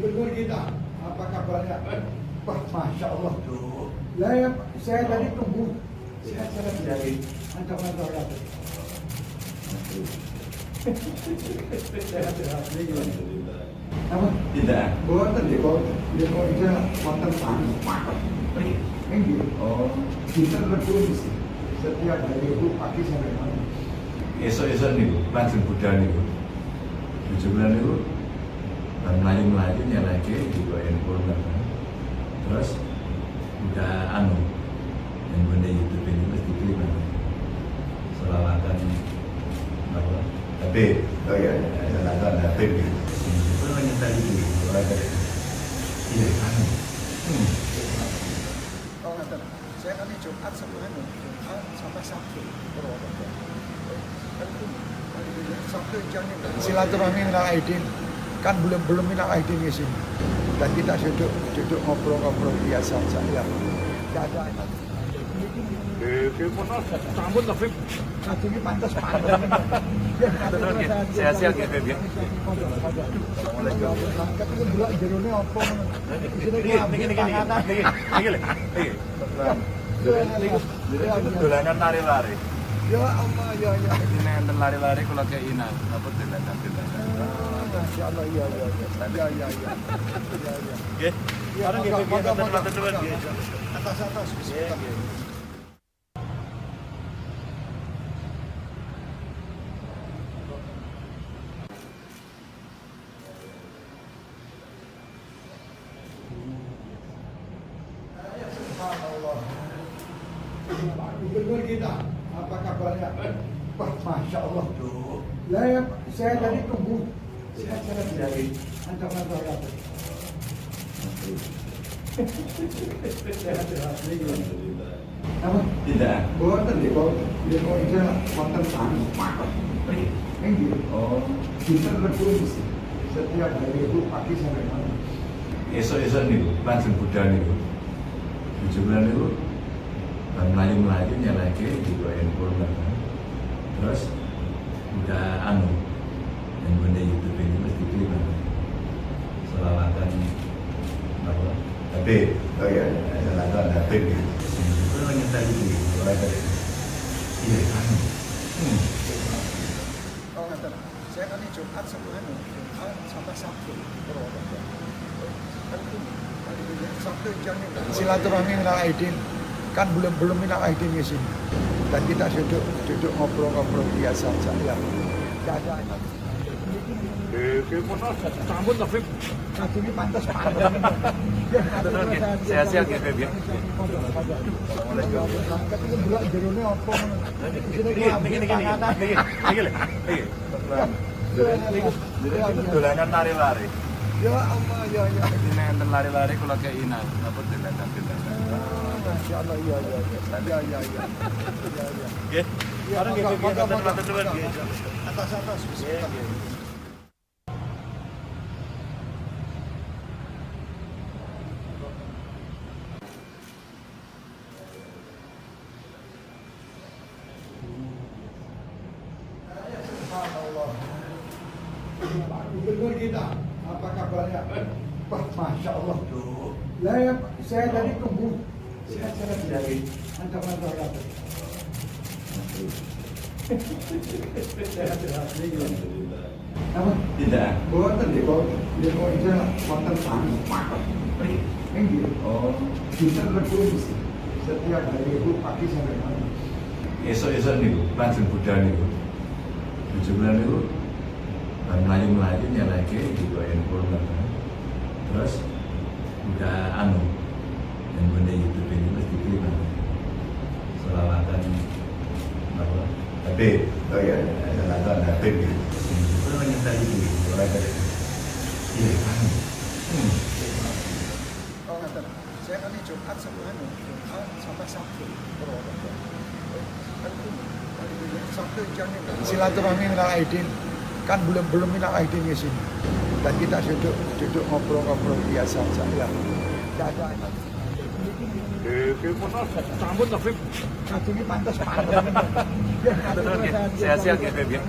Gubernur kita, apa kabarnya? Wah, Masya Allah. Lah ya, saya tadi tunggu. Sehat-sehat dari kantor-kantor apa? Sehat-sehat. Apa? Tidak. Boten deh, kok dia kok bisa wonten tanah. Nggih. Oh, Dinten Rebo mesti. Setiap hari itu pagi sampai malam. Esuk-esuk niku langsung budal niku. Bojo kula niku bar mlayu-mlayu nyelehke digo handphone kan. Terus buka anu handphone YouTube ini mesti diklik kan. Selawatan apa? Habib. Oh iya. Selawatan Habib gitu. Itu nyetel itu. Iya, anu. Oh ngaten. Saya kan Jumat sama anu, Jumat sampai Sabtu. Purwokerto. Kan itu Sabtu jangan silaturahmi minal aidin. Kan belum belum minal aidin di sini. Dan kita duduk duduk ngobrol-ngobrol biasa saja ya. Tidak ada. Sambut lah, Fib. Satu ini pantas pantas. Sehat-sehat ya, Beb, ya? Ketemu delok jerone apa ngono. Isine Niki niki niki niki niki lho. Niki. Niku dolanan lari-lari. Ya Allah ya ya. Ini enten lari-lari kula keinan, apa dolanan-dolanan. Masya Allah ya ya ya. Ya ya ya. Ya ya. Nggih. Ya, Bareng nggih, monggo, Beb, monggo, matur monggo. nuwun nggih. Atas atas. Nggih, nggih. Subhanallah. Pak Gubernur kita, apa kabarnya? Wah, Masya Allah. Lah ya, saya tadi tunggu. Sehat-sehat dari kantor-kantor apa? Sehat-sehat. Apa? Tidak. Boten deh, kok dia kok bisa wonten tanah. Nggih. Oh, Dinten Rebo mesti. Setiap hari itu pagi sampai malam. esuk-esuk niku langsung budal niku. Bojo kula niku bar mlayu-mlayu nyelehke digo handphone kan. Terus buka anu handphone YouTube ini mesti diklik kan. Selawatan apa? Habib. Oh iya. Selawatan Habib gitu. Itu nyetel itu. Iya, anu. Oh ngaten. Saya kan Jumat sama anu, Jumat sampai Sabtu Purwokerto. Kan itu Sabtu jangan silaturahmi minal aidin. Kan belum belum minal aidin di sini. Dan kita duduk duduk ngobrol-ngobrol biasa saja ya. Tidak ada. Sambut lah, Fib. Satu ini pantas pantas. Sehat-sehat ya, Beb, ya? Ketemu delok jerone apa ngono. Isine Niki niki niki niki niki lho. Niki. Niku dolanan lari-lari. Ya Allah ya ya. Ini enten lari-lari kula keinan, apa dolanan-dolanan. Masya Allah ya ya ya. Ya ya ya. Ya ya. Nggih. Ya, Bareng nggih, monggo, Beb, monggo, matur nuwun monggo. nggih. Atas atas. Nggih, nggih. Subhanallah. Pak Gubernur kita, apa kabarnya? Wah, Masya Allah. Lah ya, saya tadi tunggu. Sehat-sehat dari kantor-kantor apa? Sehat-sehat. Apa? Tidak. Boten deh, kok dia kok bisa wonten tanah. Nggih. Oh, Dinten Rebo mesti. Setiap hari itu pagi sampai malam. esuk-esuk niku langsung budal niku. Bojo kula niku bar mlayu-mlayu nyelehke digo handphone kan. Terus buka anu handphone YouTube ini mesti diklik kan. Selawatan apa? Habib. Oh iya. Selawatan Habib gitu. Itu nyetel itu. Iya, anu. Oh ngaten. Saya kan Jumat sama anu, Jumat sampai Sabtu Purwokerto. Kan itu Sabtu jangan silaturahmi minal aidin. Kan belum belum minal aidin di sini. Dan kita duduk duduk ngobrol-ngobrol biasa saja ya. Tidak ada. Sambut lah, Fib. Satu ini pantas pantas. Sehat-sehat ya, Beb, ya?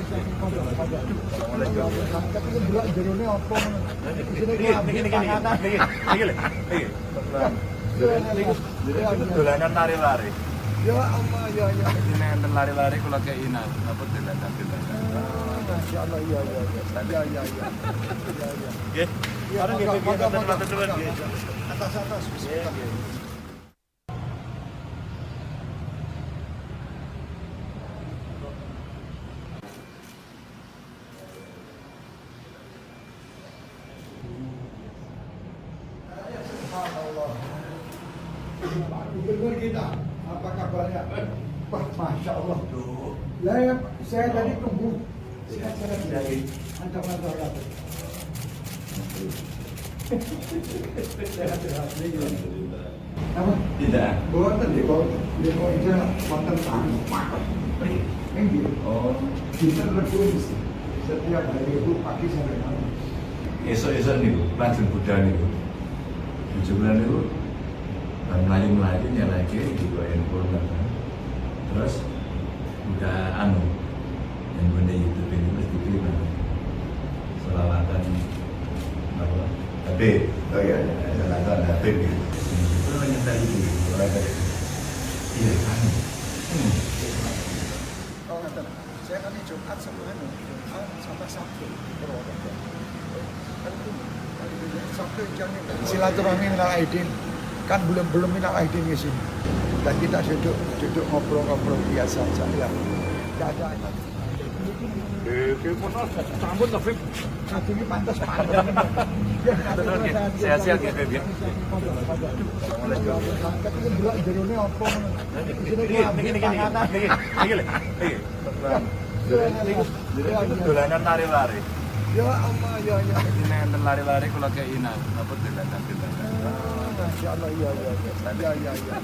Ketemu delok jerone apa ngono. Niki niki niki niki niki lho. Niki. Niku dolanan lari-lari. Ya Allah, ya ya. Ini enten lari-lari kula kei napa dolanan-dolanan. Masya Allah, ya ya ya. Ya ya ya. Ya ya. Nggih. Ya, Bareng nggih, monggo, nggih, monggo, matur monggo. nuwun, nggih. Atas atas. Nggih, nggih. Subhanallah. Pak Gubernur kita, apa kabarnya? Wah, Masya Allah. Lah, ya, saya tadi tunggu. Sehat-sehat dari ancaman terhadap. Sehat-sehat. Apa? Tidak. Boten nggih, boten. Nggih, kok ije wonten tamu. Nggih. Oh, Dinten Rebo mesti. Setiap hari itu pagi sampai malam. esuk-esuk niku lajeng budal niku. Bojo kula niku bar mlayu-mlayu nyelehke digo handphone ngoten. Terus udah anu handphone YouTube ini terus diterima. Selawatan apa? Habib. Oh iya, selawatan Habib gitu. Itu nyetel itu. Iya, anu. Oh, ngaten. Saya kan Jumat sama anu, Jumat sama Sabtu Purwokerto. Kan itu, Sabtu jamnya silaturahmi minal aidin. Kan belum belum minal aidin di sini. Dan kita duduk duduk ngobrol-ngobrol biasa saja ya. Tidak ada. Sampun to, Bib. Satu ini pantas pantas. Sehat-sehat ya, Bib, ya. Tapi kan delok jerone apa ngono. Niki niki niki niki niki lho. Niki. Niku dolanan lari-lari. Ya Allah, ya ya. Ini enten lari-lari kula kei napa dolanan-dolanan. Masya Allah, ya ya ya. Ya ya ya.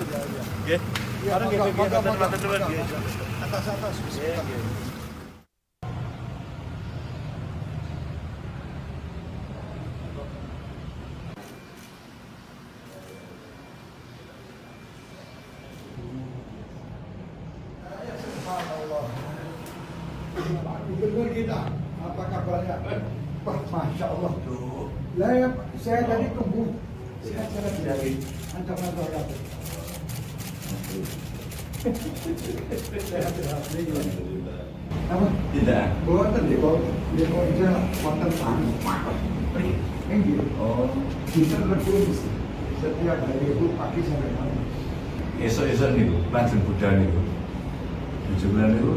Ya ya. Nggih. Ya, Bareng nggih, monggo, nggih, monggo, matur nuwun, monggo. nggih. Atas atas. Nggih, nggih. Subhanallah. Pak Gubernur kita, apa kabarnya? Wah, Masya Allah. Lah, ya, saya tadi tunggu. Sehat-sehat dari ancaman terhadap. Sehat-sehat. Apa? Tidak. Boten nggih, boten. Nggih, kok ije wonten tamu. Nggih. Oh, Dinten Rebo mesti. Setiap hari itu pagi sampai malam. esuk-esuk niku lajeng budal niku. Bojo kula niku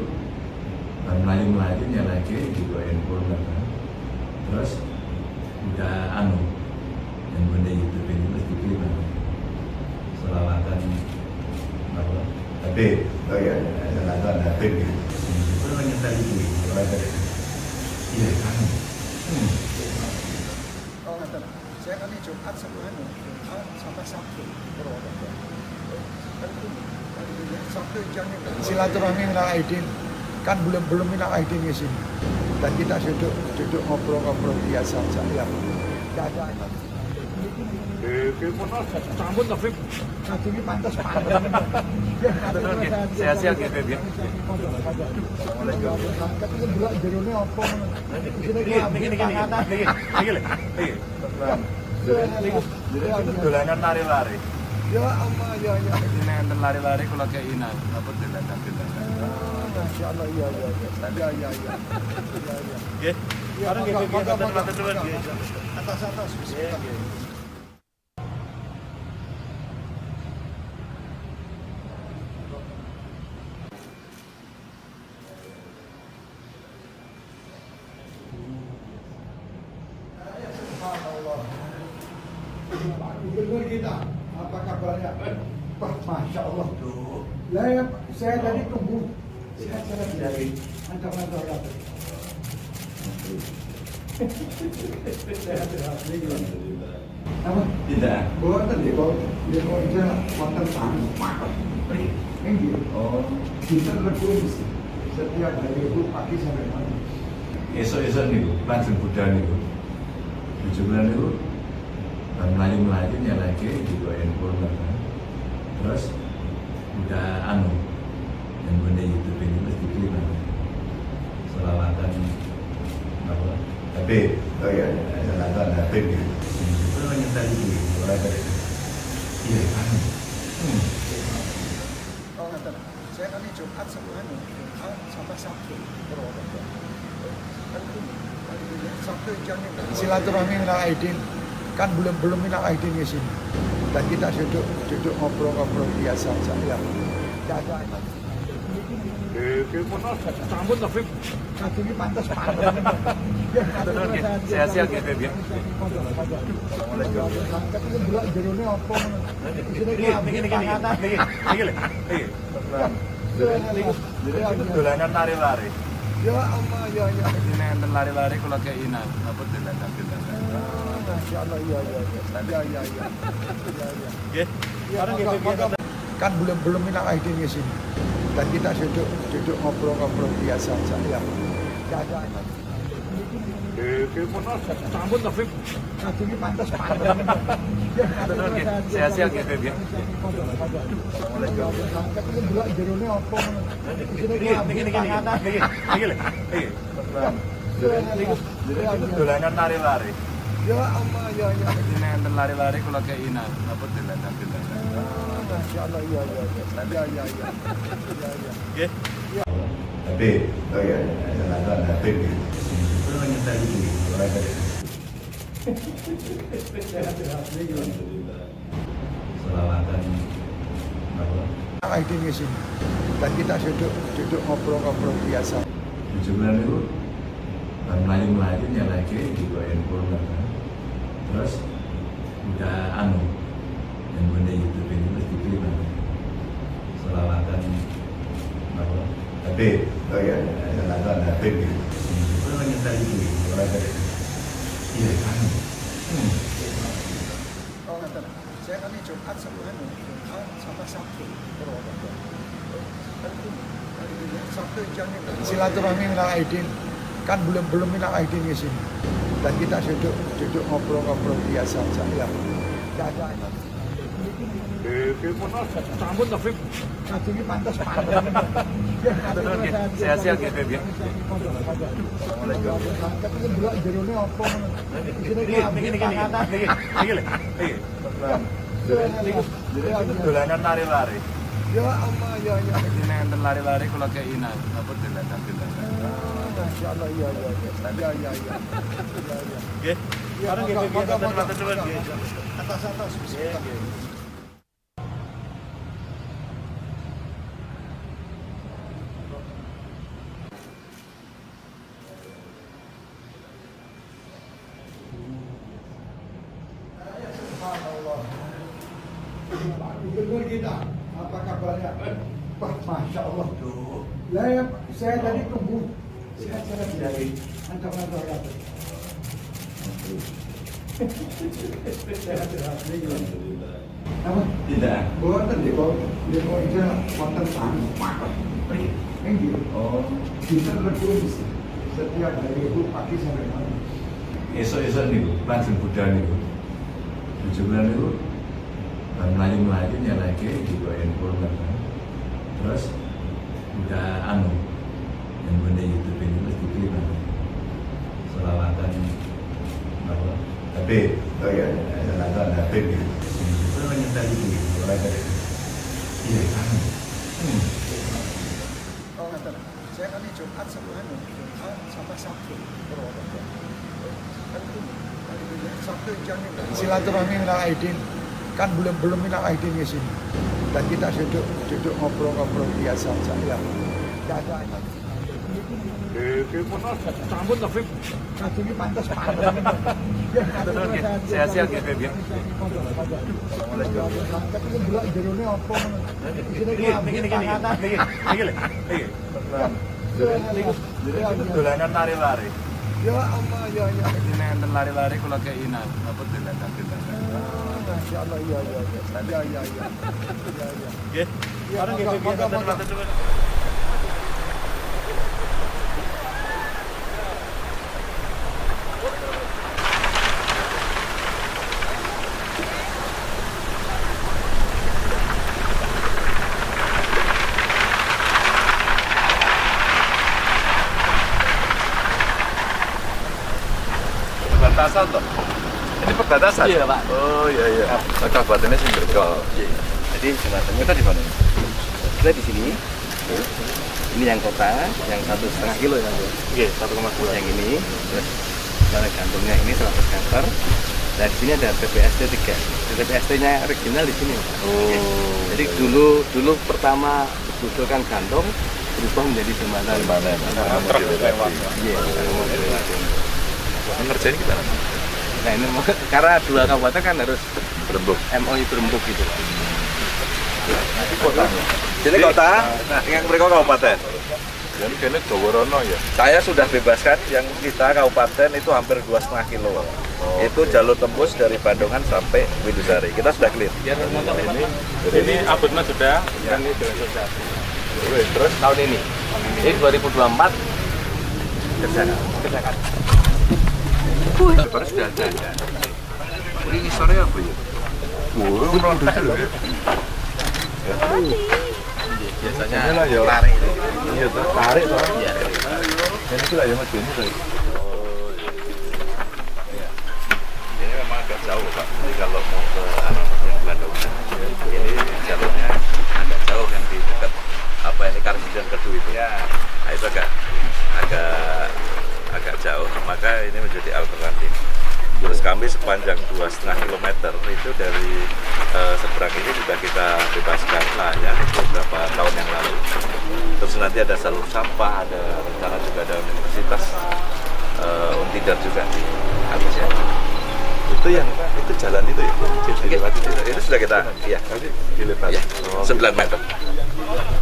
bar mlayu-mlayu nyelehke digo handphone ngoten. Terus udah anu handphone YouTube ini terus diterima. Selawatan apa? Habib. Oh iya, selawatan Habib gitu. Itu nyetel itu. Iya, anu. Oh, ngaten. Saya kan Jumat sama anu, Jumat sama Sabtu Purwokerto. Kan itu, Sabtu jamnya silaturahmi minal aidin. Kan belum belum minal aidin di sini. Dan kita duduk duduk ngobrol-ngobrol biasa saja ya. Tidak ada. Sampun to, Bib. Satu ini pantas pantas. Sehat-sehat ya, Bib, ya. Tapi kan delok jerone apa ngono. Niki niki niki niki niki lho. Niki. Niku dolanan lari-lari. Ya Allah, ya ya. Ini enten lari-lari kula kei napa dolanan-dolanan. Masya Allah, ya ya ya. Ya ya ya. Ya ya. Nggih. Ya, Bareng nggih, monggo, nggih, monggo, matur nuwun, monggo. nggih. Atas atas. Nggih, nggih. Subhanallah. Pak Gubernur kita, apa kabarnya? Wah, Masya Allah. Lah, ya, saya tadi tunggu. Sehat-sehat dari ancaman terhadap. Sehat-sehat. Apa? Tidak. Boten nggih, boten. Nggih, kok ije wonten tamu. Nggih. Oh, Dinten Rebo mesti. Setiap hari itu pagi sampai malam. esuk-esuk niku lajeng budal niku. Bojo kula niku bar mlayu-mlayu nyelehke digo handphone ngoten. Terus udah anu handphone YouTube ini terus diterima. Selawatan apa? Habib, oh ya, selatan Habib gitu. Itu nyetel iki, ora kare. Iya, kan. Oh, ngaten. Saya kan Jumat sama anu, Jumat sama Sabtu Purwokerto. Kan Sabtu jangan silaturahmi minal aidin, kan belum belum minal aidin di sini. Dan kita duduk duduk ngobrol-ngobrol biasa saja ya. Tidak ada. Sampun to, Bib. Ini pantas pantas. Sehat-sehat ya, Beb ya. Niki niki niki niki niki lho. Niki. Niku dolanan lari-lari. Ya Allah, ya ya. Ini enten lari-lari kula keinan, apa dolanan-dolanan. Masya Allah, ya ya ya. Ya ya ya. Ya ya. Nggih. Ya, kan belum belum minal aidin di sini. Dan kita duduk duduk ngobrol-ngobrol biasa saja ya. Tidak ada. Sampun to, Bib. Ini pantas pantas. Sehat-sehat ya, Beb ya. Niki niki niki niki niki lho. Niki. Niku dolanan lari-lari. Ya Allah, ya ya. Ini enten lari-lari kula keinan, apa dolanan-dolanan. Masya Allah, ya ya ya. Ya ya ya. Ya ya. Nggih. Habib, oh ya, selatan Habib gitu. Itu nyetel iki, ora kare. Selawatan apa? Aidin di sini. Dan kita duduk duduk ngobrol-ngobrol biasa. Tujuan itu melayu-melayu nyalake juga handphone kan. Terus udah anu handphone YouTube ini mesti diterima. Selawatan apa? Habib, oh ya, selatan Habib gitu. Itu nyetel iki, ora kare. Iya, kan. Oh, ngaten. Saya kan Jumat sama anu, Jumat sama Sabtu Purwokerto. Kan Sabtu jangan silaturahmi minal aidin, kan belum belum minal aidin di sini. Dan kita duduk duduk ngobrol-ngobrol biasa saja ya. Tidak ada. Sampun to, Bib. Ini pantas pantas. Sehat-sehat ya, Beb ya. Niki niki niki niki niki lho. Niki. Niku dolanan lari-lari. Ya Allah, ya ya. Ini enten lari-lari kula keinan, apa dolanan-dolanan. Masya Allah, ya ya ya. Ya ya ya. Ya ya. Nggih. Ya, Bareng nggih, Beb. monggo, monggo, Matur nuwun nggih. Atas atas. Nggih, nggih. Subhanallah. Pak Gubernur kita, apa kabarnya? Wah, Masya Allah. Lah ya, saya tadi tunggu. Sehat-sehat dari kantor-kantor apa? Sehat-sehat. Apa? Tidak. Boten di bawah, di bawah itu wonten tamu. Nggih. Oh, Dinten Rebo setiap hari itu pagi sampai malam. esok-esok niku langsung budal niku. Tujuan niku melayu-melayu nyalake juga handphone kan. Terus udah anu handphone YouTube ini mesti diterima. Selawatan apa? Habib, oh ya, selatan Habib gitu. Itu nyetel iki, ora kare. Iya, kan. Oh, ngaten. Saya kan Jumat sama anu, Jumat sama Sabtu Purwokerto. Kan Sabtu jangan silaturahmi minal aidin, kan belum belum minal aidin di sini. Dan kita duduk duduk ngobrol-ngobrol biasa saja ya. Tidak ada. Sampun to, Bib. Ini pantas pantas. Sehat-sehat ya, Beb ya. Niki niki niki niki niki lho. Niki. Niku dolanan lari-lari. Ya Allah, ya ya. Ini enten lari-lari kula keinan, apa dolanan-dolanan. Masya Allah, ya ya ya. Ya ya ya. Ya ya. Nggih. Ya, Bareng nggih, monggo, Beb. monggo, monggo. Matur nuwun. Perbatasan toh. Ini perbatasan? Iya, Pak. Oh iya iya. Nah, kabupatennya Sumberjo. Iya. Jadi jembatannya Kita di mana? Kita di sini. Ini yang kota, yang 1,5 kilo ya, Bu. Oke, 1,2. Yang ini, terus jembatan gantungnya ini 100 meter. Nah, di sini ada TPST 3. TPST-nya regional di sini, Pak. Oh. Jadi dulu dulu pertama diusulkan gantung berubah menjadi jembatan. Gimana? Karena mau dilewati. Iya, karena mau dilewati. Yang ngerjain kita nanti. Nah, ini karena dua kabupaten kan harus Berembuk. MOU berembuk gitu, Pak. Ini kotanya. Sini kota, yang mereka kabupaten. Jadi kayaknya Jaworono ya. Saya sudah bebaskan yang kita kabupaten itu hampir 2,5 kilo. Pak. Oh, Itu jalur tembus dari Bandungan sampai Windusari. Kita sudah clear. Ini Ini abutmen sudah, dan ini sudah selesai. terus Tahun ini. Jadi 2024 kerjakan. Kerjakan. terus sudah ada. Ini ngisornya apa ya? Wah, meronda lho ya. Biasanya Ini lah ya. tarik itu. Iya toh, tarik toh. Iya. Ini tuh lah ya Mas Beni toh. Iya. Ini memang agak jauh Pak. Jadi kalau mau ke arah yang Bandungan, ini jalurnya agak jauh yang di dekat apa ini Karsidan Kedu itu. Ya. Nah, itu agak agak agak jauh. Maka ini menjadi alternatif. Terus kami sepanjang 2,5 kilometer itu dari seberang ini sudah kita bebaskan lahannya beberapa tahun yang lalu. Terus nanti ada salur sampah, ada rencana juga ada universitas Untidar juga di atas ya. Itu yang itu jalan itu ya, dilewati itu, itu sudah kita, ya, Nanti dilewati. ya, 9 meter.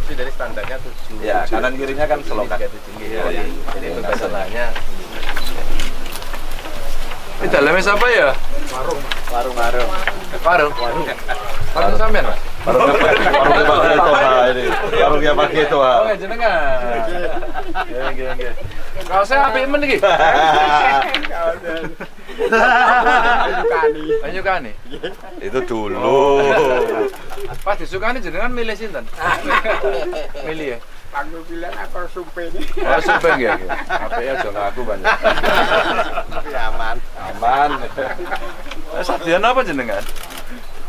Itu dari standarnya 7. Ya, kanan kirinya kan selokan. 37. Iya, iya. Jadi bebasan lahannya. Ini dalamnya siapa ya? Warung warung. Warung. Warung. Warung sampean, Mas? Warungnya pakai itu, Pak, ini. Warungnya pakai itu, Pak. Oh, nggih jenengan. Nggih, nggih, nggih. Kaosnya apik men iki. Penyukani. Itu dulu. Pas disukani jenengan milih sinten? Milih ya. Panggung pilihan apa sumpah ini? Oh, sumpah nggih. Apike aja ngaku banyak. Tapi aman. Aman. Sadian apa jenengan?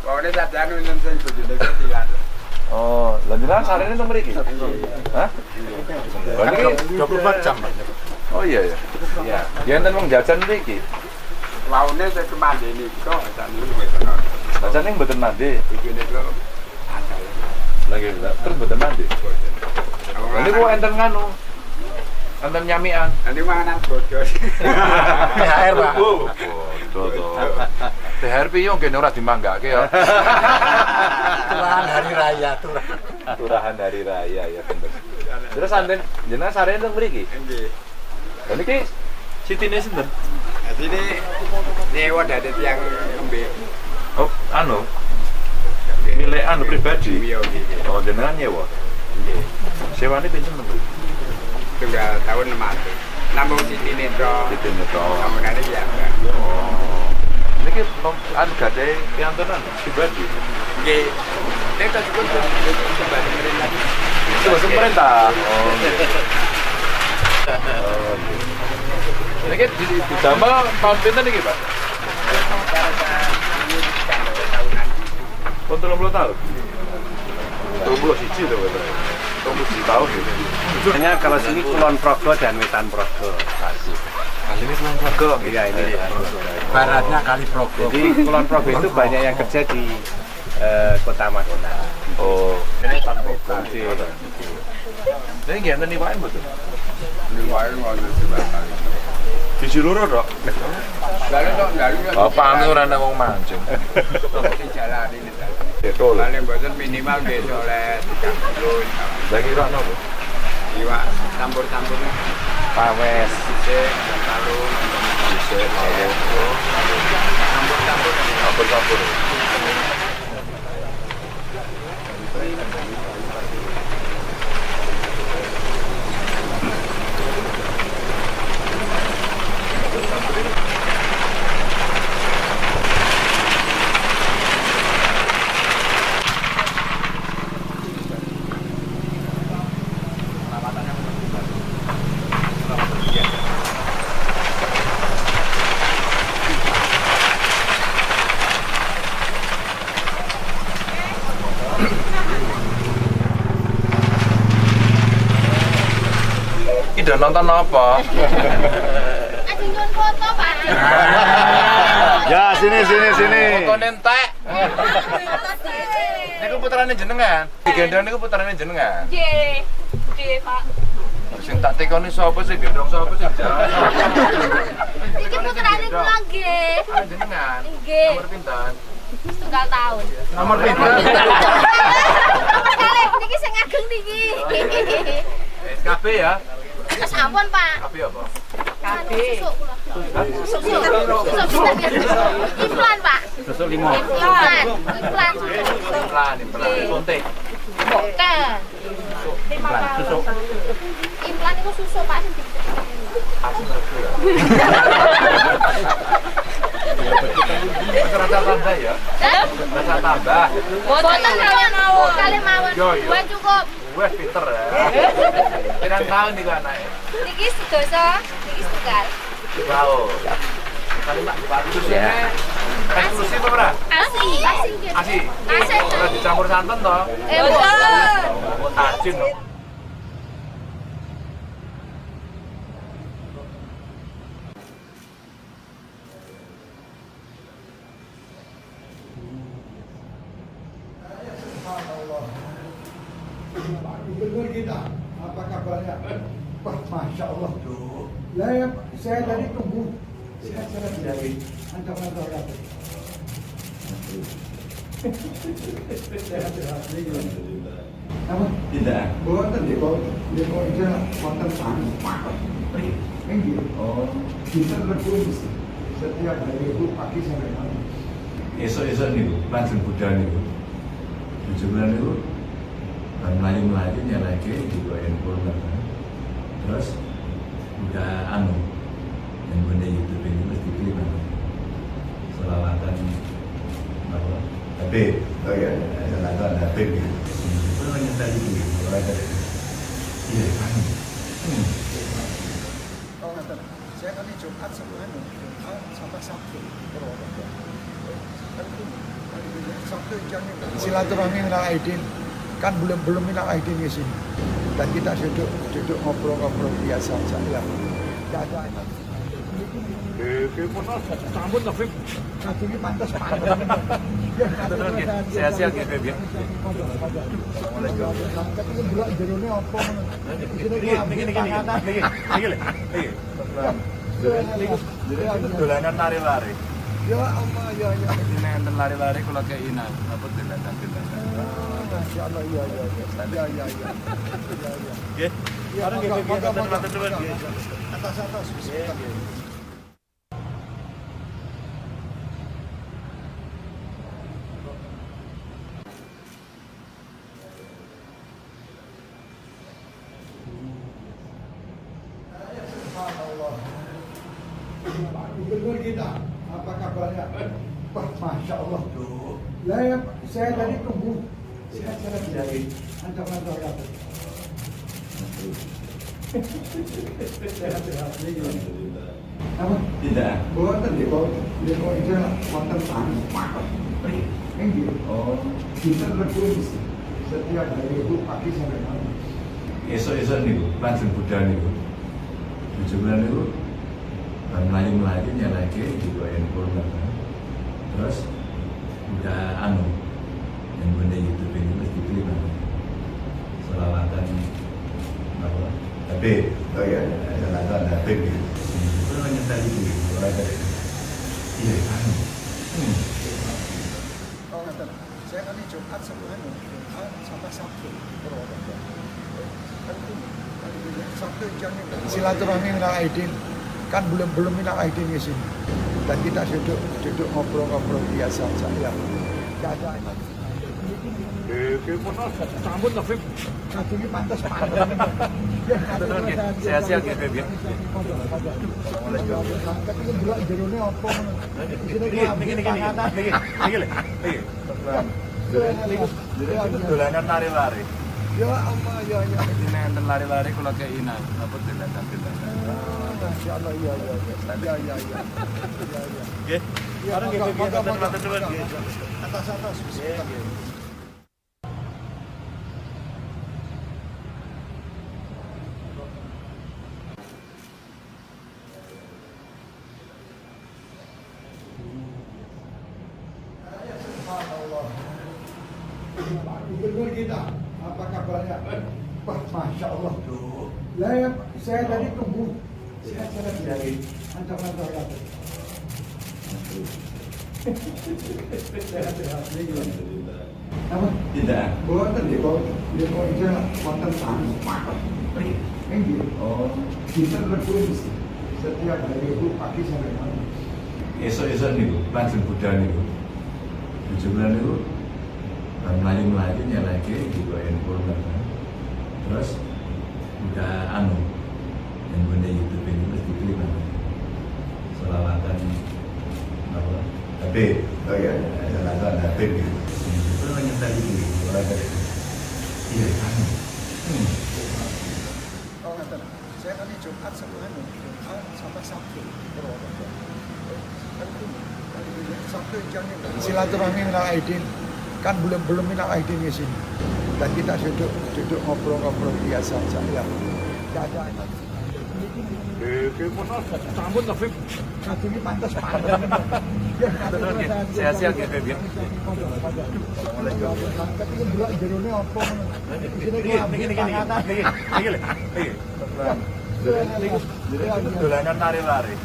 Pokoknya sadar nunun sing bojone ketilan. Oh, lah jenengan sarene teng mriki? Hah? Lah niki 24 jam, Pak. Oh iya ya. Iya. Ya enten wong jajan mriki. Waune sing kemandeni kok sakniki mboten ana. Jajane mboten mandi. Bojone kula asal. Lah nggih, terus mboten mandi. Lah niku enten nganu. Enten nyamikan. Nanti manganan bodoh. THR, Pak. Bodoh to. THR piye nggih ora dimanggake ya. Turahan hari raya, turahan. Turahan hari raya ya bener. Terus santen jenengan sarene teng mriki. Nggih. Lah niki sitine sinten? Ini nyewa dari tiang nembe. Oh, anu milik anu pribadi. Iya, nggih. Oh, jenengan nyewa. Nggih. Sewane pinten mriki? Tunggal tahun 600. Namung sitine to. Sitine to. Bangunane ya. Oh. Niki anu gade piantenan pribadi. Nggih. Nek tak cukup coba pemerintah. Itu bahasa pemerintah. Oh. nggih. Oh, nggih. Niki didamel tahun pinten niki, Pak? Pun 30 tahun. 31 to, Pak. 31 tahun gitu. Hanya kalau sini Kulon Progo dan Wetan Progo. Kali ini Kulon Progo. Iya ini. Baratnya Kali Progo. Jadi Kulon Progo itu banyak yang kerja di Kota Madona. Oh, Ini ini nggih enten iwake mboten? Niwae ngono jembatan. Biji loro, Dok. Lalu tok lalu Bapak anu ora ana wong mancing. di jalan ini. Betul. Paling boten minimal nggih oleh 3 kilo. Lagi iwak napa? Iwak campur-campur Pawes. sisik, kalung, Dhisik mawon. campur-campur. Campur-campur. Nonton apa? Ajeng nyuwun foto, Pak. Ya, sini sini sini. Fotone entek. Niku putrane jenengan. Digendong niku putrane jenengan. Nggih. Nggih, Pak. Sing tak tekoni sapa sing gendong sapa sing jalan. Iki putrane kula nggih. Jenengan. Nggih. Nomor pinten? Setunggal tahun. Nomor pinten? Nomor kalih niki sing ageng niki. SKB ya. Wis ampun, Pak. KB apa? KB. Susuk kula. Susuk. Susuk pinten? Implan, Pak. Susuk limo. Implan. Implan susuk. Implan, implan. Suntik. Boten. Implan, susuk. Implan iku susuk, Pak, sing dipikir. Aku ngerti ya. Rasa tambah ya? Rasa tambah. Boten mawon. Kalih mawon. Yo, yo. Dua cukup. Wah, pinter ya. Pirang tahun niku anake? Niki sedoso, niki setunggal. Tahun. Kali Pak Susune eksklusif apa ora? Asi. Asi nggih. Asi. Asi. Ora dicampur santan toh? Eh, boten. Oh, tajin loh. Subhanallah. Pak Gubernur kita, apa kabarnya? Wah, Masya Allah. Lah, ya, saya tadi tunggu. Sehat-sehat dari ancaman terhadap. Sehat-sehat. Apa? Tidak. Boten nggih, boten. Nggih kok ija wonten tangan. Nggih. Oh, Kita berkumpul setiap hari itu pagi sampai malam. esok-esok niku langsung budal niku. Bojo kula niku bar mlayu-mlayu nyelehke digo handphone ngoten. Terus buka anu handphone YouTube ini mesti diklik anu. Selawatan apa? Habib. Oh iya, selawatan Habib gitu. Kulo nyetel itu gitu. Iya, anu. Oh, ngaten. Saya kan Jumat sama anu, Jumat sama Sabtu Purwokerto. Sabtu silaturahmi minal aidin kan belum belum minal aidin di sini dan kita duduk duduk ngobrol-ngobrol biasa saja lah. Tidak ada. Sampun to, Bib. Ini pantas pantas. Sehat-sehat nggih, Bib, ya. Ketemu delok jerone apa ngono. Niki niki niki niki. Niki lho. Niki. Niku dolanan lari-lari. Ya Allah ya ya. Ini enten lari-lari kula keinan, apa dolanan-dolanan. Masya Allah ya ya ya. Ya ya ya. Ya ya. Nggih. Ya, Bareng nggih, Bib, monggo, matur monggo, nuwun, monggo. nggih. Atas atas. Nggih, nggih. Subhanallah. Pak Gubernur kita, apa kabarnya? Wah, Masya Allah. Lah, ya, saya tadi tunggu. Sehat-sehat dari ancaman terhadap. Sehat-sehat. Apa? Tidak. Boten nggih, boten. Nggih kok ija wonten tangan. Nggih. Oh, Kita berkumpul setiap hari itu pagi sampai malam. esok-esok niku langsung budal niku. Bojo kula niku bar mlayu-mlayu nyelehke digo handphone ngoten. Terus buka anu handphone YouTube ini mesti diklik anu. Selawatan apa? Habib. Oh iya, selawatan Habib gitu. Kulo nyetel itu gitu. Iya, anu. Oh, ngaten. Saya kan Jumat sama anu, Jumat sama Sabtu Purwokerto. Sabtu silaturahmi minal aidin kan belum belum minal aidin di sini dan kita duduk duduk ngobrol-ngobrol biasa saja lah. Tidak ada. Sampun to, Bib. Ini pantas pantas. Sehat-sehat nggih, Bib, ya. Ketemu delok jerone apa ngono. Niki niki niki niki. Niki lho. Niki. Niku dolanan lari-lari. Ya Allah ya ya. Ini enten lari-lari kula keinan, apa dolanan-dolanan. Masya Allah ya ya ya. Ya ya ya. Ya ya. Nggih. Ya, Bareng nggih, monggo, Bib, monggo, matur monggo. nuwun, nggih. Atas atas. Nggih, nggih. Pak Gubernur kita, apa kabarnya? Wah, Masya Allah. Lah, ya, saya tadi tunggu. Saya dari ancaman saya. Sehat-sehat. Apa? Tidak. Boten nggih, kok iki wonten tamu. Nggih. Oh, Dinten Rebo mesti. Setiap hari Rebo pagi sampai malam. esok-esok niku langsung budal niku. Bojo kula niku bar mlayu-mlayu nyelehke digo handphone kan. Terus udah anu handphone YouTube ini terus diklik kan. Selawatan apa? Habib. Oh iya, selawatan Habib gitu. Itu nyetel iki ora ada. Iya, anu. Oh, ngaten. Saya kan Jumat sama anu, Jumat sama Sabtu Purwokerto. Sabtu silaturahmi minal aidin, kan belum belum minal aidin di sini. Dan kita duduk duduk ngobrol-ngobrol biasa saja ya. Tidak ada. Sampun to, Bib. Ini pantas pantas. Sehat-sehat ya, Bib, ya. Tapi ini delok jerone apa ngono. Isine Niki niki niki niki niki lho. Niki. Niku dolanan lari-lari.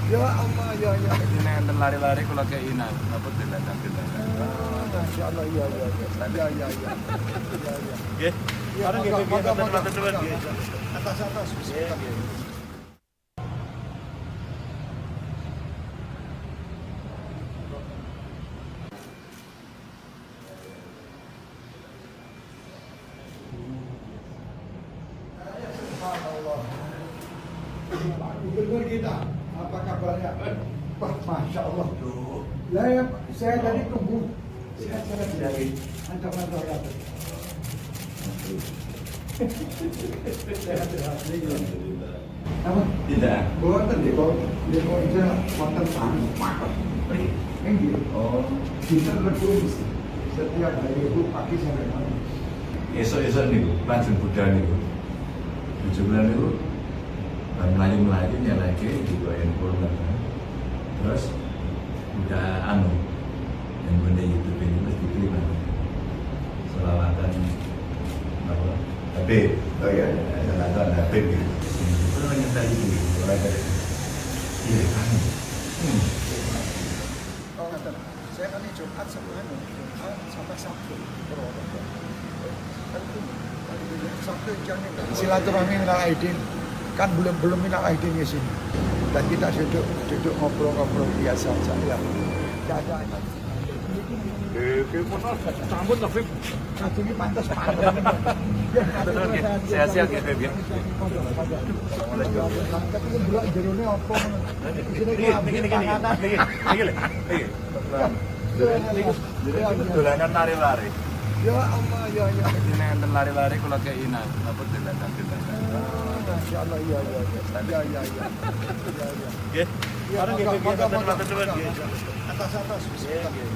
Ya Allah, ya ya. Ini enten lari-lari kula kei napa dolanan-dolanan. Masya Allah, iya iya iya. Iya iya iya. Iya iya. Nggih. Ya, Bareng nggih, Bib, monggo, matur monggo, nuwun, monggo. nggih. Atas atas. Nggih, nggih. Subhanallah. Pak Gubernur kita, apa kabarnya? Wah, Masya Allah. Lah, ya, saya tadi tunggu. Saya dari ancaman saya. Sehat-sehat. Apa? Tidak. Boten nggih, kok iki wonten tamu. Nggih. Oh, Dinten Rebo mesti. Setiap hari Rebo pagi sampai malam. esok-esok niku langsung budal niku. Bojo kula niku bar mlayu-mlayu nyelehke digo handphone kan. Terus udah anu handphone YouTube ini terus diklik kan. Selawatan apa? Habib. Oh iya, selawatan Habib gitu. Itu nyetel iki ora ada. Iya, anu. Oh, ngaten. Saya kan Jumat sama anu, Jumat sama Sabtu Purwokerto. Sabtu silaturahmi minal aidin, kan belum belum minal aidin di sini. Dan kita duduk duduk ngobrol-ngobrol biasa saja ya. Tidak ada. Sampun to, Bib. Ini pantas pantas. Sehat-sehat ya, Bib, ya. Tapi ini delok jerone apa ngono. Isine Niki niki niki niki niki lho. Niki. Niku dolanan lari-lari. Ya Allah, ya ya. Ini enten lari-lari kula kei napa dolanan-dolanan. Masya Allah, iya iya iya. Iya iya iya. Iya iya. Nggih. Ya, Bareng nggih, monggo, Bib, monggo, matur monggo. nuwun, nggih. Atas atas. Nggih, nggih.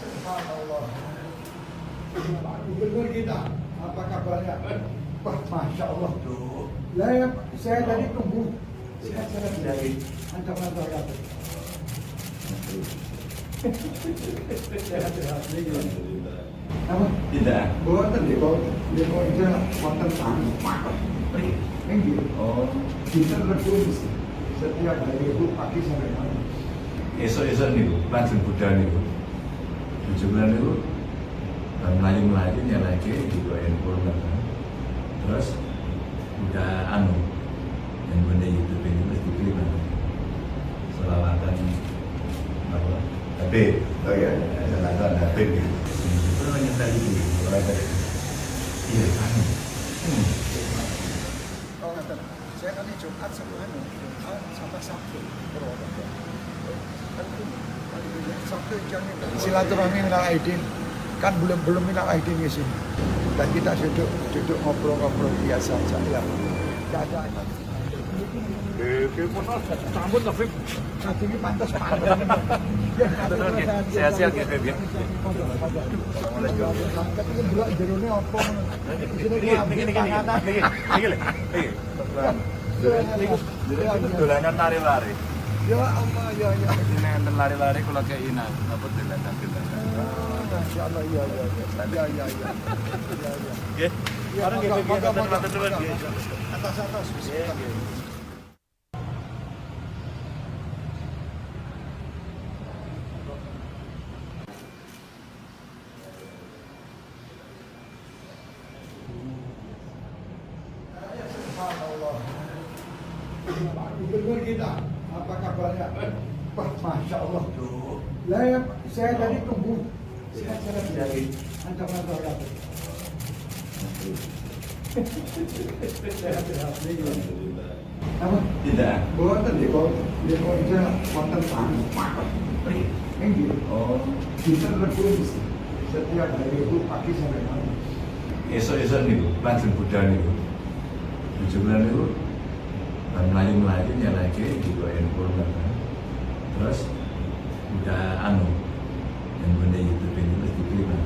Subhanallah. Pak Gubernur kita, apa kabarnya? Wah, Masya Allah. Lah, ya, saya tadi tunggu. Saya dari ancaman saya. Sehat-sehat. Apa? Tidak. Boten nggih, kok iki wonten tamu. Nggih. Oh, Dinten Rebo mesti. Setiap hari Rebo pagi sampai malam. esok-esok niku langsung budal niku. Bojo kula niku bar mlayu-mlayu nyelehke digo handphone kan. Terus udah anu handphone YouTube ini terus diklik kan. Selawatan apa? Habib. Oh iya, selawatan Habib gitu. Itu nyetel iki ora ada. Iya, anu. Oh, ngaten. Saya kan Jumat sama anu, Jumat sama Sabtu Purwokerto. Sabtu silaturahmi minal aidin, kan belum belum minal aidin di sini. Dan kita duduk duduk ngobrol-ngobrol biasa saja ya. Tidak ada. Nggih, sampun to, Bib. Kadungi pantes pantes. Sehat-sehat nggih, Bib ya. Tapi ndelok jerone apa ngono. Isine Niki niki niki niki niki lho. Niki. Niku niku dolanan lari-lari. Ya Allah ya ya. Ini enten lari-lari kula kei napa dolanan-dolanan. Masya Allah ya ya ya. Ya ya ya. Ya ya. Nggih. Ya, Bareng nggih, Bib, monggo, nggih, monggo, matur nuwun, monggo. nggih. Atas atas. Nggih, nggih. Subhanallah. Pak Gubernur kita, apa kabarnya? Wah, Masya Allah. Lah, ya, saya tadi tunggu. Sehat-sehat dari ancaman terhadap. Sehat-sehat. Apa? Tidak. Boten nggih kok nggih kok bisa wonten tamu. Nggih. Oh, Dinten Rebo setiap hari Rebo pagi sampai malam. esok-esok niku lajeng budal niku. Bojo kula niku bar mlayu-mlayu nyeleke digo handphone kan. Terus udah anu handphone YouTube ini terus dipilih kan.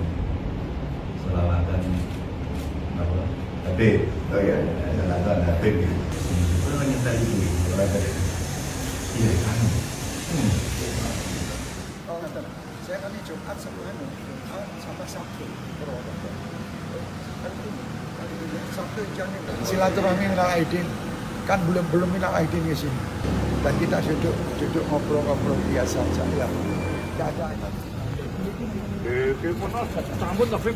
Selawatan apa? Habib. Oh iya, selawatan Habib gitu. Itu nyetel itu. Selawatan. Iya, kan. Oh, ngaten. Saya kan Jumat sama anu, Jumat sama Sabtu Purwokerto. Kan ini, Sabtu jangan silaturahmi minal aidin. Kan belum belum minal aidin di sini. Dan kita duduk duduk ngobrol-ngobrol biasa aja ya. Tidak ada. Nggih, sampun to, Bib.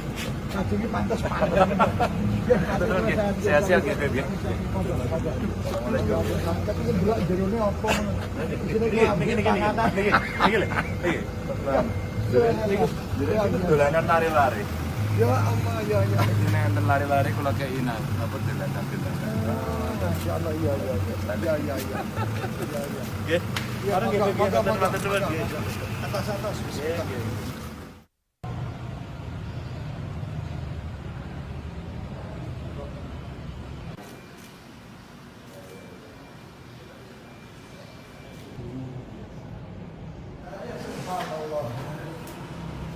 Kadungi pantes pantes. Nggih, sehat-sehat nggih, Bib ya. Tapi ndelok jerone apa ngono. Isine Niki niki niki niki niki lho. Niki. Niku niku dolanan lari-lari. Ya Allah ya ya. Ini enten lari-lari kula kei napa dolanan-dolanan. Masya Allah ya ya ya. Ya ya ya. Ya ya. Nggih. Ya, Bareng nggih, monggo, Bib, nggih, monggo, matur nuwun, monggo. nggih. Atas atas. Nggih, nggih. Subhanallah.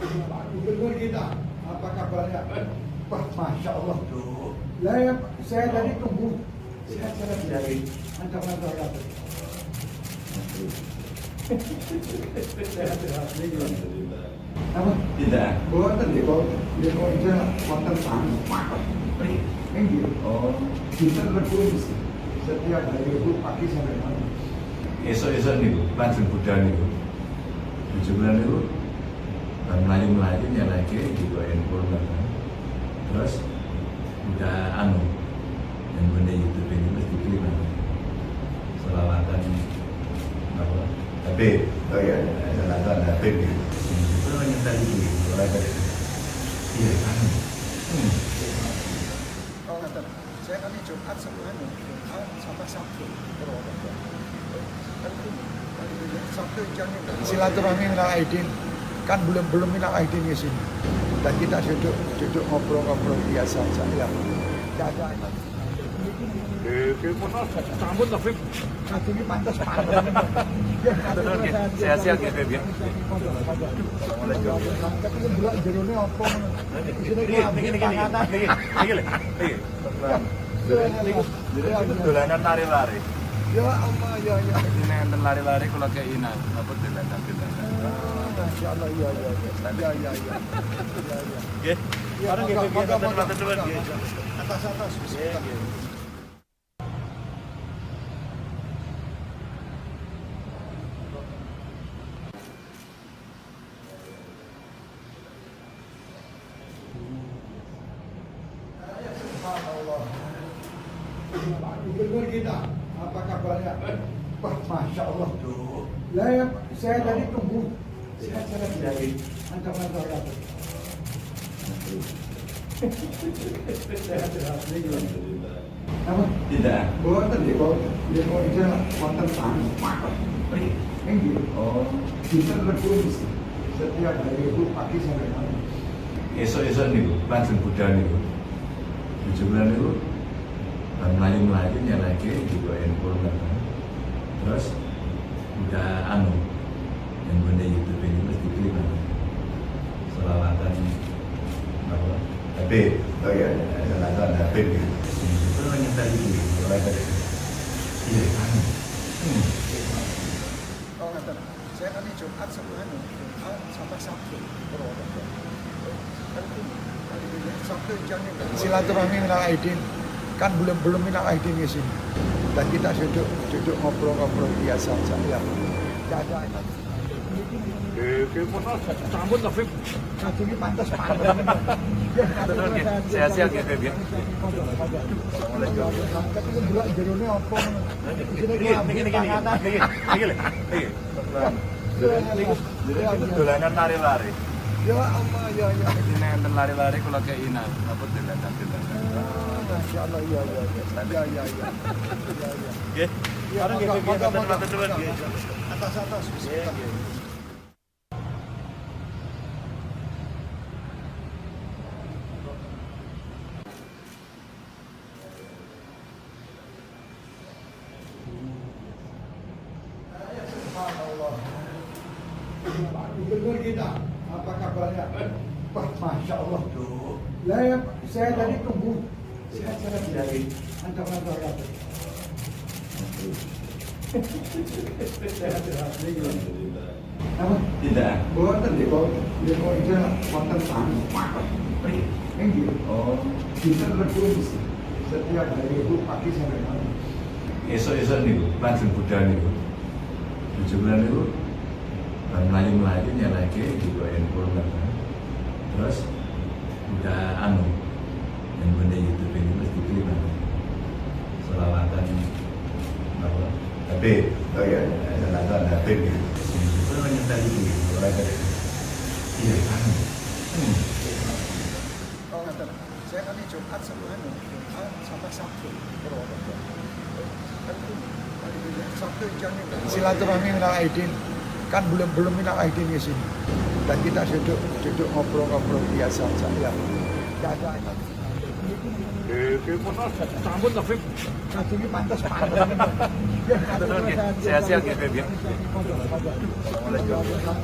Pak Gubernur kita, apa kabarnya? Wah, Masya Allah. Lah, ya, saya tadi tunggu. Sehat-sehat dari ancaman terhadap. Sehat-sehat. Apa? Tidak. Boten nggih kok nggih kok bisa wonten tamu. Nggih. Oh, Dinten Rebo setiap hari Rebo pagi sampai malam. esok-esok niku lajeng budal niku. Bojo kula niku bar mlayu-mlayu nyeleke digo handphone kan. Terus udah anu handphone YouTube ini terus dipilih kan. Selawatan apa? Habib. Oh iya, selawatan Habib gitu. Itu nyetel itu. Selawatan. Iya, kan. Oh, ngaten. Saya kan Jumat sama anu, Jumat sama Sabtu Purwokerto. Kan ini, Sabtu jangan silaturahmi minal aidin. Kan belum belum minal aidin di sini. Dan kita duduk duduk ngobrol-ngobrol biasa aja ya. Tidak ada. Nggih, sampun to, Bib. Kadungi pantes pantes. Nggih, sehat-sehat nggih, Bib ya. Tapi ndelok jerone apa ngono. Isine Niki niki niki niki niki lho. Niki. Niku niku dolanan lari-lari. Ya Allah ya ya. Ini enten lari-lari kula kei napa dolanan-dolanan. Masya Allah ya ya ya. Ya ya ya. Ya ya. Nggih. Ya, Bareng nggih, monggo, Bib, nggih, monggo, matur nuwun, nggih. Atas atas. Nggih, nggih. Subhanallah. Pak Gubernur kita, apa kabarnya? Wah, Masya Allah. Lah, ya, saya tadi tunggu. Sehat-sehat dari ancaman terhadap. Sehat-sehat. Apa? Tidak. Boten nggih kok nggih kok bisa wonten tamu. Nggih. Oh, Dinten Rebo setiap hari Rebo pagi sampai malam. esok-esok niku lajeng budal niku. Bojo kula niku bar Bar mlayu-mlayu nyelehke juga handphone kan. Terus udah anu yang benda YouTube ini terus diklik kan. Selawatan apa? Habib, oh iya, selawatan Habib gitu. Itu nyetel itu, selawatan. Iya, anu. Oh, ngaten. Saya kan Jumat sama anu, Jumat sama Sabtu Purwokerto. Kan ini Sabtu jamnya silaturahmi minal aidin, kan belum belum minal aidin di sini. Dan kita duduk duduk ngobrol-ngobrol biasa saja ya. Tidak ada. Sampun to, Bib. Kadungnya pantas pantas. Sehat-sehat ya, Bib ya. Tapi kan delok jerone apa ngono. Isine Niki niki niki niki niki lho. Niki. Niku dolanan lari-lari. Ya Allah ya ya. Ini enten lari-lari kula kei napa dolanan-dolanan. Masya Allah ya ya ya. Ya ya ya. Ya ya. Nggih. Ya, Bareng nggih, Bib, monggo, nggih, monggo, matur nuwun, nggih. Atas atas. Nggih, nggih. Subhanallah. Pak Gubernur kita, apa kabarnya? Wah, Masya Allah. Lah ya, saya tadi tunggu. Sehat-sehat dari kantor-kantor kabeh. Sehat-sehat. Apa? Tidak. Boten nggih, nggih kok ije wonten tamu. Nggih. Oh, Dinten Rebo mesti. Setiap hari itu pagi sampai malam. esok-esok niku langsung budal niku. Bojo kula niku bar mlayu-mlayu nyelehke juga handphone kan. Terus udah anu yang benda YouTube ini terus diklik kan. Selawatan apa? Habib, oh iya, selawatan Habib gitu. Itu nyetel itu, selawatan. Iya, anu. Oh, ngaten. Saya kan Jumat sama anu, Jumat sama Sabtu Purwokerto. Kan ini Sabtu jamnya silaturahmi minal aidin, kan belum belum minal aidin di sini. Dan kita duduk duduk ngobrol-ngobrol biasa saja ya. Tidak ada. Sampun to, Bib. Kadungnya pantas pantas. Sehat-sehat nggih, Bib ya.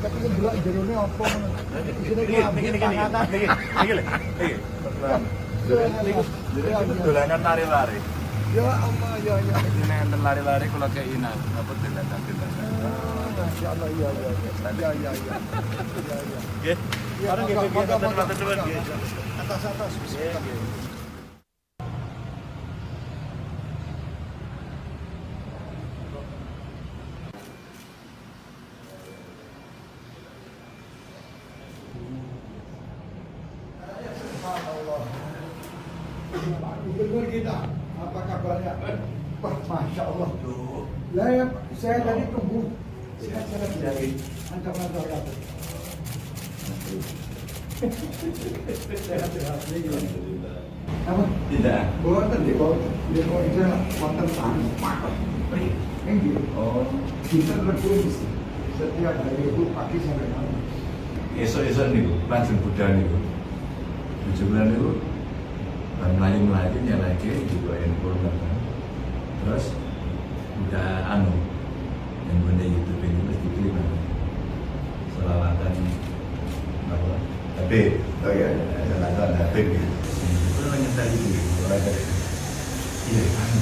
Tapi kan delok jerone apa ngono. Isine Niki niki niki niki niki lho. Niki. Niku dolanan lari-lari. Ya Allah ya ya. Ini enten lari-lari kula kei napa dolanan-dolanan. Masya Allah ya ya ya. Ya ya ya. Ya ya. Nggih. Ya, Bareng nggih, monggo, Bib, nggih, monggo, matur nuwun, nggih. Atas atas. Nggih, nggih. Subhanallah. Pak Gubernur kita, apa kabarnya? Wah, Masya Allah. Lah ya, saya tadi tunggu. Sehat-sehat dari kantor-kantor kabeh. Sehat-sehat. Apa? Tidak. Boten nggih, nggih kok ije wonten tamu. Nggih. Oh, Dinten Rebo mesti. Setiap hari itu pagi sampai malam. esok-esok niku langsung budal niku. Bojo kula niku bar mlayu-mlayu nyelehke juga handphone kan. Terus udah anu yang benda YouTube ini terus diklik kan. Selawatan apa? Habib, oh iya, selawatan Habib gitu. Itu nyetel itu, selawatan. Iya, anu.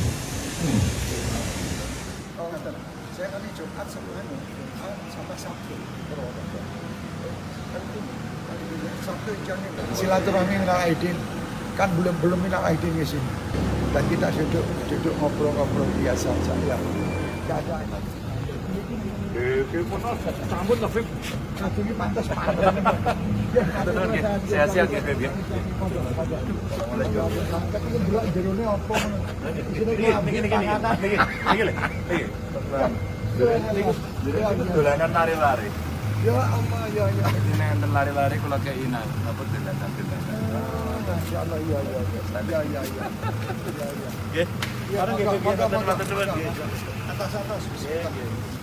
Oh, ngaten. Saya kan Jumat sama anu, Jumat sama Sabtu Purwokerto. Kan ini Sabtu jamnya silaturahmi minal aidin, kan belum belum minal aidin di sini. Dan kita duduk duduk ngobrol-ngobrol biasa saja ya. Tidak ada. Sampun to, Bib. Kadungnya pantas pantas. Sehat-sehat nggih, Bib ya. Tapi kan delok jerone apa ngono. Isine Niki niki niki niki niki lho. Niki. Niku dolanan lari-lari. Ya Allah ya ya. Ini enten lari-lari kula kei napa dolanan-dolanan. Masya Allah ya ya ya. Ya ya ya. Ya ya. Nggih. Ya, Bareng nggih, monggo, Bib, nggih, monggo, matur nuwun, monggo. nggih. Atas atas. Nggih, nggih.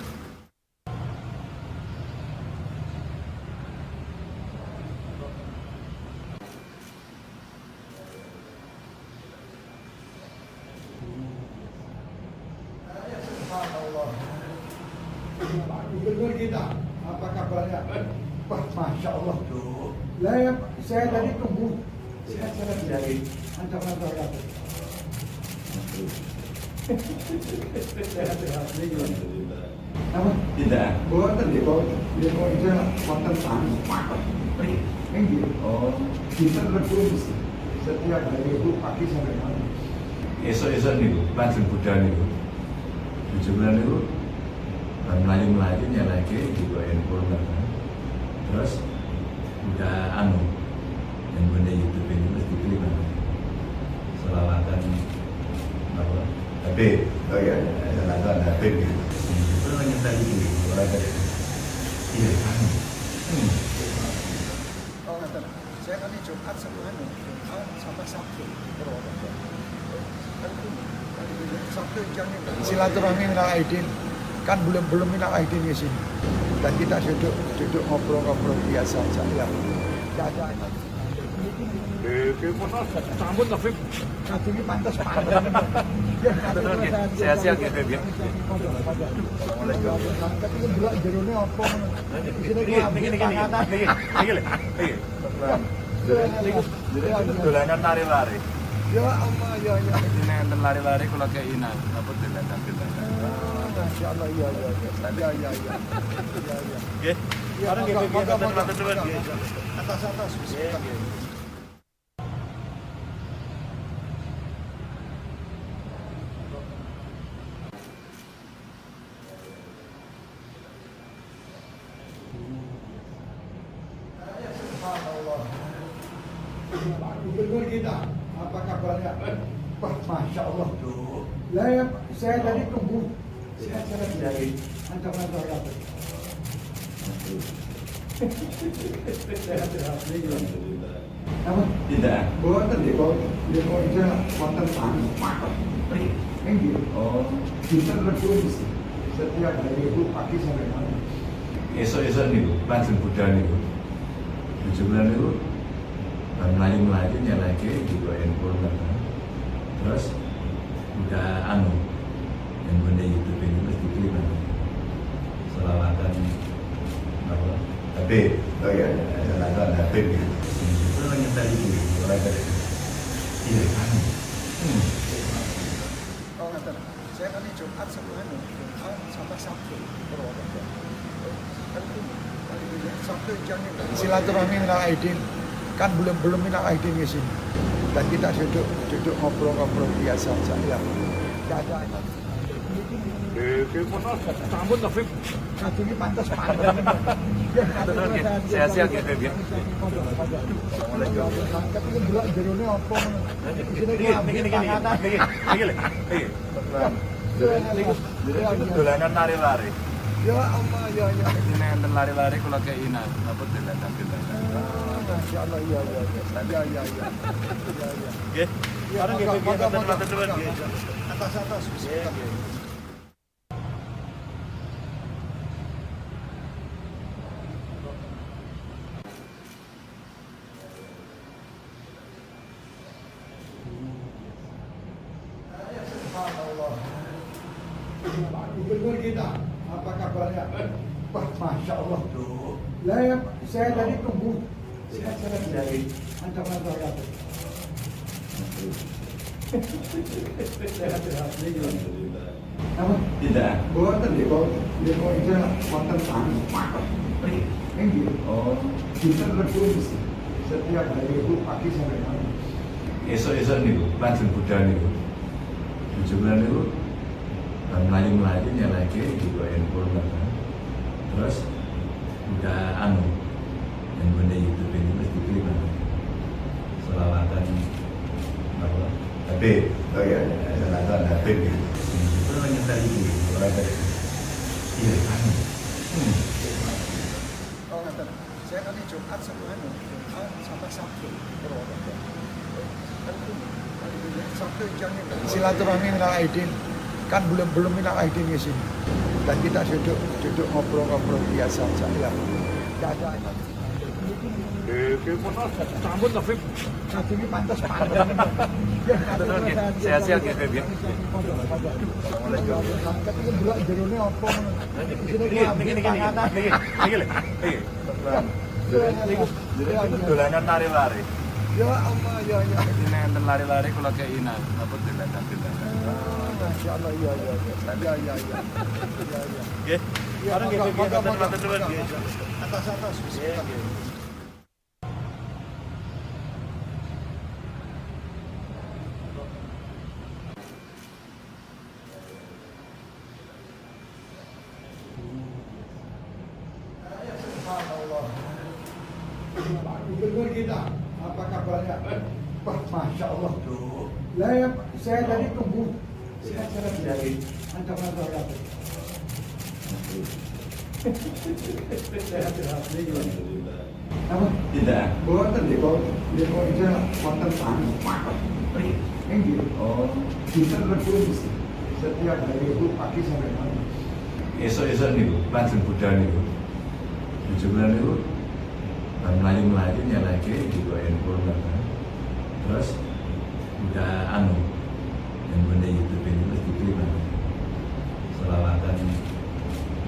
kita, apa kabarnya? Wah, Masya Allah. Lah, ya, saya tadi tunggu. Sehat-sehat dari antar-antar kabeh. Sehat-sehat niki. Apa? Tidak. Boten nggih, boten. Nggih kok itu wonten tamu. Nggih. Oh, Dinten Rebo mesti. Setiap hari Rebo pagi sampai malam. esuk-esuk niku lajeng budal niku. Bojo kula niku bar mlayu-mlayu nyelehke digo handphone kan. Terus buka anu handphone YouTube ini terus diklik kan. Selawatan apa? Habib. Oh iya, selawatan Habib gitu. Itu nyetel itu ora ada. Iya, anu. Oh, ngaten. Saya kan Jumat sama anu, Jumat sama Sabtu Purwokerto. Sabtu silaturahmi minal aidin kan belum belum minal aidin di sini dan kita duduk duduk ngobrol-ngobrol biasa aja ya. Tidak ada. Sambut Taufik. Satu ini pantas pantas. Sehat-sehat ya, Beb, ya. Tapi kan delok jerone apa ngono. Isine Niki niki niki niki niki lho. Niki. Niku dolanan lari-lari. Ya Allah ya ya. Ini enten lari-lari kula keinan, napa dolanan-dolanan. Masya Allah ya ya ya. Ya ya ya. Ya ya. Nggih. Ya, Bareng nggih, monggo, Beb, monggo, matur monggo. nuwun, nggih. Atas atas. Nggih, nggih. Subhanallah. Pak Gubernur kita, apa kabarnya? Wah, Masya Allah. Lah, ya, saya tadi tunggu. Sehat-sehat dari antar-antar kabeh. Sehat-sehat niki. Apa? Tidak. Boten nggih, boten. Nggih kok itu wonten tamu. Nggih. Oh, Dinten Rebo mesti. Setiap hari Rebo pagi sampai malam. esuk-esuk niku lajeng budal niku. Bojo kula niku bar mlayu-mlayu nyelehke digo handphone kan. Terus buka anu handphone YouTube ini terus diklik kan. Selawatan apa? Habib. Oh iya, selawatan Habib gitu. Itu nyetel itu ora ada. Iya, anu. Oh, ngaten. Saya kan Jumat sama anu, Jumat sama Sabtu Purwokerto. Sabtu silaturahmi minal aidin kan belum belum minal aidin di sini dan kita duduk duduk ngobrol-ngobrol biasa aja ya. Tidak ada. Sambut Taufik. Satu ini pantas pantas. Sehat-sehat ya, Beb, ya. Tapi kan delok jerone apa ngono. Isine Niki niki niki niki niki lho. Niki. Niku dolanan lari-lari. Ya Allah ya ya. Ini enten lari-lari kula keinan, napa dolanan-dolanan. Masya Allah ya ya ya. Ya ya ya. Ya ya. Nggih. Ya, Bareng nggih, monggo, Beb, monggo, matur monggo. nuwun, nggih. Atas atas. Nggih, nggih. Subhanallah. Pak Gubernur kita, apa kabarnya? Wah, Masya Allah. Lah, ya, saya tadi tunggu. Sehat-sehat dari antar-antar kabeh. Sehat-sehat niki. Apa? Tidak. Boten nggih, boten. Nggih kok itu wonten tamu. Nggih. Oh, Dinten Rebo mesti. Setiap hari Rebo pagi sampai malam. esuk-esuk niku lajeng budal niku. Bojo kula niku bar mlayu-mlayu nyelehke digo handphone kan. Terus buka anu handphone YouTube ini terus diklik kan. Selawatan apa? Habib. Oh iya, selawatan Habib gitu. Itu nyetel itu ora ada. Iya, anu. Oh, ngaten. Saya kan Jumat sama anu, Jumat sama Sabtu Purwokerto. Sabtu silaturahmi minal aidin kan belum belum minal aidin di sini dan kita duduk duduk ngobrol-ngobrol biasa aja ya. Tidak ada. Sampun to, Bib. Kadungi pantes pantes. Sehat-sehat nggih, Bib, ya. Tapi ndelok jerone apa ngono. Isine Niki niki niki niki niki lho. Niki. Niku niku dolanan lari-lari. Ya Allah ya ya. Ini enten lari-lari kula kei napa dolanan-dolanan. Masya Allah ya ya ya. Ya ya ya. Ya ya. Nggih. Ya, Bareng nggih, Bib, monggo, nggih, monggo, matur nuwun, nggih. Atas atas. Nggih, nggih. Subhanallah. Pak Gubernur kita, apa kabarnya? Wah, Masya Allah. Lah ya, saya tadi tunggu. Sehat-sehat dari ancaman saya. Sehat-sehat. Apa? Tidak. Boten nggih, kok nggih kok ijeh wonten tamu. Nggih. Oh, Dinten Rebo mesti. Setiap hari itu pagi sampai malam. esok-esok niku lajeng budal niku. Bojo kula niku bar mlayu-mlayu nyelehke digo handphone ngoten. Terus udah anu handphone YouTube ini terus diterima. Selawatan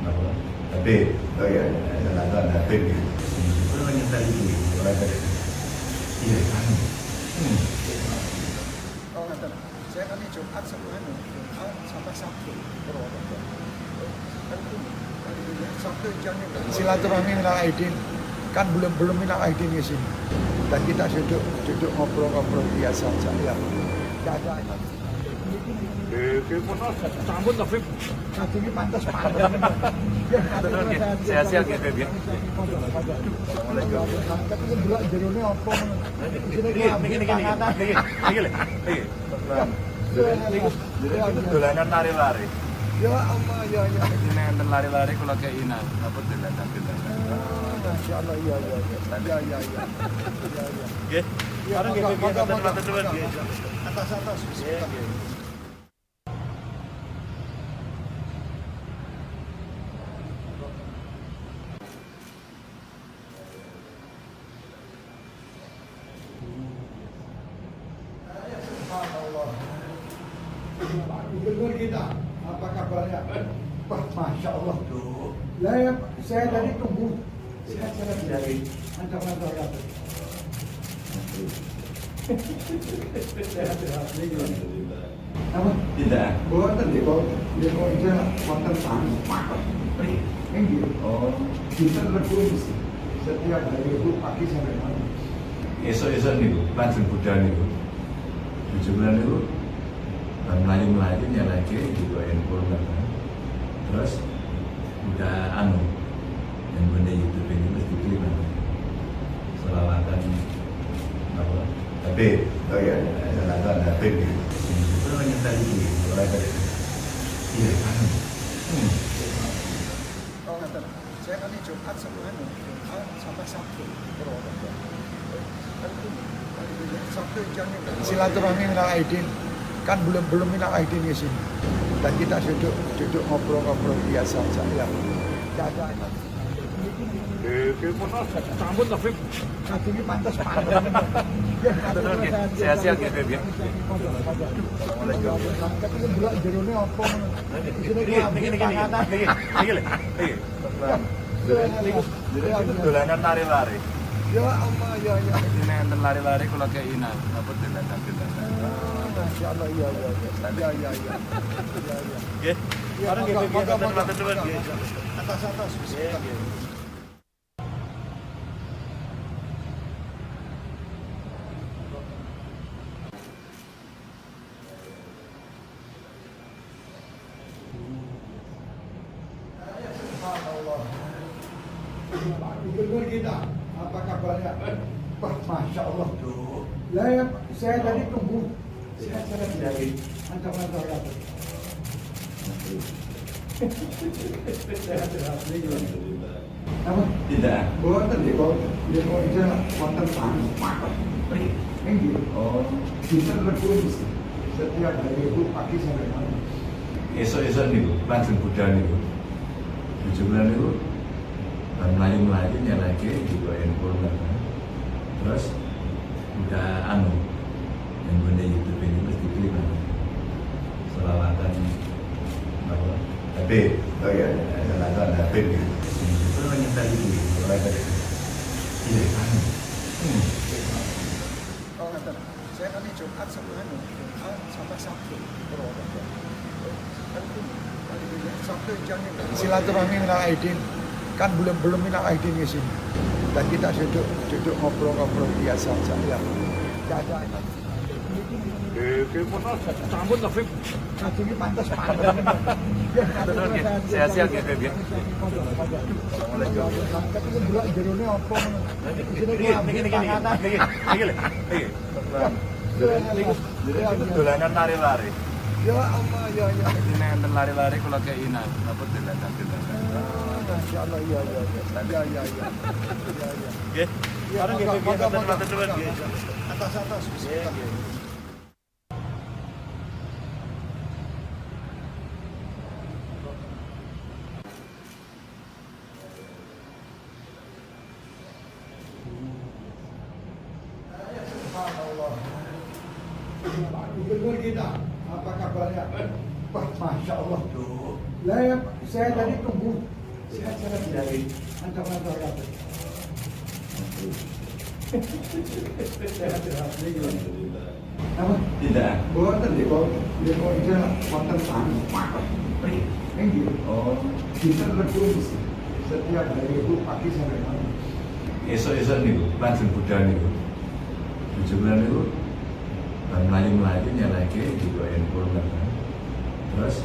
apa? Habib. Oh iya, selawatan Habib gitu. Kulo nyetel iki, ora ada. Iya, anu. Hmm. Oh, ngaten. Saya kan Jumat sama anu, Jumat sampai Sabtu Purwokerto. Kan Sabtu jamnya silaturahmi minal aidin kan belum belum minal aidin di sini. Dan kita duduk duduk ngobrol-ngobrol biasa saja ya. Tidak ada. Sampun to, Bib. Kadungi pantes pantes. Sehat-sehat nggih, Bib, ya. Tapi ndelok jerone apa ngono. Isine Niki niki niki niki niki lho. Niki. Niku niku dolanan lari-lari. Ya Allah ya ya. Ini enten lari-lari kula kei napa dolanan-dolanan. Masya Allah ya ya ya. Ya ya ya. Ya ya. Nggih. Ya, Bareng nggih, monggo, Bib, nggih, monggo, matur nuwun, nggih. Atas atas. Nggih, nggih. Subhanallah. Pak Gubernur kita, apa kabarnya? Wah, Masya Allah. Lah ya, saya tadi tunggu. Sehat-sehat dari ancaman saya. Sehat-sehat. Apa? Tidak. Boten nggih, kok nggih kok ijeh wonten tamu. Nggih. Oh, Dinten Rebo mesti. Setiap hari itu pagi sampai malam. esok-esok niku lajeng budal niku. Bojo kula niku bar mlayu-mlayu nyelehke digo handphone ngoten. Terus udah anu handphone YouTube ini terus diterima. Selawatan apa? Habib. Oh iya, selawatan Habib gitu. Kulo nyetel iki, ora ada. Iya, anu. Hmm. Oh, ngaten. Saya kan Jumat sama anu, Jumat sampai Sabtu Purwokerto. Kan Sabtu jamnya silaturahmi minal aidin kan belum belum minal aidin di sini. Dan kita duduk duduk ngobrol-ngobrol biasa saja ya. Tidak ada. Sampun to, Bib. Kadungi pantes pantes. Sehat-sehat nggih, Bib, ya. Tapi ndelok jerone apa ngono. Isine Niki niki niki niki niki lho. Niki. Niku niku dolanan lari-lari. Ya Allah ya ya. Ini enten lari-lari kula kei napa dolanan-dolanan. Masya Allah ya ya ya. Ya ya ya. Ya ya. Nggih. Ya, Bareng nggih, monggo, Bib, nggih, monggo, matur nuwun, nggih. Atas atas. Nggih, nggih. Subhanallah. Pak Gubernur kita, apa kabarnya? Wah, Masya Allah. Lah ya, saya tadi tunggu. Sehat-sehat dari ancaman saya. Sehat-sehat. Apa? Tidak. Boten nggih, kok nggih kok ijeh wonten tamu. Nggih. Oh, Dinten Rebo mesti. Setiap hari itu pagi sampai malam. esok-esok niku lajeng budal niku. Bojo kula niku bar mlayu-mlayu nyelehke digo handphone ngoten. Terus udah anu yang benda YouTube ini terus diklik anu. Selawatan apa? Habib. Oh iya, selawatan Habib gitu. Itu nyetel itu. Iya, anu. Oh, ngaten. Saya kan Jumat sama anu, Jumat sama Sabtu Purwokerto. Kan Sabtu jangan silaturahmi minal aidin. Kan belum belum minal aidin di sini. Dan kita duduk duduk ngobrol-ngobrol biasa saja ya. Tidak ada. Sampun to, Bib. Ini pantas pantas. Sehat-sehat nggih, Bib, ya. Tapi delok jerone apa ngono. Isine Niki niki niki niki niki lho. Niki. Niku niku dolanan lari-lari. Ya Allah ya ya. Ini enten lari-lari kula kei napa dolanan-dolanan. Masya Allah ya ya ya. Ya ya ya. Ya ya. Nggih. Ya, Bareng nggih, Bib, monggo, nggih, monggo, matur nuwun, nggih. Atas atas. Nggih, nggih. Subhanallah. Pak Gubernur kita, apa kabarnya? Wah, Masya Allah. Lah, ya, saya tadi tunggu. Sehat-sehat dari kantor-kantor kabeh. Sehat-sehat. Apa? Tidak. Boten nggih, kok nggih kok ija wonten tamu. Nggih. Oh, Dinten Rebo setiap hari Rebo pagi sampai malam. esok-esok niku langsung budal niku. Bojo kula niku bar mlayu-mlayu nyeleke juga handphone kan. Terus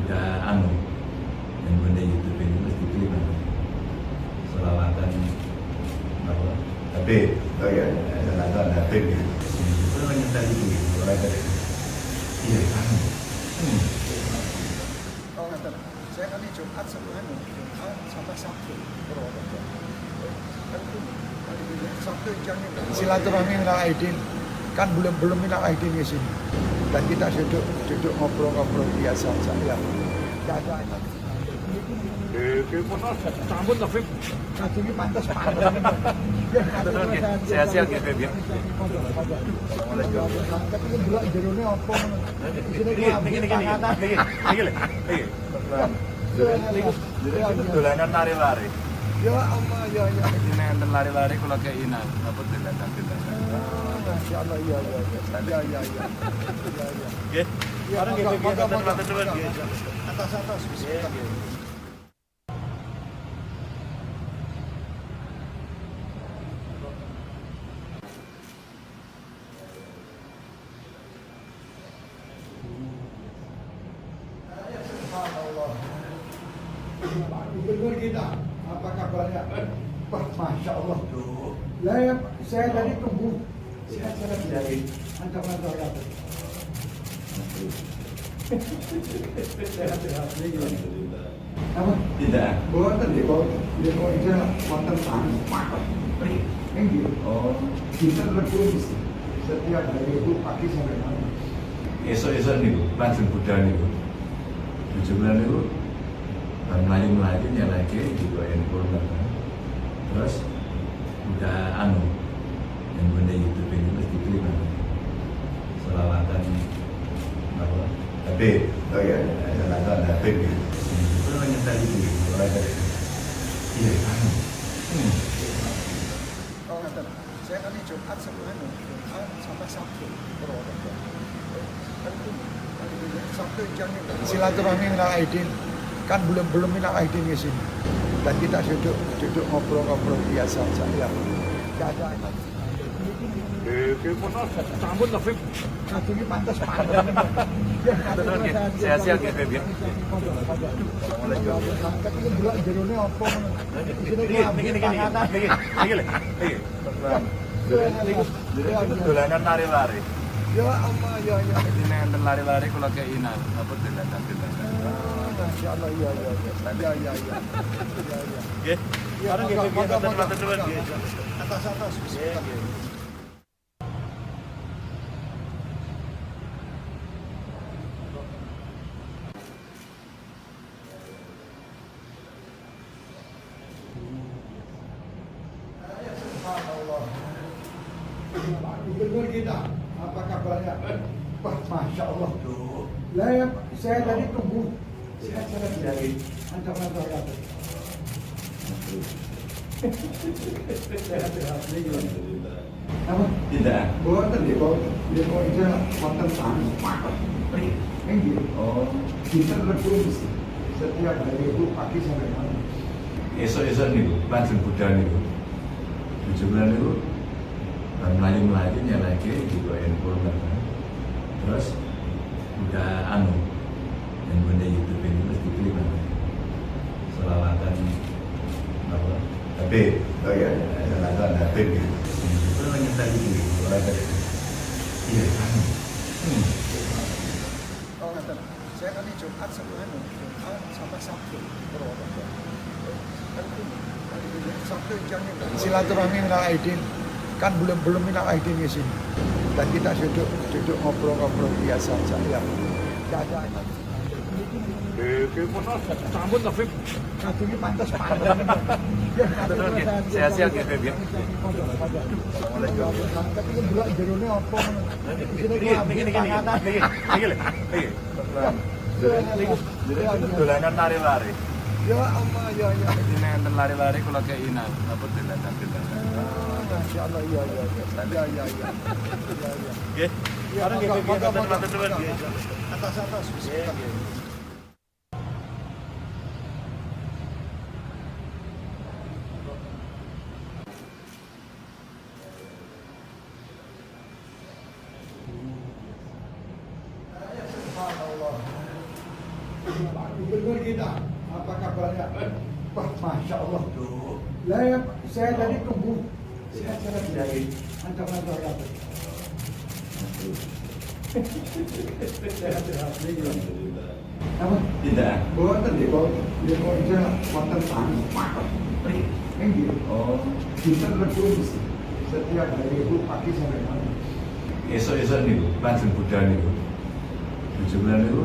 udah anu yang benda YouTube ini terus diklik anu. Selawatan apa? Habib. Oh iya, selawatan Habib gitu. Itu nyetel itu. Iya, anu. Oh, ngaten. Saya kan Jumat sama anu, Jumat sama Sabtu Purwokerto. Kan Sabtu jangan silaturahmi minal aidin. Kan belum belum minal aidin di sini. Dan kita duduk duduk ngobrol-ngobrol biasa saja ya. Tidak ada. Sampun to, Bib. Ini pantas pantas. Sehat-sehat nggih, Bib, ya. Tapi delok jerone apa ngono. Isine Niki niki niki niki niki lho. Niki. Niku niku dolanan lari-lari. Ya Allah ya ya. Ini enten lari-lari kula kei napa dolanan-dolanan. Masya Allah ya ya ya. Ya ya ya. Ya ya. Nggih. Ya, Bareng nggih, monggo, Bib, nggih, monggo, matur nuwun, monggo. nggih. Atas atas. Nggih, nggih. Subhanallah. Pak Gubernur kita, apa kabarnya? Wah, Masya Allah. Lah, ya, saya tadi tunggu. Sehat-sehat dari kantor-kantor kabeh. Sehat-sehat. Apa? Tidak. Boten nggih, kok nggih kok ija wonten tamu. Nggih. Oh, Dinten Rebo setiap hari Rebo pagi sampai malam. esok-esok niku langsung budal niku. Bojo kula niku bar mlayu-mlayu nyeleke juga handphone kan. Terus udah anu yang benda YouTube ini terus diklik anu. Selawatan apa? Habib. Oh iya, selawatan Habib gitu. Itu nyetel itu. Iya, anu. Oh, ngaten. Saya kan Jumat sama anu, Jumat sama Sabtu Purwokerto. Kan Sabtu jangan silaturahmi minal aidin. Kan belum belum minal aidin di sini. Dan kita duduk duduk ngobrol-ngobrol biasa saja ya. Tidak ada. Sampun to, Bib. Ini pantas pantas. Sehat-sehat nggih, Bib, ya. Tapi delok jerone apa ngono. Isine Niki niki niki niki niki lho. Niki. Niku niku dolanan lari-lari. Ya Allah ya ya. Ini enten lari-lari kula kei napa dolanan-dolanan. Masya Allah ya ya ya. Ya ya ya. Ya ya. Nggih. Ya, Bareng nggih, monggo, Bib, nggih, monggo, matur nuwun, nggih. Atas atas. Nggih, nggih. Subhanallah. Wah, Masya Allah. Lah ya, saya tadi tunggu. Sehat-sehat dari ancaman saya. Sehat-sehat. Apa? Tidak. Boten nggih, boten. Nggih kok ija wonten tamu. Nggih. Oh, Dinten Rebo mesti. Setiap hari itu pagi sampai malam. esok-esok niku lajeng budal niku. Bojo kula niku bar mlayu-mlayu nyelehke digo handphone ngoten. Terus buka anu handphone YouTube ini terus dipilih mana? Selawatan apa? Habib. Oh iya, selawatan Habib gitu. Itu nyetel iki ora ada. Iya, anu. Oh, ngaten. Saya kan Jumat sama anu, Jumat sama Sabtu Purwokerto. Kan Sabtu jamnya silaturahmi minal aidin. Kan belum belum minal aidin di sini. Dan kita duduk duduk ngobrol-ngobrol biasa saja ya. Tidak ada. Sampun to, Bib. Kadungnya pantas pantas. Sehat-sehat ya, Bib, ya. Tapi yang delok jerone apa ngono. Isine Niki niki niki niki niki lho. Niki. Niku dolanan lari-lari. Ya Allah ya ya. Ini enten lari-lari kula keinan, napa dolanan-dolanan. Masya Allah ya ya ya. Ya ya ya. Ya ya. Nggih. Ya, Bareng nggih, Bib, monggo, monggo, matur nuwun, nggih. Atas atas. Nggih, nggih. Subhanallah. Pak Gubernur kita, apa kabarnya? Wah, Masya Allah. Lah ya, saya tadi tunggu. Sehat-sehat dari ancaman saya. Sehat-sehat. Apa? Tidak. Boten nggih, boten. Nggih kok ija wonten tamu. Nggih. Oh, Dinten Rebo mesti. Setiap hari itu pagi sampai malam. esok-esok niku lajeng budal niku. Bojo kula niku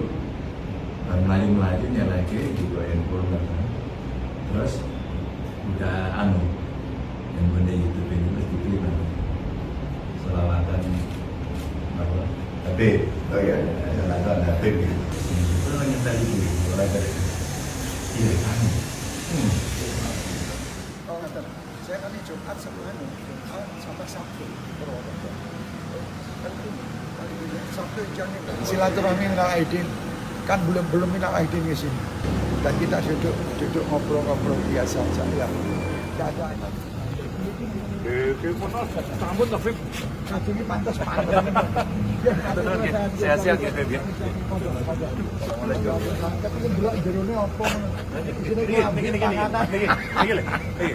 bar mlayu-mlayu nyelehke digo handphone ngoten. Terus buka anu handphone YouTube ini terus dipilih mana? Selawatan apa? Habib. Oh iya, selawatan Habib gitu. Itu nyetel iki ora ada. Iya, anu. Oh, ngaten. Saya kan Jumat sama anu, Jumat sama Sabtu Purwokerto. Kan Sabtu jamnya silaturahmi minal aidin. Kan belum belum minal aidin di sini. Dan kita duduk duduk ngobrol-ngobrol biasa saja ya. Tidak ada. Sampun to, Bib. Kadungnya pantas pantas. Sehat-sehat ya, Bib, ya. Tapi yang delok jerone apa ngono. Isine Niki niki niki niki niki lho. Niki.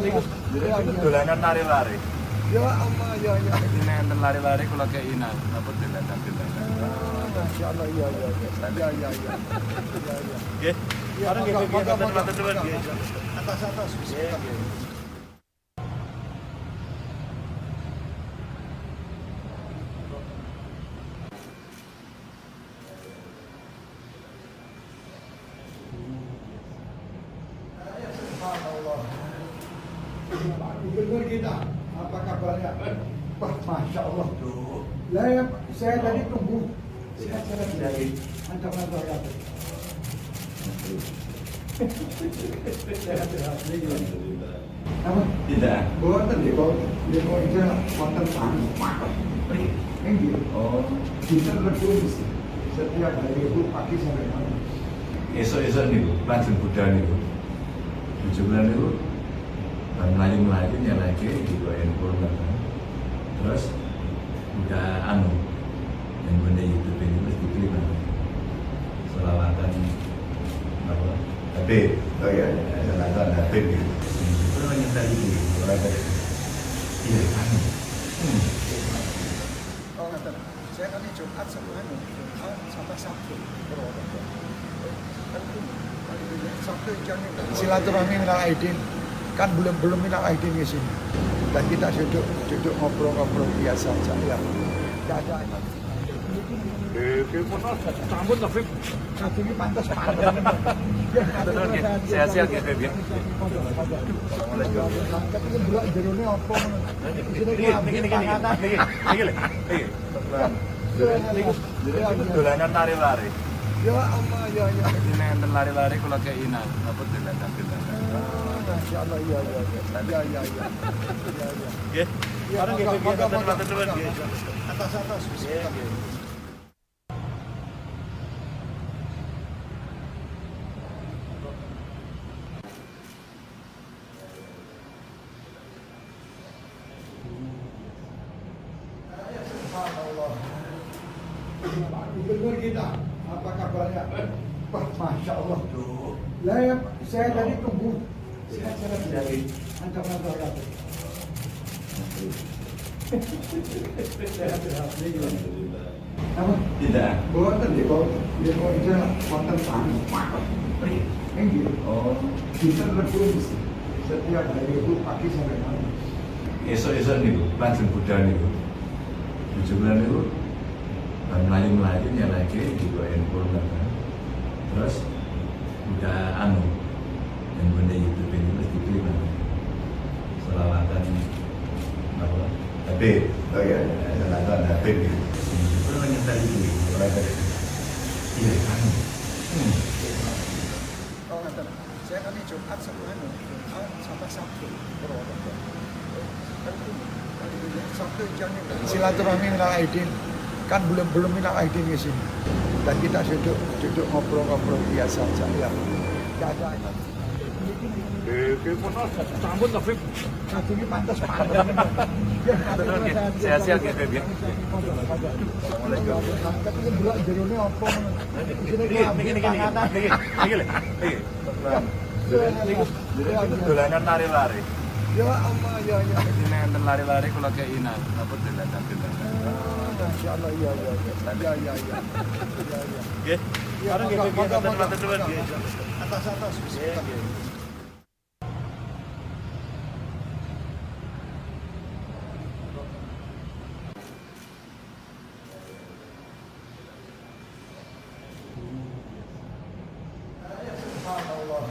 Niku dolanan lari-lari. Ya Allah ya ya. Ini enten lari-lari kula keinan, napa dolanan-dolanan. Masya Allah ya ya ya. Ya ya ya. Ya ya. Nggih. Ya, Bareng nggih, monggo, Bib, monggo, matur nuwun, monggo. nggih. Atas atas. Nggih, nggih. Subhanallah. Pak Gubernur kita, apa kabarnya? Wah, Masya Allah. Lah ya, saya tadi tunggu. Sehat-sehat dari ancaman saya. Sehat-sehat. Apa? Tidak. Boten nggih, boten. Nggih kok ija wonten tamu. Nggih. Oh, Dinten Rebo mesti. Setiap hari itu pagi sampai malam. esok-esok niku lajeng budal niku. Bojo kula niku bar mlayu-mlayu nyelehke digo handphone ngoten. Terus buka anu handphone YouTube ini terus dipilih mana? Selawatan apa? Habib. Oh iya, selawatan Habib gitu. Itu nyetel iki ora ada. Iya, anu. Oh, ngaten. Saya kan Jumat sama anu, Jumat sama Sabtu Purwokerto. Kan Sabtu jamnya silaturahmi minal aidin. Kan belum belum minal aidin di sini. Dan kita duduk duduk ngobrol-ngobrol biasa saja ya. Tidak ada. Sampun to, Bib. Kadungnya pantas pantas. Sehat-sehat ya, Bib, ya. Tapi yang delok jerone apa ngono. Isine Niki niki niki niki niki lho. Niki. Niku dolanan lari-lari. Ya Allah, ya ya. Jadi nek enten lari-lari kula kei napa dolanan-dolanan. Masya Allah, iya iya iya. Iya iya iya. Iya iya. Nggih. Ya, Bareng nggih, monggo, nggih, monggo, matur nuwun, monggo. nggih. Atas atas. Nggih, nggih. Subhanallah. Pak Gubernur kita, apa kabarnya? Wah, Masya Allah. Lah, ya, saya tadi tunggu. Sehat-sehat dari ancaman rakyat. Sehat-sehat. Apa? Tidak. Boten nggih, boten. Nggih, boten wonten tamu. Nggih. Oh, Dinten Rebo setiap hari Rebo pagi sampai malam. esok-esok niku lajeng budal niku. Bojo kula niku bar mlayu-mlayu nyeleke digo handphone kan. Terus buka anu handphone YouTube ini terus dipilih kan. Selawatan apa? Habib. Oh iya, selawatan Habib gitu. Terus nyetel itu gitu. Iya, anu. Oh, ngaten. Saya kan Jumat sama anu, Jumat sama Sabtu Purwokerto. Kan Sabtu jamnya silaturahmi minal aidin. Kan belum belum minal aidin di sini. Dan kita duduk duduk ngobrol-ngobrol biasa saja ya. Tidak ada. Sampun to, Bib. Kadungnya pantas pantas. Sehat-sehat nggih, Bib, ya. Assalamualaikum. Tapi delok jerone apa ngono. Isine Niki niki niki niki niki lho. Niki. Niku dolanan lari-lari. Ya Allah, ya ya. Jadi nek enten lari-lari kula kei napa dolanan-dolanan. Masya Allah, iya iya iya. Iya iya iya. Iya iya. Nggih. Ya, Bareng nggih, monggo, nggih, monggo, matur nuwun, monggo. nggih. Atas atas. Nggih, nggih. Subhanallah.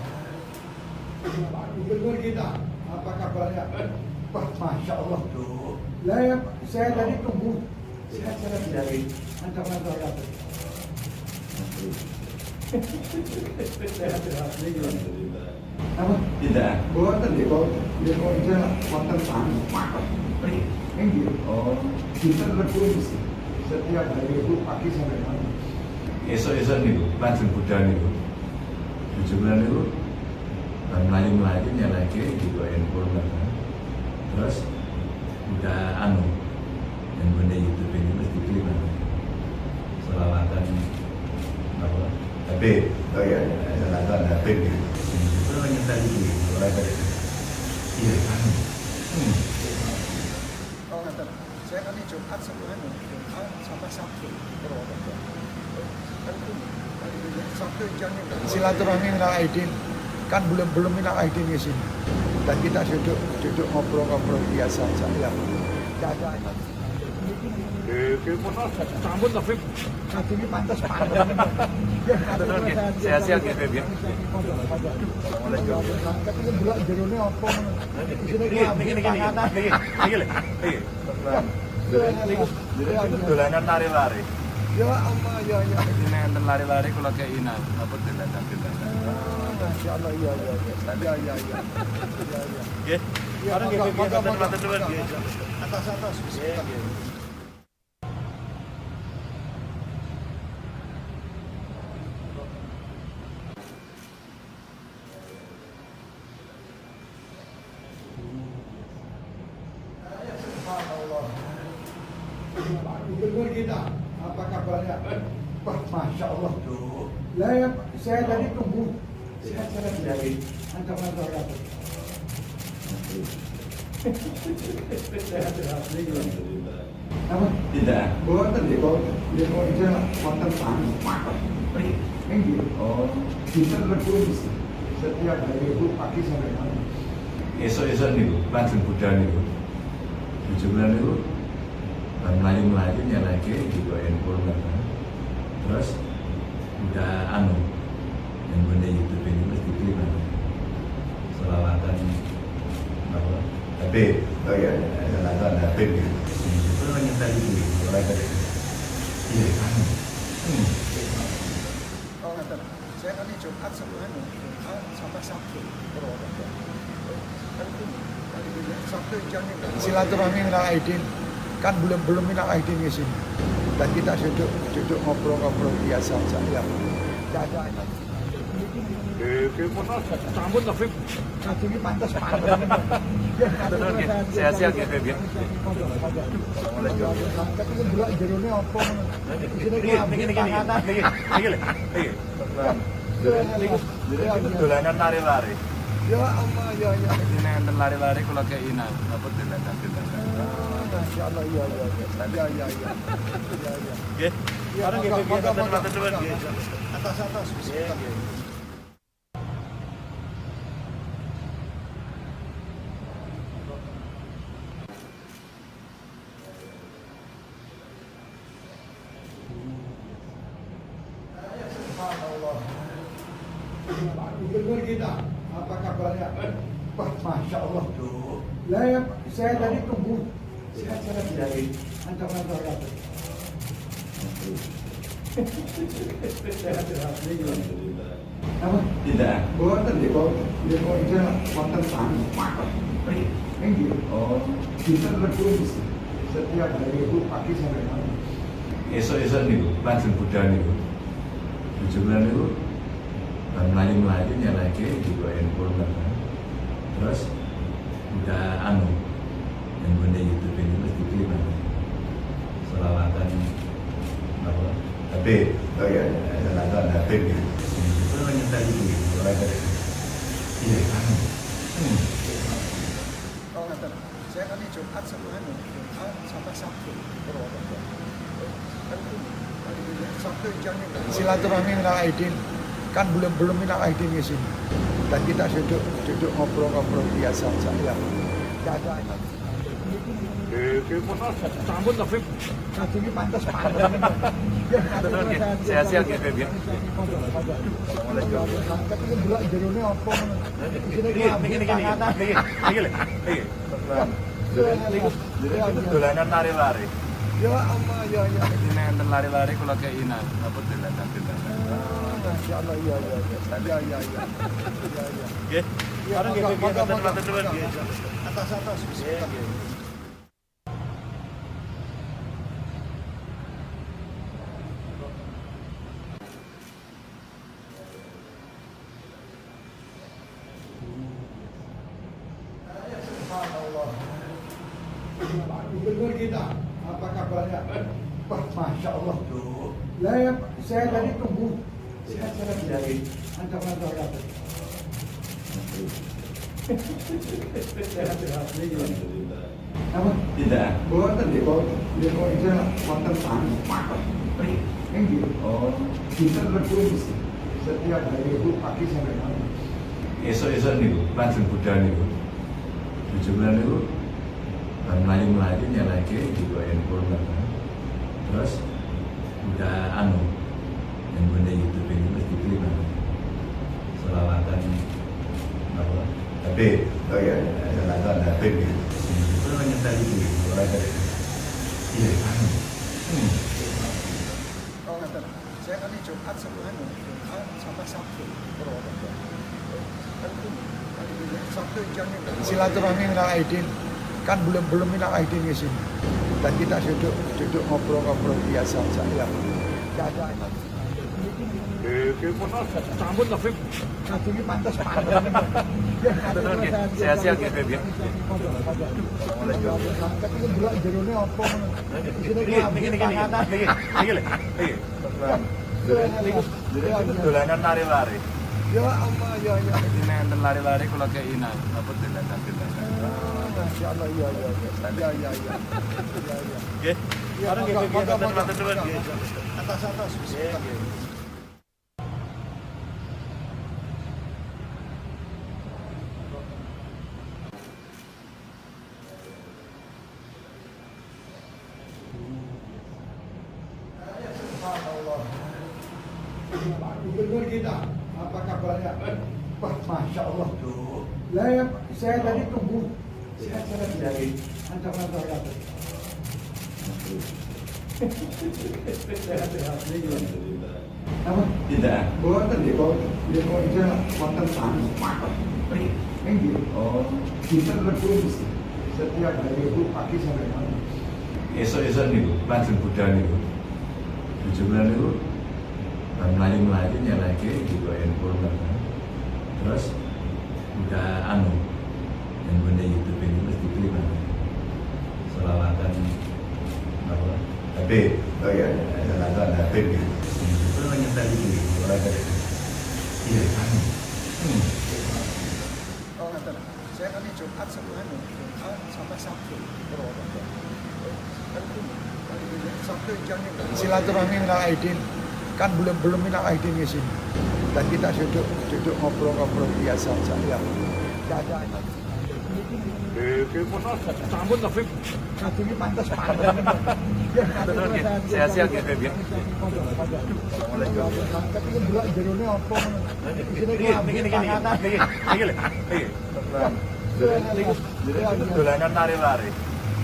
Pak Gubernur kita, apa kabarnya? Wah, Masya Allah. Lah, ya, saya tadi tunggu. Sehat-sehat dari ancaman rakyat. Sehat-sehat. Apa? Tidak. Boten nggih, boten. Nggih, boten wonten tamu. Nggih. Oh, Dinten Rebo setiap hari Rebo pagi sampai malam. esok-esok niku lajeng budal niku. Bojo kula niku bar mlayu-mlayu nyeleke digo handphone kan. Terus buka anu handphone YouTube ini terus dipilih kan. Selawatan apa? Habib. Oh iya, selawatan Habib gitu. Terus nyetel itu gitu. Iya, anu. Oh, ngaten. Saya kan Jumat sama anu, Jumat sama Sabtu Purwokerto. Kan Sabtu jamnya silaturahmi minal aidin. Kan belum belum minal aidin di sini. Dan kita duduk duduk ngobrol-ngobrol biasa saja ya. Tidak ada. Sampun to, Bib. Kadungnya pantas pantas. Nggih. Sehat-sehat nggih, Bib, ya. Assalamualaikum. Tapi delok jerone apa ngono. Isine Niki niki niki niki niki lho. Niki. Niku dolanan lari-lari. Ya Allah, ya ya. Jadi nek enten lari-lari kula kei napa dolanan-dolanan. Masya Allah, iya iya iya. Iya iya iya. Iya iya. Nggih. Ya, Bareng nggih, monggo, nggih, monggo, matur nuwun, monggo. nggih. Atas atas. Nggih, nggih. Subhanallah. Pak Gubernur kita, apa kabarnya? Wah, Masya Allah. Lah, ya, saya tadi tunggu. Sehat-sehat dari ancaman rakyat. Sehat-sehat. Apa? Tidak. Boten nggih, boten. Nggih, boten wonten tamu. Nggih. Oh, Dinten Rebo setiap hari Rebo pagi sampai malam. esok-esok niku lajeng budal niku. Bojo kula niku bar mlayu-mlayu nyeleke digo handphone kan. Terus buka anu handphone YouTube ini terus dipilih kan. Selawatan apa? Habib. Oh iya, selawatan Habib gitu. Terus nyetel itu gitu. Saya kan Jumat sama anu, Jumat sama Sabtu Purwokerto. Kan Sabtu jangan silaturahmi minal aidin, kan belum belum minal aidin di sini. Dan kita duduk duduk ngobrol-ngobrol biasa saja. Ya. Tidak ada. Sampun to, Bib. Kadungi pantas pantas. Sehat-sehat nggih, Bib ya. Tapi delok jerone apa ngono. Isine Niki niki niki niki niki lho. Niki. Niku dolanan lari-lari. Ya Allah ya ya. Ini nek enten lari-lari kula kei napa dolanan-dolanan. Masya Allah ya ya ya. Ya ya ya. Ya ya. Nggih. Ya, Bareng nggih, Bib, monggo, monggo, matur nuwun, nggih. Atas atas. Nggih, nggih. Subhanallah. Pak Gubernur kita, apa kabarnya? Wah, Masya Allah. Lah ya, saya tadi tunggu. Sehat-sehat dari kantor-kantor apa? Sehat-sehat. Apa? Tidak. Boten nggih, kok nggih kok ije wonten tamu. Nggih. Oh, Dinten Rebo setiap hari itu pagi sampai malam. esuk-esuk niku langsung budal niku. Bojo kula niku bar mlayu-mlayu nyelehke digo handphone kan. Terus udah anu handphone YouTube ini terus diklik kan. Selawatan apa? Habib. Oh iya, selawatan Habib gitu. Itu nyetel itu gitu. Iya, anu. Oh, ngaten. Saya kan Jumat sama anu, Jumat sama Sabtu Purwokerto. Kan Sabtu jangan silaturahmi minal aidin, kan belum belum minal aidin di sini. Dan kita duduk duduk ngobrol-ngobrol biasa saja. Ya. Tidak ada. Sampun to, Bib. Kadungi pantas pantas. Sehat-sehat nggih, Bib ya. Tapi delok jerone apa ngono. Isine Niki niki niki niki niki lho. Niki. Niku dolanan lari-lari. Ya Allah ya ya. Ini nek enten lari-lari kula kei napa dolanan-dolanan. Masya Allah ya ya ya. Ya ya ya. Ya ya. Nggih. Ya, Bareng nggih, monggo, Bib, monggo, matur nuwun, monggo. nggih. Atas atas. Nggih, nggih. Subhanallah. Pak Gubernur kita, apa kabarnya? Wah, Masya Allah. Lah ya, saya tadi tunggu. Sehat-sehat dari kantor-kantor apa? Sehat-sehat. Apa? Tidak. Boten nggih, kok nggih kok ije wonten tamu. Nggih. Oh, Dinten Rebo setiap hari itu pagi sampai malam. esuk-esuk niku langsung budal niku. Bojo kula niku bar mlayu-mlayu nyelehke digo handphone kan. Terus udah anu handphone YouTube ini terus diklik kan. Selawatan apa? Habib. Oh iya, selawatan Habib gitu. Itu nyetel itu gitu. Iya, anu. Oh, ngaten. Saya kan Jumat sama anu, Jumat sama Sabtu Purwokerto. Kan Sabtu jangan silaturahmi minal aidin, kan belum belum minal aidin di sini. Dan kita duduk duduk ngobrol-ngobrol biasa saja. Ya. Tidak ada. Sampun to, Bib. Kadungi pantas pantas. Sehat-sehat nggih, Bib ya. Tapi delok jerone apa ngono. Isine Niki niki niki niki niki lho. Niki. Niku dolanan lari-lari. Ya Allah ya ya. Ini nek enten lari-lari kula kei napa dolanan-dolanan. Masya Allah ya ya ya. Ya ya ya. Ya ya. Nggih. Ya, Bareng nggih, monggo, Bib, monggo, matur nuwun, monggo. nggih. Atas atas. Nggih, nggih. Subhanallah. Pak Gubernur kita, apa kabarnya? Wah, Masya Allah. Lah ya, saya tadi tunggu. Sehat-sehat dari kantor-kantor apa? Sehat-sehat. Apa? Tidak. Boten nggih, boten. Nggih kok wonten tamu. Nggih. Oh, Dinten Rebo mesti. Setiap hari Rebo pagi sampai malam. esok-esok niku lajeng budal niku. Bojo kula niku bar mlayu-mlayu nyelehke digo handphone kan. Terus udah anu handphone YouTube ini mesti dibeli kan. Selawatan apa? Habib. Oh iya, selawatan Habib gitu. Itu nyetel itu ora ada. Iya, anu. Oh, ngaten. Saya kan Jumat sama anu, Jumat sama Sabtu Purwokerto. Sabtu silaturahmi minal aidin kan belum belum minal aidin di sini dan kita duduk duduk ngobrol-ngobrol biasa saja ya tidak ada. Sampun to, Bib. Kadungnya pantas pantas. Sehat-sehat ya, Bib, ya. Tapi kan delok jerone apa ngono. Isine Niki niki niki niki niki lho. Niki. Niku dolanan lari-lari.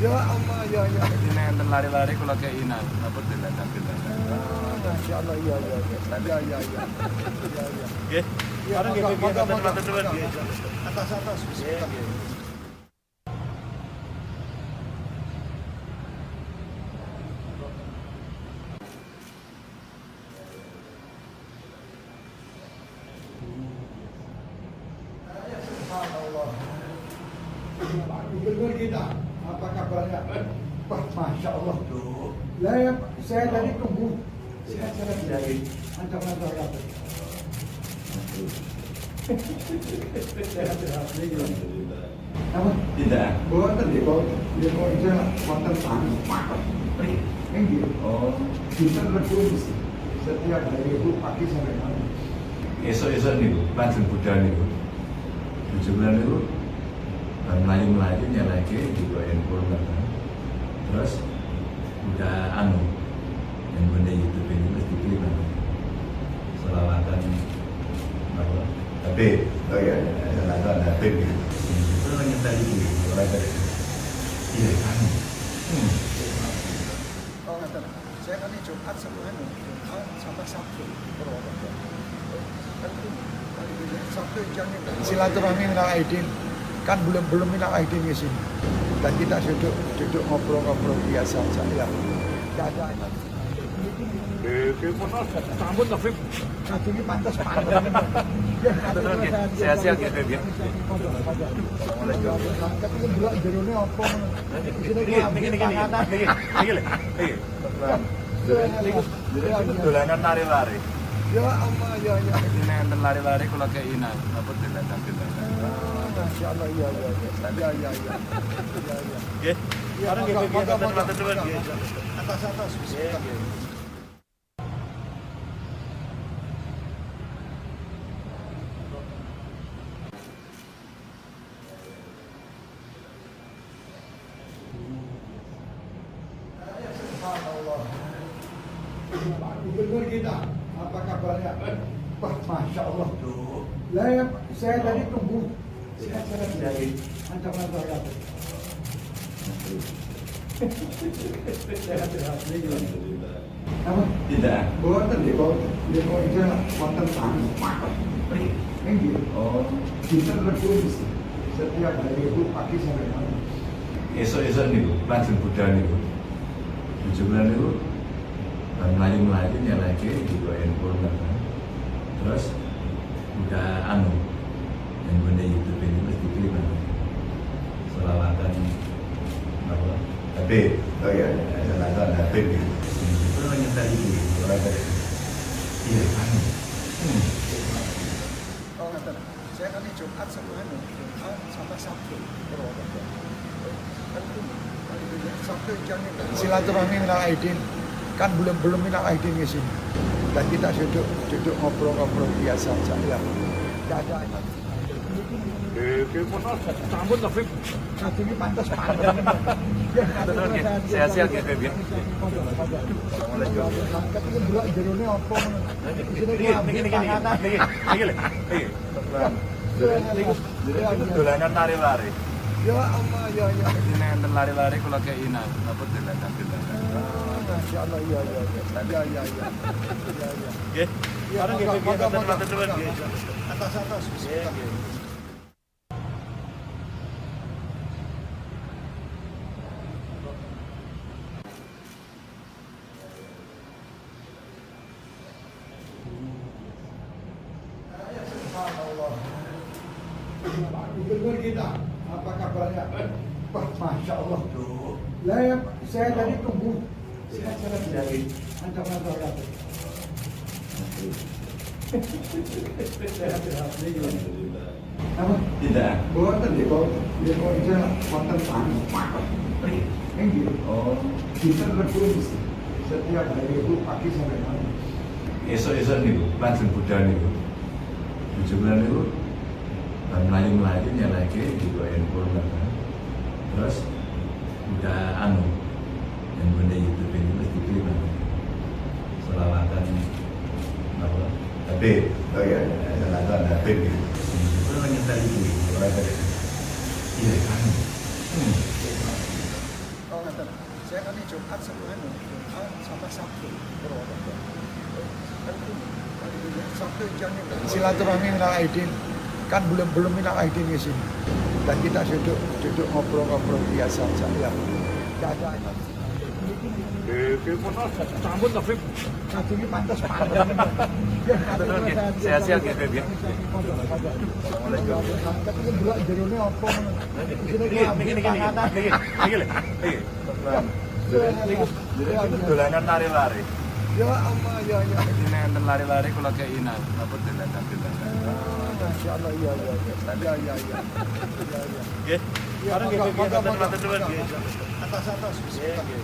Ya Allah ya ya. Ini enten lari-lari kula kei napa dolanan-dolanan. Masya Allah iya iya iya iya iya iya iya. Nggih. Ya, Bareng nggih, Bib, monggo, matur monggo, nuwun, monggo. nggih. Atas atas. Nggih, nggih. Subhanallah. Pak Gubernur kita, apa kabarnya? Wah, Masya Allah. Lah ya, saya tadi tunggu. Sehat-sehat dari ancaman rakyat. Sehat-sehat. Apa? Tidak. Boten nggih, boten. Nggih kok wonten tamu. Nggih. Oh, Dinten Rebo mesti. Setiap hari Rebo pagi sampai malam. esok-esok niku lajeng budal niku. Bojo kula niku bar mlayu-mlayu nyelehke digo handphone kan. Terus udah anu handphone YouTube ini mesti dibeli kan. Selawatan apa? Habib. Oh iya, selawatan Habib gitu. Itu nyetel itu ora ada. Iya, anu. Oh, ngaten. Saya kan Jumat sama anu, Jumat sama Sabtu Purwokerto. Sabtu silaturahmi minal aidin kan belum belum minal aidin di sini dan kita duduk duduk ngobrol-ngobrol biasa saja ya tidak ada. Sampun to, Bib. Kadungnya pantas pantas. Sehat-sehat ya, Bib, ya. Tapi kan delok jerone apa ngono. Isine Niki niki niki niki niki lho. Niki. Niku dolanan lari-lari. Ya Allah ya ya. Ini enten lari-lari kula kei napa dolanan-dolanan. Masya Allah iya iya iya iya iya iya iya. Nggih. Ya, Bareng nggih, monggo, Bib, monggo, matur nuwun, monggo. nggih. Atas atas. Nggih, nggih. Subhanallah. Pak Gubernur kita, apa kabarnya? Wah, Masya Allah. Lah ya, saya tadi tunggu. Sehat-sehat dari ancaman rakyat. Sehat-sehat. Apa? Tidak. Boten nggih, boten. Nggih kok wonten tamu. Nggih. Oh, Dinten Rebo mesti. Setiap hari Rebo pagi sampai malam. esok-esok niku lajeng budal niku. Bojo kula niku bar mlayu-mlayu nyelehke digo handphone kan. Terus udah anu handphone YouTube ini mesti dibeli kan. Selawatan apa? Habib. Oh iya, selawatan Habib gitu. Itu nyetel itu ora ada. Iya, anu. Oh, ngaten. Saya kan Jumat sama anu, Jumat sama Sabtu Purwokerto. Sabtu silaturahmi minal aidin kan belum belum minal aidin di sini dan kita duduk duduk ngobrol-ngobrol biasa saja ya tidak ada. Sampun to, Bib. Kadungnya pantas pantas. Sehat-sehat ya, Bib, ya. Tapi kan delok jerone apa ngono. Isine Niki niki niki niki niki lho. Niki. Niku dolanan lari-lari. Ya Allah ya ya. Ini enten lari-lari kula kei napa dolanan-dolanan. Masya Masya Allah, iya iya iya. Iya iya iya. Iya iya. Nggih. Iya, Bareng nggih, monggo, nggih, monggo, matur monggo, nuwun, nggih. monggo. Atas atas. Nggih, nggih. Subhanallah. Pak Gubernur kita, apa kabarnya? Wah, Masya Allah. Lah ya, saya tadi tunggu. Sehat-sehat dari ancaman kabeh. Sehat-sehat. Apa? Tidak. Boten nggih, kok nggih kok bisa wonten tamu. Nggih. Oh, Dinten Rebo setiap hari itu pagi sampai malam. Esuk-esuk niku lajeng budal niku. Bojo kula niku bar mlayu-mlayu nyelehke juga handphone kan. Terus udah anu handphone YouTube ini mesti diterima. Selawatan apa? Habib. Oh iya, selawatan Habib gitu. Itu nyetel itu. Iya kan. Oh, ngaten. Saya kan ini Jumat sama anu, Jumat sama Sabtu Purwokerto. Kan Sabtu jangan silaturahmi minal aidin, kan belum belum minal aidin di sini. Dan kita duduk duduk ngobrol-ngobrol biasa aja ya. Tidak ada. Sampun to, Bib. Ini pantas. Sehat-sehat nggih, Bib, ya. Tapi delok jerone apa ngono. Isine Niki niki niki niki niki lho. Niki. Niku niku dolanan lari-lari. Ya Allah, ya ya. Jadi nek enten lari-lari kula kei napa dolanan-dolanan. Masya Allah, iya iya iya. Iya iya iya. Iya iya. Nggih. Iya, Bareng nggih, monggo, nggih, monggo, matur monggo, nuwun, nggih. monggo. Atas atas. Nggih, nggih.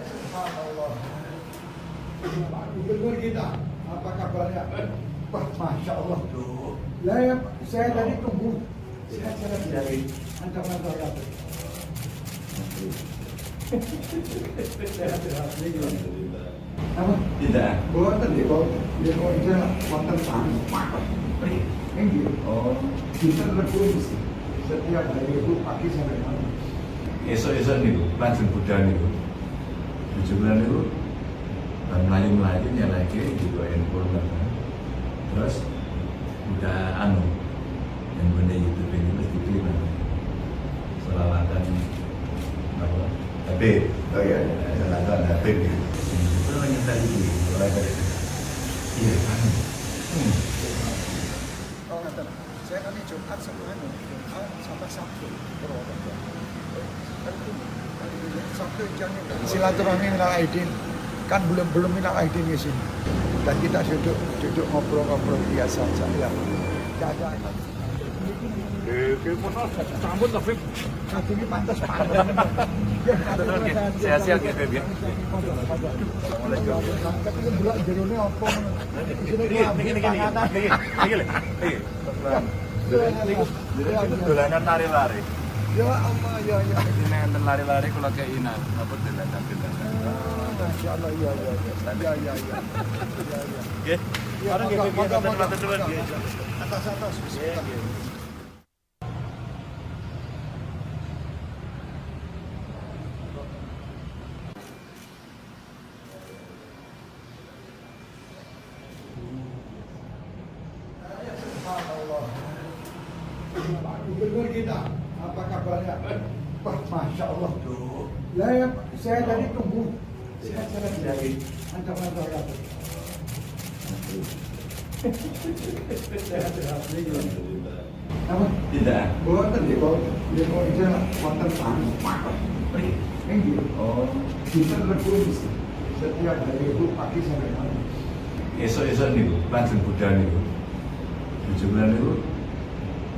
Subhanallah. Pak Gubernur kita, apa kabarnya? Wah, Masya Allah. Lah ya, saya tadi tunggu. Sehat-sehat dari ancaman kabeh. Sehat-sehat. Apa? Tidak. Boten nggih kok nggih kok bisa wonten tamu. Nggih. Oh, Dinten Rebo setiap hari itu pagi sampai malam. Esuk-esuk niku lajeng budal niku. Bojo kula niku bar mlayu-mlayu nyelehke juga handphone kan. Terus udah anu handphone YouTube ini mesti diterima. Selawatan apa? Habib. Oh iya, selawatan Habib gitu. Itu nyetel itu. Iya kan. Oh, ngaten. Saya kan ini Jumat sama anu, Jumat sama Sabtu Purwokerto. Kan Sabtu jangan silaturahmi minal aidin, kan belum belum minal aidin di sini. Dan kita duduk duduk ngobrol-ngobrol biasa aja ya. Tidak ada. Sampun to, Bib. Ini pantas. Sehat-sehat nggih, Bib, ya. Tapi delok jerone apa ngono. Isine Niki niki niki niki niki lho. Niki. Niku niku dolanan lari-lari. Ya Allah, ya ya. Jadi nek enten lari-lari kula kei napa dolanan-dolanan. Masya Allah, iya iya iya. Iya iya iya. Iya iya. Nggih. Iya, Bareng nggih, monggo, nggih, monggo, matur monggo, nuwun, nggih. monggo. Atas atas. Nggih, nggih. Subhanallah. Pak Gubernur kita, apa kabarnya? Wah, Masya Allah. Lah ya, saya tadi tunggu. Sehat-sehat dari ancaman kabeh. Sehat-sehat. Apa? Tidak. Boten nggih kok nggih kok bisa wonten tamu. Nggih. Oh, Dinten Rebo setiap hari itu pagi sampai malam. Esuk-esuk niku lajeng budal niku. Bojo kula niku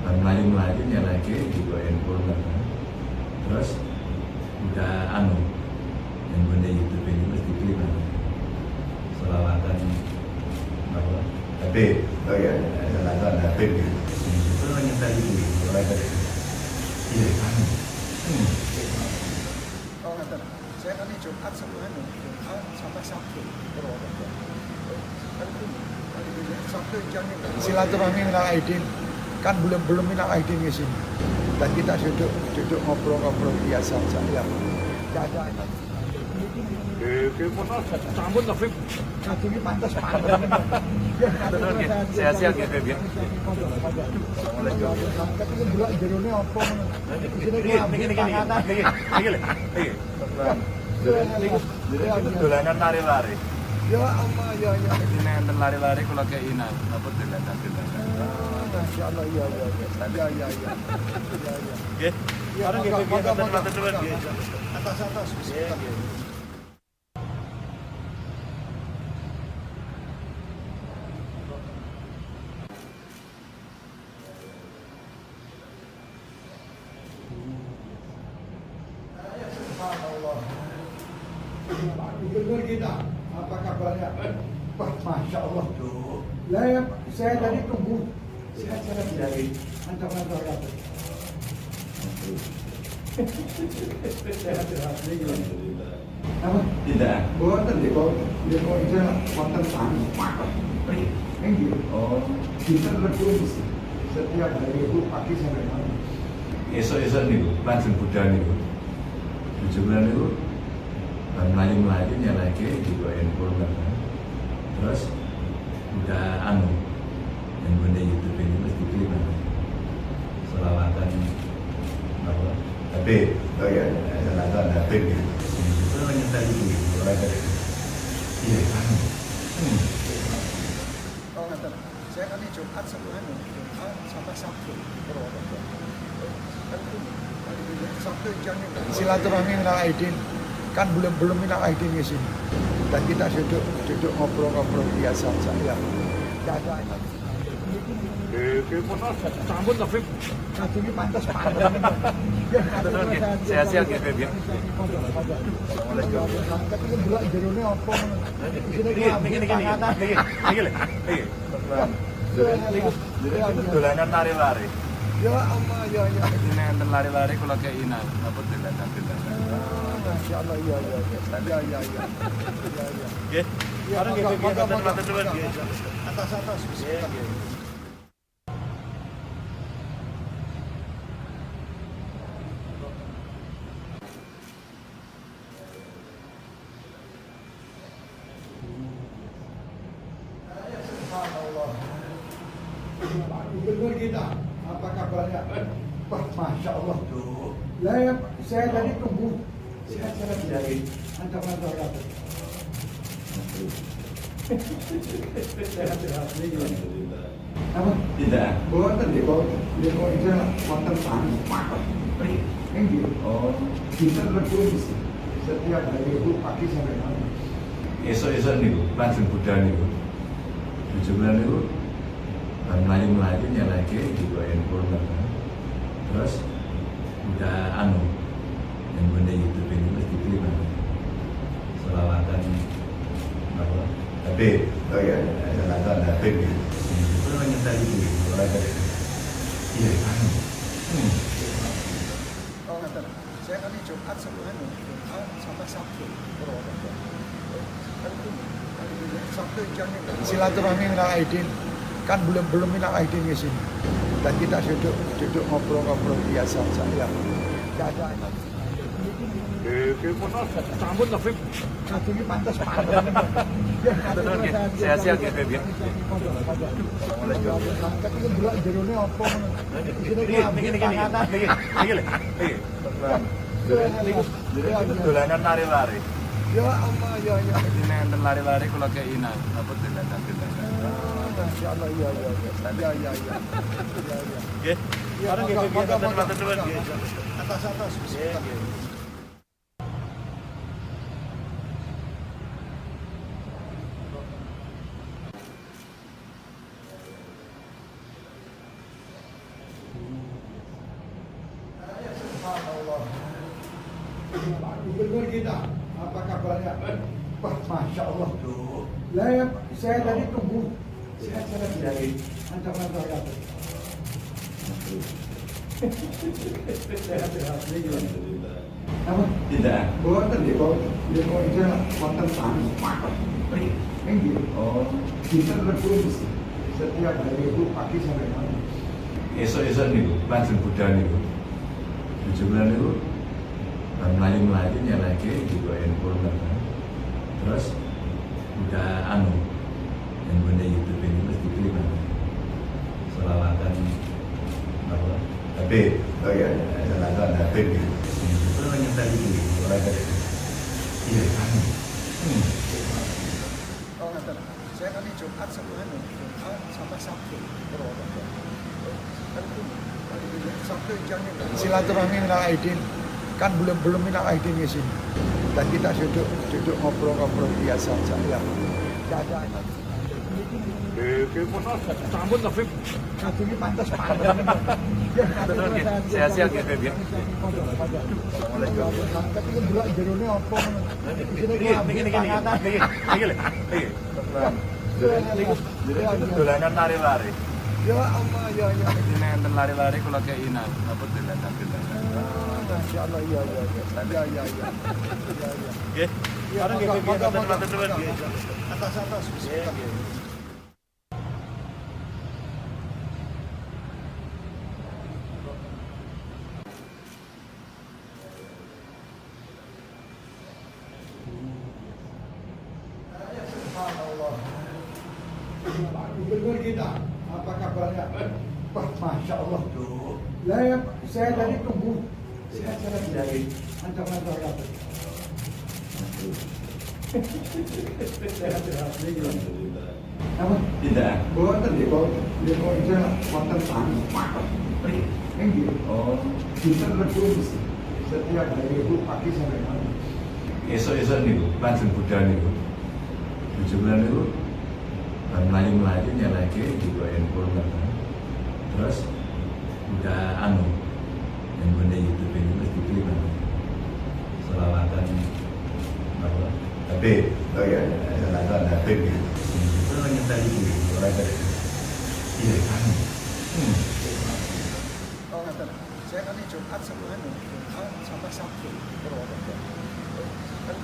bar mlayu-mlayu nyelehke juga handphone kan. Terus udah anu handphone YouTube ini mesti diterima. Selawatan apa? Habib. Oh iya, selawatan Habib gitu. Itu nyetel itu. Iya kan. Oh, ngaten. Saya kan ini Jumat sama anu, Jumat sama Sabtu Purwokerto. Sabtu silaturahmi minal aidin, kan belum belum minal aidin di sini. Dan kita duduk duduk ngobrol-ngobrol biasa saja ya. Tidak ada. Sampun to, Bib. Kadungnya pantas Sehat-sehat nggih, Bib, ya. Tapi delok jerone apa ngono. Isine Niki niki niki niki niki lho. Niki. Niku dolanan lari-lari. Ya Allah ya ya. Ini enten lari-lari kula kei napa dolanan-dolanan. Masya Allah ya ya ya. Ya ya ya. Ya ya. Nggih. Ya, Bareng nggih, monggo, Bib, monggo, matur monggo. nuwun, nggih. Atas atas. Nggih, nggih. Subhanallah. Pak Gubernur kita, apa kabarnya? Wah, Masya Allah. Lah, ya, saya tadi tunggu. Sehat-sehat dari antar-antar apa? Sehat-sehat. Apa? Tidak. Boten nggih, kok nggih kok itu wonten tani. Nggih. Oh, Dinten Rebo setiap hari Rebo pagi sampai malam. esok-esok niku lajeng budal niku. Bojo kula niku bar mlayu-mlayu nyelehke digo handphone kan. Terus udah anu yang benda YouTube ini mesti diklik kan. Selawatan apa? Habib. Oh iya, selawatan Habib gitu. Itu nyetel itu gitu. Iya, anu. Oh, ngaten. Saya kan Jumat sama anu, Jumat sama Sabtu Purwokerto. Kan Sabtu silaturahmi minal aidin, kan belum belum minal aidin di sini. Dan kita duduk duduk ngobrol-ngobrol biasa saja ya. Tidak ada. Sampun to, Bib. Kadungnya pantas Nggih. Sehat-sehat nggih, Bib, ya. Tapi delok jerone apa ngono. Isine Niki niki niki niki niki lho. Niki. Niku dolanan lari-lari. Ya Allah ya ya. Ini enten lari-lari kula kei napa dolanan-dolanan. Masya Allah ya ya ya. Ya ya ya. Ya ya. Nggih. Ya, Bareng nggih, monggo, Bib, monggo, matur monggo. nuwun, nggih. Atas atas. Nggih, nggih. Subhanallah. Pak Gubernur kita, apa kabarnya? Wah, Masya Allah. Lah, ya, saya tadi tunggu. Sehat-sehat dari antar-antar apa? Sehat-sehat. Apa? Tidak. Boten nggih, kok nggih kok itu wonten tani. Nggih. Oh, Dinten Rebo setiap hari Rebo pagi sampai malam. esok-esok niku lajeng budal niku. Bojo kula niku bar mlayu-mlayu nyelehke digo handphone kan. Terus udah anu yang benda YouTube ini mesti diklik kan. Selawatan apa? Habib. Oh iya, selawatan Habib gitu. Itu nyetel itu gitu. Iya, anu. Oh, ngaten. Saya kan Jumat sama anu, Jumat sama Sabtu Purwokerto. Kan Sabtu silaturahmi minal aidin, kan belum belum minal aidin di sini. Dan kita duduk duduk ngobrol-ngobrol biasa saja ya. Tidak ada. Sampun to, Bib. Kadungnya pantas Nggih. Sehat-sehat nggih, Bib, ya. Tapi delok jerone apa ngono. Isine Niki niki niki niki niki lho. Niki. Niku dolanan lari-lari. Ya Allah ya ya. Ini enten lari-lari kula kei napa dolanan-dolanan. Masya Allah ya ya ya. Ya ya ya. Ya ya. Nggih. Ya, Bareng nggih, monggo, Bib, monggo, matur nuwun, monggo. nggih. Atas atas. Nggih, nggih. Subhanallah. Pak Gubernur kita, apa kabarnya? Wah, Masya Allah. Lah, ya, saya tadi tunggu. Sehat-sehat dari antar-antar apa? Sehat-sehat. Apa? Apa? Tidak. Boten nggih kok nggih kok iki wonten tani. Nggih. Oh, Dinten Rebo mesti. Setiap hari itu pagi sampai malam. esok-esok niku lajeng budal niku. Bojo kula niku bar mlayu-mlayu nyelehke juga handphone kan. Terus udah anu handphone YouTube ini terus diklik kan. Selawatan apa? Habib. Oh iya, selawatan Habib gitu. Itu nyetel itu ora ada. Iya, anu. Oh, ngaten. Saya kan ini Jumat sama anu, Jumat sama Sabtu Purwokerto. Kan Sabtu jangan silaturahmi minal aidin. Kan belum belum minal aidin di sini. Dan kita duduk duduk ngobrol-ngobrol biasa aja ya. Tidak ada. Sampun to, Bib. Kadungnya pantas pantas. Sehat-sehat ya, Bib ya. Tapi kan delok jerone apa ngono. Isine Niki niki niki niki niki lho. Niki. Niku dolanan lari-lari. Ya Allah ya ya. Ini enten lari-lari kula kei napa dolanan-dolanan. Masya Allah ya ya ya. Ya ya ya. Ya ya. Nggih. Ya, Bareng nggih, Bib, monggo, nggih, monggo, matur nuwun, nggih. Atas atas. Nggih, nggih. Subhanallah. Pak Gubernur kita, apa kabarnya? Wah, Masya Allah. Lah ya, saya tadi tunggu. Saya dari ancaman apa? Sehat-sehat. Apa? Tidak. Boten nggih kok nggih kok iki wonten tani. Nggih. Oh, Dinten Rebo mesti. Setiap hari itu pagi sampai malam. esok-esok niku lajeng budal niku. Bojo kula niku bar mlayu-mlayu nyelehke juga handphone kan. Terus udah anu handphone YouTube ini terus diklik kan. Selawatan apa? Habib. Oh iya, selawatan Habib gitu. Itu nyetel itu ora ada. Iya, anu. Oh, ngaten. Saya kan ini Jumat sama anu, Jumat sama Sabtu Purwokerto. Kan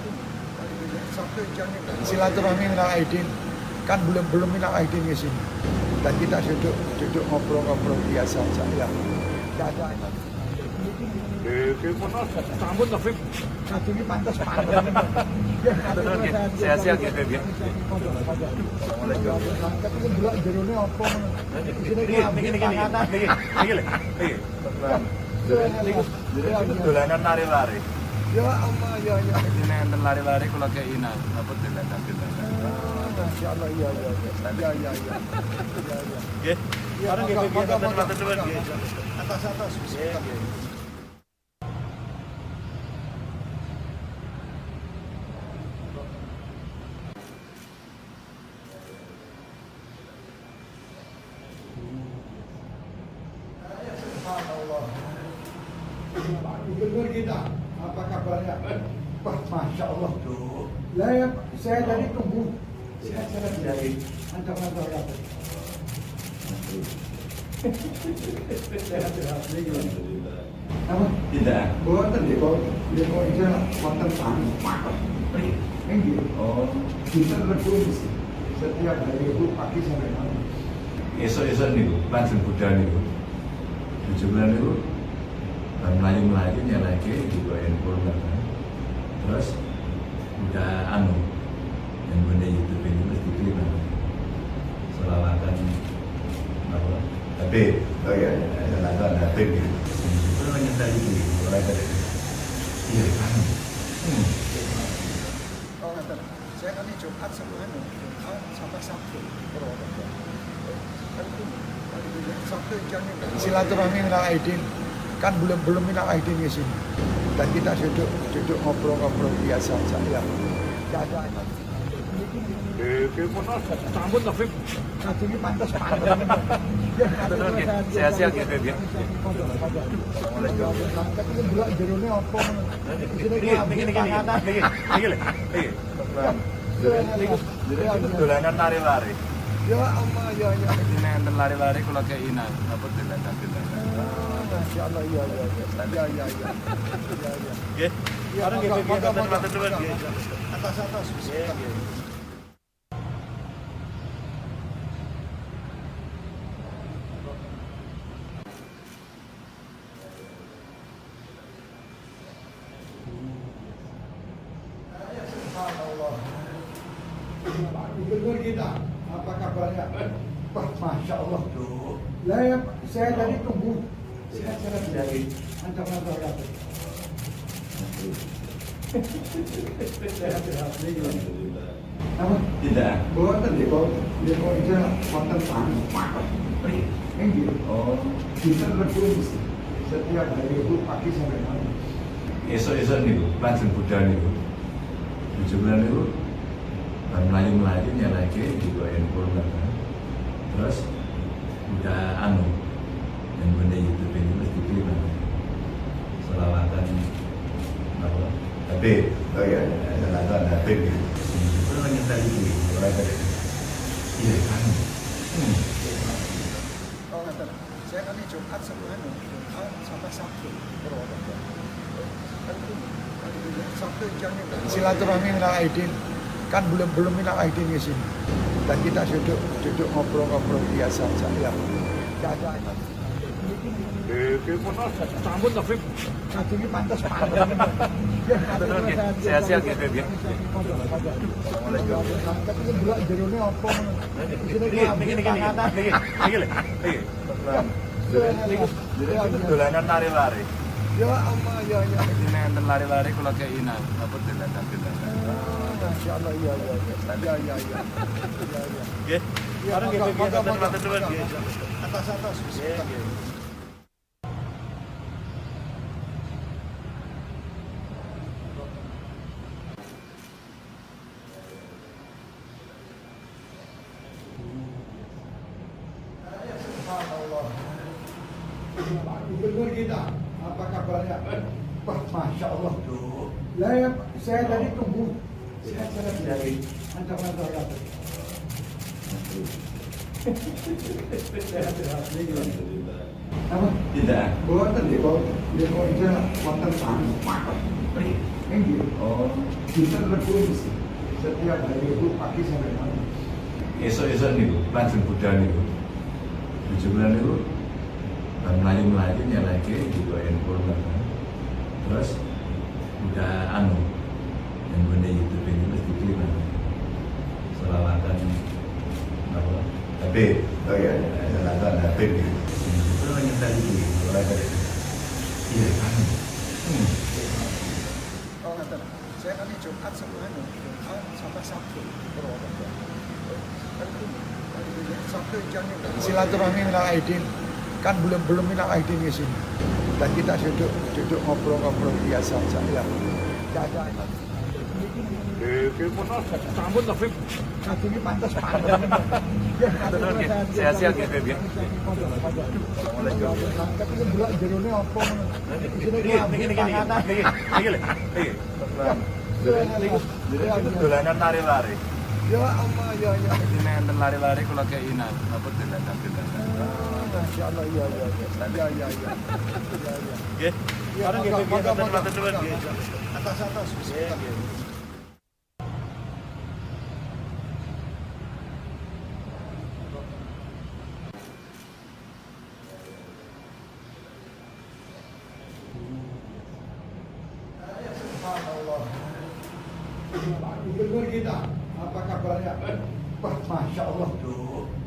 Sabtu jangan silaturahmi minal aidin. Kan belum belum minal aidin di sini. Dan kita duduk duduk ngobrol-ngobrol biasa aja ya. Tidak ada. Sampun to, Bib. Kadungnya pantas pantas. Sehat-sehat ya, Bib ya. Tapi kan delok jerone apa ngono. Isine Niki niki niki niki niki lho. Niki. Niku dolanan lari-lari. Ya Allah ya ya. Ini enten lari-lari kula kei napa dolanan-dolanan. Masya Allah ya ya ya. Ya ya ya. Ya ya. Nggih. Ya, Bareng nggih, monggo, Bib, nggih, monggo, matur nuwun, monggo. nggih. Atas atas. Nggih, nggih. Subhanallah. Pak Gubernur kita, apa kabarnya? Wah, Masya Allah. Lah ya, saya tadi tunggu. Saya dari ancaman apa? Sehat-sehat. Apa? Tidak. Boten nggih kok nggih kok iki wonten tani. Nggih. Oh, Dinten Rebo mesti. Setiap hari itu pagi sampai malam. esok-esok niku lajeng budal niku. Bojo kula niku bar mlayu-mlayu nyelehke juga handphone kan. Terus udah anu handphone YouTube ini terus diklik kan. Selawatan apa? Habib. Oh iya, selawatan Habib gitu. Itu nyetel itu ora ada. Iya, anu. Oh, ngaten. Saya kan ini Jumat sama anu, Jumat sama Sabtu Purwokerto. Kan Sabtu jangan silaturahmi minal aidin. Kan belum belum minal aidin di sini. Dan kita duduk duduk ngobrol-ngobrol biasa aja ya. Tidak ada. Sampun to, Bib. Kadungnya pantas pantas. Sehat-sehat ya, Bib ya. Tapi kan delok jerone apa ngono. Isine Niki niki niki niki niki lho. Niki. Niku dolanan lari-lari. Ya Allah ya ya. Ini enten lari-lari kula kei napa dolanan-dolanan. Masya Allah ya ya ya. Ya ya ya. Ya ya. Nggih. Iya, Nggih, monggo, nggih, monggo, matur nuwun, monggo. nggih. Atas atas. Nggih, nggih. Subhanallah. Pak Gubernur kita, apa kabarnya? Wah, Masya Allah. Lah ya, saya tadi tunggu. Saya dari ancaman terhadap. Sehat-sehat. Apa? Tidak. Boten nggih, kok iki wonten tangan. Nggih. Oh, Dinten Rebo mesti. Setiap hari itu pagi sampai malam. esok-esok niku lajeng budal niku. Bojo kula niku bar mlayu-mlayu nyelehke digo handphone kan. Terus udah anu handphone YouTube ini terus dipilih kan. Selawatan apa? Habib. Oh iya, selawatan Habib gitu. Terus nyetel iki, ora ada. Iya kan. Oh, ngaten. Saya kan Jumat sama anu, Jumat sama Sabtu Purwokerto. Kan ini, Sabtu jamnya silaturahmi minal aidin. Kan belum belum minal aidin di sini. Dan kita duduk duduk ngobrol-ngobrol biasa saja ya. Tidak ada. Sampun to, Bib. Kajungnya pantas pantas. Nggih. Sehat-sehat nggih, Bib, ya. Tapi ini delok jerone apa ngono. Isine Niki niki niki niki niki lho. Niki. Niku dolanan lari-lari. Ya Allah ya ya. Ini enten lari-lari kula kei napa dolanan-dolanan. Masya Allah iya iya iya iya iya iya iya. Nggih. Iya, Nggih, monggo, nggih, monggo, matur monggo. nuwun, nggih. Atas atas. Nggih, nggih. Subhanallah. Pak Gubernur kita, apa kabarnya? Wah, Masya Allah. Lah ya, saya tadi tunggu. Saya dari ancaman terhadap. Sehat-sehat. Apa? Tidak. Boten nggih, kok iki wonten tangan. Nggih. Oh, Dinten Rebo mesti. Setiap hari itu pagi sampai malam. esok-esok niku lajeng budal niku. Bojo kula niku bar mlayu-mlayu nyelehke digo handphone kan. Terus udah anu handphone YouTube ini terus dipilih kan. Selawatan apa? Habib. Oh iya, selawatan Habib gitu. Terus nyetel iki, ora ada. Iya kan. Oh, ngaten. Saya kan Jumat sama anu, Jumat sama Sabtu Purwokerto. Kan ini, Sabtu jamnya silaturahmi minal aidin. Kan belum belum minal aidin di sini. Dan kita duduk duduk ngobrol-ngobrol biasa saja ya. Tidak ada. Sampun to, Bib. Kajungnya pantas pantas. Nggih. Sehat-sehat nggih, Bib, ya. Tapi ini delok jerone apa ngono. Isine Niki niki niki niki niki lho. Niki. Niku dolanan lari-lari. Ya Allah ya ya. Ini enten lari-lari kula kei napa dolanan-dolanan. Masya Allah iya iya iya iya iya iya iya iya. Nggih. Iya, Nggih, monggo, nggih, monggo, matur nuwun, monggo. nggih. Atas atas. Nggih, nggih. Subhanallah. Pak Gubernur kita, apa kabarnya? Wah, Masya Allah.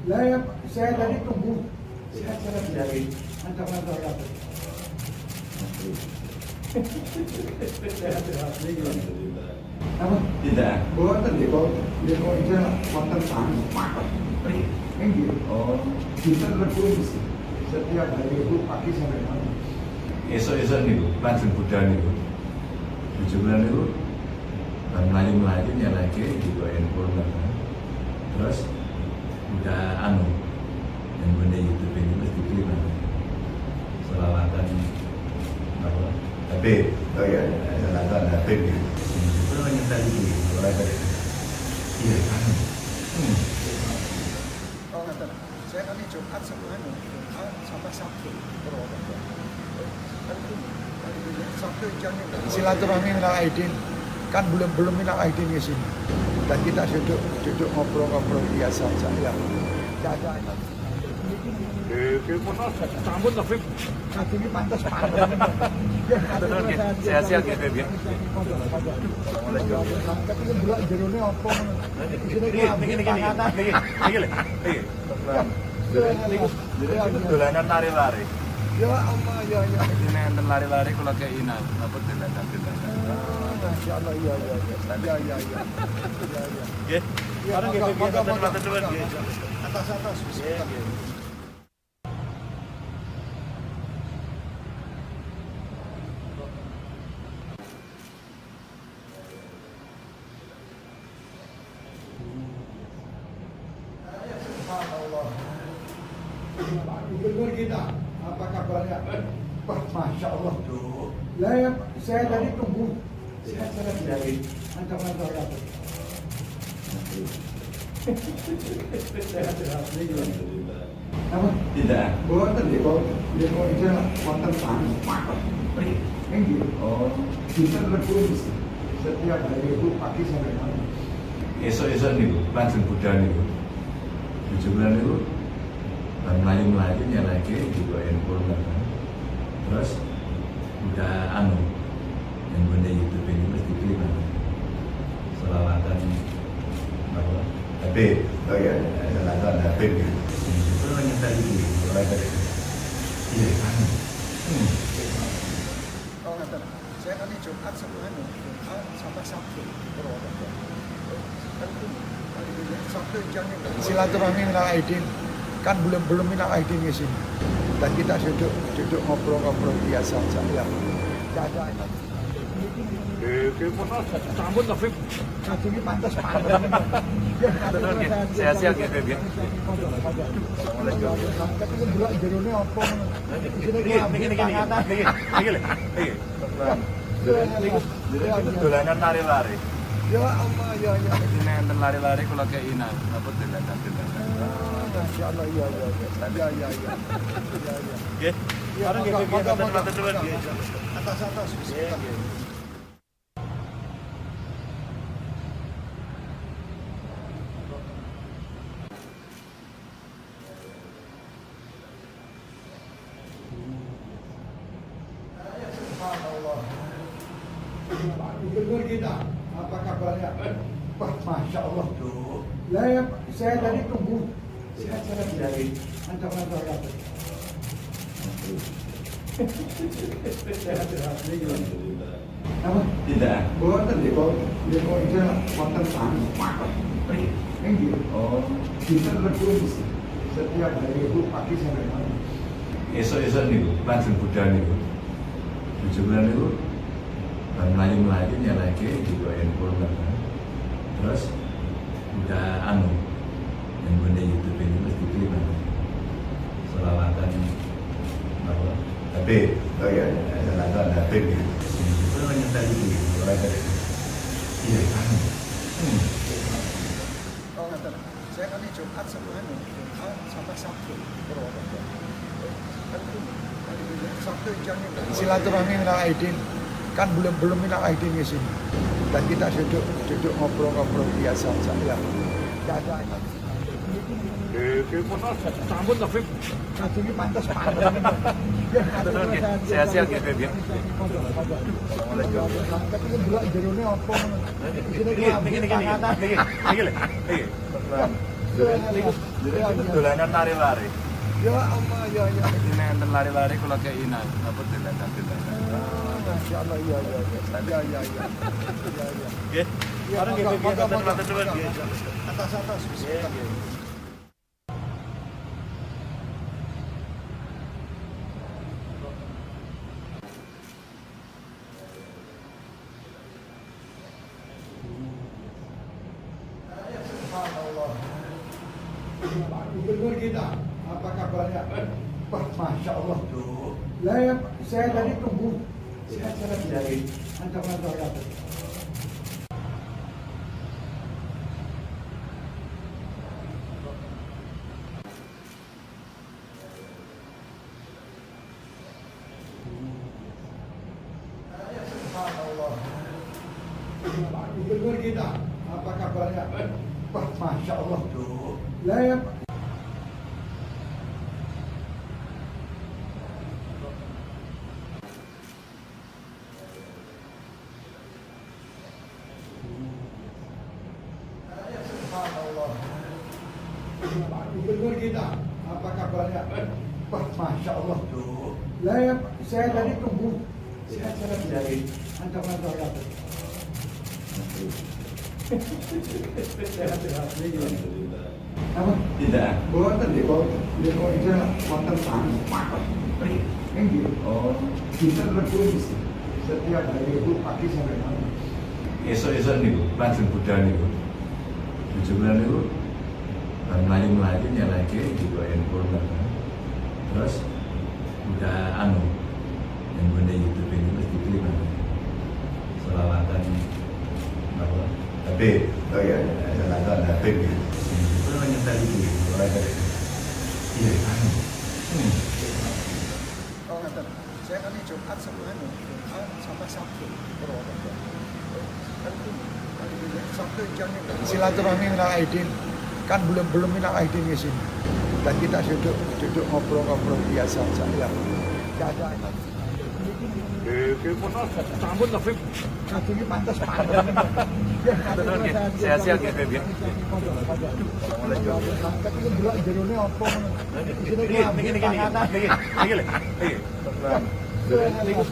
Lah ya, saya tadi tunggu. Saya dari ancaman terhadap. Sehat-sehat. Apa? Tidak. Boten nggih, kok iki wonten tangan. Nggih. Oh, Dinten Rebo mesti. Setiap hari itu pagi sampai malam. esok-esok niku lajeng budal niku. Bojo kula niku bar mlayu-mlayu nyelehke digo handphone kan. Terus udah anu handphone YouTube ini terus dipilih kan. Selawatan apa? Habib. Oh iya, selawatan Habib gitu. Terus nyetel iki, ora ada. Iya kan. Oh, ngaten. Saya kan Jumat sama sama anu, Jumat sama Sabtu Purwokerto. Kan Sabtu jamnya silaturahmi minal aidin, kan belum belum minal aidin di sini. Dan kita duduk duduk ngobrol-ngobrol biasa saja ya. Tidak ada. Sampun to, Bib. Ini pantas pantas. Sehat-sehat nggih, Bib, ya. Tapi delok jerone apa ngono. Isine Niki niki niki niki niki lho. Niki. Niku dolanan lari-lari. Ya Allah ya ya. Ini enten lari-lari kula kei napa dolanan-dolanan. Masya Allah ya ya ya. Ya ya ya. Ya ya. Nggih. Ya, Bareng nggih, Bib, monggo, nggih, monggo, matur nuwun, nggih. Atas atas. Nggih, nggih. Subhanallah. Pak Gubernur kita, apa kabarnya? Wah, Masya Allah. Lah, ya, saya tadi tunggu. Sehat-sehat dari ancaman apa? Sehat-sehat. Apa? Tidak. Boten nggih, kok nggih kok iki wonten tamu. Nggih. Oh, Dinten Rebo setiap hari Rebo pagi sampai malam. esok-esok niku langsung budal niku. Bojo kula niku bar mlayu-mlayu nyelehke digo handphone kan. Terus udah anu yang benda YouTube ini mesti diklik kan. Selawatan apa? Habib. Oh iya, selawatan Habib gitu. Itu nyetel itu, selawatan. Iya, anu. Oh, ngaten. Saya kan Jumat sama anu, Jumat sama Sabtu Purwokerto. Kan Sabtu jamnya silaturahmi minal aidin, kan belum belum minal aidin di sini. Dan kita duduk duduk ngobrol-ngobrol biasa saja ya. Tidak ada. Sampun to, Bib. Ini pantas pantas. Sehat-sehat nggih, Bib, ya. Tapi delok jerone apa ngono. Isine Niki niki niki niki niki lho. Niki. Niku dolanan lari-lari. Ya Allah ya ya. Ini enten lari-lari kula kei napa dolanan-dolanan. Masya Allah ya ya ya. Ya ya ya. Ya ya. Nggih. Ya, Bareng nggih, monggo, Bib, nggih, monggo, matur nuwun, nggih. Atas atas. Nggih, nggih. Subhanallah. Pak Gubernur kita, apa kabarnya? Wah, Masya Allah. Lah, ya, saya tadi tunggu. Sehat-sehat dari ancaman apa? Sehat-sehat. Apa? Tidak. Boten nggih, kok nggih kok iki wonten tamu. Nggih. Oh, Dinten Rebo setiap hari Rebo pagi sampai malam. esok-esok niku langsung budal niku. Bojo kula niku bar mlayu-mlayu nyelehke digo handphone kan. Terus udah anu yang benda YouTube ini mesti diklik kan. Selawatan apa? Habib. Oh iya, selawatan Habib gitu. Itu nyetel itu, selawatan. Iya, anu. Oh, ngaten. Saya kan Jumat sama anu, Jumat sama Sabtu Purwokerto. Kan Sabtu jamnya silaturahmi minal aidin, kan belum belum minal aidin di sini. Dan kita duduk duduk ngobrol-ngobrol biasa saja ya. Tidak ada. Sampun to, Bib. Ini pantas pantas. Sehat-sehat nggih, Bib, ya. Tapi delok jerone apa ngono. Isine Niki niki niki niki niki lho. Niki. Niku dolanan lari-lari. Ya Allah ya ya. Ini enten lari-lari kula kei napa dolanan-dolanan. Masya Allah ya ya ya. Ya ya ya. Ya ya. Nggih. Ya, Bareng nggih, monggo, Bib, nggih, monggo, matur nuwun, nggih. Atas atas. Nggih, nggih. Subhanallah. Pak Gubernur kita, apa kabarnya? Wah, Masya Allah. Lah, ya, saya tadi tunggu. Sehat-sehat dari ancaman apa? Gubernur kita, apa kabarnya? Wah, Masya Allah. Lah ya, Subhanallah. Pak Gubernur kita, apa kabarnya? Wah, Masya Allah. Lah ya, saya tadi tunggu. Sehat-sehat dari kantor-kantor kabeh. Sehat-sehat. Apa? Tidak. Boten nggih, boten. Nggih kok itu wonten tanah. Nggih. Oh. Dinten Rebo mesti. Setiap hari itu pagi sampai malam. Esuk-esuk niku langsung budal niku. Bojo kula niku bar mlayu-mlayu nyelehke juga handphone kan. Terus udah anu yang gune YouTube ini terus diklik kan. Selawatan apa? Habib. Oh iya. Selawatan Habib gitu. Itu nyetel itu mulai dari iya anu. Oh, ngaten. Saya kan ini Jumat sama anu, Jumat sama Sabtu Purwokerto. Kan Sabtu jangan silaturahmi minal aidin. Kan belum belum minal aidin di sini. Dan kita duduk duduk ngobrol-ngobrol biasa saja ya. Tidak ada. Sampun to, Bib. Kadungnya pantas pantas. Sehat-sehat ya, Bib, ya. Tapi ndelok jerone apa ngono. Isine Niki niki niki niki niki lho. Niki. Niku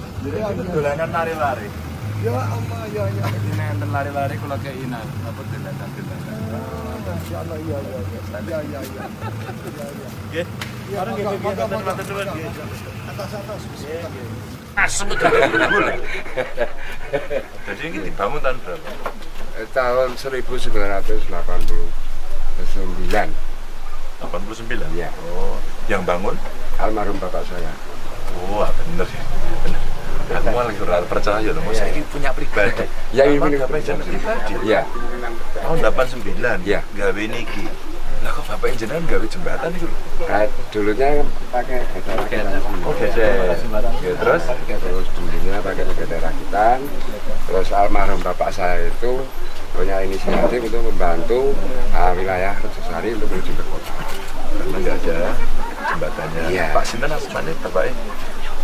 dolanan lari-lari. Ya Allah ya ya. Jadi nek enten lari-lari kula keinan apa dolanan-dolanan. Masya Allah iya iya iya. Iya iya iya. Iya iya. Nggih. Ya, Bareng nggih, monggo, Bib, monggo, matur monggo. nuwun nggih. Atas atas. Asem Jadi ini dibangun tahun berapa? Tahun 1989. 89. Iya. Oh, yang bangun? Almarhum bapak saya. Wah, bener ya. Bener. Aku malah lagi ora percaya loh, masa ini punya pribadi. Ya, ini Apa punya bapak jenengan pribadi? Iya. Tahun 89. Iya. Gawe niki. Lah kok bapak jenengan gawe jembatan itu lho? Nah, dulunya pakai gede rakitan. Oh, gesek. Ya, terus Terus dulunya pakai gede rakitan. Terus almarhum bapak saya itu punya inisiatif untuk membantu wilayah Rejosari untuk menuju ke kota. Karena nggak ada jembatannya. Iya. Pak Sinten asmane bapaknya?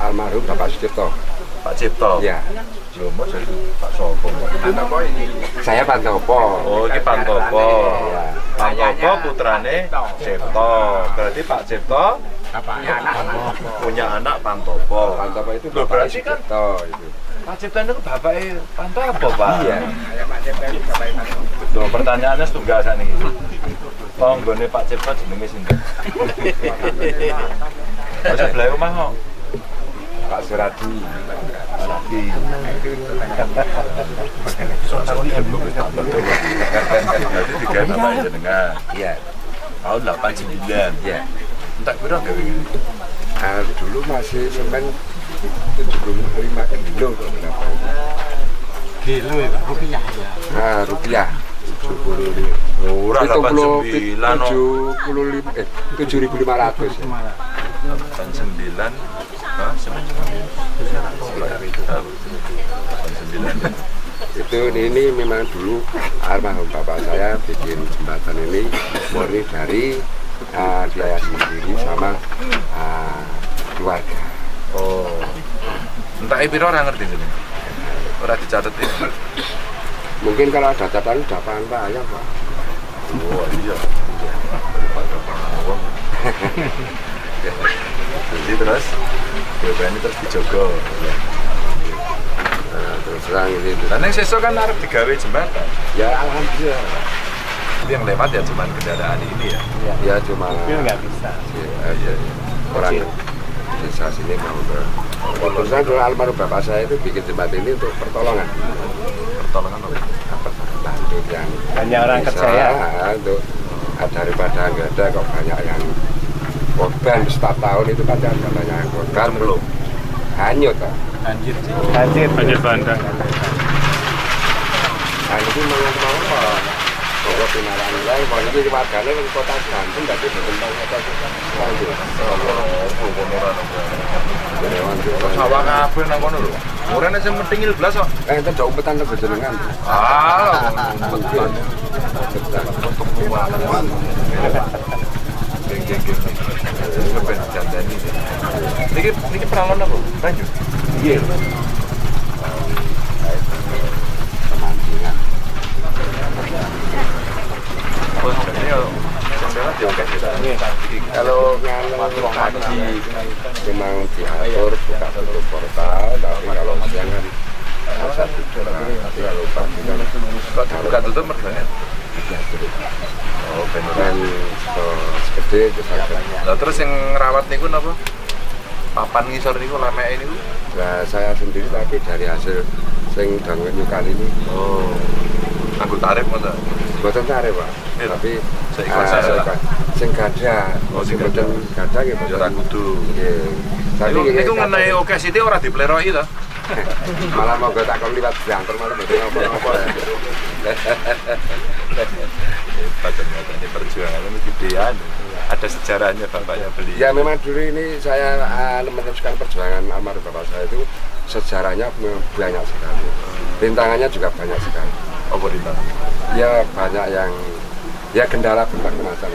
Almarhum Bapak Sucipto. Pak Cipto. Iya. Lho, mau jadi Pak Sopo. Saya Pantopo. Oh, ini Pantopo. Iya. Pantopo putrane Cipto. Berarti Pak Cipto punya anak Pantopo. Pantopo itu Loh, Bapak berarti kan Sucipto itu. Pak Cipto itu bapaknya Pantopo, Pak. Iya. Loh, pertanyaannya setunggal sakniki. Tanggane Pak Cipto jenenge sinten? Oh, sebelah omah kok. Pak Suradi. Lagi. Berarti digawe bapak jenengan. Iya. Tahun 89. Iya. Entek piro gawe iki? Nah, dulu masih semen 75 kilo kok berapa itu. Kilo ya, rupiah ya. Nah, rupiah 75. Ora 89 no. 75 7.500 ya. 89. Hah, semen cuma Sekitar itu. 89. Itu ini memang dulu almarhum bapak saya bikin jembatan ini murni dari biaya sendiri sama keluarga. Oh. Entek piro ora ngerti jenenge. Ora dicatet ini. Mungkin kalau ada catatan udah paham Pak ya Pak. Oh iya. Daripada pangawang. Jadi terus ini terus dijogo. Nah, terus terang ini itu. Dan yang sesuk kan arep digawe jembatan. Ya alhamdulillah. Pak. Tapi yang lewat ya cuman kendaraan ini ya. Ya cuma Mobil nggak bisa. Ya, iya, iya. Orang desa sini mau ke. Terus terang dulu almarhum bapak saya itu bikin jembatan ini untuk pertolongan. Pertolongan apa? Apa bantu yang Banyak orang desa, kerja ya. Untuk daripada nggak ada kok banyak yang korban setiap tahun itu pasti ada banyak yang korban. Cemplung. Hanyut Pak. Banjir. Banjir. Banjir bandang. Nah ini mau mau Bahwa pinaran nilai, bahwa ini warganya di kota Gantung, berarti bertentang kota Gantung. Sawah kabeh nang kono lho. Ora nek sing mentingil blas kok. Enten dok umpetan lho jenengan. Ah, umpetan. Untuk uang. Geng geng geng. Ben dandani. Niki niki peralon apa? Lanjut. Nggih. Pemancingan. Oh, jadi yo jendela diokek Kalau pagi memang diatur buka tutup portal, tapi kalau siang kan masa tidur. Tapi kalau pagi kan Kok dibuka tutup mergane? diatur. Oh, ben. Dan segede itu saja. Lah terus yang ngerawat niku napa? Papan ngisor niku lemeke niku. Nah, saya sendiri tapi dari hasil sing dangwe nyukani ini Oh. Nganggo tarif ngono. boten tarik, Pak. Iya. Tapi Seikhlas saya lah. seikhlas. Sing gadah, Oh, sing sing boten gadah nggih Ya ora boten. kudu. Nggih. Tapi Niku nggih, niku ngenai oke sithik ora dipleroki to. Malah mau tak kon liwat jangkar malah mboten apa-apa. Hebat ternyata ini perjuangannya mesti gedean. Ada sejarahnya bapaknya beli. Ya memang dulu ini saya meneruskan perjuangan almarhum bapak saya itu sejarahnya memang banyak sekali. Rintangannya juga banyak sekali. Apa rintangan? Ya banyak yang ya kendala berbagai macam.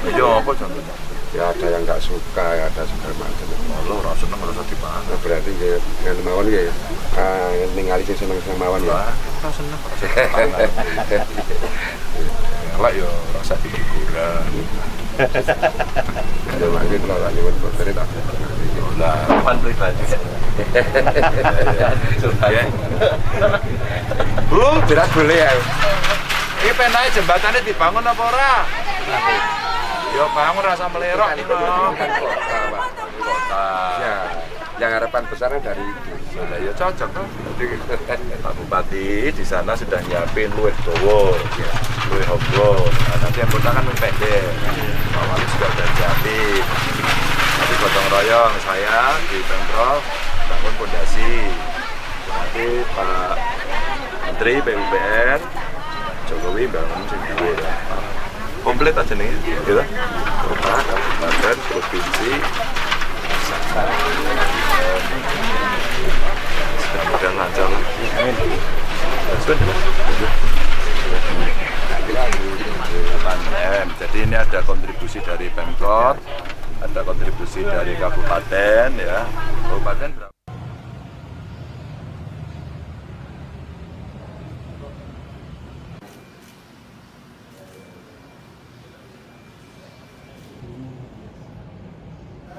Ya apa contohnya? Ya ada yang nggak suka, ya ada segala macam. Allah ora seneng ora usah dipangan. Nah, berarti ya ngene mawon ya ningali sing seneng-seneng mawon ya. Wah, ora seneng ora usah dipangan. Elek ya ora usah dikuburan. Ya mangke kula lak nyuwun botone tak. Lah, Pan pribadi. ya. Bu, Berat boleh ya. iki penake jembatane dibangun apa ora? Ya bangun rasa melerok iki Bukan no. kota, Pak. Kota. Ya, yang harapan besarnya dari itu. Lah ya cocok toh. Pak Bupati di sana sudah nyiapin luwih dawa, luwih hobro. Nah, nanti yang kota kan luwih pendek. Pak Wali juga sudah nyiapin. Nanti gotong royong saya di Pemprov bangun pondasi. Nanti Pak Menteri PUPR Jokowi bangun sing dhuwur. Komplit aja nih, gitu. Kota, kabupaten, provinsi, pusat. Mudah-mudahan lancar lah. Amin. 8 M. Jadi ini ada kontribusi dari Pemkot, ada kontribusi dari kabupaten ya. Kabupaten berapa?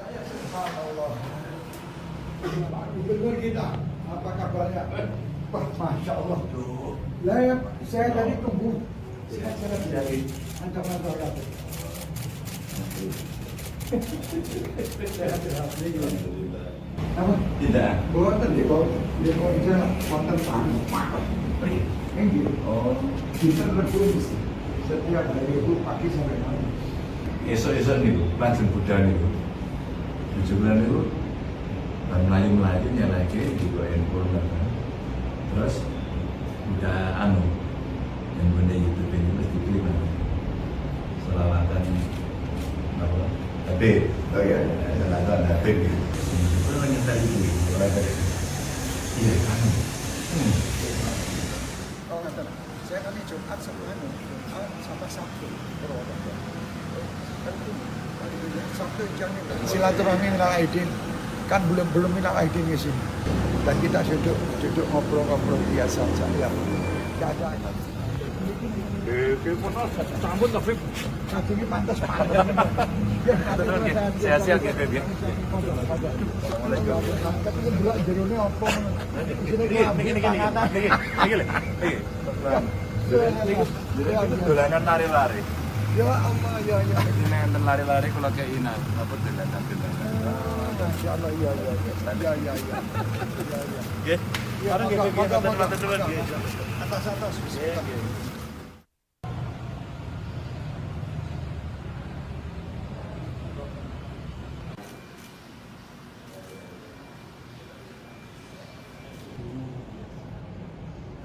Subhanallah. Pak Gubernur kita, apa kabarnya? Wah, Masya Allah. Lah ya, saya tadi tunggu. Sehat-sehat dari ancaman terhadap. Sehat-sehat. Apa? Tidak. Boten di bawah, di bawah wonten tamu. Nggih. Oh. Dinten Rebo mesti. Setiap hari itu pagi sampai malam. Esuk-esuk niku lajeng budal niku. Bojo kula niku bar mlayu-mlayu nyelehke digo handphone kan. Terus udah anu handphone YouTube ini mesti dibeli kan. Selawatan apa? Habib. Oh iya. Selawatan Habib gitu. Kulo nyetel itu ora ada. Iya kan. Oh, ngaten. Saya kan Jumat sama anu, Jumat sama Sabtu Purwokerto. Kan Sabtu jam silaturahmi minal aidin kan belum belum minal aidin di sini. Dan kita duduk duduk ngobrol-ngobrol biasa saja. Tidak ada. Campur to, Bib. Satu ini pantas pantas. Sehat-sehat ya, Bib, ya. Tapi ini delok jerone apa? Isine Niki niki niki niki niki lho. Niki. Niku dolanan lari-lari. Ya Allah ya ya. Ini nek enten lari-lari kula kei napa dolanan-dolanan. Masya Allah iya iya iya iya iya iya. Iya iya. Nggih. Ya, Bareng nggih, monggo, Bib, monggo, matur nuwun, monggo. nggih. Atas atas. Nggih, nggih.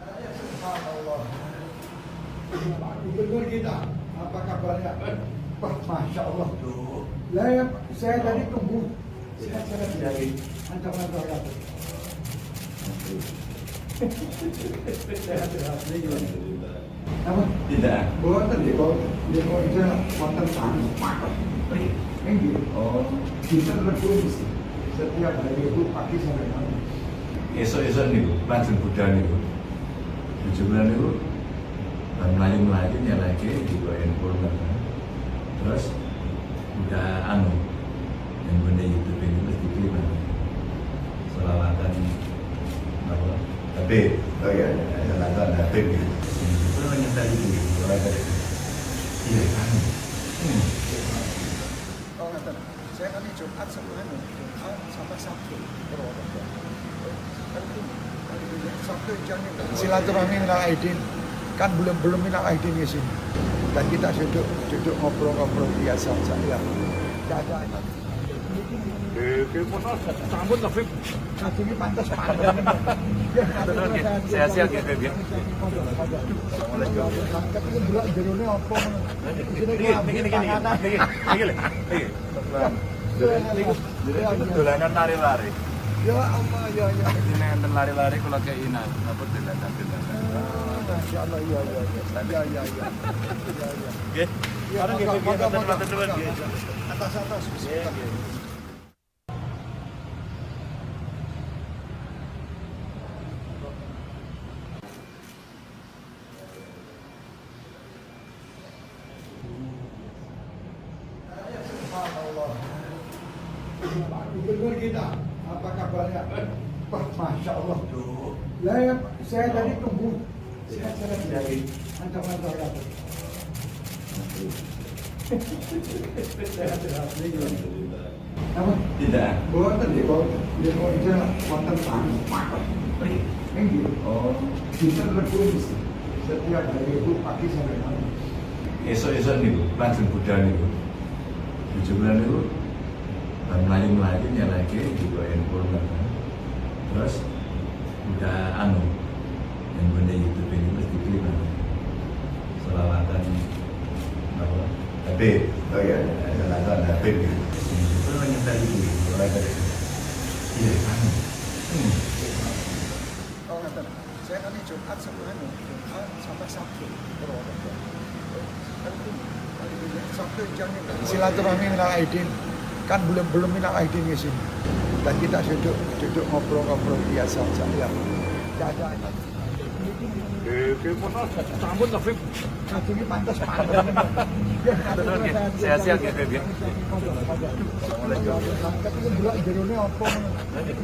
Subhanallah. Pak Gubernur kita, apa kabarnya? Wah, Masya Allah. Lah ya, saya tadi tunggu. Sehat-sehat dari ancaman terhadap. Sehat-sehat niki. Apa? Tidak. Boten nggih kok nggih kok itu wonten tamu. Nggih. Oh, Dinten Rebo mesti. Setiap hari itu pagi sampai malam. esuk-esuk niku lajeng budal niku. Bojo kula niku bar mlayu-mlayu nyelehke digo handphone ngoten. Terus udah anu handphone YouTube ini terus diklik selawatan apa? Habib. Oh iya, selawatan Habib gitu. Itu nyetel itu gitu. Selawatan. Iya, anu. Oh ngaten. Saya kan Jumat sama anu, Jumat sama Sabtu Purwokerto. Kan Sabtu jangan silaturahmi minal aidin. Kan belum belum minal aidin di sini. Dan kita duduk duduk ngobrol-ngobrol biasa saja. Tidak ada. Sambut lho, Bib. Ini pantas pantas. Sehat-sehat nggih, Bib, ya. Tapi delok jerone apa ngono. Isine Niki niki niki niki niki lho. Niki. Niku niku dolanan lari-lari. Ya Allah ya ya. Ini enten lari-lari kula kei napa dolanan-dolanan. Masya Allah ya ya ya. Ya ya ya. Ya ya. Nggih. Ya, Bareng nggih, Bib, monggo, nggih, monggo, matur nuwun, monggo. nggih. Atas atas. Nggih, nggih. Subhanallah. Pak Gubernur kita, apa kabarnya? Wah, Masya Allah. Lah ya, saya tadi tunggu. Sehat-sehat dari ancaman apa? Sehat-sehat niki. Apa? Tidak. Boten nggih kok nggih kok itu wonten tamu. Nggih. Oh, Dinten Rebo mesti. Setiap hari itu pagi sampai malam. esuk-esuk niku lajeng budal niku. Bojo kula niku bar mlayu-mlayu nyelehke digo handphone ngoten. Terus udah anu handphone YouTube ini terus diklik selawatan apa? Habib. Oh iya, selawatan Habib gitu. Itu nyetel itu gitu. Selawatan. Iya, anu. Oh ngaten. Saya kan Jumat sama anu, Jumat sama Sabtu Purwokerto. Kan Sabtu jangan silaturahmi minal aidin. Kan belum belum minal aidin di sini. Dan kita duduk duduk ngobrol-ngobrol biasa saja. Tidak ada. Sambut lho, Bib. Ini pantas pantas. Sehat-sehat nggih, Bib, ya. Tapi delok jerone apa ngono.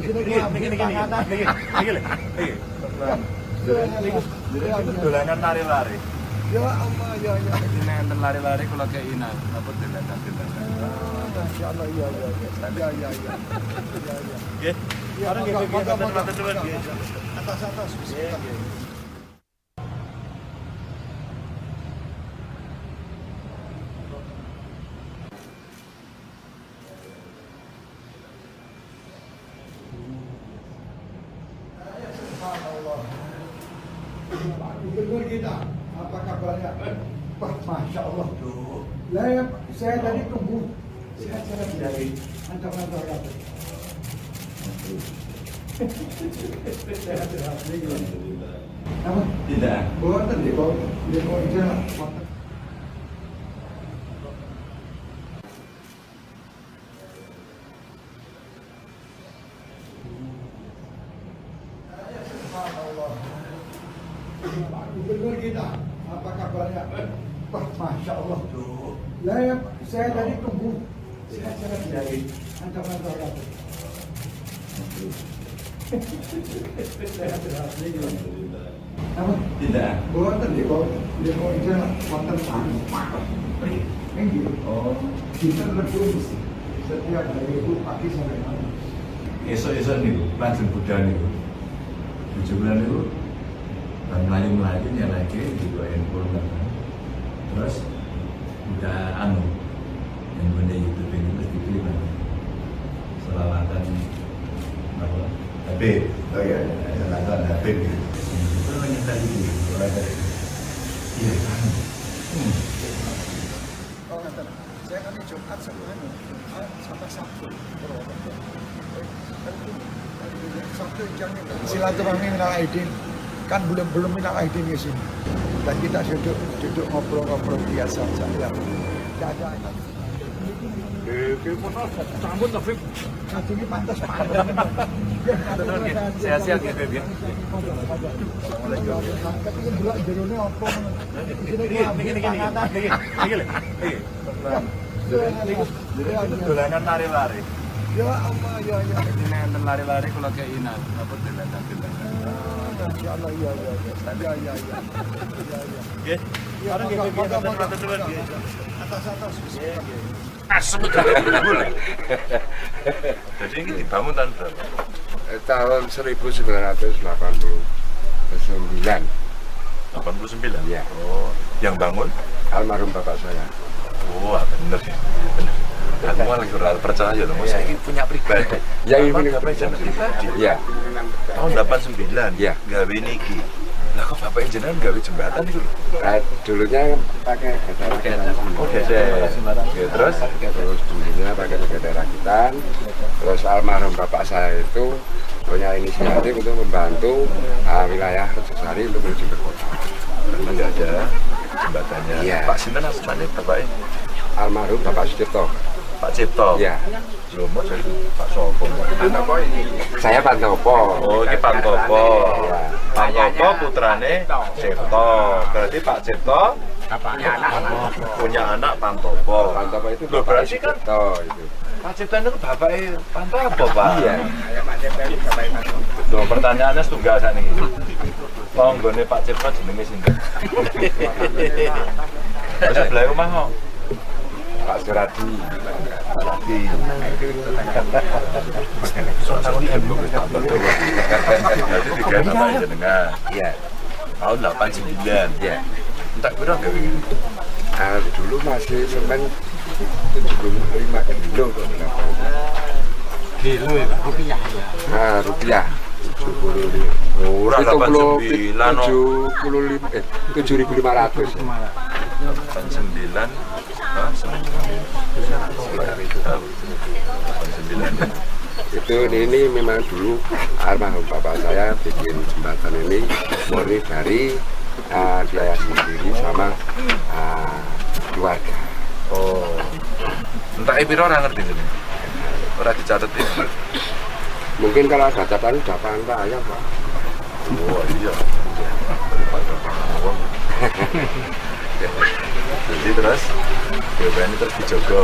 Isine Niki niki niki niki niki lho. Niki. Niku niku dolanan lari-lari. Ya Allah ya ya. Ini enten lari-lari kula kei napa dolanan-dolanan. Masya Allah ya ya ya. Ya ya ya. Ya ya. Nggih. Ya, Bareng nggih, monggo, Bib, nggih, monggo, matur nuwun, monggo. nggih. Atas atas. Nggih, nggih. Subhanallah. Pak Gubernur kita, apa kabarnya? Wah, Masya Allah. Lah ya, saya tadi tunggu. Sehat-sehat dari ancaman apa? Sehat-sehat niki. Apa? Tidak. Boten nggih kok nggih kok itu wonten. Subhanallah. Pak Gubernur kita, apa kabarnya? Wah, Masya Allah. Lah ya, saya tadi tunggu. Sehat-sehat dari ancaman apa? Sehat-sehat niki. Apa? Tidak. Boten nggih kok nggih kok itu wonten tamu. Nggih. Oh, Dinten Rebo mesti. Setiap hari itu pagi sampai malam. esuk-esuk niku lajeng budal niku. Bojo kula niku bar mlayu-mlayu nyelehke digo handphone ngoten. Terus udah anu handphone YouTube ini terus diklik selawatan apa? Habib. Oh iya, selawatan Habib gitu. Itu nyetel itu gitu. Selawatan. Iya, anu. Oh ngaten. Saya kan Jumat sama anu, Jumat sama Sabtu Purwokerto. Kan Sabtu Sabtu jangan silaturahmi minal aidin, kan belum belum minal aidin ke sini. Dan kita duduk duduk ngobrol-ngobrol biasa saja. Tidak ada. Sampun to, Bib. Ini pantas pak. Sehat-sehat ya, Bib ya. Tapi ini delok jerone apa ngono. Niki niki niki niki niki lho. Niki. Niku dolanan lari-lari. Ya Allah ya ya. Ini enten lari-lari kula keinan napa dolanan-dolanan. Masya Allah ya ya ya. Ya ya ya. Ya ya. Nggih. Ya, Bareng nggih, Bib, monggo, monggo, matur nuwun, nggih. Atas atas. Asem udah. Jadi ini dibangun tahun berapa? Tahun 1989. 89? Iya. Oh, yang bangun? Almarhum bapak saya. Wah, bener ya. Bener. Aku malah lagi ora percaya loh, saya ini punya pribadi. Yang Apa ini bapak jenengan pribadi? Iya. Tahun 89? Iya. Gawe niki. Lah kok bapak jenengan gawe jembatan itu lho? Nah, dulunya pakai gede rakitan. Oh, gede. Ya, terus? Terus dulunya pakai gede rakitan. Terus almarhum bapak saya itu punya inisiatif untuk membantu wilayah Rejosari untuk menuju ke kota. Karena nggak ada jembatannya. Iya. Pak sinten asmane bapaknya? Almarhum Bapak Sucipto. Pak Cipto. Iya. Lho, mau jadi Pak Sopo. Saya Pantopo. Oh, ini Pantopo. Iya. Pantopo putrane Cipto. Berarti Pak Cipto punya anak Pantopo. Pantopo itu Loh, Bapak berarti kan Sucipto itu. Pak Cipto itu bapaknya Pantopo, Pak. Iya. Loh, pertanyaannya setunggal saat ini. Tanggane Pak Cipto jenenge sinten? Wis sebelah omah kok. Pak Suradi. Di. Berarti tiga bapak jenengan. Iya. Tahun 89. Iya. Entek piro gawe ngene? Nah, dulu masih semen 75 kilo kok berapa. Kilo ya, Pak? Rupiah ya. Nah, rupiah 75. Ora 89 no. 75 7.500. 89. Hah, semen 89. Itu ini memang dulu almarhum bapak saya bikin jembatan ini murni dari biaya sendiri sama keluarga. Oh. Entek piro ora ngerti jenenge. Ora dicatet ini. Mungkin kalau ada catatan udah pantai ya Pak. Oh iya. Daripada wong. Jadi terus BPN ini terus dijogo.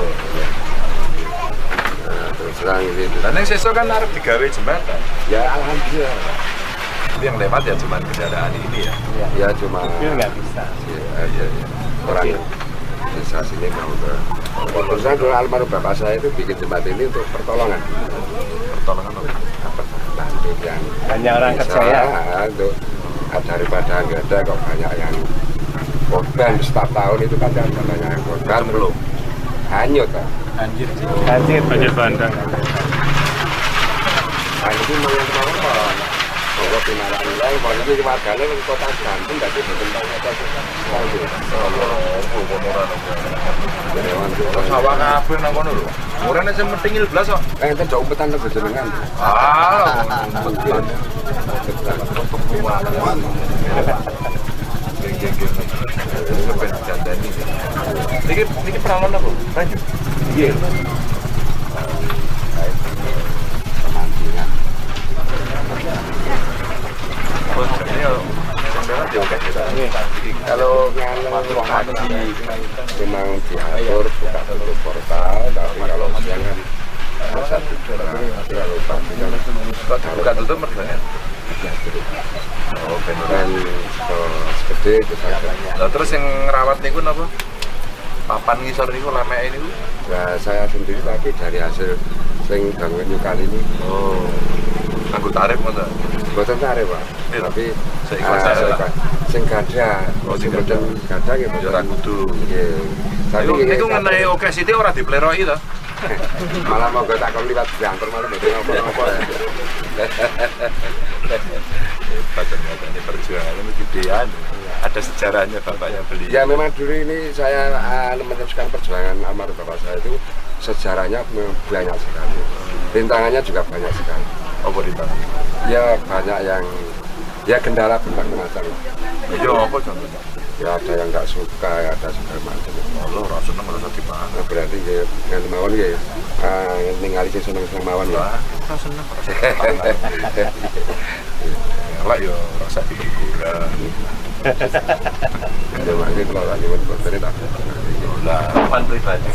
Nah, terus terang ini. Lah ning sesuk kan arep digawe jembatan. Ya alhamdulillah. Pak. Itu yang lewat ya cuman kendaraan ini ya. Ya cuma Mobil nggak bisa. Ya, ya, ya. Orang desa sini mau ke. Terus terang dulu almarhum bapak saya itu bikin jembatan ini untuk pertolongan. Pertolongan apa? Apa bantu yang Banyak orang desa, kerja ya. untuk daripada nggak ada kok banyak yang korban setiap tahun itu kan ada banyak yang korban Belum. hanyut Pak. Banjir. Banjir. Banjir bandang. Nah, itu memang apa? Bahwa pinaran nilai, bahwa ini warganya di kota Banten, jadi bertentang kota Sawah kabeh nang kono lho. Ora nek sing metingil blas kok. Enten jauh umpetan ke jenengan. Ah, umpetan. Geng geng geng. Kepen dandani. Niki niki peralon apa? Banyu. Nggih. Pemancingan. Oh, jadi yo sing lewat yo akeh kita. Kalau pagi memang diatur buka tutup portal, tapi kalau siang kan masa tidur. Tapi kalau pagi kan Kok dibuka tutup mergane? diatur. Oh, ben ora. Dan gede itu saja. Lah terus yang ngerawat niku napa? Papan ngisor niku lemeke niku. Ya, saya sendiri tapi dari hasil sing bangun kali ini Oh. Nganggo tarif ngono. boten tarif Pak. Iya. Tapi Seikhlas ah, ae lah. seikhlas. Sing gadah, Oh, sing sing boten gadah nggih Ya ora boten. kudu. Nggih. Tapi Niku nggih, niku ngenai oke sithik ora dipleroki to. malah monggo tak kon liwat diantar malah mboten apa-apa. Hebat ternyata ini perjuangannya ini gedean. Ada sejarahnya bapaknya beli. Ya memang dulu ini saya meneruskan perjuangan almarhum bapak saya itu sejarahnya memang banyak sekali. Rintangannya juga banyak sekali. Apa rintangan? Ya banyak yang ya kendala berbagai macam. Ya apa contohnya? Ya ada yang nggak suka, ya ada segala macam. Allah ora seneng ora usah dipangan. Nah, berarti ya nganti mawon ya ningali sing seneng-seneng mawon ya. Lah, ora seneng ora usah dipangan. Elek ya ora usah dihiburan. Ya makanya kalau lagi nyuwun boten tak. Lah, Pan pribadi.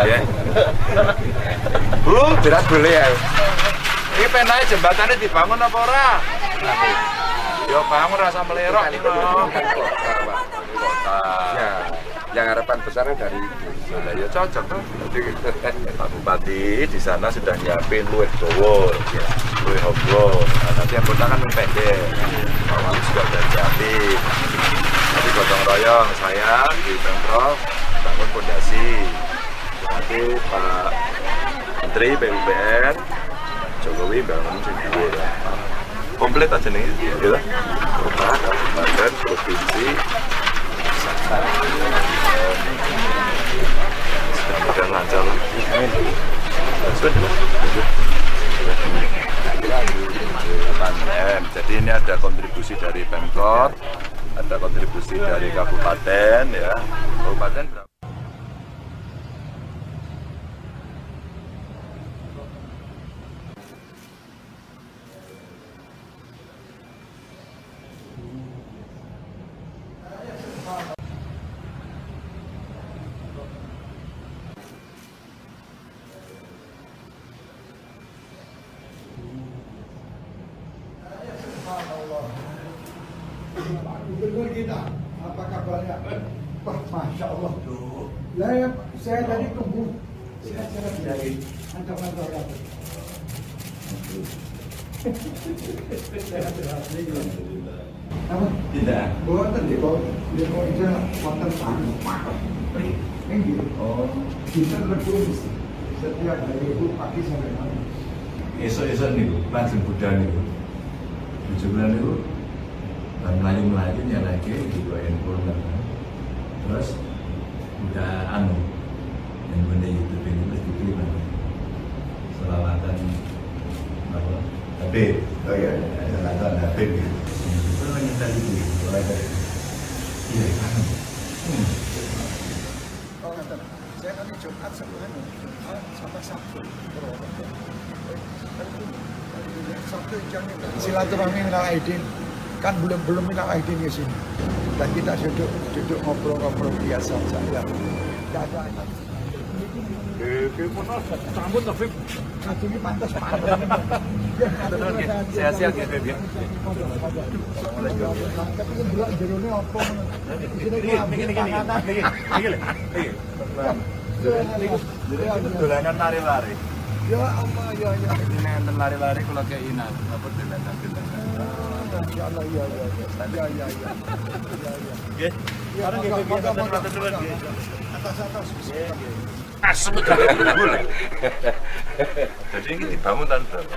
ya. Bu, Berat boleh ya. iki penae jembatane dibangun apa ora? Ya bangun rasa melerok iki lho. Kota. Ya, yang harapan besarnya dari itu. Lah ya cocok tuh. Pak Bupati di sana sudah nyiapin luwih dawa, ya, luwih hobro. Nah, nanti yang kota kan luwih pendek. Pak Wali juga sudah nyiapin. Nanti gotong royong saya di Pemprov bangun pondasi. Nanti Pak Menteri PUPR Jokowi bangun sing dhuwur. Komplit aja nih, gitu. Kota, kabupaten, provinsi, mudah-mudahan lancar lah. Sudah. 8 M. Jadi ini ada kontribusi dari Pemkot, ada kontribusi dari kabupaten ya. Kabupaten berapa? Subhanallah. Pak Gubernur kita, apa kabarnya? Wah, Masya Allah. Lah, ya, saya tadi tunggu. Sehat-sehat dari kantor-kantor apa? Sehat-sehat. Apa? Tidak. Boten di bawah, di bawah itu wonten tamu. Ini Oh. kita berkumpul setiap hari itu pagi sampai malam. Esuk-esuk niku langsung budal niku. Bojo kula niku bar mlayu-mlayu nyalake digo handphone kan. Terus udah anu yang benda YouTube ini terus dipilih mana? Selawatan apa? Habib. Oh iya, selawatan Habib gitu. Itu nyetel itu mulai dari iya kan. Oh, ngaten. Saya kan Jumat sama anu, Jumat sama Sabtu. Purwokerto. Sabtu jamnya silaturahmi minal aidin. Kan belum belum minal aidin ke sini. Dan kita duduk duduk ngobrol-ngobrol biasa saja. Tidak ada. Sambut Taufik. Ini pantas pantas. Sehat-sehat ya, Beb, ya. Tapi kan delok jerone apa ngono. Isine Niki niki niki niki niki lho. Niki. Niku dolanan lari-lari. Ya Allah ya ya. Ini enten lari-lari kula keinan, apa dolanan-dolanan. Masya Allah ya ya ya. Ya ya ya. Ya ya. Nggih. Ya, Sekarang nggih, monggo, Beb, monggo, matur monggo. nuwun, nggih. Atas atas. Asem Jadi ini dibangun tahun berapa?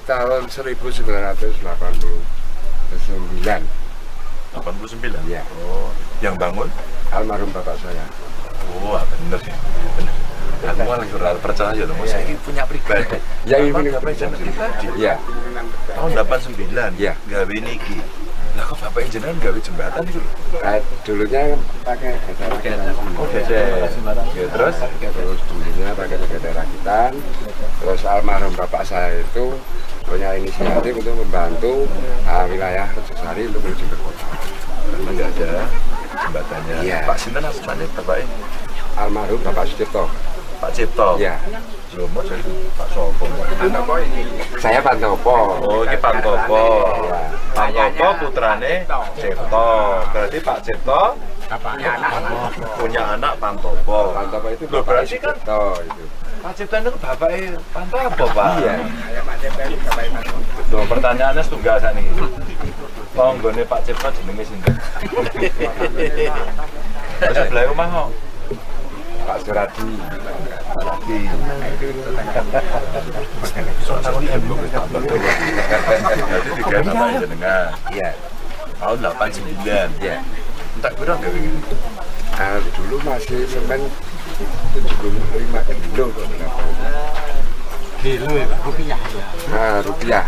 Tahun 1989. 89. Iya. Oh, yang bangun? Almarhum bapak saya. Oh, bener ya. Bener. Aku malah ora percaya loh, saya ini punya pribadi. Yang Apa ini bapak jenengan pribadi? Iya. Tahun 89. Iya. Gawe niki. Lah kok bapak jenengan gawe jembatan itu lho? Dulunya pakai gede rakitan. Oh, gede. Ya, terus Terus dulunya pakai gede rakitan. Terus almarhum bapak saya itu punya inisiatif untuk membantu wilayah Rejosari untuk menuju ke kota. karena nggak ada jembatannya. Iya. Pak Sinten asmane bapaknya? Almarhum Bapak Sucipto. Pak Cipto. Iya. Lho, mau jadi Pak Sopo. Saya Pantopo. Oh, ini Pantopo. Iya. Pantopo putrane Cipto. Berarti Pak Cipto punya anak Pantopo. Pantopo itu Loh, Bapak berarti kan Sucipto itu. Pak Cipto itu bapaknya Pantopo, Pak. Iya. Loh, pertanyaannya setunggal sakniki. Tanggane Pak Cipto jenenge sinten? Terus sebelah omah kok. Pak Suradi. Lagi. Berarti tiga nama jenengan. Iya. Tahun 89. Iya. Entek piro gawe ngene? Dulu masih semen 75 kilo kok berapa. Rupiah ya. Nah, rupiah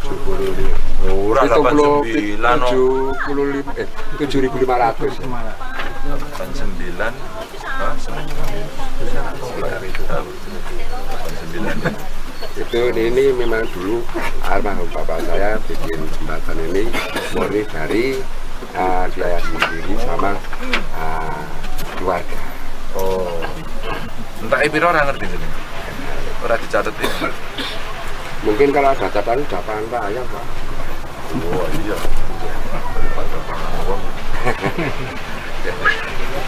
75. Ora 89 no. 75 7.500. 89. Hah, 89. Itu ini memang dulu almarhum bapak saya bikin jembatan ini murni dari biaya sendiri sama keluarga. Oh. Entah piro ora ngerti sini. Ora dicatet ini. Mungkin kalau ada catatan udah pangan ayam, Pak. Oh iya. Daripada pangan wong.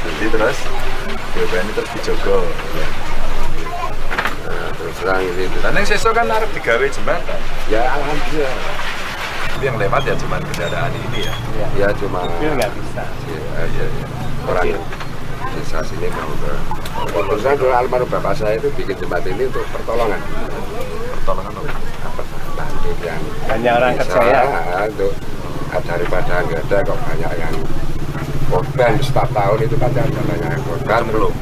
Jadi terus BPN ini terus dijogo. Nah, terus terang ini. Lah ning sesuk kan arep digawe jembatan. Ya alhamdulillah. Tapi yang lewat ya cuman kendaraan ini ya. Ya cuma Mobil nggak bisa. Ya, ya, ya. Orang desa sini mau ke. Terus terang dulu almarhum bapak saya itu bikin jembatan ini untuk pertolongan. Pertolongan apa? Apa bantu yang Banyak orang desa, kerja ya. untuk daripada nggak ada kok banyak yang korban setiap tahun itu pasti ada banyak yang korban Belum.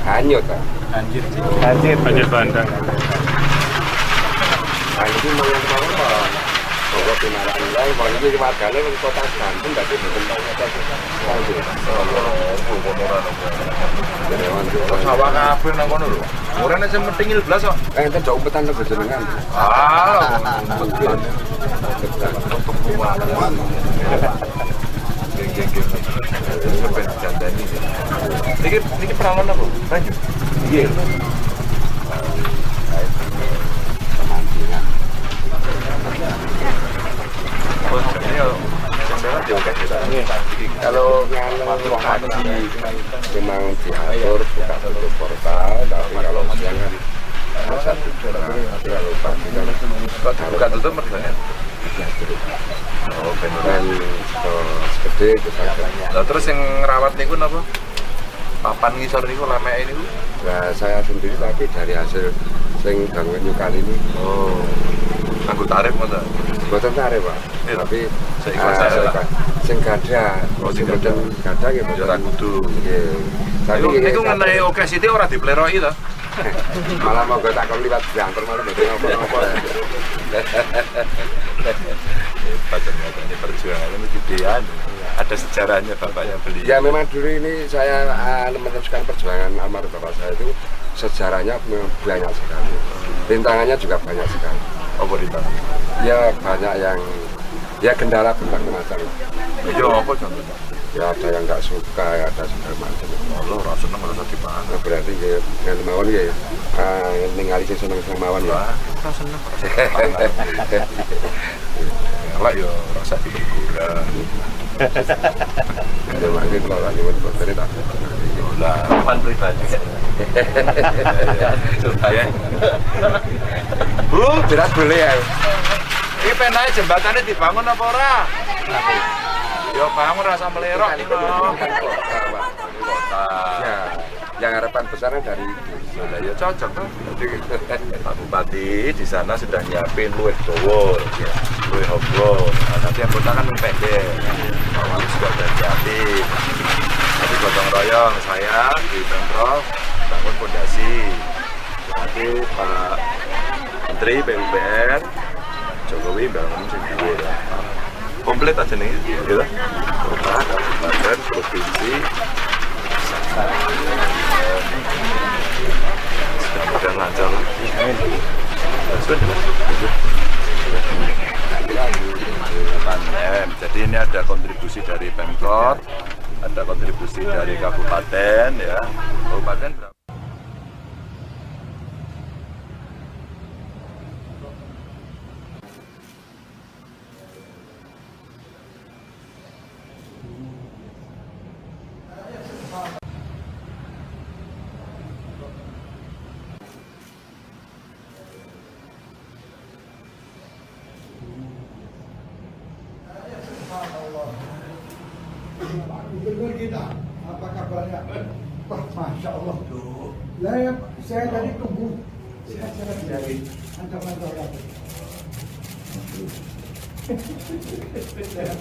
Hanyut Pak. Banjir. Banjir. Banjir bandang. Nah, ini mangan kemauan Pak. Pokok pinaraan lain, pokoknya ini warganya di kota Banten, berarti bukan kota Banten. Sawah kabeh nang kono lho. Ora nek sing metingil blas kok. Enten jauh umpetan lho jenengan. Ah, umpetan. Geng geng geng. Sampai didandani. Niki niki peralon apa? Banyu. Nggih. Pemancingan. Oh, jadi yo sing lewat yo akeh kita. Kalau pagi memang diatur buka tutup portal, tapi kalau siang kan bisa tutup. Tapi kalau pagi kan Kok dibuka tutup mergane? diatur. Oh, ben ora. Dan segede itu saja. Lah terus yang ngerawat niku napa? Papan ngisor niku lemeke niku. Nah, saya sendiri tapi dari hasil sing bangun nyukan ini Oh. Nganggo tarif ngono. boten tarik, Pak. Iya. Tapi Seikhlas saya lah. seikhlas. Sing gada, Oh, sing sing boten gada nggih Ya ora boten. kudu. Nggih. Tapi Niku nggih, niku ngenai oke sithik ora dipleroki to. Malah monggo tak kon liwat diantar malah mboten napa-napa. Hebat ternyata ini perjuangannya ini gedean. Ada sejarahnya bapaknya beli. Ya memang dulu ini saya meneruskan perjuangan almarhum bapak saya itu sejarahnya memang banyak sekali. Rintangannya juga banyak sekali. Apa rintangan? Ya banyak yang ya kendala berbagai macam. Ya apa contohnya? Ya ada yang nggak suka, ya ada segala macam. Allah ora seneng ora usah dipangan. Nah, berarti ya dengan mawon ya ningali sing seneng-seneng mawon ya. Wah, ora seneng ora usah dipangan. Elek ya ora usah diteguran. Ya mangke kula ora nyuwun boten tak. Lah, Papan pribadi. ya. Bu, Berat boleh ya. iki penae jembatane dibangun apa ora? Ya bangun rasa melerok iki lho. Kan kota, Pak. Kota. Ya, yang harapan besarnya dari itu. Lah ya cocok tuh. Pak Bupati di sana sudah nyiapin luwih dawa, ya, luwih hobro. Nah, nanti yang kota kan luwih pendek. Pak Wali juga udah nyiapin. Nanti gotong royong saya di Pemprov bangun fondasi. Nanti Pak Menteri PUPR Jokowi bangun sing dhuwur. Komplit aja nih, gitu. Kota, kabupaten, provinsi, mudah-mudahan lancar lah. Sudah. 8 M. Jadi ini ada kontribusi dari Pemkot, ada kontribusi dari kabupaten ya. Kabupaten berapa? Subhanallah. Pak Gubernur kita, apa kabarnya? Wah, Masya Allah. Lah, ya, saya tadi tunggu. Saya dari ancaman lagi. Sehat-sehat.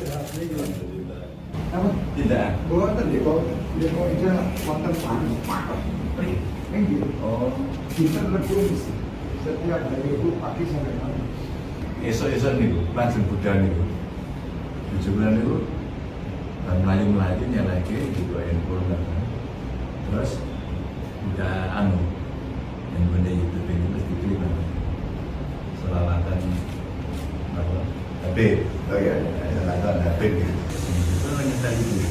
Apa? Tidak. Boten nggih, kok ija wonten panas. Nggih. Oh. Dinten Rebo Setiap hari itu pagi sampai malam. Esuk-esuk niku langsung budal niku. Bojo kula niku bar mlayu-mlayu nyelehke digawa handphone kan. Terus udah anu handphone YouTube ini terus diklik kan. Selawatan apa? Habib. Oh iya. Selawatan Habib gitu. Itu nyetel itu.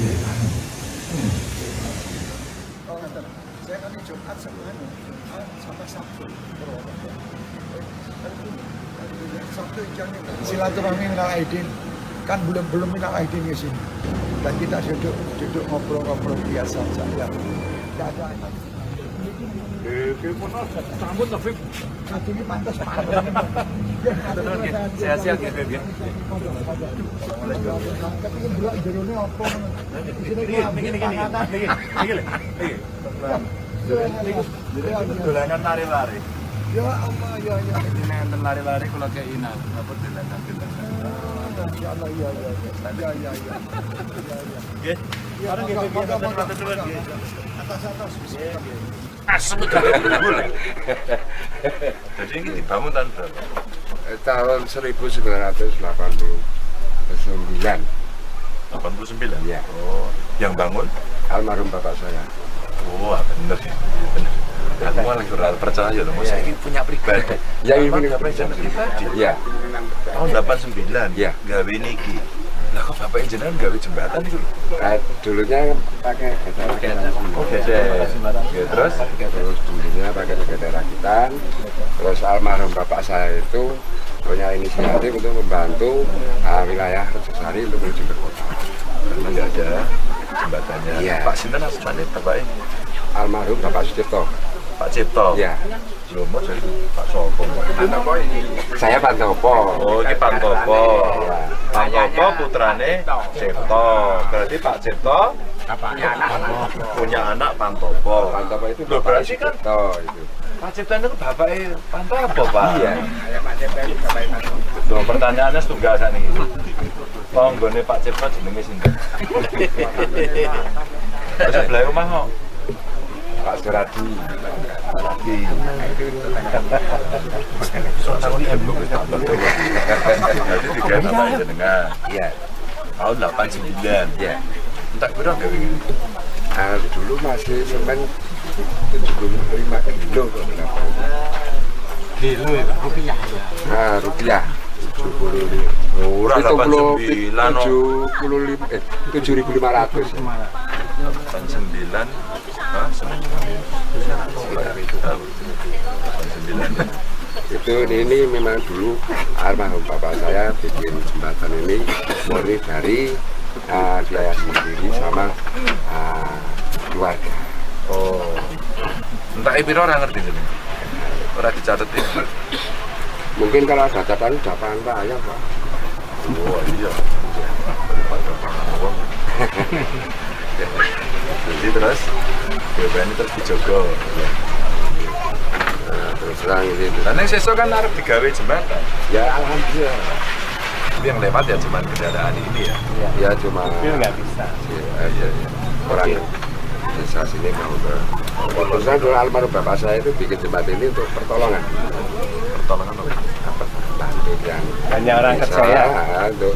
Iya, anu. Oh, ngaten. Saya kan ini Jumat sama anu, Jumat sama Sabtu Purwokerto. Kan ini, Sabtu jangan silaturahmi minal aidin, kan belum belum minal aidin di sini. Dan kita duduk duduk ngobrol-ngobrol biasa saja. Tidak ada. Satu ini pantas. Sehat-sehat ya, Beb, ya. Kepingin delok jerone apa ngono. Isine Niki niki niki. Niki lho. Niki. Dolanan lari-lari. Ya Allah, ya ya. Ini enten lari-lari kula kei napa dolanan-dolanan. Masya Allah, ya ya ya. Ya ya ya. Ya ya. Nggih. Ya, Bareng nggih, monggo, Beb, monggo, matur nuwun, monggo. nggih. Atas atas. Asem unggul. Jadi ini dibangun tahun berapa? Tahun 1989. 89. Iya. Oh, yang bangun? Almarhum bapak saya. Wah, bener ya. Bener. Aku malah kurang percaya loh, masa ini punya pribadi. Ya, ini Emang punya bapak jenengan pribadi. Iya. Tahun 89. Iya. Gawe niki. Lah kok bapak jenengan gawe jembatan itu lho? Dulunya pakai getar rakitan. Oh, gesek. Ya, terus Terus dulunya pakai getar rakitan. Terus almarhum bapak saya itu punya inisiatif untuk membantu wilayah Rejosari untuk menuju ke kota. Karena nggak ada jembatannya. Iya. Pak Sinten asmane bapaknya? Almarhum Bapak Sucipto. Pak Cipto. Iya. Lho, mau jadi Pak Sopo. Saya Pantopo. Oh, ini Pantopo. Pantopo putrane Cipto. Berarti Pak Cipto punya anak Pantopo. Pantopo itu Loh, Bapak berarti kan Sucipto itu. Pak Cipto itu bapaknya Pantopo, Pak. Iya. Loh, pertanyaannya setunggal sakniki. Tanggane Pak Cipto jenenge sinten? Terus sebelah rumah kok. Pak Suradi. Lagi. Jadi tiga bapak jenengan. Iya. Tahun 89. Iya. Entek piro gawe iki? Dulu masih semen 75 kilo kok berapa itu. Kilo ya, Pak? Rupiah ya. Nah, rupiah 75. Ora 89 no. 75 7.500. 89. Hah, semen Sekitar itu. 89. Itu ini memang dulu almarhum bapak saya bikin jembatan ini murni dari biaya sendiri sama keluarga. Oh. Entek piro ora ngerti jenengan. Ora dicatetin. Mungkin kalau ada catatan udah pantai ya Pak. Oh iya. Daripada pangan wong. Jadi terus ini terus dijogo. Nah, terus terang ini. Lah ning sesuk kan arep digawe jembatan. Ya alhamdulillah. Tapi yang lewat ya cuman kendaraan ini ya. Ya cuma Mobil nggak bisa. ya, ya, orang desa sini mau ke. Terus dulu almarhum bapak saya itu bikin jembatan ini untuk pertolongan. Pertolongan apa? Apa bantu yang Banyak orang desa, kerja ya. untuk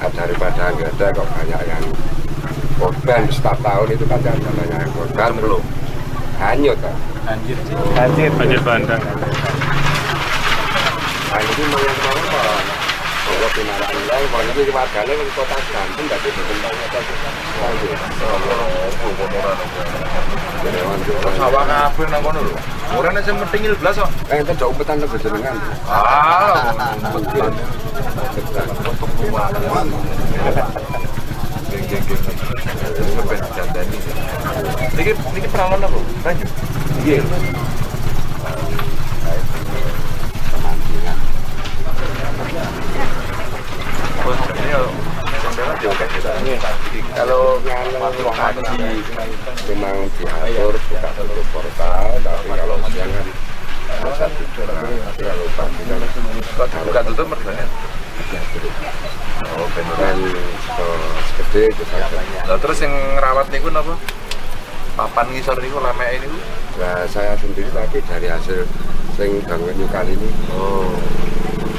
daripada nggak ada kok banyak yang korban setiap tahun itu pasti ada banyak yang korban Cemplung. Hanyut kan. Banjir. Banjir. Banjir bandang. Nah ini memang apa? Bahwa pinarak nilai, bahwa ini warganya di kota Banten, tapi berkembangnya ke Sawah kabeh nang kono lho. Ora nek sing mentingil blas kok. Eh, itu udah umpetan lebih jenengan. Ah, umpetan. Untuk kuat. Geng geng geng. Ben dandani. Niki niki peralon apa? Banyu. Iya. Pemancingan. Oh, ini yo sampeyan yo kita. Kalau pagi memang diatur buka tutup portal, tapi kalau siang kan masa tidur. Tapi kalau pagi kan Kok dibuka tutup mergane? diatur. Oh, ben ora. Dan segede itu saja. Lah terus yang ngerawat niku napa? Papan ngisor niku lemeke niku. Nah, saya sendiri tapi dari hasil sing bangun nyukal ini. Oh.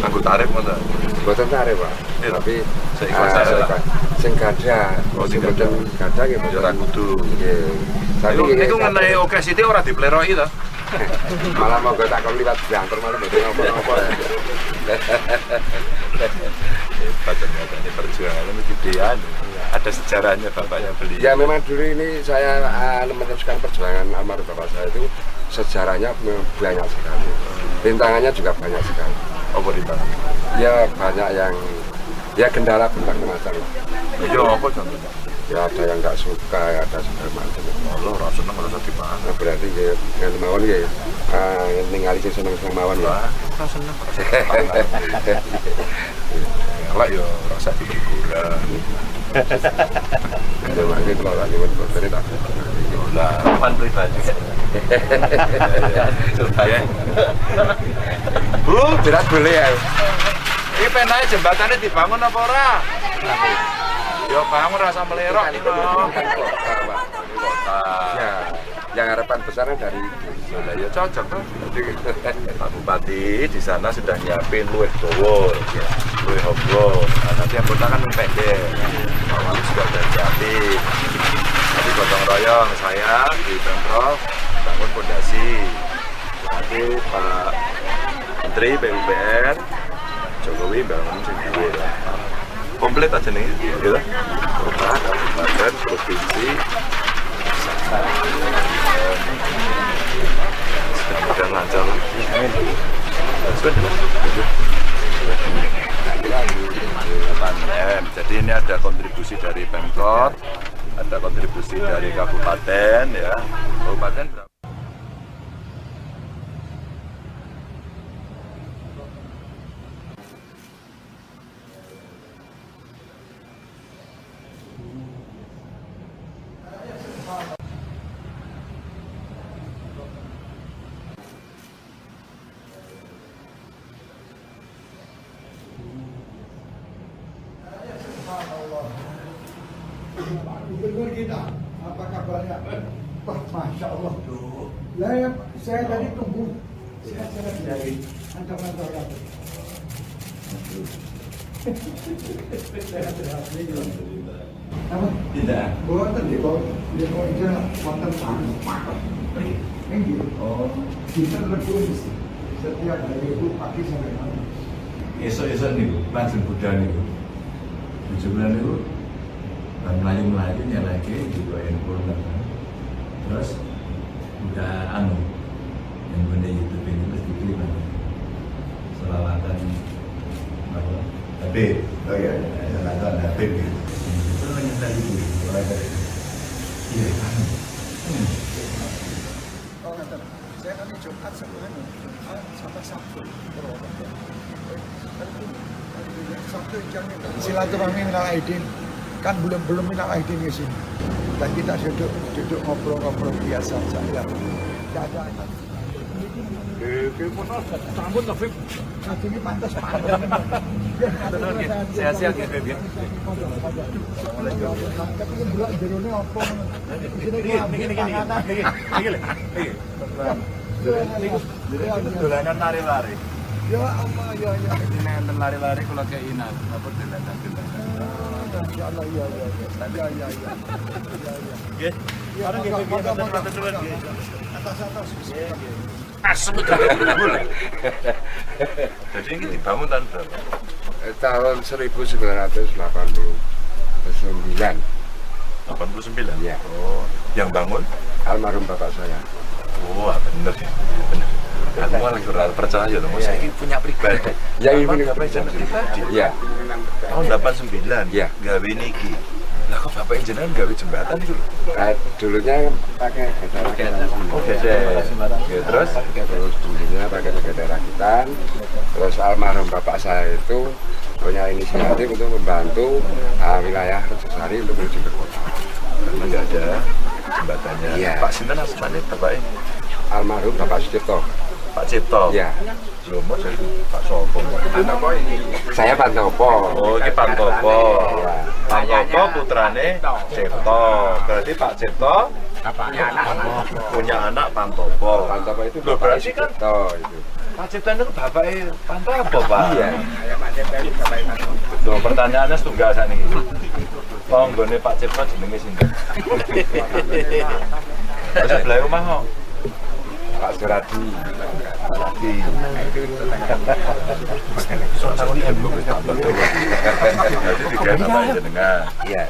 Nganggo tarif ngoten. Boten tarif, Pak. Iya. Tapi Seikhlas ae lah. Sing gadah, Oh, sing sing boten gadah nggih Ya ora kudu. Nggih. Tapi Niku nggih, niku ngenai oke sithik ora dipleroki to. Malah monggo tak kon liwat banter malah mboten napa-napa. Hebat ternyata ini perjuangannya ini gedean. Ada sejarahnya bapaknya beli. Ya memang dulu ini saya meneruskan perjuangan almarhum bapak saya itu sejarahnya memang banyak sekali. Rintangannya juga banyak sekali. Apa rintangan? Ya banyak yang ya kendala berbagai macam. Ya apa contohnya? Ya ada yang nggak suka, ya ada segala macam. Allah ora seneng ora usah dipangan. Nah, berarti ya ngene mawon ya ningali sing seneng-seneng mawon ya. Wah, ora seneng ora usah dipangan. Elek ya ora usah diguguran. Ya mangke kula lak nyuwun botone tak. Lah, Pan pribadi. ya. Bu, Berat boleh ya. iki penake jembatannya dibangun apa ora? Ya bangun rasa melerok iki Bukan kok. kota, Pak. Kota. Ya, yang harapan besarnya dari itu. Lah ya cocok tuh. Pak Bupati di sana sudah nyiapin luwih dawa, luwih obro. Nah, nanti yang kota kan pendek. Pak Wali juga udah nyiapin. Nanti gotong royong saya di Pemprov bangun pondasi. Nanti Pak Menteri PUPR Jokowi bangun sing duwe lah. Komplit aja nih, gitu. Kota, kabupaten, provinsi, mudah-mudahan lancar lah. Sudah. 8 M. Jadi ini ada kontribusi dari Pemkot, ada kontribusi dari kabupaten ya. Kabupaten berapa? Subhanallah. Pak Gubernur kita, apa kabarnya? Wah, Masya Allah. Lah ya, saya tadi tunggu. Saya dari ancaman saya. Sehat-sehat. Apa? Tidak. Boten nggih, kok nggih kok ije wonten tamu. Nggih. Oh. Dinten Rebo mesti. Setiap hari itu pagi sampai malam. Esuk-esuk niku lajeng budal niku. Bojo kula niku bar mlayu-mlayu nyelehke juga handphone kan. Terus udah anu yang benda YouTube ini terus diklik kan. Selawatan apa? Habib. Oh iya. Selawatan Habib gitu. Itu menyetel itu. Iya kan. Oh, ngaten. Saya kan Jumat sama anu, Jumat sampai Sabtu. Purwokerto. Sabtu jamnya silaturahmi minal aidin. Kan belum belum minal aidin di sini. Dan kita duduk duduk ngobrol-ngobrol biasa saja. Tidak ada. Sampun to, Bib. Ini pantas Pak. Sehat-sehat ya, Bib, ya. Tapi yang delok jerone apa ngono. Isine Niki niki niki niki. Niki lho. Niki. Niki. Dolanan lari-lari. Ya Allah ya ya. Ini enten lari-lari kula keinan apa dolanan-dolanan. Masya Allah ya ya ya. Ya ya ya. Ya ya. Nggih. Ya, Bareng nggih, Bib, monggo, monggo, matur nuwun, nggih. Atas atas. Asem Jadi ini dibangun tahun berapa? Tahun 1989. 89? Iya. Oh, yang bangun? Almarhum bapak saya. Wah, bener ya. Bener. Aku malah kurang percaya loh, saya ini punya pribadi. Ya, ini Apa punya bapak jenengan pribadi? Iya. Tahun 89? Iya. Gawe niki. Lah kok bapak jenengan gawe jembatan itu lho? Dulunya pakai gede rakitan. Oh, gede. Ya, terus? Terus dulunya pakai gede rakitan. Terus almarhum bapak saya itu punya inisiatif untuk membantu wilayah Rejosari untuk menuju ke kota. Karena nggak ada jembatannya. Iya. Pak Sinten asmane bapaknya? Almarhum Bapak Sucipto. Pak Cipto. Iya. Lho, mau jadi Pak Sopo. Saya Pantopo. Oh, ini Pantopo. Iya. Pantopo putrane Cipto. Berarti Pak Cipto Punya anak Pantopo. Pantopo itu Loh, bapaknya berarti kan Sucipto itu. Pak Cipto itu bapaknya Pantopo, Pak. Iya. Loh, pertanyaannya setunggal saat ini. Tanggane Pak Cipto jenenge sinten? Terus sebelah rumah kok. Pak Suradi. Lagi. Jadi tiga nama jenengan. Iya.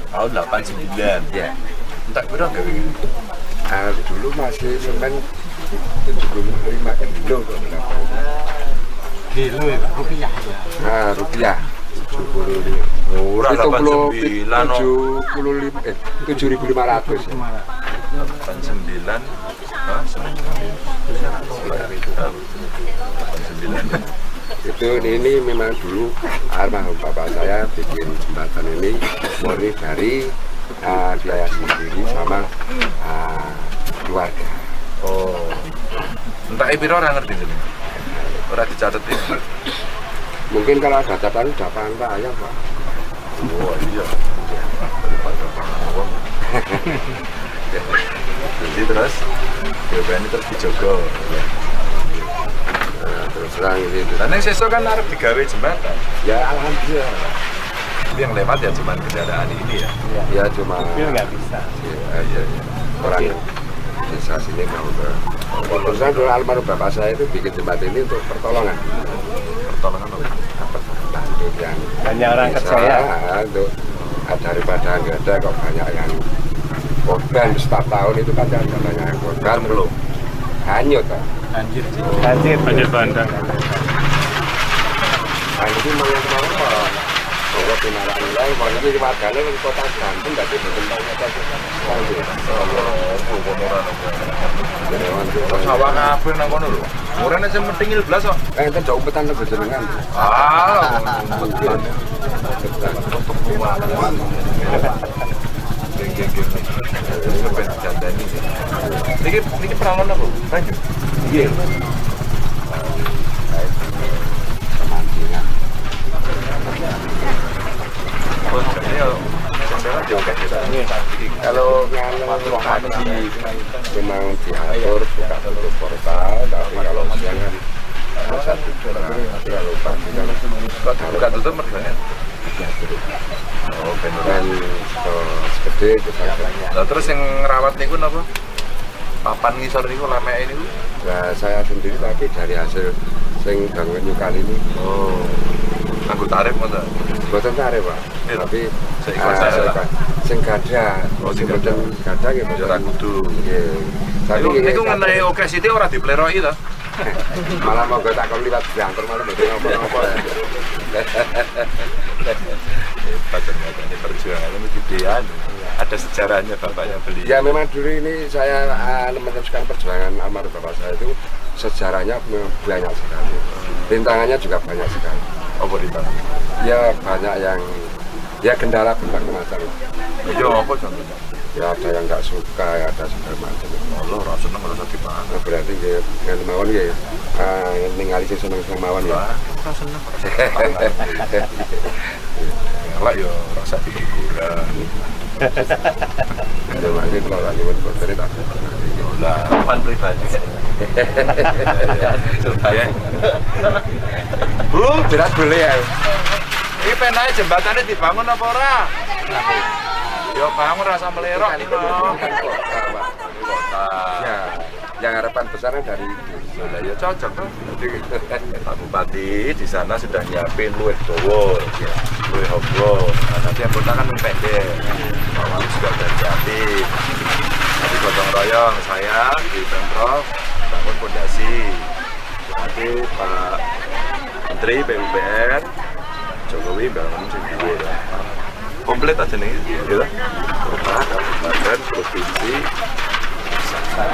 Tahun 89. Iya. Entek piro gawe ini? Ah, dulu masih semen 75 kilo kok berapa itu. Kilo ya, Pak. Rupiah ya. Nah, rupiah 75. Ora 89 no. 75 7.500. 89. Hah, semen Sekitar itu. 89. Itu ini memang dulu almarhum bapak saya bikin jembatan ini murni dari biaya sendiri sama keluarga. Oh. Entek piro ora ngerti jenenge. Ora dicatet ini. Mungkin kalau ada catatan udah pantai ayam, Pak. Wah, iya. Daripada pangan wong. Jadi terus BPN ini terus dijogo. Nah, terus terang ini itu. Dan yang sesuk kan arep digawe jembatan. Ya alhamdulillah. Pak. Tapi yang lewat ya cuman kendaraan ini ya. Ya cuma Mobil nggak bisa. ya, ya, ya. Orang desa sini mau ke. Terus terang dulu almarhum bapak saya itu bikin jembatan ini untuk pertolongan. Pertolongan apa? Apa bantu yang Banyak orang desa, kerja ya. untuk daripada nggak ada kok banyak yang korban setiap tahun itu kan ada banyak yang korban Belum. hanyut Pak. Banjir. Banjir. Banjir bandang. Nah, ini mau yang kemarin kok bahwa pinaran yang mau ini warganya di kota Banten berarti betul kota Sawah kabeh nang kono lho. Ora nek sing mentingil blas kok. Eh, itu jauh petan lebih jenengan. Ah, Mungkin. Geng geng geng. Ini ben dandani. Niki niki peralon apa? Banyu. Iya. Pemancingan. Oh, jadi ya sampeyan diokeh kita. Kalau pagi memang diatur buka tutup portal, tapi kalau siang kan bisa tidur. Tapi kalau pagi kan Kok dibuka tutup mergane? diatur. Oh, ben ora. Dan segede itu saja. Lah terus yang ngerawat niku napa? Papan ngisor niku lemeke niku. Nah, saya sendiri tapi dari hasil sing bangun nyukali ini Oh. Nganggo tarif ngoten. boten tarif, Pak. Iya. Tapi Seikhlas saya lah. seikhlas. Sing gadah, Oh, sing sing boten gadah nggih Ya ora boten. kudu. Nggih. Tapi Niku nggih, niku ngenai oke sithik ora dipleroki to. malah monggo tak kon liwat jangkar malah mboten apa-apa. Hebat ternyata ini perjuangannya mesti gedean. Ada sejarahnya bapaknya beli. Ya memang dulu ini saya meneruskan perjuangan almarhum bapak saya itu sejarahnya memang banyak sekali. Rintangannya juga banyak sekali. Apa rintangan? Ya banyak yang ya kendala berbagai macam. Ya apa contohnya? Ya ada yang nggak suka, ya ada segala macam. Allah ora seneng ora usah dipangan. Nah, berarti nggih ngene mawon nggih. Ningali sing seneng-seneng mawon ya. Lah, ora seneng ora usah dipangan. Elek ya ora usah dihiburan. Ya makanya kalau lagi nyuwun boten tak. Lah, Pan pribadi. ya. Bu, Berat boleh ya. iki penae jembatane dibangun apa ora? Ya bangun rasa melerok Bukan, iki mau. bukan kota, Pak. Kota. Ya, yang harapan besarnya dari itu. Lah ya cocok tuh. Pak Bupati di sana sudah nyiapin luwih dawa, ya, luwih hobro. Nah, nanti yang kota kan pendek. Pak Wali juga udah nyiapin. Nanti gotong royong saya di Pemprov bangun pondasi. Nanti Pak Menteri PUPR Jokowi bangun sing dhuwur. Komplit aja nih, gitu. Kota, kabupaten, provinsi, pusat.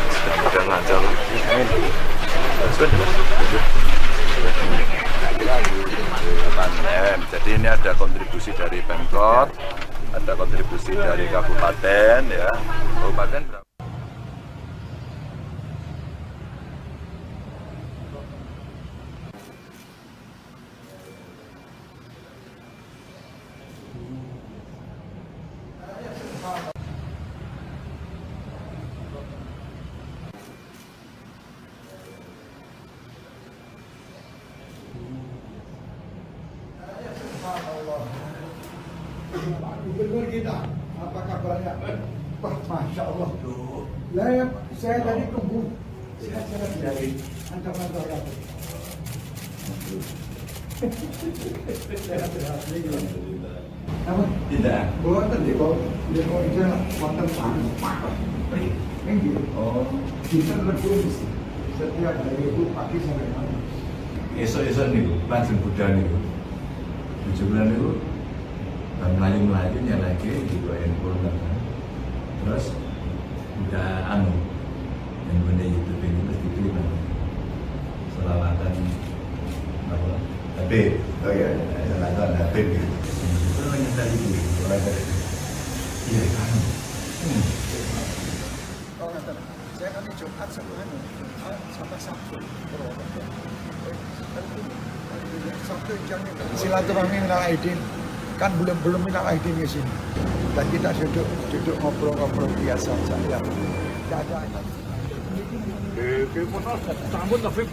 Mudah-mudahan lancar. Sudah. 8 M. Jadi ini ada kontribusi dari Pemkot, ada kontribusi dari kabupaten ya. Kabupaten berapa? Narasumber kita. Apa kabarnya? Wah, Masya Allah. Lah, ya, saya tadi tunggu. Sehat-sehat dari ancaman saya. Sehat-sehat. Apa? Tidak. Boten deh, kok deh kok itu wonten panas. Nggih. Oh. Dinten Rebo mesti. Setiap hari itu pagi sampai malam. Esuk-esuk niku langsung budal niku. Bojo kula niku bar mlayu-mlayu nyelehke di handphone kan. Terus udah anu yang benda YouTube ini terus diklik kan. Selawatan apa? Habib. Oh iya. Selawatan Habib gitu. Itu nyetel itu. Iya kan. Oh, ngaten. Saya kan Jumat sama anu, Jumat sama Sabtu. Purwokerto. Kan ini, Sabtu jamnya silaturahmi minal aidin. Kan belum belum minal aidin di sini. Dan kita duduk duduk ngobrol-ngobrol biasa saja. Tidak ada. Sampun to, Bib.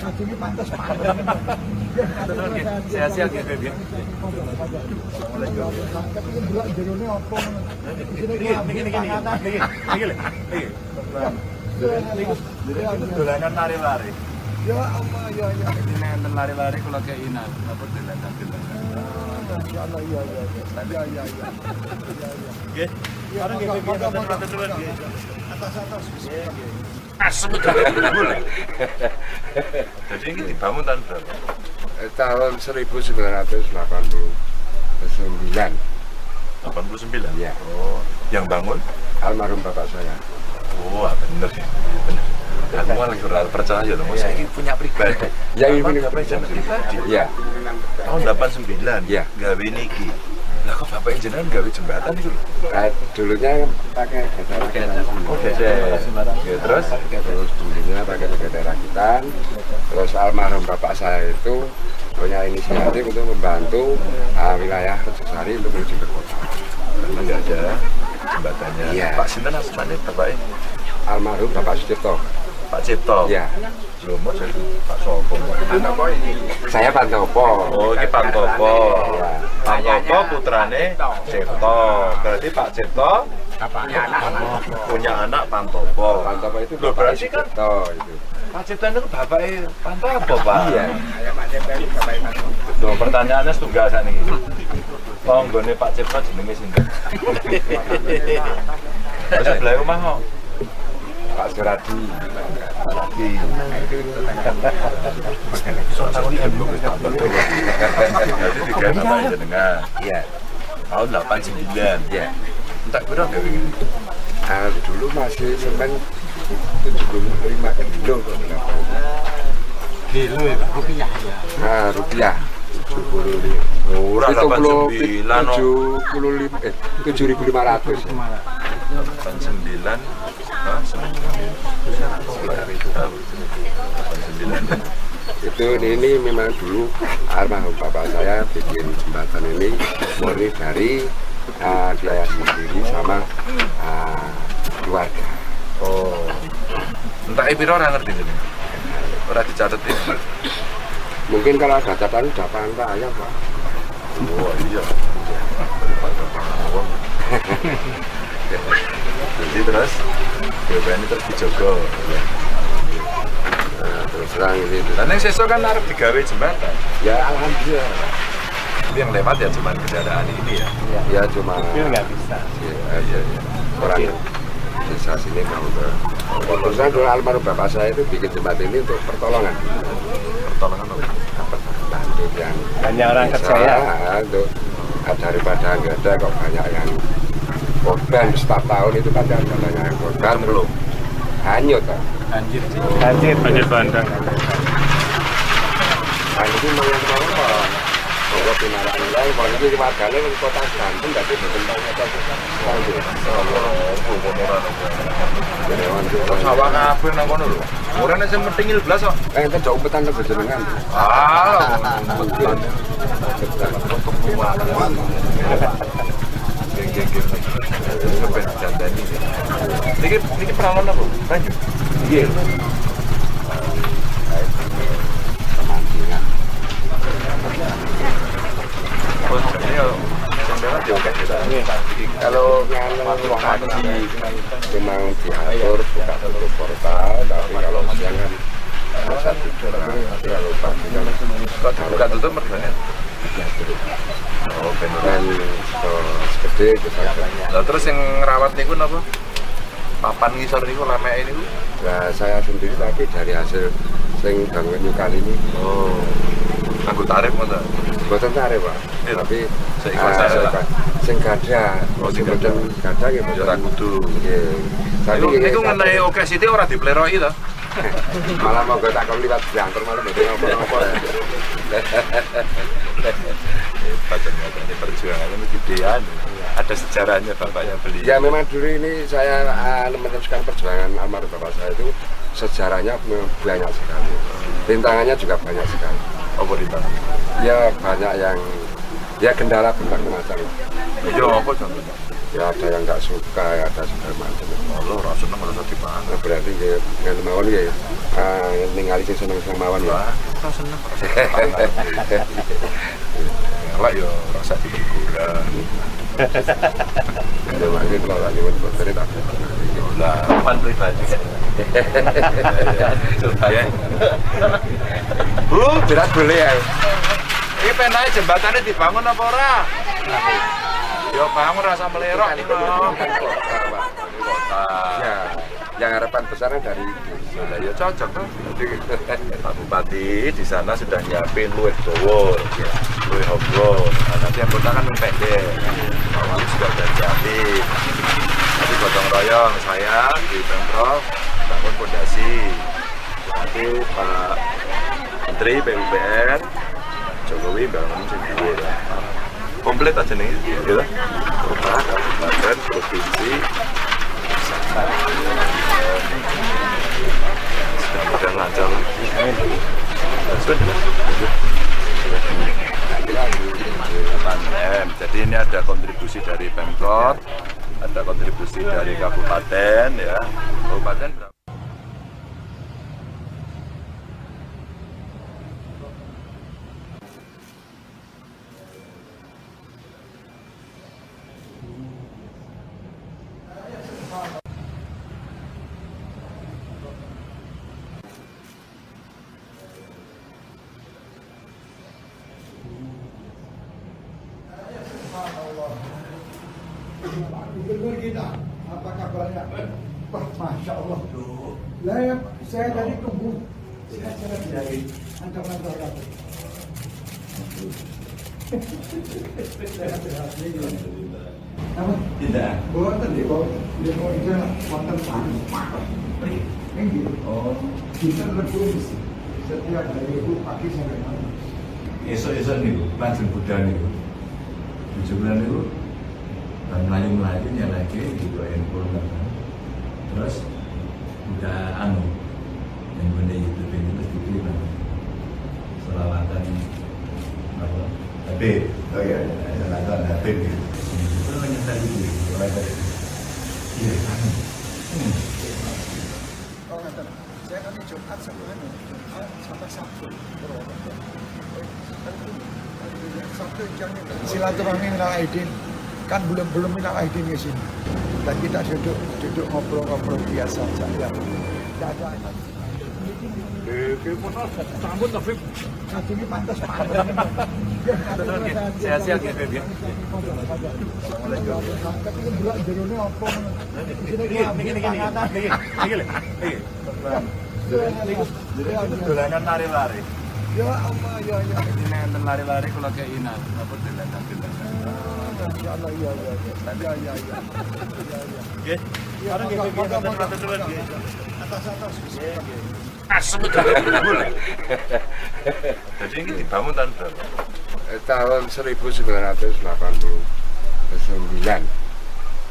Ini pantas pantas. Sehat-sehat ya, Bib, ya. Tapi ini delok jerone apa ngono. Niki niki niki niki niki lho. Niki. Niku dolanan lari-lari. Ya Allah, ya ya. Ini enten lari-lari kula kei napa dolanan-dolanan. Masya Allah, iya iya iya. Iya iya iya. Iya iya. Nggih. Ya, Bareng nggih, Bib, monggo, monggo, matur nuwun, nggih. Atas atas. Asem udah. Jadi ini dibangun tahun berapa? Tahun 1989. 89? Iya. Oh, yang bangun? Almarhum bapak saya. Oh, bener ya. Bener. Aku malah kurang percaya loh, saya ini punya pribadi. Yang ini Bapak jenengan pribadi. Iya. Tahun 89. Iya. Gawe niki. Lah kok bapak jenengan gawe jembatan itu lho? Nah, dulunya pakai getar rakitan. Oh, gesek. Ya, terus Terus dulunya pakai getar rakitan. Terus almarhum bapak saya itu punya inisiatif untuk membantu wilayah Rejosari untuk menuju ke kota. Karena nggak ada jembatannya. Iya. Pak sinten asmane bapaknya? Almarhum Bapak Sucipto. Pak Cipto. Iya. Lho, mau jadi Pak Sopo. Saya Pantopo. Oh, ini Pantopo. Iya. Pantopo putrane Cipto. Berarti Pak Cipto punya anak Pantopo. Pantopo itu Loh, Bapak berarti kan Sucipto itu. Pak Cipto itu bapaknya Pantopo, Pak. Iya. Loh, pertanyaannya setunggal sakniki. Tanggane Pak Cipto jenenge sinten? Terus sebelah omah kok. Pak Suradi. Lagi. Jadi tiga bapak jenengan. Iya. Tahun 89. Iya. Entek piro gawe ngene? Nah, dulu masih semen 75 kilo kok berapa. Kilo ya, Pak? Rupiah ya. Nah, rupiah 75. Ora 89 no. 75 7.500. 89. Hah, sekitar itu. 89. Itu ini memang dulu almarhum bapak saya bikin jembatan ini murni dari biaya sendiri sama keluarga. Oh. Entek piro ora ngerti jenenge. Ora dicatet ini. Mungkin kalau ada catatan udah pangan ayam, Pak. Oh iya. Daripada pangan wong. Jadi terus BPN ini terus dijogo. Ya. Nah, terus terang ini. Dan yang sesuk kan arep digawe jembatan. Ya alhamdulillah. Tapi yang lewat ya cuman kendaraan ini ya. Ya cuma Mobil nggak bisa. Ya, ya, ya. Orang desa sini mau ke. Terus terang dulu almarhum bapak saya itu bikin jembatan ini untuk pertolongan. Pertolongan apa? Apa? Bantu yang Banyak orang desa, kerja ya. Untuk daripada nggak ada kok banyak yang korban setiap tahun itu pasti ada banyak yang korban Belum. Hanyut kan. Banjir. Banjir. Banjir bandang. Nah, ini mau yang kemana Pak? Bahwa binaraan lain, kalau ini warganya di kota Banten, tapi betul betul Sawah kabeh nang kono lho. Ora nek sing metingil blas kok. Enten jauh umpetan ke jenengan. Ah, umpetan. Geng geng geng. Kepen dandani. Niki niki peralon apa? Banyu. Nggih. Pemancingan. Oh, jadi yo sing Sana juga kita. Kalau pagi memang diatur buka tutup portal, tapi kalau siang kan masa tidur. Tapi kalau pagi kan Kok dibuka tutup mergane? diatur. Oh, bener. Dan gede kita. Lah terus yang ngerawat niku napa? Papan ngisor niku lameke niku. Nah, saya sendiri tapi dari hasil sing bangun kali ini. Oh. Nganggo tarif ngono. Boten tarif, Pak. Iya. Tapi Seikhlas aja lah. Sing gadah, Oh, sing sing boten gadah nggih Ya boten. ora kudu. Nggih. Tapi Niku nggih, niku ngenai oke sithik ora dipleroki to. Malah monggo tak kon liwat diantar malah mboten napa-napa. Hebat ternyata ini perjuangannya ini gedean. Ada sejarahnya bapaknya beli. Ya memang dulu ini saya meneruskan perjuangan almarhum bapak saya itu sejarahnya memang banyak sekali. Rintangannya juga banyak sekali. Apa rintangan? Ya banyak yang ya kendala berbagai macam. Ya apa contohnya? Ya ada yang nggak suka, ya ada segala macam. Allah ora seneng ora usah dipangan. Nah, berarti ya ngene mawon ya ningali sing seneng-seneng mawon ya. Wah, ora seneng ora usah dipangan. Elek ya ora usah diguguran. Ya mangke kula lak nyuwun boten tak. Lah, Papan pribadi. ya. Bu, Berat boleh ya. iki penake jembatannya dibangun apa ora? Ya bangun rasa melerok niku. Kota, Pak. Kota. Ya, yang harapan besarnya dari itu. Lah ya cocok tuh. Pak Bupati di sana sudah nyiapin luwih dawa, luwih obro. Nah, nanti yang kota kan pendek. Pak Wali juga sudah nyiapin. Nanti gotong royong saya di Pemprov bangun pondasi. Nanti Pak Menteri PUPR Jokowi bangun sing dhuwur. Komplit aja nih, gitu. Kota, kabupaten, provinsi, mudah-mudahan lancar. Sudah. 8 M. Jadi ini ada kontribusi dari Pemkot, ada kontribusi dari kabupaten ya. Kabupaten berapa? Subhanallah. Pak Gubernur kita, apa kabarnya? Wah, Masya Allah. Lah, ya, saya tadi tunggu. Saya cara dari ancaman terhadap. Sehat-sehat. Apa? Tidak. Boten deh, boten. Dia mau itu wonten Ini Oh, dinten Rebo setiap hari itu pagi sampai malam. esok-esok niku lajeng budal niku. Bojo kula niku bar mlayu-mlayu nyelehke digo handphone kan. Terus udah anu yang benda YouTube ini terus diterima. Selawatan apa? Habib. Oh iya. Selawatan Habib gitu. Itu nyetel itu. Selawatan. Iya, anu. Oh, ngaten. Saya kan Jumat sama anu, Jumat sama Sabtu. Purwokerto. Sabtu jamnya silaturahmi minal aidin. Kan belum belum minal aidin ke sini. Dan kita duduk duduk ngobrol-ngobrol biasa saja. Tidak ada. Sambut tapi Satu ini pantas pantas. Sehat-sehat ya, Beb, ya. Tapi kan delok jerone apa ngono. Isine Niki niki niki niki niki lho. Niki. Dolanan lari-lari. Ya Allah ya ya. Ini enten lari-lari kula keinan, napa dolanan-dolanan. Ya Allah ya ya ya. Ya ya ya. Ya ya. Nggih. Ya, Bareng nggih, monggo, Beb, monggo, matur nuwun, nggih. Atas atas. Asem udah unggul. Jadi ini dibangun tahun berapa? Tahun 1989.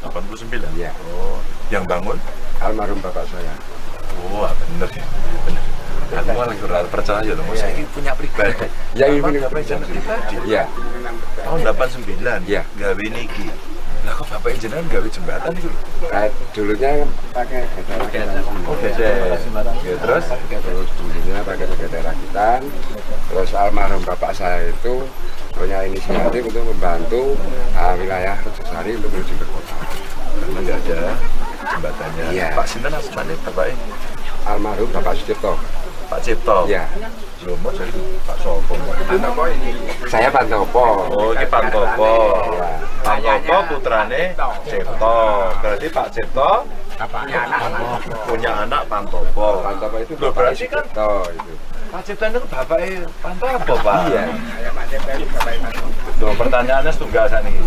89. Iya. Oh, yang bangun? Almarhum bapak saya. Wah, bener ya. Bener. Aku malah kurang percaya loh. Saya ini punya pribadi. Yang ini Bapak jenengan pribadi. Iya. Tahun 89. Iya. Gawe niki. Lah kok bapak jenengan gawe jembatan itu lho? Dulunya pakai Pakai Oh, Gedet. Ya, terus Terus dulunya pakai gedet rakitan. Terus almarhum bapak saya itu punya inisiatif untuk membantu wilayah Rejosari untuk menuju ke kota. Karena nggak ada jembatannya. Iya. Pak sinten asmane bapake? Almarhum Bapak Sucipto. Pak Cipto. Iya. Lho, mau jadi Pak Sopo. Saya Pantopo. Oh, ini Pantopo. Iya. Pantopo putrane Cipto. Berarti Pak Cipto punya anak Pantopo. Pantopo itu Loh, Bapak berarti kan Sucipto itu. Pak Cipto itu bapaknya Pantopo, Pak. Iya. Loh, pertanyaannya setunggal sakniki.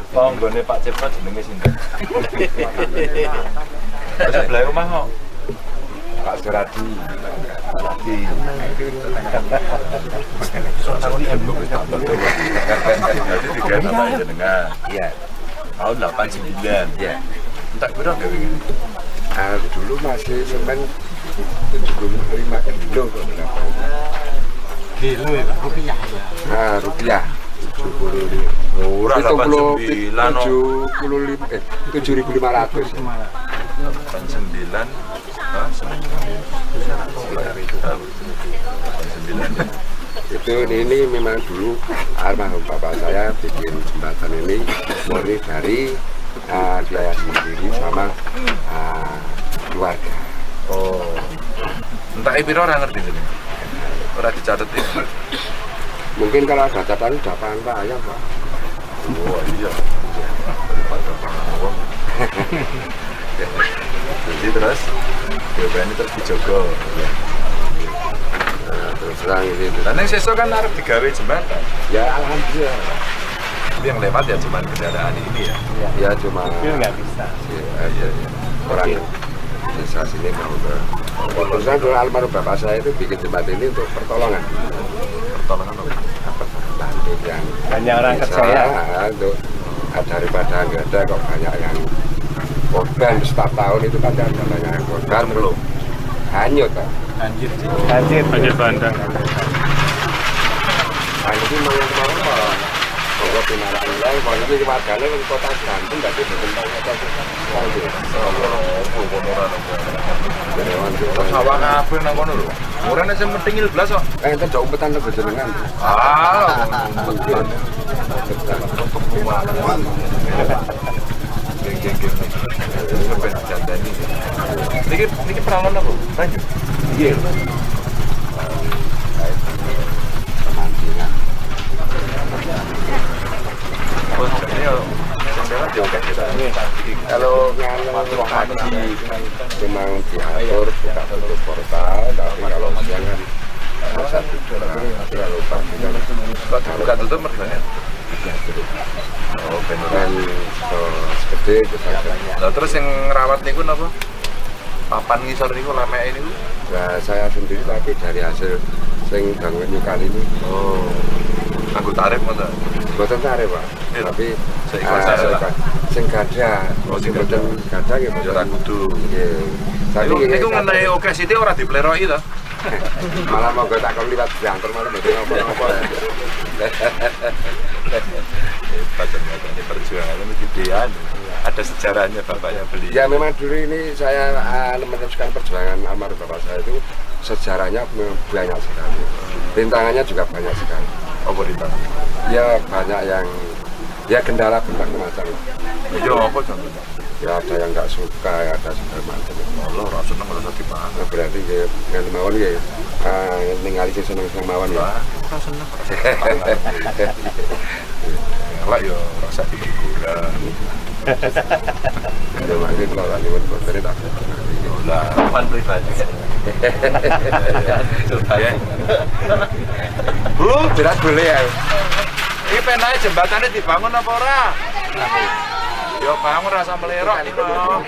Tanggane Pak Cipto jenenge sinten? Terus sebelah omah kok. Pak Suradi. Suradi. Berarti tiga bapak jenengan. Iya. Tahun 89. Iya. Entek piro gawe ngene? Dulu masih semen 75 kilo kok berapa. Kilo ya, rupiah ya. Nah, rupiah 75. Ora 89 no. 75 7.500. 89. Hah, semen 89. Itu ini memang dulu almarhum bapak saya bikin jembatan ini murni dari biaya sendiri sama keluarga. Oh. Entek piro ora ngerti jenenge. Ora dicatet iki. Mungkin kalau ada catatan udah pangan pak ayam pak. Oh iya. Daripada pangan wong. Jadi terus BPN ini terus dijogo. Nah, terus terang ini. Lah ning sesuk kan arep digawe jembatan. Ya alhamdulillah. Tapi yang lewat ya cuman kendaraan ini ya. Ya cuma Mobil nggak bisa. Iya, iya. Orang desa sini mau ke. Terus terang dulu almarhum bapak saya itu bikin jembatan ini untuk pertolongan. Pertolongan apa? Apa bantu yang Banyak orang desa, kerja ya. Untuk daripada nggak ada kok banyak yang korban setiap tahun itu kan ada banyak yang korban Belum. Hanyut Pak. Banjir. Banjir. Banjir bandang. Nah, ini mau yang kemarin Pak. Bahwa binaraan lain, bahwa ini warganya di kota Banten, berarti bertentang kota Banten. Oh, kono ora nopo. Jadi, Sawah kabeh nang kono lho. Ora nek sing metingil blas kok. Enten jauh umpetan lho jenengan. Ah, Mungkin. Geng geng geng. Ben jandani. Niki niki peralon apa? Banyu. Iya. Pemancingan. Oh, ini yo sing lewat yo akeh kita. Kalau pagi memang diatur buka tutup portal, tapi kalau siang kan masa tidur. Tapi kalau pagi kan Kok dibuka tutup mergane? diatur. Oh, ben ora. Dan segede itu saja. Lah terus yang ngerawat niku napa? Papan ngisor niku lemeke niku. Nah, saya sendiri tapi dari hasil sing bangun nyukali ini Oh. Nganggo tarif ngono. boten tarif, Pak. Iya. Tapi Seikhlas ae lah. sing gadah, Oh, sing sing boten gadah nggih Ya boten. ora kudu. Nggih. Tapi Niku nggih, niku ngenai oke sithik ora dipleroki to. malah monggo tak kon liwat diantar malah mboten napa-napa. Hebat ternyata ini perjuangannya ini gedean. Ada sejarahnya bapaknya beli. Ya memang dulu ini saya meneruskan perjuangan almarhum bapak saya itu sejarahnya memang banyak sekali. Rintangannya juga banyak sekali. Apa rintangan? Ya banyak yang ya kendala berbagai macam. Ya apa contohnya? Ya ada yang nggak suka, ya ada segala macam. Allah ora seneng ora usah dipangan. Nah, berarti ya ngene mawon ya ningali sing seneng-seneng mawon ya. Wah, ora seneng ora usah dipangan. Elek ya ora usah dihiburan. Ya mangke kula lali pun boten tak. Lah, Papan pribadi. ya. Bu, Berat boleh ya. iki penae jembatannya dibangun apa ora? Yo bangun rasa melerok iki lho.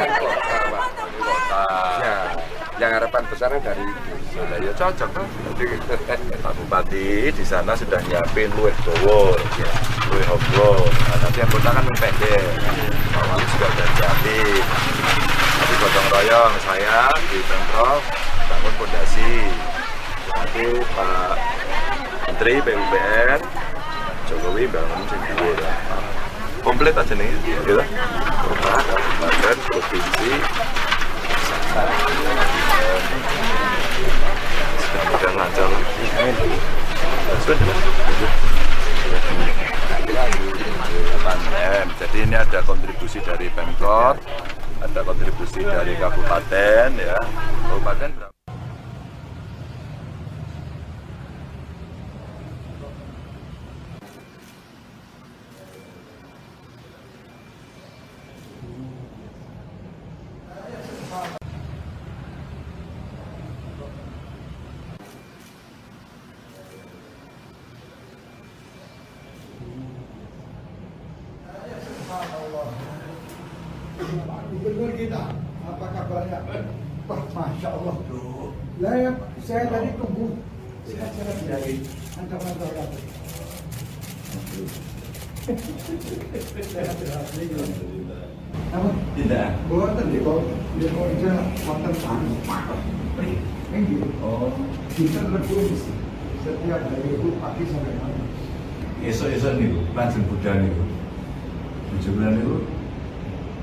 Kota. Ya, yang harapan besarnya dari itu. Lah ya cocok tuh. Pak Bupati di sana sudah nyiapin luwih dawa, ya, luwih hobro. Nah, nanti yang kota kan pendek. Pak Wali juga udah nyiapin. Tapi gotong royong saya di Pemprov bangun pondasi. Nanti Pak Menteri PUPR Jokowi bangun sing dhuwur. Komplit aja nih, gitu. Kota, kabupaten, provinsi. Delegasi dari kabupaten ya. Kabupaten berapa? Pak Gubernur kita, apa kabarnya? Wah, Masya Allah. Lah, ya, saya tadi tunggu. Sehat-sehat dari kantor-kantor lagi. Sehat-sehat. Namun, Tidak. boten di kok di kok wonten anu. Nggih. Oh, Dinten Rebo setiap hari itu pagi sampai malam. esok-esok niku langsung budal niku. Bojo kula niku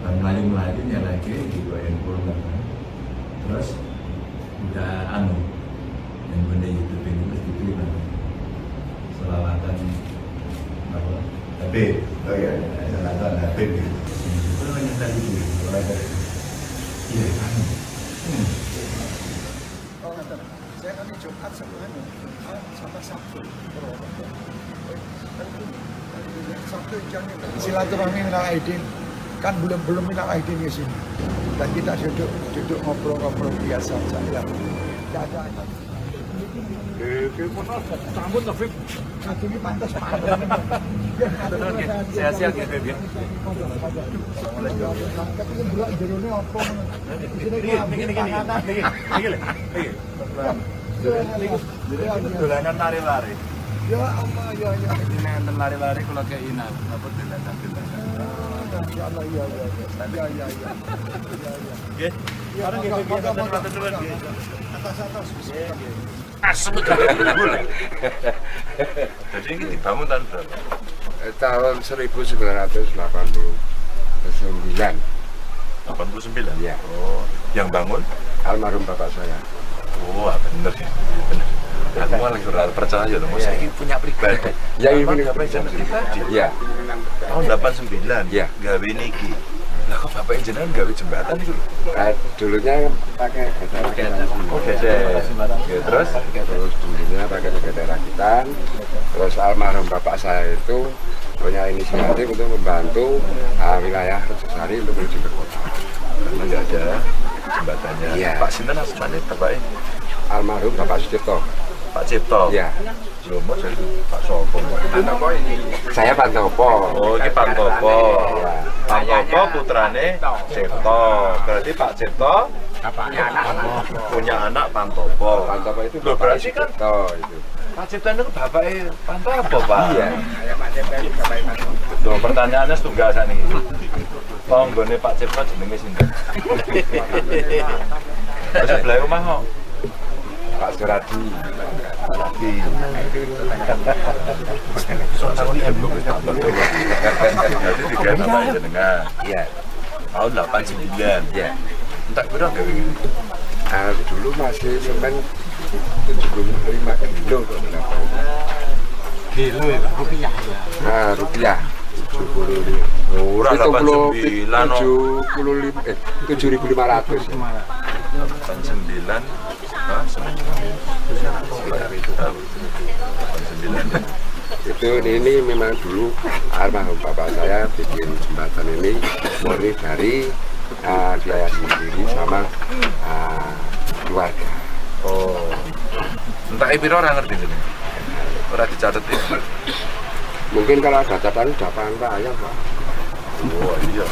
bar mlayu-mlayu nyelehke digo handphone kan. Terus udah anu yang benda YouTube ini terus dipilih kan. Selawatan apa? Habib. Oh iya. Selawatan Habib gitu. Itu namanya tadi itu. Iya, anu. Oh, ngaten. Saya kan Jumat sama anu, Jumat sama Sabtu. Purwokerto. Sabtu jamnya silaturahmi minal aidin, kan belum belum minal aidin di sini. Dan kita duduk duduk ngobrol-ngobrol biasa saja. Tidak ada. Sambut Taufik. Ini pantas Sehat-sehat ya, Beb, ya. Tapi delok jerone apa ngono. Isine panganan. Niki lho. Niki. Dolanan lari-lari. Ya Allah, ya ya. Ini enten lari-lari kula kei napa dolanan-dolanan. Ya Allah, ya ya ya. Ya ya ya. Ya ya. Nggih. Ya, Bareng nggih, monggo, Beb, monggo, matur nuwun nggih. Atas atas. Asem Jadi ini dibangun tahun berapa? Tahun 1989. 89. Iya. Oh, yang bangun? Almarhum bapak saya. Wah, bener ya. Bener. Aku malah ora percaya loh, saya ini punya pribadi. Ya, ini Bapak jenengan pribadi. Iya. Tahun 89. Iya. Gawe niki. Lah kok bapak jenengan gawe jembatan itu lho? Dulunya pakai gede rakitan. Oh, gede. Ya, terus Terus dulunya pakai gede rakitan. Terus almarhum bapak saya itu punya inisiatif untuk membantu wilayah Rejosari untuk menuju ke kota. karena nggak ada jembatannya. Iya. Pak Sinten asmane bapaknya? Almarhum Bapak Sucipto. Pak Cipto. Iya. Lho, mau jadi Pak Sopo. Saya Pantopo. Oh, ini Pantopo. Iya. Pantopo putrane Cipto. Berarti Pak Cipto punya anak Pantopo. Pantopo itu Loh, Bapak berarti kan Sucipto itu. Pak Cipto itu bapaknya Pantopo, Pak. Iya. Loh, pertanyaannya setunggal sakniki. Tanggane Pak Cipto jenenge sinten? Terus sebelah omah kok. Pak Suradi. Suradi. Berarti digawe bapak jenengan. Iya. Tahun 89. Iya. Entek piro gawe ngene? Dulu masih semen 75 kilo kok berapa itu. Kilo ya, Pak? Rupiah ya. Nah, rupiah 75. Ora 89 no. 75 7.500 ya. 89. Hah, semen Sekitar itu. 89. Itu ini memang dulu almarhum bapak saya bikin jembatan ini murni dari biaya sendiri sama keluarga. Oh. Entek piro ora ngerti jenenge. Ora dicatet ini. Mungkin kalau ada catatan udah pangan ayam, Pak. Oh iya.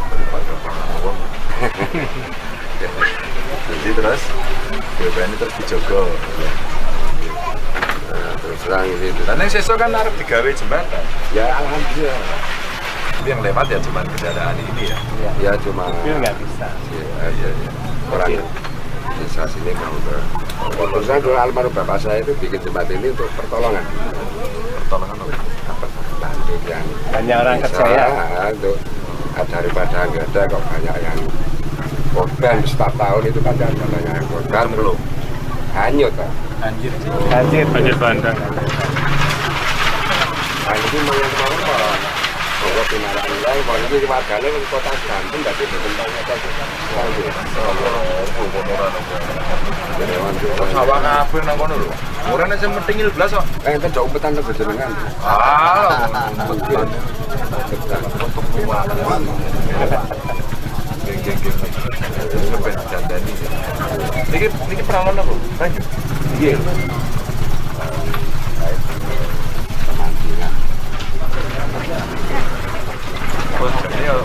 Daripada pangan wong. Jadi terus BPN terus dijogo. Nah, terus terang ini. Dan yang sesuk kan arep digawe jembatan. Ya alhamdulillah. Tapi yang lewat ya cuman kendaraan ini ya. Ya cuma Mobil nggak bisa. Ya, ya, ya. Orang desa sini mau ke. Terus terang dulu almarhum bapak saya itu bikin jembatan ini untuk pertolongan. Pertolongan apa? Apa? Bantu yang Banyak orang desa, kerja ya. Untuk daripada nggak ada kok banyak yang korban setiap tahun itu kan ada banyak yang korban Belum. hanyut Pak. Banjir. Banjir. Banjir bandang. Nah, itu memang yang kemarin Pak. Monggo pinarakan wae, wong iki wargane wong kota Gantung dadi boten tau ngetos. Sawah kabeh nang kono lho. Ora nek sing metingil blas kok. Enten jok umpetan teng jenengan. Ah, umpetan. Untuk kuat. Geng geng geng. Ben dandani. Niki niki peralon apa? Lanjut. Nggih. Pemancingan. Oh, jadi ya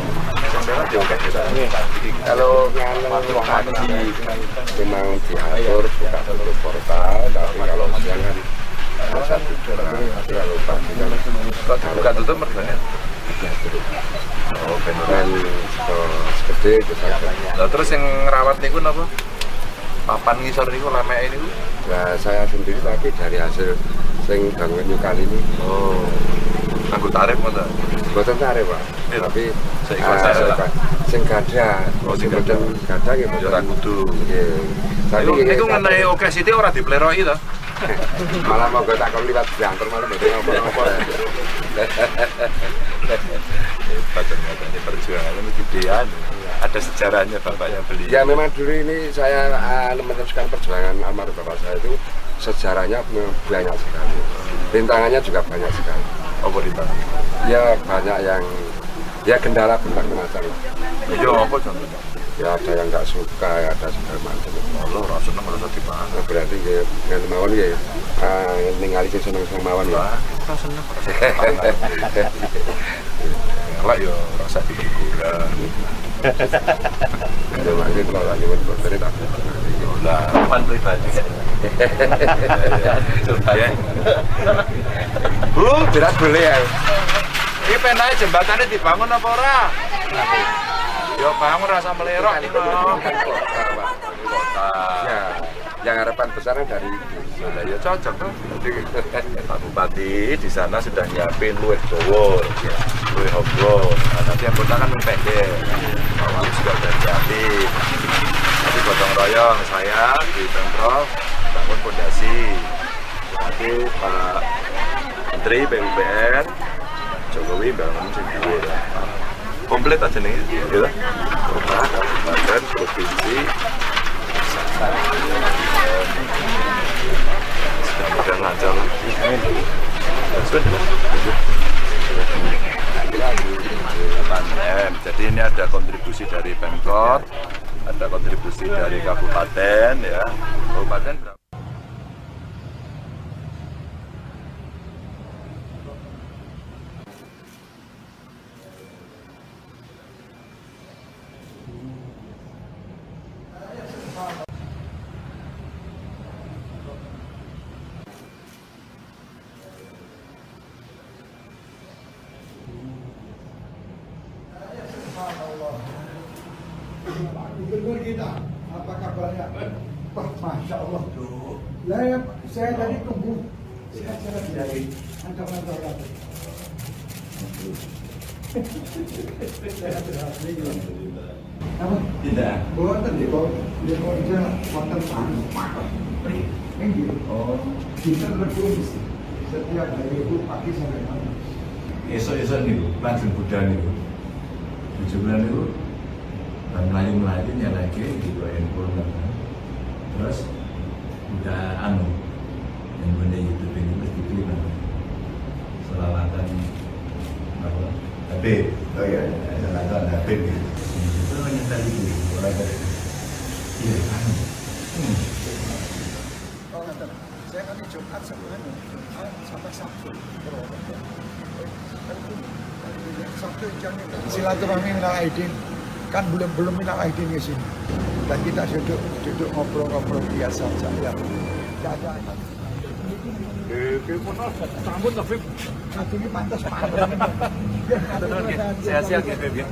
jendela diangkat ya. Kalau pagi memang diatur buka tutup portal, tapi kalau siang kan masa tidur. Tapi kalau pagi kan Kok dibuka tutup mergane? Oh, ben kan gede itu saja. Lah terus yang ngerawat niku napa? Papan ngisor niku lemeke niku. Nah, saya sendiri tapi dari hasil sing bangun kali ini. Oh. Nganggo tarif ngono. Boten tarif, Pak. Iya. Tapi Seikhlas aja lah. Sing gadah, Oh, sing boten gadah nggih Ya ora kudu. Nggih. Tapi Niku nggih, niku ngenai oke sithik ora dipleroki to. Malah monggo tak kon liwat banter malah mboten napa-napa. Hebat ternyata ini perjuangannya ini gedean. Ada sejarahnya bapaknya beli. Ya memang dulu ini saya meneruskan perjuangan almarhum bapak saya itu sejarahnya memang banyak sekali. Rintangannya juga banyak sekali. Apa rintangan? Ya banyak yang ya kendala berbagai macam. Ya apa contohnya? Ya ada yang nggak suka, ya ada segala macam. Allah ora seneng ora usah dipangan. Nah, berarti ya ngene mawon ya ningali sing seneng-seneng mawon ya. Wah, ora seneng ora usah dipangan. Elek ya ora usah diguguran. Ya makanya kalau lagi nyuwun boten tak. Lah, Papan pribadi. coba ya. Bu, Tidak boleh ya. iki penake jembatannya dibangun apa ora? Ya bangun rasa melerok iki no. Kota, Pak. Kota. Ya, yang harapan besarnya dari itu. Lah ya cocok tuh. Pak Bupati di sana sudah nyiapin luwih dawa, luwih obro. Nah, nanti yang kota kan luwih pendek. Pak Wali juga udah nyiapin. Nanti gotong royong saya di Pemprov bangun pondasi. Nanti Pak Menteri PUPR Jokowi bangun sing dhuwur. Komplit aja nih, gitu. Kota, kabupaten, provinsi, mudah-mudahan lancar lah. Sudah. 8 M. Jadi ini ada kontribusi dari Pemkot, ada kontribusi dari kabupaten ya. Kabupaten berapa? Subhanallah. Pak Gubernur kita, apa kabarnya? Wah, Masya Allah. Lah, ya, saya tadi tunggu. Sehat-sehat dari kantor-kantor lagi. Sehat-sehat. Apa? Tidak. Boten di bawah, di bawah wonten tanah. Nggih. Oh. Kita berdua setiap hari itu pagi sampai malam. Esok-esok niku langsung budal niku. Bojo kula niku bar mlayu-mlayu nyalake di handphone kan. Terus udah anu handphone YouTube ini mesti diklik kan. Selawatan apa? Habib. Oh iya. Selawatan Habib gitu. Itu nyetel itu orang dari iya anu. Oh, ngaten. Saya kan di Jumat sama anu, Jumat sampai Sabtu. Purwokerto. Sabtu jangan silaturahmi minal aidin. Kan belum belum minal aidin di sini. Dan kita duduk duduk ngobrol-ngobrol biasa saja ya. Tidak ada. Satu ini pantas pantas. Sehat-sehat ya, Beb, ya.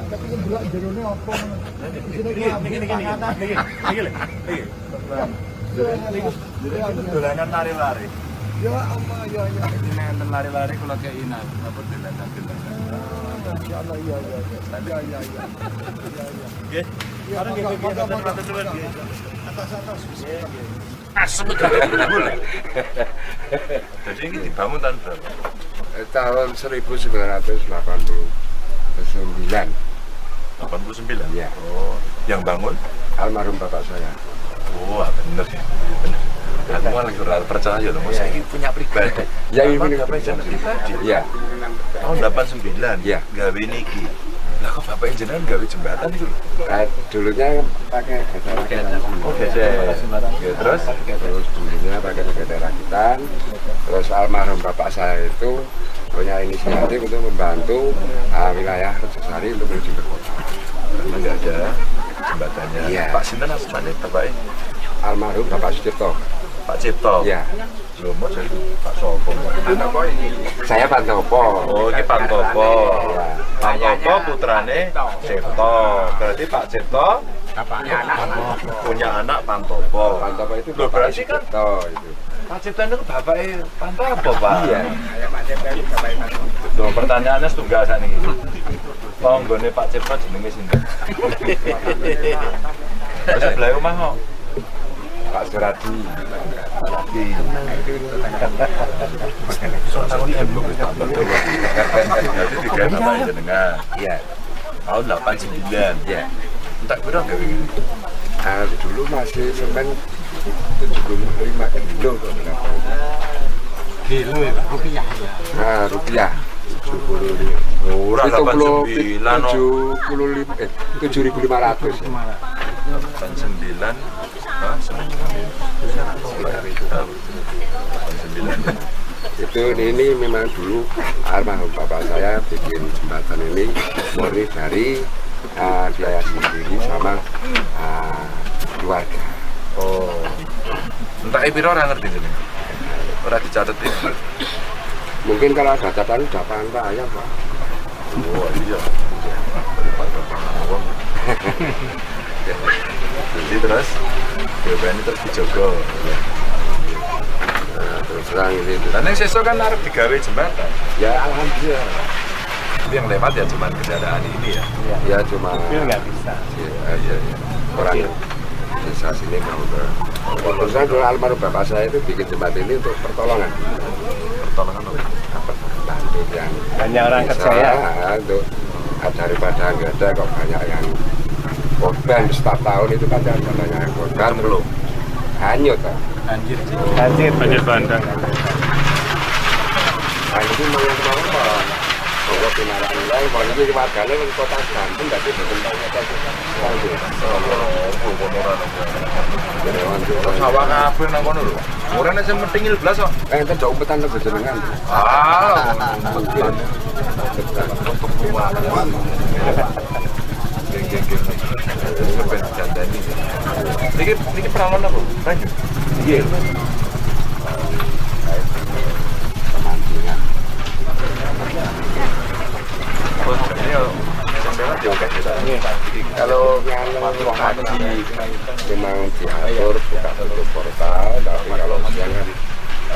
Tapi ini delok jerone apa ngono. Isine klambi panganan. Dolanan lari-lari. Ya Allah, ya ya. Ini enten lari-lari kula kei napa dolanan-dolanan. Masya Allah, iya iya iya. Iya iya iya. Iya iya. Nggih. Ya, monggo, monggo, monggo. Atas atas. Asem. Jadi ini dibangun tahun berapa? Tahun 1989. 89? Iya. Oh, yang bangun? Almarhum bapak saya. Wah, bener ya. Bener. Aku malah lagi ora percaya loh, saya ini punya pribadi. Ya, ini Bapak punya jenengan pribadi. Iya. Tahun 89. Iya. Gawe niki. Lah kok bapak jenengan gawe jembatan itu lho? Dulunya pakai getar rakitan. Oh, gesek. Ya, terus Terus dulunya pakai getar rakitan. Terus almarhum bapak saya itu punya inisiatif untuk membantu wilayah Rejosari untuk menuju ke kota. Karena nggak ada jembatannya. Iya. Pak sinten asmane bapaknya? Almarhum Bapak Sucipto. Pak Cipto. Iya. Lho, mau jadi Pak Sopo. Saya Pantopo. Oh, ini Pantopo. Iya. Pantopo putrane Cipto. Berarti Pak Cipto punya anak Pantopo. Pantopo itu Loh, Bapak berarti kan Sucipto itu. Pak Cipto itu bapaknya Pantopo, Pak. Iya. Loh, pertanyaannya setunggal sakniki. Tanggane Pak Cipto jenenge sinten? Terus sebelah omah kok. Pak Suradi. Suradi. Jadi tiga bapak jenengan. Iya. Tahun 89. Iya. Entek piro gawe iki? Dulu masih semen 75 kilo kok berapa itu. Kilo ya, Pak? Rupiah ya. Nah, rupiah 75. Ora 89 no. 75 7.500. 89. Hah, semen Sekitar itu. 89. Itu ini memang dulu almarhum bapak saya bikin jembatan ini murni dari biaya sendiri sama keluarga. Oh. Entek piro ora ngerti jenengan. Ora dicatetin. Mungkin kalau ada catatan udah pantai ayam, Pak. Oh iya. Daripada pangan wong. Jadi terus ini terus dijogo. Nah, terus terang ini. Dan yang sesuk kan arep digawe jembatan. Ya alhamdulillah. Tapi yang lewat ya cuman kendaraan ini ya. Ya cuma Mobil nggak bisa. Iya, iya, iya. Orang desa sini mau ke. Terus saya dulu almarhum bapak saya itu bikin jembatan ini untuk pertolongan. Pertolongan apa? Apa? Bantu yang Banyak orang desa, kerja ya. Untuk daripada nggak ada kok banyak yang korban setiap tahun itu kan ada banyak yang korban Cemplung. Hanyut ah. Banjir. Banjir. Banjir bandang. Nah, itu mau yang mau apa? Bahwa pinaran nilai, bahwa ini warganya di kota Banten, tapi betul betul Sawah kabeh nang kono lho. Ora nek sing mentingil blas kok. Eh, enten jauh umpetan lho jenengan. Ah, umpetan. Untuk kuat. Geng geng geng. Ben dandani. Niki niki peralon apa? Lanjut. Iya. Pemancingan. Oh, ini yo sampeyan yo kayak Kalau pagi memang diatur buka tutup portal, tapi kalau siang kan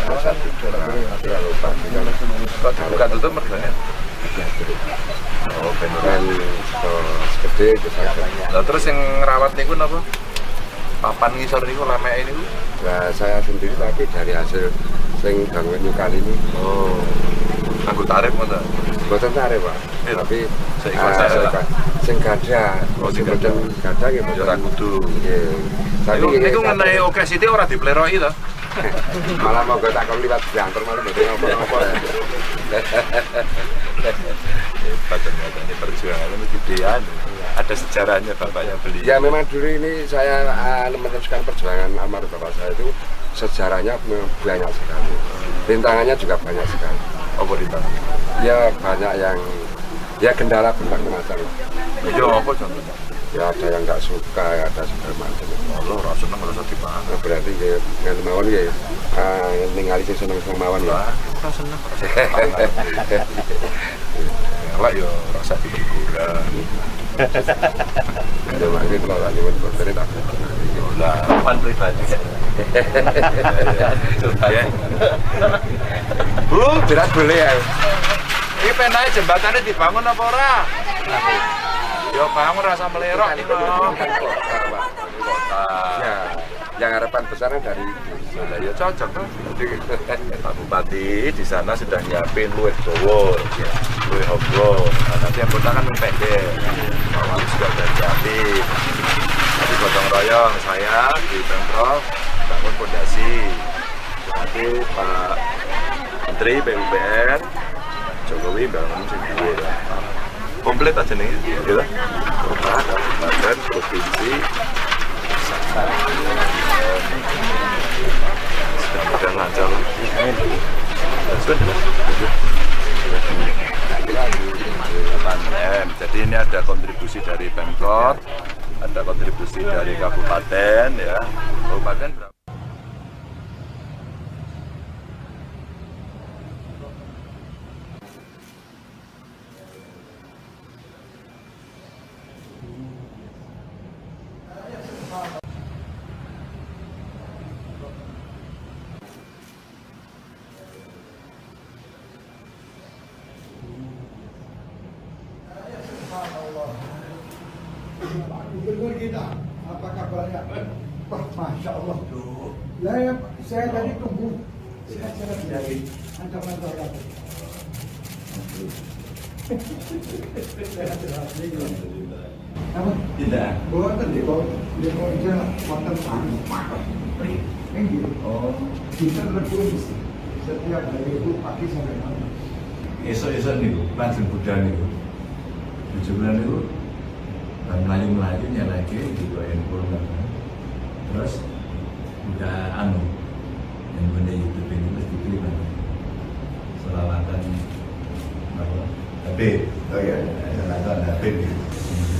masa tidur. Tapi kalau pagi kalau Kok dibuka tutup mergane? diatur. Oh, ben ora. Dan segede itu saja. Lah terus yang ngerawat niku napa? Papan ngisor niku lemeke niku. Nah, saya sendiri tapi dari hasil sing bangun kali ini Oh. Nganggo tarif ngono. boten tarik, Pak. Iya. Tapi Seikhlas saya lah. seikhlas. Sing gadah, Oh, sing sing boten gadah nggih Ya ora boten. kudu. Nggih. Tapi Niku nggih, niku ngenai oke sithik ora dipleroki to. Malah mau tak kon liwat diantar malah mboten apa-apa. Hebat ternyata ini perjuangannya mesti gedean. Ada sejarahnya bapaknya beli. Ya memang dulu ini saya meneruskan perjuangan almarhum bapak saya itu sejarahnya memang banyak sekali. Rintangannya juga banyak sekali. Apa rintangan? Ya banyak yang ya kendala berbagai macam. Ya apa contohnya? Ya ada yang nggak suka, ya ada segala macam. Allah ora seneng ora usah dipangan. Nah, berarti ya nganti mawon ya ningali sing seneng-seneng mawon ya. Ora seneng ora usah dipangan. Elek ya ora usah diguguran. Ya mangke kula lak nyuwun boten tak. Lah, Pan pribadi. Ya. Bu, Berat boleh ya. iki penake jembatannya dibangun apa ora? Ya bangun rasa melerok iki kok. Kota, Pak. Kota. Ya, Yang harapan besarnya dari itu. Lah ya cocok tuh. Pak Bupati di sana sudah nyiapin luwih dawa, luwih aba. Nah, nanti yang kota kan pendek. Pak Wali juga udah nyiapin. Nanti gotong royong saya di Pemprov bangun pondasi. Nanti Pak Menteri PUPR Jokowi bangun sing dhuwur. Komplit aja nih, gitu. Kota, kabupaten, provinsi, pusat. Mudah-mudahan lancar. Sudah. 8 M. Jadi ini ada kontribusi dari Pemkot, ada kontribusi dari kabupaten ya. Kabupaten berapa? Subhanallah. Pak Gubernur kita, apa kabarnya? Wah, Masya Allah. Lah ya, saya tadi tunggu. Saya dari ancaman saya. Sehat sehat. Apa? Tidak. Boten di bawah, di bawah wonten ini. Oh. Kita lebih setiap hari itu pagi sampai malam. Esuk-esuk niku lajeng budal niku. Bojo kula niku bar mlayu-mlayu nyelehke di handphone kan. Terus buka anu yang YouTube ini terus dipilih kan. Selawatan apa? Habib. Oh iya. Selawatan Habib gitu.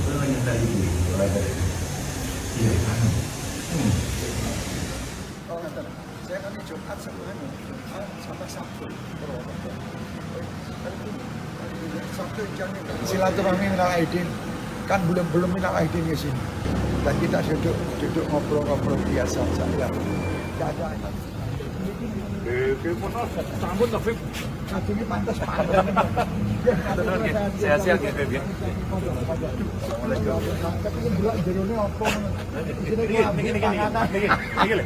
Itu nyetel itu, selawatan itu. Iya, anu. Oh, ngaten. Saya kan Jumat sama anu, Jumat sama Sabtu. Purwokerto. Sabtu jam silaturahmi minal aidin, kan belum belum minal aidin ke sini. Dan kita duduk duduk ngobrol-ngobrol biasa saja. Tidak ada. Sambut Taufik. Ini pantas pantas. Sehat-sehat ya, Beb, ya. Tapi ini delok jerone apa? Niki niki niki niki niki lho.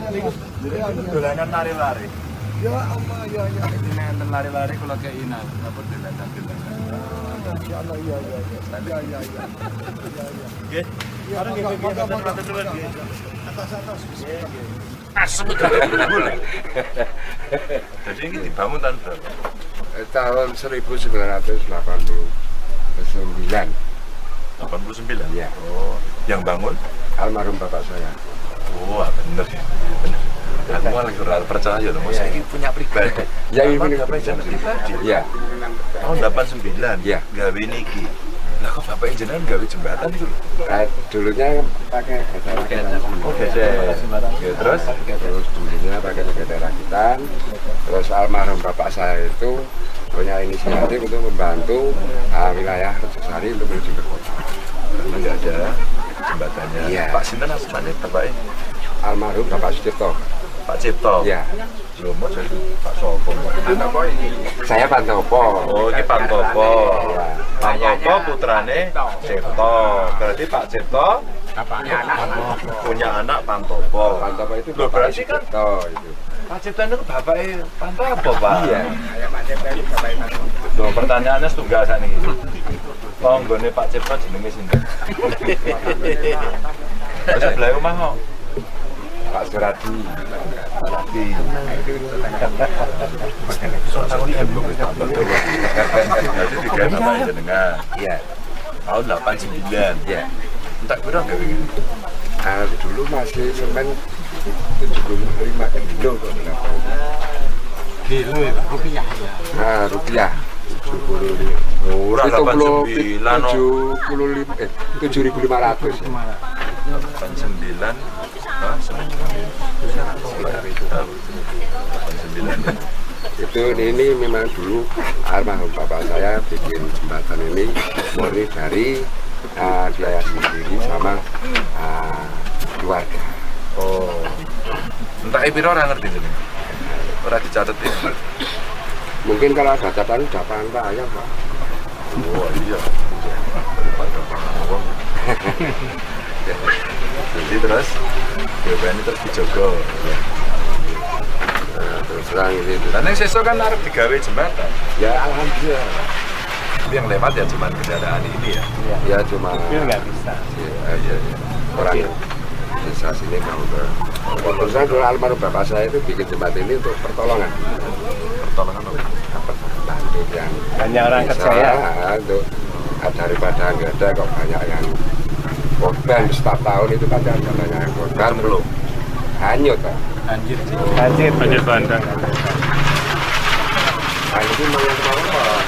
Niki. Dolanan lari-lari. Ya Allah, ya ya. Ini enten lari-lari kula keinan, napa dolanan-dolanan. Masya Allah, ya ya ya. Ya ya ya. Ya ya. Nggih. Ya, Bareng nggih, monggo, Beb, monggo, matur nuwun, monggo. nggih. Atas atas. Asem. Jadi ini dibangun tahun berapa? Tahun 1989. 89? Iya. Oh, yang bangun? Almarhum bapak saya. Oh, bener ya. Bener. Aku malah kurang percaya loh, masa ini punya pribadi. Ya, ini Bapak punya pribadi. Iya. Tahun 89? Iya. Gawe niki. Lah kok bapak jenengan gawe jembatan itu lho? Dulunya pakai getar rakitan. Oh, gesek. Ya, terus? Terus dulunya pakai getar rakitan. Terus almarhum bapak saya itu punya inisiatif untuk membantu wilayah Rejosari untuk menuju ke kota. Karena nggak ada jembatannya. Iya. Pak Sinten asmane bapaknya? Almarhum Bapak Sucipto. Pak Cipto. Iya. Lho, mau jadi Pak Sopo. Saya Pantopo. Oh, ini Pantopo. Iya. Pantopo putrane Cipto. Berarti Pak Cipto punya anak Pantopo. Pantopo itu Loh, Bapak berarti kan Sucipto itu. Pak Cipto itu bapaknya Pantopo, Pak. Iya. Loh, pertanyaannya setunggal sakniki. Tanggane Pak Cipto jenenge sinten? Wis sebelah omah kok. Pak Suradi. Suradi. Berarti tiga bapak jenengan. Iya. Tahun 89. Iya. Entek piro gawe iki? Dulu masih semen 75 kilo kok berapa. Kilo ya, Pak? Rupiah ya. Nah, rupiah. 75. Ora 89 no. 75 7.500. 89. Hah, semen Sekitar itu. 89. Itu ini memang dulu almarhum bapak saya bikin jembatan ini murni dari biaya sendiri sama keluarga. Oh. Entek piro ora ngerti jenenge. Ora dicatet ini. Mungkin kalau ada catatan udah pantai ayam, Pak. Oh iya. Daripada pangan wong. Jadi terus ini terus dijogo. Nah, terus terang ini. Dan yang sesuk kan arep digawe jembatan. Ya alhamdulillah. Tapi yang lewat ya cuma kendaraan ini ya. Ya cuma Mobil nggak bisa. Iya, iya, iya. Orang desa sini mau ke. Terus terang dulu almarhum bapak saya itu bikin jembatan ini untuk pertolongan. Pertolongan apa? Bantu yang Banyak orang desa, kerja ya. Untuk daripada nggak ada kok banyak yang korban setiap tahun itu kan ada banyak yang korban Belum. Hanyut Pak. Banjir. Banjir. Banjir bandang. Nah ini mau yang kemarin kok.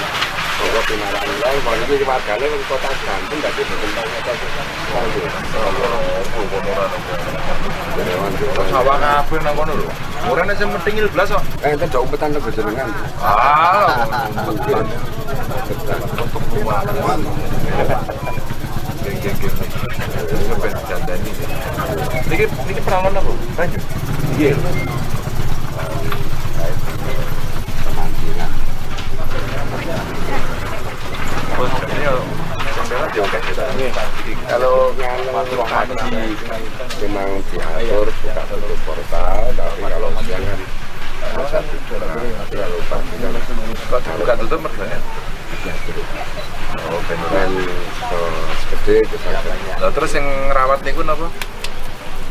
Pokok pinaran yang mau ini warganya di kota Banten berarti berkembang kota Sawah kabeh nang kono lho. Ora nek sing metingil blas kok. Enten jauh umpetan lho jenengan. Ah, untuk buang. Geng geng geng. Ini ben dandani. Niki niki peralon apa? Banyu. Nggih. Pemancingan. Oh, ini yo sampeyan yo Kalau pagi memang diatur buka tutup portal, tapi kalau siang kan masa tidur. Tapi kalau pagi kan Kok buka tutup mergane? diatur. Oh, ben Dan segede itu saja. Lah terus yang ngerawat niku napa?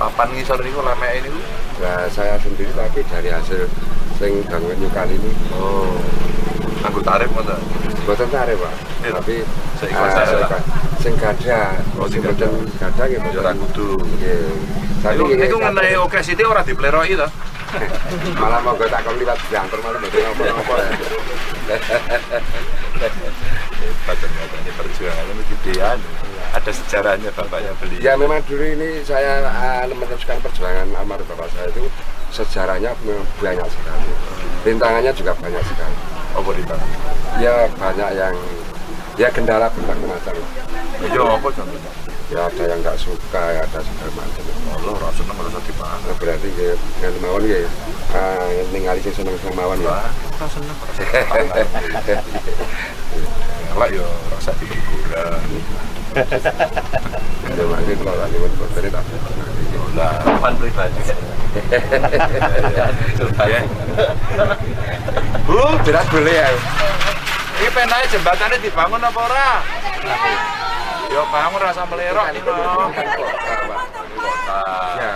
Papan ngisor niku lemeke niku. Nah, saya sendiri tapi dari hasil sing bangun nyukali ini Oh. Nganggo tarif ngoten. boten tarif, Pak. Iya. Tapi Seikhlas saya, seikhlas. Sing gadah, Oh, sing sing boten gadah nggih Ya ora boten. kudu. Nggih. Tapi Niku nggih, niku ngenai oke sithik ora dipleroki to. Malah monggo tak kon liwat diantar malah mboten apa-apa. Hebat ternyata ini perjuangannya ini gedean. Ada sejarahnya bapaknya beli. Ya memang dulu ini saya meneruskan perjuangan almarhum bapak saya itu sejarahnya memang banyak sekali. Rintangannya juga banyak sekali. Apa rintangan? Ya banyak yang ya kendala berbagai macam. Ya apa contohnya? Ya ada yang nggak suka, ya ada segala macam. Allah ora seneng ora usah dipangan. Nah, berarti ya ngan mawon ya ningali sing seneng-seneng mawon ya. Wah, ora seneng ora usah dipangan. Elek ya ora usah dihiburan. Ya makanya kalau lagi pun boten tak. Lah, Pan pribadi. ya. Bu, Berat boleh ya. iki penake jembatannya dibangun apa ora? Ya bangun rasa melerok iki lho. Kota, Pak. Kota. Ya,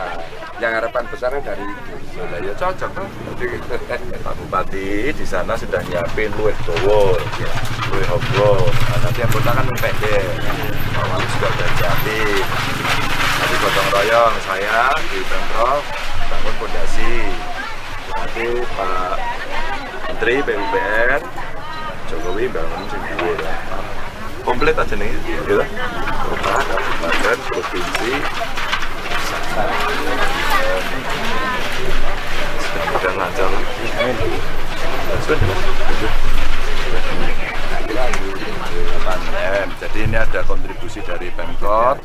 yang harapan besarnya dari itu. Lah ya cocok tuh. Pak Bupati di sana sudah nyiapin luwih dawa, luwih obro. Nah, nanti yang kota kan pendek. Pak Wali juga udah nyiapin. Nanti gotong royong saya di Pemprov bangun pondasi. Nanti Pak Menteri PUPR Jokowi bangun sing dhuwur. Komplit aja nih, gitu. Kota, kabupaten, provinsi, mudah-mudahan lancar. Sudah. 8 M. Jadi ini ada kontribusi dari Pemkot,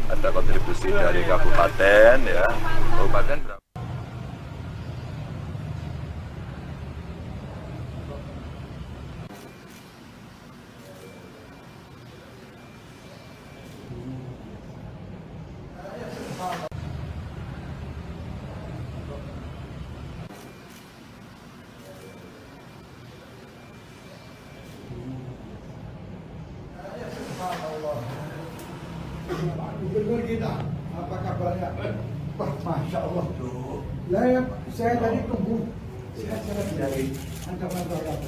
ada kontribusi dari kabupaten ya. Kabupaten berapa? Subhanallah. Pak Gubernur kita, apa kabarnya? Wah, Masya Allah. Lah, ya, saya tadi tunggu. Saya saya dari ancaman terhadap.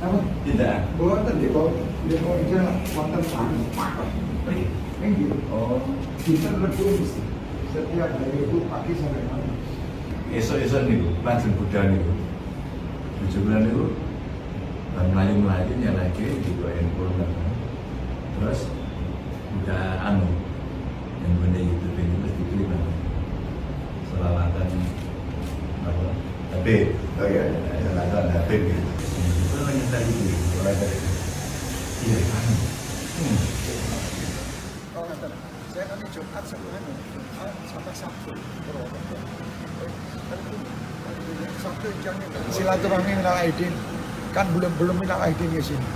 Apa? Tidak. Boten di bawah, di bawah wonten Nggih. Oh. Dinten Rebo mesti. Setiap hari itu pagi sampai malam. Esuk-esuk niku lajeng budal niku. Bojo kula niku bar mlayu-mlayu nyelehke digo handphone kan. Terus udah anu yang benda YouTube ini terus diklik kan. Selawatan apa? Habib. Oh iya. Selawatan Habib gitu. Itu nyetel itu mulai dari iya anu. Oh, ngaten. Saya kan Jumat sama anu, Jumat sama Sabtu. Purwokerto. Sabtu jam silaturahmi minal aidin. Kan belum belum minal aidin di sini.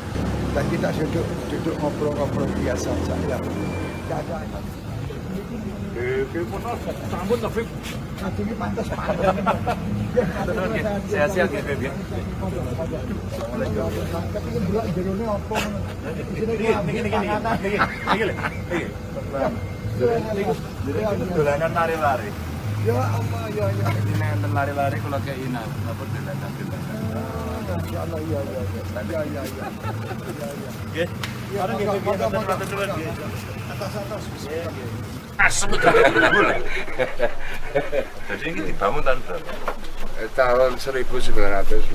Dan kita duduk duduk ngobrol-ngobrol biasa saja ya. Tidak ada. Sampun to, Bib. Kadungnya pantas pantas. Sehat-sehat ya, Bib ya. Tapi ini delok jerone apa ngono. Isine Niki niki niki niki. Niki lho. Niki. Dolanan lari-lari. Ya Allah ya ya. Ini enten lari-lari kula kei napa dolanan-dolanan. Masya Allah ya ya ya. Ya ya ya. Ya ya. Nggih. Ya, Bareng nggih, Bib, monggo, monggo, matur nuwun, nggih. Atas atas. Asem udah. Jadi ini dibangun tahun berapa? Tahun 1989.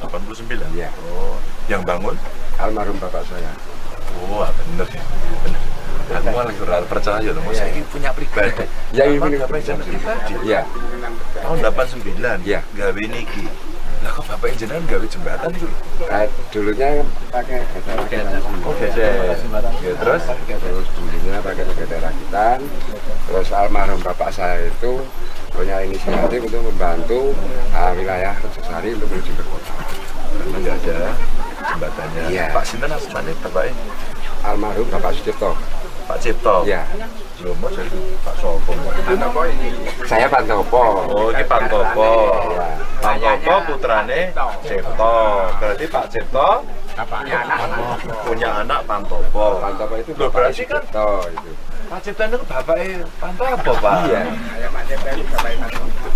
89? Iya. Oh, yang bangun? Almarhum bapak saya. Oh, bener ya. Bener. Aku malah kurang percaya loh, masa ini punya pribadi. Ya, ini Bapak jenengan pribadi. Iya. Tahun 89. Iya. Gawe niki. Lah kok bapak jenengan gawe jembatan itu lho? Dulunya pakai geser rakitan. Oh, geser. Ya, terus? Terus dulunya pakai geser rakitan. Terus almarhum bapak saya itu punya inisiatif untuk membantu wilayah Rejosari untuk menuju ke kota. Karena nggak ada jembatannya. Iya. Pak sinten asmane bapaknya? Almarhum Bapak Sucipto. Pak Cipto. Iya. Lho, mau jadi Pak Sopo. Saya Pantopo. Oh, ini Pantopo. Iya. Pantopo putrane Cipto. Berarti Pak Cipto punya anak Pantopo. Pantopo itu Loh, Bapak berarti kan Sucipto itu. Pak Cipto itu bapaknya Pantopo, Pak. Iya.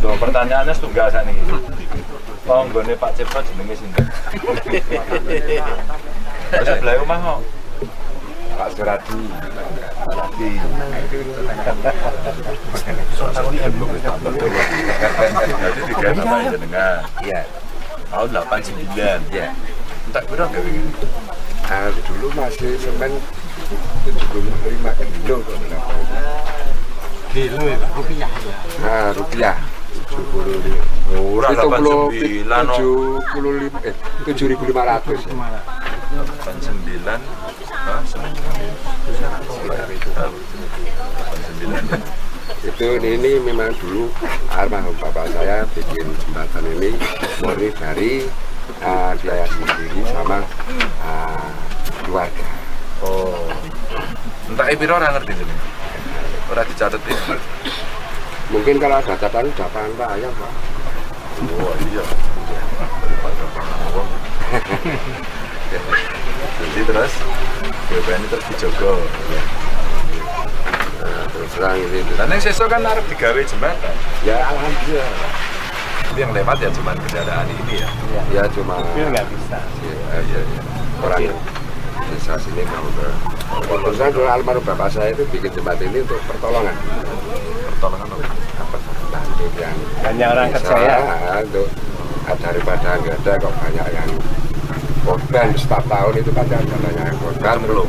Loh, pertanyaannya setunggal sakniki. Tanggane Pak Cipto jenenge sinten? Terus sebelah omah kok. Pak Suradi. Suradi. Berarti digawe bapak jenengan. Iya. Tahun 89. Iya. Entek piro gawe ngene? Dulu masih semen 75 kilo kok berapa itu. Kilo ya, Pak? Rupiah ya. Nah, rupiah 75. Ora 89 no. 75 7.500 ya. 89. Hah, semen Sekitar itu. 89. Itu ini memang dulu almarhum bapak saya bikin jembatan ini murni dari biaya sendiri sama keluarga. Oh. Entek piro ora ngerti jenenge. Ora dicatet ini. Mungkin kalau ada catatan udah pangan Pak ayam Pak. Oh iya. Daripada pangan wong. Jadi terus BPN ini terus dijogo. Ya. Nah, terus terang ini. Lah ning sesuk kan arep digawe jembatan. Ya alhamdulillah. Itu yang lewat ya cuman kendaraan ini ya. Ya cuma Mobil nggak bisa. Iya, iya, iya. Orang desa sini mau ke. Terus terang dulu almarhum bapak saya itu bikin jembatan ini untuk pertolongan. Pertolongan apa? Apa? Bantu yang Banyak orang desa, kerja ya. Untuk daripada nggak ada kok banyak yang korban setiap tahun itu pasti ada banyak yang korban Belum.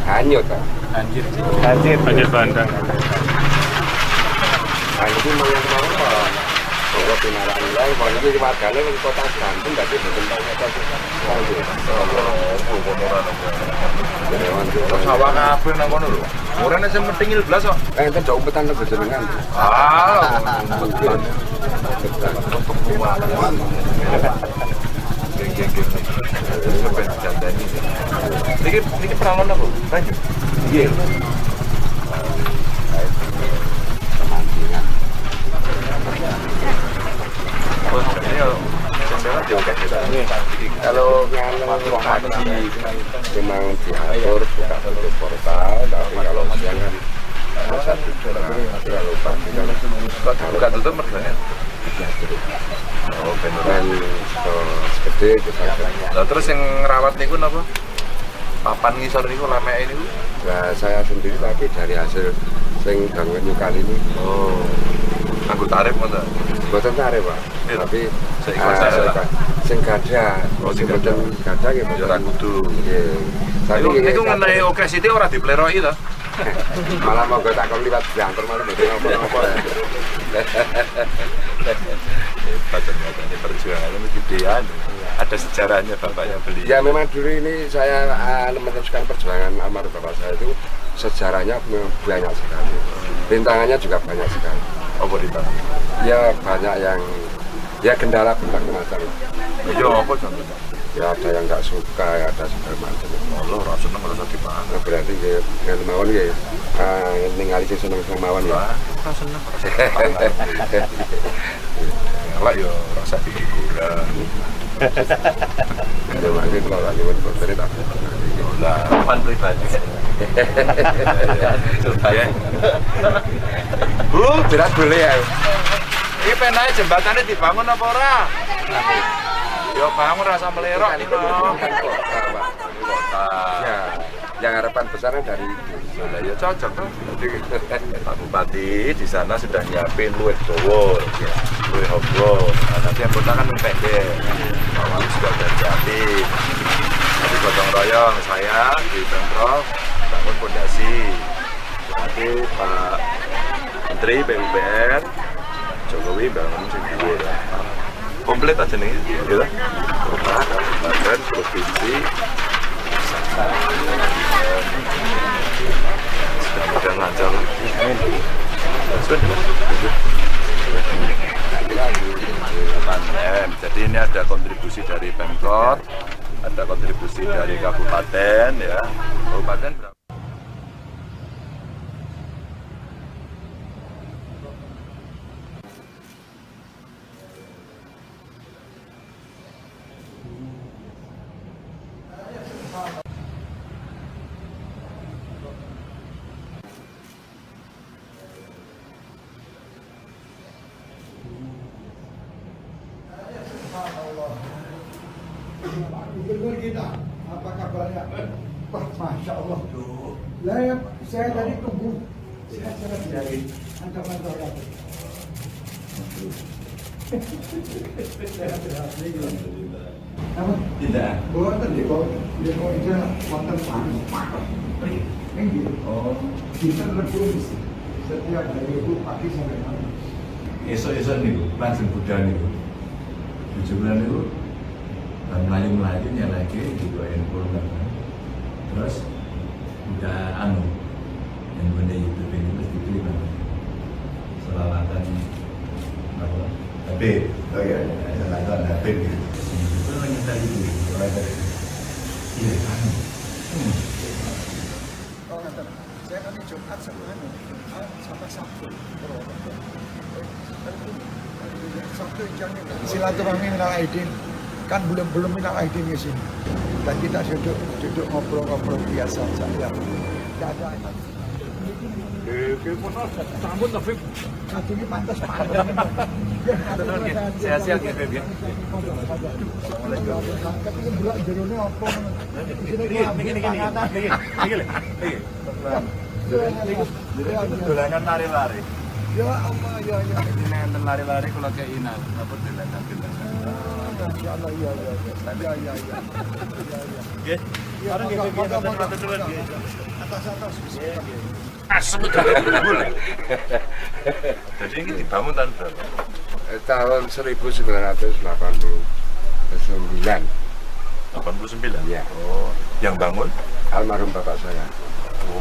Hanyut Pak. Banjir. Banjir. Banjir bandang. Nah itu memang yang kemarin Pak. Bahwa pinaraan wilayah, bahwa ini warganya di kota Banten, tapi betul banyak Sawah kabeh nang kono lho. Ora nek sing metingil blas kok. Enten jauh umpetan lho jenengan. Ah, Mungkin. Geng geng geng. Sampai dandani. Niki niki peralon apa? Banyu. Nggih. Pemancingan. Oh, ini yo sing lewat yo akeh kita. Kalau pagi memang diatur buka tutup portal, tapi kalau siang kan masa tutup. Tapi kalau pagi kan Kok buka tutup mergane? diatur. Oh, ben ora. Dan segede itu saja. Lah terus yang ngerawat niku napa? Papan ngisor niku lameke niku. Nah, saya sendiri tapi dari hasil sing bangun nyukal ini Oh. Nganggo tarif ngono. boten tarif, Pak. Iya. Tapi Seikhlas saya lah. sing gadah, Oh, sing sing boten gadah nggih Ya ora boten. kudu. Nggih. Tapi Niku nggih, niku ngenai oke sithik ora dipleroki to. malah monggo tak kon liwat diantar malah mboten napa-napa. Hebat ternyata ini perjuangannya ini gedean. Ada sejarahnya bapaknya beli. Ya memang dulu ini saya meneruskan perjuangan almarhum bapak saya itu sejarahnya memang banyak sekali. Rintangannya juga banyak sekali. Apa rintangan? Ya banyak yang Ya kendala berbagai macam. Ya apa contohnya? Ya ada yang nggak suka, ya ada segala macam. Allah ora seneng ora usah dipangan. Nah, berarti ya dengan mawon ya ningali sing seneng-seneng mawon ya. Ora seneng ora usah dipangan. Elek ya ora usah digoreng. Ya makanya kalau lagi nyuwun boten tak. Lah, Pan pribadi. ya. Bu, Berat boleh ya. iki penae jembatane dibangun apa ora? Ya bangun rasa melerok iki lho. Kota, Pak. Kota. Ya, yang harapan besarnya dari itu. Lah ya cocok tuh. Pak Bupati di sana sudah nyiapin luwih dawa, luwih hobro. Nah, nanti yang kota kan luwih pendek. Pak Wali juga udah nyiapin. Nanti gotong royong saya di Pemprov bangun pondasi. Nanti Pak Menteri PUPR Jokowi bangun sing dhuwur. Komplit aja nih, gitu. Kota, kabupaten, provinsi, mudah-mudahan lancar. Sudah. 8 M. Jadi ini ada kontribusi dari Pemkot, ada kontribusi dari kabupaten ya. Kabupaten berapa? Subhanallah. Pak Gubernur kita, apa kabarnya? Wah, Masya Allah. Lah, ya, saya tadi tunggu. Saya sangat dari ancaman lagi. Sehat-sehat. Apa? Tidak. Boten nggih kok nggih kok ija wonten panas. Nggih. Oh, Dinten Rebo setiap hari Rebo pagi sampai malam. esok-esok niku langsung budal niku. Bojo kula niku bar mlayu-mlayu nyelehke digo handphone kan. Terus udah anu handphone YouTube ini terus dipilih kan. Selawatan apa? Habib. Oh iya, selawatan Habib gitu. Itu nyetel itu. Iya, anu. Oh, ngaten. Saya kan Jumat sama anu, sama Sabtu. Purwokerto. Sabtu jamnya silaturahmi minal aidin. Kan belum belum minal aidin di sini. Dan kita duduk duduk ngobrol-ngobrol biasa saja. Tidak ada. Sampun to, Bib. Kadungnya pantas pantas. Sehat-sehat nggih, Bib, ya. Kepingin delok jerone apa ngono. Isine Niki niki niki. Niki niki lho. Niki. Dolanan lari-lari. Ya Allah ya ya. Ini enten lari-lari kula kei napa dolanan-dolanan. Ya Allah ya ya ya. Ya ya ya. Ya ya. Nggih. Ya, Bareng nggih, Bib, monggo, monggo, matur nuwun, nggih. Atas atas. Asem Jadi ini dibangun tahun berapa? Tahun 1989. 89? Iya. Oh, yang bangun? Almarhum bapak saya.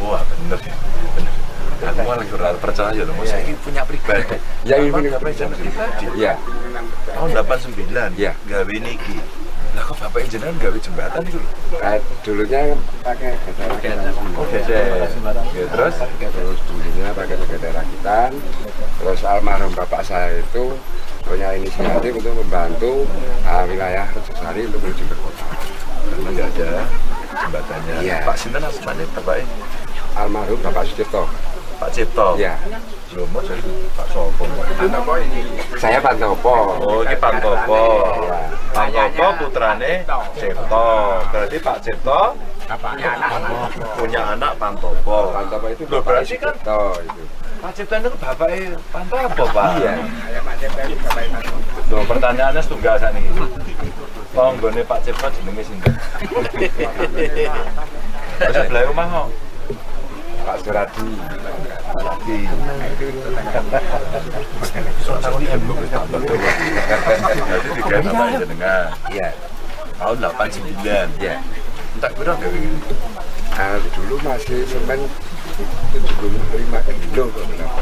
Wah, bener ya. Bener. Aku malah kurang percaya loh. Saya ini punya pribadi. Yang Apa ini bapak jenengan pribadi? Iya. Tahun 89. Iya. Gawe niki. Lah kok bapak jenengan gawe jembatan itu lho? Dulunya pakai gesek rakitan. Oh, gesek. Ya, terus Terus dulunya pakai gesek rakitan. Terus almarhum bapak saya itu punya inisiatif untuk membantu wilayah Rejosari untuk menuju ke kota. Karena nggak ada jembatannya. Iya. Pak Sinten asmane bapaknya? Almarhum Bapak Sucipto. Pak Cipto. Iya. Lho, mau jadi Pak Sopo. Saya Pantopo. Oh, ini Pantopo. Iya. Pantopo putrane Cipto. Berarti Pak Cipto punya anak Pantopo. Pantopo itu Loh, Bapak berarti kan Sucipto itu. Pak Cipto itu bapaknya Pantopo, Pak. Iya. Loh, pertanyaannya setunggal sakniki. Tanggane Pak Cipto jenenge sinten? Terus sebelah omah kok. Pak Suradi. Lagi. Berarti tiga bapak jenengan. Iya. Tahun 89. Iya. Entek piro gawe ngene? Dulu masih semen 75 kilo kok berapa.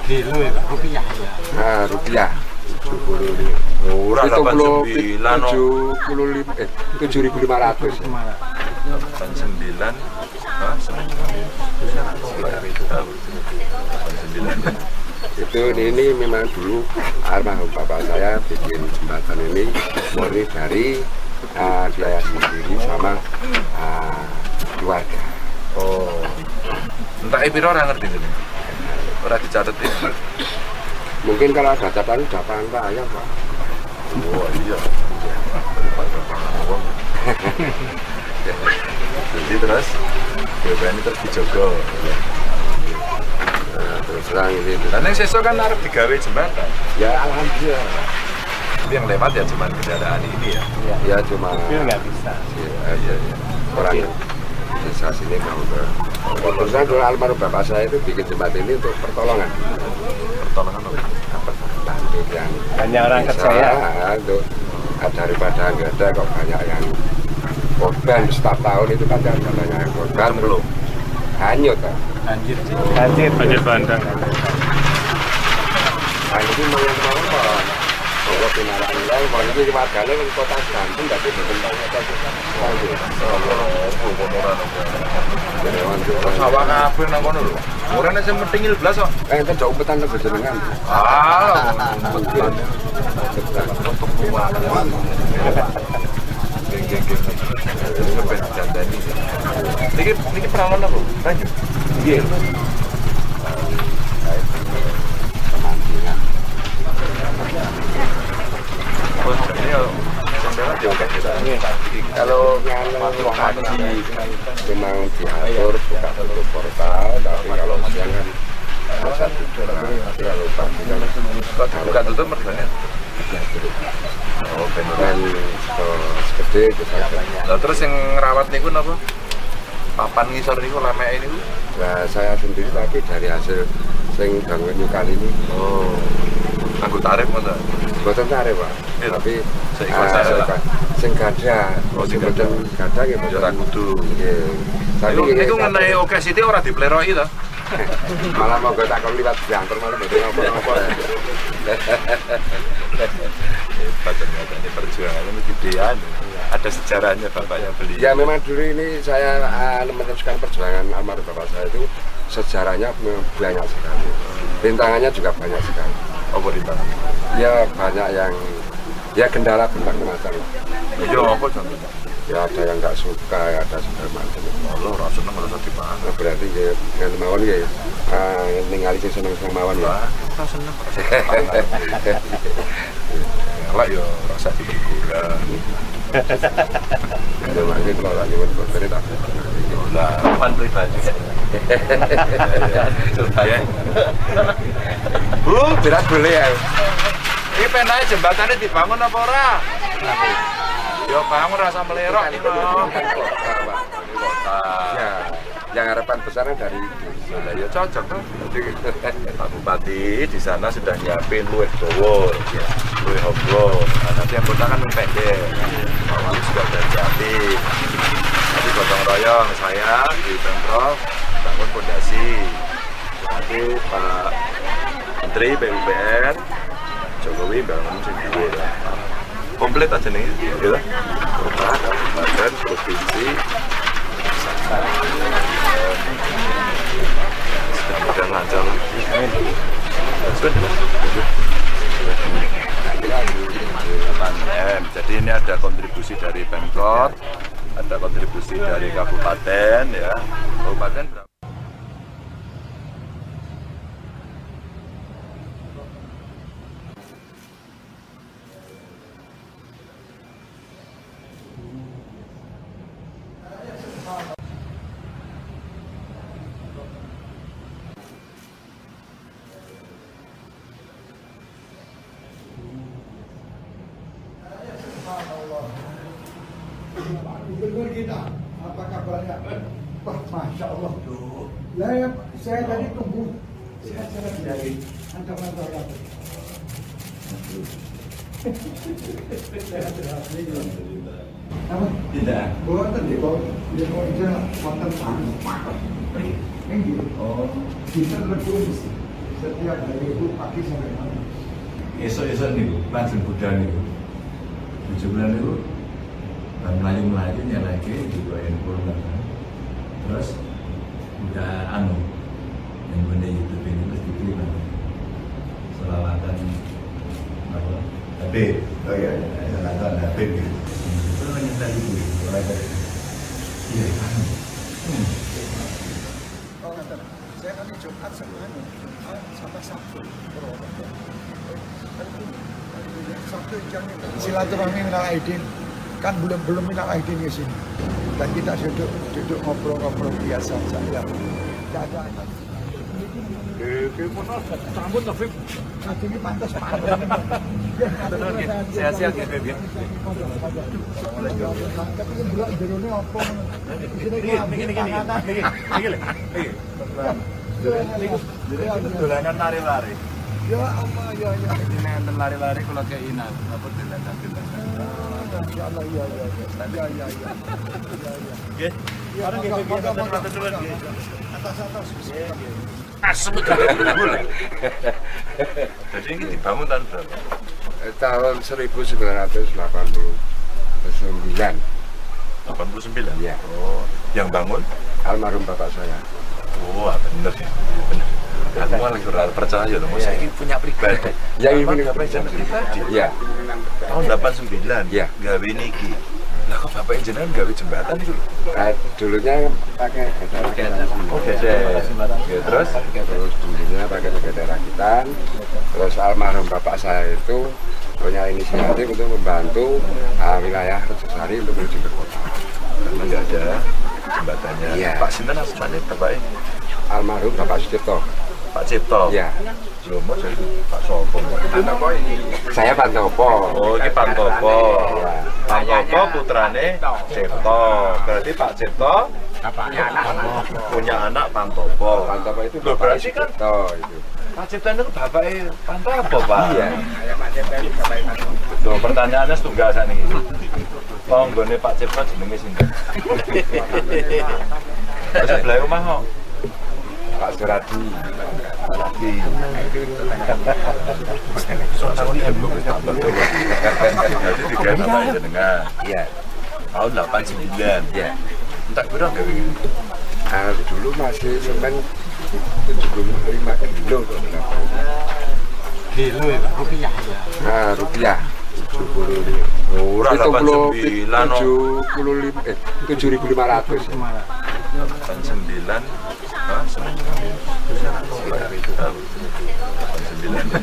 Kilo ya, rupiah ya. Nah, rupiah. 75. Ora 89 no. 75 7.500. 89. Hah, 89. Itu ini memang dulu almarhum bapak saya bikin jembatan ini murni dari biaya sendiri sama keluarga. Oh. Entah piro ora ngerti ini. Ora dicatet ini. Mungkin kalau ada catatan udah pantai ya Pak. Oh iya. Daripada pangan wong. Jadi terus BPN ini terus dijogo. Nah, terus terang ini. Dan yang sesuk kan arep digawe jembatan. Ya alhamdulillah. Tapi yang lewat ya cuman kendaraan ini ya. Ya cuma Mobil nggak bisa. Ya, iya, iya. Orang desa sini mau ke. Terus terang dulu almarhum bapak saya itu bikin jembatan ini untuk pertolongan. Pertolongan apa? Apa bantu yang Banyak orang desa, kerja ya. untuk daripada nggak ada kok banyak yang korban setiap tahun itu kan ada banyak yang korban Belum. hanyut kan. Banjir. Banjir. Banjir bandang. Nah, ini mau yang kemarin kok. Kalau pinaraan lagi, mau ini warganya kan kota Banten, tapi berkembang kota Banten. Sawah kabeh nang kono lho. Ora nek sing mentingil blas kok. Eh, itu jauh petan lebih jenengan. Ah, Mungkin. Geng geng geng. Sampai dandani. Niki niki peralon apa? Banyu. Iya. Pemancingan. Oh, ini yo sampeyan juga kita. Kalau nganu pagi memang diatur buka tutup portal, tapi kalau siang kan masa tidur. Tapi kalau pagi kan Kok dibuka tutup mergane? diatur. Oh, ben ora. Dan segede itu saja. Lah terus yang ngerawat niku napa? Papan ngisor niku lemeke niku. Nah, saya sendiri tapi dari hasil sing bangun nyukali ini Oh. Anggo tarif ngono. boten tarik, Pak. Iya. Tapi Seikhlas aja lah. sing gada, Oh, sing sing boten gada nggih Ya ora boten. kudu. Nggih. Tapi Niku nggih, niku ngenai oke sithik ora dipleroki to. malah monggo tak kon liwat diantar malah boten napa-napa. Hebat ternyata ini perjuangannya ini gedean. Ada sejarahnya bapaknya beli. Ya memang dulu ini saya meneruskan perjuangan almarhum bapak saya itu sejarahnya memang banyak sekali. Rintangannya juga banyak sekali. Apa rintangan? Ya banyak yang ya kendala berbagai macam. Ya apa contohnya? Ya ada yang nggak suka, ya ada segala macam. Allah ora seneng ora usah dipangan. Nah, berarti ya dengan mawon ya ningali sing seneng-seneng mawon ya. Wah, ora seneng ora usah dipangan. Elek ya ora usah diguguran. Ya mangke kula ora nyuwun botone tak. Lah, Papan pribadi. ya. Bu, Berat boleh ya. iki penake jembatannya dibangun apa ora? Ya bangun rasa melerok iki lho. Kan kota, Pak. Kota. Ya, yang harapan besarnya dari itu. Lah ya cocok tuh. Pak Bupati di sana sudah nyiapin luwih dawa, ya, luwih hobro. Nah, nanti yang kota kan luwih pendek. Pak Wali juga udah nyiapin. Nanti gotong royong saya di Pemprov bangun pondasi. Nanti Pak Menteri PUPR Jokowi bangun sing dhuwur lah. Komplit aja nih, gitu. Kota, kabupaten, provinsi, mudah-mudahan lancar. Sudah. 8 M. Jadi ini ada kontribusi dari Pemkot, ada kontribusi dari kabupaten ya. Kabupaten berapa? Subhanallah. Pak Gubernur kita, apa kabarnya? Wah, Masya Allah. Lah, ya, saya tadi tunggu. Sehat-sehat dari ancaman saya. Sehat-sehat. Apa? Tidak. Boten nggih, kok nggih kok ijazah wonten tanah. Nggih. Oh. Kita lebih setiap hari itu pagi sampai malam. Esuk-esuk niku lajeng budal niku. Bojo kula niku bar mlayu-mlayu nyelehke juga handphone kan. Terus udah anu handphone YouTube ini terus diterima. Selawatan apa? Habib. Oh iya, iya. Selawatan Habib gitu. Itu nyetel itu. Iya, anu. Oh, ngaten. Saya kan Jumat sama anu, Jumat sama Sabtu Purwokerto. Kan ini, Sabtu jangan silaturahmi minal aidin. Kan belum belum minal aidin ke sini. Dan kita duduk duduk ngobrol-ngobrol biasa saja. Tidak ada. Ini pantas pantas. Sehat-sehat ya, Beb ya. Tapi kan delok jerone apa ngono. Niki niki niki niki. Niki lho. Niki. Niku dolanan lari-lari. Ya Allah, ya ya. Ini enten lari-lari kula kei napa dolanan-dolanan. Ya Allah, ya ya ya. Ya ya ya. Ya ya. Nggih. Ya, Bareng nggih, monggo, Beb, monggo, matur nuwun, nggih. Atas atas. Asem Jadi ini dibangun tahun berapa? Tahun 1989. 89. Iya. Oh, yang bangun? Almarhum bapak saya. Wah, bener ya. Bener. Aku malah lagi percaya loh, saya ini punya pribadi. Yang Apa ini bapak jenengan pribadi? Iya. Tahun 89. Iya. Gawe niki. Lah kok bapak jenengan gawe jembatan itu lho? Dulunya pakai getar rakitan. Oh, gesek. Ya, terus Terus dulunya pakai getar rakitan. Terus almarhum bapak saya itu punya inisiatif untuk membantu wilayah Rejosari untuk menuju ke kota. Karena nggak ada jembatannya. Iya. Pak sinten asmane bapaknya? Almarhum Bapak Sucipto. Pak Cipto. Iya. Lho, mau jadi Pak Sopo. Saya Pantopo. Oh, ini Pantopo. Iya. Pantopo putrane Cipto. Berarti Pak Cipto punya anak Pantopo. Pantopo itu Loh, Bapak berarti kan Sucipto itu. Pak Cipto itu bapaknya Pantopo, Pak. Iya. Loh, pertanyaannya setunggal sakniki. Tanggane Pak Cipto jenenge sinten? Terus sebelah omah kok. Pak Suradi. Suradi. Berarti digawe bapak jenengan. Iya. Tahun 89. Iya. Entek piro gawe iki? Dulu masih semen 75 kilo kok berapa itu. Kilo ya, Pak? Rupiah ya. Nah, rupiah 75. Ora 89 no. 75 7.500 ya. 89. Hah, semen Sekitar itu. 89.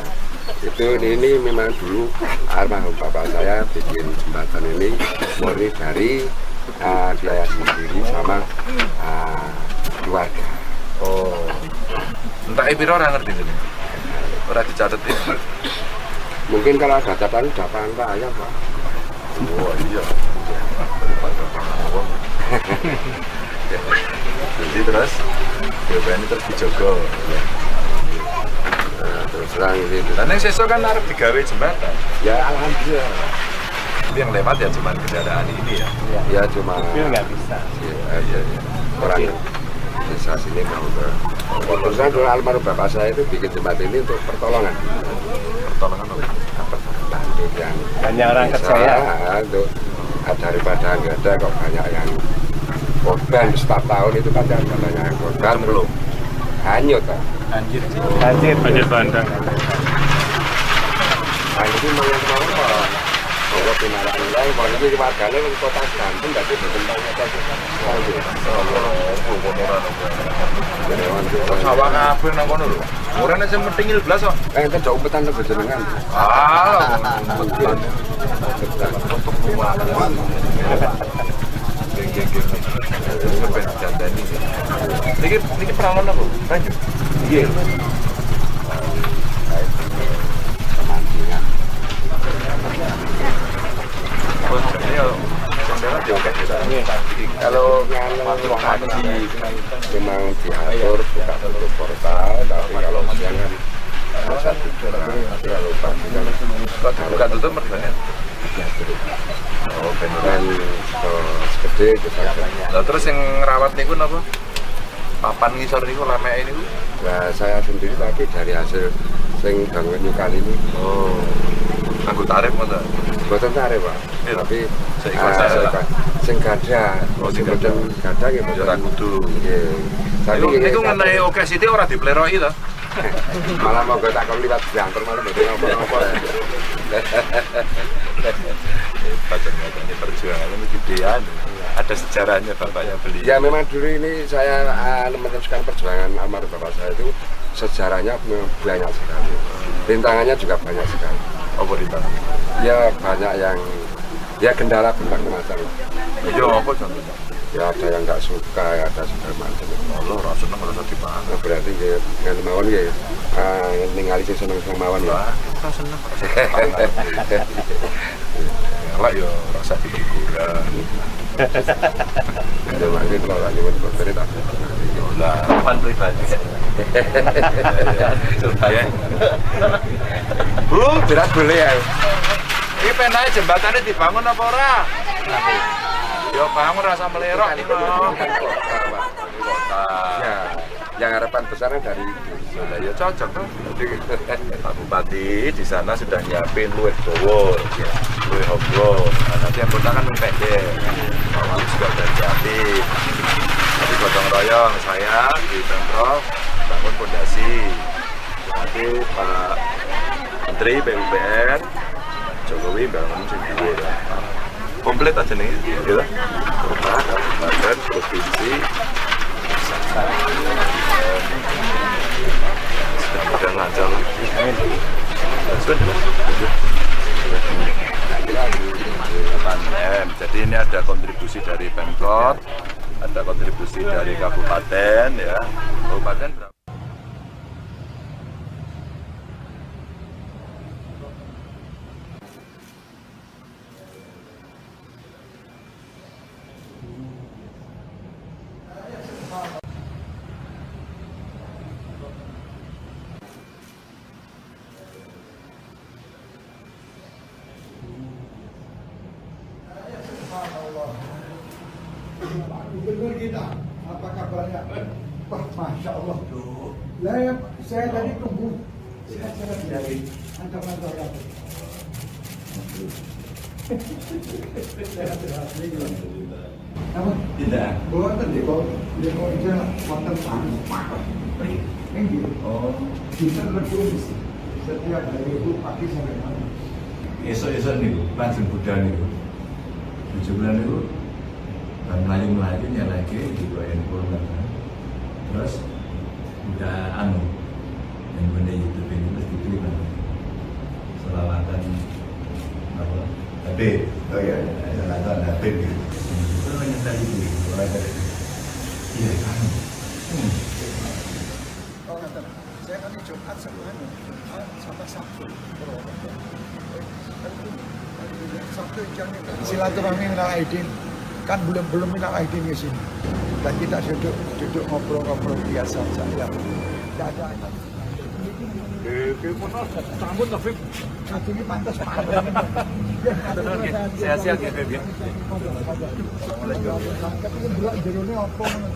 Itu ini memang dulu almarhum bapak saya bikin jembatan ini murni dari biaya sendiri sama keluarga. Oh. Entek piro ora ngerti jenenge. Ora dicatet ini. Mungkin kalau ada catatan udah paham ya Pak. Oh iya. Daripada wong. Jadi terus ini terus dijogo. Ya. Nah, terus terang ini. Dan yang sesuk kan arep digawe jembatan. Ya alhamdulillah. Tapi yang lewat ya cuman kendaraan ini ya. Ya cuma Mobil nggak bisa. Ya, ya, ya. Orang desa sini mau ke. Terus terang dulu almarhum bapak saya itu bikin jembatan ini untuk pertolongan. Pertolongan apa? Apa bantu yang Banyak orang desa, kerja ya. Untuk daripada nggak ada kok banyak yang korban setiap tahun itu pasti ada banyak yang korban Belum. Hanyut Pak. Banjir. Banjir. Banjir bandang. Nah itu memang yang mau kok. Bahwa pinarak nilai, kalau ini warganya di kota Gantung, berarti bertentang kota Sawah kabeh nang kono lho. Ora nek sing mentingil blas kok. Eh, itu jauh umpetan lebih jenengan. Ah, umpetan. Untuk kuat. Geng geng geng. Ben dandani. Niki niki peralon apa? Banyu. Iya. Pemancingan. Oh, jadi ya jendela diangkat ya. Kalau pagi memang diatur buka tutup portal, tapi kalau siang kan masa tidur. Tapi kalau pagi kan Kok dibuka tutup mergane? diatur. Oh, ben ora. Dan segede itu saja. Lah terus yang ngerawat niku napa? Papan ngisor niku lemeke niku. Nah, saya sendiri tapi dari hasil Sing bangun nyukani ini. Oh. Nganggo tarif ngoten. Mboten tarif, Pak. Iya. Tapi Seikhlas ae lah. Sing gadah, Oh, sing sing mboten gadah nggih Ya ora mboten. kudu. Nggih. Tapi Niku nggih, niku ngenai oke sithik ora dipleroki to. Malah monggo tak kon liwat banter malah mboten napa-napa. Hebat ternyata ini perjuangannya ini gedean. Ada sejarahnya bapaknya beli. Ya memang dulu ini saya meneruskan perjuangan almarhum bapak saya itu sejarahnya memang banyak sekali. Rintangannya juga banyak sekali. Apa rintangan? Ya banyak yang ya kendala berbagai macam. Ya apa contohnya? Ya ada yang nggak suka, ya ada segala macam. Allah ora seneng ora usah dipangan. Nah, berarti ya ngene mawon ya ningali sing seneng-seneng mawon ya. Wah, ora seneng ora usah dipangan. Elek ya ora usah diguguran. Ya mangke kula ora nyuwun boten tak. Lah, Harapan pribadi. ya. Bu, Berat boleh ya. iki penae jembatannya dibangun apa ora? Ya bangun rasa melerok iki lho. Kota. Ya, yang harapan besarnya dari itu. Lah ya cocok tuh. Pak Bupati di sana sudah nyiapin luwih dawa, luwih hobro. Nah, nanti yang kota kan luwih pendek. Pak Wali juga udah nyiapin. Tapi gotong royong saya di Pemprov bangun fondasi. Nanti Pak Menteri PUPR Jokowi bangun sing dhuwur. Komplit aja nih, gitu. Kota, kabupaten, provinsi, mudah-mudahan lancar. Amin. M. Jadi ini ada kontribusi dari Pemkot, ada kontribusi dari kabupaten ya. Kabupaten berapa? Subhanallah. Pak Gubernur kita, apa kabarnya? Wah, Masya Allah. Lah, ya, saya tadi tunggu. Saya dari kantor-kantor aku. Sehat-sehat. Apa? Tidak. Boten nggih, kok nggih kok ija wonten tanah. Nggih. Oh, Dinten Rebo mesti. Setiap hari itu pagi sampai malam. esok-esok niku langsung budal niku. Bojo kula niku bar mlayu-mlayu nyalake digo handphone kan. Terus udah anu handphone YouTube ini terus diklik kan. Selawatan apa? Habib. Oh iya. Selawatan Habib gitu. Itu nyetel itu. Iya kan. Oh, ngaten. Saya kan Jumat sama anu, Jumat sama Sabtu. Purwokerto. Sabtu jangan silaturahmi minal aidin. Kan belum belum minal aidin ke sini. Dan kita duduk duduk ngobrol-ngobrol biasa saja. Tidak ada. Satu ini pantas Pak. Sehat-sehat ya, Beb, ya. Tapi delok jerone apa ngono.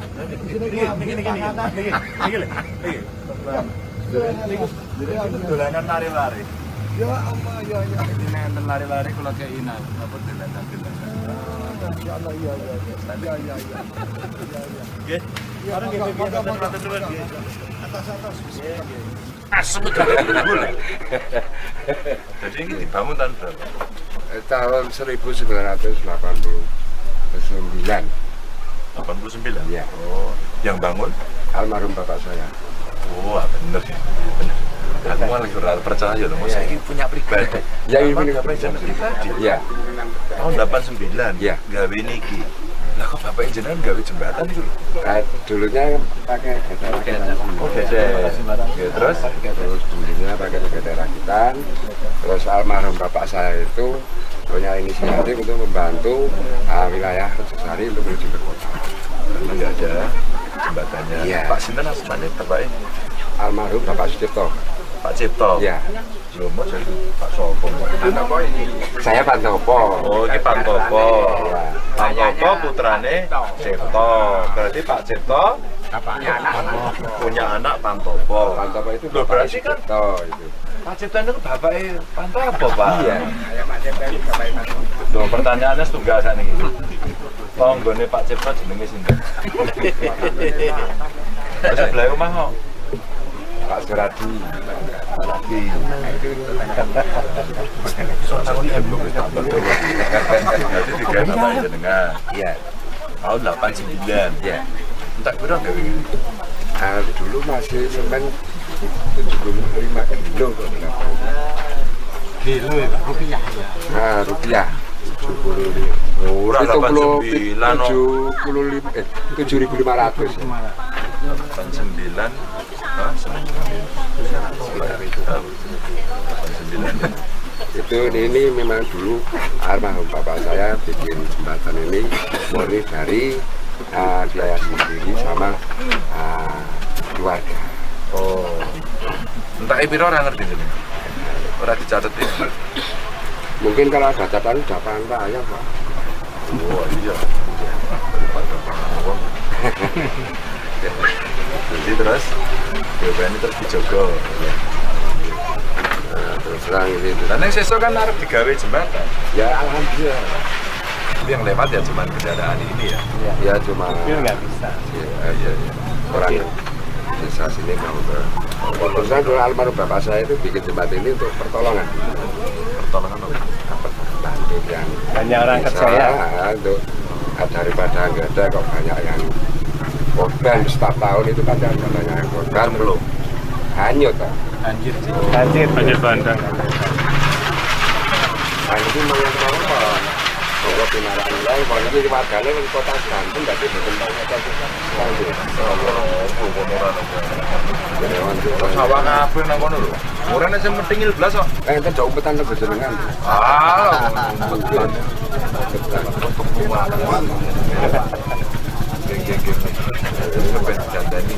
Isine Niki niki niki. Niki lho. Niki. Niku dolanan lari-lari. Ya Allah ya ya. Ini enten lari-lari kula kei napa dolanan-dolanan. Masya Allah ya ya ya. Ya ya ya. Ya ya. Nggih. Ya, Bareng nggih, monggo, Beb, monggo, matur monggo. nuwun nggih. Atas atas. Asem gak Jadi ini dibangun tahun berapa? Tahun 1989. 89. Iya. Oh, yang bangun? Almarhum bapak saya. Wah, bener ya. Bener. Aku malah lagi ora percaya loh, saya ini punya pribadi. Ya, ini Bapak punya gawe jalan pribadi. Iya. Tahun 89. Iya. Gawe niki. Lah kok bapak jenengan gawe jembatan itu lho? Dulunya pakai gede rakitan. Oh, gede. Ya, terus Terus dulunya pakai gede rakitan. Terus almarhum bapak saya itu punya inisiatif untuk membantu wilayah Rejosari untuk menuju ke kota. karena nggak ada jembatannya. Iya. Pak Sinten asmane bapaknya Almarhum Bapak Sucipto. Pak Cipto. Iya. Lho, mau jadi Pak Sopo. Saya Pantopo. Oh, ini Pantopo. Iya. Pantopo putrane Cipto. Berarti Pak Cipto Bapaknya anak. Punya anak Pantopo. Pantopo itu Loh, bapaknya berarti kan Sucipto itu. Pak Cipto itu bapaknya Pantopo, Pak. Iya. Loh, pertanyaannya setunggal sakniki. Tanggane Pak Cipto jenenge sinten? Terus sebelah omah kok. Pak Suradi. Suradi. Jadi tiga bapak jenengan. Iya. Tahun 89. Iya. Entek piro gawe iki? Ah, dulu masih semen 75 kilo kok berapa. Kilo ya, Pak? Rupiah ya. Nah, rupiah 75. Ora 89 no. 75 7.500. 89. Hah, semen Sekitar itu. 89. Itu ini memang dulu almarhum bapak saya bikin jembatan ini murni dari biaya sendiri sama keluarga. Oh. Entek piro ora ngerti jenengan. Ora dicatet ini. Mungkin kalau ada catatan udah pantai ya Pak. Wah, iya. Daripada pangan wong. Jadi terus BPN terus dijogo. Nah, terus terang ini. Dan yang sesuk kan arep digawe jembatan. Ya alhamdulillah. Pak. Tapi yang lewat ya cuman kendaraan ini ya. Ya cuma Mobil nggak bisa. ya, Iya, iya. orang desa sini mau ke. Terus terang dulu almarhum bapak saya itu bikin jembatan ini untuk pertolongan. Pertolongan apa? Apa bantu yang Banyak orang desa, kerja ya. untuk daripada nggak ada kok banyak yang korban setiap tahun itu pasti ada banyak yang korban Cemplung. hanyut Pak. Banjir. Banjir. Banjir bandang. Nah, ini memang apa? Bahwa pinaraan lain, kalau ini warganya di kota Banten, berarti bertentang kota Banten. Sawah kabeh nang kono lho. Ora nek sing mentingil blas kok. Eh, enten jauh umpetan lho jenengan. Ah, umpetan. Geng geng geng. Sampai dandani.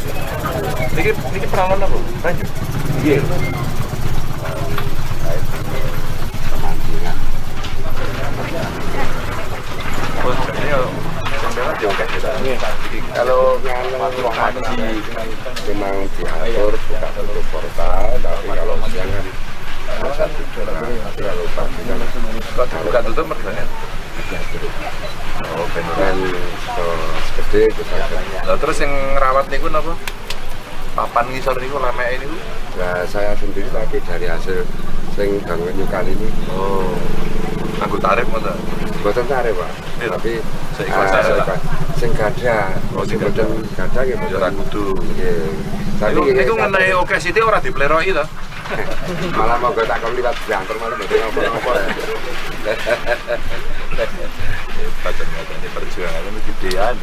Niki niki peralon apa? Lanjut. Nggih. Pemancingan. Oh, ini yo sampeyan yo oke kita. Kalau nganu pagi memang diatur buka tutup portal, tapi kalau siang kan masa tidur. Tapi kalau pagi kan Kok dibuka tutup mergane? diatur. Oh, ben. Dan segede itu saja. Lah terus yang ngerawat niku napa? Papan ngisor niku lemeke niku. Nah, saya sendiri tapi dari hasil sing bangun kali ini Oh. Nganggo tarif ngoten. boten tarik, Pak. Iya. Tapi Seikhlas saya, seikhlas. Sing gadah, Oh, sing sing boten gadah nggih Ya ora boten. kudu. Nggih. Tapi Niku nggih, niku ngenai oke sithik ora dipleroki to. malah monggo tak kon liwat jangkar malah mboten apa-apa. Hebat ternyata ini perjuangannya ini gedean.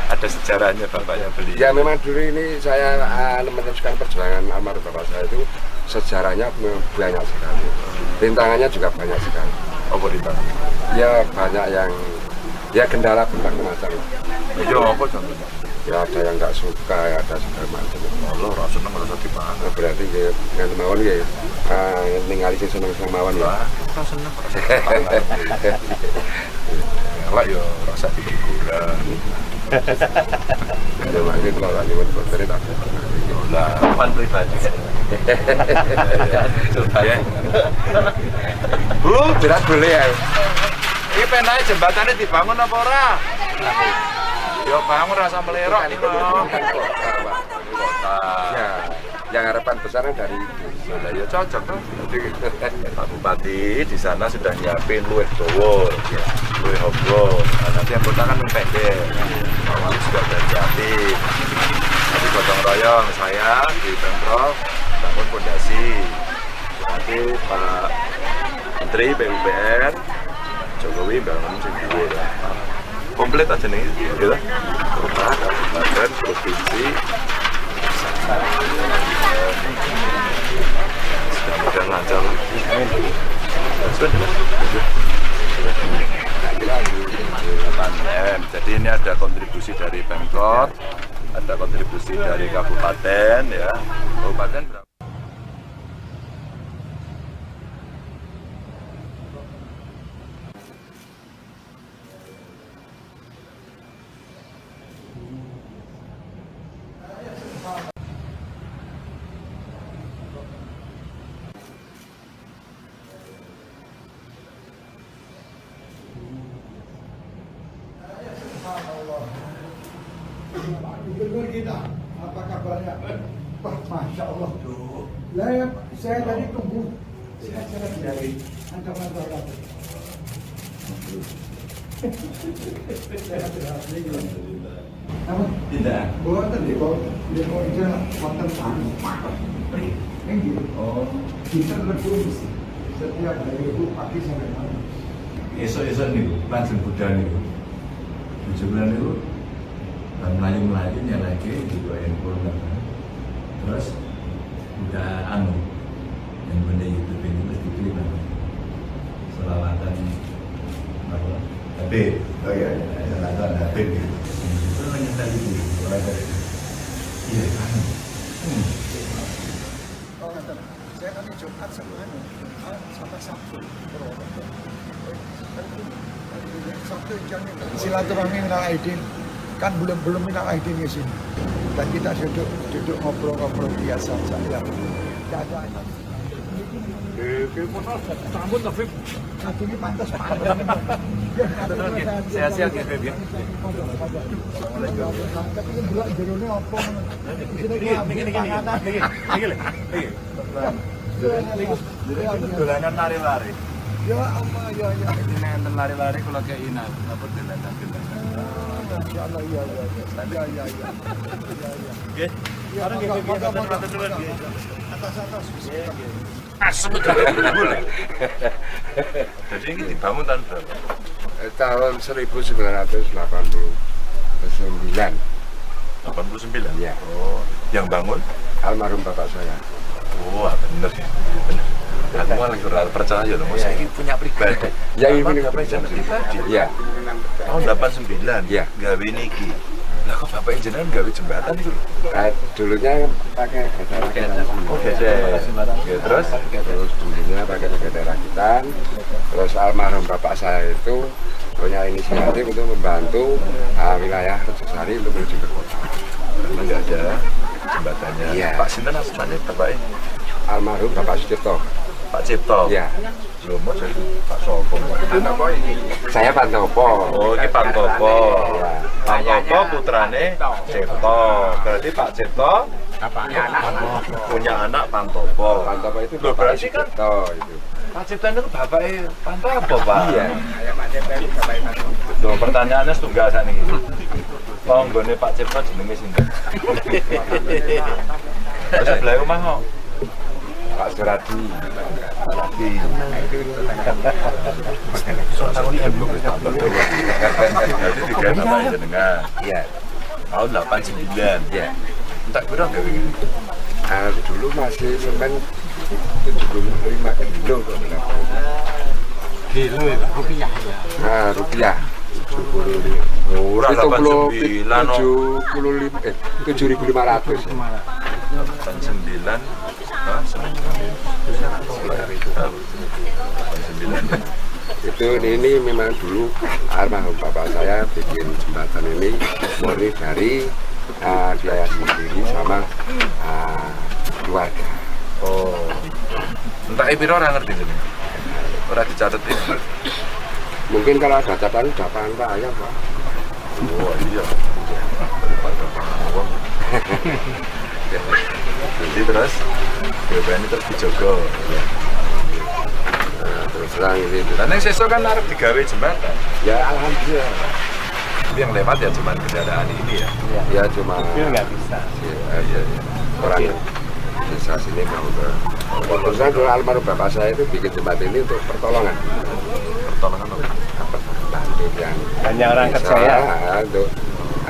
Ada sejarahnya bapaknya beli. Ya memang dulu ini saya meneruskan perjuangan almarhum bapak saya itu sejarahnya memang banyak sekali. Rintangannya juga banyak sekali. Apa rintangan? Ya banyak yang ya kendala berbagai macam. Ya apa contohnya? Ya ada yang nggak suka, ya ada segala macam. Allah ora seneng ora usah dipangan. Nah, berarti ya ngeten mawon ya ningali sing seneng-seneng mawon ya. Lah, ora seneng ora usah dipangan. Elek ya ora usah diguguran. Ya mangke kula lak nyuwun botone tak. Lah, Pan pribadi. ya. Bu, Berat boleh ya. iki penake jembatane dibangun apa ora? Ya bangun rasa melerok niku. Kota, Pak. Kota. Ya, yang harapan besarnya dari itu. Lah ya cocok tuh. Pak Bupati di sana sudah nyiapin luwih dawa, luwih obro. Nah, nanti yang kota kan pendek. Pak Wali juga sudah nyiapin. Nanti gotong royong saya di Pemprov bangun pondasi. Nanti Pak Menteri PUPR Jokowi bangun sing dhuwur. Komplit aja nih, gitu. Kota, kabupaten, provinsi, mudah-mudahan lancar lah. Sudah. 8 M. Jadi ini ada kontribusi dari Pemkot, ada kontribusi dari kabupaten ya. Kabupaten berapa? Pak Gubernur kita, apa kabarnya? Wah, Masya Allah. Lah, ya, saya tadi tunggu. Saya dari ancaman terhadap. Namun, Tidak. boten nggih, kok ijel wonten tani. Nggih. Oh. Dinten Rebo mesti. Setiap hari Rebo pagi sampai malam. Esuk-esuk niku langsung budal niku. Bojo kula niku bar mlayu-mlayu nyelehke juga handphone kan. Terus buka anu yang benda YouTube ini terus dipilih nanti. Selawatan apa? Habib. Oh iya, iya. Selawatan Habib gitu. Itu menyetel itu. Iya kan. Oh, ngaten. Saya kan Jumat sama anu, Jumat sama Sabtu. Purwokerto. Sabtu jangan silaturahmi minal aidin. Kan belum belum minal aidin di sini. Dan kita duduk duduk ngobrol-ngobrol biasa saja. Tidak ada. Satu ini pantas pantas. Sehat-sehat ya, Beb, ya. Tapi ini delok jerone apa ngono. Niki niki niki niki lho. Niki. Niki. Dolanan lari-lari. Ya Allah, ya ya. Ini nek enten lari-lari kula kei napa dolanan-dolanan. Masya Allah, iya iya iya. Iya iya iya. Iya iya. Nggih. Ya, Bareng nggih, monggo, Beb, monggo, matur nuwun, monggo. nggih. Atas atas. Asem Jadi ini dibangun tahun berapa? Tahun 1989. 89? Iya. Oh, yang bangun? Almarhum bapak saya. Wah, bener ya. Bener. Aku malah kurang percaya loh, saya ini punya pribadi. Yang Apa ini bapak jenengan pribadi? Iya. Tahun 89? Iya. Gawe niki. Lah kok bapak jenengan gawe jembatan itu lho? Dulunya pakai gede rakitan. Oh, gede. Ya, terus? Terus dulunya pakai gede rakitan. Terus almarhum bapak saya itu punya inisiatif untuk membantu wilayah Rejosari untuk menuju ke kota. Karena nggak ada jembatannya. Iya. Pak Sinten asmane bapaknya? Almarhum Bapak Sucipto. Pak Cipto. Iya. Lho, mau jadi Pak Sopo. Saya Pantopo. Oh, ini Pantopo. Iya. Pantopo putrane Cipto. Berarti Pak Cipto punya anak Pantopo. Pantopo itu Loh, Bapak berarti kan Sucipto itu. Pak Cipto itu bapaknya Pantopo, Pak. Iya. Loh, pertanyaannya setunggal sakniki. Tanggane Pak Cipto jenenge sinten? Terus sebelah rumah kok. Pak Suradi. Suradi. Berarti tiga bapak jenengan. Iya. Tahun 89. Iya. Entek piro gawe ngene? Dulu masih semen 75 kilo kok berapa. Kilo ya, Pak? Rupiah ya. Nah, rupiah. 75. Ora 89 no. 75 7.500. 89. Hah, semen Sekitar itu. 89. Itu ini memang dulu almarhum bapak saya bikin jembatan ini murni dari biaya sendiri sama keluarga. Oh. Entek piro ora ngerti jenenge. Ora dicatet ini. Mungkin kalau ada catatan udah paham Pak ya Pak. Oh iya. Daripada uang. Jadi terus BPN ini terus dijogo. Ya. Nah, terus terang ini. Dan yang sesuk kan arep digawe jembatan. Ya alhamdulillah. Pak. Tapi yang lewat ya cuman kendaraan ini ya. Ya cuma Mobil nggak bisa. Ya, iya, iya. Orang desa sini mau ke. Terus terang dulu almarhum bapak saya itu bikin jembatan ini untuk pertolongan. Pertolongan apa? Apa bantu yang Banyak orang desa, kerja ya. Untuk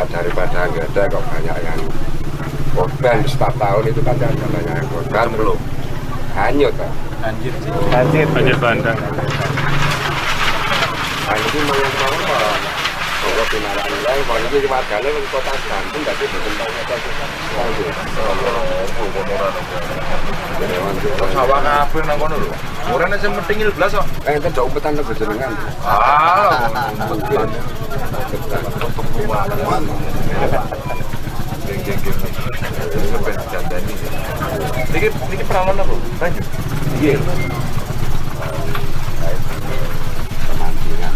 daripada nggak ada kok banyak yang korban setiap tahun itu kan ada banyak yang korban Belum. hanyut Pak. Banjir. Banjir. Banjir bandang. Nah, ini mau yang mau kok. Kalau pinaran yang mau ini warganya di kota Bandung tapi betul kota Bandung. Sawah kabeh nang kono lho. Ora nek sing methingil blas kok. Eh, itu jauh umpetan lebih jenengan. Ah, Mungkin. Geng geng geng. Sampai dandani. Niki niki peralon apa? Banyu. Iya. Pemancingan.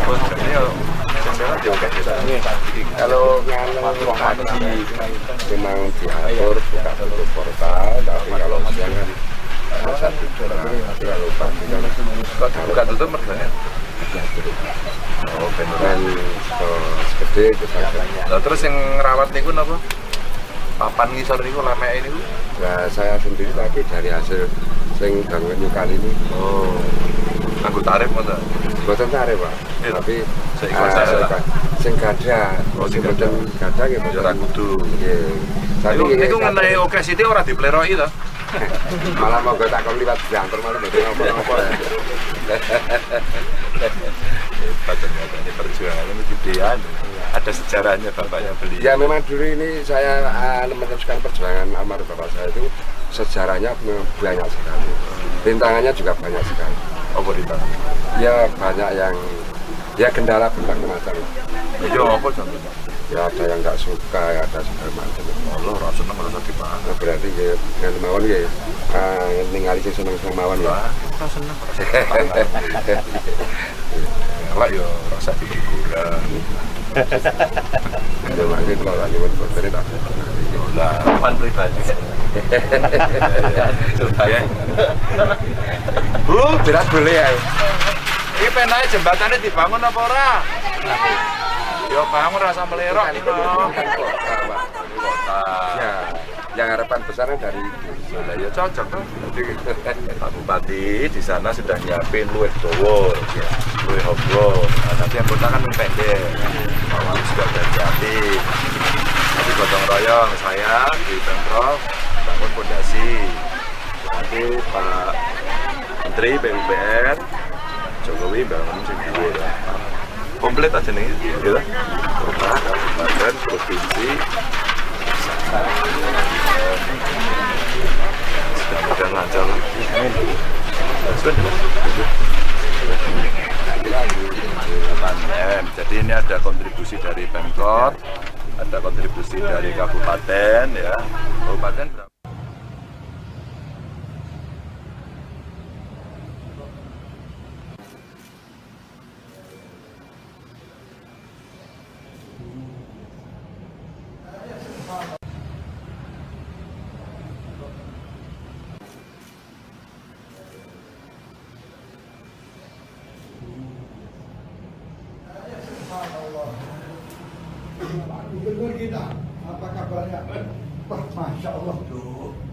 Oh, jadi yo sing lewat yo akeh. Kalau pagi memang diatur buka tutup portal, tapi kalau siang kan masa tidur. Tapi kalau pagi kan Kok dibuka tutup mergane? diatur. Oh, bener. Dan segede itu saja. Lah terus yang ngerawat niku napa? Papan ngisor niku lemeke niku. Nah, saya sendiri tapi dari hasil sing bangun kali ini. Oh. Nganggo tarif ngoten. Boten tarif, Pak. Iya. Tapi Seikhlas saya lah. Sing gadah, Oh, sing sing boten gadah nggih Ya boten. ora kudu. Nggih. Tapi Niku nggih, niku ngenai oke sithik ora dipleroki to. Malah monggo tak kon liwat diantar malah mboten apa-apa. Hebat ternyata ini perjuangannya ini gedean. Ada sejarahnya bapaknya beli. Ya memang dulu ini saya meneruskan perjuangan almarhum bapak saya itu sejarahnya memang banyak sekali. Rintangannya juga banyak sekali. Apa rintangan? Ya banyak yang ya kendala berbagai macam. Ya apa contohnya? Ya ada yang nggak suka, ya ada segala macam. Allah ora seneng ora usah dipangan. Nah, berarti ya dengan mawon ya ningali sing seneng-seneng mawon ya. Wah, ora seneng ora usah dipangan. Elek ya ora usah diguguran. Ya mangke kula lali nyuwun boten tak. Lah, Pan pribadi. coba ya. Bu, berat boleh ya. Iki penake jembatannya dibangun apa ora? Ya bangun rasa melerok iki lho. Kan kota, Pak. Kota. Ya, yang harapan besarnya dari itu. Lah ya cocok tuh. Pak Bupati di sana sudah nyiapin luwih dawa, ya, luwih hobro. Nah, nanti yang kota kan pendek. Pak Wali juga sudah nyiapin. Nanti gotong royong saya di Pemprov bangun pondasi. Nanti Pak Menteri PUPR Jokowi bangun sing dhuwur. Komplit aja nih, gitu. Kota, kabupaten, provinsi, mudah-mudahan lancar. Sudah. 8 M. Jadi ini ada kontribusi dari Pemkot, ada kontribusi dari kabupaten ya. Kabupaten berapa? Subhanallah. Pak Gubernur kita, apa kabarnya? Wah, Masya Allah.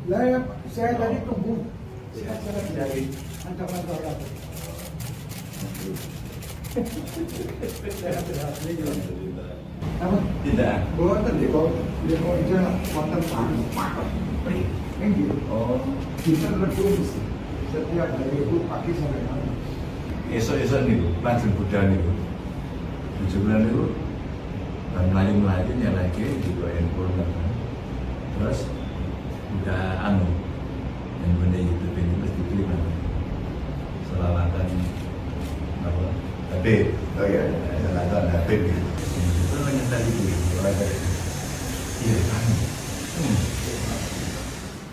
Lah, ya, saya tadi tunggu. Sehat-sehat dari ancaman orang. Sehat-sehat. Apa? Tidak. Boten nggih, kok nggih kok ijel wonten Nggih. Oh. Dinten Rebo mesti. Setiap hari Rebo pagi sampai malam. Esuk-esuk niku lajeng budal niku. Bojo kula niku bar mlayu-mlayu nyelehke juga handphone kan. Terus udah anu handphone YouTube ini terus dipilih mana? Selawatan apa? Habib. Oh iya. Selawatan Habib gitu. Itu menyetel itu. Iya, anu.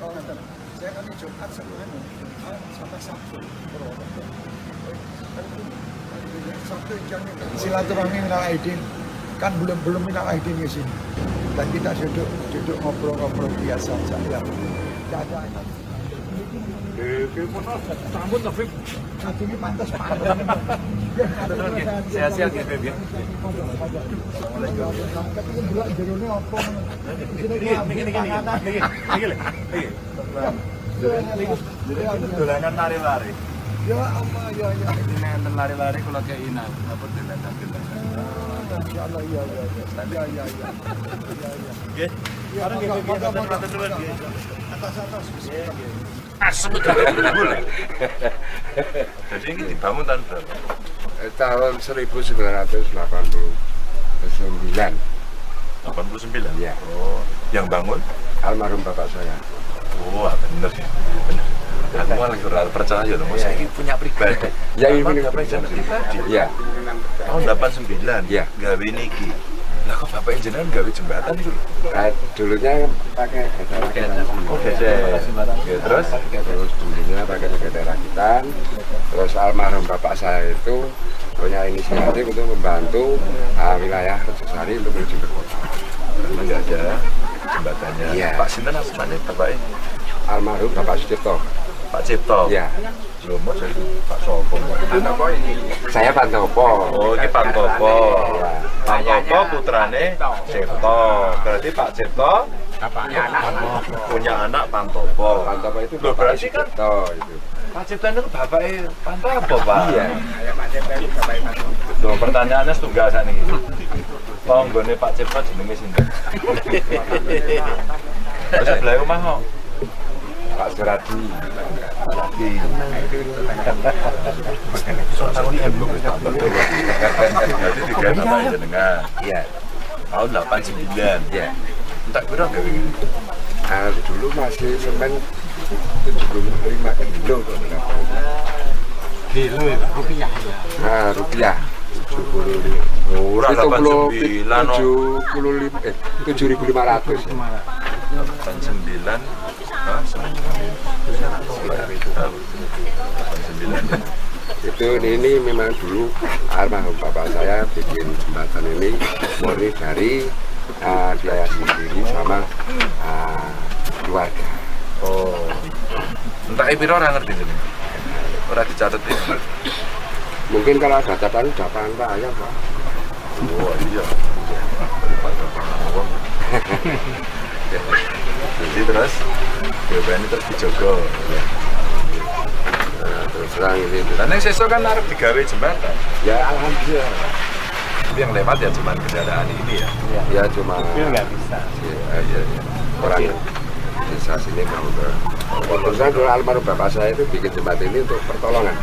Oh, ngaten. Saya kan Jumat sama anu, Jumat sama Sabtu. Purwokerto. Sabtu silaturahmi minal aidin kan belum belum minal aidin ke sini dan kita duduk duduk ngobrol-ngobrol biasa saja ya. Tidak ada. Sambut Taufik. Satu ini pantas pak. Sehat-sehat ya, Beb, ya. Tapi kan delok jerone apa. Niki niki niki. Niki lho. Niki. Niki dolanan lari-lari. Ya Allah ya ya. Ini enten lari-lari kula keinan napa dolanan-dolanan. Masya Allah ya ya ya. Ya ya ya. Ya ya. Nggih. Ya, Bareng nggih, monggo, Beb, monggo, matur nuwun, monggo. nggih. Atas atas. Bismillah. Asem gak. Jadi ini dibangun tahun berapa? Tahun 1989. 89? Iya. Oh, yang bangun? Almarhum bapak saya. Oh, bener ya. Bener. Aku malah kurang percaya loh, saya ini punya pribadi. Ya, ini Emang punya bapak jenengan pribadi. Iya. Tahun 89. Iya. Gawe niki. Lah kok bapak jenengan gawe jembatan itu? Nah, dulunya pakai gede rakitan. Oh, gede. Ya, terus? Terus dulunya pakai gede rakitan. Terus almarhum bapak saya itu punya inisiatif untuk membantu wilayah Rejosari untuk menuju ke kota. Karena nggak ada jembatannya. Iya. Pak sinten asmane bapake? Almarhum Bapak Sucipto. Pak Cipto. Iya. Lho, mau jadi Pak Sopo. Saya Pantopo. Oh, ini Pantopo. Iya. Pantopo putrane Cipto. Berarti Pak Cipto punya anak Pantopo. Pantopo itu Loh, Bapak berarti kan Sucipto itu. Pak Cipto itu bapaknya Pantopo, Pak. Iya. Loh, pertanyaannya setunggal sakniki. Tanggane Pak Cipto jenenge sinten? Terus sebelah omah kok. Pak Suradi. Lagi. Berarti tiga bapak jenengan. Iya. Tahun 89. Iya. Entek piro gawe ini? Dulu masih semen 75 kilo kok berapa. Kilo ya, rupiah ya. Nah, rupiah 75. Ora 89 no. 75 7.500. 89. Hah, semen Sekitar itu. 89. Itu ini memang dulu almarhum bapak saya bikin jembatan ini murni dari biaya sendiri sama keluarga. Oh. Entek piro ora ngerti jenenge. Ora dicatet iki. Mungkin kalau ada catatan udah paham Pak ya Pak. Oh iya. Daripada pangan wong. Jadi terus BPN ini terus dijogo. Nah, terus terang ini. Dan yang sesuk kan arep digawe jembatan. Ya alhamdulillah. Tapi yang lewat ya cuman kendaraan ini ya. Ya cuma Mobil nggak bisa. Ya, iya, iya. Orang desa sini mau ke. Terus terang dulu almarhum bapak saya itu bikin jembatan ini untuk pertolongan.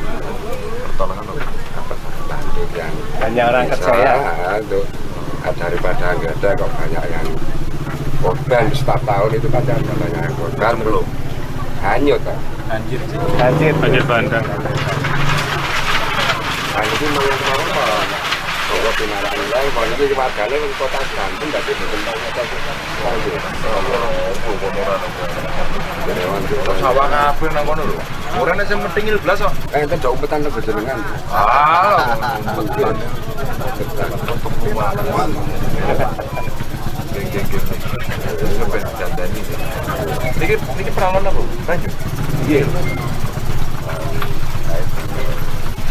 Pertolongan apa? Apa bantu yang Banyak orang desa, kerja ya. untuk daripada nggak ada kok banyak yang korban setiap tahun itu pasti ada banyak yang korban Belum. hanyut kan. Banjir. Banjir. Banjir bandang. Nah ini mau yang kemarin kok bahwa pinaran yang kalau ini warganya di kota Banten berarti bertentang kota Banten. Oh, kono ora nopo. Jadi Sawah kabeh nang kono lho. Ora nek sing metingil blas kok. Enten jauh umpetan lebih jenengan. Ah, umpetan. Geng geng geng. Sampai dandani. Niki niki peralon apa? Banyu. Iya.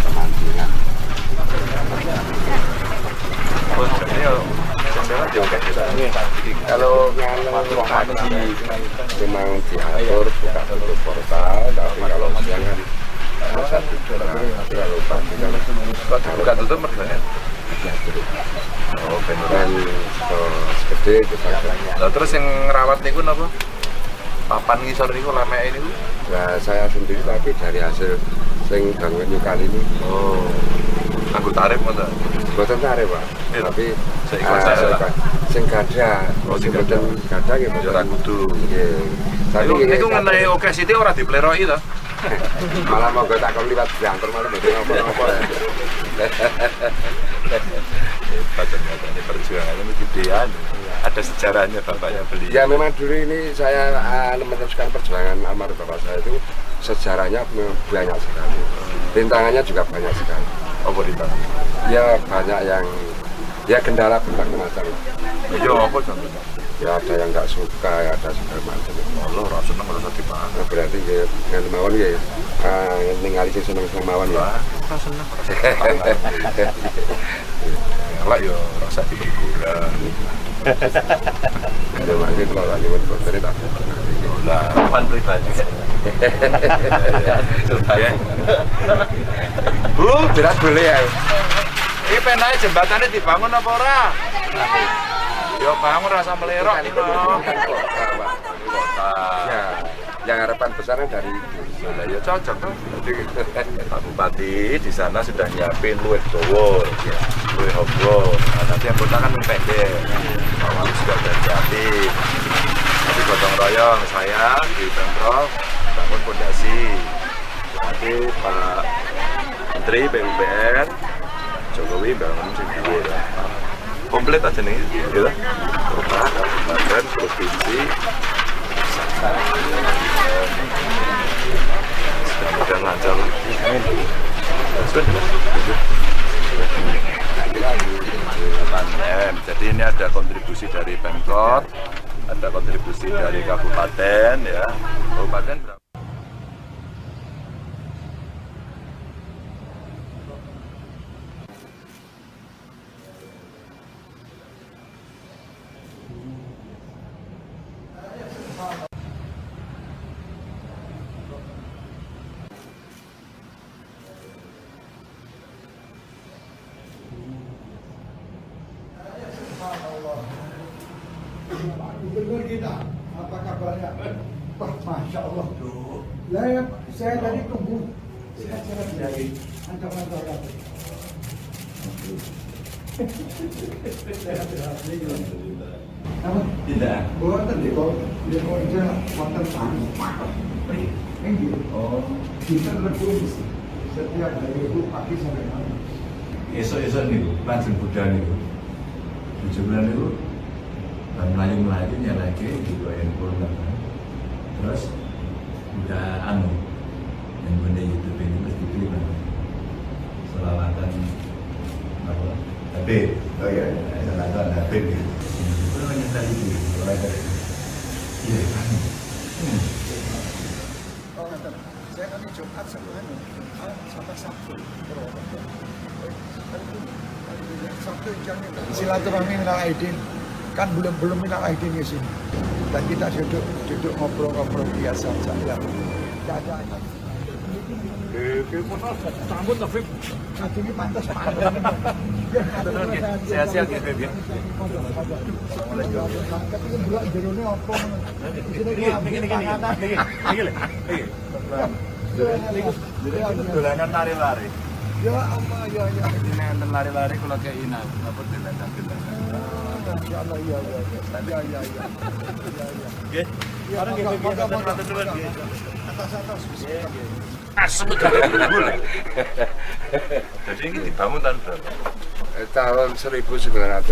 Pemancingan. Oh, jadi ya jendela juga kita. Kalau pagi memang diatur buka tutup portal, tapi kalau siang kan masa tidur. Tapi kalau pagi kalau buka tutup mergane. diatur. Oh, bener. Dan gede itu saja. Lah terus yang ngerawat niku napa? Papan ngisor niku lemeke niku. Nah, saya sendiri tapi dari hasil sing bangun nyukali ini Oh. Anggo tarif ngoten. boten tarif, Pak. Iya. Tapi Seikhlas saya lah. seikhlas. Sing gadah, Oh, sing sing boten gadah nggih Ya ora boten. kudu. Nggih. Tapi Niku nggih, niku ngenai oke sithik ora dipleroki to. malah monggo tak kon liwat diantar malah mboten apa-apa. Hebat ternyata ini perjuangannya ini gedean. Ada sejarahnya bapaknya beli. Ya memang dulu ini saya meneruskan perjuangan almarhum bapak saya itu sejarahnya memang banyak sekali. Rintangannya juga banyak sekali. Apa rintangan? Ya banyak yang ya kendala berbagai macam. Ya apa contohnya? Ya ada yang nggak suka, ya ada segala macam. Allah ora seneng ora usah dipangan. Nah, berarti ya ngan mawon ya ningali sing seneng-seneng mawon ya. Wah, ora seneng ora usah dipangan. Elek ya ora usah diperkurang. Ada lagi kalau lagi nyuwun boten tak. Lah, Pan pribadi. ya. Bu, Berat boleh ya. iki penake jembatannya dibangun apa ora? Ya bangun rasa melerok iki lho. Kota, Pak. Kota. Ya, yang harapan besarnya dari itu. Lah ya cocok tuh. Pak Bupati di sana sudah nyiapin luwih dawa, luwih hobro. Nah, nanti yang kota kan pendek. Pak Wali juga sudah nyiapin. Nanti gotong royong saya di Pemprov bangun pondasi. Nanti Pak Menteri PUPR Jokowi bangun sing dhuwur. Komplit aja nih, gitu. Kota, kabupaten, provinsi, mudah-mudahan lancar. Amin. Ini ada kontribusi dari Pemkot, ada kontribusi dari kabupaten ya. Kabupaten berapa? Subhanallah. Pak Gubernur kita, apa kabarnya? Wah, Masya Allah. Lah, ya, saya tadi tunggu. Sehat-sehat ya. Ancaman saya. Sehat-sehat. Namun, Tidak. boten deko aja wonten tani. Nggih. Oh, Dinten Rebo setiap hari itu pagi sampai malam. esok-esok niku lajeng budal niku. Bojo kula niku bar mlayu-mlayu nyelehke digawa handphone kan. Terus udah anu yang benda YouTube ini terus diterima. Selawatan apa? Habib. Oh iya. Selawatan Habib gitu. Itu nyetel itu. Iya kan. Oh, ngaten. Saya kan Jumat sama anu, Jumat sama Sabtu. Purwokerto. Sabtu jangan silaturahmi minal aidin. Kan belum belum minal aidin di sini. Dan kita duduk duduk ngobrol-ngobrol biasa saja. Tidak ada. Sambut Taufik. Ini pantas pantas. Sehat-sehat ya, Beb, ya. Tapi delok jerone apa ngono. Isine Niki niki niki. Niki lho. Niki. Niki. Dolanan lari-lari. Ya Allah, ya ya. Ini enten lari-lari kula kei napa dolanan-dolanan. Masya Allah, ya ya ya. Ya ya ya. Ya ya. Nggih. Ya, Bareng nggih, monggo, Beb, monggo, matur nuwun, monggo. nggih. Atas atas. Jadi ini dibangun tahun berapa? Tahun 1989.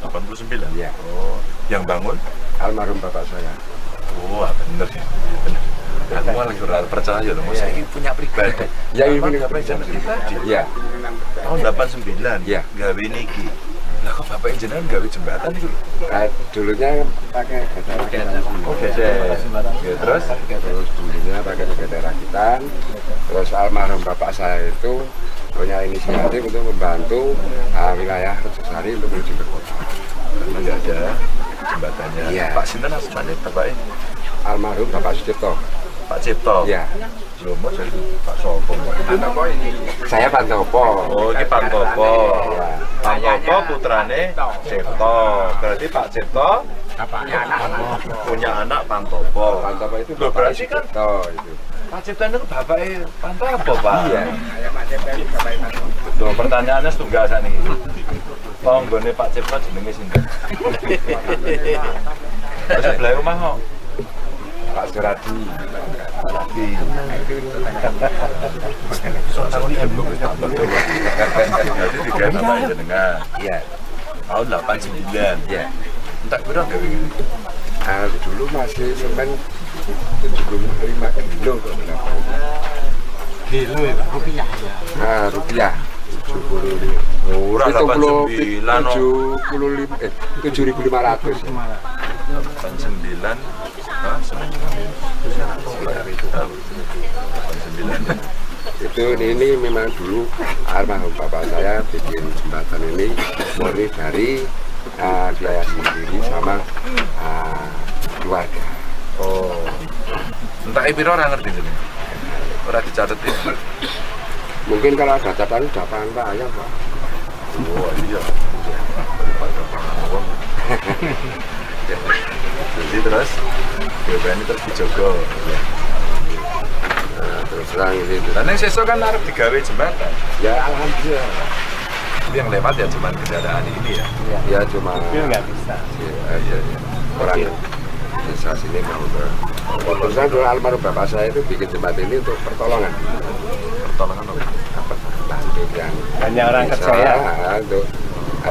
89. Iya. Oh, yang bangun? Almarhum bapak saya. Oh, bener ya. Bener. Aku malah kurang percaya loh, saya ini punya pribadi. Ya, ini Bapak punya pribadi. Pribadi. Iya. Tahun 89. Iya. Gawe niki. Lah kok bapak jenengan gawe jembatan itu lho? Dulunya pakai gede rakitan. Oh, gede. Ya, terus Terus dulunya pakai gede rakitan. Terus almarhum bapak saya itu punya inisiatif untuk membantu wilayah Rejosari untuk menuju ke kota. Karena nggak ada jembatannya. Iya. Pak sinten asmane bapaknya? Almarhum Bapak Sucipto. Pak Cipto. Iya. Lho, mau jadi Pak Sopo. Saya Pantopo. Oh, ini Pantopo. Iya. Pantopo putrane Cipto. Berarti Pak Cipto punya anak Pantopo. Pantopo itu Loh, Bapak berarti kan Sucipto itu. Pak Cipto itu bapaknya Pantopo, Pak. Iya. Loh, pertanyaannya setunggal sakniki. Tanggane Pak Cipto jenenge sinten? Terus sebelah rumah kok. Pak Suradi. Lagi. Jadi digawe bapak jenengan. Iya. Tahun 89. Iya. Entek piro gawe ngene? Dulu masih semen 75 kilo kok berapa. Kilo ya, Pak? Rupiah ya. Nah, rupiah 75. Ora 89 no. 75 7.500. 89. Hah, semen Sekitar itu. 89. Itu ini memang dulu almarhum bapak saya bikin jembatan ini murni dari biaya sendiri sama keluarga. Oh. Entek piro ora ngerti jenenge. Ora dicatet ya. Mungkin kalau ada catatan sudah pangan Pak ayam Pak. Oh iya. Daripada pangan wong. Jadi terus BPN ini terus dijogo. Nah, terus terang ini itu. Dan yang sesuk kan arep digawe jembatan. Ya alhamdulillah. Pak. Tapi yang lewat ya cuman kendaraan ini ya. Ya cuma Mobil nggak bisa. ya, ya, ya. Orang desa sini mau ke. Terus terang dulu almarhum bapak saya itu bikin jembatan ini untuk pertolongan. Pertolongan apa? Apa bantu yang Banyak orang desa, kerja ya. untuk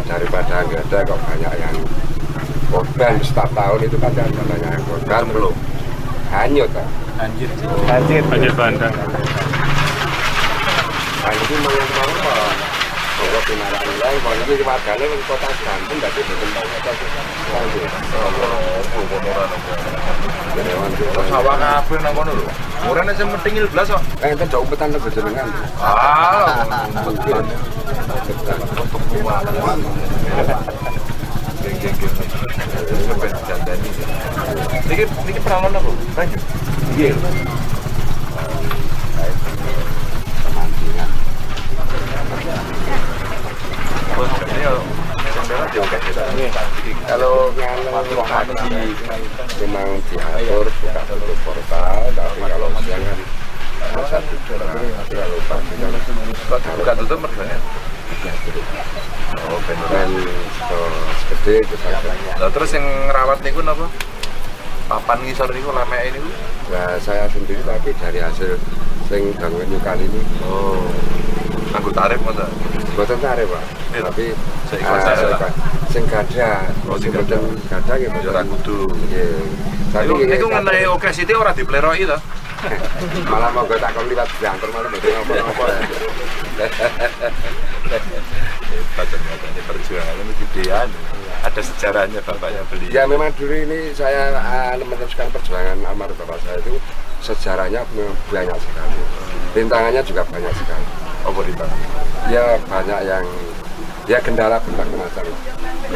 daripada nggak ada kok banyak yang korban setiap tahun itu pasti ada banyak yang korban Belum. hanyut Pak. Banjir. Banjir. Banjir bandang. Nah, itu mau yang mau apa? Monggo pinarak nilai, mau niki wargane wong kota Banten dadi boten tau ngetos. Sawah kabeh nang kono lho. Ora nek sing metingil blas kok. Enten jauh umpetan lho jenengan. Ah, umpetan. Geng geng geng. Ben dandani. Niki niki peralon apa? Banyu. Nggih. Pemancingan. Kalau pagi memang diatur buka tutup portal, tapi kalau siang kan masa tidur. Tapi kalau pagi kan buka tutup mergane. Oh, ben gede terus. Lah terus yang ngerawat niku napa? Papan ngisor niku lemeke niku? Nah, saya sendiri tapi dari hasil sing bangun kali ini. Oh. Nganggo tarif ngoten. Mboten tarif, Pak. Iya. Tapi seikhlas. Sing gadah, oh, sing mboten gadah nggih ya ora kudu. Nggih. Tapi niku ngenai oke sithik ora dipleroki to. Malah monggo tak kon liwat jangkar malah mboten apa-apa. Hebat ternyata ini perjuangannya ini gedean. Ada sejarahnya bapaknya beli. Ya memang dulu ini saya meneruskan perjuangan almarhum bapak saya itu sejarahnya memang banyak sekali. Rintangannya juga banyak sekali. Apa rintangan? Ya banyak yang ya kendala berbagai macam.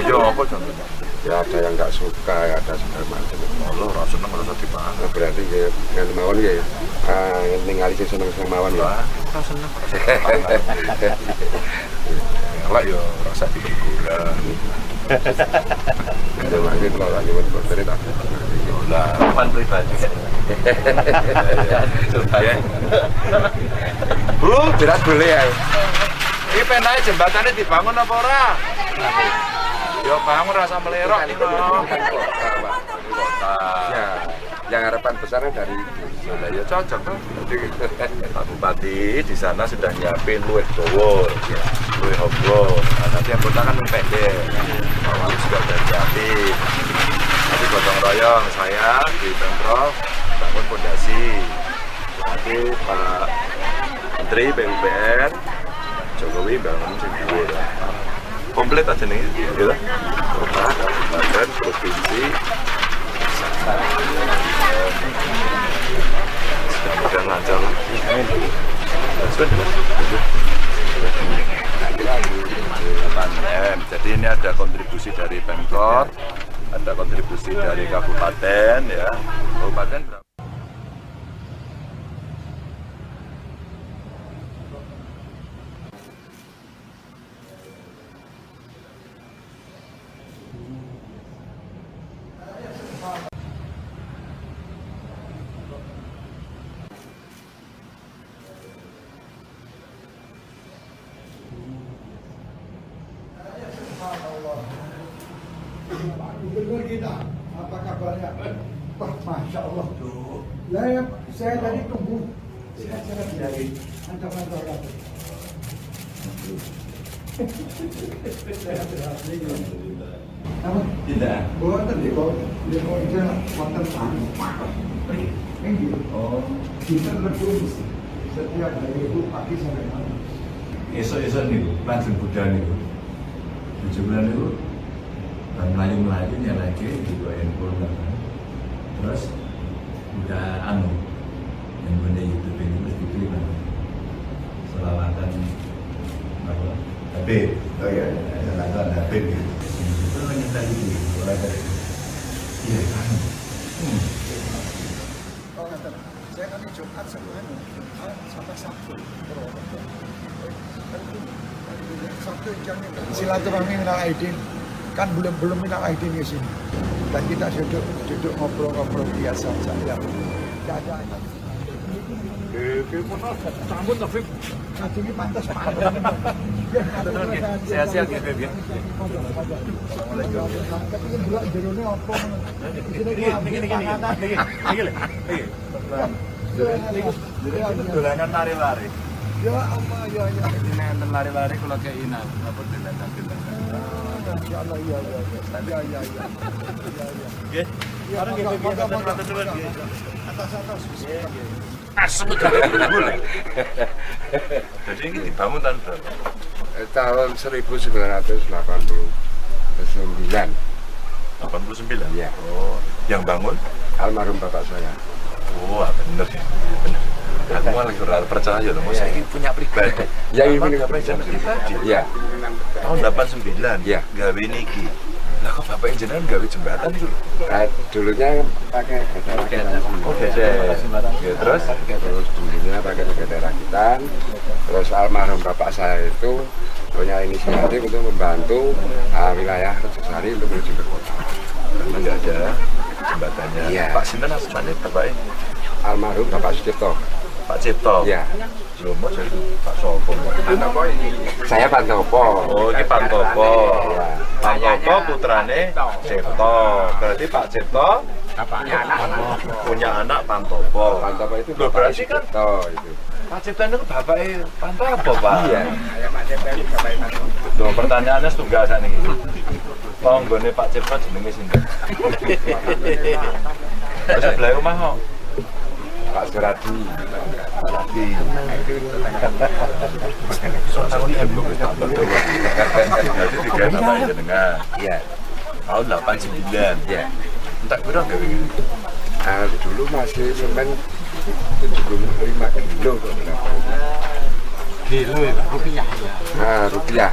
Ya apa contohnya? Ya ada yang nggak suka, ya ada segala macam. Allah ora seneng ora usah dipangan. Nah, berarti ya ngan mawon ya ningali sing seneng-seneng mawon ya. Ora seneng ora usah dipangan. Elek ya ora usah dihiburan. Ada lagi kalau lagi nyuwun boten tak. Lah, Papan pribadi. Ya. Bu, berat boleh ya. Iki penake jembatane dibangun apa ora? Ya bangun rasa melerok iki kok. Kota. Ya, yang harapan besarnya dari itu. Lah ya cocok tuh. Pak Bupati di sana sudah nyiapin luwih dawa, luwih hobro. Nah, nanti yang kota kan pendek. Pak Wali juga sudah nyiapin. Nanti gotong royong saya di Pemprov bangun pondasi. Nanti Pak Menteri PUPR Jokowi bangun sing dhuwur. Komplit aja nih, gitu. Kota, kabupaten, provinsi. Mudah-mudahan lancar. Sudah. 8 M. Jadi ini ada kontribusi dari Pemkot, ada kontribusi dari kabupaten, ya. Kabupaten berapa? Pak Gubernur kita, apa kabarnya? Wah, Masya Allah. Lah, ya, saya tadi tunggu. Sehat-sehat dari ancaman lagi. Sehat-sehat. Apa? Tidak. Boten di kok, di kok wonten anu. Nggih. Oh. Kita lebih setiap hari itu pagi sampai malam. Esok-esok niku langsung budal niku. Bojo kula niku bar mlayu-mlayu nyalake digo handphone kan. Terus udah anu yang benda YouTube ini terus diterima. Selawatan apa? Habib. Oh iya, selawatan Habib gitu. Itu nyetel itu, oleh iya kan. Oh, ngaten. Saya kan Jumat sama anu, Jumat sampai Sabtu. Purwokerto. Sabtu jamnya silaturahmi minal aidin. Kan belum belum minal aidin di sini. Dan kita duduk duduk ngobrol-ngobrol biasa saja. Tidak ada. Sampun to, Bib. Ngajungi pantas Pak. Sehat-sehat ya, Bib ya. Assalamualaikum. Tapi delok jerone apa ngono. Niki niki niki niki. Niki lho. Niki. Niku dolanan lari-lari. Ya Allah ya ya. Ini enten lari-lari kula kei napa dolanan-dolanan. Masya Allah ya ya ya. Ya ya ya. Ya ya. Nggih. Ya, Bareng nggih, Bib. monggo, monggo, Matur nuwun, nggih. Atas atas. Asem udah. Jadi ini dibangun tahun berapa? Tahun 1989. 89? Iya. Oh, yang bangun? Almarhum bapak saya. Wah, bener ya. Bener. Aku malah kurang percaya loh, saya ini punya pribadi. Ya, ini Bapak jenengan pribadi. Iya. Tahun 89. Iya. Gawe niki. Lah kok bapak jenengan gawe jembatan itu lho? Nah, dulunya pakai gede rakitan. Oh, gede. Ya, terus? Terus dulunya pakai gede rakitan. Terus almarhum bapak saya itu punya inisiatif untuk membantu wilayah Rejosari untuk menuju ke kota. Karena nggak ada jembatannya. Iya. Pak sinten asmane bapaknya? Almarhum Bapak Sucipto. Pak Cipto. Iya. Lho, mau jadi Pak Sopo. Saya Pantopo. Oh, ini Pantopo. Iya. Pantopo putrane Cipto. Berarti Pak Cipto punya anak Pantopo. Pantopo itu Loh, Bapak berarti kan Sucipto itu. Pak Cipto itu bapaknya Pantopo, Pak. Iya. Loh, pertanyaannya setunggal sakniki. Tanggane Pak Cipto jenenge sinten? Terus sebelah omah kok. Pak Suradi. Suradi. Berarti tiga bapak jenengan. Iya. Tahun 89. Iya. Entek piro gawe ngene? Nah, dulu masih semen 75 kilo kok berapa. Kilo ya, Pak? Rupiah ya. Nah, rupiah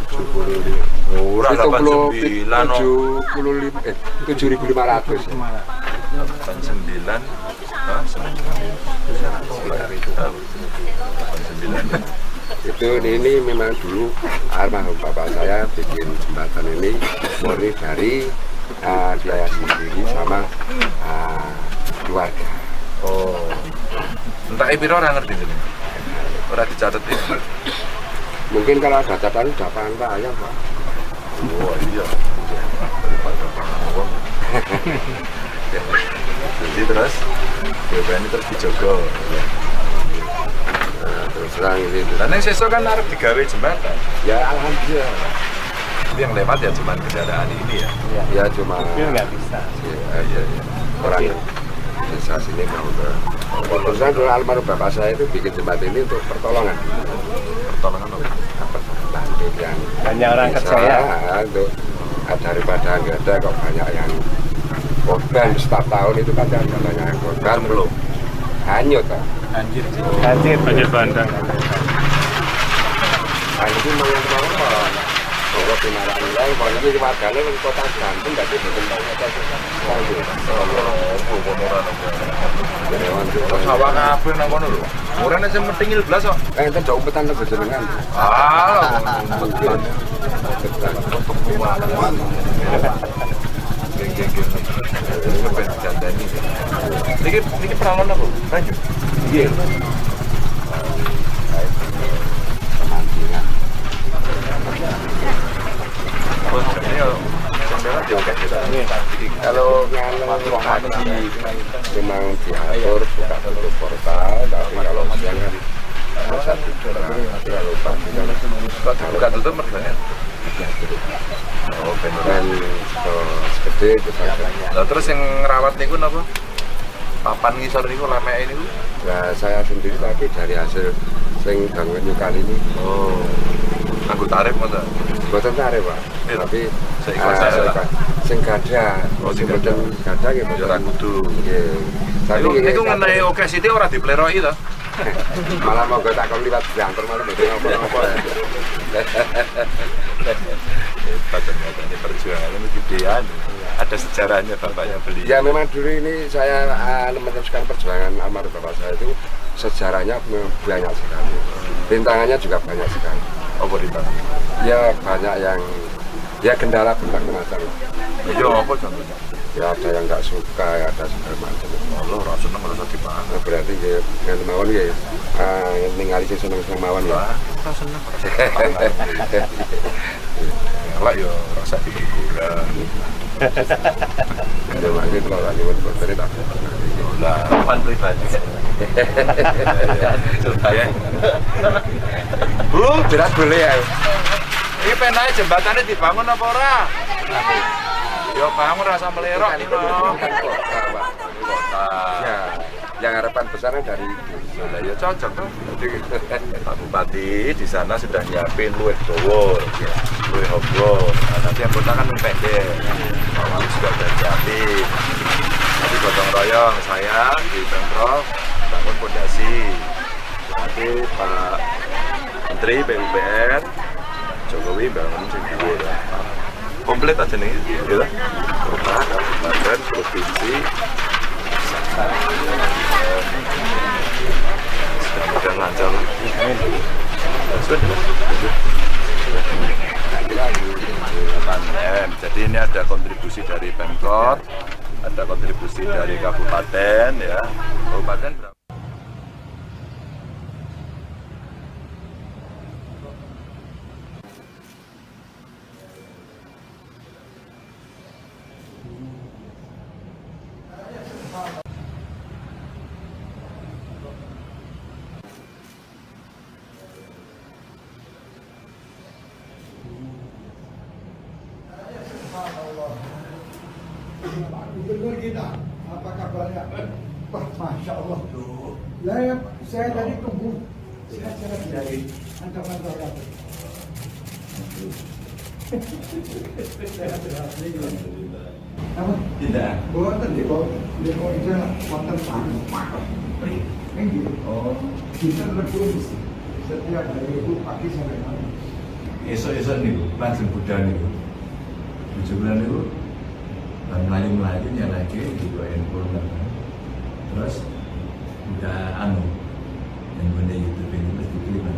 75. Ora 89 no. 75 7.500. 89. Hah, semen Sekitar itu. 89. Itu ini memang dulu almarhum bapak saya bikin jembatan ini murni dari biaya sendiri sama keluarga. Oh. Entek piro ora ngerti jenenge. Ora dicatet ini. Mungkin kalau ada catatan udah pantai ya, Pak. Oh iya. Daripada pangan wong. Jadi terus BPN ini terus dijogo. Nah, terus terang ini. Lah ning sesuk kan arep digawe jembatan. Ya alhamdulillah. Pak. Tapi yang lewat ya cuman kendaraan ini ya. Ya cuma Mobil nggak bisa. Ya, iya, iya. Orang desa sini mau ke. Terus terang dulu almarhum bapak saya itu bikin jembatan ini untuk pertolongan. Pertolongan apa? Bantu yang Banyak orang desa, kerja ya. untuk daripada nggak ada kok banyak yang korban setiap tahun itu kan ada banyak yang korban Belum. Hanyut Pak. Banjir. Banjir. Banjir bandang. Nah, ini memang apa? Bahwa pinaran nilai, bahwa ini warganya di kota Gantung, berarti betul Sawah kabeh nang kono lho. Ora nek sing metingil blas kok. Enten jauh umpetan nang jenengan. Ah, Mungkin. Geng geng geng. Kepen didandani. Niki niki peralon apa? Banyu. Nggih. Pemancingan. Oh, jane yo sampeyan diokeh kita. Kalau pagi memang diatur buka tutup portal, tapi kalau siang kan bisa tidur. Tapi kalau pagi kan Kok dibuka tutup mergane? diatur. Oh, ben ora. Dan segede itu saja. Lah terus yang ngerawat niku napa? Papan ngisor niku lemeke niku. Nah, saya sendiri tapi dari hasil sing bangun nyukali ini Oh. Nganggo tarif ngono. boten tarik, Pak. Iya. Tapi Seikhlas aja lah. sing gadah, Oh, sing sing boten gadah nggih Ya ora boten. kudu. Nggih. Tapi Niku nggih, niku ngenai oke sithik ora dipleroki to. malah monggo tak kon liwat diantar malah mboten apa-apa. Hebat ternyata ini perjuangannya ini gedean. Ada sejarahnya bapaknya beli. Ya memang dulu ini saya meneruskan perjuangan almarhum bapak saya itu sejarahnya memang banyak sekali. Rintangannya juga banyak sekali. Apa rintangan? Ya banyak yang ya kendala berbagai macam. Ya apa contohnya? Ya ada yang nggak suka, ya ada segala macam. Allah ora seneng ora usah dipangan. Nah, berarti ya ngene mawon ya ningali sing seneng-seneng mawon ya. Wah, ora seneng ora usah dipangan. Elek ya ora usah dihiburan. Ya mangke kula ora nyuwun boten tak. Lah, Papan pribadi. ya. Bu, Jelas boleh ya. iki penae jembatannya dibangun apa ora? Ya bangun rasa melerok iki lho. Kan kota, Pak. Kota. Ya, yang harapan besarnya dari itu. Lah ya cocok tuh. Pak Bupati di sana sudah nyiapin luwih dawa, luwih obo. Nah, nanti yang kota kan luwih pendek. Pak Wali juga udah nyiapin. Nanti gotong royong saya di Pemprov bangun pondasi. Nanti Pak Menteri PUPR Jokowi bangun sing dhuwur. Komplit aja nih, gitu. Kota, kabupaten, provinsi, mudah-mudahan lancar. Sudah. 8 M. Jadi ini ada kontribusi dari Pemkot, ada kontribusi dari kabupaten, ya. Kabupaten berapa? Subhanallah. Pak Gubernur kita, apa kabarnya? Wah, Masya Allah. Lah, ya, saya tadi tunggu. Sehat-sehat dari kantor-kantor apa? Sehat-sehat. Apa? Tidak. Boten di kok di kok itu wonten Pak. Nggih. Oh, Kita berdua setiap hari itu pagi sampai malam. Esuk-esuk niku langsung budal niku. Bojo kula niku bar mlayu-mlayu nyalake di handphone kan. Terus udah anu yang benda YouTube ini terus diklik kan.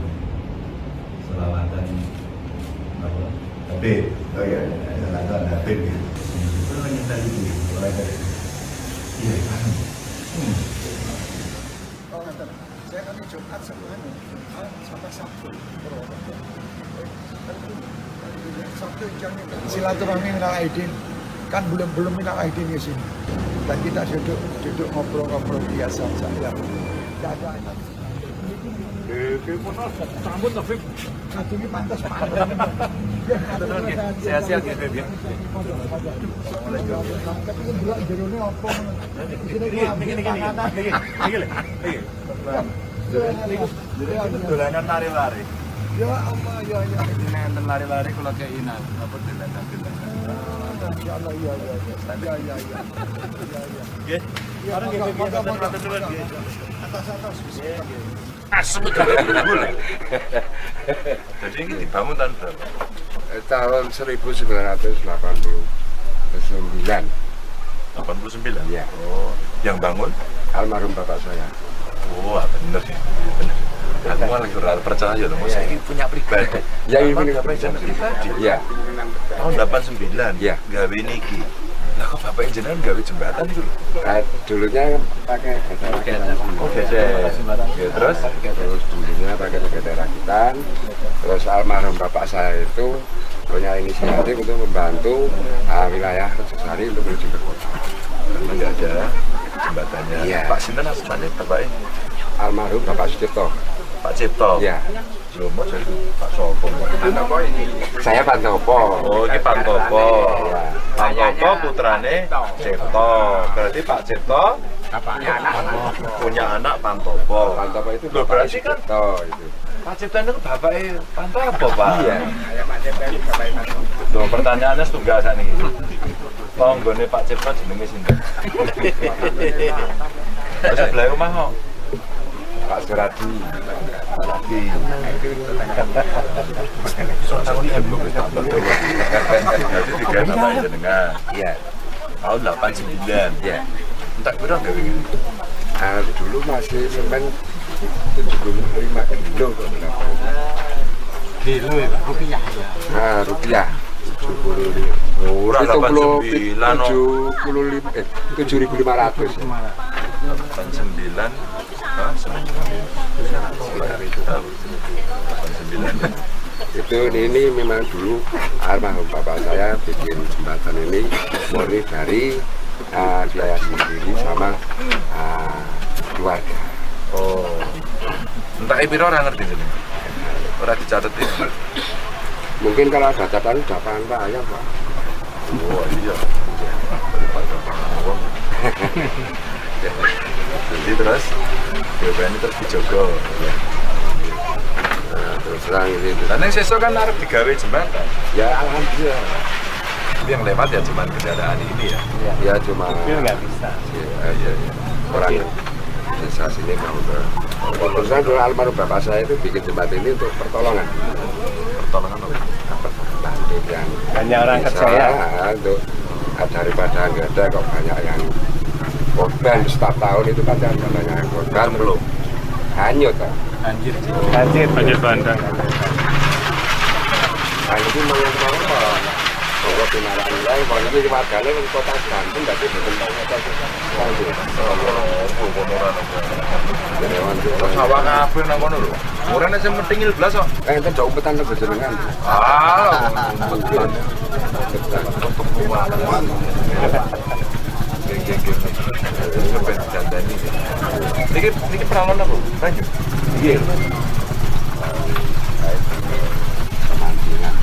Selawatan apa? Habib. Oh iya. Selawatan Habib gitu. Itu nyetel itu. Iya, kan. Oh, ngaten. Saya kan Jumat sama anu, Jumat sama Sabtu. Purwokerto. Sabtu silaturahmi minal aidin, kan belum belum minal aidin di sini. Dan kita duduk duduk ngobrol-ngobrol biasa saja. Tidak ada. Sambut Taufik. Satu ini pantas Sehat-sehat ya, Beb, ya. Tapi kan delok jerone apa ngono. Isine Niki niki niki. Niki lho. Niki. Dolanan lari-lari. Ya Allah, ya ya. Ini enten lari-lari kula kei napa dolanan-dolanan. Masya Allah, iya iya iya. Iya iya iya. Iya iya. Nggih. Ya, Bareng nggih, monggo, Beb, monggo, matur nuwun, monggo. nggih. Atas atas. Asem Jadi ini dibangun tahun berapa? Tahun 1989. 89. Iya. Oh, yang bangun? Almarhum bapak saya. Wah, bener ya. Bener. Aku malah kurang percaya loh. Saya ini punya pribadi. Ya, ini Bapak punya punya pribadi. Iya. Tahun 89. Iya. Gawe niki. Lah kok bapak jenengan gawe jembatan itu lho? Dulunya pakai getar rakitan. Oh, gesek. Ya, terus Terus dulunya pakai getar rakitan. Terus almarhum bapak saya itu punya inisiatif untuk membantu wilayah Rejosari untuk menuju ke kota. Karena nggak ada jembatannya. Iya. Pak sinten asmane bapaknya? Almarhum Bapak Sucipto. Pak Cipto. Iya. Lho, mau jadi Pak Sopo. Saya Pantopo. Oh, ini Pantopo. Iya. Pantopo putrane Cipto. Berarti Pak Cipto punya anak Pantopo. Pantopo itu Loh, Bapak berarti kan Sucipto itu. Pak Cipto itu bapaknya Pantopo, Pak. Iya. Loh, pertanyaannya setunggal sakniki. Tanggane Pak Cipto jenenge sinten? Terus sebelah omah kok. Pak Suradi. Suradi. Berarti digawe bapak jenengan. Iya. Tahun 89. Iya. Entek piro gawe ngene? Dulu masih semen 75 kilo kok berapa itu. Kilo ya, Pak? Rupiah ya. Nah, rupiah 75. Ora 89 no. 75 7.500 ya. 89. Hah, semen Sekitar itu. 89. Itu ini memang dulu almarhum bapak saya bikin jembatan ini murni dari biaya sendiri sama keluarga. Oh. Entek piro ora ngerti jenenge. Ora dicatet ini. Mungkin kalau ada catatan udah paham Pak ayah Pak. Oh iya. Daripada wong. Jadi terus Diopeni terus dijogo. Ya. Nah, terus terang ini. Lah ning sesuk kan arep digawe jembatan. Ya alhamdulillah. Tapi yang lewat ya cuman kendaraan ini ya. Ya cuma Mobil nggak bisa. Ya, ya, ya. Orang desa sini mau ke. Terus terang dulu almarhum bapak saya itu bikin jembatan ini untuk pertolongan. Pertolongan apa? Apa bantu yang Banyak orang desa, kerja ya. Untuk daripada nggak ada kok banyak yang korban setiap tahun itu pasti ada banyak yang korban Belum. Hanyut kan. Banjir. Banjir. Banjir bandang. Nah itu memang apa? Monggo pinarak nilai, wong iki wargane wong kota Banten dadi boten tau kota Sawah kabeh nang kono lho. Ora nek sing mentingil blas kok. Enten jauh umpetan lho jenengan. Ah, umpetan. Untuk kuat. Geng geng geng. Ben dandani. Niki niki peralon apa? Banyu. Nggih. Pemancingan.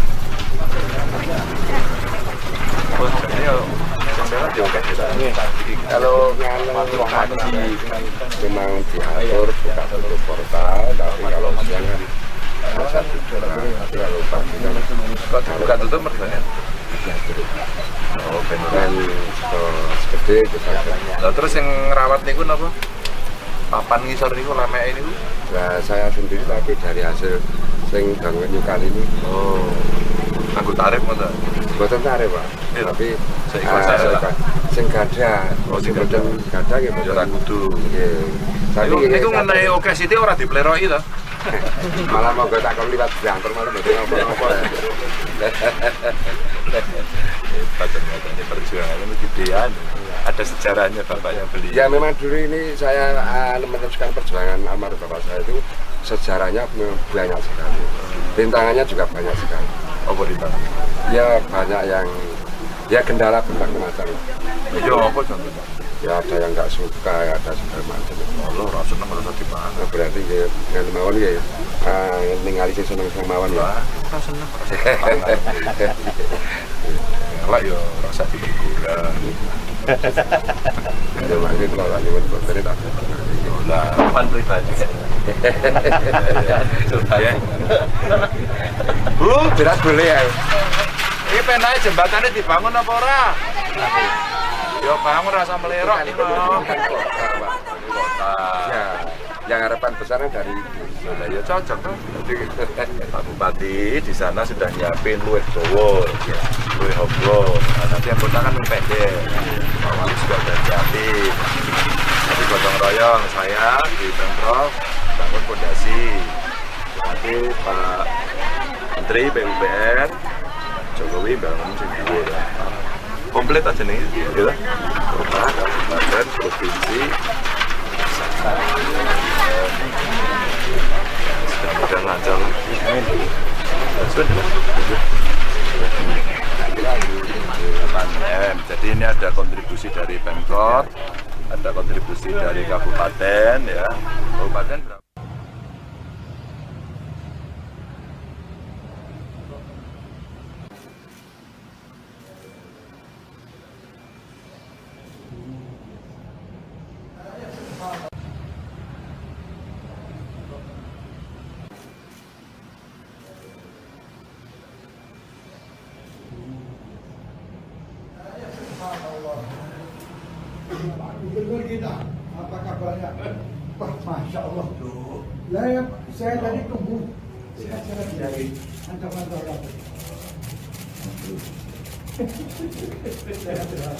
Oh, jadi yo sampeyan diokeh. Kalau pagi memang diatur buka tutup portal, tapi kalau siang kan masa tidur. Tapi kalau pagi kan Kok dibuka tutup mergane? diatur. Oh, ben. Dan segede itu saja. Lah terus yang ngerawat niku napa? Papan ngisor niku lemeke niku. Nah, saya sendiri tapi dari hasil sing bangun nyukali ini Oh. Nganggo tarif ngono. boten tarif, Pak. Iya. Tapi Seikhlas saya lah. sing gadah, Oh, sing sing boten gadah nggih Ya ora boten. kudu. Nggih. Tapi Niku nggih, niku ngenai oke sithik ora dipleroki to. Malah monggo tak kon liwat banter malah mboten apa-apa. Hebat ternyata ini perjuangannya gedean. Ada sejarahnya bapaknya beli. Ya memang dulu ini saya meneruskan perjuangan almarhum bapak saya itu sejarahnya memang banyak sekali. Rintangannya juga banyak sekali. Apa rintangan? Ya banyak yang ya kendala berbagai macam. Ya apa contohnya? Ya ada yang nggak suka, ya ada segala macam. Allah ora seneng ora usah dipangan. Nah, berarti ya ngene mawon ya ningali sing seneng-seneng mawon ya. Wah, ora seneng ora usah dipangan. Elek ya ora usah diguguran. Ya mangke kula lak nyuwun boten tak. Lah, Papan pribadi. ya. Bu, Berat boleh ya. iki penake jembatannya dibangun apa ora? Ya bangun rasa melerok iki lho. Kan kota, Pak. Kota. Ya, yang harapan besarnya dari itu. Lah ya cocok tuh. Pak Bupati di sana sudah nyiapin luwih dawa, luwih hobro. Nah, nanti yang kota kan luwih pendek. Pak Wali juga udah nyiapin. Nanti gotong royong saya di Pemprov bangun fondasi. Nanti Pak Menteri PUPR Jokowi bangun sing dhuwur. Komplit aja nih, gitu. Kota, kabupaten, provinsi, mudah-mudahan lancar. Amin. 8 M. Jadi ini ada kontribusi dari Pemkot, ada kontribusi dari kabupaten ya. Kabupaten berapa? Subhanallah. Pak Gubernur kita, apa kabarnya? Wah, Masya Allah. Lah, ya, saya tadi tunggu. Sehat-sehat ya. Mantap-mantap. Sehat-sehat.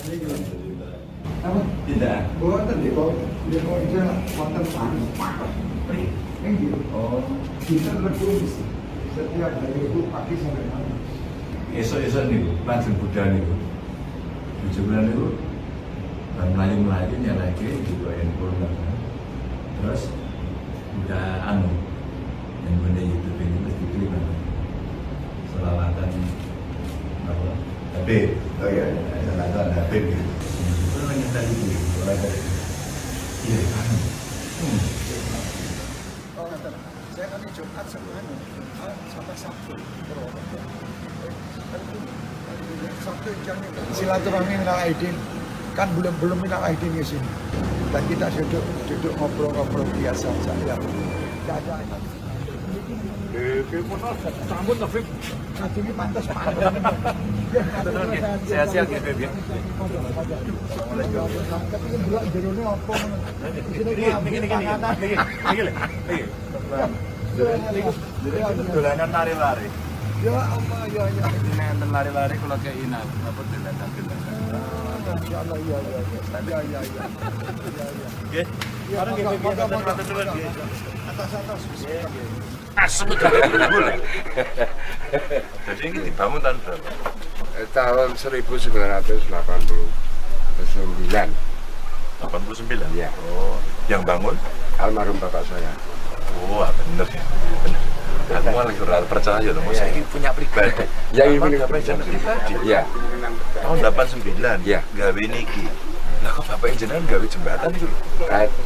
Apa? Tidak. Boten di bawah, di bawah wonten Ini Oh. kita terus setiap hari itu pagi sampai malam. Esuk-esuk niku langsung budal niku. Bojo kula niku bar mlayu-mlayu nyalake juga handphone kan. Terus udah anu handphone YouTube ini terus diklik kan. Selawatan apa? Habib. Oh iya. Selawatan Habib gitu. Itu nyetel itu, selawatan itu. Iya, kan. Oh, ngaten. Saya kan Jumat sama anu, sama Sabtu. Sabtu jam silaturahmi minal aidin. Kan belum belum minal aidin ke sini. Dan kita duduk duduk ngobrol-ngobrol biasa saja. Tidak ada. Sampun to, Bib. Ini pantas pantas. Sehat-sehat ya, Bib ya. Tapi ini delok jerone apa ngono. Isine Niki niki niki. Niki lho. Niki. Niku dolanan lari-lari. Ya Allah, ya ya. Ini enten lari-lari kula kei napa dolanan-dolanan. Masya Allah, ya ya ya. Ya ya ya. Ya ya. Nggih. Ya, Bareng nggih, monggo, Bib, monggo, matur monggo. nuwun nggih. Atas atas. Asem Jadi ini dibangun tahun berapa? Tahun 1989. 89. Iya. Oh, yang bangun? Almarhum bapak saya. Wah, bener ya. Bener. Aku malah lagi ora percaya loh, masa ini punya pribadi. Ya, ini Bapak punya gawe jenengan pribadi. Iya. Tahun 89. Iya. Gawe niki. Lah kok bapak jenengan gawe jembatan itu lho?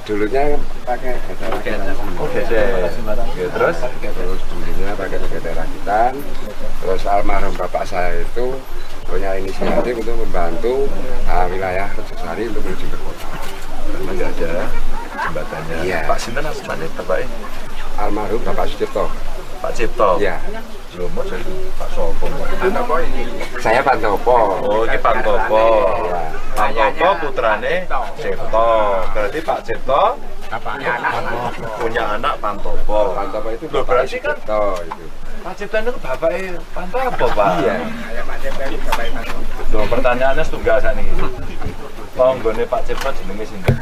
Dulunya pakai getar rakitan. Oh, gesek. Oke, terus Terus dulunya pakai getar rakitan. Terus almarhum bapak saya itu punya inisiatif untuk membantu wilayah Rejosari untuk menuju ke kota. Karena nggak ada jembatannya. Iya. Pak Sinten asmane bapaknya? Almarhum Bapak Sucipto. Pak Cipto. Iya. Lho, mau jadi Pak Sopo. Saya Pantopo. Oh, ini Pantopo. Iya. Pantopo putrane Cipto. Berarti Pak Cipto punya anak Pantopo. Pantopo itu Loh, Bapak berarti kan Sucipto itu. Pak Cipto itu bapaknya Pantopo, Pak. Iya. Loh, pertanyaannya setunggal sakniki. Tanggane Pak Cipto jenenge sinten?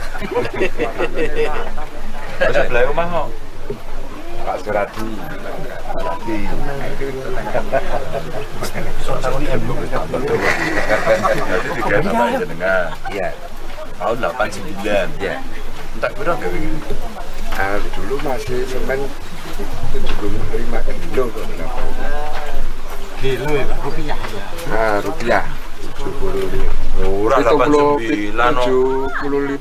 Terus sebelah omah kok. Pak Suradi. Suradi. Berarti digawe bapak jenengan. Iya. Tahun 89. Iya. Entek piro gawe iki? Dulu masih semen 75 kilo kok berapa. Kilo ya, rupiah ya. Nah, rupiah 75. Ora 89 no. 75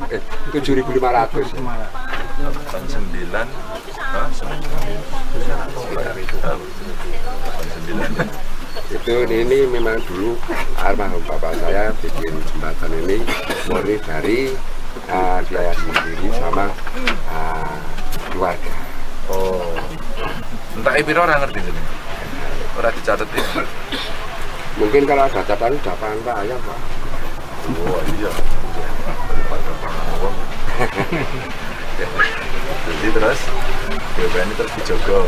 7.500. 89. Hah, semen Sekitar itu. 89. Itu ini memang dulu almarhum bapak saya bikin jembatan ini murni dari biaya sendiri sama keluarga. Oh. Entek piro ora ngerti jenenge. Ora dicatet iki. Mungkin kalau ada catatan udah pantai ayam, Pak. Oh iya. Daripada wong. Jadi terus ini terus dijogo.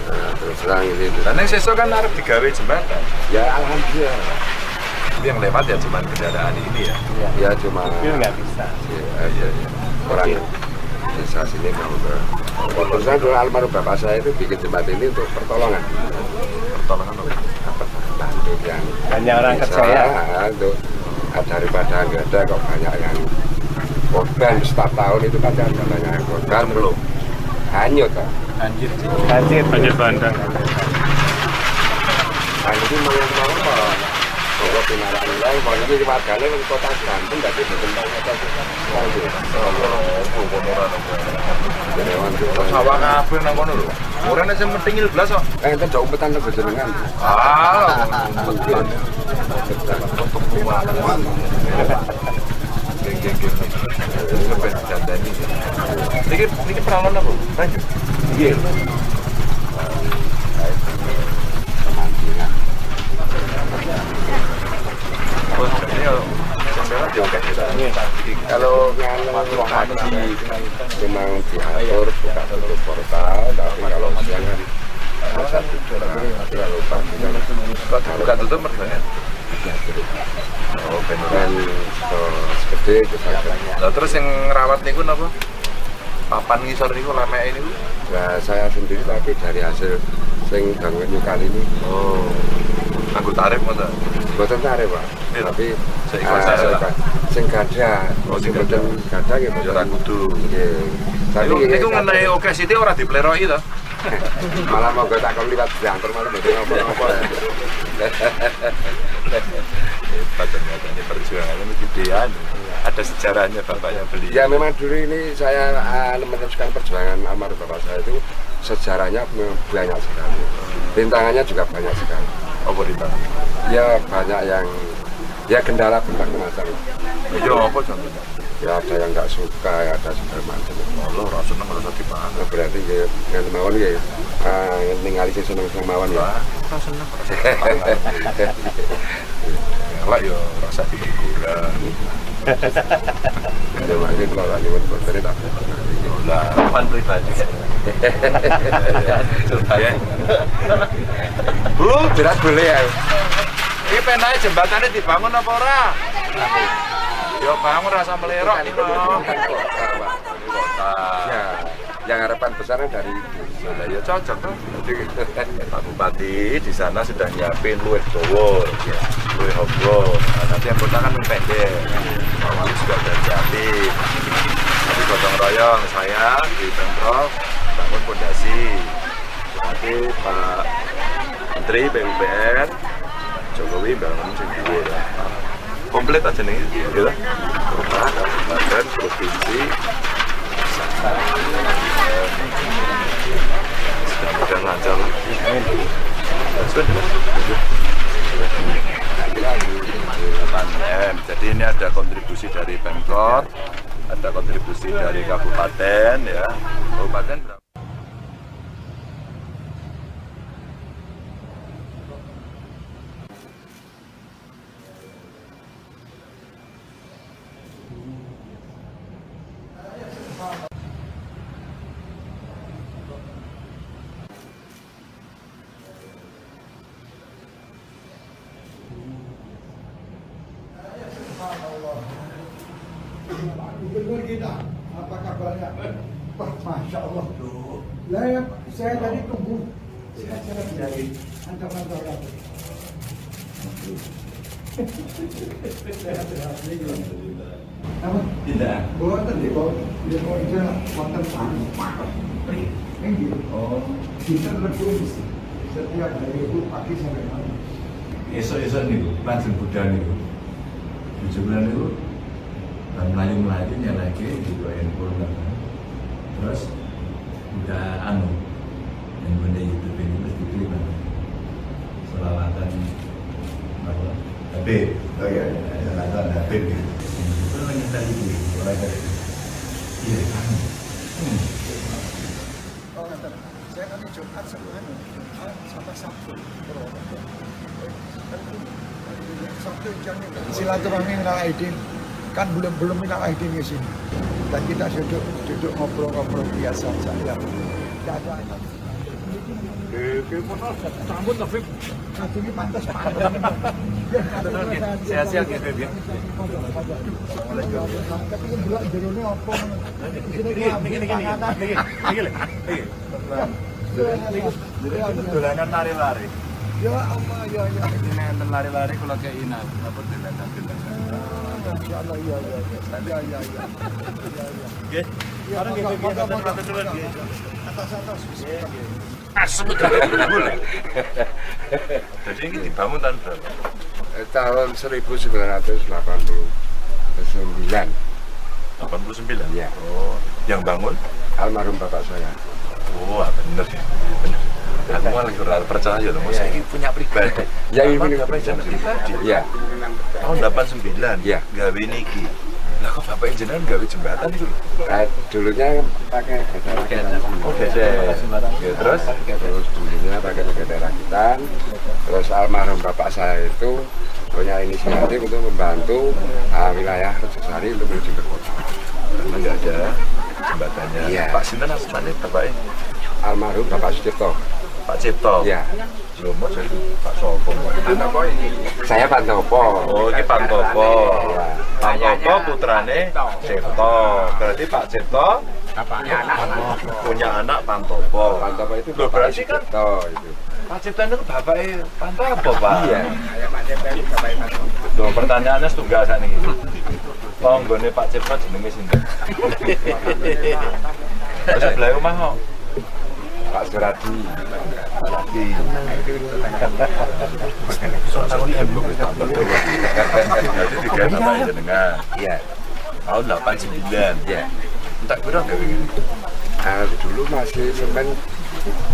Nah, terus terang ini. Dan yang sesuk kan arep digawe jembatan. Ya alhamdulillah. Pak. Tapi yang lewat ya cuma kendaraan ini ya. Ya cuma Mobil nggak bisa. Ya, iya, iya. Orang desa sini mau ke. Terus saya dulu almarhum bapak saya itu bikin jembatan ini untuk pertolongan. Pertolongan apa? Apa bantu yang Banyak orang desa, kerja ya. Untuk daripada nggak ada kok banyak yang korban setiap tahun itu pasti ada banyak yang korban. Cemplung. Hanyut Pak. Banjir. Banjir. Banjir bandang. Nah, ini mau yang mau apa? Kalau pinarak nilai, mau ini warganya di kota Banten, tapi betul kota Sawah kabeh nang kono lho. Ora nek sing mentingil blas kok. Eh, enten jauh umpetan lho jenengan. Ah, umpetan. Untuk kuat. Geng geng geng. Ben dandani. Niki niki peralon apa? Lanjut. Nggih. Pemancingan. Oh, ini kalau sampean ya oke. Kalau nganu pagi memang diatur buka tutup portal, tapi kalau siang kan masa tidur. Tapi kalau pagi kan Kok buka tutup mergane? diatur. Oh, ben. Dan segede itu saja. Lah terus yang ngerawat niku napa? Papan ngisor niku lemeke niku. Nah, saya sendiri tapi dari hasil sing bangun kali ini Oh. Nganggo tarif ngono. boten tarif, Pak. Iya. Tapi Seikhlas saya lah. seikhlas. Sing gadah, Oh, sing sing boten gadah nggih Ya ora boten. kudu. Nggih. Tapi Niku nggih, niku ngenai oke sithik ora dipleroki to. malah monggo tak kon liwat jangkar malah mboten napa-napa. Hebat ternyata ini perjuangannya ini gedean. Ada sejarahnya bapaknya beli. Ya memang dulu ini saya meneruskan perjuangan almarhum bapak saya itu sejarahnya memang banyak sekali. Rintangannya juga banyak sekali. Apa rintangan? Ya banyak yang Ya kendala berbagai macam. Ya apa contohnya? Ya ada yang nggak suka, ya ada segala macam. Allah ora seneng ora usah dipangan. Nah, berarti ya ngene mawon ya. Ningali sing seneng-seneng mawon ya. Ora seneng ora usah dipangan. Elek ya ora usah diguguran. Ya makanya kalau lagi nyuwun boten tak. Lah, Pan pribadi. ya. Bu, berat boleh ya. Iki penae jembatane dibangun apa ora? Ya bangun rasa melerok iki lho. Kota. Ya, yang harapan besarnya dari itu. Lah ya cocok tuh. Pak Bupati di sana sudah nyiapin luwih dawa, luwih hobro. Nah, nanti yang kota kan pendek. Pak Wali juga udah nyiapin. Tapi gotong royong saya di Pemprov bangun pondasi. Nanti Pak Menteri PUPR Jokowi bangun sing dhuwur. Komplit aja nih, gitu. Kota, kabupaten, provinsi, mudah-mudahan lancar lah. Sudah. 8 M. Jadi ini ada kontribusi dari Pemkot, ada kontribusi dari kabupaten ya. Kabupaten berapa? Subhanallah. Pak Gubernur kita, apa kabarnya? Wah, Masya Allah. Lah ya, saya tadi tunggu. Saya dari ancaman orang. Apa? Tidak. Boten nggih, Pak. Ya kok ija wonten tanah. Nggih. Oh, Dinten Rebo setiap hari itu pagi sampai malam. esok-esok niku lajeng budal niku. Bojo kula niku bar mlayu-mlayu nyelehke digawa handphone kan. Terus buka anu handphone YouTube ini terus diklik kan. Selawatan apa? Habib. Oh iya. Selawatan Habib gitu. Itu menyetel itu, mulai dari iya kan. Oh, ngaten. Saya kan Jumat sama anu, Jumat sama Sabtu. Purwokerto. Kan Sabtu jam silaturahmi minal aidin. Kan belum belum minal aidin ke sini. Dan kita duduk duduk ngobrol-ngobrol biasa saja. Tidak ada apa. Sambut Taufik. Satu ini pantas Pak. Sehat-sehat ya, Beb, ya. Tapi yang delok jerone apa ngono. Isine Niki niki niki niki lho. Niki. Dolanan lari-lari. Ya Allah ya ya. Ini enten lari-lari kula kei napa dolanan-dolanan. Masya Allah ya ya ya. Ya ya ya. Ya ya. Nggih. Ya, Bareng nggih, monggo, Beb, monggo, matur nuwun, monggo. nggih. Atas atas. Asem Jadi ini dibangun tahun berapa? Tahun 1989. 89? Iya. Oh, yang bangun? Almarhum bapak saya. Oh, bener ya. Bener. Aku malah kurang percaya loh, masa ini punya pribadi. Ya, ini Bapak jenengan pribadi. Iya. Tahun 89. Iya. Gawe niki. Lah kok bapak jenengan gawe jembatan itu? Dulunya pakai gede rakitan. Oh, gede. Ya, terus? Terus dulunya pakai gede rakitan. Terus almarhum bapak saya itu punya inisiatif untuk membantu wilayah Rejosari untuk menuju ke kota. Karena nggak ada jembatannya. Iya. Pak Sinten asmane bapaknya? Almarhum Bapak Sucipto. Pak Cipto. Iya. Lho, mau jadi Pak Sopo. Saya Pantopo. Oh, ini Pantopo. Iya. Pantopo putrane Cipto. Berarti Pak Cipto punya anak Pantopo. Pantopo itu Loh, Bapak berarti kan Sucipto itu. Pak Cipto itu bapaknya Pantopo, Pak. Iya. Loh, pertanyaannya setunggal sakniki. Tanggane Pak Cipto jenenge sinten? Terus sebelah omah kok. Pak Suradi. Lagi. Jadi tiga bapak jenengan. Iya. Tahun 89. Iya. Entek piro gawe ngene? Dulu masih semen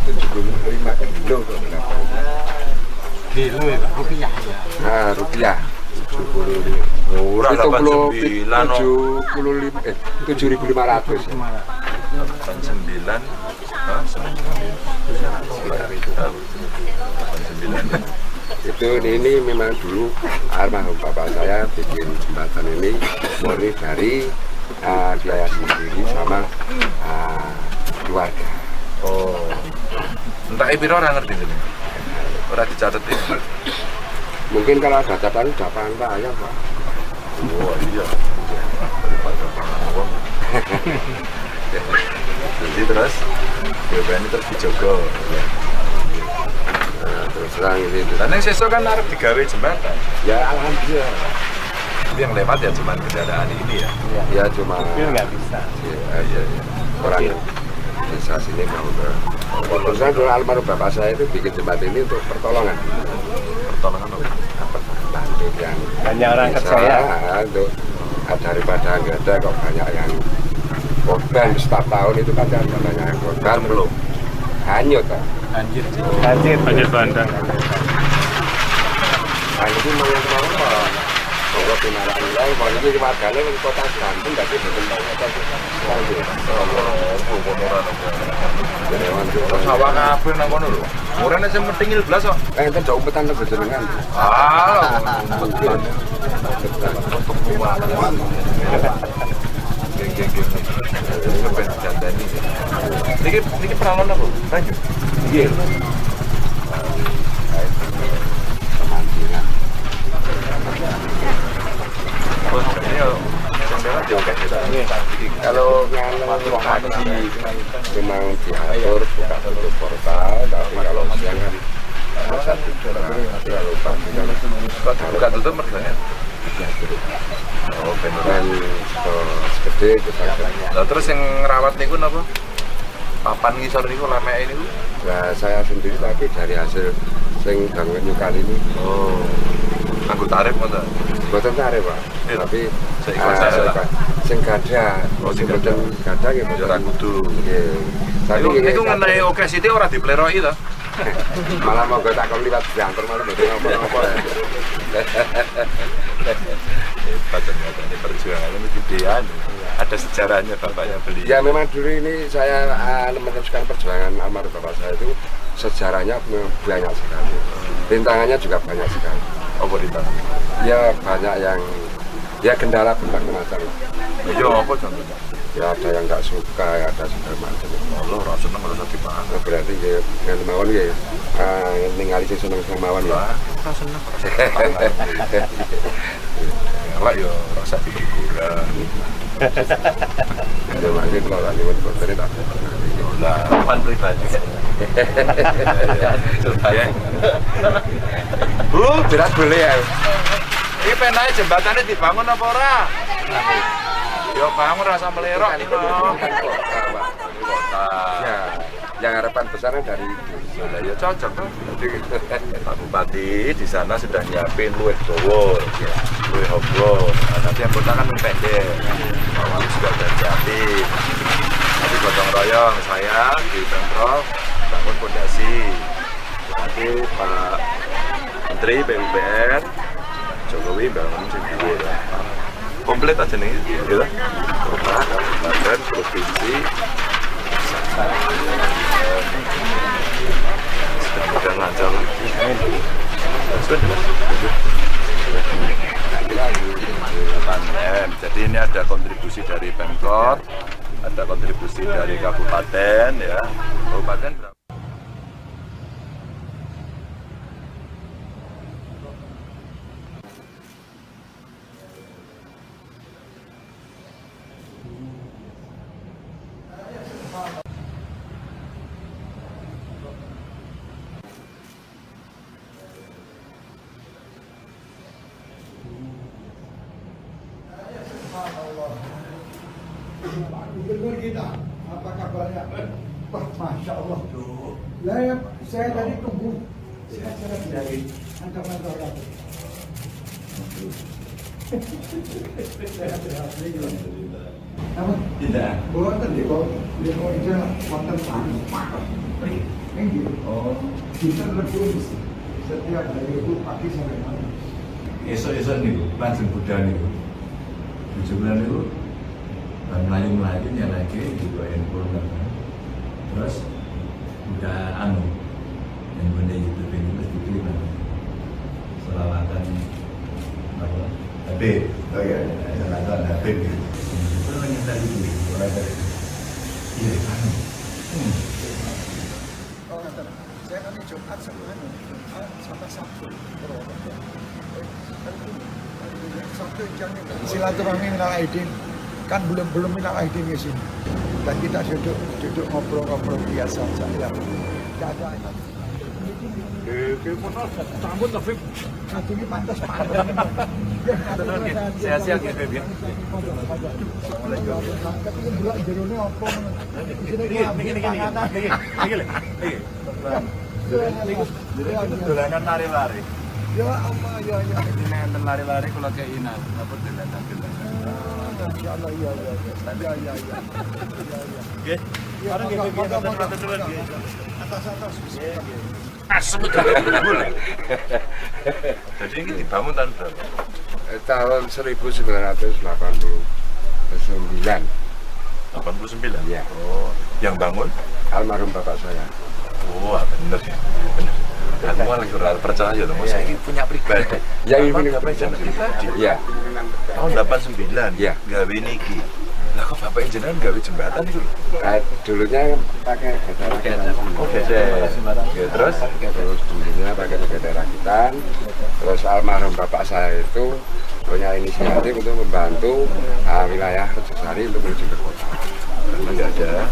75 kilo kok berapa. Kilo ya, Pak. Rupiah ya. Nah, rupiah. 75. Ora 89 no. 75 7.500. 89. Hah, Sekitar itu. 89. Itu ini memang dulu almarhum bapak saya bikin jembatan ini murni dari biaya sendiri sama keluarga. Oh. Entah piro ora ngerti jenenge. Ora dicatet ini. Mungkin kalau ada catatan udah pantai ya Pak. Wah, iya. Daripada pangan wong. Jadi terus BPN ini terus dijogo. Nah, terus terang ini itu. Dan yang sesuk kan arep digawe jembatan. Ya alhamdulillah. Tapi yang lewat ya cuman kendaraan ini ya. Ya cuma Mobil nggak bisa. Ya, iya, iya. Orang desa sini mau ke. Terus terang dulu almarhum bapak saya itu bikin jembatan ini untuk pertolongan. Pertolongan apa? Apa bantu yang Banyak orang desa, kerja ya. untuk daripada nggak ada kok banyak yang korban setiap tahun itu kan ada banyak yang korban Belum. Hanyut kan. Banjir. Banjir. Banjir bandang. Nah ini mau yang kemana Pak? Monggo pinarak nilai, mau ini warganya di kota Banten, tapi betul kota Banten. Oh, kono ora nopo. Jadi Sawah kabeh nang kono lho. Ora nek sing metingil blas kok. Enten jauh umpetan lho jenengan. Ah, Mungkin. untuk kuat. Geng geng geng. Kepen dandani. Niki niki peralon apa? Banyu. Nggih. Pemandiran. Oh, ini yo sing lewat yo akeh kita. Kalau pagi memang diatur buka tutup portal, tapi kalau siang kan masa tidur. Tapi kalau pagi kan Kok dibuka tutup mergane? diatur. Oh, ben ora. Dan segede kita Lah terus yang ngerawat niku napa? Papan ngisor niku lemeke niku. Nah, saya sendiri tapi dari hasil sing bangun nyukal ini Oh. Nganggo tarif ngoten. boten tarif, Pak. Iya. Tapi Seikhlas saya lah. seikhlas. Sing gadah, Oh, sing sing boten gadah nggih Ya ora boten. kudu. Nggih. Tapi Niku nggih, niku ngenai oke sithik ora dipleroki to. Malah monggo tak kon liwat diantar malah mboten apa-apa. Hebat ternyata ini perjuangannya ini gedean. Ada sejarahnya bapaknya beli. Ya memang dulu ini saya meneruskan perjuangan almarhum bapak saya itu sejarahnya memang banyak sekali. Rintangannya juga banyak sekali. Apa rintangan? Ya banyak yang ya kendala berbagai macam. Ya apa contohnya? Ya ada yang nggak suka, ya ada segala macam. Allah ora seneng ora usah dipangan. Nah, berarti ya nganti mawon ya ningali sing seneng-seneng mawon ya. Lah, ora seneng ora usah dipangan. Elek ya ora usah dihiburan. Ya makanya kalau lagi nyuwun boten tak. Lah, Papan pribadi. ya. Bu, Berat boleh ya. iki penae jembatannya dibangun apa ora? Ya bangun rasa melerok Kan iki mau. kan kota, Pak. Kota. Ya, yang harapan besarnya dari itu. Lah ya cocok tuh. Pak Bupati di sana sudah nyiapin luwih dawa, luwih hobro. Nah, nanti yang kota kan pendek. Pak Wali juga udah nyiapin. Nanti gotong royong saya di Pemprov bangun pondasi. Nanti Pak Menteri PUPR Jokowi bangun sing dhuwur. Komplit aja nih, gitu. Kota, kabupaten, provinsi, mudah-mudahan lancar. Sudah. 8 M. Jadi ini ada kontribusi dari Pemkot, ada kontribusi dari kabupaten ya. Kabupaten berapa? Subhanallah. Pak Gubernur kita, apa kabarnya? Wah, Masya Allah. Lah, ya, saya tadi tunggu. Saya cara dari kantor-kantor lagi. Sehat-sehat. Namun, Tidak. boten deh, kok dia wonten panas. Ini Oh. dinten Rebo setiap hari itu pagi sampai malam. Esuk-esuk niku lajeng budal niku. Bojo kula niku bar mlayu-mlayu nyelehke juga handphone kan. Terus udah anu handphone YouTube ini terus diterima. Selawatan apa? Habib. Oh iya. Selawatan Habib gitu. Itu nyetel itu mulai dari iya anu. Oh, ngaten. Saya kan Jumat sama anu, Jumat sama Sabtu Purwokerto. Kan ini, Sabtu jangan silaturahmi minal aidin, kan belum belum minal aidin ke sini. Dan kita duduk duduk ngobrol-ngobrol biasa saja. Tidak ada. Satu ini pantas pantas. Sehat-sehat ya, Beb, ya. Tapi ini delok jerone apa ngono. Isine Niki niki niki niki niki lho. Niki. Niki. Dolanan lari-lari. Ya Allah, ya ya. Ini enten lari-lari kula kei napa dolanan-dolanan. Masya Allah, iya iya iya. Iya iya iya. Iya iya. Nggih. Ya, Bareng nggih, monggo, Beb, monggo, matur nuwun, monggo. nggih. Atas atas. Asem boleh. Jadi ini dibangun tahun berapa? Tahun 1989. 89. Iya. Oh, yang bangun? Almarhum bapak saya. Wah, bener ya. Bener. Aku malah kurang percaya loh, saya ini punya pribadi. Yang ini Bapak gawe jenengan pribadi. Iya. Tahun 89. Iya. Gawe niki. Lah kok bapak jenengan gawe jembatan itu lho? Dulunya pakai gede rakitan. Oh, gesek. Ya, terus Terus dulunya pakai gede rakitan. Terus almarhum bapak saya itu punya inisiatif untuk membantu wilayah Rejosari untuk menuju ke kota. Karena nggak ada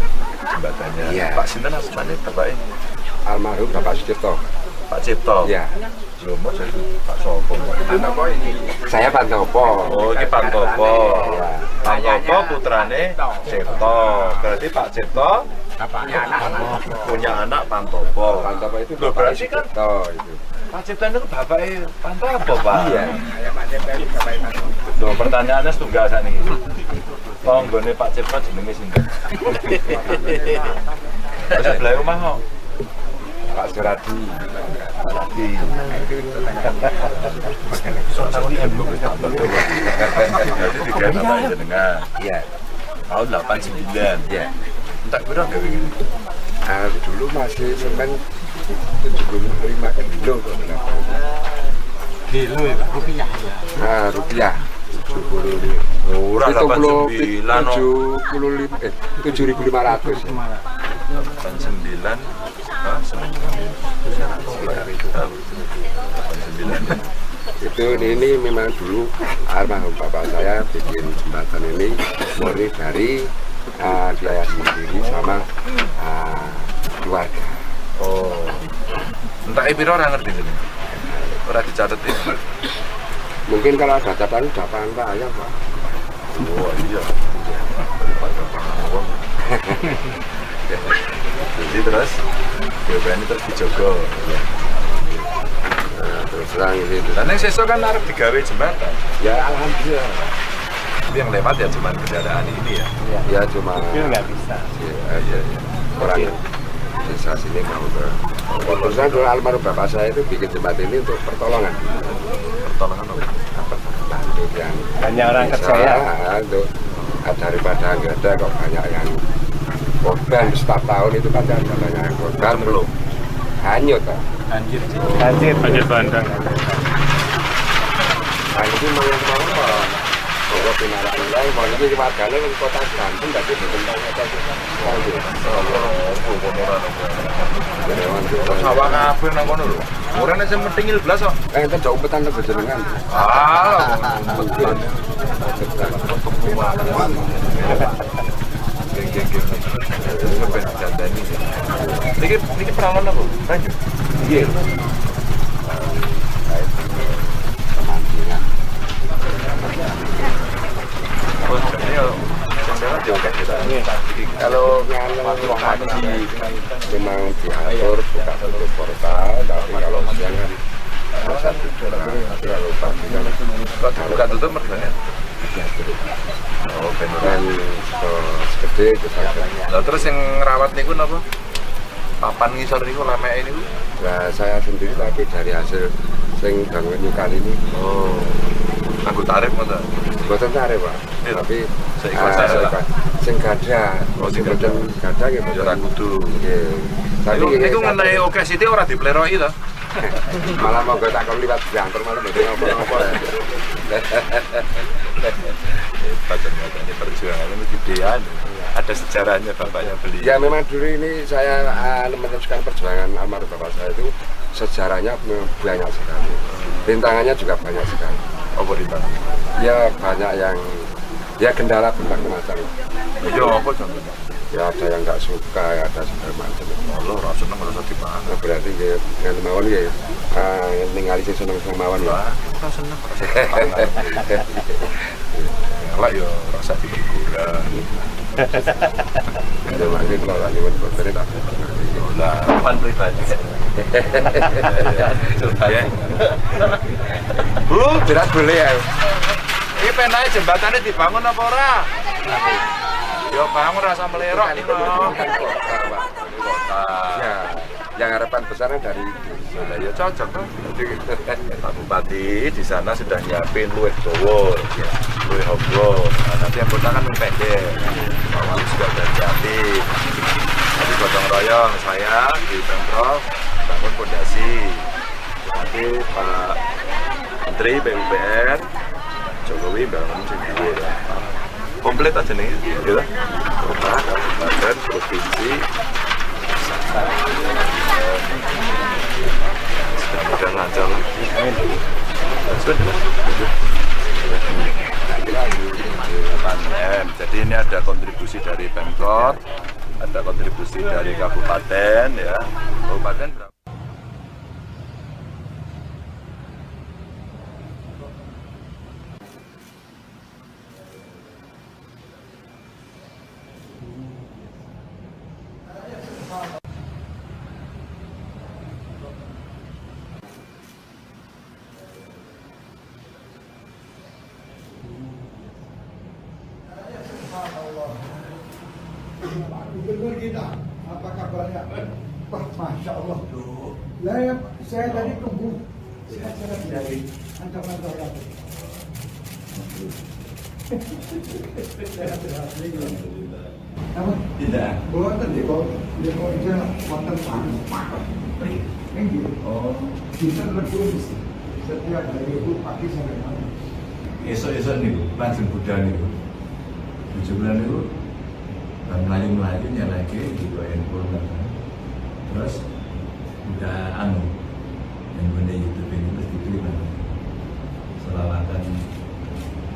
jembatannya. Iya. Pak sinten asmane bapaknya? Almarhum Bapak Sucipto. Pak Cipto. Iya. Lho, mau jadi Pak Sopo. Saya Pantopo. Oh, ini Pantopo. Iya. Pantopo putrane Cipto. Berarti Pak Cipto punya anak Pantopo. Pantopo itu Loh, Bapak berarti kan Sucipto itu. Pak Cipto itu bapaknya Pantopo, Pak. Iya. Loh, pertanyaannya setunggal saat ini. Tanggane Pak Cipto jenenge sinten? Terus sebelah omah kok. Pak Suradi. Suradi. Berarti tiga bapak jenengan. Iya. Tahun 89. Iya. Entek piro gawe ngene? Dulu masih semen 75 kilo kok berapa. Kilo ya, Pak? Rupiah ya. Nah, rupiah 75. Ora 89 no. 75 7.500. 89. Hah, semen Sekitar itu. 89. Itu ini memang dulu almarhum bapak saya bikin jembatan ini murni dari biaya sendiri sama keluarga. Oh. Entek piro ora ngerti jenenge. Ora dicatet ini. Mungkin kalau ada catatan udah pangan Pak ayam Pak. Oh iya. Daripada pangan wong. Jadi terus BPN ini terus dijogo. Ya. Nah, terus terang ini. Dan yang sesuk kan arep digawe jembatan. Ya alhamdulillah. Tapi yang lewat ya cuman kendaraan ini ya. Ya cuma Mobil nggak bisa. Ya, ya, ya. Orang desa sini mau ke. Terus terang dulu almarhum bapak saya itu bikin jembatan ini untuk pertolongan. Pertolongan apa? Apa? Bantu yang Banyak orang desa, kerja ya. Untuk daripada nggak ada kok banyak yang korban setiap tahun itu kan ada banyak yang korban Belum. Hanyut Pak. Banjir. Banjir. Banjir bandang. Nah, ini mau yang mau apa? Bahwa binaraan lain, mau ini warganya di kota Banten, tapi di tentang Sawah kabeh nang kono lho. Ora nek sing metingil blas kok. Enten jauh umpetan teng jenengan. Ah, umpetan. Geng geng geng. Ben dandani. Niki niki peralon apa? Banyu. Nggih. Pemancingan. Oh, jadi yo sing lewat yo akeh kita. Kalau pagi memang diatur buka tutup portal, tapi kalau siang kan masa tutup. Tapi kalau pagi kan Kok dibuka tutup mergane? diatur. Oh, ben ora. Dan segede itu saja. Lah terus yang ngerawat niku napa? Papan ngisor niku lemeke niku. Nah, saya sendiri tapi dari hasil Sing bangun nyukani ini. Oh. Nganggo tarif ngoten. Boten tarif, Pak. Iya. Tapi Seikhlas ae lah. Sing gadah, Oh, sing sing boten gadah nggih Ya ora boten. kudu. Nggih. Tapi Niku nggih, niku ngenai oke sithik ora dipleroki to. Malah monggo tak kon liwat diantar malah mboten apa-apa. Hebat ternyata ini perjuangannya ini gedean. Ada sejarahnya bapaknya beli. Ya memang dulu ini saya meneruskan perjuangan almarhum bapak saya itu sejarahnya memang banyak sekali. Rintangannya juga banyak sekali. Apa rintangan? Ya banyak yang ya kendala berbagai macam. Ya apa contohnya? Ya ada yang nggak suka, ya ada segala macam. Allah ora seneng ora usah dipangan. Nah, berarti nggih ngene mawon nggih. Ningali sing seneng-seneng mawon ya. Wah, ora seneng ora usah dipangan. Elek ya ora usah diguguran. Ya mangke kula lak nyuwun boten tak. Lah, Pan pribadi. ya. Bu, Jelas boleh ya. iki penae jembatannya dibangun apa ora? Ya bangun rasa melerok iki lho. Kota. Ya, yang harapan besarnya dari itu. Lah ya cocok tuh. Pak Bupati di sana sudah nyiapin luwih dawa, luwih hobro. Nah, nanti yang kota kan luwih pendek. Pak Wali juga sudah nyiapin. Nanti gotong royong saya di Pemprov bangun pondasi. Nanti Pak Menteri PUPR Jokowi bangun sing dhuwur. Komplit aja nih, gitu. Kota, kabupaten, provinsi, mudah-mudahan lancar lah. Sudah. 8 M. Jadi ini ada kontribusi dari Pemkot, ada kontribusi dari kabupaten ya. Kabupaten berapa? Subhanallah. Pak Gubernur kita, apa kabarnya? Wah, Masya Allah. Lah, ya, saya tadi tunggu. Sehat-sehat dari ancaman saya. Sehat-sehat. Apa? Tidak. Boten nggih, kok nggih kok ijel wonten panas. Nggih. Oh, Dinten Rebo mesti. Setiap hari Rebo pagi sampai malam. esok-esok niku langsung budal niku. Bojo kula niku bar mlayu-mlayu nyalake digo handphone kan. Terus udah anu yang gone YouTube ini terus diklik kan. Selawatan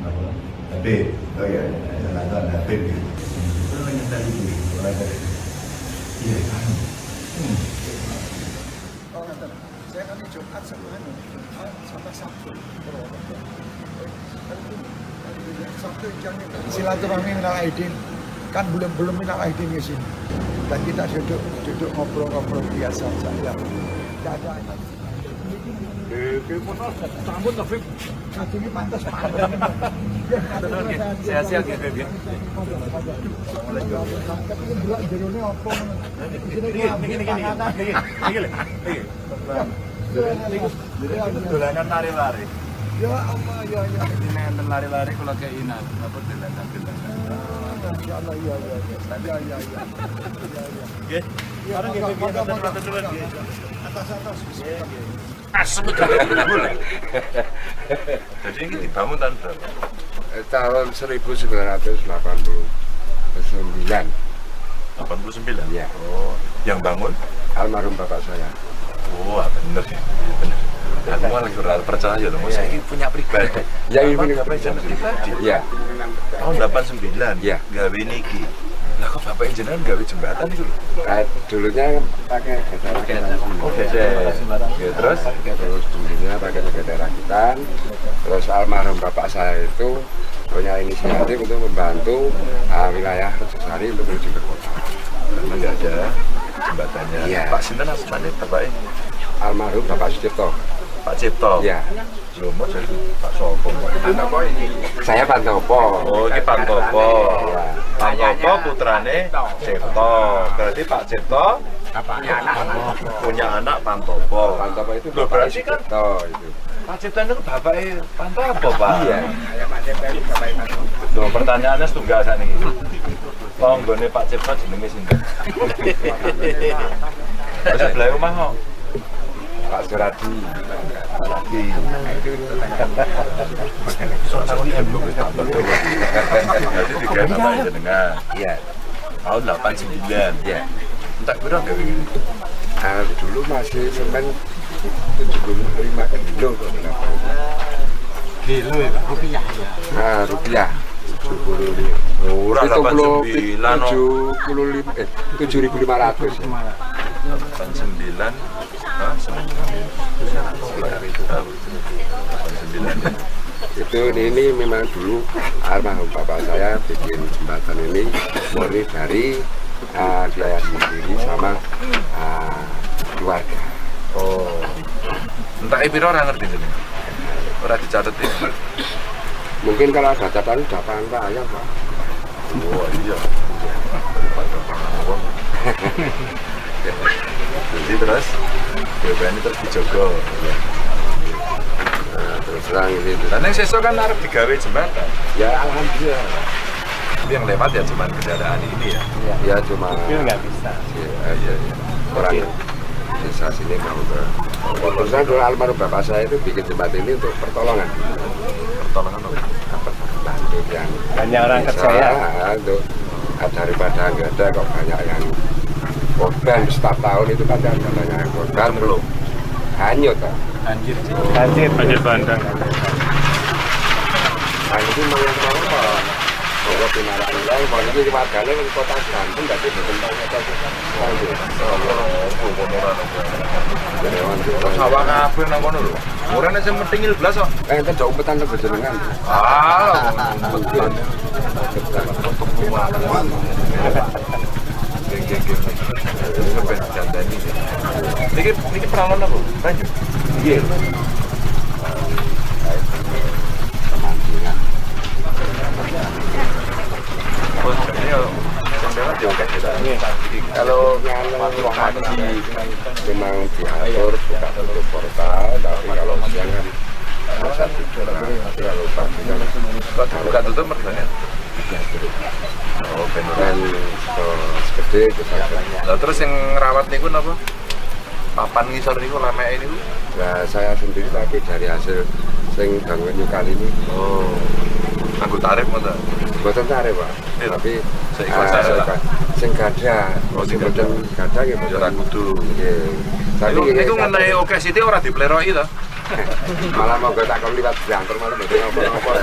apa? Habib. Oh iya, Selawatan Habib gitu. Terus nyetel itu, ora ada. Iya, kan. Oh, ngaten. Saya kan Jumat sama anu, Jumat sama Sabtu. Purwokerto. Sabtu silaturahmi minal aidin kan belum belum minal aidin di sini dan kita duduk duduk ngobrol-ngobrol biasa saja tidak ada. Ini pantas Sehat-sehat ya, Beb, ya. Tapi ini delok jerone apa ngono. Niki niki niki niki niki lho. Niki. Niku dolanan lari-lari. Ya Allah ya ya. Ini enten lari-lari kula keinan, napa dolanan-dolanan. Masya Allah ya ya ya. Ya ya ya. Ya ya. Nggih. Ya, Bareng nggih, Beb, monggo, monggo, matur nuwun, nggih. Atas atas. Asem udah. Jadi ini dibangun tahun berapa? Tahun 1989. 89. Iya. Oh, yang bangun? Almarhum bapak saya. Oh, bener ya. Bener. Aku malah kurang percaya loh, saya ini punya pribadi. Yang ini Apa bapak jenengan pribadi? Iya. Tahun 89. Iya. Gawe niki. Lah kok bapak jenengan gawe jembatan itu lho? Dulunya pakai geser rakitan. Oh, geser. Ya, terus Terus dulunya pakai geser rakitan. Terus almarhum bapak saya itu punya inisiatif untuk membantu wilayah Rejosari untuk menuju ke kota. Karena nggak ada jembatannya. Iya. Pak Sinten asmane bapaknya? Almarhum Bapak Sucipto. Pak Cipto. Iya. Lho, mau jadi Pak Sopo. Saya Pantopo. Oh, ini Pantopo. Iya. Pantopo putrane Cipto. Berarti Pak Cipto Punya anak Pantopo. Pantopo itu Loh, bapaknya berarti kan Sucipto itu. Pak Cipto itu bapaknya Pantopo, Pak. Iya. Loh, pertanyaannya setunggal sakniki. Tanggane Pak Cipto jenenge sinten? Wis sebelah omah kok. Pak Suradi. Lagi. Berarti tiga bapak jenengan. Iya. Tahun 89. Iya. Entek piro gawe ngene? Nah, dulu masih semen 75 kilo kok berapa itu. Kilo ya, Pak. Rupiah ya. Nah, rupiah 75. Ora 89 no. 75 7.500 ya. 89. Hah, semen Sekitar itu. 89. Itu ini memang dulu almarhum bapak saya bikin jembatan ini murni dari biaya sendiri sama keluarga. Oh. Entek piro ora ngerti jenenge. Ora dicatet iki. Mungkin kalau ada catatan udah pangan raya, Pak. Wah, iya. Daripada pangan wong. Jadi terus BPN ini terus dijogo. Nah, terus terang ini. Dan yang sesuk kan arep digawe jembatan. Ya alhamdulillah. Tapi yang lewat ya cuman kendaraan ini ya. Ya cuma Mobil nggak bisa. ya, iya, iya. Orang desa sini mau ke. Terus terang dulu almarhum bapak saya itu bikin jembatan ini untuk pertolongan. Pertolongan apa? Apa bantu yang Banyak orang desa, kerja ya. untuk daripada nggak ada kok banyak yang korban setiap tahun itu pasti ada banyak yang korban Belum. hanyut Pak. Banjir. Banjir. Banjir bandang. Nah, ini memang yang apa? Bahwa binaraan lain, bahwa ini warganya di kota Banten, tapi bukan banyak Sawah kabeh nang kono lho. Ora nek sing metingil blas kok. Eh, enten jauh umpetan teng jenengan. Ah, umpetan. Untuk muat. Geng geng geng. Sampai jandani. Niki niki peralon apa? Banyu. Nggih. Pemancingan. Oh, ini yo sing lewat yo akeh kita. Kalau pagi memang diatur buka tutup portal, tapi kalau siang kan masa tidur. Tapi kalau pagi kan Kok dibuka tutup mergane? diatur. Oh, ben ora. Dan segede itu saja. Lah terus yang ngerawat niku napa? Papan ngisor niku lemeke niku. Nah, saya sendiri tapi dari hasil sing bangun kali ini Oh. Anggo tarif ngono. boten tarik, Pak. Iya. Tapi Seikhlas saya lah. seikhlas. Sing gadah, Oh, sing sing boten gadah nggih Ya boten. ora kudu. Nggih. Tapi Niku nggih, niku ngenai oke sithik ora dipleroki to. malah mau tak kon liwat jangkar malah boten apa-apa.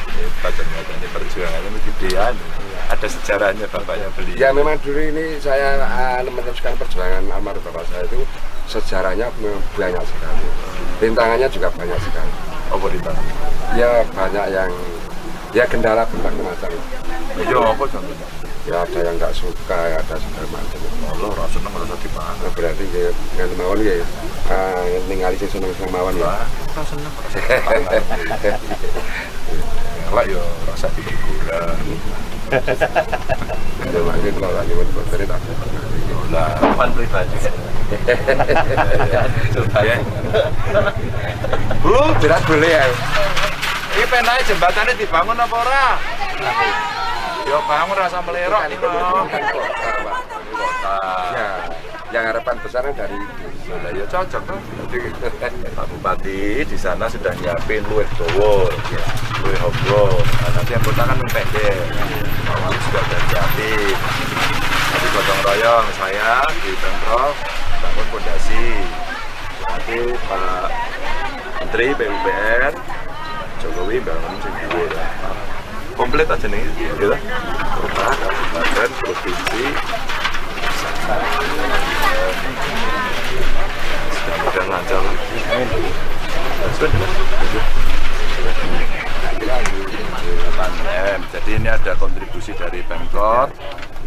Hebat ternyata ini perjuangannya ini gedean. Ada sejarahnya bapaknya beli. Ya memang dulu ini saya meneruskan perjuangan almarhum bapak saya itu sejarahnya memang banyak sekali. Rintangannya juga banyak sekali. Apa rintangan? Ya banyak yang ya kendala berbagai macam. Ya apa contohnya? Ya ada yang nggak suka, ya ada segala macam. Allah ora seneng ora usah dipangan. Nah, berarti ya nggak mawon ya ningali sing seneng-seneng mawon ya. Wah, ora seneng ora usah dipangan. Elek ya ora usah diguguran. Ya mangke kula lagi nyuwun boten tak. Lah, Pan pribadi. ya. Bu, Berat boleh ya. iki penae jembatane dibangun apa ora? Ya bangun rasa melerok iki lho. Kota. Ya, yang harapan besarnya dari itu. Lah ya cocok tuh. Pak Bupati di sana sudah nyiapin luwih dawa, luwih hobro. Nah, nanti yang kota kan pendek. Pak Wali juga sudah nyiapin. Nanti gotong royong saya di Pemprov bangun pondasi. Nanti Pak Menteri PUPR Jokowi bangun sing dhuwur. Komplit aja nih, gitu. Kota, kabupaten, provinsi, mudah-mudahan lancar. Sudah. 8 M. Jadi ini ada kontribusi dari Pemkot,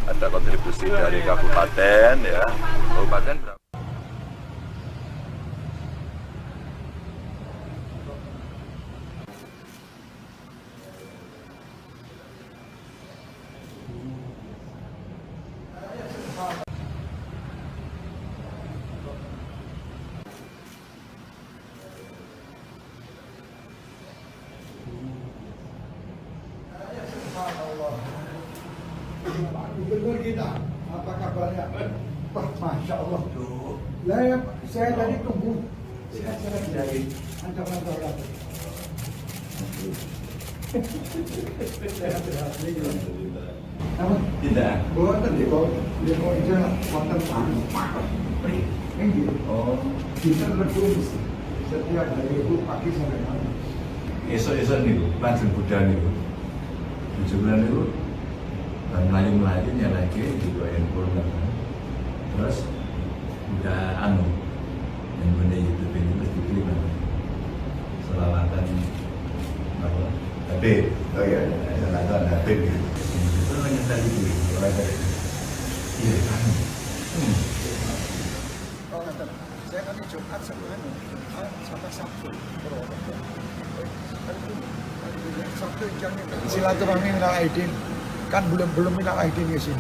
ada kontribusi dari kabupaten ya. Kabupaten berapa? Kita apa kabarnya? Wah, masya Allah. Lah, ya, saya tadi tunggu. Saya dari ancaman lagi. Sehat-sehat. Namun, Tidak. boten nggih kok nggih kok ija wonten Nggih. Oh. Dinten Rebo mesti. Setiap hari itu pagi sampai malam. Esuk-esuk niku, lajeng budal niku. Bojo kula niku bar mlayu-mlayu nyelehke juga handphone kan. Terus udah anu handphone YouTube ini terus diklik kan. Selawatan apa? Habib. Oh iya. Selawatan Habib gitu. Itu nyetel itu. Iya kan. Oh, ngaten. Saya kan Jumat sama anu, Jumat sama Sabtu. Purwokerto. Sabtu silaturahmi minal aidin, kan belum belum minal aidin ke sini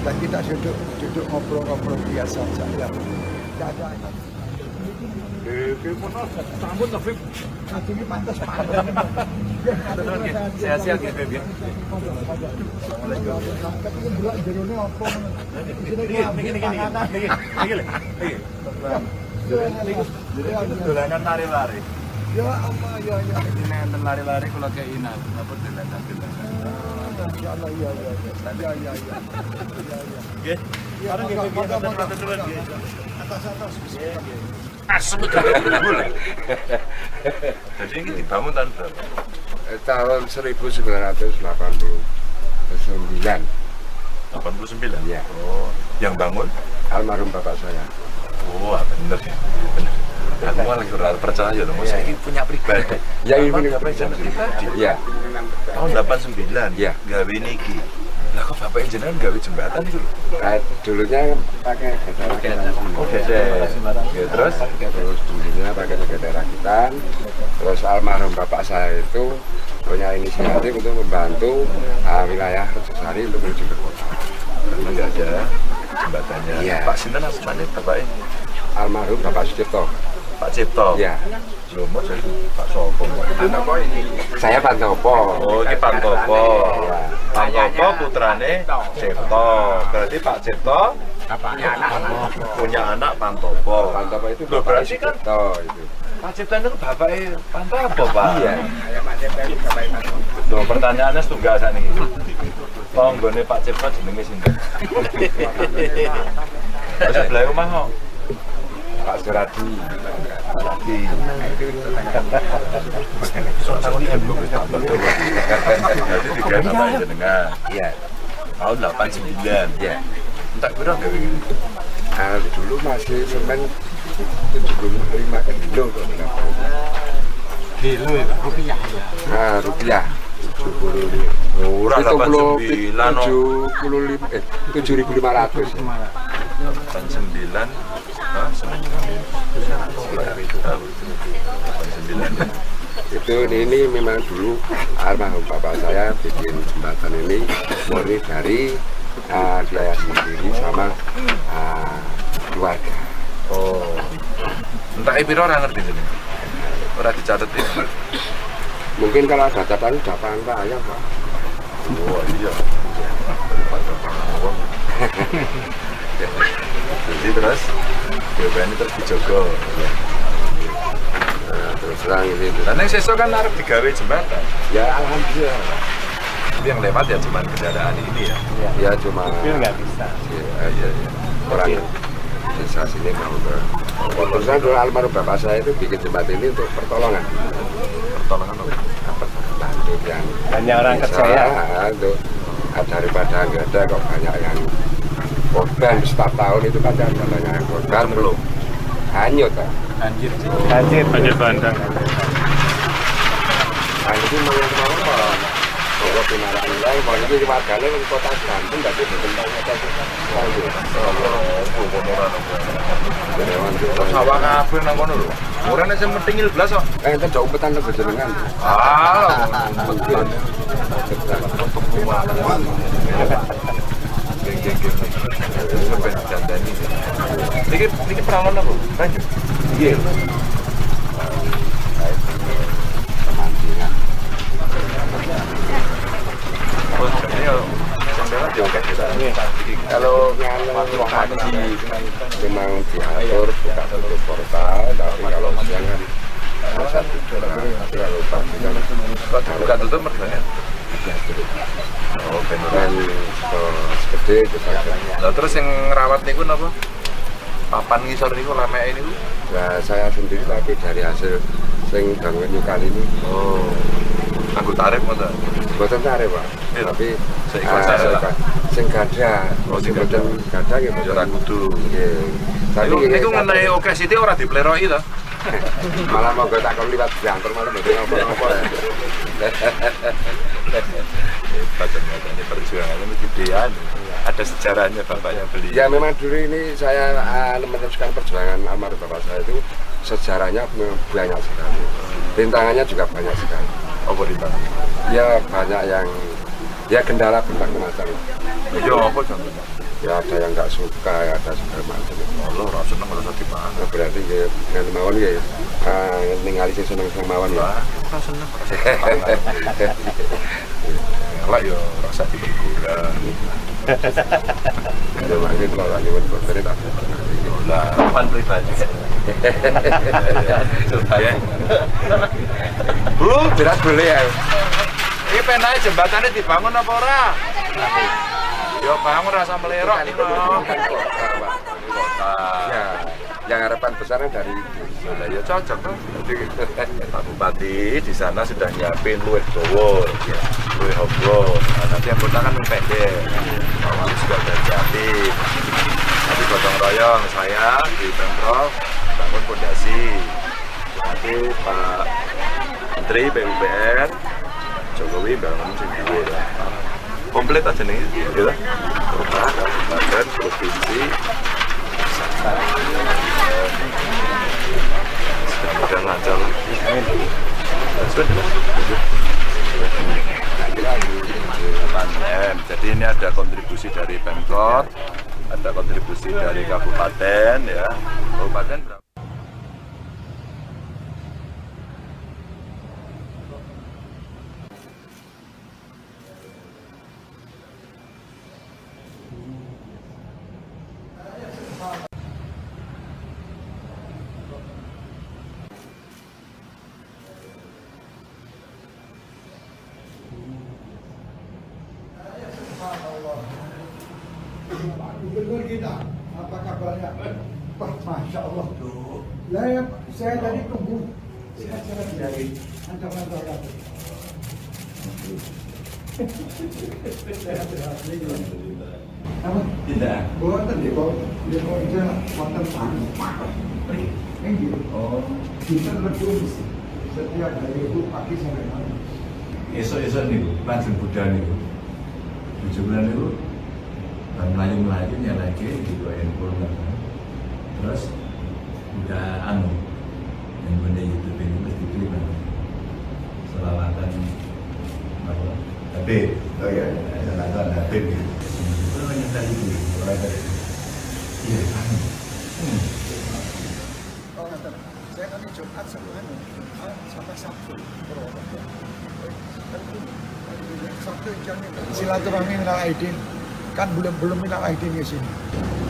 dan kita duduk duduk ngobrol-ngobrol biasa saja, tidak ada. Sambut Taufik. Ini pantas pantas. Sehat-sehat ya, Beb ya. Tapi delok jerone apa ngono. Isine Niki niki niki niki niki lho. Niki. Niki. Dolanan lari-lari. Ya Allah, ya ya. Ini enten lari-lari kula kei napa dolanan-dolanan. Ya Allah, ya ya ya ya ya. Ya ya. Nggih. Ya, Bareng nggih, monggo, Beb, monggo, matur nuwun, nggih. Atas atas. Asem gak. Jadi ini dibangun tahun berapa? Tahun 1989. 89. Iya. Oh, yang bangun? Almarhum bapak saya. Oh, bener ya. Bener. Aku malah ora percaya loh, saya ini punya pribadi. Ya, ini Bapak jenengan pribadi. Iya. Tahun 89. Iya. Gawe niki. Lah kok bapak jenengan gawe jembatan itu lho? Dulunya pakai gede rakitan. Oh, gede. Ya, terus Terus dulunya pakai gede rakitan. Terus almarhum bapak saya itu punya inisiatif untuk membantu wilayah Rejosari untuk menuju ke kota. Karena nggak ada jembatannya. Iya. Pak sinten asmane bapaknya? Almarhum Bapak Sucipto. Pak Cipto. Iya. Lho, mau jadi Pak Sopo. Saya Pantopo. Oh, ini Pantopo. Iya. Pantopo putrane Cipto. Berarti Pak Cipto punya anak Pantopo. Pantopo itu Loh, Bapak berarti kan Sucipto itu. Pak Cipto itu bapaknya Pantopo, Pak. Iya. Loh, pertanyaannya setunggal sakniki. Tanggane Pak Cipto jenenge sinten? Terus sebelah omah kok. Pak Suradi. Suradi. Berarti digawe bapak jenengan. Iya. Tahun 89. Iya. Entek piro gawe ngene? Nah, dulu masih semen 75 kilo kok berapa. Kilo ya, rupiah ya. Nah, rupiah 75. Ora 89 no. 75 7.500. 89. Hah, semen 89. Itu ini memang dulu almarhum bapak saya bikin jembatan ini murni dari biaya sendiri sama keluarga. Oh. Entek piro ora ngerti jenenge. Ora dicatet ini. Mungkin kalau ada catatan udah paham ya Pak. Oh iya. Daripada wong. Jadi terus ini terus dijogo. Nah, terus terang ini. Dan yang sesuk kan arep digawe jembatan. Ya alhamdulillah. Tapi yang lewat ya cuman kendaraan ini ya. Ya cuma Mobil nggak bisa. Ya, iya, iya. Orang desa sini mau ke. Terus terang dulu almarhum bapak saya itu bikin jembatan ini untuk pertolongan. Pertolongan apa? Apa bantu yang Banyak orang desa, kerja ya. Untuk daripada nggak ada kok banyak yang korban setiap tahun itu kan ada banyak yang korban Belum. Hanyut kan. Banjir. Banjir. Banjir bandang. Nah itu mau mau Monggo pinarak nilai, mau ini warganya di kota Banten, tapi betul kota Sawah kabeh nang kono lho. Ora nek sing mentingil blas kok. Eh, itu jauh umpetan ke jenengan. Ah, umpetan. Untuk kuat. Geng geng geng. Sampai dandani. Niki niki peralon apa? Lanjut. Iya. Pemancingan. Oh, jadi yo sing lewat yo kayak gitu. Kalau pagi memang diatur buka tutup portal, tapi kalau siang kan satu. Tapi kalau pagi kan Kok dibuka tutup mergane? diatur. Oh, ben ora. Dan gede itu saja. Lah terus yang ngerawat niku napa? Papan ngisor niku lameke niku? Nah, saya sendiri, tapi dari hasil sing bangun kali ini. Oh. Nganggo tarif ngoten. Boten tarif, Pak. Iya. Tapi Seikhlas aja lah. Sing gadah, Oh, sing sing boten gadah nggih Ya ora boten. kudu. Nggih. Tapi Niku nggih, niku ngenai oke sithik ora dipleroki to. Malah monggo tak kon liwat diantar malah mboten napa-napa. Hebat ternyata ini perjuangannya mesti gedean. Ada sejarahnya bapaknya beli. Ya memang dulu ini saya meneruskan perjuangan almarhum bapak saya itu, sejarahnya memang banyak sekali. Rintangannya juga banyak sekali. Apa rintangan? Ya banyak yang ya kendala berbagai macam. Ya apa contohnya? Ya ada yang nggak suka, ya ada segala macam. Allah ora seneng ora usah dipangan. Nah, berarti ya dengan mawon ya ningali sing seneng-seneng mawon ya. Wah, ora seneng ora usah dipangan. Elek ya ora usah dikurang. Ya mangke kula lak nyuwun botone tak. Lah, Papan pribadi. ya. Bu, Berat boleh ya. Iki penake jembatannya dibangun apa ora? Ya bangun rasa melerok iki no. Bukan kota, Pak. Kota. Ya, yang harapan besarnya dari itu. Lah ya cocok tuh. Pak Bupati di sana sudah nyiapin luwih dawa, luwih obro. Nah, nanti yang kota kan pendek. Pak Wali juga udah nyiapin. Nanti gotong royong saya di Pemprov bangun pondasi. Nanti Pak Menteri PUPR Jokowi bangun sing dhuwur lah. Komplit aja nih, gitu. Kota, kabupaten, provinsi, mudah-mudahan lancar lah. Sudah. 8 M. Jadi ini ada kontribusi dari Pemkot, ada kontribusi dari kabupaten ya. Kabupaten berapa? Subhanallah. Pak Gubernur kita, apa kabarnya? Wah, Masya Allah. Lah, ya, saya tadi tunggu. Sehat-sehat dari ancaman saya. Sehat-sehat. Apa? Tidak. Boten nggih, kok nggih kok ija wonten tanah. Nggih. Oh. Kita lebih setiap hari itu pagi sampai malam. Esuk-esuk niku langsung budal niku. Bojo kula niku bar mlayu-mlayu nyalake di handphone kan. Terus udah anu handphone YouTube ini mesti dibeli kan. Selawatan apa? Habib. Oh iya. Selawatan Habib gitu. Itu nyetel itu, selawatan itu. Iya, anu. Oh, ngaten. Saya kan Jumat sama anu, sama Sabtu. Purwokerto. Kan ini, Sabtu jamnya silaturahmi minal aidin, kan belum belum minal aidin di sini.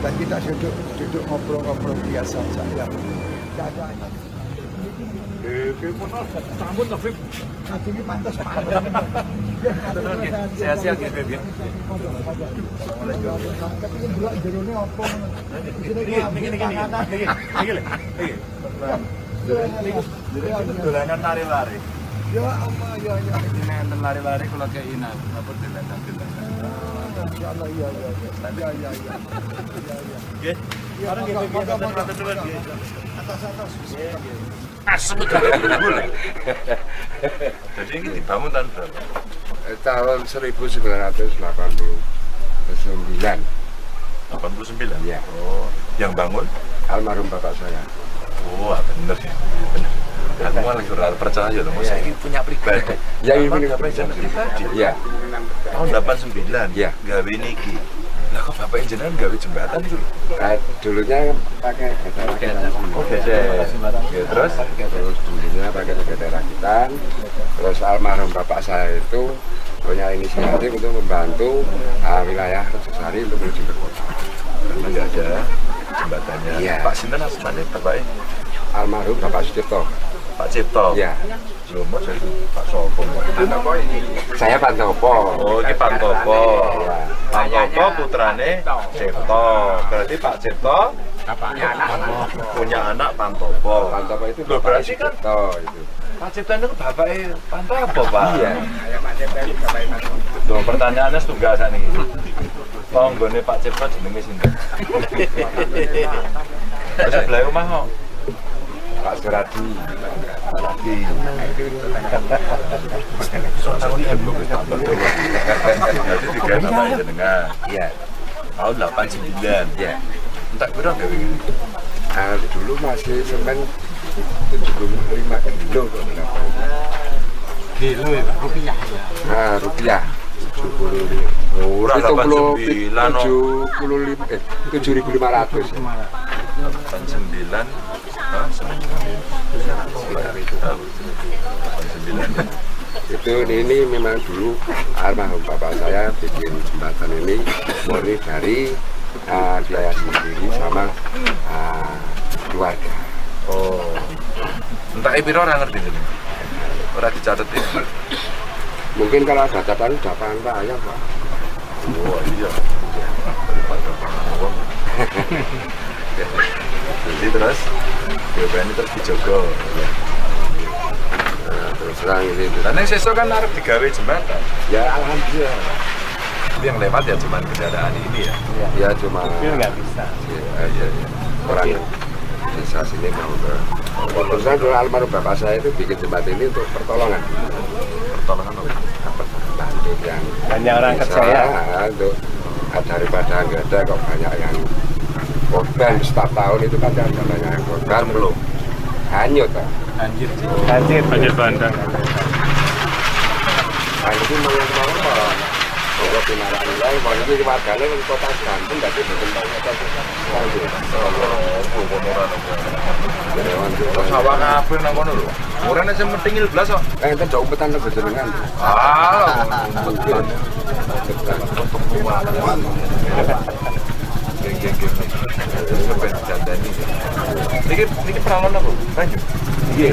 Dan kita duduk duduk ngobrol-ngobrol biasa saja. Tidak ada. Nanti ini pantas Sehat-sehat ya, Beb, ya. Tapi ini delok jerone apa ngono. Isine Niki niki niki. Niki lho. Niki. Niki. Dolanan lari-lari. Ya Allah, ya ya. Ini enten lari-lari kula kei napa dolanan-dolanan. Masya Allah, iya iya iya. Iya iya iya. Iya iya. Nggih. Ya, Bareng nggih, monggo, Beb, monggo, matur nuwun, monggo. nggih. Atas atas. Asem Jadi ini dibangun tahun berapa? Tahun 1989. 89. Iya. Oh, yang bangun? Almarhum bapak saya. Oh, bener ya. Bener. Aku malah lagi ora percaya loh, masa ini punya pribadi. Yang Emang ini bapak jenengan pribadi. Iya. Tahun 89. Iya. Gawe niki. Lah kok bapak jenengan gawe jembatan itu lho? Dulunya pakai gede rakitan. Oh, gede. Ya, terus Terus dulunya pakai gede rakitan. Terus almarhum bapak saya itu punya inisiatif untuk membantu wilayah Rejosari untuk menuju ke kota. Karena nggak ada jembatannya. Iya. Pak sinten asmane bapake? Almarhum Bapak Sucipto. Pak Cipto. Iya. Lho, mau jadi Pak Sopo. Saya Pantopo. Oh, ini Pantopo. Pantopo putrane Cipto. Berarti Pak Cipto punya anak Pantopo. Pantopo itu Loh, Bapak berarti kan Sucipto itu. Pak Cipto itu bapaknya Pantopo, Pak. Iya. Loh, pertanyaannya setunggal sakniki. Tanggane Pak Cipto jenenge sinten? Terus sebelah omah kok. Pak Suradi. Suradi. Jadi tiga nama jenengan. Iya. Tahun 89. Iya. Entek piro gawe ini? Nah, dulu masih semen 75 kilo kok berapa itu. Kilo ya, Pak? Rupiah ya. Nah, rupiah 75. Ora 89 no. 75 7.500. 89. Hah, semen Sekitar itu. 89. Itu ini memang dulu almarhum bapak saya bikin jembatan ini murni dari biaya sendiri sama keluarga. Oh. Entek piro ora ngerti jenengan. Ora dicatet ini. Mungkin kalau ada catatan udah pantai ya Pak. Wah, iya. Daripada pangan wong. Jadi terus BPN ini terus dijogo. Nah, terus terang ini. Dan yang sesuk kan arep digawe jembatan. Ya alhamdulillah. Pak. Tapi yang lewat ya cuman kendaraan ini ya. Ya cuma Mobil nggak bisa. Ya, iya, iya. Orang desa sini mau ke. Terus terang dulu almarhum bapak saya itu bikin jembatan ini untuk pertolongan. Pertolongan apa? Apa bantu yang Banyak orang desa, kerja ya. Untuk daripada nggak ada kok banyak yang korban setiap tahun itu kan ada banyak yang korban. Cemplung. Hanyut Pak. Banjir. Banjir. Banjir bandang. Nah, ini mau apa? Kalau pinaran lain, mau ini warganya di kota Banten, berarti betul kota Banten. Oh, kono ora nopo. Sawah kabeh nang kono lho. Ora nek sing mentingil blas kok. Eh, enten jauh umpetan lho jenengan. Ah, umpetan. Untuk muat. Geng geng geng. Sampai dandani. Niki niki peralon apa? Banyu. Nggih.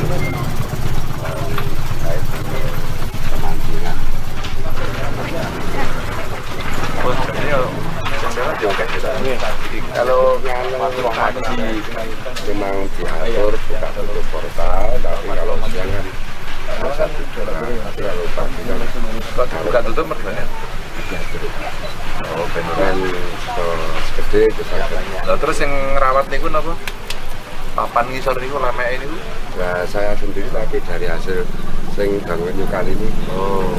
Pemancingan. Oh, ini yo jendela diokek kita. Kalau pagi memang diatur buka tutup portal, tapi kalau siang kan masa tidur. Tapi kalau pagi kan Kok dibuka tutup mergane? diatur. Oh, ben. Dan segede itu saja. Lah terus yang ngerawat niku napa? Papan ngisor niku lameke niku. Nah, saya sendiri tapi dari hasil sing bangun kali ini Oh.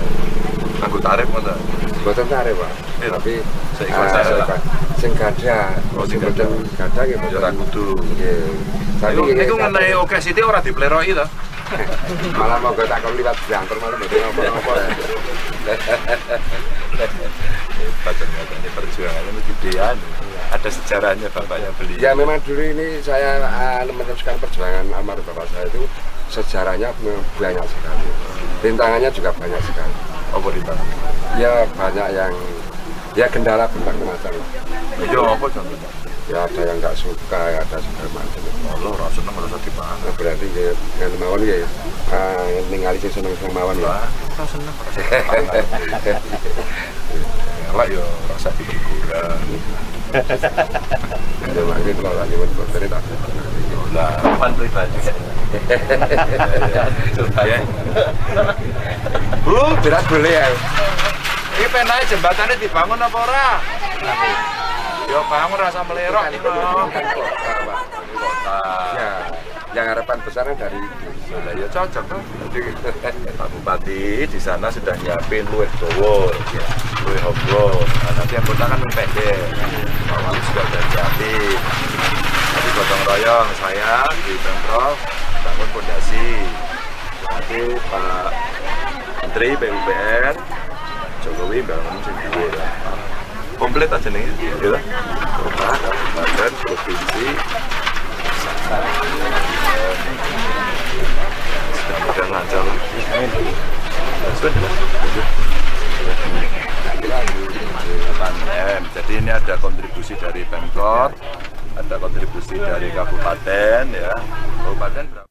Nganggo tarif ngono. boten tarif, Pak. Iya. Tapi Seikhlas saya lah. seikhlas. Sing gadah, Oh, sing sing boten gadah nggih Ya ora boten. kudu. Nggih. Tapi Niku nggih, niku ngenai oke sithik ora dipleroki to. malah monggo tak kon liwat jangkar malah mboten napa-napa. Hebat ternyata ini perjuangannya ini gedean. Ada sejarahnya bapaknya beli. Ya memang dulu ini saya meneruskan perjuangan almarhum bapak saya itu sejarahnya memang banyak sekali. Rintangannya juga banyak sekali. Apa rintangan? Ya banyak yang ya kendala berbagai macam. Ya apa contohnya? Ya ada yang nggak suka, ya ada segala macam. Allah ora seneng ora usah dipangan. Nah, berarti ya ngene mawon ya ningali sing seneng-seneng mawon ya. Lah, ora seneng ora usah dipangan. Elek ya ora usah diguguran. Ya mangke kula lagi nyuwun boten tak. Lah, Pan pribadi. ya. Bu, Berat boleh ya. iki penae jembatannya dibangun apa ora? Ya bangun rasa melerok iki Bukan no. kota, Pak. Kota. Ya, yang harapan besarnya dari itu. Lah ya cocok tuh. Pak Bupati di sana sudah nyiapin luwih dawa, luwih obro. Nah, nanti yang kota kan pendek. Pak Wali juga udah nyiapin. Nanti gotong royong saya di Pemprov bangun pondasi. Nanti Pak Menteri PUPR Jokowi bangun sing dhuwur. Komplit aja nih, gitu. Kota, kabupaten, provinsi, mudah-mudahan lancar. Sudah. 8 M jadi Jadi ini ada kontribusi dari Pemkot, ada kontribusi dari kabupaten ya. Kabupaten berapa?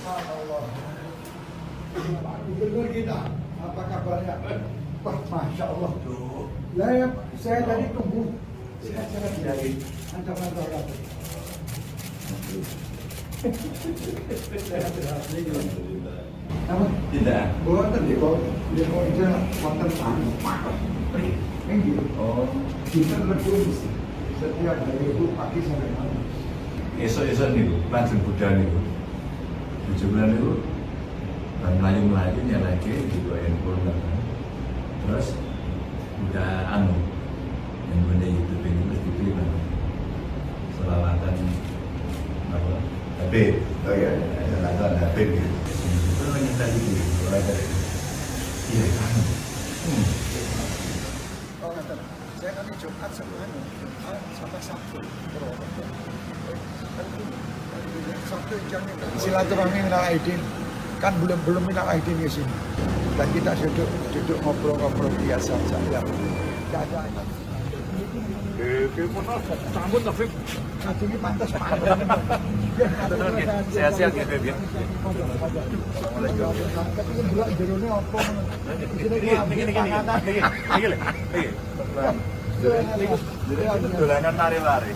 Subhanallah. Pak Gubernur kita, apa kabarnya? Wah, Masya Allah. Lah ya, saya tadi tunggu. Saya sangat dari ancaman terhadap. Namun Tidak. Wonten nggih kok nggih kok ije wonten anu. Nggih. Oh, Dinten Rebo setiap hari itu pagi sampai malam. Esuk-esuk niku lajeng budal niku. Bojo kula niku bar mlayu-mlayu nyelehke digawa handphone kan. Terus udah anu yang gone YouTube ini terus dipilih kan. Selawatan apa? Habib. Oh iya, selawatan Habib gitu. Itu menyetel itu, ada. Iya kan. Oh, ngaten. Saya kan Jumat sama anu, Jumat sama Sabtu. Purwokerto. Kan Sabtu jamnya silaturahmi minal aidin. Kan belum belum minal aidin di sini. Dan kita duduk duduk ngobrol-ngobrol biasa saja. Tidak ada. Sambut Taufik. Satu ini pantas Pak. Sehat-sehat ya, Beb, ya. Tapi kan delok jerone apa ngono. Niki niki niki. Niki lho. Niki. Jadi dolanan lari-lari.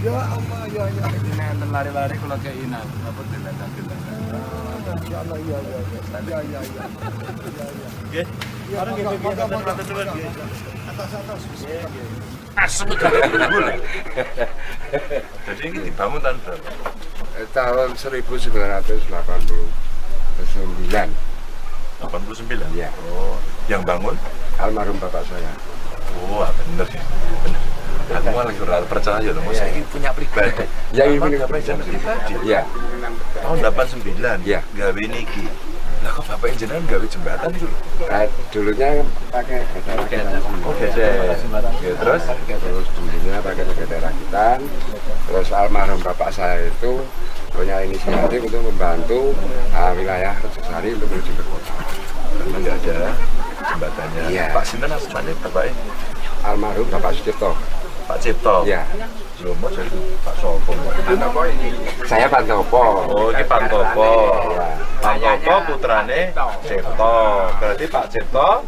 Ya Allah, ya ya. Ini enten lari-lari kula keinan, napa dolanan-dolanan. Masya Allah, iya iya iya. Iya iya iya. Iya iya. Nggih. Ya, Bareng nggih, monggo, Beb, monggo, matur nuwun, monggo. nggih. Atas atas. Asem Jadi ini dibangun tahun berapa? Tahun 1989. 89? Iya. Oh, yang bangun? Almarhum bapak saya. Oh, bener ya. Bener. Aku malah kurang percaya loh, masa ini punya pribadi. Yang Apa ini bapak jenengan pribadi? Iya. Tahun 89? Iya. Gawe niki. Lah kok bapak jenengan gawe jembatan itu lho? Nah, dulunya pakai gede rakitan. Oh, gede. Ya, terus? Terus dulunya pakai gede rakitan. Terus almarhum bapak saya itu punya inisiatif untuk membantu wilayah Rejosari untuk menuju ke kota. Karena nggak ada jembatannya. Iya. Pak Sinten asmane bapaknya? Almarhum Bapak Sucipto. Pak Cipto. Iya. Lho, mau jadi Pak Sopo. Saya Pantopo. Oh, ini Pantopo. Iya. Pantopo putrane Cipto. Berarti Pak Cipto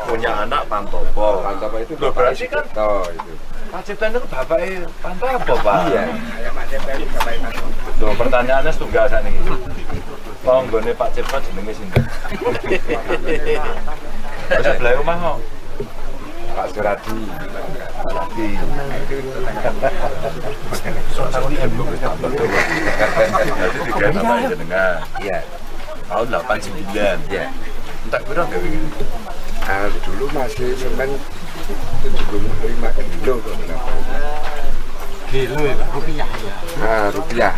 punya anak Pantopo. Pantopo itu Loh, Bapak berarti kan Sucipto itu. Pak Cipto itu bapaknya Pantopo, Pak. Iya. Loh, pertanyaannya setunggal sakniki. Tanggane Pak Cipto jenenge sinten? Terus sebelah omah kok. Pak Suradi. Lagi. Berarti tiga bapak jenengan. Iya. Tahun 89. Iya. Entek piro gawe iki? Nah, dulu masih semen 75 kilo kok berapa. Kilo ya, Pak? Rupiah ya. Nah, rupiah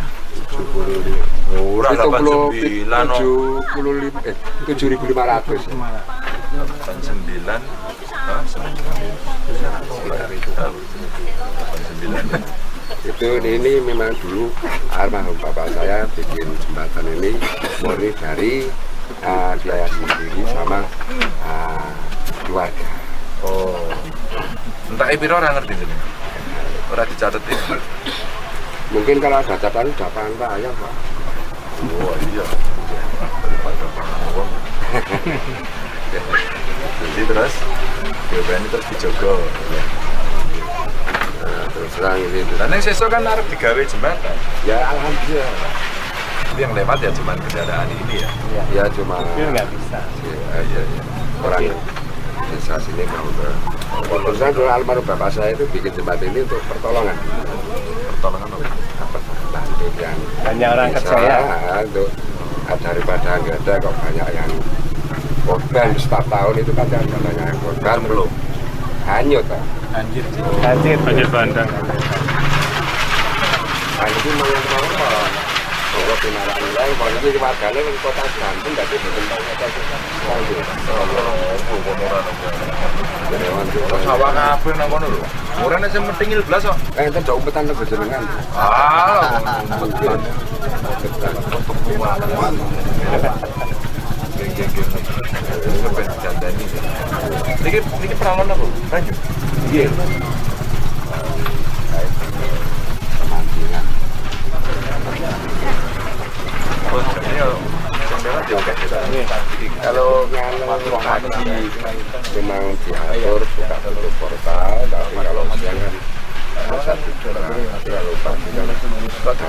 75. Ora 89 no. 75 7.500. 89. Hah, semen Sekitar itu. 89. Itu ini memang dulu almarhum bapak saya bikin jembatan ini murni dari biaya sendiri sama keluarga. Oh. Entek piro ora ngerti jenengan. Ora dicatetin. Mungkin kalau ada catatan udah pantai ayam, Pak. Oh iya. Daripada pangan wong. Jadi terus BPN ini terus dijogo. Nah, terus terang ini. Dan yang sesuk kan arep digawe jembatan. Ya alhamdulillah. Pak. Itu yang lewat ya cuman kendaraan ini ya. Ya cuma Mobil nggak bisa. Ya, iya, iya. Orang desa sini mau ke. Terus terang dulu almarhum bapak saya itu bikin jembatan ini untuk pertolongan. Pertolongan apa? Apa bantu yang Banyak orang desa, kerja ya. untuk daripada nggak ada kok banyak yang korban setiap tahun itu kan ada banyak yang korban Belum. hanyut Pak. Banjir. Banjir. Banjir bandang. Nah, itu memang yang Marak nilai, kalau iki wargane wong kota Banten dadi boten tau ngetes. Sawah kabeh nang kono lho. Ora nek sing metingil blas kok. Enten dok umpetan lho jenengan. Ah, umpetan. Nggih. Ben dandani. Niki niki peralon apa? Banyu. Nggih. Pemancingan. Oh, Kalau pagi memang diatur buka tutup portal, tapi kalau siang kan masa tidur. Tapi kalau pagi kan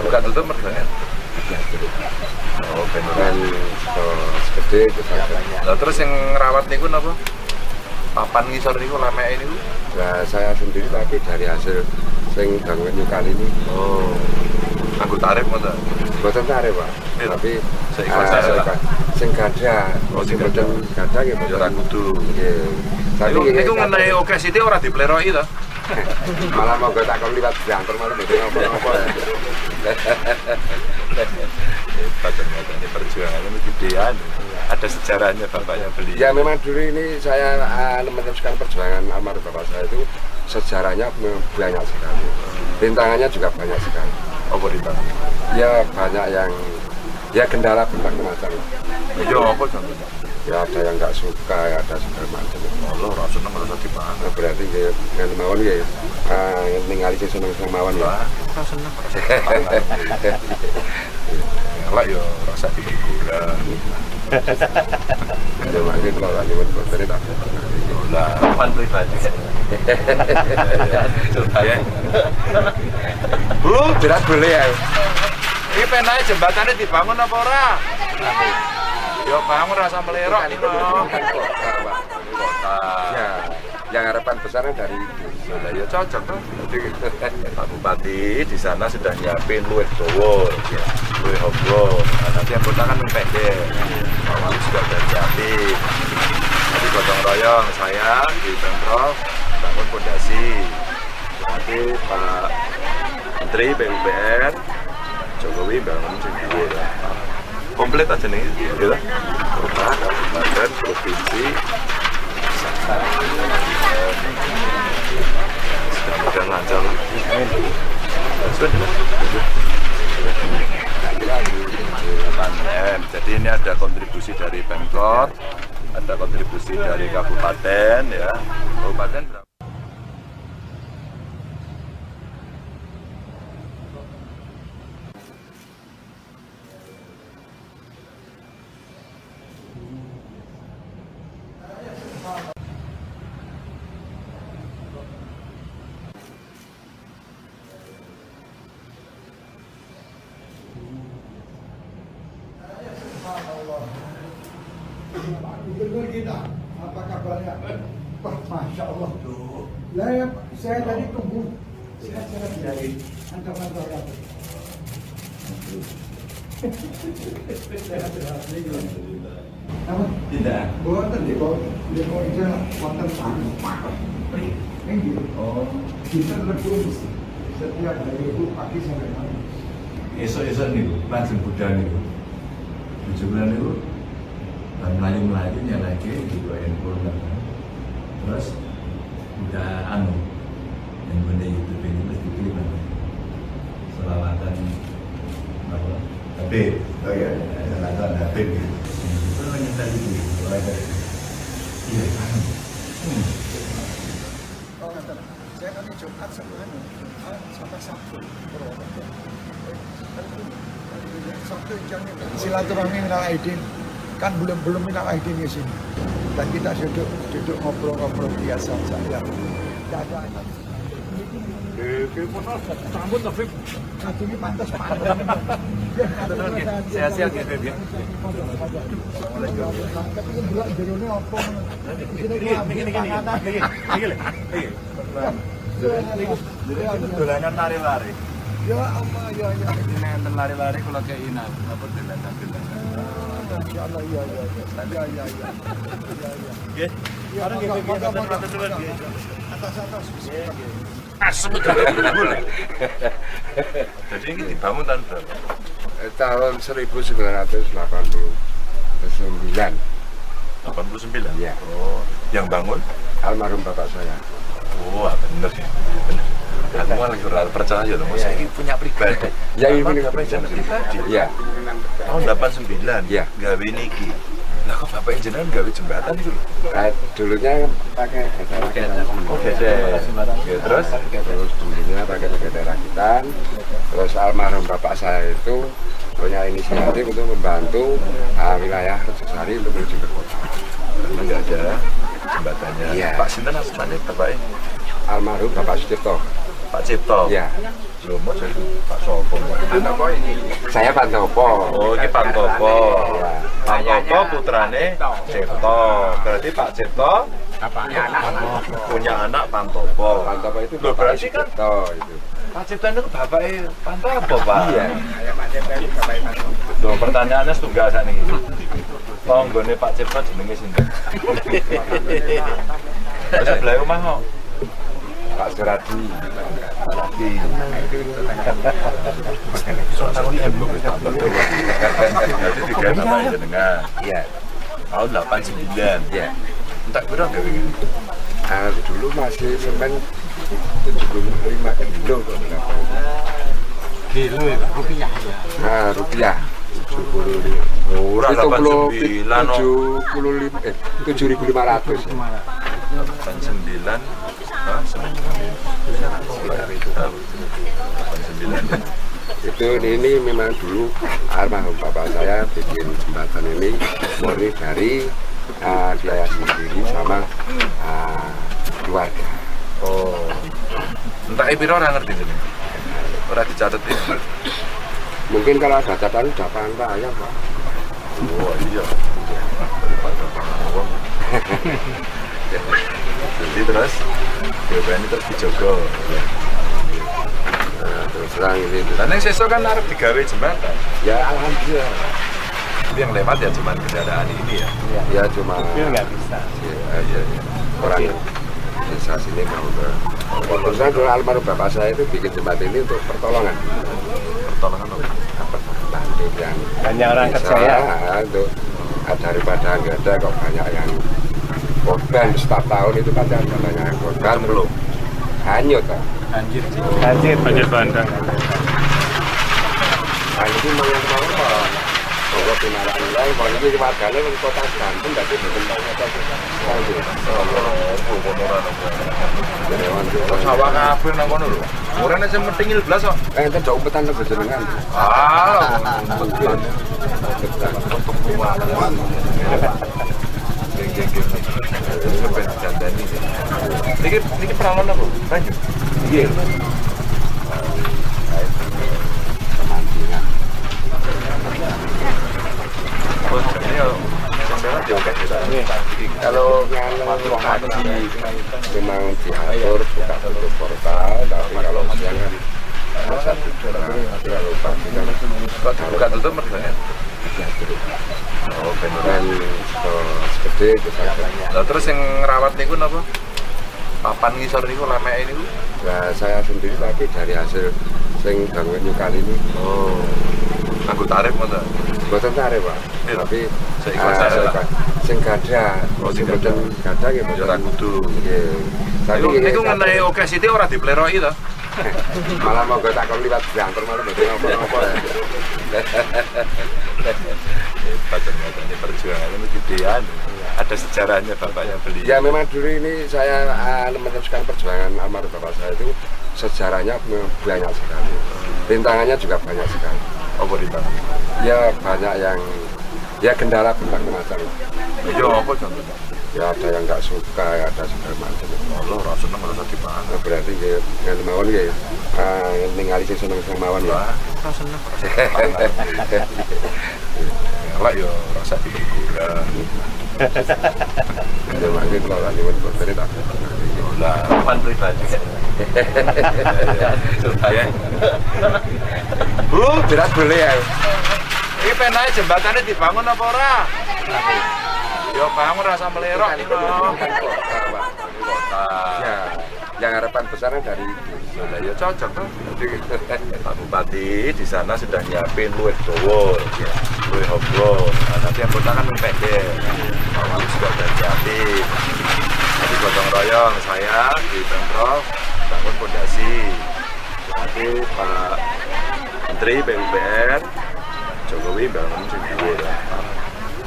buka tutup mergane. Oh, ben kan gede itu saja. Lah terus yang ngerawat niku napa? Papan ngisor niku lameke niku? Nah, saya sendiri tapi dari hasil sing bangun kali ini. Oh. Anggo tarif ngoten. Boten tarif, Pak. Iya. Tapi seikhlas saya. Sing gadah, oh, sing boten gadah nggih ya ora kudu. Nggih. Tapi niku ngenai oke sithik ora dipleroki to. Malah monggo tak kon liwat diantar malah mboten apa-apa. Hebat ternyata ini perjuangannya ini gedean. Ada sejarahnya bapaknya beli. Ya memang dulu ini saya meneruskan perjuangan almarhum bapak saya itu sejarahnya banyak sekali. Rintangannya juga banyak sekali. Apa rintangannya? Ya banyak yang ya kendala berbagai macam. Ya apa contohnya? Ya ada yang nggak suka, ya ada segala macam. Allah ora seneng ora usah dipangan. Nah, berarti ya ngan mawon ya ningali sing seneng-seneng mawon ya. Ora seneng ora usah dipangan. Elek ya ora usah dihiburan. Ya mangke kula nyuwun boten tak. Lah, Pan pribadi. Ya. Bu, berat boleh ya. Iki penake jembatane dibangun apa ora? Ya bangun rasa melerok iki lho. Kota. Ya, yang harapan besarnya dari itu. Lah ya cocok tuh. Pak Bupati di sana sudah nyiapin luwih dawa, luwih hobro. Nah, nanti yang kota kan pendek. Pak Wali juga sudah nyiapin. Jadi gotong royong saya di Pemprov bangun fondasi. Nanti Pak Menteri PUPR Jokowi bangun sing dhuwur. Komplit aja nih, gitu. Kota, kabupaten, provinsi. Mudah-mudahan lancar. Sudah. 8M. Jadi ini ada kontribusi dari Pemkot, ada kontribusi dari kabupaten, ya. Kabupaten berapa? Pak Gubernur kita, apa kabarnya? Wah, Masya Allah. Lah, ya, saya tadi tunggu. Saya dari kantor-kantor. Apa? Tidak. Boten di bawah, di bawah itu wonten tanah. Ini. Oh. Kita lebih setiap hari itu pagi sampai malam. Esok-esok niku, langsung budal niku. Bojo kula niku mlayu-mlayu nyalake digo handphone kan. Terus udah anu yang benda YouTube ini terus diklik kan. Selawatan apa? Habib. Oh iya, selawatan Habib gitu. Itu nyetel itu mulai dari iya anu. Oh, ngaten. Saya kan Jumat sama anu, sama Sabtu. Sabtu silaturahmi minal aidin. Kan belum minal aidin di sini. Dan kita duduk ngobrol-ngobrol biasa saja. Tidak ada. Rambut tapi Ini pantas pantas. Sehat-sehat ya, Beb ya. Tapi kan delok jerone apa ngono. Ini ini. Dolanan lari-lari. Ya Allah ya ya. Ini enten lari-lari kula kei napa dolanan-dolanan. Masya Allah ya ya ya. Ya ya ya. Ya ya. Nggih. Ya, Bareng nggih, Beb, monggo, monggo, matur nuwun, nggih. Atas atas. Asem udah. Jadi ini dibangun tahun berapa? Tahun 1989. 89? Iya. Oh, yang bangun? Almarhum bapak saya. Oh, bener ya. Bener. Aku malah lagi ora percaya loh, masa ini punya pribadi. Ya, ini Emang punya bapak jenengan pribadi. Iya. Tahun 89. Iya. Gawe niki. Lah kok bapak jenengan gawe jembatan itu lho? Nah, dulunya pakai geser rakitan. Oh, geser. Ya, terus? Terus dulunya pakai geser rakitan. Terus almarhum bapak saya itu punya inisiatif untuk membantu wilayah Rejosari untuk menuju ke kota. Karena nggak ada jembatannya. Iya. Pak sinten asmane bapaknya? Almarhum Bapak Sucipto. Pak Cipto. Iya. Lho, mau jadi Pak Sopo. Saya Pantopo. Oh, ini Pantopo. Iya. Pantopo putrane Cipto. Berarti Pak Cipto punya anak Pantopo. Pantopo itu Loh, bapaknya berarti kan Sucipto itu. Pak Cipto itu bapaknya Pantopo, Pak. Iya. Loh, pertanyaannya setunggal sakniki. Tanggane Pak Cipto jenenge sinten? Wis sebelah omah kok. Pak Suradi. Suradi. Berarti tiga nama jenengan. Iya. Tahun 89. Iya. Entek piro gawe ngene? Nah, dulu masih semen 75 kilo kok berapa. Kilo ya, Pak? Rupiah ya. Nah, rupiah 75. Ora 89 no. 75 7.500. 89. Hah, semen 89. Itu ini memang dulu almarhum bapak saya bikin jembatan ini murni dari biaya sendiri sama keluarga. Oh. Entek piro ora ngerti jenenge. Ora dicatet ya. Mungkin kalau ada catatan udah pangan ayam, Pak. Oh iya. Daripada pangan wong. Jadi terus BPN ini terus dijogo. Nah, terus terang ini. Lah ning sesuk kan arep digawe jembatan. Ya alhamdulillah. Tapi yang lewat ya cuman kendaraan ini ya. Ya cuma Mobil nggak bisa. Ya, ya, ya. Orang desa sini mau ke. Terus terang dulu almarhum bapak saya itu bikin jembatan ini untuk pertolongan. Pertolongan apa? Apa bantu yang Banyak orang desa, kerja ya. Untuk daripada nggak ada kok banyak yang korban setiap tahun itu pasti ada banyak yang korban. Belum. Hanyut Pak. Banjir. Banjir. Banjir bandang. Nah, ini memang mau Pak. Bahwa binaraan lain, bahwa ini warganya di kota Banten, tapi belum tahu kota Banten. Sawah kabeh nang kono lho. Ora nek sing metingil blas kok. Enten jauh umpetan lho jenengan. Ah, umpetan. Untuk kuat. Geng geng geng. Kepen dandani. Niki niki peralon apa? Banyu. Nggih. Pemancingan. Oh, ini yo sing lewat yo akeh. Kalau pagi memang diatur buka tutup portal, tapi kalau siang kan masa tidur. Tapi kalau pagi kan Kok dibuka tutup mergane? diatur. Oh, ben ora. Dan segede itu saja. Lah terus yang ngerawat niku napa? Papan ngisor niku lemeke niku. Nah, saya sendiri tapi dari hasil sing bangun nyukali ini Oh. Nganggo tarif ngoten. boten tarif, Pak. Iya. Tapi Seikhlas aja lah. sing gadah, Oh, sing sing boten gadah nggih Ya boten. ora kudu. Nggih. Tapi Niku nggih, niku ngenai oke sithik ora dipleroki to. malah monggo tak kon liwat banter malah mboten apa-apa. Hebat ternyata ini perjuangannya ini gedean. Ada sejarahnya bapaknya beli. Ya memang dulu ini saya meneruskan perjuangan almarhum bapak saya itu sejarahnya memang banyak sekali. Rintangannya juga banyak sekali. Apa rintangan? Ya banyak yang ya kendala berbagai macam. Ya apa contohnya? Ya ada yang nggak suka, ya ada segala macam. Allah ora seneng ora usah dipangan. Nah, berarti nggih ngene mawon nggih. Ningali sing seneng-seneng mawon ya. Wah, ora seneng ora usah dipangan. Elek ya ora usah diguguran. Ya mangke kula lali nyuwun boten tak. Lah, Papan pribadi. ya. Bu, Berat boleh ya. iki penae jembatane dibangun apa ora? Ya bangun rasa melerok iki lho. Kota, Pak. Kota. Ya. Yang harapan besarnya dari itu. Lah ya cocok tuh. Pak Bupati di sana sudah nyiapin luwih dawa, ya, luwih oblo. Nah, nanti yang kota kan lebih pendek. Pak Wali juga udah nyiapin. Nanti gotong royong saya di Pemprov bangun pondasi. Nanti Pak Menteri PUPR Jokowi bangun sing dhuwur.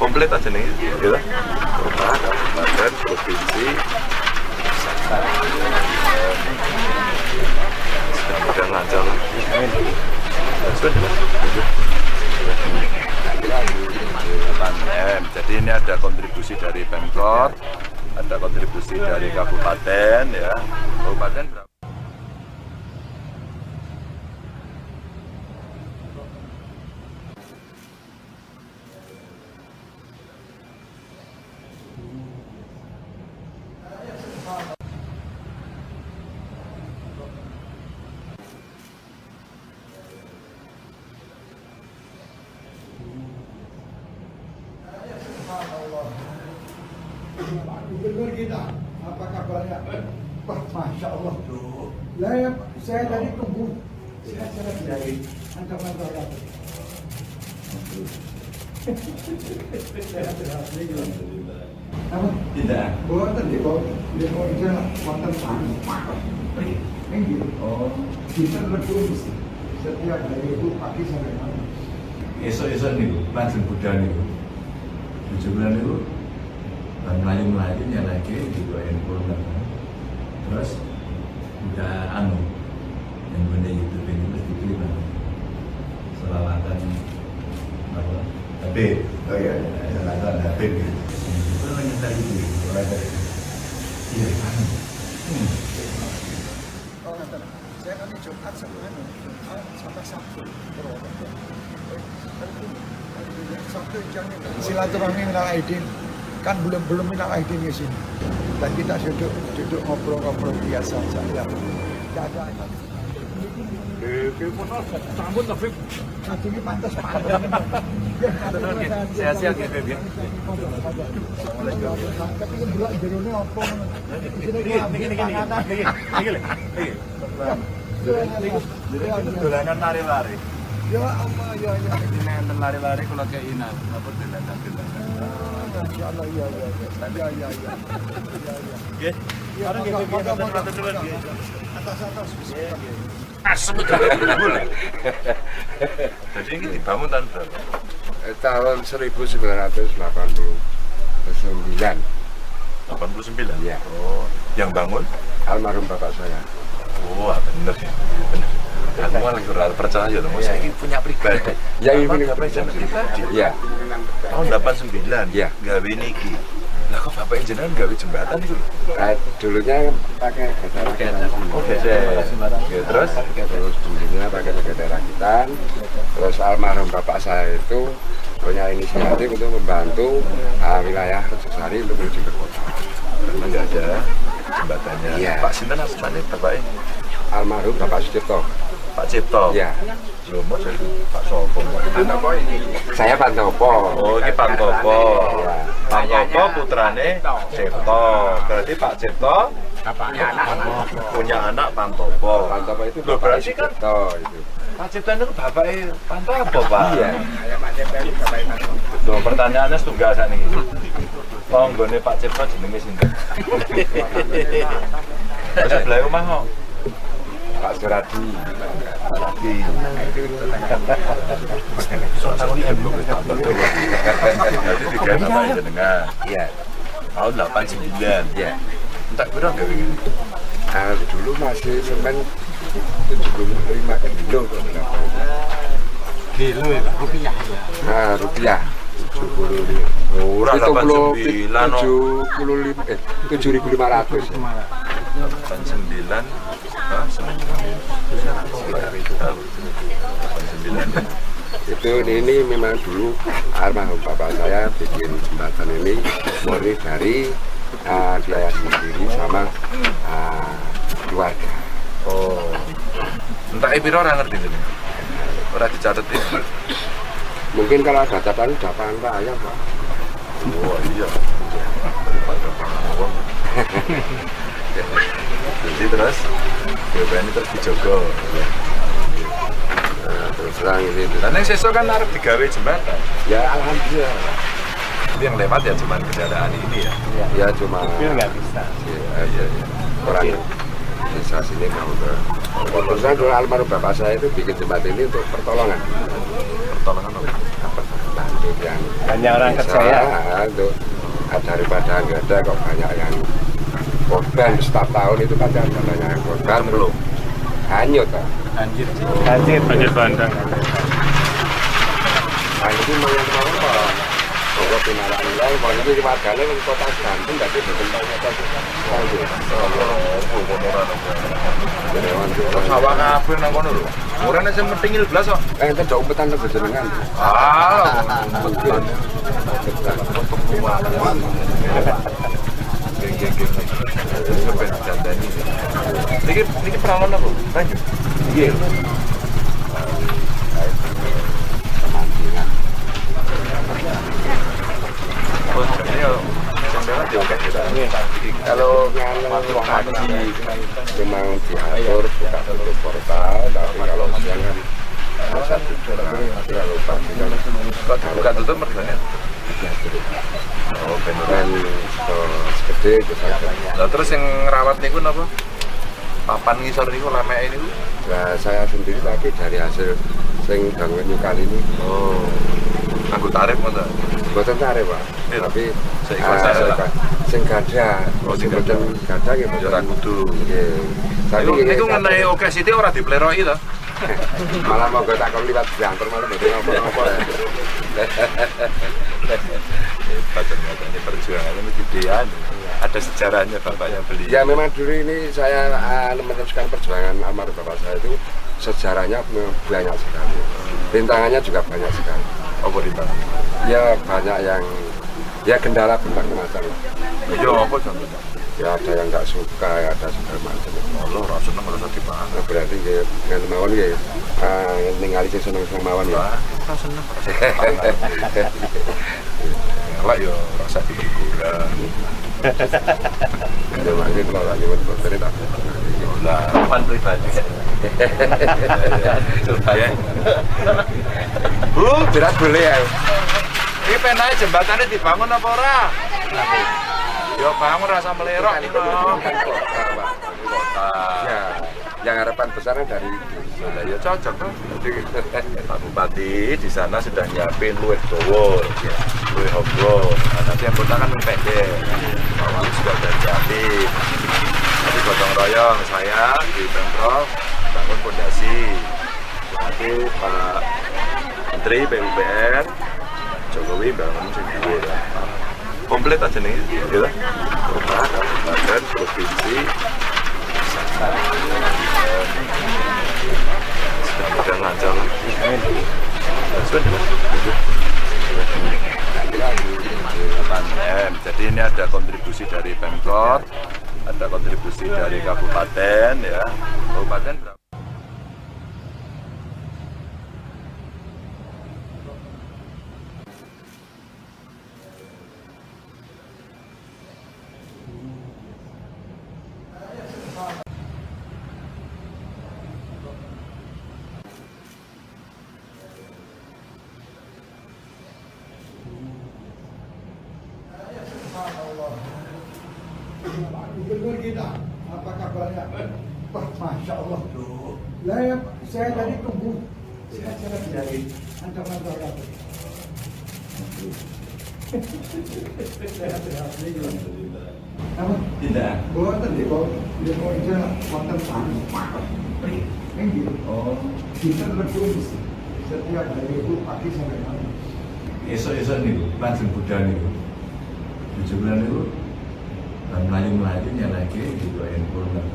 Komplit aja nih, gitu. Kota, kabupaten, provinsi, mudah-mudahan lancar lah. Sudah. 8 M. Jadi ini ada kontribusi dari Pemkot, ada kontribusi dari kabupaten ya. Kabupaten berapa? Subhanallah. Pak Gubernur kita, apa kabarnya? Wah, Masya Allah. Lah, ya, saya tadi tunggu. Saya dari ancaman terhadap. Sehat-sehat. Apa? Tidak. Boten di bawah, di bawah wonten Nggih. Oh. Dinten Rebo setiap hari itu pagi sampai malam. Esuk-esuk niku lajeng budal niku. Bojo kula niku bar mlayu-mlayu nyelehke di handphone kan. Terus udah anu yang benda YouTube ini terus dipilih kan. Selawatan apa? Habib. Oh iya. Selawatan Habib gitu. Itu nyetel itu. Iya, anu. Oh, ngaten. Saya kan Jumat sama anu, Jumat sampai Sabtu Purwokerto. Sabtu jangan silaturahmi minal aidin, kan belum belum minal aidin di sini. Dan kita duduk duduk ngobrol-ngobrol biasa saja. Tidak ada. Sampun to, Bib. Ini pantas pak. Sehat-sehat ya, Bib, ya. Tapi kan delok jerone apa ngono. Niki niki niki niki niki lho. Niki. Dolanan lari-lari. Ya Allah, ya ya. Ini enten lari-lari kula kei napa dolanan-dolanan. Masya Allah, iya iya iya. Iya iya iya. Iya iya. Nggih. Ya, Bareng nggih, Bib, monggo, monggo, matur nuwun, nggih. Atas atas. Asem Jadi ini dibangun tahun berapa? Tahun 1989. 89? Iya. Oh, yang bangun? Almarhum bapak saya. Wah, bener ya. Bener. Aku malah kurang percaya loh, saya ini punya pribadi. Yang Apa ini bapak jenengan pribadi? Iya. Tahun 89? Iya. Gawe niki. Lah kok bapak jenengan gawe jembatan itu lho? Dulunya pakai geser rakitan. Oh, geser. Ya, terus? Terus dulunya pakai geser rakitan. Terus almarhum bapak saya itu punya inisiatif untuk membantu wilayah Rejosari untuk menuju ke kota. Karena nggak ada jembatannya. Iya. Pak sinten asmane bapaknya? Almarhum Bapak Sucipto. Pak Cipto. Iya. Lho, mau jadi Pak Sopo. Saya Pantopo. Oh, ini Pantopo. Iya. Pantopo putrane Cipto. Berarti Pak Cipto punya anak Pantopo. Pantopo itu Loh, Bapak berarti kan Sucipto itu. Pak Cipto itu bapaknya Pantopo, Pak. Iya. Loh, pertanyaannya setunggal sakniki. Tanggane Pak Cipto jenenge sinten? Sebelah omah kok. Pak Suradi. Lagi. Jadi tiga bapak jenengan. Iya. Tahun 89. Iya. Entek piro gawe ngene? Dulu masih semen 75 kilo kok berapa itu. Kilo ya, Pak? Rupiah ya. Nah, rupiah 75. Ora 89 no. 75 7.500. 89. Hah, semen 89. Itu ini memang dulu almarhum bapak saya bikin jembatan ini murni dari biaya sendiri sama keluarga. Oh. Entek piro ora ngerti jenenge. Ora dicatet ini. Mungkin kalau ada catatan udah pangan pak ayam pak. Oh iya. Daripada pangan wong. Jadi terus diopeni terus dijogo. Nah, terus terang ini. Lah ning sesuk kan arep digawe jembatan. Ya alhamdulillah. Itu yang lewat ya cuman kendaraan ini ya. Ya cuma Mobil nggak bisa. Iya, iya, iya. Orang desa sini mau ke. Terus terang dulu almarhum bapak saya itu bikin jembatan ini untuk pertolongan. Pertolongan apa? Apa bantu yang Banyak orang desa, kerja ya. untuk daripada nggak ada kok banyak yang korban setiap tahun itu pasti ada banyak yang korban Belum. Hanyut Pak. Banjir. Banjir. Banjir bandang. Nah, ini mau yang kemarin Pak. Pokok pinaraan nilai, mau ini warganya di kota Banten, tapi betul banyak Sawah kabeh nang kono lho. Ora nek sing metingil blas kok. Eh, itu jauh petan lebih jenengan. Ah, Mungkin. Geng geng geng. Sampai dandani. Niki niki peralon apa? Banyu. Iya. Pemancingan. Oh, jadi yo sing lewat yo akeh kita. Kalau pagi memang diatur buka tutup portal, tapi kalau siang kan masa tidur. Tapi kalau pagi kan Kok buka tutup mergane? diatur. Oh, ben ora. Dan gede itu saja. Lah terus yang ngerawat niku napa? Papan ngisor niku lemeke niku. Nah, saya sendiri tapi dari hasil sing bangun nyukali ini Oh. Nganggo tarif ngono. boten tarif, Pak. Iya. Tapi Seikhlas aja lah. sing gadah, Oh, sing sing boten gadah nggih Ya ora boten. kudu. Nggih. Tapi Niku nggih, niku ngenai oke sithik ora dipleroki to. Malah monggo tak kon liwat diantar malah mboten apa-apa. Hebat ternyata ini perjuangannya ini gedean. Ada sejarahnya bapaknya beli. Ya memang dulu ini saya meneruskan perjuangan almarhum bapak saya itu sejarahnya memang banyak sekali. Rintangannya juga banyak sekali. Apa rintangan? Ya banyak yang ya kendala berbagai macam. Ya apa contohnya? Ya ada yang nggak suka, ya ada segala macam. Allah ora seneng ora usah dipangan. Nah, berarti nggih dengan mawon nggih ningali sing seneng-seneng mawon ya. Wah, ora seneng ora usah dipangan. Elek ya ora usah diguguran. Ya mangke kula lak nyuwun boten tak. Lah, Pan pribadi. ya. Bu, Berat boleh ya. iki penae jembatannya dibangun apa ora? Ya bangun rasa melerok Kan iki lho. kota, Pak. Kota. Ya, yang harapan besarnya dari itu. Lah ya cocok tuh. Pak Bupati di sana sudah nyiapin luwih dawa, luwih hobro. Nah, nanti yang kota kan luwih pendek. Pak Wali juga udah nyiapin. Nanti gotong royong saya di Pemprov bangun pondasi. Nanti Pak Menteri PUPR Jokowi bangun sing dhuwur. Komplit aja nih, gitu. Kota, kabupaten, provinsi, mudah-mudahan lancar lah. Sudah. 8 M. Jadi ini ada kontribusi dari Pemkot, ada kontribusi dari kabupaten ya. Kabupaten berapa? Subhanallah. Pak Gubernur kita, apa kabarnya? Wah, Masya Allah. Lah ya, saya tadi tunggu. Sehat-sehat dari kantor-kantor apa? Sehat-sehat. Apa? Tidak. Boten deh, kok dia mau aja wonten tanah. Ini Oh, kita berdua setiap hari itu pagi sampai malam. esuk-esuk niku langsung budal niku. Bojo kula niku bar mlayu-mlayu nyelehke digo handphone kan.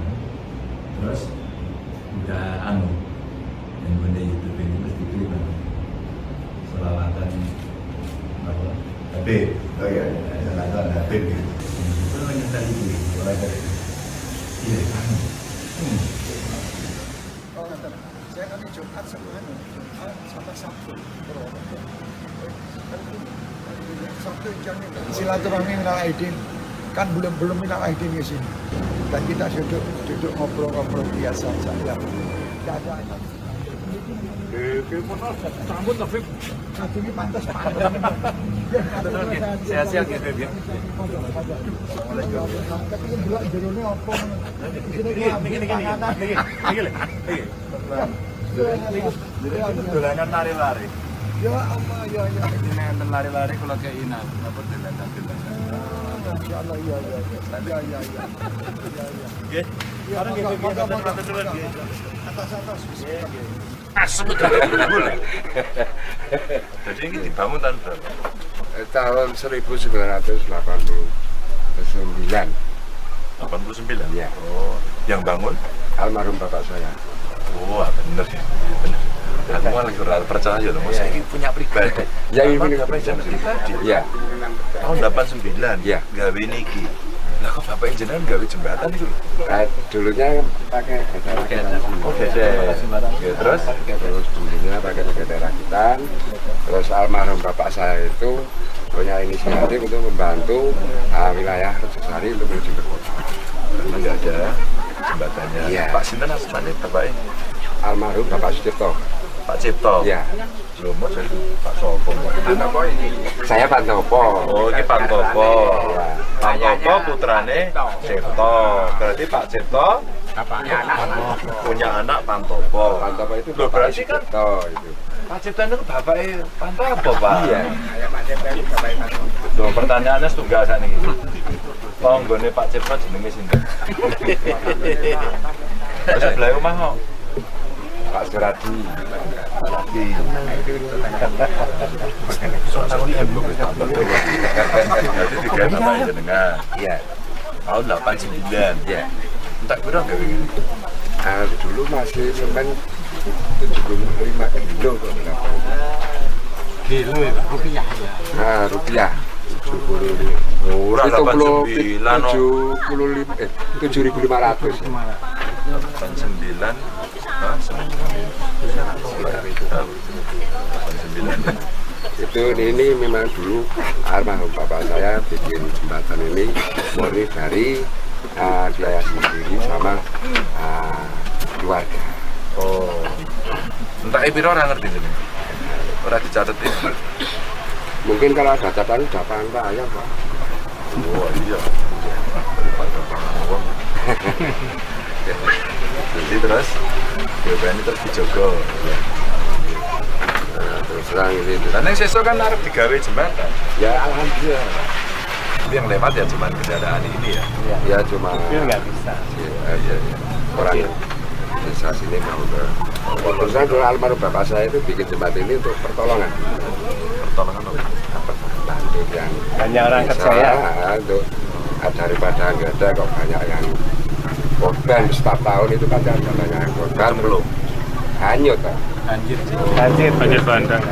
Terus buka anu handphone YouTube ini mesti diklik kan. Selawatan apa? Habib. Oh iya. Selawatan Habib gitu. Itu nyetel itu mulai dari iya kan. Oh, ngaten. Saya kan Jumat sama anu, Jumat sama Sabtu. Purwokerto. Kan ini, Sabtu jam ini. Silaturahmi minal aidin. Kan belum belum minal aidin ke sini. Dan kita duduk duduk ngobrol-ngobrol biasa saja. Tidak ada. Sambut Taufik. Ini pantas pantas. Sehat-sehat ya, Beb ya. Tapi yang delok jerone apa ngono. Isine Niki niki niki. Niki niki lho. Niki. Niki dolanan lari-lari. Ya Allah ya ya. Ini enten lari-lari kula kei napa dolanan-dolanan. Masya Allah ya ya ya. Ya ya ya. Ya ya. Nggih. Ya, Bareng nggih, Beb, monggo, nggih, monggo, matur nuwun, nggih. Atas atas. Asem gembul. Jadi ini dibangun tahun berapa? Tahun 1989. 89. Iya. Oh, yang bangun? Almarhum bapak saya. Wah, bener ya. Bener. Aku malah lagi ora percaya loh, masa ini punya pribadi. Ya, ini Bapak punya bapak jam pribadi. Iya. Tahun 89. Iya. Gawe niki. Lah kok bapak jenengan gawe jembatan itu lho? Dulunya pakai gede rakitan. Oh, gede. Ya, terus Terus dulunya pakai gede rakitan. Terus almarhum bapak saya itu punya inisiatif untuk membantu wilayah Rejosari untuk menuju ke kota. Karena nggak ada jembatannya. Iya. Pak sinten asmane bapaknya? Almarhum Bapak Sucipto. Pak Cipto. Iya. Lho, mau jadi Pak Sopo. Saya Pantopo. Oh, ini Pantopo. Iya. Pantopo putrane Cipto. Berarti Pak Cipto punya anak Pantopo. Pantopo itu Loh, Bapak berarti kan Sucipto itu. Pak Cipto itu bapaknya Pantopo, Pak. Iya. Loh, pertanyaannya setunggal saat ini. Tanggane Pak Cipto jenenge sinten? Terus sebelah omah kok. Pak Suradi. Suradi. Berarti digawe bapak jenengan. Iya. Tahun 89. Iya. Entek piro gawe ngene? Dulu masih semen 75 kilo kok berapa itu. Kilo ya, Pak? Rupiah ya. Nah, rupiah 75. Ora 89 no. 75 7.500. 89. Hah, Sekitar itu. 89. Itu ini memang dulu almarhum bapak saya bikin jembatan ini murni dari biaya sendiri sama keluarga. Oh. Entek piro ora ngerti jenenge. Ora dicatetin. Mungkin kalau ada catatan udah paham Pak ya Pak. Oh iya. Daripada pangan wong. Jadi terus ini terus dijogo. Ya. Nah, terus terang ini. Dan yang sesuk kan arep digawe jembatan. Ya alhamdulillah. Pak. Tapi yang lewat ya cuman kendaraan ini ya. Ya cuma Mobil nggak bisa. Ya, ya, ya. Orang desa sini mau ke. Terus terang dulu almarhum bapak saya itu bikin jembatan ini untuk pertolongan. Pertolongan apa? Apa bantu yang Banyak orang desa, kerja ya. untuk daripada nggak ada kok banyak yang korban setiap tahun itu pasti ada banyak yang korban. Cemplung. Hanyut Pak. Banjir. Banjir. Banjir bandang.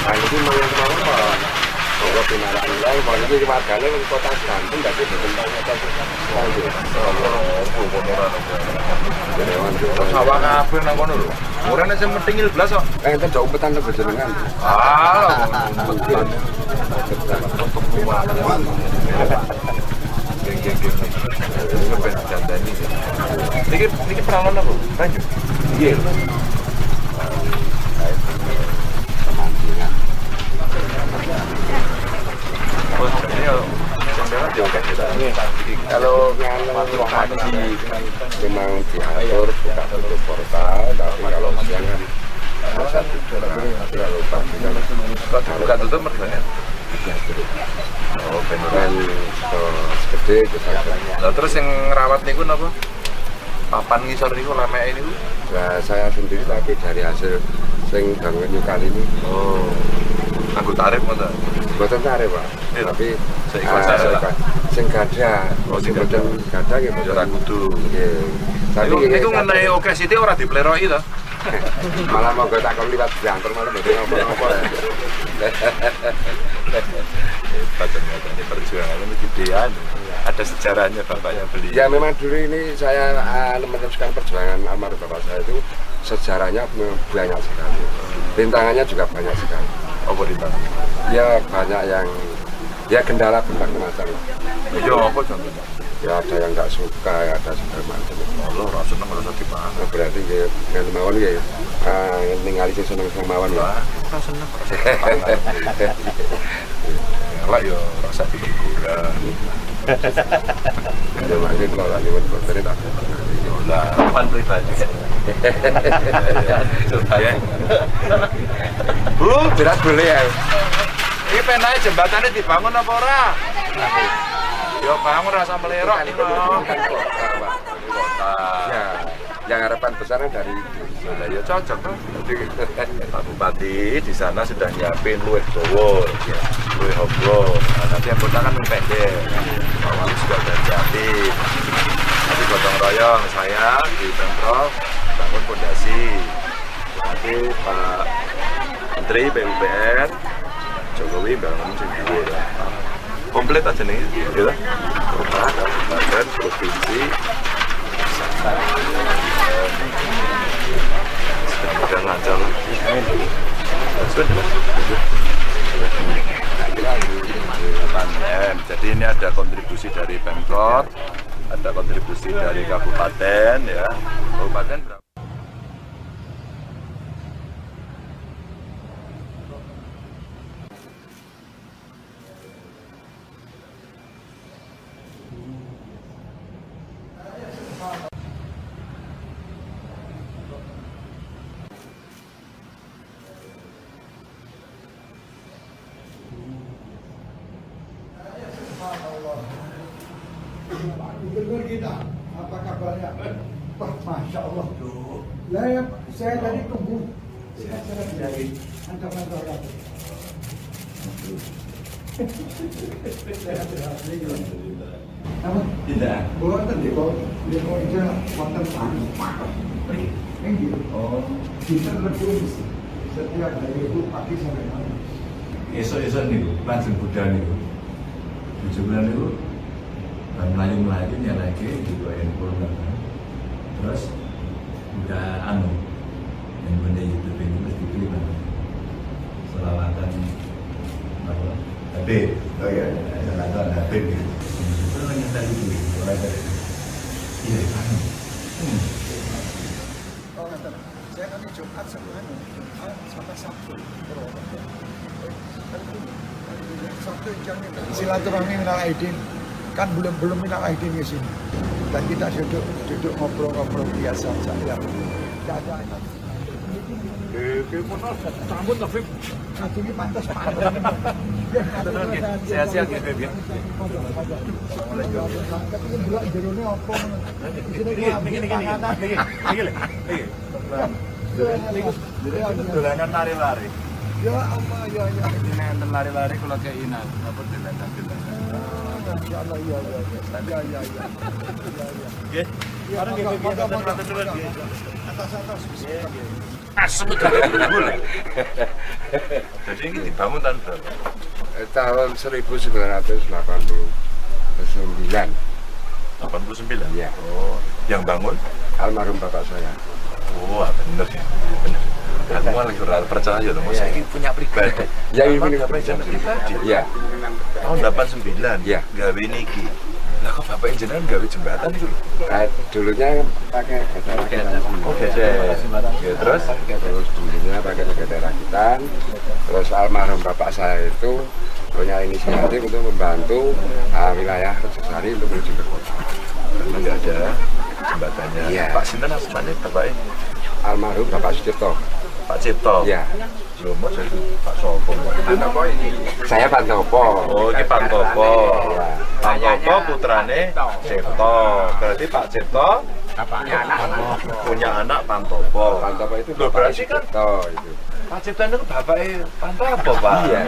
Nah, itu memang kemauan Monggo pinarak nilai, kalau ini warganya di kota Banten, berarti betul kota Sawah kabeh nang kono lho. Ora nek sing metingil blas kok. Eh, enten jauh umpetan lho jenengan. Ah, umpetan. Untuk kuat. Geng geng geng. Ben dandani. Niki niki peralon apa? Banyu. Nggih. Pemancingan. Oh, jadi yo sing lewat yo akeh kita. Kalau pagi memang diatur buka tutup portal, tapi kalau siang kan masa tidur. Tapi kalau pagi kan Kok dibuka tutup mergane? diatur. Oh, ben ora. Dan gede itu saja. Lah terus yang ngerawat niku napa? Papan ngisor niku lemeke niku. Nah, saya sendiri tapi dari hasil sing bangun nyukali ini Oh. Anggo tarif ngono. Boten tarik, Pak. Iya. Tapi Seikhlas saya lah. Sing gadah, Oh, sing sing boten gadah nggih Ya ora boten. kudu. Nggih. Tapi Niku nggih, niku ngenai oke sithik ora dipleroki to. Malah monggo tak kon liwat diantar malah mboten napa-napa. Hebat ternyata ini perjuangannya ini gedean. Ada sejarahnya bapaknya beli. Ya memang dulu ini saya meneruskan perjuangan almarhum bapak saya itu sejarahnya memang banyak sekali. Rintangannya juga banyak sekali. Apa rintangan? Ya banyak yang Ya kendala berbagai macam. Ya apa contohnya? Ya ada yang nggak suka, ya ada segala macam. Allah ora seneng ora usah dipangan. Nah, berarti ya ngene mawon ya. Ningali sing seneng-seneng mawon ya. Ora seneng ora usah dipangan. Elek ya ora usah diguguran. Ya mangke kula lak nyuwun boten tak. Lah, Harapan pribadi. ya. Bu, Jelas boleh ya. iki penae jembatane dibangun apa ora? Ya bangun rasa melerok iki no. Kota. Ya, yang harapan besarnya dari itu. Lah ya cocok toh. Pak Bupati di sana sudah nyiapin luwih dawa, luwih hobro. Nah, nanti yang kota kan luwih pendek. Pak Wali juga udah nyiapin. Nanti gotong royong saya di Pemprov bangun pondasi. Nanti Pak Menteri PUPR Jokowi bangun sing dhuwur. Komplit aja nih, gitu. Kota, kabupaten, provinsi, mudah-mudahan lancar lah. Sudah. 8 M. Jadi ini ada kontribusi dari Pemkot, ada kontribusi dari kabupaten ya. Kabupaten berapa? Subhanallah. Pak Gubernur kita, apa kabarnya? Wah, Masya Allah. Lah ya, saya tadi tunggu. Saya dari ancaman orang. Sehat-sehat. Namun, Tidak. boten nggih, kok nggih kok ija wonten Nggih. Oh, Dinten Rebo setiap hari itu pagi sampai malam. esok-esok niku langsung budal niku. Bojo kula niku bar mlayu-mlayu nyelehke juga handphone kan. Terus buka anu handphone YouTube ini mesti dibeli kan. Selawatan apa? Habib. Oh iya. Selawatan Habib gitu. Itu nyetel itu, mulai dari itu. Iya, anu. Oh, ngaten. Saya kan Jumat sama anu, Jumat sama Sabtu. Purwokerto. Kan ini, Sabtu jamnya silaturahmi minal aidin. Kan belum belum minal aidin ke sini. Dan kita duduk duduk ngobrol-ngobrol biasa saja. Tidak ada. Ini pantas pantas. Sehat-sehat ya, Beb, ya. Tapi ini delok jerone apa ngono. Isine panganan. Iki lho, iki. Dolanan lari-lari. Ya Allah, ya ya. Ini enten lari-lari kula kei napa dolanan-dolanan. Masya Allah, ya ya ya. Ya ya ya. Ya ya. Nggih. Ya, monggo, monggo, monggo. Atas atas. Asem Jadi ini dibangun tahun berapa? Tahun 1989. 89. Iya. Oh, yang bangun? Almarhum bapak saya. Wah, bener ya. Bener. Aku malah lagi ora percaya loh, masa ini punya pribadi. Ya, ini Bapak gawe jalan pribadi. Iya. Tahun 89. Iya. Gawe niki. Lah kok bapak jenengan gawe jembatan itu lho? Dulunya pakai getar rakitan. Oh, gesek. Ya, terus Terus dulunya pakai getar rakitan. Terus almarhum bapak saya itu punya inisiatif untuk membantu wilayah Rejosari untuk menuju ke kota. karena nggak ada jembatannya. Iya. Pak Sinten asmane bapaknya? Almarhum Bapak Sucipto. Pak Cipto. Iya. Lho, mau jadi Pak Sopo. Saya Pantopo. Oh, ini Pantopo. Iya. Pantopo putrane Cipto. Berarti Pak Cipto punya anak Pantopo. Pantopo itu Loh, Bapak berarti kan Sucipto itu. Pak Cipto itu bapaknya Pantopo, Pak. Iya.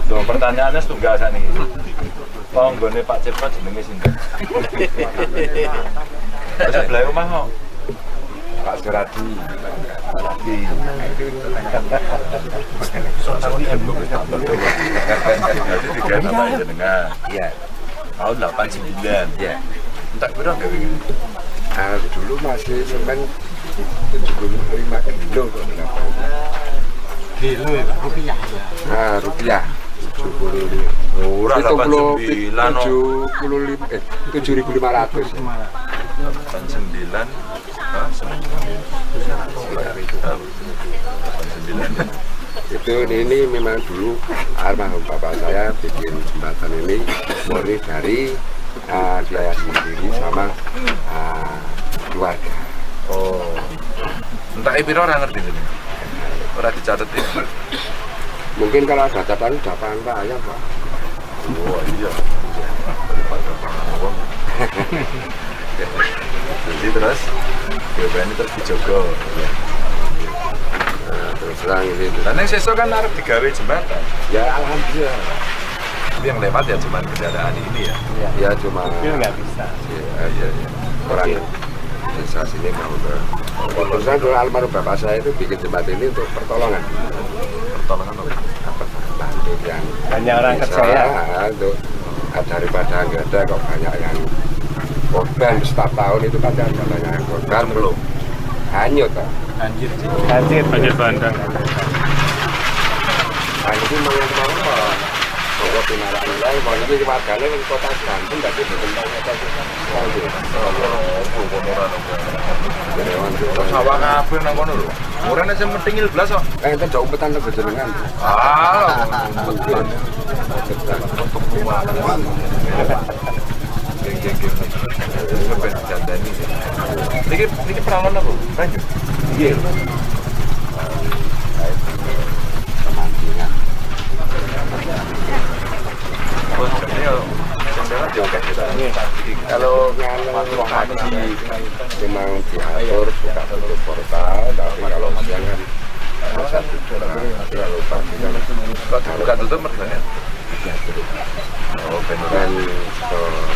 Loh, pertanyaannya setunggal sakniki. Tanggane Pak Cipto jenenge sinten? Terus sebelah omah kok. Pak Suradi. Suradi. Berarti tiga bapak jenengan. Iya. Tahun 89. Iya. Entek piro gawe iki? Dulu masih semen 75 kilo kok berapa. Kilo ya, rupiah ya. Nah, rupiah. 75. Ora 89 no. 75 7.500. 89. Hah, Sekitar itu. 89. Itu ini memang dulu almarhum bapak saya bikin jembatan ini murni dari biaya sendiri sama keluarga. Oh. Entah piro ora ngerti ini. Ora dicatet ini. Mungkin kalau ada catatan udah pangan ayam, Pak. Wah, iya. Daripada pangan wong. Jadi terus BPN ini terus dijogo. Nah, terus terang ini. Dan yang sesuk kan arep digawe jembatan. Ya alhamdulillah. Pak. Tapi yang lewat ya cuman kendaraan ini ya. Ya cuma Mobil nggak bisa. ya, Iya, iya. orang desa sini mau ke. Terus terang dulu almarhum bapak saya itu bikin jembatan ini untuk pertolongan. Pertolongan apa? Apa bantu yang Banyak orang desa, kerja ya. untuk daripada nggak ada kok banyak yang korban setiap tahun itu pasti ada banyak yang korban Belum. Hanyut Pak. Banjir. Banjir. Banjir bandang. Nah, ini mangan apa? Monggo pinarak nilai, mau ini wargane wing kota Bandung dadi boten tau ngetes. Sawah kabeh nang kono lho. Ora nek sing mentingil blas kok. Eh, enten jauh umpetan teng jenengan. Ah, Umpetan. untuk muat. Geng geng geng. Ben dandani. Niki niki perangan apa? Banyu. Nggih. Pemancingan. Oh, jadi ya jendela jauh kan kita. Kalau nganu pagi memang diatur buka tutup portal, tapi kalau siang kan masa tidur. Tapi kalau pagi kan Kok dibuka tutup mergane? diatur. Oh, ben. Dan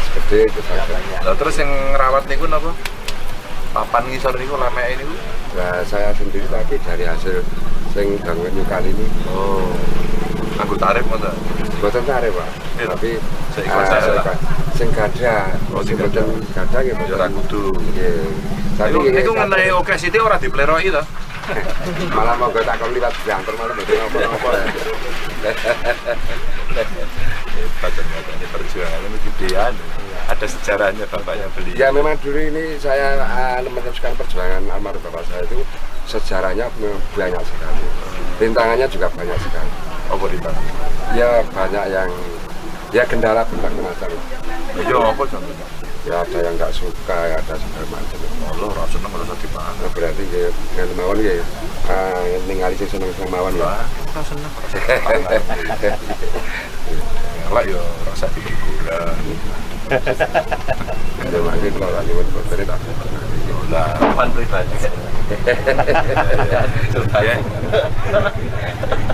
segede itu saja. Lah terus yang ngerawat niku napa? Papan ngisor niku lameke niku. Nah, saya sendiri tapi dari hasil sing bangun kali ini Oh. Nganggo tarif ngoten. boten tarif, Pak. Iya. Tapi Seikhlas saya lah. seikhlas. Sing gadah, Oh, sing sing boten gadah nggih Ya ora boten. kudu. Nggih. Tapi Niku nggih, niku ngenai oke sithik ora dipleroki to. Malah monggo tak kon liwat banter malah mboten apa-apa. Hebat ternyata ini perjuangannya ini gedean. Ada sejarahnya bapaknya beli. Ya memang dulu ini saya meneruskan perjuangan almarhum bapak saya itu sejarahnya memang banyak sekali. Rintangannya juga banyak sekali. Apa rintangan? Ya banyak yang ya kendala berbagai macam. Ya apa contohnya? Ya ada yang nggak suka, ya ada segala macam. Allah ora seneng ora usah dipangan. Nah, berarti ya ngene mawon ya ningali sing seneng-seneng mawon ya. Wah, ora seneng ora usah dipangan. Elek ya ora usah digula. Ya mangke kula lak nyuwun botone tak. Lah, Pan pribadi. ya.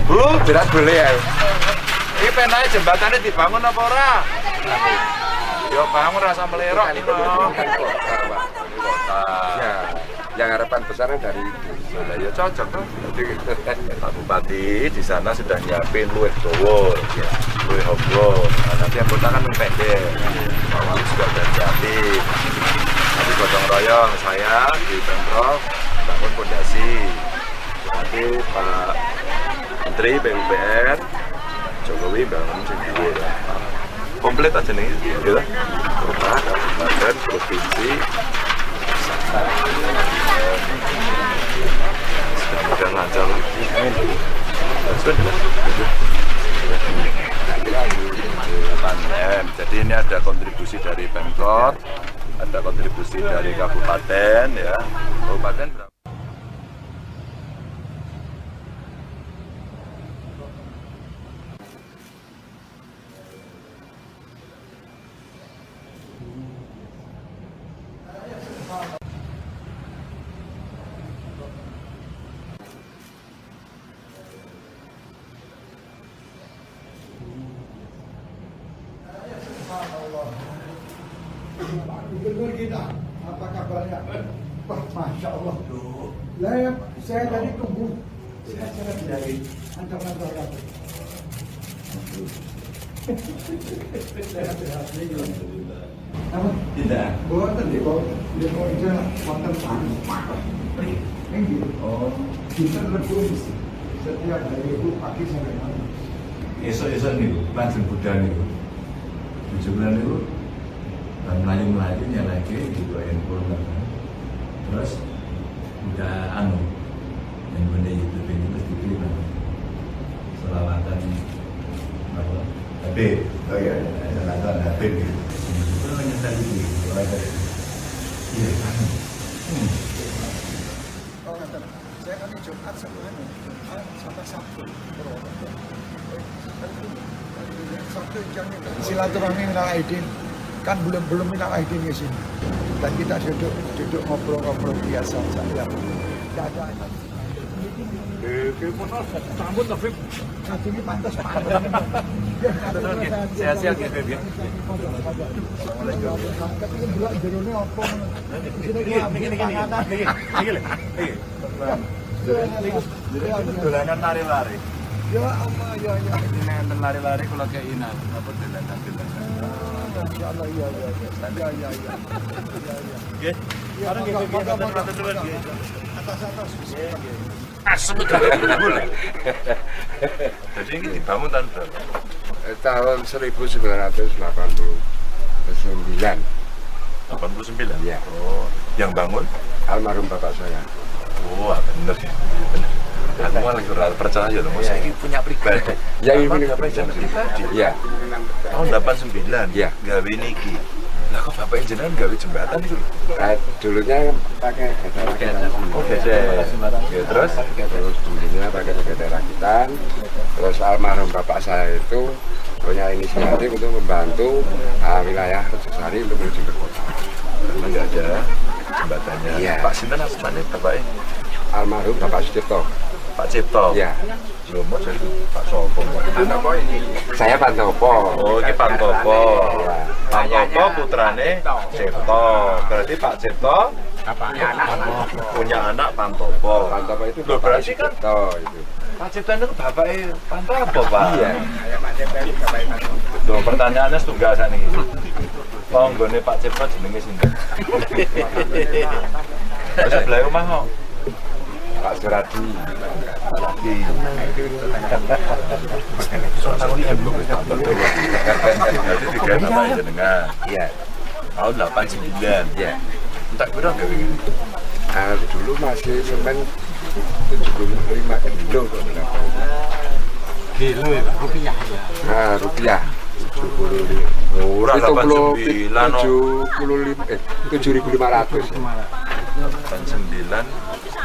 Bu, Berat boleh ya. iki penae jembatane dibangun apa ora? Ya bangun rasa melerok iki Kan no. kota, Pak. Kota. Ya, yang harapan besarnya dari itu. Lah ya cocok tuh. Pak Bupati di sana sudah nyiapin luwih dawa, luwih obro. Nah, nanti yang kota kan pendek. Pak Wali juga udah nyiapin. Nanti gotong royong saya di Pemprov bangun pondasi. Nanti Pak Menteri PUPR Jokowi bangun sing dhuwur. Komplit aja nih, gitu. Kota, kabupaten, provinsi, mudah-mudahan lancar lah. Sudah. 8 M. Jadi ini ada kontribusi dari Pemkot, ada kontribusi dari kabupaten ya. Kabupaten berapa? Subhanallah. Pak Gubernur kita, apa kabarnya? Wah, Masya Allah. Lah, ya, saya tadi tunggu. Saya sangat dari ancaman terhadap. Sehat-sehat. Namun, Tidak. boten deh, kok itu wonten tanah. Ini. Oh. Dinten Rebo mesti. Setiap hari itu pagi sampai malam. Esuk-esuk niku lajeng budal niku. Bojo kula niku bar mlayu-mlayu nyelehke digawa handphone kan. Terus udah anu handphone YouTube ini terus diterima. Selawatan apa? Habib. Oh iya. Selawatan Habib gitu. Itu nyetel itu. Iya kan. Oh, ngaten. Saya kan Jumat sama anu, Jumat sama Sabtu Purwokerto. Sabtu jangan silaturahmi minal aidin, kan belum belum minal aidin ke sini. Dan kita duduk duduk ngobrol-ngobrol biasa saja. Tidak ada. Sambut tapi Satu ini pantas pantas. Sehat-sehat ya, Beb, ya. Tapi ini delok jerone apa ngono. Isine Niki niki niki niki lho. Niki. Dolanan lari-lari. Ya Allah, ya ya. Ini enten lari-lari kula kei napa dolanan-dolanan. Masya Allah, iya iya iya. Iya iya iya. Iya iya. Nggih. Ya, Bareng nggih, monggo, Beb, monggo, matur nuwun, monggo. nggih. Atas atas. Asem Jadi ini dibangun tahun berapa? Tahun 1989. 89? Iya. Oh, yang bangun? Almarhum bapak saya. Wah, bener ya. Bener. Aku malah kurang percaya loh, saya ini punya pribadi. Ya, ini Bapak punya pribadi. Iya. Tahun 89? Iya. Gawe niki. Lah kok bapak jenengan gawe jembatan itu? Dulunya pakai gede rakitan. Oh, gede. Ya, terus? Terus dulunya pakai gede rakitan. Terus almarhum bapak saya itu punya inisiatif untuk membantu wilayah Rejosari untuk menuju ke kota. Karena nggak ada jembatannya. Iya. Pak Sinten asmane bapaknya? Almarhum Bapak Sucipto. Pak Cipto. Iya. Lho, mau jadi Pak Sopo. Saya Pantopo. Oh, ini Pantopo. Iya. Pantopo putrane Cipto. Berarti Pak Cipto punya anak Pantopo. Pantopo itu Loh, bapaknya berarti kan Sucipto itu. Pak Cipto itu bapaknya Pantopo, Pak. Iya. Loh, pertanyaannya setunggal sakniki. Tanggane Pak Cipto jenenge sinten? Terus sebelah rumah kok. Pak Suradi. Lagi. Berarti tiga bapak jenengan. Iya. Tahun 89. Iya. Entek piro gawe ngene? Dulu masih semen 75 kilo kok berapa. Kilo ya, Pak? Rupiah ya. Nah, rupiah 75. Ora 89 no. 75 7.500. 89.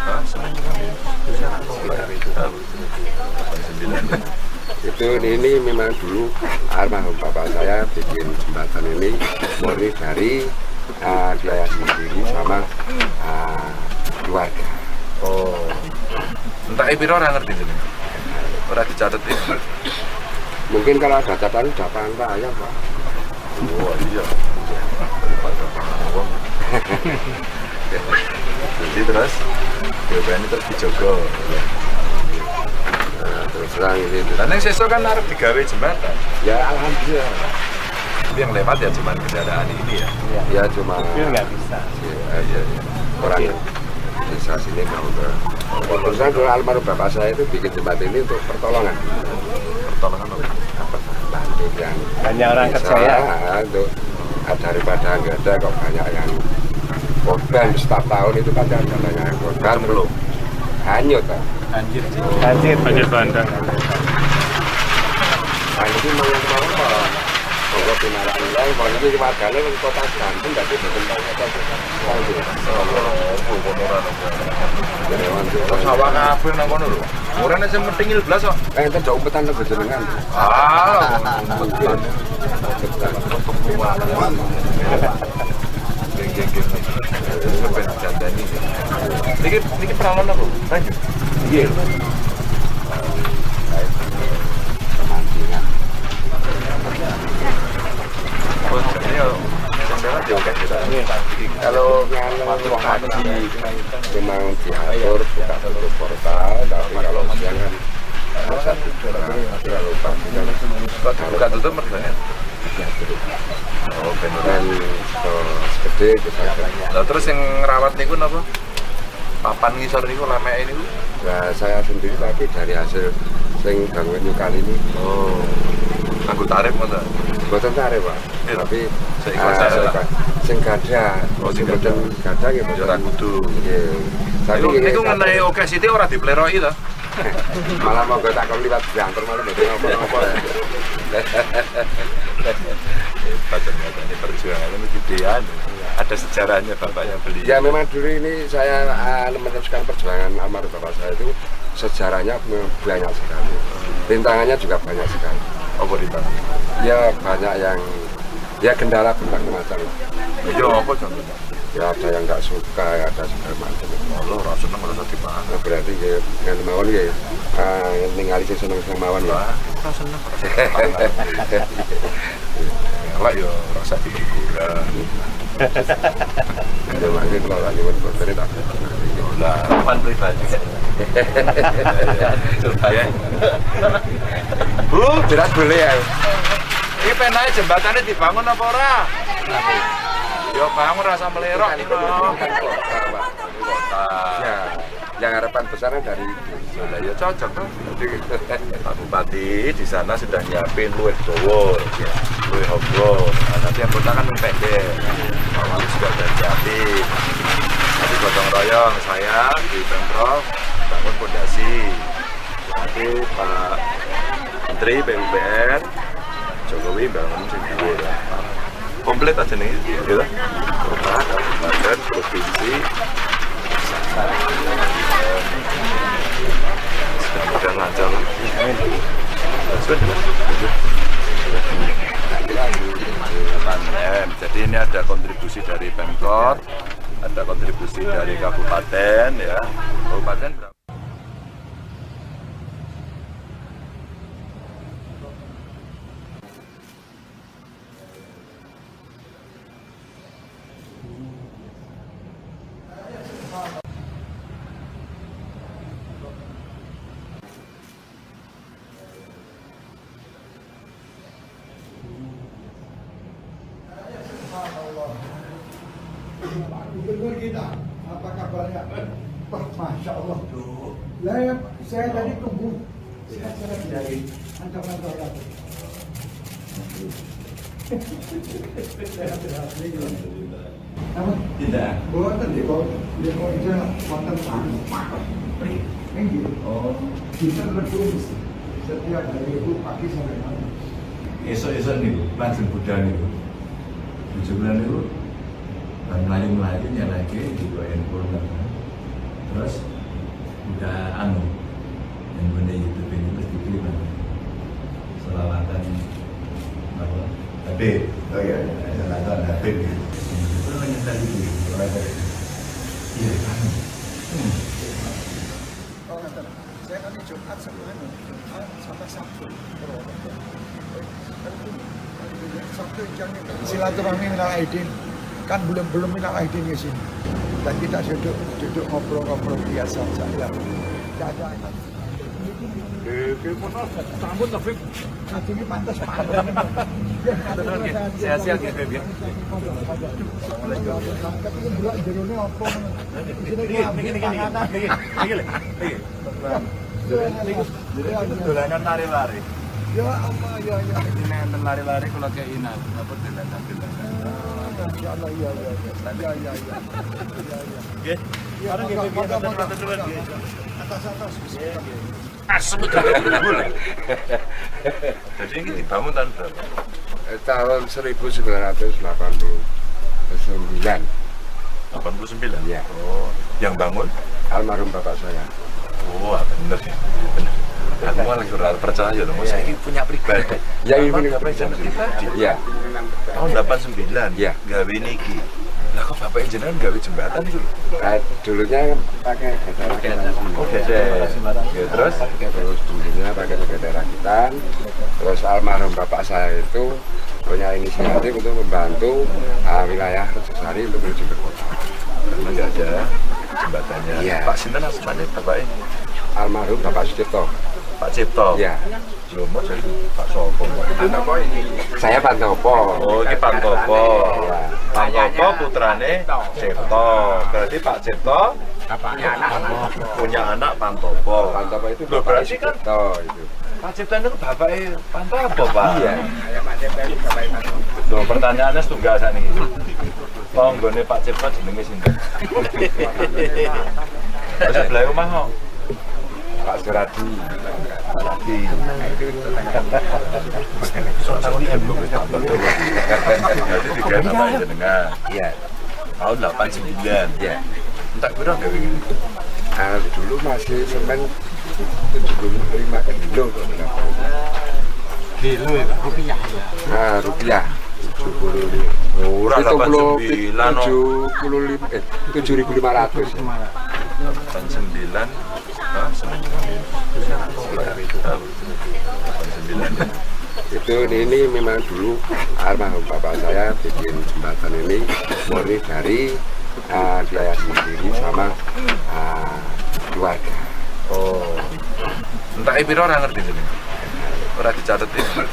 Hah, semen 89. Itu ini memang dulu almarhum bapak saya bikin jembatan ini murni dari biaya sendiri sama keluarga. Oh. Entek piro ora ngerti jenengan. Ora dicatet iki. Mungkin kalau ada catatan sudah pangan ayam, Pak. Wah, iya. Daripada pangan wong. Jadi terus ini terus dijogo. Nah, terus terang ini. Dan yang sesuk kan arep digawe jembatan. Ya alhamdulillah. Tapi yang lewat ya cuman kendaraan ini ya. Ya cuma Mobil nggak bisa. Ya, iya, iya. Orang desa sini mau ke. Terus terang dulu almarhum bapak saya itu bikin jembatan ini untuk pertolongan. Pertolongan apa? Apa? Bantu yang Banyak orang desa, kerja ya. Untuk daripada nggak ada kok banyak yang korban setiap tahun itu pasti ada banyak yang korban terus hanyut Pak. Banjir. Banjir. Banjir bandang. Nah ini mau yang kemarin kok monggo pinarak nilai, mau ini warganya di kota Banten berarti betul kota Terus sawah kabeh nang kono lho. Ora nek sing mentingil blas kok. Eh, enten jauh umpetan lho jenengan. Ah, umpetan. Geng geng geng. Ben dandani. Niki niki peralon apa? Lanjut. Iya. Pemancingan. Oh, jadi yo sing lewat yo akeh kita. Kalau pagi memang diatur buka tutup portal, tapi kalau siang kan masa tidur. Tapi kalau pagi kan Kok dibuka tutup mergane? diatur. Oh, ben ora. Dan gede bisa Lah terus yang ngerawat niku napa? Papan ngisor niku lameke niku. Nah, saya sendiri tapi dari hasil Sing bangun kali ini. Oh. Nganggo tarif ngoten. Mboten tarif, Pak. Iya. Tapi Seikhlas ah, aja lah. seikhlas. Sing gadah, Oh, sing sing mboten gadah nggih Ya ora mboten. kudu. Nggih. Tapi Niku nggih, niku ngenai oke sithik ora dipleroki to. Malah monggo tak kon liwat banter malah mboten apa-apa. Hebat ternyata ini perjuangannya ini gedean. Ada sejarahnya bapaknya beli. Ya memang dulu ini saya meneruskan perjuangan almarhum bapak saya itu sejarahnya memang banyak sekali. Rintangannya juga banyak sekali. Apa rintangan? Ya banyak yang ya kendala berbagai macam. Ya apa contohnya? Ya ada yang nggak suka, ya ada segala macam. Allah ora seneng ora usah dipangan. Nah, berarti ya ngene mawon ya ningali sing seneng-seneng mawon ya. Wah, ora seneng ora usah dipangan. Elek ya ora usah dihiburan. Ya mangke kula lak nyuwun boten tak. Lah, Pan pribadi. ya. Bu, Jelas boleh ya. iki penake jembatannya dibangun apa ora? Ya bangun rasa melerok iki lho. Bukan kota, Pak. Kota. Ya, yang harapan besarnya dari itu. Lah ya cocok tuh. Pak Bupati di sana sudah nyiapin luwih dawa, luwih amba. Nah, nanti yang kota kan pendek. Pak Wali juga sudah nyiapin. Nanti gotong royong saya di Pemprov bangun pondasi. Nanti Pak Menteri PUPR Jokowi bangun sing dhuwur. Komplit aja nih, gitu. Kota, kabupaten, provinsi, mudah-mudahan lancar. Sudah. 8 M. Jadi ini ada kontribusi dari Pemkot, ada kontribusi dari kabupaten ya. Kabupaten berapa? Subhanallah. Pak Gubernur kita, apa kabarnya? Wah, Masya Allah. Lah, ya, saya tadi tunggu. Sehat-sehat dari ancaman tadi. Sehat-sehat. Apa? Tidak. Boten nggih, kok nggih kok ijel wonten anu. Nggih. Oh. Dinten Rebo setiap hari Rebo pagi sampai malam. Esuk-esuk niku lajeng budal niku. Bojo kula niku bar mlayu-mlayu nyelehke digo handphone kan. Terus udah anu handphone YouTube ini terus dipilih kan. Selawatan apa? Habib. Oh iya. Selawatan Habib gitu. Itu nyetel itu. Iya kan. Oh, ngaten. Saya kan Jumat sama anu, Jumat sama Sabtu. Purwokerto. Sabtu silaturahmi minal aidin kan belum belum minal aidin di sini dan kita duduk duduk ngobrol-ngobrol biasa saja tidak ada. Sampun Taufik. Ini pantas Pak. Sehat-sehat ya, Beb, ya. Tapi ini delok jerone apa ngono. Isine Niki niki niki niki niki lho. Niki. Niki. Dolanan lari-lari. Ya Allah ya ya. Ini enten lari-lari kula keinan, napa dolanan-dolanan. Masya Allah iya iya iya. Ya ya ya. Ya ya. Nggih. Ya, Bareng nggih, Beb, monggo, monggo, matur nuwun, nggih. Atas atas. Bismillah. Asem udah unggul. Jadi ini dibangun tahun berapa? Tahun 1989. 89? Iya. Oh, yang bangun? Almarhum bapak saya. Oh, bener ya. Bener. Aku malah kurang percaya loh, saya ini punya pribadi. Ya, ini Bapak jenengan pribadi. Iya. Tahun 89. Iya. Gawe niki. Lah kok bapak jenengan gawe jembatan itu lho? Nah, dulunya pakai gede rakitan. Oh, gede. Ya, terus Terus dulunya pakai gede rakitan. Terus almarhum bapak saya itu punya inisiatif untuk membantu wilayah Rejosari untuk menuju ke kota. Karena nggak ada jembatannya. Iya. Pak Sinten asmane bapaknya? Almarhum Bapak Sucipto. Pak Cipto. Iya. Lho, mau jadi Pak Sopo. Saya Pantopo. Oh, ini Pantopo. Iya. Pantopo putrane Cipto. Berarti Pak Cipto Bapaknya anak. Punya anak Pantopo. Pantopo itu Loh, bapaknya berarti kan Sucipto itu. Pak Cipto itu bapaknya Pantopo, Pak. Iya. Loh, pertanyaannya setunggal sakniki. Tanggane Pak Cipto jenenge sinten? Terus sebelah omah kok. Pak Suradi. Suradi. Jadi tiga nama jenengan. Iya. Tahun 89. Iya. Entek piro gawe ngene? Nah, dulu masih semen 75 kilo kok berapa. Kilo ya, rupiah ya. Nah, rupiah 75. Ora 89 no. 75 7.500. 89. Hah, semen 89. Itu ini memang dulu almarhum bapak saya bikin jembatan ini murni dari biaya sendiri sama keluarga. Oh. Entek piro ora ngerti jenenge. Ora dicatet ini.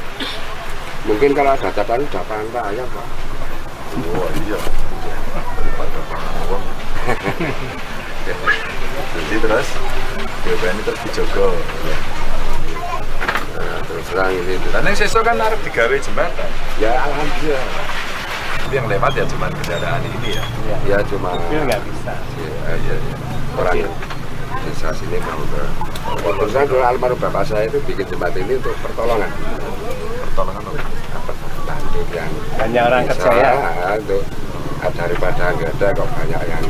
Mungkin kalau ada catatan udah pantai ayam, Pak. Oh iya. Daripada pangan wong. Jadi terus BPN ini terus dijogo. Nah, terus terang ini. Dan yang sesuk kan arep digawe jembatan. Ya alhamdulillah. Tapi yang lewat ya cuman kendaraan ini ya. Ya cuma Mobil nggak bisa. Ya, Iya iya. orang desa sini mau ke. Terus terang dulu almarhum bapak saya itu bikin jembatan ini untuk pertolongan. Pertolongan apa? Apa bantu yang Banyak orang desa, kerja ya. untuk daripada nggak ada kok banyak yang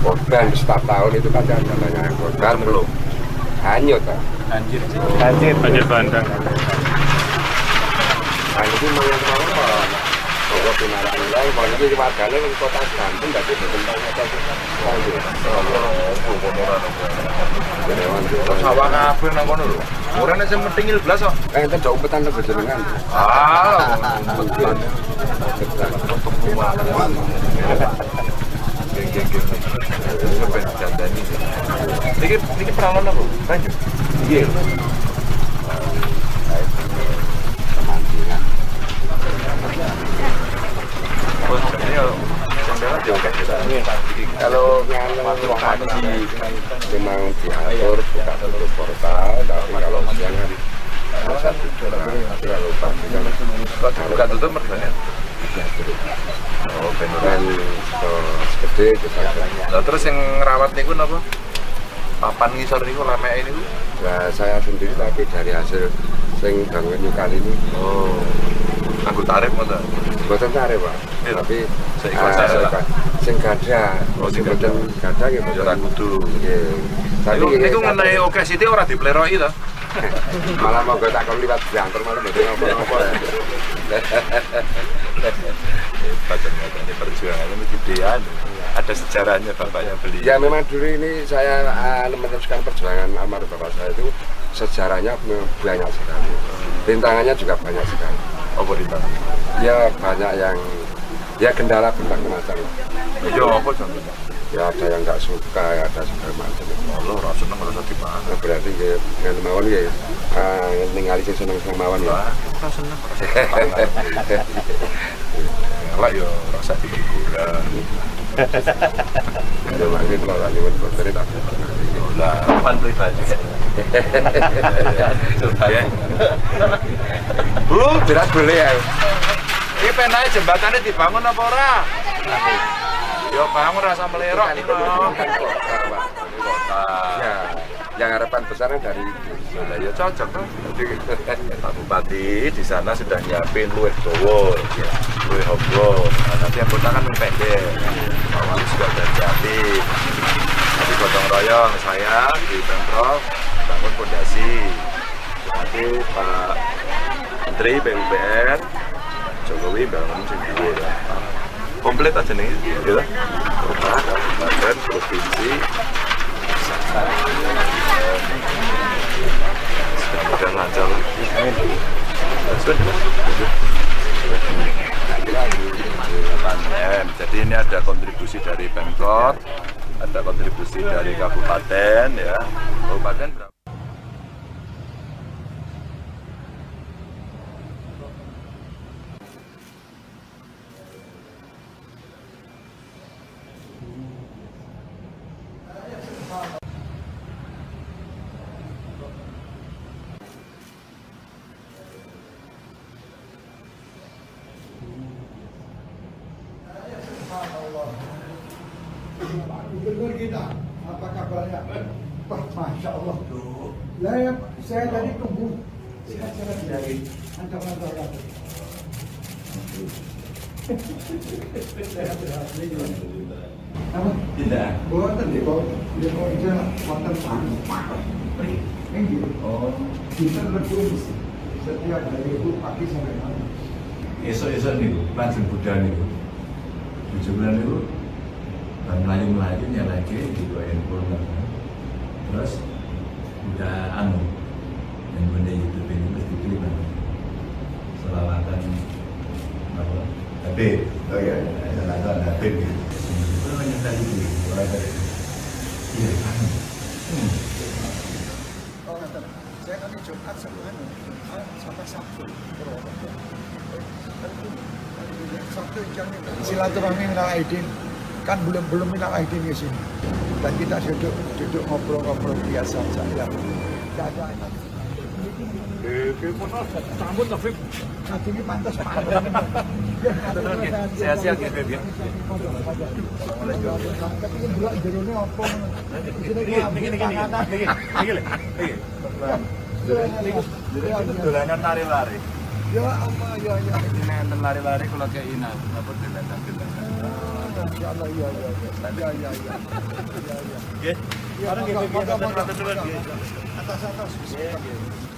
korban setiap tahun itu pasti ada banyak yang korban Belum. hanyut Pak. Banjir. Banjir. Banjir bandang. Nah, ini memang apa? Bahwa binaraan lain, bahwa ini warganya di kota Banten, tapi bertentang kota Banten. Sawah kabeh nang kono lho. Ora nek sing metingil blas kok. Enten dok umpetan lho jenengan. Ah, Mungkin. Geng geng geng. Kepen dandani. Niki niki peralon apa? Banyu. Nggih. Pemancingan. Oh, jadi yo sing lewat yo akeh kita. Kalau pagi memang diatur buka tutup portal, tapi kalau siang kan masa tidur. Tapi kalau pagi kan Kok dibuka tutup mergane? diatur. Oh, ben ora. Dan gede itu saja. Lah terus yang ngerawat niku napa? Papan ngisor niku lemeke niku. Nah, saya sendiri tapi dari hasil sing bangun kali ini Oh. Anggo tarif ngoten. boten tarik, Pak. Iya. Tapi Seikhlas aja lah. sing gada, Oh, sing sing boten gada nggih Ya boten. ora kudu. Nggih. Tapi Niku nggih, niku ngenai oke sithik ora dipleroki to. malah monggo tak kon liwat diantar malah mboten apa-apa. Hebat ternyata ini perjuangannya ini gedean. Ada sejarahnya bapaknya beli. Ya memang dulu ini saya meneruskan perjuangan almarhum bapak saya itu sejarahnya memang banyak sekali. Rintangannya juga banyak sekali. Apa rintangan? Ya banyak yang ya kendala berbagai macam. Ya apa contohnya? Ya ada yang nggak suka, ya ada segala macam. Allah ora seneng ora usah dipangan. Nah, berarti ya dengan mawon ya ningali sing seneng-seneng mawon ya. Wah, ora seneng ora usah dipangan. Elek ya ora usah dihiburan. Ya mangke kula lak nyuwun boten tak. Lah, Pan pribadi. ya. Bu, Berat boleh ya. iki penae jembatane dibangun apa ora? Yo bangun rasa melerok iki lho. Kota, Pak. Kota. Ya, yang harapan besarnya dari itu. Lah ya cocok tuh. Pak Bupati di sana sudah nyiapin luwih dawa, luwih hobro. Nah, nanti yang kota kan luwih pendek. Pak Wali juga sudah nyiapin. Nanti gotong royong saya di Pemprov bangun pondasi. Nanti Pak Menteri PUPR Jokowi bangun sing dhuwur. Komplit aja nih, gitu. Kota, kabupaten, provinsi, mudah-mudahan lancar. Sudah. 8 M. Jadi ini ada kontribusi dari Pemkot, ada kontribusi dari kabupaten ya. Kabupaten berapa? Pak Gubernur kita, apa kabarnya? Wah, Masya Allah. Lah, ya, saya tadi tunggu. Sehat-sehat dari antar-antar. Sehat-sehat. Apa? Tidak. Boten deh, kok dia kok ija wonten tangan. Nggih. Oh. Kita berdua setiap hari itu pagi sampai malam. Esuk-esuk niku, lajeng budal niku. Bojo kula niku bar mlayu-mlayu nyelehke di handphone kan. Terus udah anu yang benda YouTube ini mesti diterima. Selawatan apa? Habib. Oh iya. Selawatan Habib gitu. Itu namanya tadi itu. Iya, anu. Oh, ngaten. Saya kan Jumat sama anu, Jumat sampai Sabtu. Purwokerto. Sabtu silaturahmi minal aidin, kan belum belum minal aidin di sini dan kita duduk duduk ngobrol-ngobrol biasa saja, tidak ada. Sambut Taufik. Nanti ini pantas pak. Sehat-sehat ya, Beb, ya. Tapi ini dulu jerone apa? Niki niki niki niki niki lho. Niki. Niku dolanan lari-lari. Ya Allah, ya ya. Ini enten lari-lari kula kei napa dolanan-dolanan. Masya Allah, iya iya iya. Iya iya iya. Iya iya. Nggih. Ya, Bareng nggih, Beb, monggo, matur nuwun, monggo. nggih. Atas atas.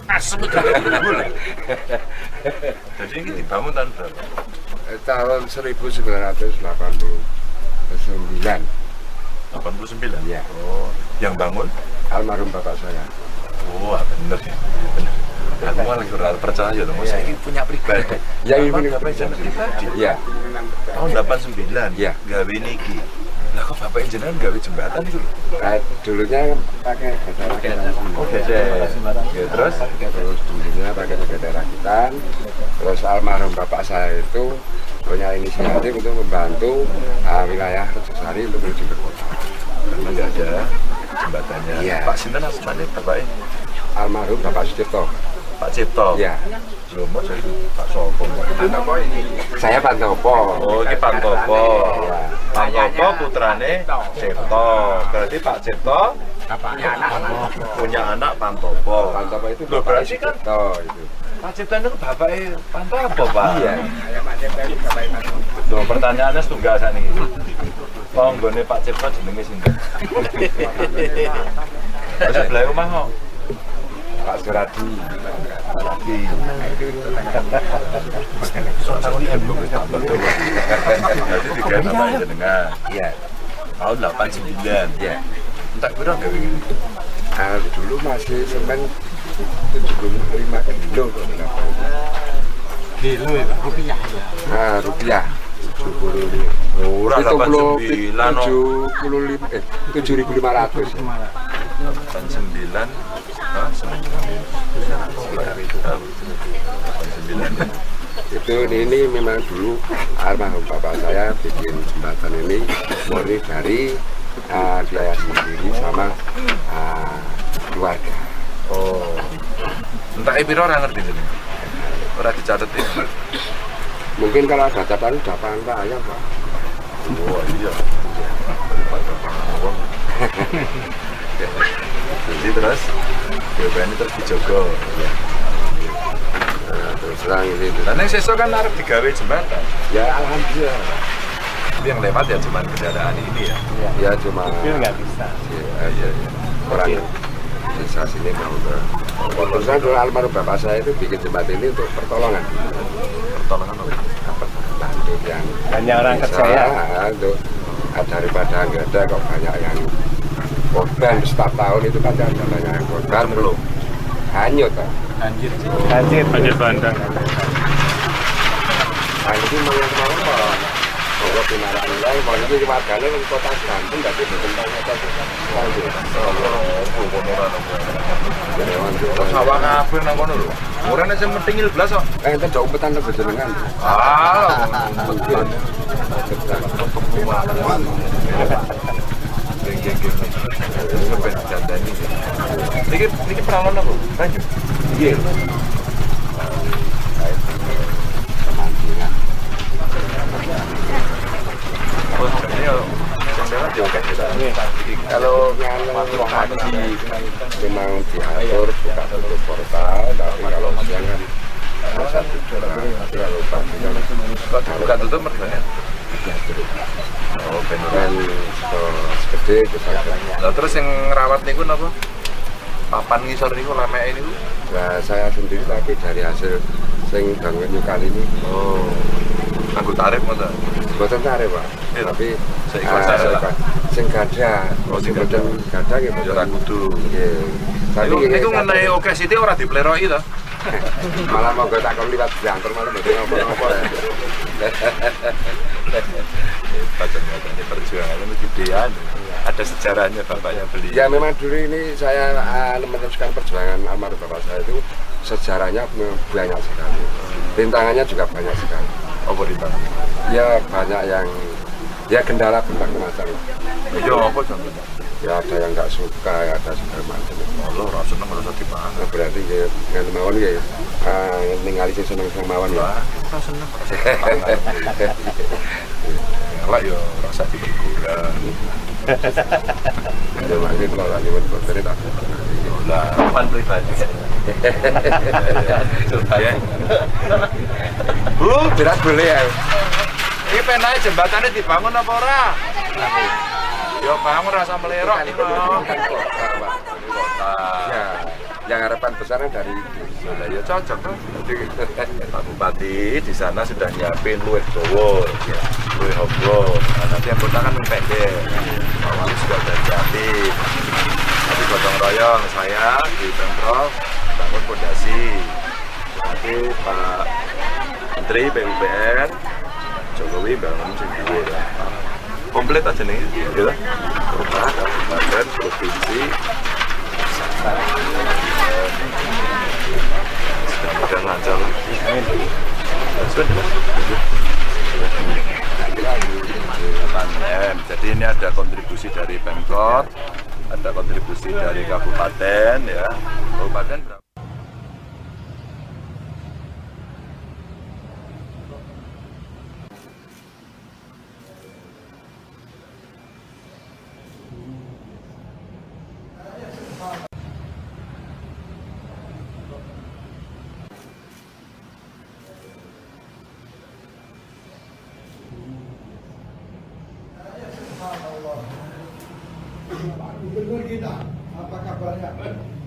Asem boleh. Jadi ini dibangun tahun berapa? Tahun 1989. 89. Iya. Oh, yang bangun? Almarhum bapak saya. Oh, bener ya. Bener. Aku malah kurang percaya loh. Saya ini punya pribadi. Ya, ini Bapak bapak jenengan pribadi. Iya. Tahun 89. Iya. Gawe niki. Lah kok bapak jenengan gawe jembatan itu lho? Dulunya pakai gede rakitan. Oh, gede. Ya, terus Terus dulunya pakai gede rakitan. Terus almarhum bapak saya itu punya inisiatif untuk membantu wilayah Rejosari untuk menuju ke kota. Karena nggak ada jembatannya. Iya. Pak Sinten asmane bapaknya? Almarhum Bapak Sucipto. Pak Cipto. Iya. Lho, mau jadi Pak Sopo. Saya Pantopo. Oh, ini Pantopo. Iya. Pantopo putrane Cipto. Berarti Pak Cipto punya anak Pantopo. Pantopo itu Loh, Bapak berarti kan Sucipto itu. Pak Cipto itu bapaknya Pantopo, Pak. Iya. Loh, pertanyaannya setunggal sakniki. Tanggane Pak Cipto jenenge sinten? Terus sebelah omah kok. Pak Suradi. Lagi. Berarti tiga bapak jenengan. Iya. Tahun 89. Iya. Entek piro gawe ngene? Dulu masih semen 75 kilo kok berapa itu. Kilo ya, rupiah ya. Nah, rupiah 75. Ora 89 no. 75 7.500. 89. Hah, semen Sekitar itu. 89. Itu ini memang dulu almarhum bapak saya bikin jembatan ini murni dari biaya sendiri sama keluarga. Oh. Entek piro ora ngerti jenenge. Ora dicatet ini. Mungkin kalau ada catatan udah pangan raya, Pak. Oh iya. Daripada pangan wong. Jadi terus BPN ini terus dijogo. Ya. Nah, terus terang ini. Lah ning sesuk kan arep digawe jembatan. Ya alhamdulillah. Pak. Tapi yang lewat ya cuman kendaraan ini ya. Ya cuma Mobil nggak bisa. Ya, iya, iya. Orang desa sini mau ke. Terus terang dulu almarhum bapak saya itu bikin jembatan ini untuk pertolongan. Pertolongan apa? Apa? Bantu yang Banyak orang desa, kerja ya. untuk daripada nggak ada kok banyak yang korban setiap tahun itu kan ada banyak yang korban Belum. Hanyut Pak. Banjir. Banjir. Banjir bandang. Nah, ini mau yang kemarin kok. Monggo pinarak nilai, mau ini warganya di kota Banten, berarti bertentang kota Banten. Sawah kabeh nang kono lho. Ora nek sing mentingil blas kok. Enten dok umpetan nang jenengan. Ah, Mungkin. Geng geng geng. Sampai didandani. Niki niki peralon apa? Banyu. Nggih. Pemancingan. Oh, jane yo sing lewat yo akeh. Pagi memang diatur buka tutup portal, tapi kalau siang kan satu orang. Tapi kalau pagi kan Kok dibuka tutup mergane? diatur. Oh, ben ora. Dan segede itu saja. Lah terus yang ngerawat niku napa? Papan ngisor niku lemeke niku. Nah, saya sendiri tapi dari hasil sing bangun kali ini. Oh. Nganggo tarif ngoten. Boten tarik, Pak. Iya. Tapi Seikhlas aja lah. Sing gadah, Oh, sing sing boten gadah nggih Ya ora boten. kudu. Nggih. Tapi Niku nggih, niku ngenai oke sithik ora dipleroki to. Malah monggo tak kon liwat diantar malah mboten napa-napa. Hebat ternyata ini perjuangannya mesti gedean. Ada sejarahnya bapaknya beli. Ya memang dulu ini saya meneruskan perjuangan almarhum bapak saya itu sejarahnya memang banyak sekali. Rintangannya juga banyak sekali. Apa rintangan? Ya banyak yang ya kendala berbagai macam. Ya apa contohnya? Ya ada yang nggak suka, ya ada segala macam. Allah ora seneng ora usah dipangan. Nah, berarti ya ngene mawon ya ningali sing seneng-seneng mawon ya. Wah, ora seneng ora usah dipangan. Elek ya ora usah dipergura. Ya mangke kula lak nyuwun botone tak. Lah, Papan pribadi. ya. Bu, Berat boleh ya. iki penake jembatannya dibangun apa ora? Ya bangun rasa melerok iki lho. Kan kota, Pak. Kota. Ya, yang harapan besarnya dari itu. Lah ya cocok tuh. Pak Bupati di sana sudah nyiapin luwih dawa, ya, luwih hobro. Nah, nanti yang kota kan pendek. Pak Wali juga udah nyiapin. Nanti gotong royong saya di Pemprov bangun pondasi. Nanti Pak Menteri PUPR Jokowi bangun sing dhuwur lah. Komplit aja nih, gitu. Kota, kabupaten, provinsi, mudah-mudahan lancar lah. Sudah. 8 M. Jadi ini ada kontribusi dari Pemkot, ada kontribusi dari kabupaten ya. Kabupaten berapa? Subhanallah. Pak Gubernur kita, apa kabarnya?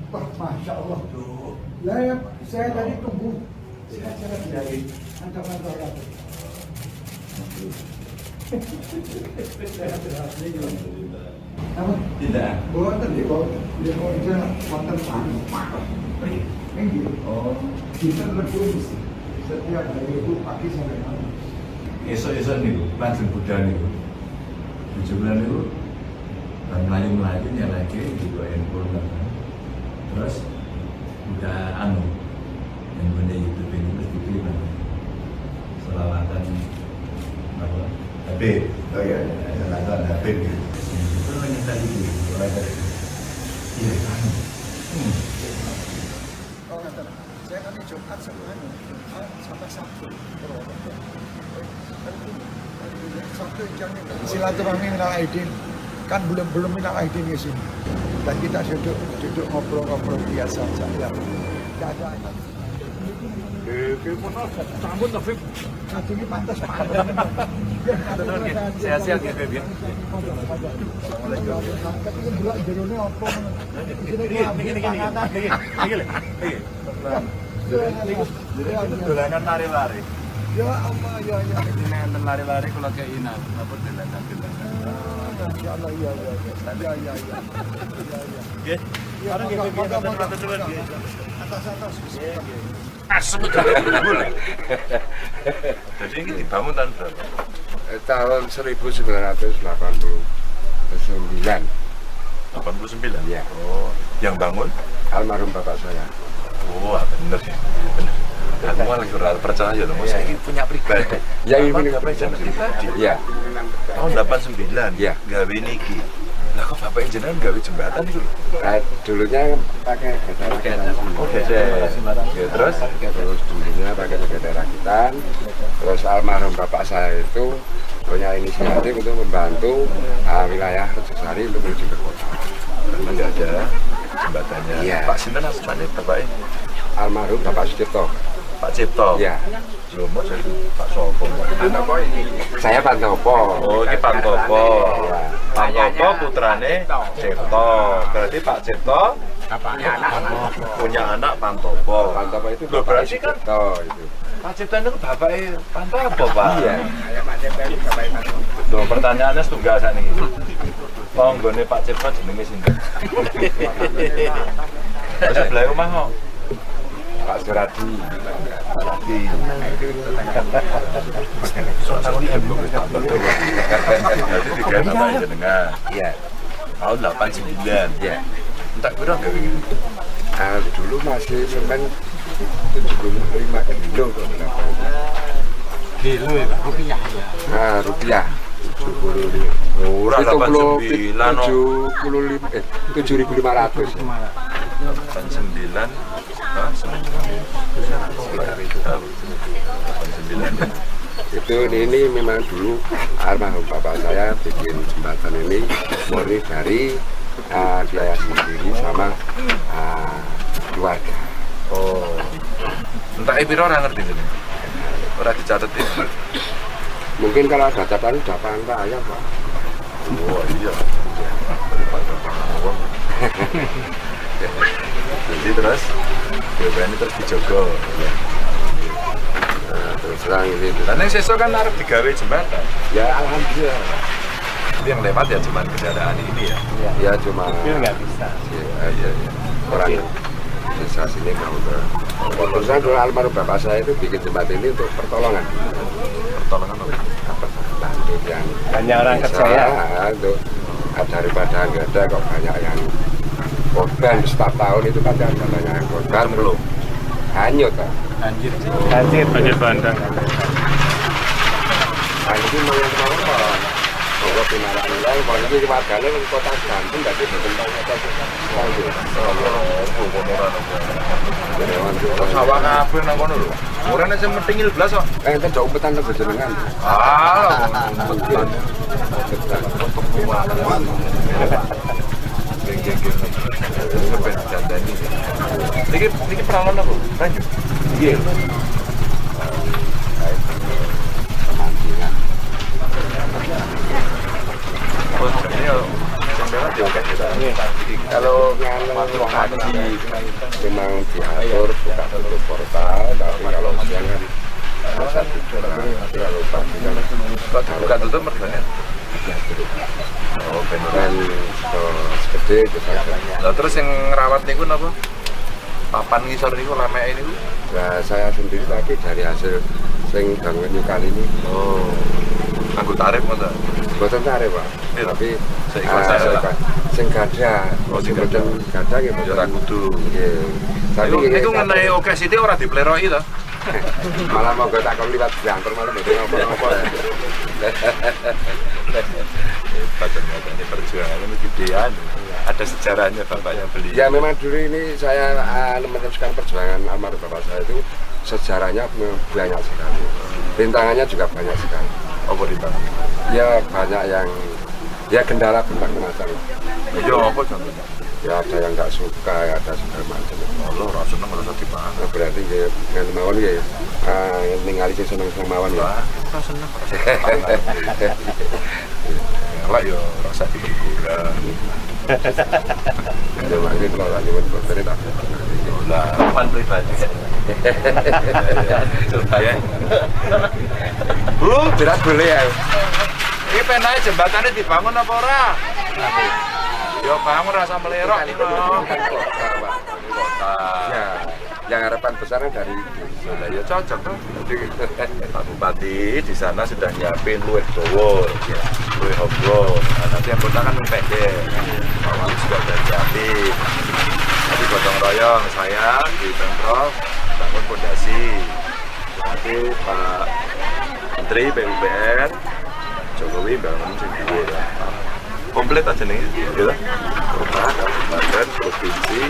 Wah, Masya Allah. Lah, ya, saya tadi tunggu. Saya dari kantor-kantor lagi. Apa? Tidak. Boten nggih, kok nggih kok itu wonten anu. Nggih. Oh. Kita berdua setiap hari itu pagi sampai malam. Esuk-esuk niku langsung budal niku. Bojo kula niku bar mlayu-mlayu nyelehke digo handphone kan. Terus udah anu handphone YouTube ini terus dipilih kan. Selawatan apa? Habib. Oh iya. Selawatan Habib gitu. Itu nyetel itu, mulai dari iya anu. Oh, ngaten. Saya kan Jumat sama anu, Jumat sama Sabtu. Purwokerto. Sabtu silaturahmi minal aidin kan belum belum minal aidin di sini dan kita duduk duduk ngobrol-ngobrol biasa saja tidak ada. Sambut Taufik. Ini pantas Sehat-sehat ya, Beb ya. Tapi delok jerone apa ngono. Niki niki niki. Niki lho. Niki. Niku dolanan lari-lari. Ya Allah ya ya. Ini enten lari-lari kula kei napa dolanan-dolanan. Masya Allah ya ya ya. Ya ya ya. Ya ya. Nggih. Ya, Bareng nggih, Beb, monggo, matur monggo, nuwun, nggih. Atas atas. Asem gede. Jadi ini dibangun tahun berapa? Tahun 1989. 89. Iya. Oh, yang bangun? Almarhum bapak saya. Wah, bener ya. Bener. Aku malah kurang percaya loh, saya ini punya pribadi. Ya, ini Bapak punya pribadi. Iya. Tahun 89. Iya. Gawe niki. Lah kok bapak jenengan gawe jembatan itu lho? Nah, dulunya pakai gede rakitan. Oh, gede. Ya, terus Terus dulunya pakai gede rakitan. Terus almarhum bapak saya itu punya inisiatif untuk membantu wilayah Rejosari untuk menuju ke kota. Karena nggak ada jembatannya. Iya. Pak Sinten asmane bapaknya? Almarhum Bapak Sucipto. Pak Cipto. Iya. Lho, mau jadi Pak Sopo. Saya Pantopo. Oh, ini Pantopo. Iya. Pantopo putrane Cipto. Berarti Pak Cipto punya anak Pantopo. Pantopo itu Loh, Bapak berarti kan Sucipto itu. Pak Cipto itu bapaknya Pantopo, Pak. Iya. Loh, pertanyaannya setunggal sakniki. Tanggane Pak Cipto jenenge sinten? Terus sebelah omah kok. Pak Suradi. Suradi. Berarti tiga nama jenengan. Iya. Tahun 89. Iya. Entek piro gawe ngene? Ah, dulu masih semen 75 kilo kok berapa itu. Kilo ya, Pak. Rupiah ya. Nah, rupiah 75. Ora 89 no. 75 7.500. 89. Hah, semen Sekitar itu. 89. Itu ini memang dulu almarhum bapak saya bikin jembatan ini murni dari biaya sendiri sama keluarga. Oh. Entek piro ora ngerti jenenge. Ora dicatet ini. Mungkin kalau ada catatan udah pantai ya Pak. Oh iya. Daripada wong. Jadi terus BPN terus dijogo. Ya. Nah, terus terang ini. Lah ning sesuk kan arep digawe jembatan. Ya alhamdulillah. Pak. Tapi yang lewat ya cuman kendaraan ini ya. Ya cuma Mobil nggak bisa. Ya, iya, iya. Orang desa sini mau ke. Terus terang dulu almarhum bapak saya itu bikin jembatan ini untuk pertolongan. Pertolongan apa? Apa bantu yang Banyak orang desa, kerja ya. untuk daripada nggak ada kok banyak yang korban setiap tahun itu pasti ada banyak yang korban Belum. Hanyut Pak. Banjir. Banjir. Banjir bandang. Nah, ini memang mau kok. Monggo pinarak nilai, kalau ini warganya di kota Gantung, berarti bertentang kota Sawah kabeh nang kono lho. Ora nek sing methingil blas kok. Eh, enten jauh umpetan teng jenengan. Ah, umpetan. Geng geng geng. Ben dandani. Niki niki peralon apa? Lanjut. Nggih. Pemancingan. Oh, ini yo sing lewat yo akeh ya. Kalau pagi memang diatur buka tutup portal, tapi kalau siang kan masa tidur. Tapi kalau pagi kan Kok buka tutup mergane? Oh, ben ora. kan gede itu saja. Lah terus yang ngerawat niku napa? Papan ngisor niku lemeke niku. Nah, saya sendiri tapi dari hasil sing bangun kali ini Oh. Nganggo tarif ngono. boten tarif, Pak. Iya. Tapi Seikhlas saya lah. seikhlas. Sing gadah, Oh, sing sing boten gadah nggih Ya ora boten. kudu. Nggih. Tapi Niku nggih, niku ngenai oke sithik ora dipleroki to. Malah monggo tak kon liwat banter malah mboten napa-napa. Hebat ternyata ini perjuangannya ini gedean. Ada sejarahnya bapaknya beli. Ya memang dulu ini saya meneruskan perjuangan almarhum bapak saya itu sejarahnya memang banyak sekali. Rintangannya juga banyak sekali. Apa rintangan? Ya banyak yang ya kendala berbagai macam. Ya apa contohnya? Ya ada yang nggak suka, ya ada segala macam. Allah ora seneng ora usah dipangan. Nah, berarti ya ngene mawon ya ningali sing seneng-seneng mawon ya. Wah, ora seneng ora usah dipangan. Elek ya ora usah dikurang. Ya mangke kula lak nyuwun boten tak. Lah, pan pribadi. Coba ya. Bu, Jelas boleh ya. ini penake jembatannya dibangun apa ora? Ya bangun rasa melerok iki lho. Bukan kota, Pak. Kota. Ya, yang harapan besarnya dari itu. Lah ya cocok tuh. Pak Bupati di sana sudah nyiapin luwih dawa, luwih hobro. Nah, nanti yang kota kan pendek. Pak Wali juga udah nyiapin. Nanti gotong royong saya di Pemprov bangun fondasi. Nanti Pak Menteri PUPR Jokowi bangun sing dhuwur. Komplit aja nih, gitu. Kota, kabupaten, provinsi,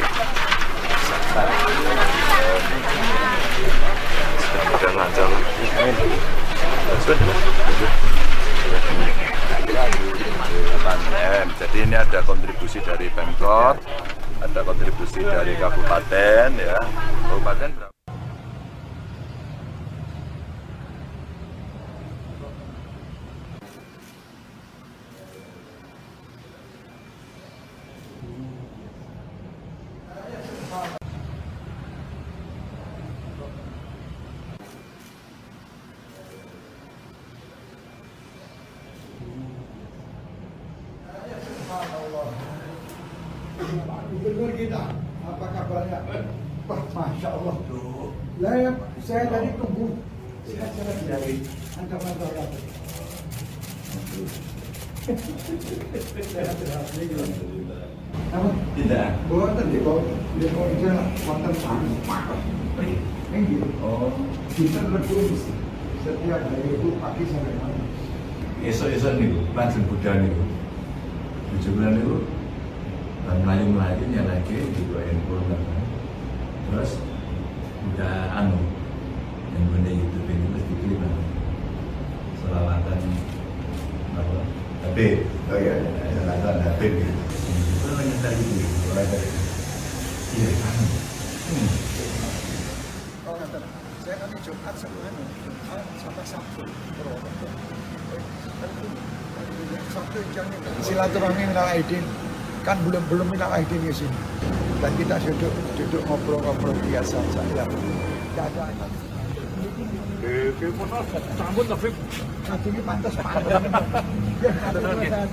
mudah-mudahan lancar lah. Sudah. PDAM. Jadi ini ada kontribusi dari Pemkot, ada kontribusi dari kabupaten ya. Kabupaten berapa? Subhanallah. Pak Gubernur kita, apa kabarnya? Wah, Masya Allah. Lah, ya, saya tadi tunggu. Sehat-sehat dari ancaman saya. Sehat-sehat. Namun, Tidak. boten di bawah, di bawah jalan, wonten Pak. Ini Oh, dinten Rebo setiap hari itu pagi sampai malam. Esuk-esuk niku lajeng budal niku. Bojo kula niku bar mlayu-mlayu nyelehke digawa handphone kan. Terus buka anu yang gone YouTube ini terus dikirim anu. Selawatan apa? Habib. Oh iya. Selawatan Habib gitu. Itu nyetel itu, ora dari. Iya, anu. Oh, ngaten. Saya kan Jumat sama anu, Jumat sama Sabtu. Purwokerto. Sabtu jamnya silaturahmi minal aidin, kan belum belum minal aidin di sini dan kita duduk duduk ngobrol-ngobrol biasa saja, tidak ada. Sambut tapi Ini pantas pantas.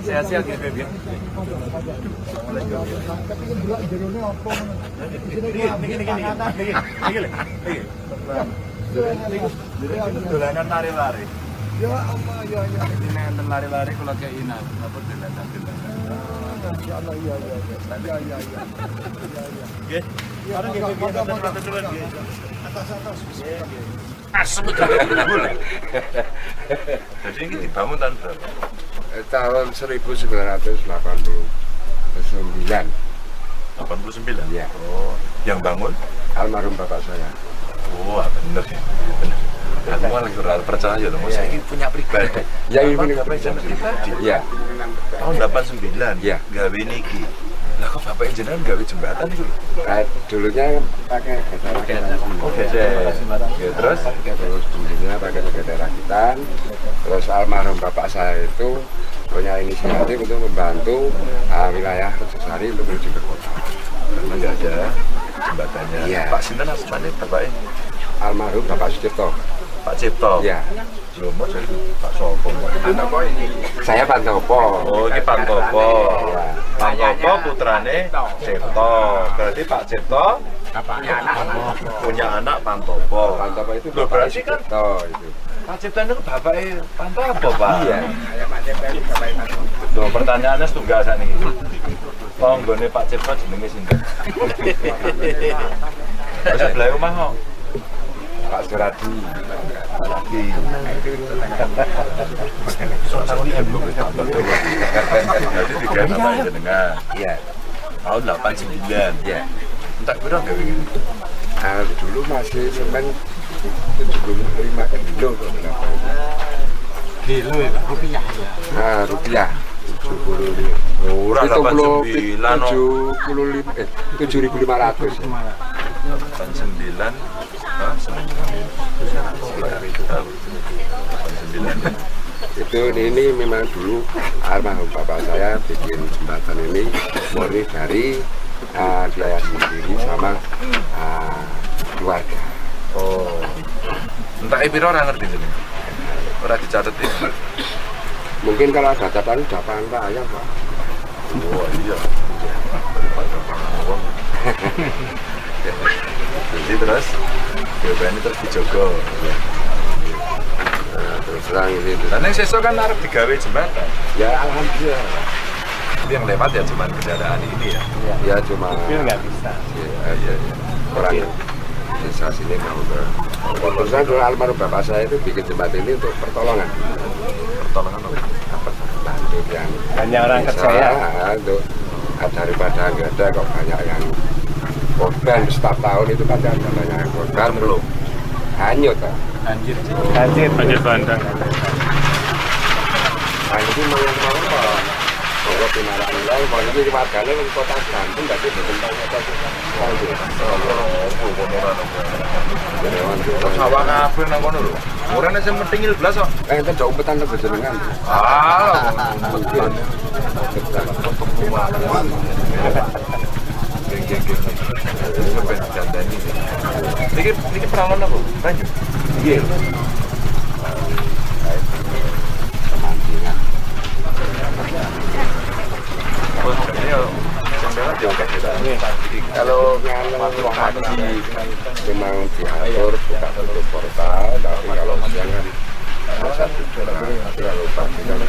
Sehat-sehat ya, Beb, ya. Tapi kan delok jerone apa ngono. Niki niki niki niki lho. Niki. Dolanan lari-lari. Ya Allah, ya ya. Ini enten lari-lari kula kei napa dolanan-dolanan. Masya Allah, ya ya ya. Ya ya ya. Ya ya. Nggih. Ya, Bareng nggih, monggo, Beb, monggo, matur nuwun, monggo. nggih. Atas atas. Asem Jadi ini dibangun tahun berapa? Tahun 1989. 89? Iya. Oh, yang bangun? Almarhum bapak saya. Oh, bener ya. Bener. Aku malah kurang percaya loh, saya ini punya pribadi. Ya, ini Bapak punya punya pribadi. Iya. Tahun 89? Iya. Gawe niki. Lah kok bapak jenengan gawe jembatan itu? Nah, dulunya pakai gede rakitan. Oh, gede. Ya, terus? Terus dulunya pakai gede rakitan. Terus almarhum bapak saya itu punya inisiatif untuk membantu wilayah Rejosari untuk menuju ke kota. Karena nggak ada jembatannya. Iya. Pak Sinten asmane bapaknya? Almarhum Bapak Sucipto. Pak Cipto. Iya. Lho, mau jadi Pak Sopo. Saya Pantopo. Oh, ini Pantopo. Iya. Pantopo putrane Cipto. Berarti Pak Cipto punya anak Pantopo. Pantopo itu Loh, Bapak berarti kan Sucipto itu. Pak Cipto itu bapaknya Pantopo, Pak. Iya. Loh, pertanyaannya setunggal sakniki. Tanggane Pak Cipto jenenge sinten? Terus sebelah omah kok. Pak Suradi. Lagi. Jadi tiga bapak jenengan. Iya. Tahun 89. Iya. Entek piro gawe ngene? Nah, dulu masih semen 75 kilo kok berapa itu. Kilo ya, Pak. Rupiah ya. Nah, rupiah 75. Ora 89 no. 75 7.500. 89. Hah, semen Sekitar itu. 89. Itu ini memang dulu almarhum bapak saya bikin jembatan ini murni dari biaya sendiri sama keluarga. Oh. Entek piro ora ngerti jenenge. Ora dicatet iki. Mungkin kalau ada catatan udah pangan ayam, Pak. Oh iya. Daripada pangan wong. Jadi terus ini terus dijogo. Nah, terus terang ini. Dan yang sesuk kan arep digawe jembatan. Ya alhamdulillah. Pak. Itu yang lewat ya cuman kendaraan ini ya. Ya cuma Mobil nggak bisa. ya, Iya iya. orang desa sini mau ke. Terus terang dulu almarhum bapak saya itu bikin jembatan ini untuk pertolongan. Pertolongan apa? Apa bantu yang Banyak orang desa, kerja ya. untuk daripada nggak ada kok banyak yang korban setiap tahun itu pasti ada banyak yang korban Belum. hanyut Pak. Banjir. Banjir. Banjir bandang. Nah, ini mau yang mau apa? Monggo Mesti marani wong, wong iki wargane wong kota Banten dadi boten tau ngetos wong desa. Oh, kono ora ono. Sawah kabeh nang kono lho. Ora nek sing metingil blas kok. Enten jok umpetan lho jenengan. Ah, umpetan. Geng geng geng. Sampai dandani. Niki niki peralon apa? Banyu. Nggih. Pemancingan. Kalau pagi memang diatur buka tutup portal, tapi kalau siang kan masa tutup. Tapi kalau pagi kan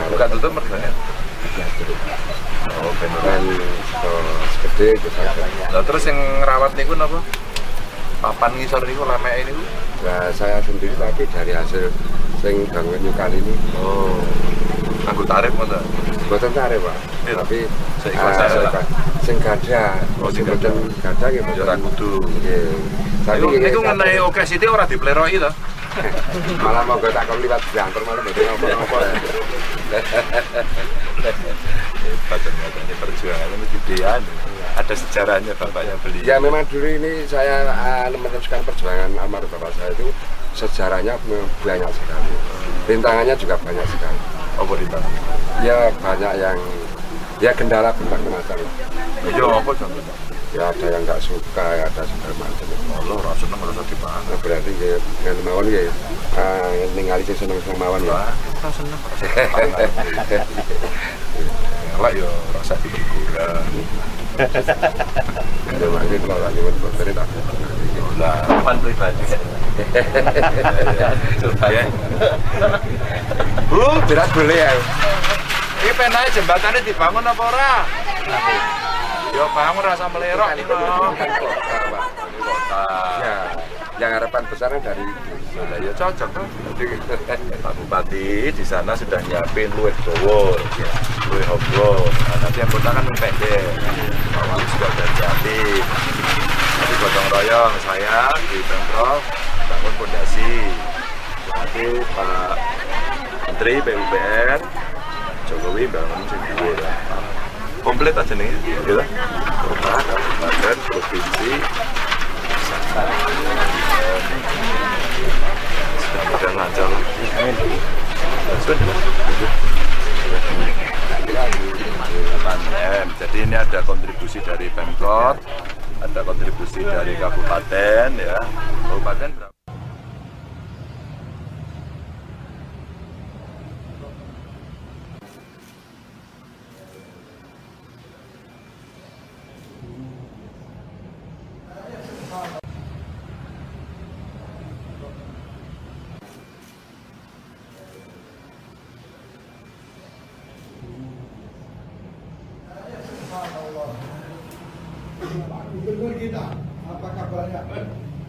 buka tutup mergane. Diatur. Oh, bener. Dan gede terus. Lah terus yang ngerawat niku napa? Papan ngisor niku lameke niku? Nah, saya sendiri tapi dari hasil sing bangun nyukali ini. Oh. Nganggo tarif ngoten. Mboten tarif, Pak. Iya. Tapi seikhlas saya. Sing gadah, oh, sing mboten gadah nggih ya ora kudu. Nggih. Tapi niku ngenai oke sithik ora dipleroki to. Malah monggo tak kon liwat diantar malah mboten napa-napa. Hebat ternyata ini perjuangannya mesti gedean. Ada sejarahnya bapaknya beli. Ya memang dulu ini saya meneruskan perjuangan almarhum bapak saya itu sejarahnya banyak sekali. Rintangannya juga banyak sekali. Apa rintangan? Ya banyak yang ya kendala berbagai macam. Ya apa contohnya? Ya ada yang nggak suka, ya ada segala macam. Allah ora seneng ora usah dipangan. Nah, berarti ya ngene mawon ya ningali sing seneng-seneng mawon ya. Ora seneng ora usah dipangan. Elek ya ora usah dihiburan. Ya mangke kula lagi nyuwun boten tak. Lah, Pan pribadi. Coba ya. Bu, berat boleh ya. Iki penae jembatane dibangun apa ora? Ya bangun rasa melerok iki kota, Pak. Kota. Ya, yang harapan besarnya dari itu. Lah ya cocok tuh. Pak Bupati di sana sudah nyiapin luwih dawa, luwih hobro. Nah, nanti yang kota kan pendek. Pak Wali juga udah nyiapin. Nanti gotong royong saya di Pemprov bangun pondasi. Nanti Pak Menteri PUPR Jokowi bangun sing dhuwur. Komplit aja nih, gitu. Kota, kabupaten, provinsi, mudah-mudahan lancar. Amin. M. Jadi ini ada kontribusi dari Pemkot, ada kontribusi dari kabupaten, ya. Kabupaten berapa? Pak Gubernur kita, apa kabarnya?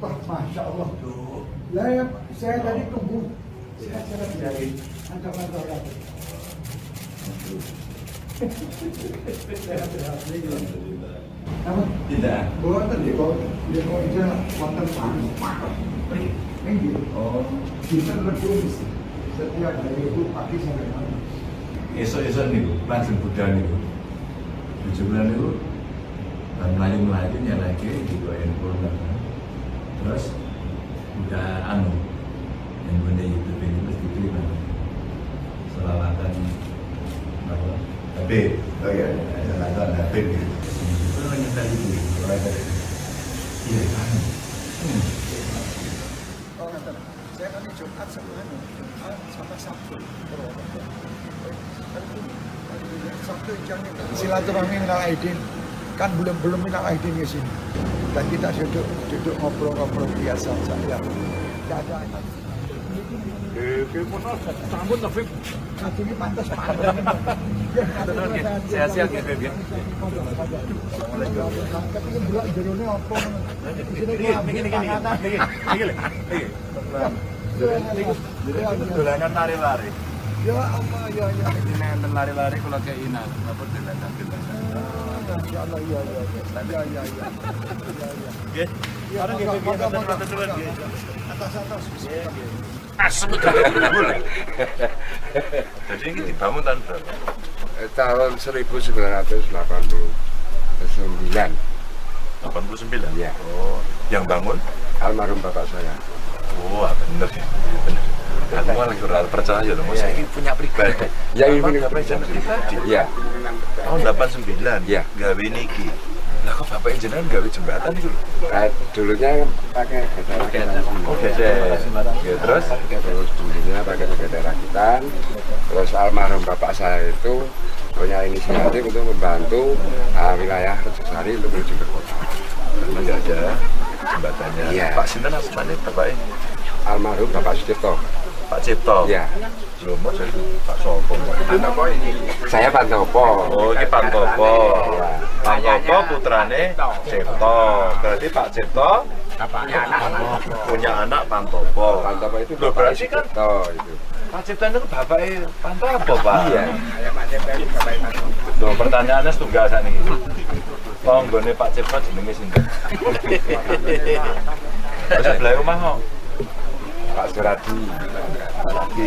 Wah, Masya Allah. Lah, ya, saya tadi tunggu. Saya dari ancaman rakyat. Apa? Tidak. Boten nggih, kok nggih kok ijel wonten Pak. Nggih. Oh, Dinten Rebo setiap hari itu pagi sampai malam. esok-esok niku langsung budal niku. Bojo kula niku bar mlayu-mlayu nyalake digo handphone kan. Terus udah anu handphone YouTube ini terus dipilih kan. Selawatan apa? Habib. Oh iya, selawatan Habib gitu. Itu nyetel itu. Iya, anu. Oh, ngaten. Saya kan Jumat sama anu, Jumat sama Sabtu. Purwokerto. Sabtu jangan silaturahmi minal aidin. Kan belum belum minal aidin di sini. Dan kita duduk duduk ngobrol-ngobrol biasa saja. Tidak ada. Sampun to, Bib. Ini pantas pantas. Sehat-sehat ya, Bib ya. Tapi delok jerone apa ngono. Isine Niki niki niki. Niki lho. Niki. Dolanan lari-lari. Ya Allah ya ya. Ini enten lari-lari kula kei napa dolanan dolanan. Masya Allah ya ya ya. Ya ya ya. Ya ya. Nggih. Ya, Bareng nggih, Bib, monggo, monggo, matur nuwun, nggih. Atas atas. Asem udah. Jadi ini dibangun tahun berapa? Tahun 1989. 89? Iya. Oh, yang bangun? Almarhum bapak saya. Wah, bener ya. Bener. Aku malah kurang percaya loh, masa ini punya pribadi. Ya, ini Emang punya bapak jenengan pribadi. Iya. Tahun 89? Iya. Gawe niki. Lah kok bapak jenengan gawe jembatan itu lho? Dulunya pakai getar rakitan. Oh, gesek. Ya, terus? Terus dulunya pakai getar rakitan. Terus almarhum bapak saya itu punya inisiatif untuk membantu wilayah Rejosari untuk menuju ke kota. Karena nggak ada jembatannya. Iya. Pak sinten asmane bapaknya? Almarhum Bapak Sucipto. Pak Cipto. Iya. Lho, mau jadi Pak Sopo. Saya Pantopo. Oh, ini Pantopo. Pantopo putrane Cipto. Berarti Pak Cipto punya anak Pantopo. Pantopo itu Loh, Bapak berarti kan Sucipto itu. Pak Cipto itu bapaknya Pantopo, Pak. Iya. Loh, pertanyaannya setunggal sakniki. Tanggane Pak Cipto jenenge sinten? Wis sebelah omah kok. Pak Suradi. Lagi.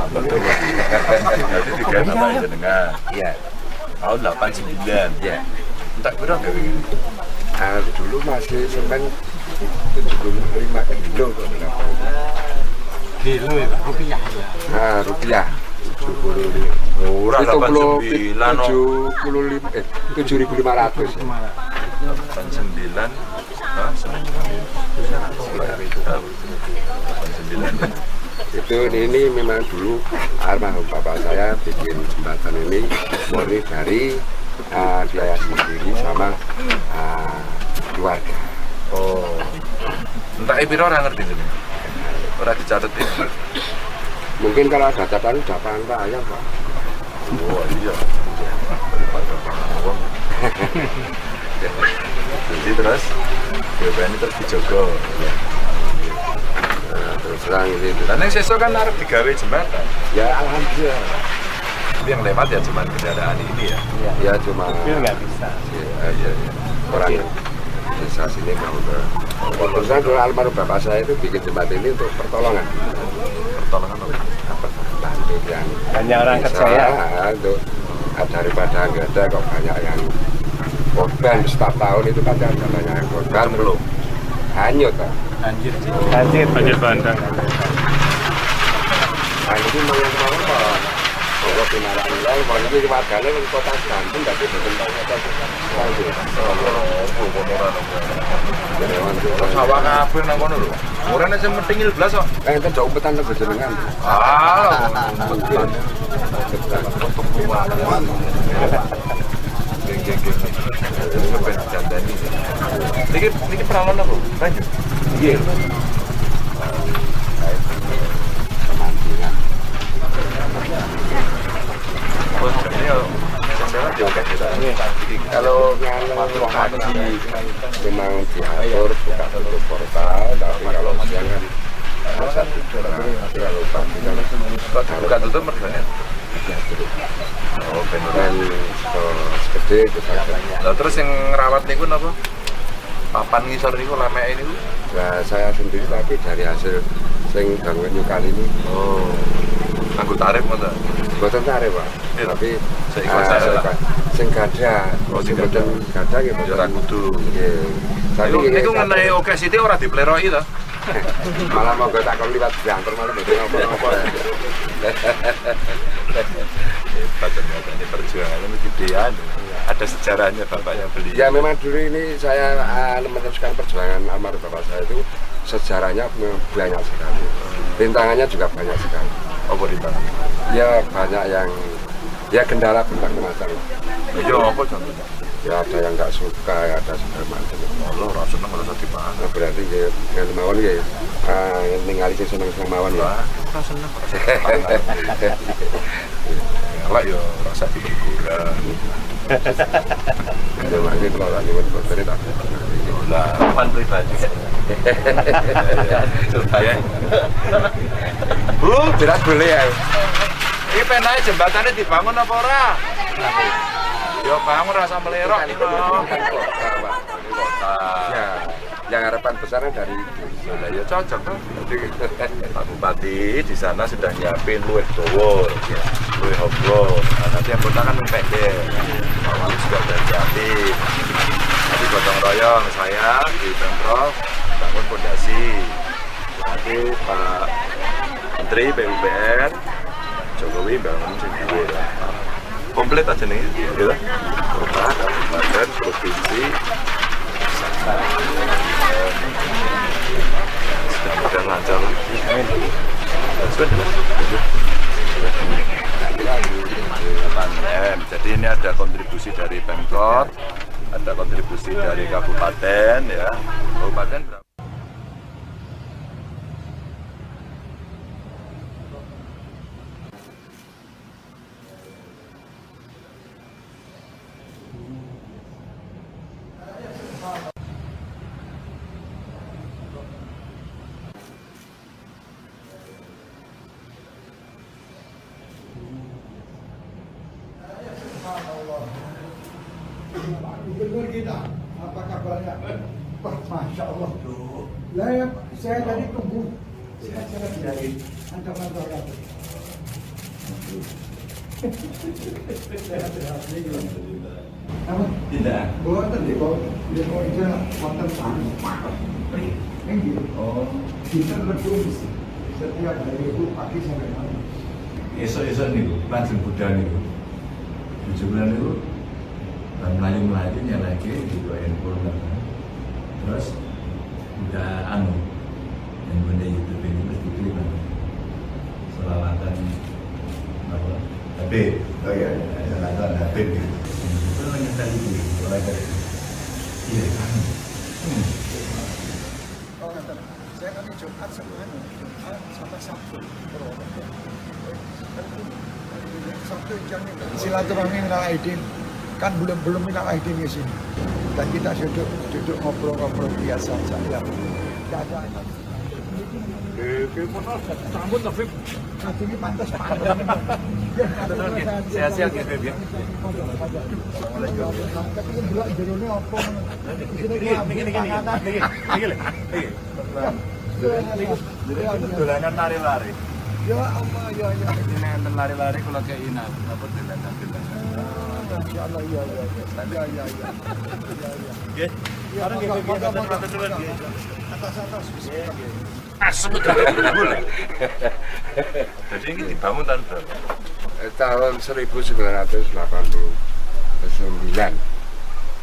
Berarti tiga nama jenengan. Iya. Tahun 89. Iya. Entek piro gawe ngene? Dulu masih semen 75 kilo kok berapa. Kilo ya, Pak? Rupiah ya. Nah, rupiah. 75. Ora 89 no. 75 7.500. 89. Hah, semen 89. Itu ini memang dulu almarhum bapak saya bikin jembatan ini murni dari biaya sendiri sama keluarga. Oh. Entek piro ora ngerti jenenge. Ora dicatet ini. Mungkin kalau ada catatan udah pangan pak ayam pak. Oh iya. Daripada pangan wong. Jadi terus BPN ini terus dijogo. Ya. Nah, terus terang ini. Lah ning sesuk kan arep digawe jembatan. Ya alhamdulillah. Tapi yang lewat ya cuman kendaraan ini ya. Ya cuma Mobil nggak bisa. Ya, iya, iya. Orang desa sini mau ke. Terus terang dulu almarhum bapak saya itu bikin jembatan ini untuk pertolongan. Pertolongan apa? Apa? Bantu yang Banyak orang desa, kerja ya. Untuk daripada nggak ada kok banyak yang korban setiap tahun itu pasti ada banyak yang korban. Belum. Hanyut Pak. Banjir. Banjir. Banjir bandang. Nah ini mau yang kemana Pak? Bahwa binaraan ulang, bahwa ini warganya di kota Banten, tapi betul kota Banten. Sawah kabeh nang kono lho. Ora nek sing metingil blas kok. Enten jauh umpetan teng jenengan. Ah, Mungkin. Geng geng geng. Kepen dandani. Niki niki peralon apa? Banyu. Nggih. Pemancingan. Oh, ini yo secara kita. Kalau pagi memang diatur buka tutup portal, tapi kalau siang kan masa tidur. Tapi kalau pagi kan Buka tutup mergane. diatur. Oh, ben ora. Dan segede itu saja. Lah terus yang ngerawat niku napa? Papan ngisor niku lemeke niku. Nah, saya sendiri tapi dari hasil sing bangun nyukali ini Oh. Nganggo tarif ngoten. boten tarik Pak. Iya. Tapi Seikhlas aja lah. sing gadah, Oh, sing sing boten gadah nggih Ya ora boten. kudu. Nggih. Tapi Niku nggih, niku ngenai oke sithik ora dipleroki to. malah monggo tak kon liwat diantar malah mboten apa-apa. Hebat ternyata ini perjuangannya ini gedean. Ada sejarahnya bapaknya beli. Ya memang dulu ini saya meneruskan perjuangan almarhum bapak saya itu sejarahnya memang banyak sekali. Rintangannya juga banyak sekali. Apa rintangan? Ya banyak yang ya kendala berbagai macam. Ya apa contohnya? Ya ada yang nggak suka, ya ada segala macam. Allah ora seneng ora usah dipangan. Nah, berarti ya ngene mawon ya ningali sing seneng-seneng mawon ya. Wah, ora seneng ora usah dipangan. Elek ya ora usah dipergurang. Ya mangke kula lak nyuwun botone tak. Lah, Papan pribadi. ya. Bu, Berat boleh ya. iki penae jembatane dibangun apa ora? Ya bangun rasa melerok iki lho. Kota, Pak. Kota. Ya. Yang harapan besarnya dari itu. Lah ya cocok tuh. Pak Bupati di sana sudah nyiapin luwih dawa, luwih obro. Nah, nanti yang kota kan pendek. Pak Wali juga udah nyiapin. Nanti gotong royong saya di Pemprov bangun fondasi. Nanti Pak Menteri PUPR Jokowi bangun sing dhuwur lah. Komplit aja nih, gitu. Kota, kabupaten, provinsi, mudah-mudahan lancar. Sudah. 8 M. Jadi ini ada kontribusi dari Pemkot, ada kontribusi dari kabupaten ya. Kabupaten berapa? Subhanallah. Pak Gubernur kita, apa kabarnya? Wah, Masya Allah. Lah ya, saya tadi tunggu. Saya dari ancaman rakyat. Sehat-sehat. Apa? Tidak. Boten nggih, kok nggih kok ija wonten Nggih. Oh. Dinten wedhus setiap hari itu pagi sampai malam. Esuk-esuk niku lajeng budal niku. Bojo kula niku bar mlayu-mlayu nyelehke di handphone kan. Terus udah anu handphone YouTube ini terus diklik kan. Selawatan apa? Habib. Oh iya, Selawatan Habib gitu. Itu nyetel itu mulai dari iya kan. Oh, ngaten. Saya kan Jumat sama anu, Jumat sama Sabtu. Purwokerto. Sabtu jam silaturahmi minal aidin. Kan belum belum minal aidin di sini. Dan kita duduk duduk ngobrol-ngobrol biasa saja. Ya. Tidak ada. Rambut tapi Ini pantas Pak. Sehat-sehat ya, Beb, ya. Tapi ini delok jerone apa ngono. Isine Niki niki niki niki niki lho. Niki. Dolanan lari-lari. Ya Allah, ya ya. Ini enten lari-lari kula kei napa dolanan-dolanan. Masya Allah, iya iya iya. Iya iya iya. Iya iya. Nggih. Ya, Bareng nggih, monggo, Beb, monggo, matur nuwun, monggo. nggih. Atas atas. Bismillah. Asem udah dulu. Jadi ini dibangun tahun berapa? Tahun 1989.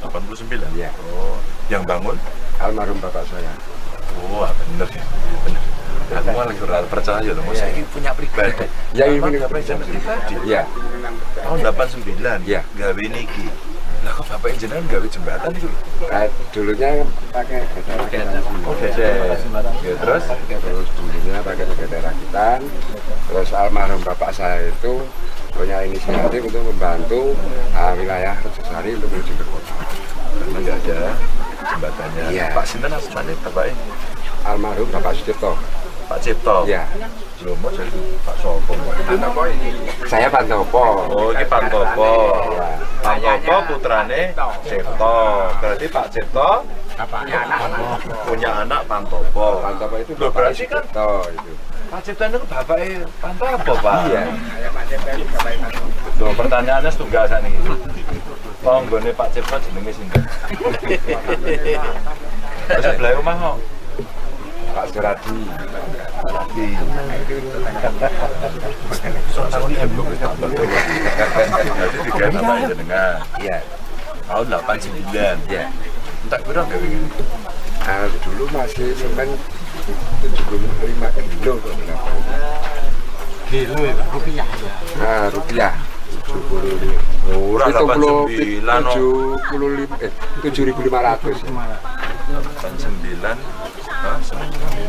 89. Iya. Oh, yang bangun? Almarhum bapak saya. Oh, bener ya. Bener. Aku malah kurang percaya loh, masa ini punya pribadi. Ya, ini Emang punya bapak jenengan pribadi. Iya. Tahun 89. Iya. Gawe niki. Lah kok bapak jenengan gawe jembatan itu lho? Dulunya pakai gede rakitan. Oh, dede. Ya, terus Terus dulunya pakai gede rakitan. Terus almarhum bapak saya itu punya inisiatif untuk membantu wilayah Rejosari untuk menuju ke kota. Karena nggak ada jembatannya. Iya. Pak sinten asmane bapaknya? Almarhum Bapak Sucipto. Pak Cipto. Iya. Lho, mau jadi Pak Sopo. Saya Pantopo. Oh, ini Pantopo. Iya. Pantopo putrane Cipto. Berarti Pak Cipto punya anak Pantopo. Pantopo itu Loh, Bapak berarti kan Sucipto itu. Pak Cipto itu bapaknya Pantopo, Pak. Iya. Loh, pertanyaannya setunggal sakniki. Tanggane Pak Cipto jenenge sinten? Terus sebelah omah kok. Pak Suradi. Suradi. Berarti digawe bapak jenengan. Iya. Tahun 89. Iya. Entek piro gawe ngene? Dulu masih semen 75 kilo kok berapa. Kilo ya, rupiah ya. Nah, rupiah. 75. Ora 89 no. 75 7.500. 89. Hah, semen 89.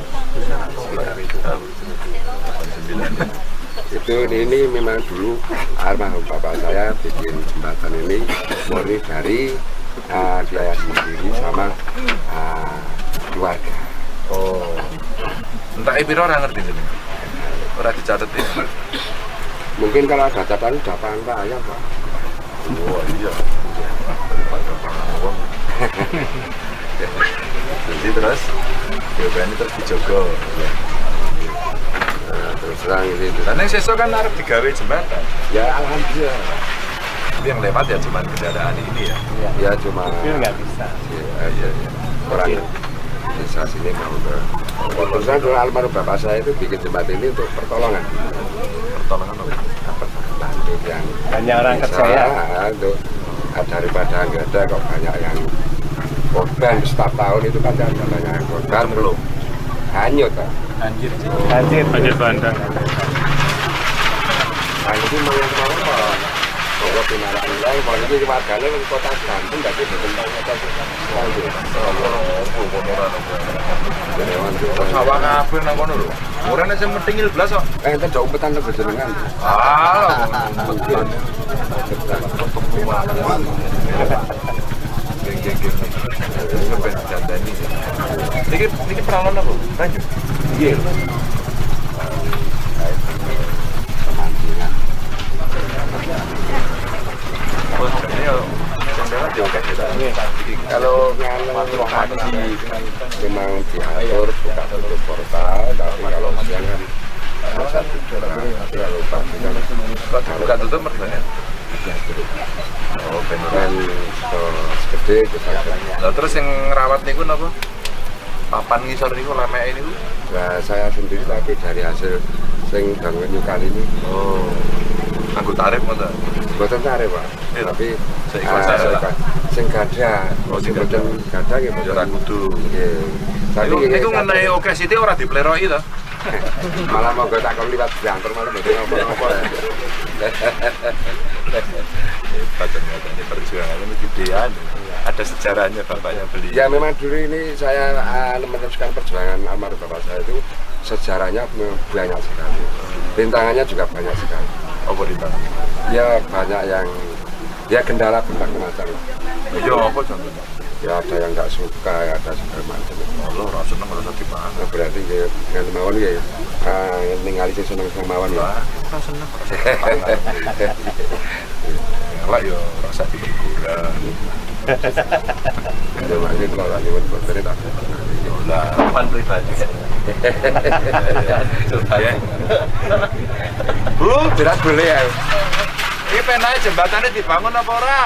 Itu ini memang dulu almarhum bapak saya bikin jembatan ini murni dari biaya sendiri sama keluarga. Oh. Entek piro ora ngerti jenengan. Ora dicatet ini. Mungkin kalau ada catatan udah pangan pak ayam pak. Oh iya. Daripada pangan wong. Jadi terus diopeni terus dijogo. Nah, terus terang ini. Lah ning sesuk kan arep digawe jembatan. Ya alhamdulillah. Tapi yang lewat ya cuman kendaraan ini ya. Ya cuma Mobil nggak bisa. Ya, ya, ya. Orang desa sini mau ke. Terus terang dulu almarhum bapak saya itu bikin jembatan ini untuk pertolongan. Pertolongan apa? Bantu yang Banyak orang desa, kerja ya. Untuk daripada nggak ada kok banyak yang korban setiap tahun itu kan ada banyak yang korban Belum. Hanyut Pak. Banjir. Banjir. Banjir bandang. Nah, ini mau yang kemana Pak? Bahwa binaraan lain, kalau ini warganya di kota Banten, tapi betul kota Banten. Sawah kabeh nang kono lho. Ora nek sing metingil blas kok. Eh, enten jauh umpetan lho jenengan. Ah, Mungkin. Geng geng geng. Kepen dandani. Niki niki peralon apa? Banyu. Nggih. Pemancingan. Oh, ini yo sing lewat yo akeh kita. Kalau pagi memang diatur buka tutup portal, tapi kalau siang kan masa tidur. Tapi kalau pagi kan Kok dibuka tutup mergane? diatur. Oh, ben ora. Dan gede kita Lah terus yang ngerawat niku napa? Papan ngisor niku lemeke niku. Nah, saya sendiri tapi dari hasil sing bangun nyukani ini Oh. Anggo tarif ngono ta? boten tarif, Pak. Iya. Tapi Seikhlas saya lah. sing gadah, Oh, sing sing boten gadah nggih Ya ora boten. kudu. Nggih. Tapi Niku nggih, niku ngenai oke sithik ora dipleroki to. Malah monggo tak kon liwat diantar malah mboten apa-apa. Hebat ternyata ini perjuangannya ini gedean. Ada sejarahnya bapaknya beli. Ya memang dulu ini saya meneruskan perjuangan almarhum bapak saya itu sejarahnya memang banyak sekali. Rintangannya juga banyak sekali. Apa rintangan? Ya banyak yang ya kendala berbagai macam lah. Ya apa contohnya? Ya ada yang nggak suka, ya ada segala macam. Allah ora seneng ora usah dipangan. Nah, berarti ya dengan mawon ya ningali sing seneng-seneng mawon ya. Lah, ora seneng ora usah dipangan. Elek ya ora usah dihiburan. Ya makanya kalau lagi nyuwun boten tak. Lah, Papan pribadi. ya. Bu, Jelas boleh ya. iki penae jembatannya dibangun apa ora?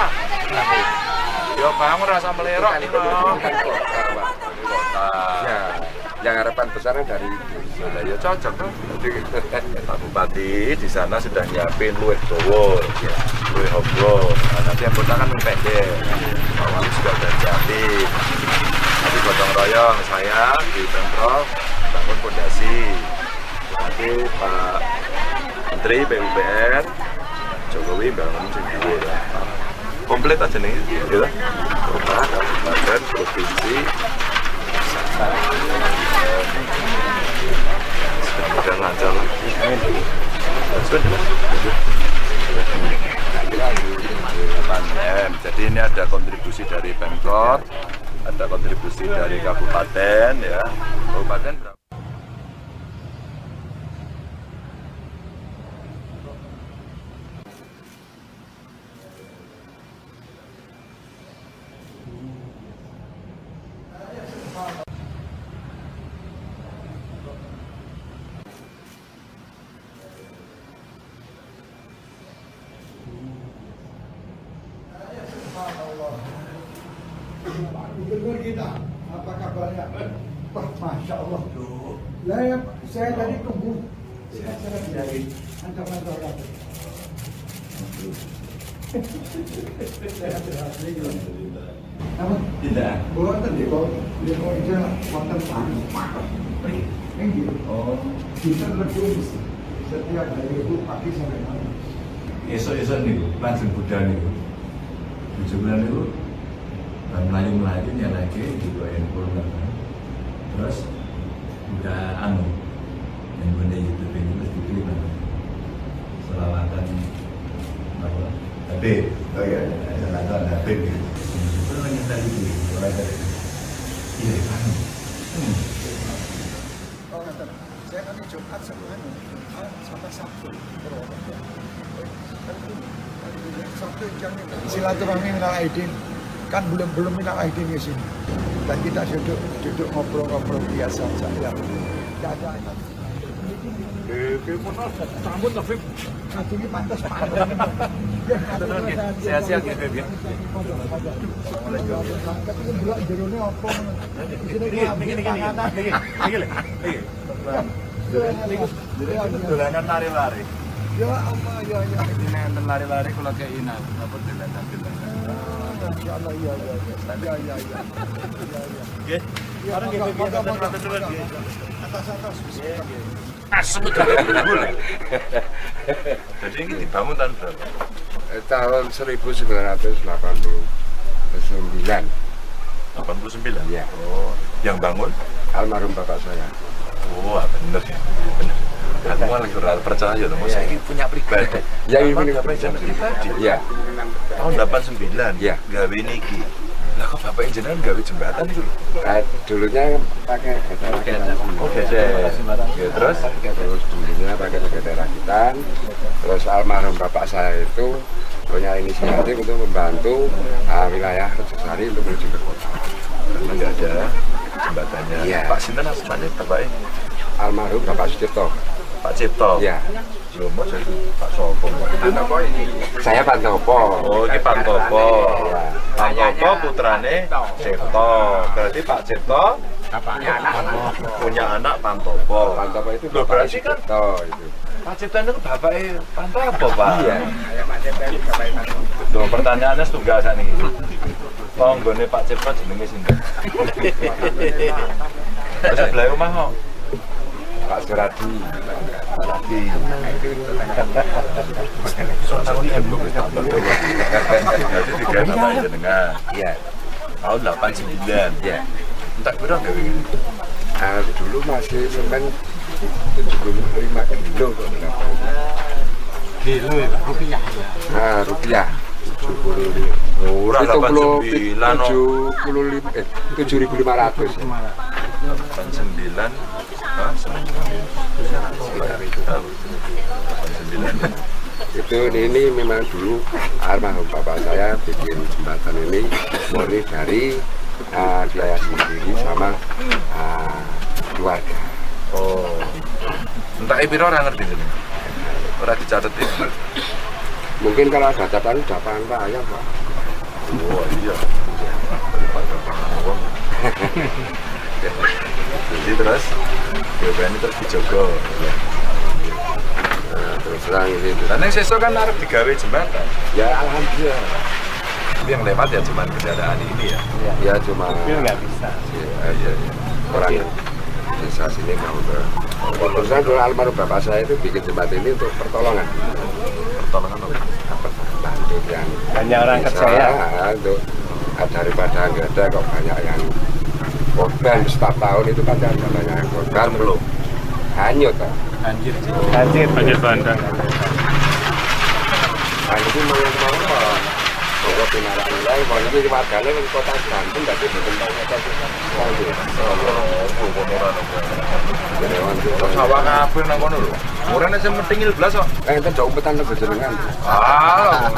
Ya bangun rasa melerok Kan nih lho. kota, Pak. Kota. Ya, yang harapan besarnya dari itu. Lah ya cocok tuh. Pak Bupati di sana sudah nyiapin luwih dawa, ya, luwih obro. Nah, nanti yang kota kan pendek. Pak Wali juga udah nyiapin. Nanti gotong royong saya di Pemprov bangun pondasi. Nanti Pak Menteri PUPR Jokowi bangun sing dhuwur. Komplit aja nih, gitu. Kota, kabupaten, provinsi, mudah-mudahan lancar lah. Sudah. 8 M. Jadi ini ada kontribusi dari Pemkot, ada kontribusi dari kabupaten ya. Kabupaten berapa? Subhanallah. Pak Gubernur kita, apa kabarnya? Wah, Masya Allah. Lah ya, saya tadi tunggu. Sehat-sehat dari ancaman terhadap. Sehat-sehat. Apa? Tidak. Wonten nggih, kok nggih wonten tanah. Nggih. Oh. Kita lebih setiap hari itu pagi sampai malam. Esuk-esuk niku langsung budal niku. Bojo kula niku bar mlayu-mlayu nyalake digo handphone kan. Terus buka anu handphone YouTube ini terus dipilih kan. Selawatan apa? Habib. Oh iya, selawatan Habib gitu. Terus nyetel itu, mulai dari iya, anu. Oh, ngaten. Saya kan Jumat sama anu, sama Sabtu. Purwokerto. Kan ini, Sabtu jam ini. Silaturahmi minal aidin. Kan belum belum minal aidin ke sini. Dan kita duduk duduk ngobrol-ngobrol biasa saja. Tidak ada. Sampun to, Bib. Ini pantas Pak. Sehat-sehat ya, Bib ya. Tapi delok jerone apa ngono. Isine Niki niki niki. Niki niki lho. Niki. Niku dolanan lari-lari. Ya Allah ya ya. Ini enten lari-lari kula kei napa dolanan-dolanan. Masya Allah ya ya ya. Ya ya ya. Ya ya. Nggih. Ya, Bareng nggih, Bib. monggo, monggo, Matur nuwun, nggih. Atas atas. Asem Jadi ini dibangun tahun berapa? Tahun 1989. 89? Iya. Oh, yang bangun? Almarhum bapak saya. Oh, bener ya, bener. Aku malah kurang percaya loh, saya ini punya pribadi. Ya, ini bapak jenengan pribadi. Iya. Tahun 89. Iya. Gawe niki. Lah kok bapak jenengan gawe jembatan itu lho? Dulunya pakai getar rakitan. Oh, gesek. Ya, terus Terus dulunya pakai getar rakitan. Terus almarhum bapak saya itu punya inisiatif untuk membantu wilayah Rejosari untuk menuju ke kota. Karena nggak ada jembatannya. Iya. Pak Sinten namanya bapaknya? Almarhum Bapak Sucipto. Pak Cipto. Iya. Loh, mas itu Pak Sopo. Saya Pantopo. Oh, ini Pantopo. Iya. Pantopo putrane Cipto. Berarti Pak Cipto punya anak Pantopo. Pantopo itu Loh, Bapak berarti kan Sucipto itu. Pak Cipto itu bapaknya Pantopo, Pak. Iya. Loh, pertanyaannya setunggal sakniki. Tanggane Pak Cipto jenenge sinten? Terus sebelah omah kok. Pak Suradi. Suradi. Berarti tiga bapak jenengan. Iya. Tahun 89. Iya. Entek piro gawe ngene? Dulu masih semen 75 kilo kok berapa. Kilo ya, rupiah ya. Nah, rupiah 75. Ora 89 no. 75 7.500. 89. Hah, semen Sekitar itu. 89. Itu ini memang dulu almarhum bapak saya bikin jembatan ini murni dari biaya sendiri sama keluarga. Oh. Entek piro ora ngerti jenenge. Ora dicatet ini. Mungkin kalau ada catatan udah pangan raya, Pak. Oh iya. Daripada pangan wong. Jadi terus BPN terus dijogo. Nah, terus terang ini. Lah ning sesuk kan arep digawe jembatan. Ya alhamdulillah. Tapi yang lewat ya cuman kendaraan ini ya. Ya cuma Mobil nggak bisa. Iya, iya. Orang desa sini mau ke. Terus terang dulu almarhum bapak saya itu bikin jembatan ini untuk pertolongan. Pertolongan apa? Apa bantu yang Banyak orang desa, kerja ya. Untuk daripada nggak ada kok banyak yang korban setiap tahun itu pasti ada banyak yang korban Belum. Hanyut Pak. Banjir. Banjir. Banjir bandang. Nah, itu memang kemana Monggo pinarak nilai, mau ini warganya di kota Banten, tapi betul kota Sawah kabeh nang kono lho. Ora nek sing metingil blas kok. Enten jauh umpetan nang jenengan. Ah,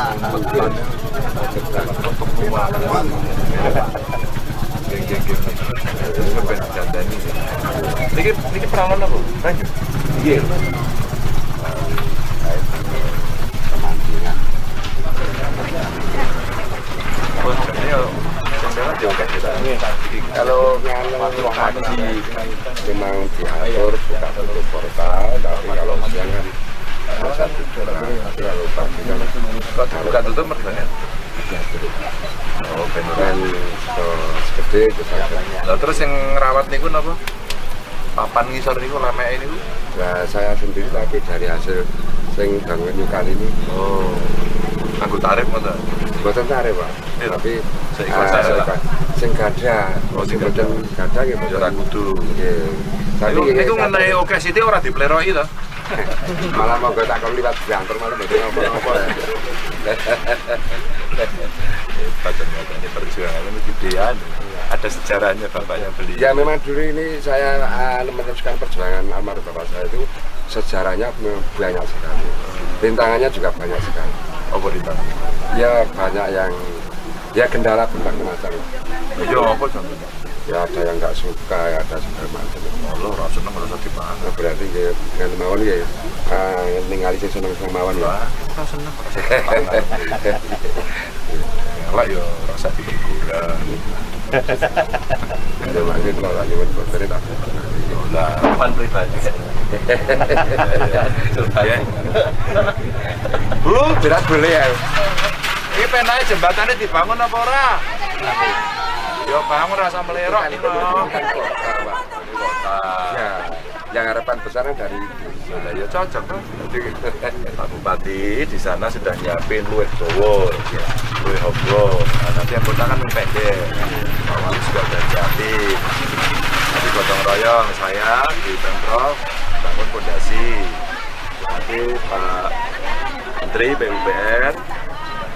geng geng geng. Ben dandani. Niki niki peralon apa? Banyu. Nggih. Pemancingan. Oh, jadi yo sing lewat yo akeh kita. Kalau pagi memang diatur buka tutup portal, tapi kalau siang kan masa tutup. Tapi kalau pagi kan Kok dibuka tutup mergane? diatur. Oh, ben ora. Dan segede itu saja. Lah terus yang ngerawat niku napa? Papan ngisor niku lemeke niku. Nah, saya sendiri tapi dari hasil sing bangun nyukan ini Oh. Anggo tarif ngoten. Mboten tarik, Pak. Iya. Tapi Seikhlas saya lah. Sing gadah. Oh, sing mboten gadah nggih Ya ora kudu. Nggih. Tapi Niku nggih, niku ngenai oke sithik ora dipleroki to. Malah monggo tak kon liwat diantar malah mboten napa-napa. Hebat ternyata ini perjuangannya ini gedean. Ada sejarahnya bapaknya beli. Ya memang dulu ini saya meneruskan perjuangan almarhum bapak saya itu sejarahnya memang banyak sekali. Rintangannya juga banyak sekali. Apa rintangan? Ya banyak yang Ya kendala berbagai macam. Ya apa contohnya? Ya ada yang nggak suka, ya ada segala macam. Allah ora seneng ora usah dipangan. Nah, berarti ya dengan mawon ya ningali sing seneng-seneng mawon ya. Wah, ora seneng ora usah dipangan. Elek ya ora usah diguguran. Ya mangke kula lak nyuwun botone tak. Lah, Pan pribadi. ya. Bu, Berat boleh ya. iki penake jembatannya dibangun apa ora? Ya bangun rasa melerok iki lho. Kota. Ya, yang harapan besarnya dari itu. Lah ya cocok tuh. Pak Bupati di sana sudah nyiapin luwih dawa, luwih hobro. Nah, nanti yang kota kan luwih pendek. Pak Wali juga udah nyiapin. Nanti gotong royong saya di Pemprov bangun pondasi. Nanti Pak Menteri PUPR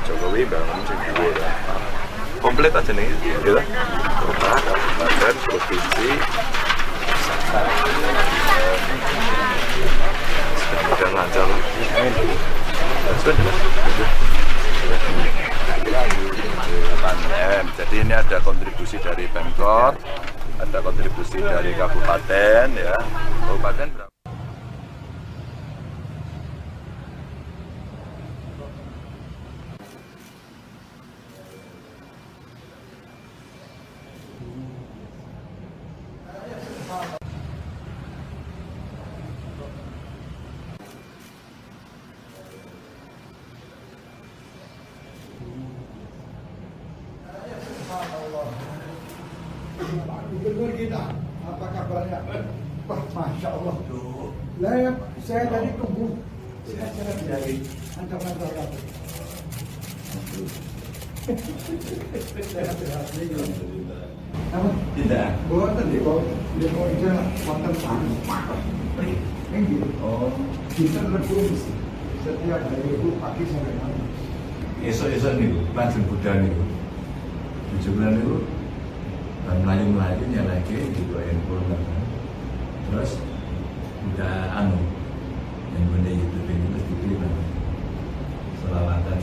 Jokowi bangun sing dhuwur. Komplit aja nih, gitu. Kota, kabupaten, provinsi, mudah-mudahan lancar lah. Sudah. 8 M. Jadi ini ada kontribusi dari Pemkot, ada kontribusi dari kabupaten ya. Kabupaten berapa? Subhanallah. Pak Gubernur kita, apa kabarnya? Wah, Masya Allah. Lah, ya, saya tadi tunggu. Saya kira dari kantor-kantor kamu. Sehat-sehat. Apa? Tidak. Boten nggih, kok nggih kok ija wonten panas. Nggih. Oh, Dinten Rebo setiap hari Rebo pagi sampai malam. esok-esok niku lajeng budal niku. Bojo kula niku bar mlayu-mlayu nyalake digo handphone kan. Terus buka anu handphone YouTube ini terus dipilih kan. Selawatan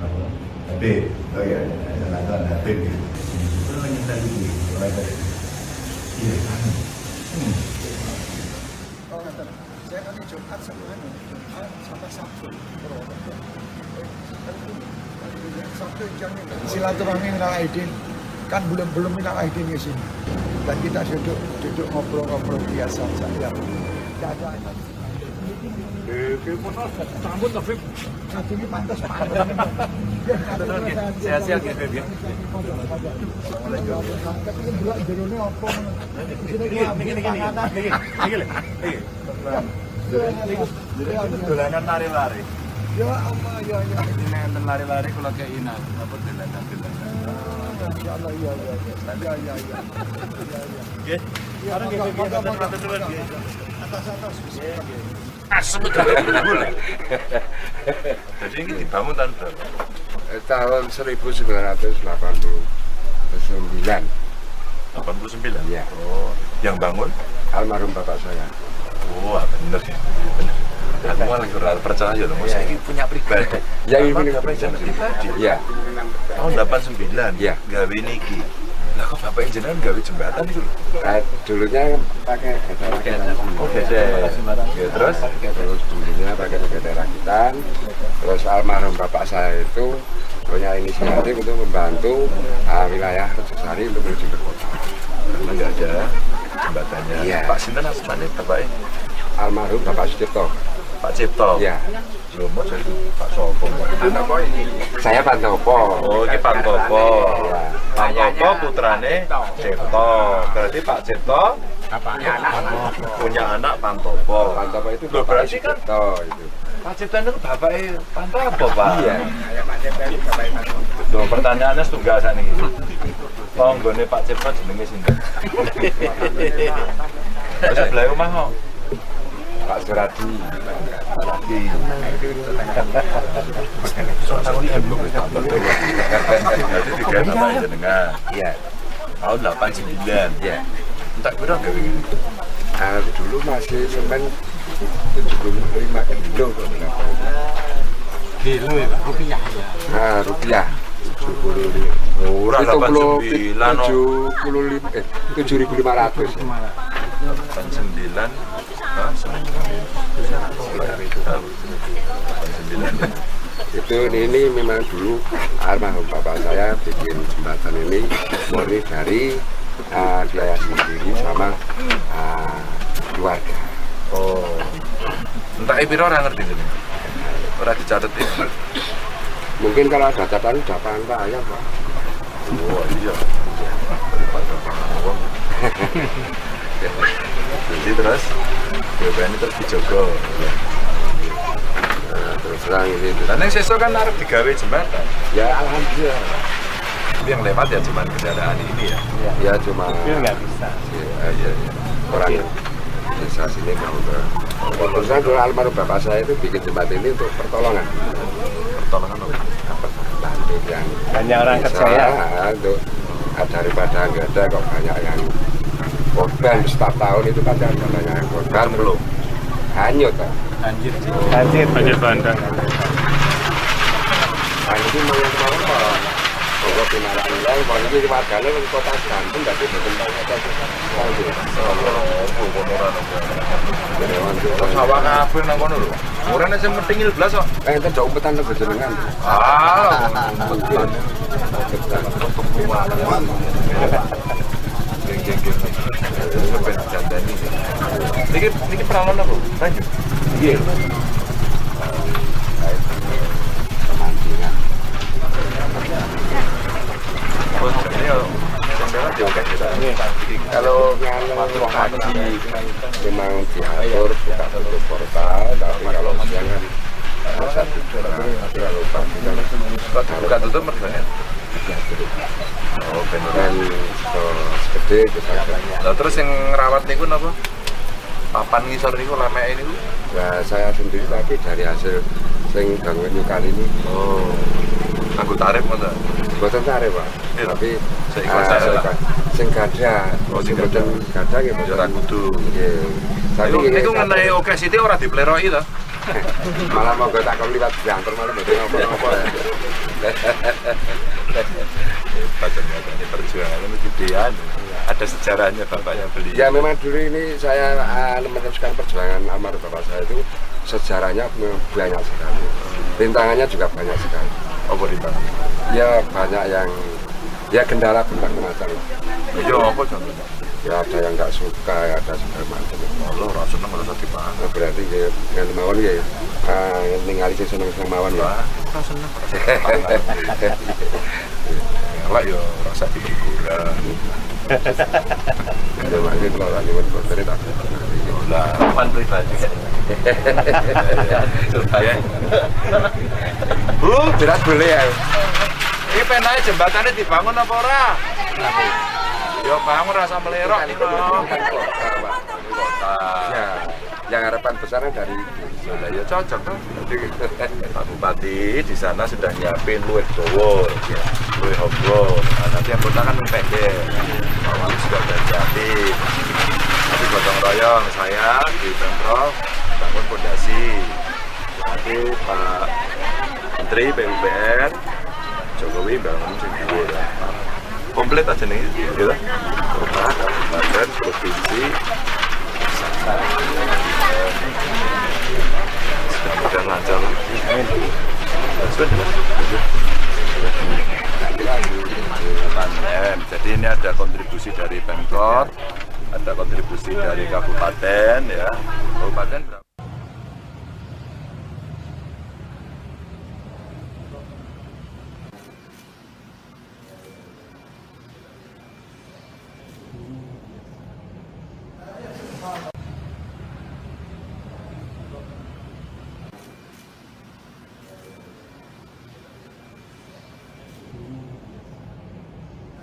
apa? Habib. Oh iya. Selawatan Habib gitu. Itu nyetel itu. Selawatan. Iya, anu. Oh, ngaten. Saya kan Jumat sama anu, Jumat sama Sabtu. Purwokerto. Sabtu jam ini. Silaturahmi minal aidin. Kan belum belum minal aidin ke sini. Dan kita duduk duduk ngobrol-ngobrol biasa saja. Tidak ada. Sambut Taufik. Satu ini pantas pantas. Sehat-sehat ya, Beb, ya. Tapi ini delok jerone apa ngono. Isine ki panganan. Iki lho. Iki. Dolanan lari-lari. Ya Allah ya ya. Ini enten lari-lari kula kei napa dolanan-dolanan. Ya Allah ya ya ya. Ya ya ya. Ya ya. Nggih. Ya, Sekarang nggih, monggo, Beb, monggo, matur nuwun, nggih. Atas atas. Asem Jadi ini dibangun tahun berapa? Tahun 1989. 89. Iya. Oh, yang bangun? Almarhum bapak saya. Wah, bener ya. Bener. Aku malah kurang percaya loh. Saya ini punya pribadi. Yang Apa ini bapak jenengan pribadi. Iya. Tahun 89. Iya. Gawe niki. Lah kok bapak jenengan gawe jembatan itu lho? Dulunya pakai gede rakitan. Oh, gede. Ya, terus Terus dulunya pakai gede rakitan. Terus almarhum bapak saya itu punya inisiatif untuk membantu wilayah Rejosari untuk menuju ke kota. karena nggak ada jembatannya. Iya. Pak Sinten asmane bapaknya? Almarhum Bapak Sucipto. Pak Cipto. Iya. Lho, mau jadi Pak Sopo. Saya Pantopo. Oh, ini Pak Topo. Iya. Pak Topo putrane Cipto. Berarti Pak Cipto punya anak Pantopo. Pantopo itu Loh, Bapak berarti kan Sucipto itu. Pak Cipto itu bapaknya Pantopo, Pak. Iya. Loh, pertanyaannya setunggal sakniki. Tanggane Pak Cipto jenenge sinten? Wis sebelah omah kok. Pak Suradi. Suradi. Berarti digawe bapak jenengan. Iya. Tahun 89. Iya. Entek piro gawe ngene? Dulu masih semen 75 kilo kok berapa itu. Kilo ya, Pak. Rupiah ya. Nah, rupiah. 75. Ora 89 no. 75 7.500. 89. Hah, 89. Itu ini memang dulu almarhum bapak saya bikin jembatan ini murni dari biaya sendiri sama keluarga. Oh. Entah piro ora ngerti ini. Ora dicatet ini. Mungkin kalau ada catatan udah paham Pak ya Pak. Oh iya. Daripada pangan wong. Jadi terus BPN ini terus dijogo. Nah, terus terang ini. Dan yang sesuk kan arep digawe jembatan. Ya alhamdulillah. Tapi yang lewat ya cuman kendaraan ini ya. Ya cuma Mobil nggak bisa. Ya, iya, iya. Orang desa sini mau ke. Terus terang dulu almarhum bapak saya itu bikin jembatan ini untuk pertolongan. Pertolongan apa? Apa bantu yang Banyak orang desa, kerja ya. Untuk daripada nggak ada kok banyak yang korban setiap tahun itu pasti ada banyak yang korban Belum. Hanyut Pak. Banjir. Banjir. Banjir bandang. Nah, ini mau yang kemarin Pak. Pokok pinaran yang kalau ini warganya di kota Gantung berarti betul kota Sawah kabeh nang kono lho. Ora nek sing penting blas kok. Eh, itu jauh umpetan ke jenengan. Ah, umpetan. Untuk rumah. Geng geng geng. Ben jandani. Niki niki peralon apa? Lanjut. Iya. Pemancingan. Oh, jadi ya jendela dibuka kita. Kalau pagi memang diatur buka tutup portal, tapi kalau siang kan masa tidur. Tapi kalau pagi kan Kok dibuka tutup mergane? diatur. Oh, bener. Dan gede itu saja. Lah terus yang ngerawat niku napa? Papan ngisor niku lemeke niku. Nah, saya sendiri tapi dari hasil sing bangun kali ini Oh. Nganggo tarif ngono. boten tarif, Pak. Iya. Tapi Seikhlas saya lah. sing gadah, Oh, sing sing boten gadah nggih Ya ora boten. kudu. Nggih. Tapi Niku nggih, niku ngenai oke sithik ora dipleroki to. Malah monggo tak kon liwat diantar malah mboten apa-apa. Hebat ternyata ini perjuangannya gedean. Ada sejarahnya bapaknya beli. Ya memang dulu ini saya meneruskan perjuangan almarhum bapak saya itu sejarahnya memang banyak sekali. Rintangannya juga banyak sekali. Apa rintangan? Ya banyak yang ya kendala berbagai macam. Ya apa contohnya? Ya ada yang nggak suka, ya ada segala macam. Allah ora seneng ora usah dipangan. Nah, berarti ya dengan mawon ya ningali sing seneng-seneng mawon ya. Wah, ora seneng ora usah dipangan. Elek ya ora usah diguguran. Ya makanya kalau lagi nyuwun boten tak Lah, Papan pribadi. ya. Bu, Berat boleh ya. iki penake jembatannya dibangun apa ora? Ya bangun rasa melerok niku. Kota, Pak. Kota. Ya, yang harapan besarnya dari itu. Lah ya cocok tuh. Pak Bupati di sana sudah nyiapin luwih dawa, luwih honggo. Nah, nanti yang kota kan pendek. Pak Wali juga udah nyiapin. Nanti gotong royong saya di Pemprov bangun fondasi. Nanti Pak Menteri PUPR Jokowi bangun sing dhuwur. Komplit aja nih, gitu. Kota, kabupaten, provinsi, mudah-mudahan lancar. Amin. M. Jadi ini ada kontribusi dari Pemkot, ada kontribusi dari kabupaten ya. Kabupaten berapa?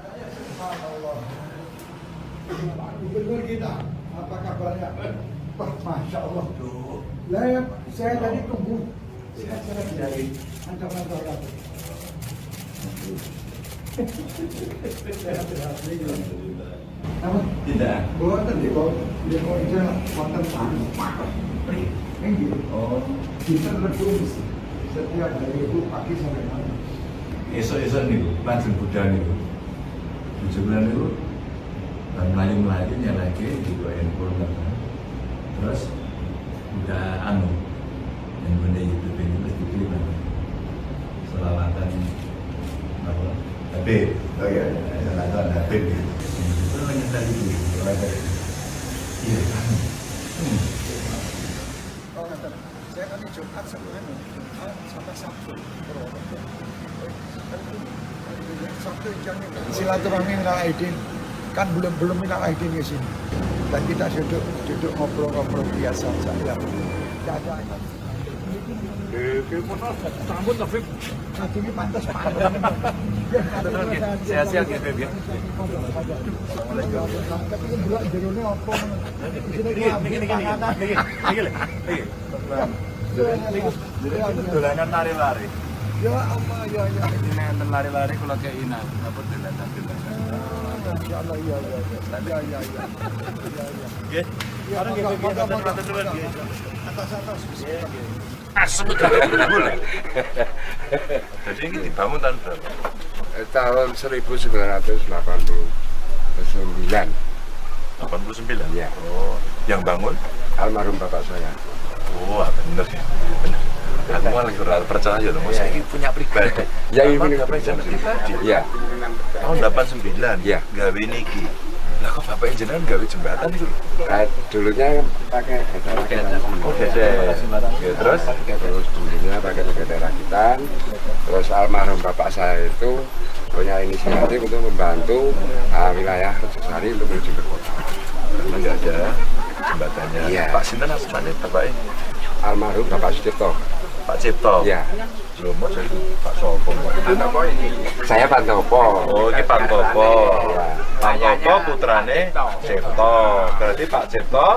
Subhanallah. Pak Gubernur kita, apa kabarnya? Wah, Masya Allah. Lah, ya, saya tadi tunggu. Sehat-sehat dari kantor-kantor aku. Sehat-sehat. Apa? Tidak. Boten di bawah, di bawah wonten tanah. Nggih. Oh. Kita terus setiap hari itu pagi sampai malam. Esuk-esuk niku lajeng budal niku. Bojo kula niku bar mlayu-mlayu nyelehke juga handphone kan. Terus udah anu handphone YouTube ini terus diterima. Selawatan apa? Habib. Oh iya. Selawatan Habib gitu. Itu nyetel itu. Iya kan. Oh, ngaten. Saya kan di Jumat sama anu, Jumat sama Sabtu Purwokerto. Kan Sabtu jangan silaturahmi minal aidin, kan belum belum minal aidin ke sini. Dan kita duduk duduk ngobrol-ngobrol biasa saja. Tidak ada. Nanti ini pantas Sehat-sehat ya, Beb ya. Tapi ini delok jerone apa ngono. Isine Niki niki niki. Niki lho. Niki. Niki dolanan lari-lari. Ya Allah, ya ya. Ini enten lari-lari kula kei napa dolanan-dolanan. Ya Allah, ya ya ya. Ya ya ya. Ya ya. Nggih. Ya, Bareng nggih, monggo, Beb, monggo, matur nuwun, nggih. Atas atas. Asem gak Jadi ini dibangun tahun berapa? Tahun 1989. 89. Iya. Oh, yang bangun? Almarhum bapak saya. Oh, bener ya. Bener. Aku malah lagi ora percaya loh, masa ini punya pribadi. Ya, ini Bapak punya jenengan pribadi. Iya. Tahun 89. Iya. Gawe niki. Lah kok bapak jenengan gawe jembatan itu lho? Dulunya pakai gede rakitan. Oh, gede. Ya, terus Terus dulunya pakai gede rakitan. Terus almarhum bapak saya itu punya inisiatif untuk membantu wilayah Rejosari untuk menuju ke kota. Karena nggak ada jembatannya. Iya. Pak Sinten asmane bapaknya? Almarhum Bapak Sucipto. Pak Cipto. Iya. Lho, mau jadi Pak Sopo. Saya Pantopo. Oh, ini Pantopo. Iya. Pantopo putrane Cipto. Berarti Pak Cipto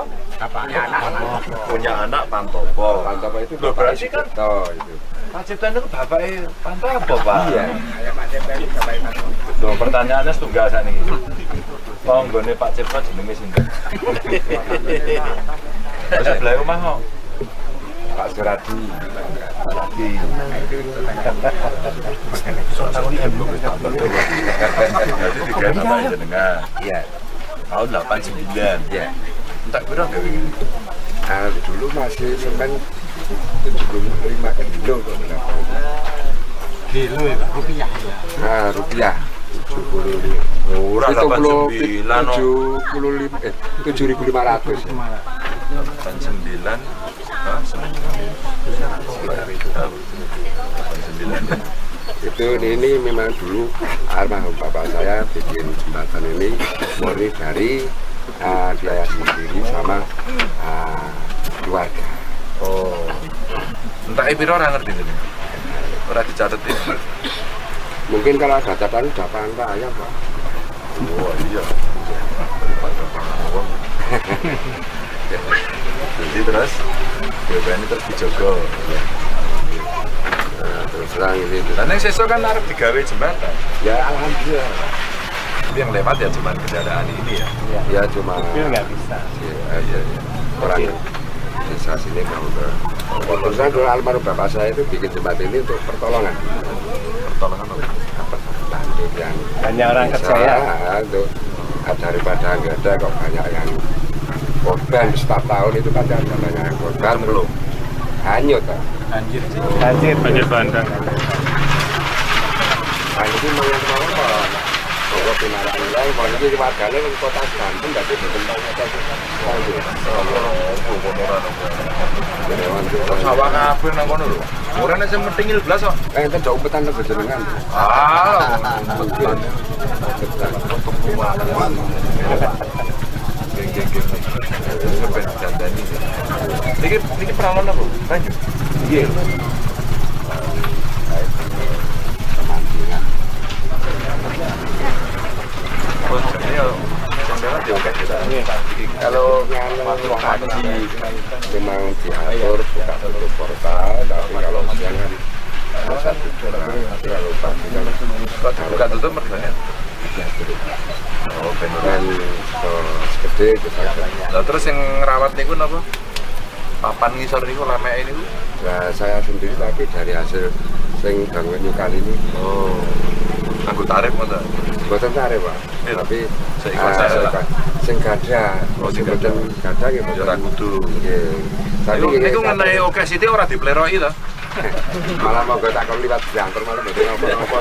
punya anak Pantopo. Pantopo itu Loh, Bapak berarti kan Sucipto itu. Pak Cipto itu bapaknya Pantopo, Pak. Iya. Loh, pertanyaannya setunggal saat ini. Tanggane Pak Cipto jenenge sinten? Terus sebelah rumah kok. Pak Suradi. Lagi. Jadi tiga bapak jenengan. Iya. Tahun 89. Iya. Entek piro gawe ngene? Nah, dulu masih semen 75 kilo kok berapa itu. Kilo ya, Pak? Rupiah ya. Nah, rupiah 75. Ora 89 no. 75 7.500 ya. 89. Hah, semen Sekitar itu. 89. Itu ini memang dulu almarhum bapak saya bikin jembatan ini murni dari biaya sendiri sama keluarga. Oh. Entek piro ora ngerti jenengan. Ora dicatetin. Mungkin kalau ada catatan udah pantai ayam, Pak. Oh iya. Daripada pangan wong. Jadi terus ini terus dijogo. Ya. Nah, terus terang ini. Lah ning sesuk kan arep digawe jembatan. Ya alhamdulillah. Pak. Tapi yang lewat ya cuma kendaraan ini ya. Ya cuma Mobil nggak bisa. ya, iya, iya. Orang desa sini mau ke. Terus terang dulu almarhum bapak saya itu bikin jembatan ini untuk pertolongan. Pertolongan apa? Apa bantu yang Banyak orang desa, kerja ya. Untuk daripada nggak ada kok banyak yang korban setiap tahun itu pasti ada banyak yang korban terus hanyut Pak. Banjir. Banjir. Banjir bandang. Nah, ini mau yang mau apa? Pokok pinarak nilai, mau ini warganya di kota Bandung, berarti bertentang kota Bandung. Sawah kabeh nang kono lho. Ora nek sing mentingil blas kok. Eh, enten jauh umpetan lho jenengan. Ah, Umpetan. Geng geng geng. Ben dandani. Niki niki peralon apa? Banyu. Nggih. Pemancingan. Oh, jadi ya jendela ya oke kita. Kalau pagi memang diatur buka tutup portal, tapi kalau siang kan masa tidur. Tapi kalau pagi kan Kok dibuka tutup mergane? diatur. Oh, ben. Dan gede itu saja. Lah terus yang ngerawat niku napa? Papan ngisor niku lemeke niku. Nah, saya sendiri tapi dari hasil sing bangun nyukali ini. Oh. Nganggo tarif ngoten. Boten tarif, Pak. Iya. Tapi Seikhlas saya lah. Sing gadah, Oh, sing sing boten gadah nggih Ya ora boten. kudu. Nggih. Tapi Niku nggih, niku ngenai oke sithik ora dipleroki to. Malah monggo tak kon liwat jangkar malah mboten napa-napa.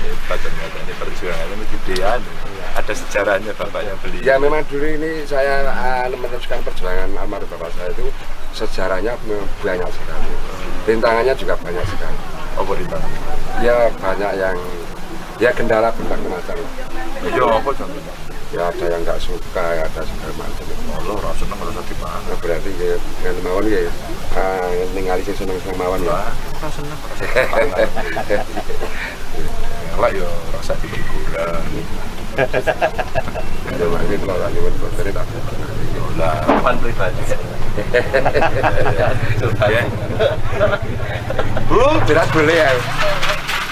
Hebat ternyata ini perjuangannya mesti gedean. Ada sejarahnya bapaknya beli. Ya memang dulu ini saya meneruskan perjuangan almarhum bapak saya itu sejarahnya memang banyak sekali. Rintangannya juga banyak sekali. Apa rintangan? Ya banyak yang ya kendala berbagai macam. Ya apa contohnya? Ya ada yang nggak suka, ya ada segala macam. Allah ora seneng ora usah dipangan. Nah, berarti ya dengan mawon ya ningali sing seneng-seneng mawon ya. Ora seneng ora usah dipangan. Elek ya ora usah dihiburan. Ya makanya kalau lagi nyuwun botone tak Lah, Papan pribadi. ya. Bu, berat boleh ya.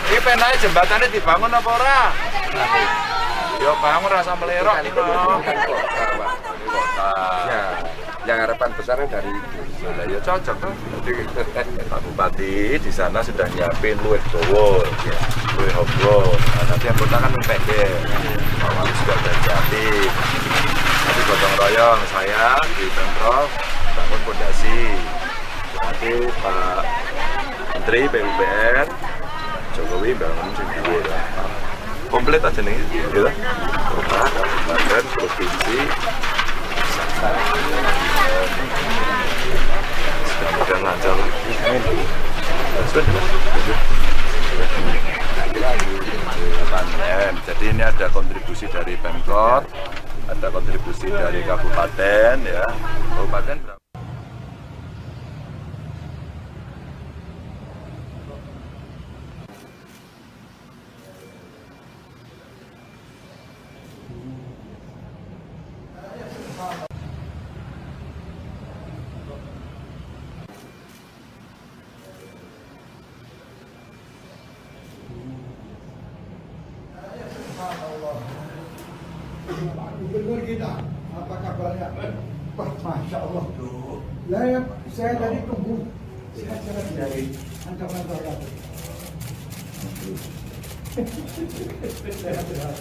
Iki penake jembatannya dibangun apa ora? Ya bangun rasa melerok iki Bukan kok. kota, Pak. Kota. Ya, yang harapan besarnya dari itu. Lah ya cocok tuh. Pak Bupati di sana sudah nyiapin luwih dawa, luwih hobro. Nah, nanti yang kota kan pendek. Pak Wali juga sudah nyiapin. Nanti gotong royong saya di Pemprov bangun pondasi. Nanti Pak Menteri PUPR Jokowi bangun sing dhuwur. Komplit aja nih, gitu. Kota, kabupaten, provinsi, mudah-mudahan lancar. Sudah. 8 M. Jadi ini ada kontribusi dari Pemkot, ada kontribusi dari kabupaten ya. Kabupaten berapa? Subhanallah. Pak Gubernur kita, apa kabarnya? Wah, Masya Allah. Lah ya, saya tadi tunggu. Sehat-sehat dari ancaman saya. Sehat-sehat.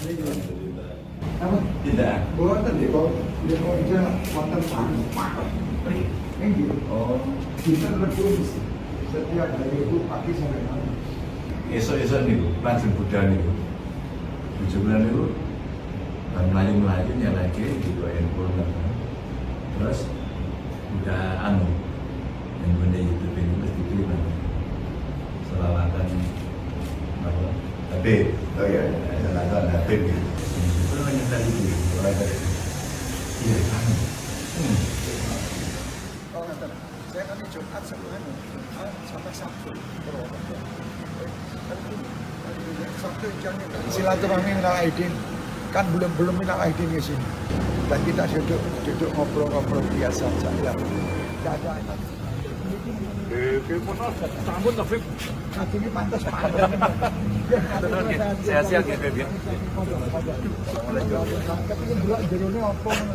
Apa? Tidak. Boten nggih, kok nggih kok ija wonten tamu. Nggih. Oh. Dinten Rebo setiap hari itu pagi sampai malam. Esuk-esuk niku lajeng budal niku. Bojo kula niku bar mlayu-mlayu nyelehke di handphone kan. Terus udah anu handphone YouTube ini mesti diterima. Selawatan apa? Habib. Oh iya. Selawatan Habib gitu. Itu nyetel itu, orang tadi. Iya, anu. Oh, ngaten. Saya kan Jumat sama anu, Jumat sampai Sabtu Purwokerto. Kan Sabtu jamnya silaturahmi minal aidin kan belum belum minal aidin ke sini. Dan kita duduk duduk ngobrol-ngobrol biasa saja. Tidak ada. Sampun to, Bib. Ini pantas Pak. Sehat-sehat ya, Bib, ya. Kepingin delok jerone apa ngono.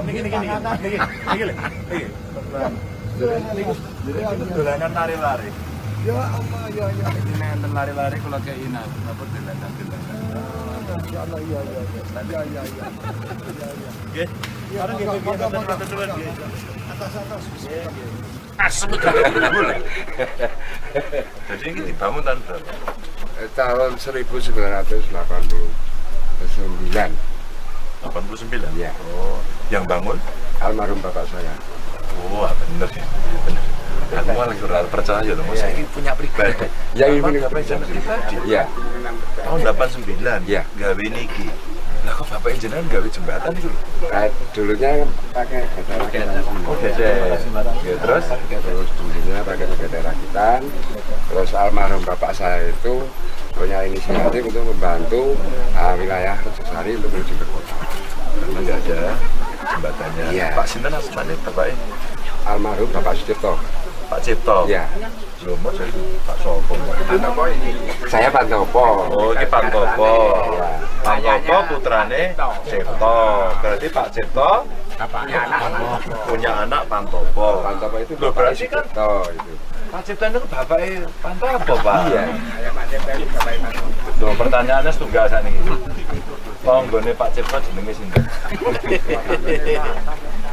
Niki niki niki. Niki niki lho. Niki. Niku dolanan lari-lari. Ya Allah ya ya. Ini enten lari-lari kula kei napa dolanan-dolanan. Masya Allah iya iya iya. Iya iya iya. Iya iya. Nggih. Iya, Bareng nggih, monggo, Bib, monggo, matur nuwun, monggo. nggih. Atas atas. Asem gak Jadi ini dibangun tahun berapa? Tahun 1989. 89? Iya. Oh, yang bangun? Almarhum bapak saya. Oh, bener ya. Bener. Aku malah kurang percaya loh, masa ini punya pribadi. Yang Apa ini bapak jenengan pribadi? Iya. Tahun 89? Iya. Gawe niki. Lah kok bapak jenengan gawe jembatan itu? Dulunya pakai gede rakitan. Oh, gede. Ya, terus? Terus dulunya pakai gede rakitan. Terus almarhum bapak saya itu punya inisiatif untuk membantu wilayah Rejosari untuk menuju ke kota. Karena nggak ada jembatannya. Iya. Pak Sinten asmane bapaknya? Almarhum Bapak Sucipto. Pak Cipto. Iya. Lho, Mas itu Pak Sopo. Saya Pantopo. Oh, ini Pantopo. Pantopo putrane Cipto. Berarti Pak Cipto punya anak Pantopo. Pantopo itu Loh, berarti kan Cipto itu. Pak Cipto itu bapaknya Pantopo, Pak. Iya. Loh, pertanyaannya setunggal sakniki. Tanggane Pak Cipto jenenge sinten?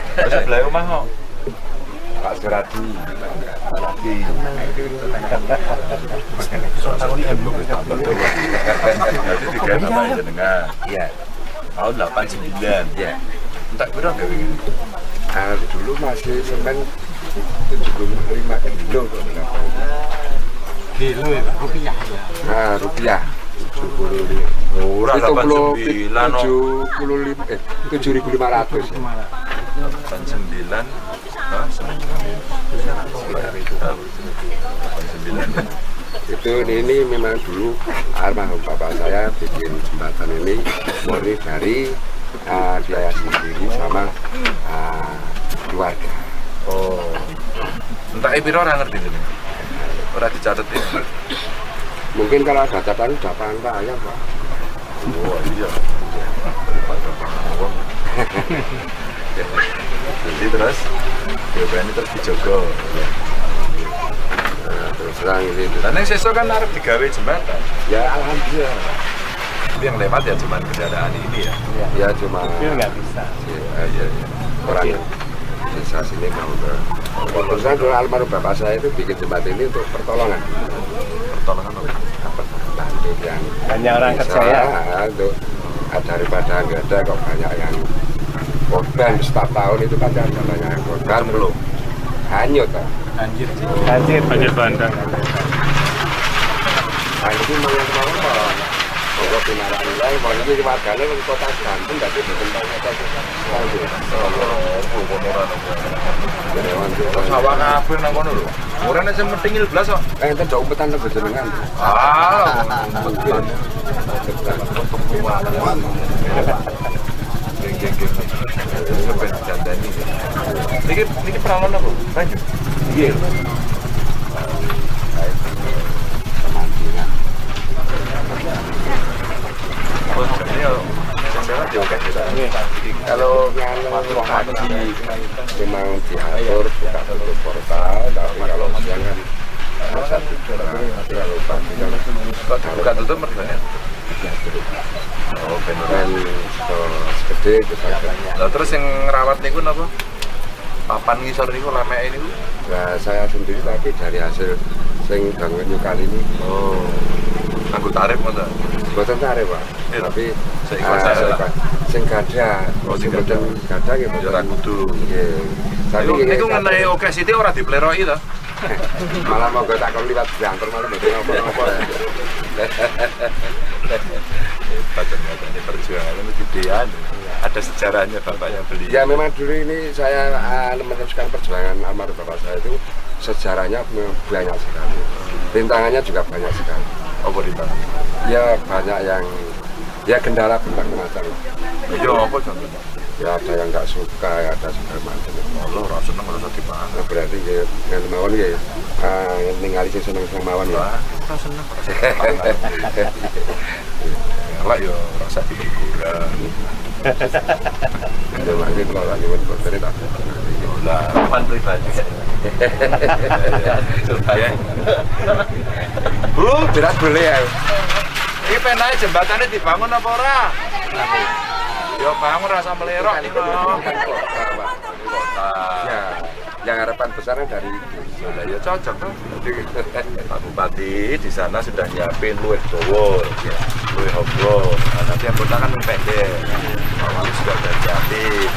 Terus sebelah omah kok. Pak Suradi. Suradi. Berarti tiga nama jenengan. Iya. Tahun 89. Iya. Entek piro gawe ngene? Ah, dulu masih semen 75 kilo kok berapa itu. Kilo ya, Pak? Rupiah ya. Nah, rupiah 75. Ora 89 no. 75 7.500. 89. Hah, Sekitar itu. 89. Itu ini memang dulu almarhum bapak saya bikin jembatan ini murni dari biaya sendiri sama keluarga. Oh. Entek piro ora ngerti jenenge. Ora dicatet ini. Mungkin kalau ada catatan udah pangan ayam, Pak. Wah, iya. Daripada pangan wong. Jadi terus BPN ini terus dijogo. Nah, terus terang ini. Dan yang sesuk kan arep digawe jembatan. Ya alhamdulillah. Pak. Tapi yang lewat ya cuman kendaraan ini ya. Ya cuma Mobil nggak bisa. ya, ya, ya. Orang desa sini mau ke. Terus terang dulu almarhum bapak saya itu bikin jembatan ini untuk pertolongan. Pertolongan apa? Bantu yang Banyak orang desa, kerja ya. untuk daripada nggak ada kok banyak yang korban setiap tahun itu kan ada banyak yang korban Belum. hanyut Pak. Banjir. Banjir. Banjir bandang. Nah ini mau yang mau apa? Monggo pinarak nilai, mau ini warganya di kota Banten, tapi di tentang kota Banten. Oh, kono ora nopo. Jadi, Sawah kabeh nang kono lho. Ora nek sing metingil blas kok. Enten jauh umpetan lebih jenengan. Ah, Mungkin. Geng geng geng. Sampai dandani. Niki niki peralon apa? Banyu. Iya. Pemancingan. Oh, jadi ya sing lewat ya oke. Kalau pagi memang diatur buka tutup portal, tapi kalau siang kan masa tidur. Tapi kalau pagi kan Kok dibuka tutup mergane? diatur. Oh, ben ora. Dan segede itu saged. Lah terus yang ngerawat niku napa? Papan ngisor niku lemeke niku. Nah, saya sendiri tapi dari hasil sing bangun nyukali ini Oh. Nganggo tarif ngoten. boten tarif, Pak. Iya. Tapi Seikhlas aja lah. seikhlas. Sing gadah, Oh, sing sing boten gadah nggih Ya ora boten. kudu. Nggih. Tapi Niku nggih, niku ngenai oke sithik ora dipleroki to. Malah monggo tak kon liwat banter malah mboten apa-apa. Hebat ternyata ini perjuangannya mesti gedean. Ada sejarahnya bapaknya beli. Ya memang dulu ini saya meneruskan perjuangan almarhum bapak saya itu sejarahnya memang banyak sekali. Rintangannya juga banyak sekali. Apa rintangan? Ya banyak yang ya kendala berbagai macam. Ya apa contohnya? Ya ada yang nggak suka, ya ada segala macam. Allah ora seneng ora usah dipangan. Nah, berarti ya nggak mawon ya ningali sing seneng-seneng mawon ya. Wah, ora seneng ora usah dipangan. Elek ya ora usah dihiburan. Ya mangke kula lagi nyuwun boten tak. Lah, pan pribadi. Ya. Bu, Berat boleh ya. iki penae jembatannya dibangun apa ora? Ya bangun rasa melerok Ini iki kan no. kota, Pak. Kota. Ya, yang harapan besarnya dari itu. Lah ya cocok tuh. Pak Bupati di sana sudah nyiapin luwih dawa, luwih hobro. Nah, nanti yang kota kan pendek. Pak Wali juga udah nyiapin.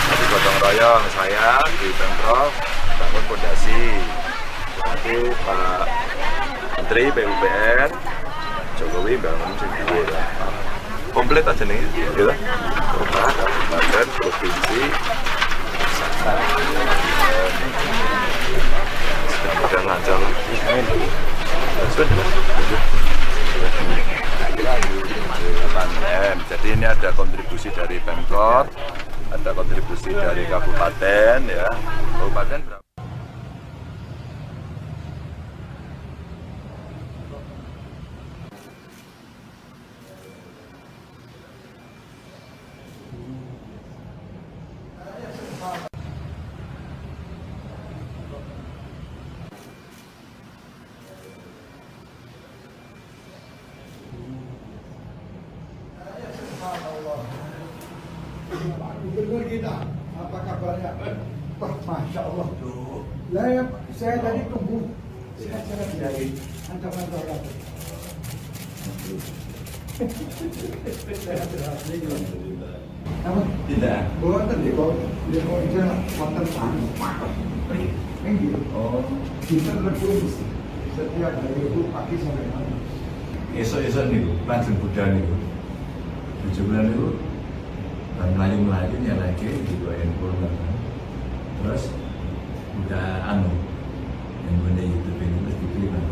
Nanti gotong royong saya di Pemprov bangun pondasi. Nanti Pak Menteri PUPR Jokowi bangun sing dhuwur. Komplit aja nih, gitu. Kota, kabupaten, provinsi, mudah-mudahan lancar. Sudah. 8 M. Jadi ini ada kontribusi dari Pemkot, ada kontribusi dari kabupaten ya. Kabupaten berapa? Gubernur kita, apa kabarnya? Wah, Masya Allah. Lah, ya, saya tadi tunggu. Saya dari ancaman terhadap. Namun, Tidak. boten nggih, kok nggih kok ijel wonten anu. Nggih. Oh. Dinten Rebo mesti. Setiap hari Rebo pagi sampai malam. Esok-esok niku, langsung budal niku. Bojo kula niku bar mlayu-mlayu nyelehke di handphone kan. Terus udah anu yang gone YouTube ini terus dipilih kan.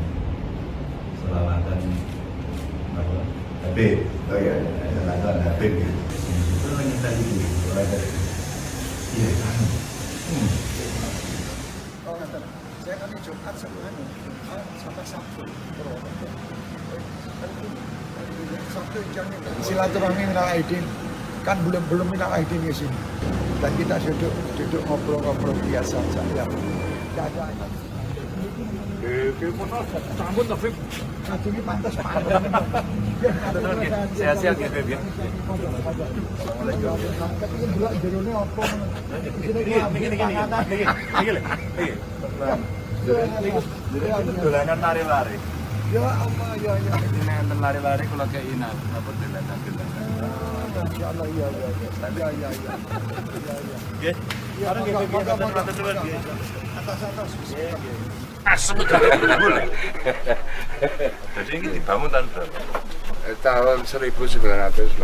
Selawatan apa? Habib. Oh iya. Selawatan Habib gitu. Itu nyetel itu, mulai dari iya anu. Oh, ngaten. Saya kan Jumat sama anu, Jumat sama Sabtu. Purwokerto. Sabtu jamnya silaturahmi minal aidin, kan belum belum minal aidin ke sini dan kita duduk duduk ngobrol-ngobrol biasa saja ya, tidak ada. Sampun to, Bib. Kajungi pantas pak. Sehat-sehat ya, Bib, ya. Tapi ini delok jerone apa ngono. Isine Niki niki niki niki. Niki lho. Niki. Niki. Dolanan lari-lari. Ya Allah, ya ya. Ini enten lari-lari kula kei napa dolanan-dolanan. Masya Allah, iya iya iya. Iya iya iya. Iya iya. Nggih. Ya, Bareng nggih, Bib, monggo, monggo, matur nuwun, nggih. Atas atas. Asem udah Jadi ini dibangun tahun berapa? Tahun 1989.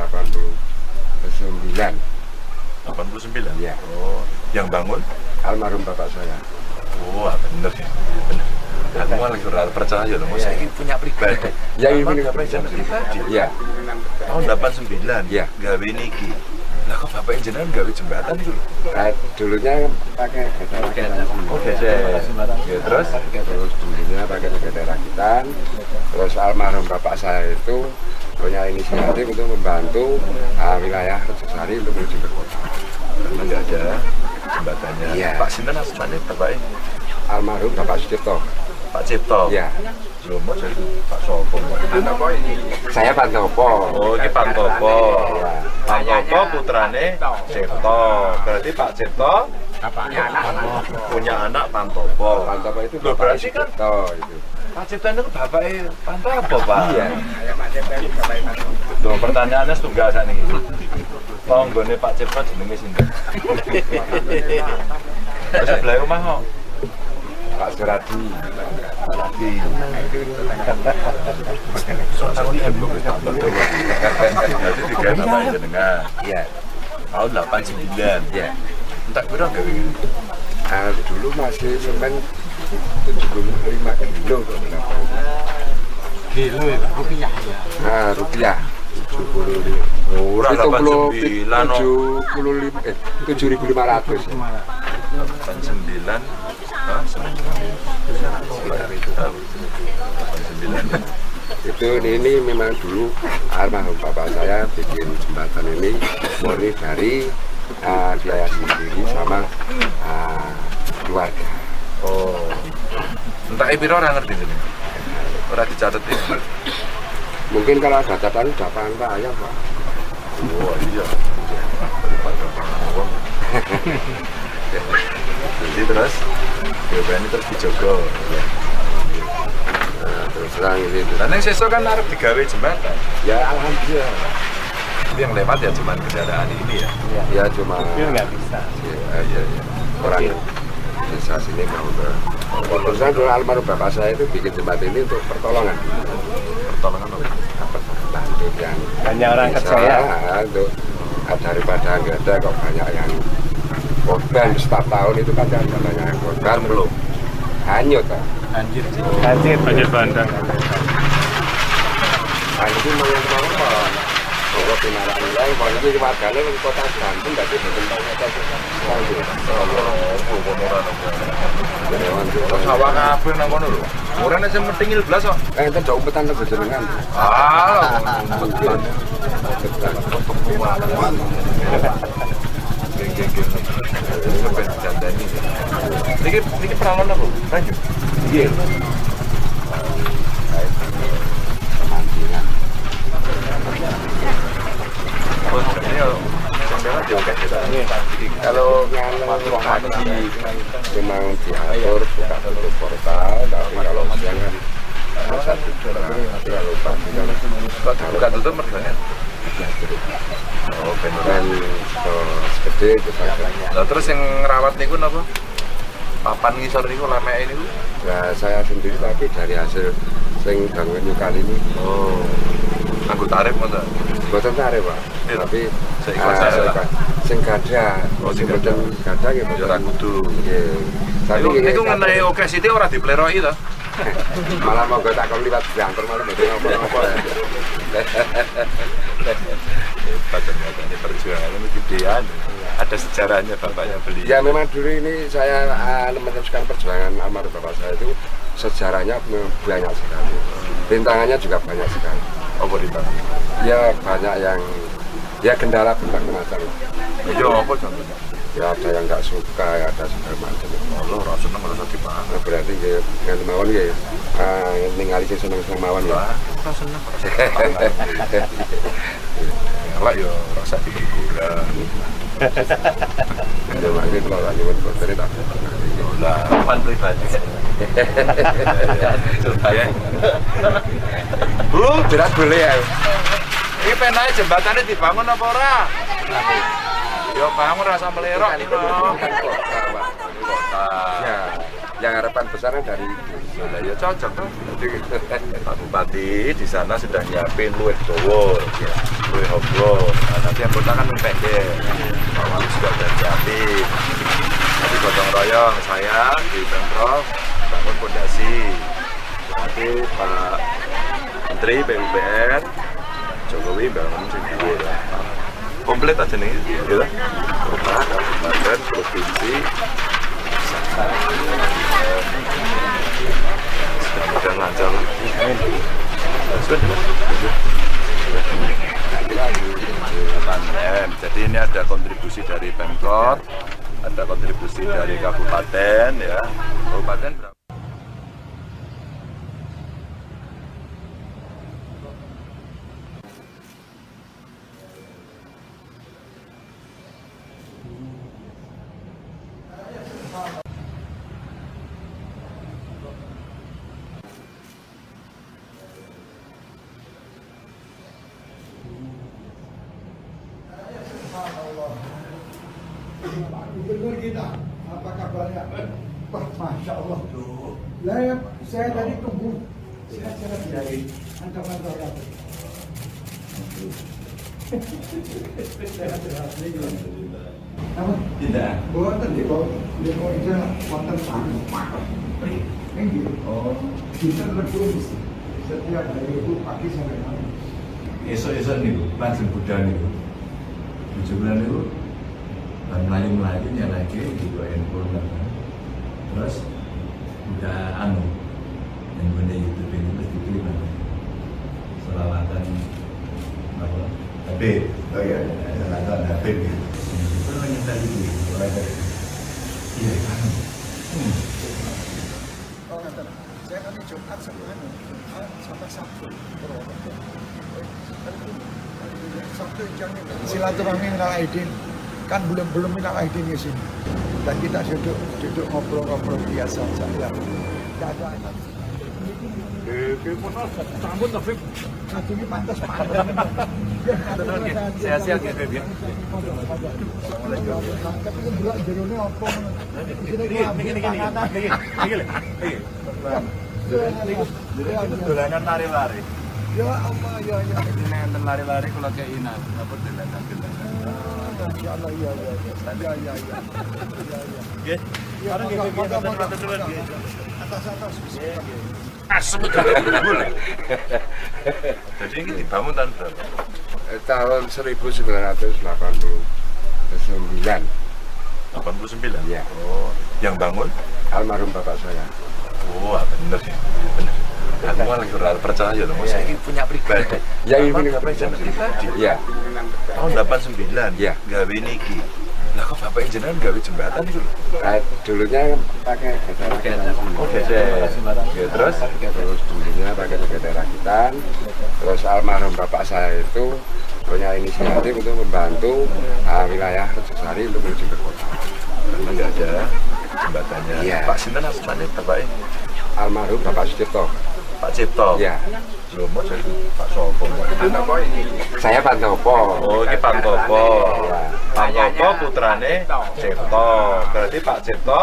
89? Iya. Oh, yang bangun? Almarhum bapak saya. Wah, bener ya. Bener. Aku malah lagi ora percaya loh, saya ini punya pribadi. Ya, ini Apa punya bapak jenengan pribadi. Iya. Tahun 89? Iya. Gawe niki. Lah kok bapak jenengan gawe jembatan itu lho? Nah, dulunya pakai getar rakitan. Oh, gesek. Ya, terus? Terus dulunya pakai getar rakitan. Terus almarhum bapak saya itu punya inisiatif untuk membantu wilayah Rejosari untuk menuju ke kota. Karena nggak ada jembatannya. Iya. Pak sinten asmane bapaknya? Almarhum Bapak Sucipto. Pak Cipto. Iya. Lho, mau jadi Pak Sopo. Saya Pantopo. Oh, ini Pantopo. Iya. Pantopo putrane Cipto. Berarti Pak Cipto punya anak Pantopo. Pantopo itu Loh, Bapak berarti kan Sucipto itu. Pak Cipto itu bapaknya Pantopo, Pak. Iya. Loh, pertanyaannya setunggal saat ini. Tanggane Pak Cipto jenenge sinten? Terus sebelah omah kok. Pak Suradi. Suradi. Berarti digawe bapak jenengan. Iya. Tahun 89. Iya. Entek piro gawe ini? Nah, dulu masih semen 75 kilo kok berapa. Kilo ya, rupiah ya. Nah, rupiah 75. Ora 89 no. 75 7.500. 89. Hah, semen Sekitar itu. 89. Itu ini memang dulu almarhum bapak saya bikin jembatan ini murni dari biaya sendiri sama keluarga. Oh. Entek piro ora ngerti jenenge. Ora dicatet ini. Mungkin kalau ada catatan udah pangan ayam, Pak. Oh iya. Daripada pangan wong. Jadi terus BPN ini terus dijogo. Ya. Nah, terus terang ini. Lah ning sesuk kan arep digawe jembatan. Ya alhamdulillah. Tapi yang lewat ya cuman kendaraan ini ya. Ya cuma Mobil nggak bisa. Ya, ya, ya. Orang desa sini mau ke. Terus terang dulu almarhum bapak saya itu bikin jembatan ini untuk pertolongan. Pertolongan apa? Apa bantu yang Banyak orang desa, kerja ya. Untuk daripada nggak ada kok banyak yang korban setiap tahun itu kan ada banyak yang korban Belum. Hanyut Pak. Banjir. Banjir. Banjir bandang. Nah, itu memang yang apa? Bahwa binaraan lain, bahwa itu warganya di kota Banten, tapi betul Sawah kabeh nang kono lho. Ora nek sing metingil blas kok. Eh, itu jauh umpetan ke jenengan. Ah, Mungkin. Geng geng geng. Ini ben dandani. Niki niki peralon apa? Banyu. Iya. Pemancingan. Oh, jadi ya sing lewat ya Oke. Kalau pagi memang diatur buka tutup portal, tapi kalau siang kan masa tidur. Tapi kalau pagi kan Buka tutup mergane. Oh, bener. Dan gede itu saja. Lah terus yang ngerawat niku napa? Papan ngisor niku lemeke niku. Ya saya sendiri, tapi dari hasil sing bangun kali ini. Oh. Nganggo tarif ngono. Boten tarif, Pak. Iya. Tapi Seikhlas aja lah. Sing gadah, Oh, sing sing boten gadah nggih Ya boten. ora kudu. Nggih. Tapi Niku nggih, niku ngenai oke sithik ora dipleroki to. Malah monggo tak kon liwat banter malah mboten apa-apa. Hebat ternyata ini perjuangannya ini gedean. Ada sejarahnya bapaknya beli. Ya memang dulu ini saya meneruskan perjuangan almarhum bapak saya itu, sejarahnya memang banyak sekali. Rintangannya juga banyak sekali. Apa rintangan? Ya banyak yang ya kendala berbagai macam. Ya apa contohnya? Ya ada yang nggak suka, ya ada segala macam. Allah ora seneng ora usah dipangan. Nah, berarti ya dengan mawon ya ningali sing seneng-seneng mawon ya. Wah, ora seneng ora usah dipangan. Elek ya ora usah dihiburan. Ya makanya kalau lagi nyuwun boten tak. Lah, Papan pribadi. ya. Bu, Berat boleh ya. Ini penake jembatannya dibangun apa ora? Ya bangun rasa melerok nih no. Kota. Ya, yang harapan besarnya dari itu. Lah ya cocok tuh. Pak Bupati di sana sudah nyiapin luwih dawa, luwih obo. Nah, nanti yang kota kan luwih pendek. Pak Wali juga udah nyiapin. Nanti gotong royong saya di Pemprov bangun pondasi. Nanti Pak Menteri PUPR Jokowi bangun sing dhuwur. Komplit aja nih, gitu. Kota, kabupaten, provinsi, mudah-mudahan lancar. Sudah. 8 M. Jadi ini ada kontribusi dari Pemkot, ada kontribusi dari kabupaten ya. Kabupaten berapa? Subhanallah. Pak Gubernur kita, apa kabarnya? Wah, Masya Allah. Lah, ya, saya tadi tunggu. Sehat-sehat dari ancaman apa? Sehat-sehat. Apa? Tidak. Boten di kok di kok itu wonten tanah. Ini Oh, kita berdua setiap hari itu pagi sampai malam. Esuk-esuk niku langsung budal niku. Bojo kula niku bar mlayu-mlayu nyalake digo handphone kan. Terus udah anu yang benda YouTube ini terus diklik kan. Selawatan apa? Habib. Oh iya. Selawatan Habib gitu. Itu nyetel itu. Iya kan. Oh, ngaten. Saya kan Jumat sama anu, Jumat sama Sabtu Purwokerto. Sabtu silaturahmi minal aidin, kan belum belum minal aidin di sini. Dan kita duduk duduk ngobrol-ngobrol biasa saja. Tidak ada. Sampun to, Bib. Ini pantas pantas. Sehat-sehat ya, Bib ya. Tapi kan delok jerone apa ngono. Niki niki niki. Niki niki lho. Niki. Niku dolanan lari-lari. Ya Allah ya ya. Ini enten lari-lari kula kei napa dolanan-dolanan. Ya Allah ya ya ya. Ya ya ya. Ya ya. Nggih. Ya, Bareng nggih, Bib. monggo, monggo, Matur nuwun nggih. Atas atas. Asem udah. Jadi ini dibangun tahun berapa? Tahun 1989. 89. Iya. Oh, yang bangun? Almarhum bapak saya. Oh, bener ya. Bener. Aku malah kurang percaya loh. Saya ini punya pribadi. Ya ini Bapak punya pribadi. Iya. Tahun 89. Iya. Gawe niki. Lah kok Bapak jenengan gawe jembatan itu lho. Nah, dulunya pakai geter rakitan. Oh, geser. Ya, terus Terus dulunya pakai geter rakitan. Terus almarhum bapak saya itu punya inisiatif untuk membantu wilayah Rejosari untuk menuju ke kota. Karena nggak ada jembatannya. Iya. Pak sinten asmane bapaknya? Almarhum Bapak Sucipto. Pak Cipto. Iya. Lho, mau jadi Pak Sopo. Saya Pantopo. Oh, ini Pantopo. Iya. Pantopo putrane Cipto. Berarti Pak Cipto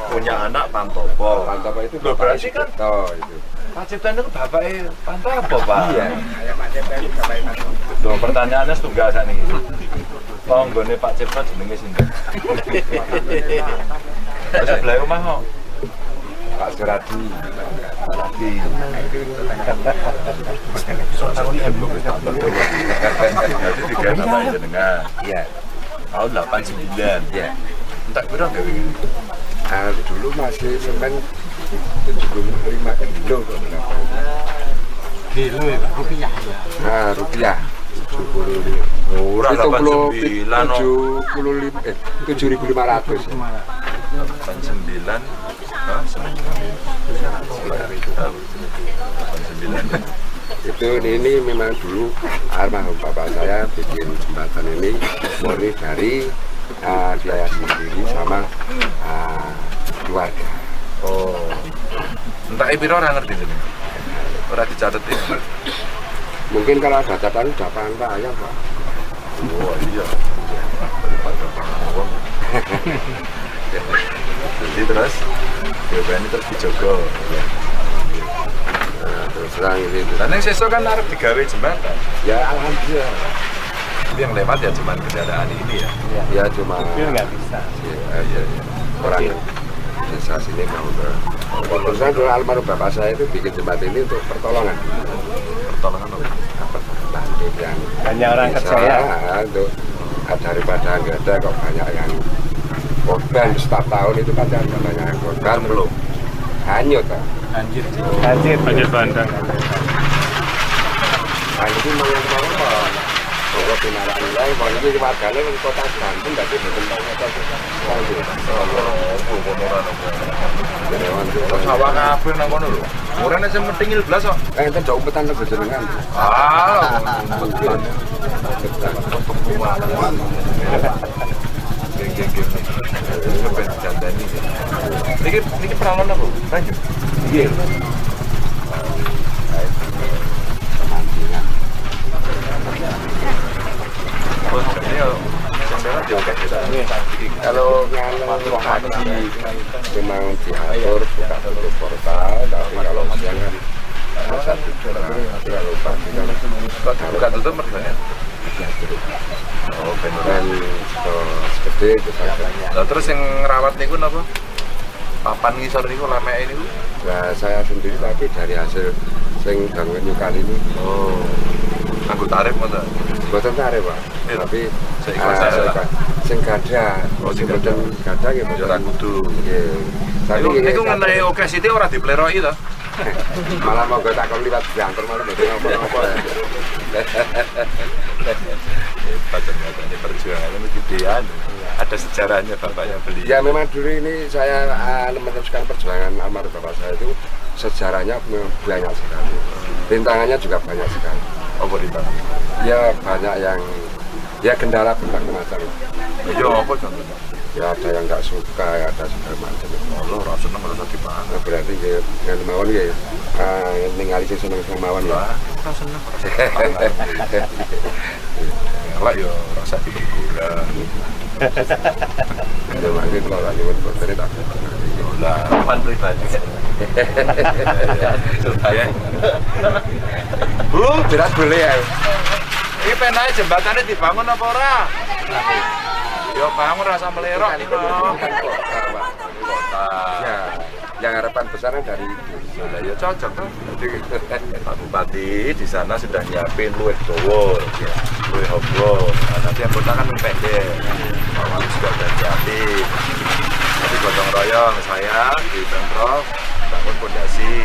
punya anak Pantopo. Pantopo itu Loh, Bapak berarti kan Sucipto itu. Pak Cipto itu bapaknya Pantopo, Pak. Iya. Loh, pertanyaannya setunggal sakniki. Tanggane Pak Cipto jenenge sinten? Terus sebelah omah kok. Pak Suradi. Suradi. Berarti tiga nama jenengan. Iya. Tahun 89. Iya. Entek piro gawe ngene? Nah, dulu masih semen 75 kilo kok berapa. Kilo ya, Pak. Rupiah ya. Nah, rupiah 75. Ora 89 no. 75 7.500. 89. Hah, semen 89. Itu ini memang dulu almarhum bapak saya bikin jembatan ini murni dari biaya sendiri sama keluarga. Oh. Entek piro ora ngerti jenenge. Ora dicatet ini. Mungkin kalau ada catatan udah pangan ayam, Pak. Oh iya. Daripada pangan wong. Jadi terus BPN ini terus dijogo. Ya. Nah, terus terang ini. Lah ning sesuk kan arep digawe jembatan. Ya alhamdulillah. Tapi yang lewat ya cuman kendaraan ini ya. Ya cuma Mobil nggak bisa. Iya, iya. Orang desa sini mau ke. Terus terang dulu almarhum bapak saya itu bikin jembatan ini untuk pertolongan. Pertolongan apa? Apa bantu yang Banyak orang desa, kerja ya. untuk daripada nggak ada kok banyak yang korban setiap tahun itu pasti ada banyak yang korban Belum. Hanyut Pak. Banjir. Banjir. Banjir bandang. Nah, ini mangan apa? Bahwa binaraan lain, bahwa ini warganya di kota Banten, berarti betul kota Sawah kabeh nang kono lho. Ora nek sing metingil blas kok. Eh, enten jauh umpetan lho jenengan. Ah, umpetan. Geng geng geng. Kepen jandani. Niki niki peralon apa? Banyu. Nggih. Pemancingan. Oh, jadi yo sing lewat yo akeh kita. Kalau nganu pagi memang diatur buka tutup portal, tapi kalau siang kan masa tidur. Tapi kalau pagi kan Kok dibuka tutup mergane? diatur. Oh, ben ora. Dan gede itu saja. Lah terus yang ngerawat niku napa? Papan ngisor niku lemeke niku. Nah, saya sendiri tapi dari hasil sing bangun nyukani ini Oh. Nganggo tarif ngono. boten tarik, Pak. Iya. Tapi Seikhlas aja lah. sing gada, Oh, sing boten gada nggih Ya ora boten. kudu. Nggih. Tapi Niku nggih, niku ngenai oke sithik ora dipleroki to. Malah monggo tak kon liwat diantar malah mboten napa-napa. Hebat ternyata ini perjuangannya ini gedean. Ada sejarahnya bapaknya beli. Ya memang dulu ini saya meneruskan perjuangan almarhum bapak saya itu sejarahnya memang banyak sekali. Rintangannya juga banyak sekali. Apa rintangan? Ya banyak yang ya kendala berbagai macam. Ya apa contohnya? Ya ada yang nggak suka, ya ada segala macam. Allah ora seneng ora usah dipangan. Nah, berarti ya yang mawon ya ningali sing seneng-seneng mawon ya. Lah, ora seneng ora usah dipangan. Elek ya ora usah diguguran. Ya mangke kula ora nyuwun boten tak. Lah, Papan pribadi. ya. Bu, Berat boleh ya. iki penae jembatannya dibangun apa ora? Ya bangun rasa melerok nih Bukan kota, Pak. Kota. Ya, yang harapan besarnya dari itu. Lah ya cocok tuh. Pak Bupati di sana sudah nyiapin luwih dawa, ya, luwih hobro. Nah, nanti yang kota kan luwih pendek. Pak Wali juga udah nyiapin. Nanti gotong royong saya di Pemprov bangun pondasi.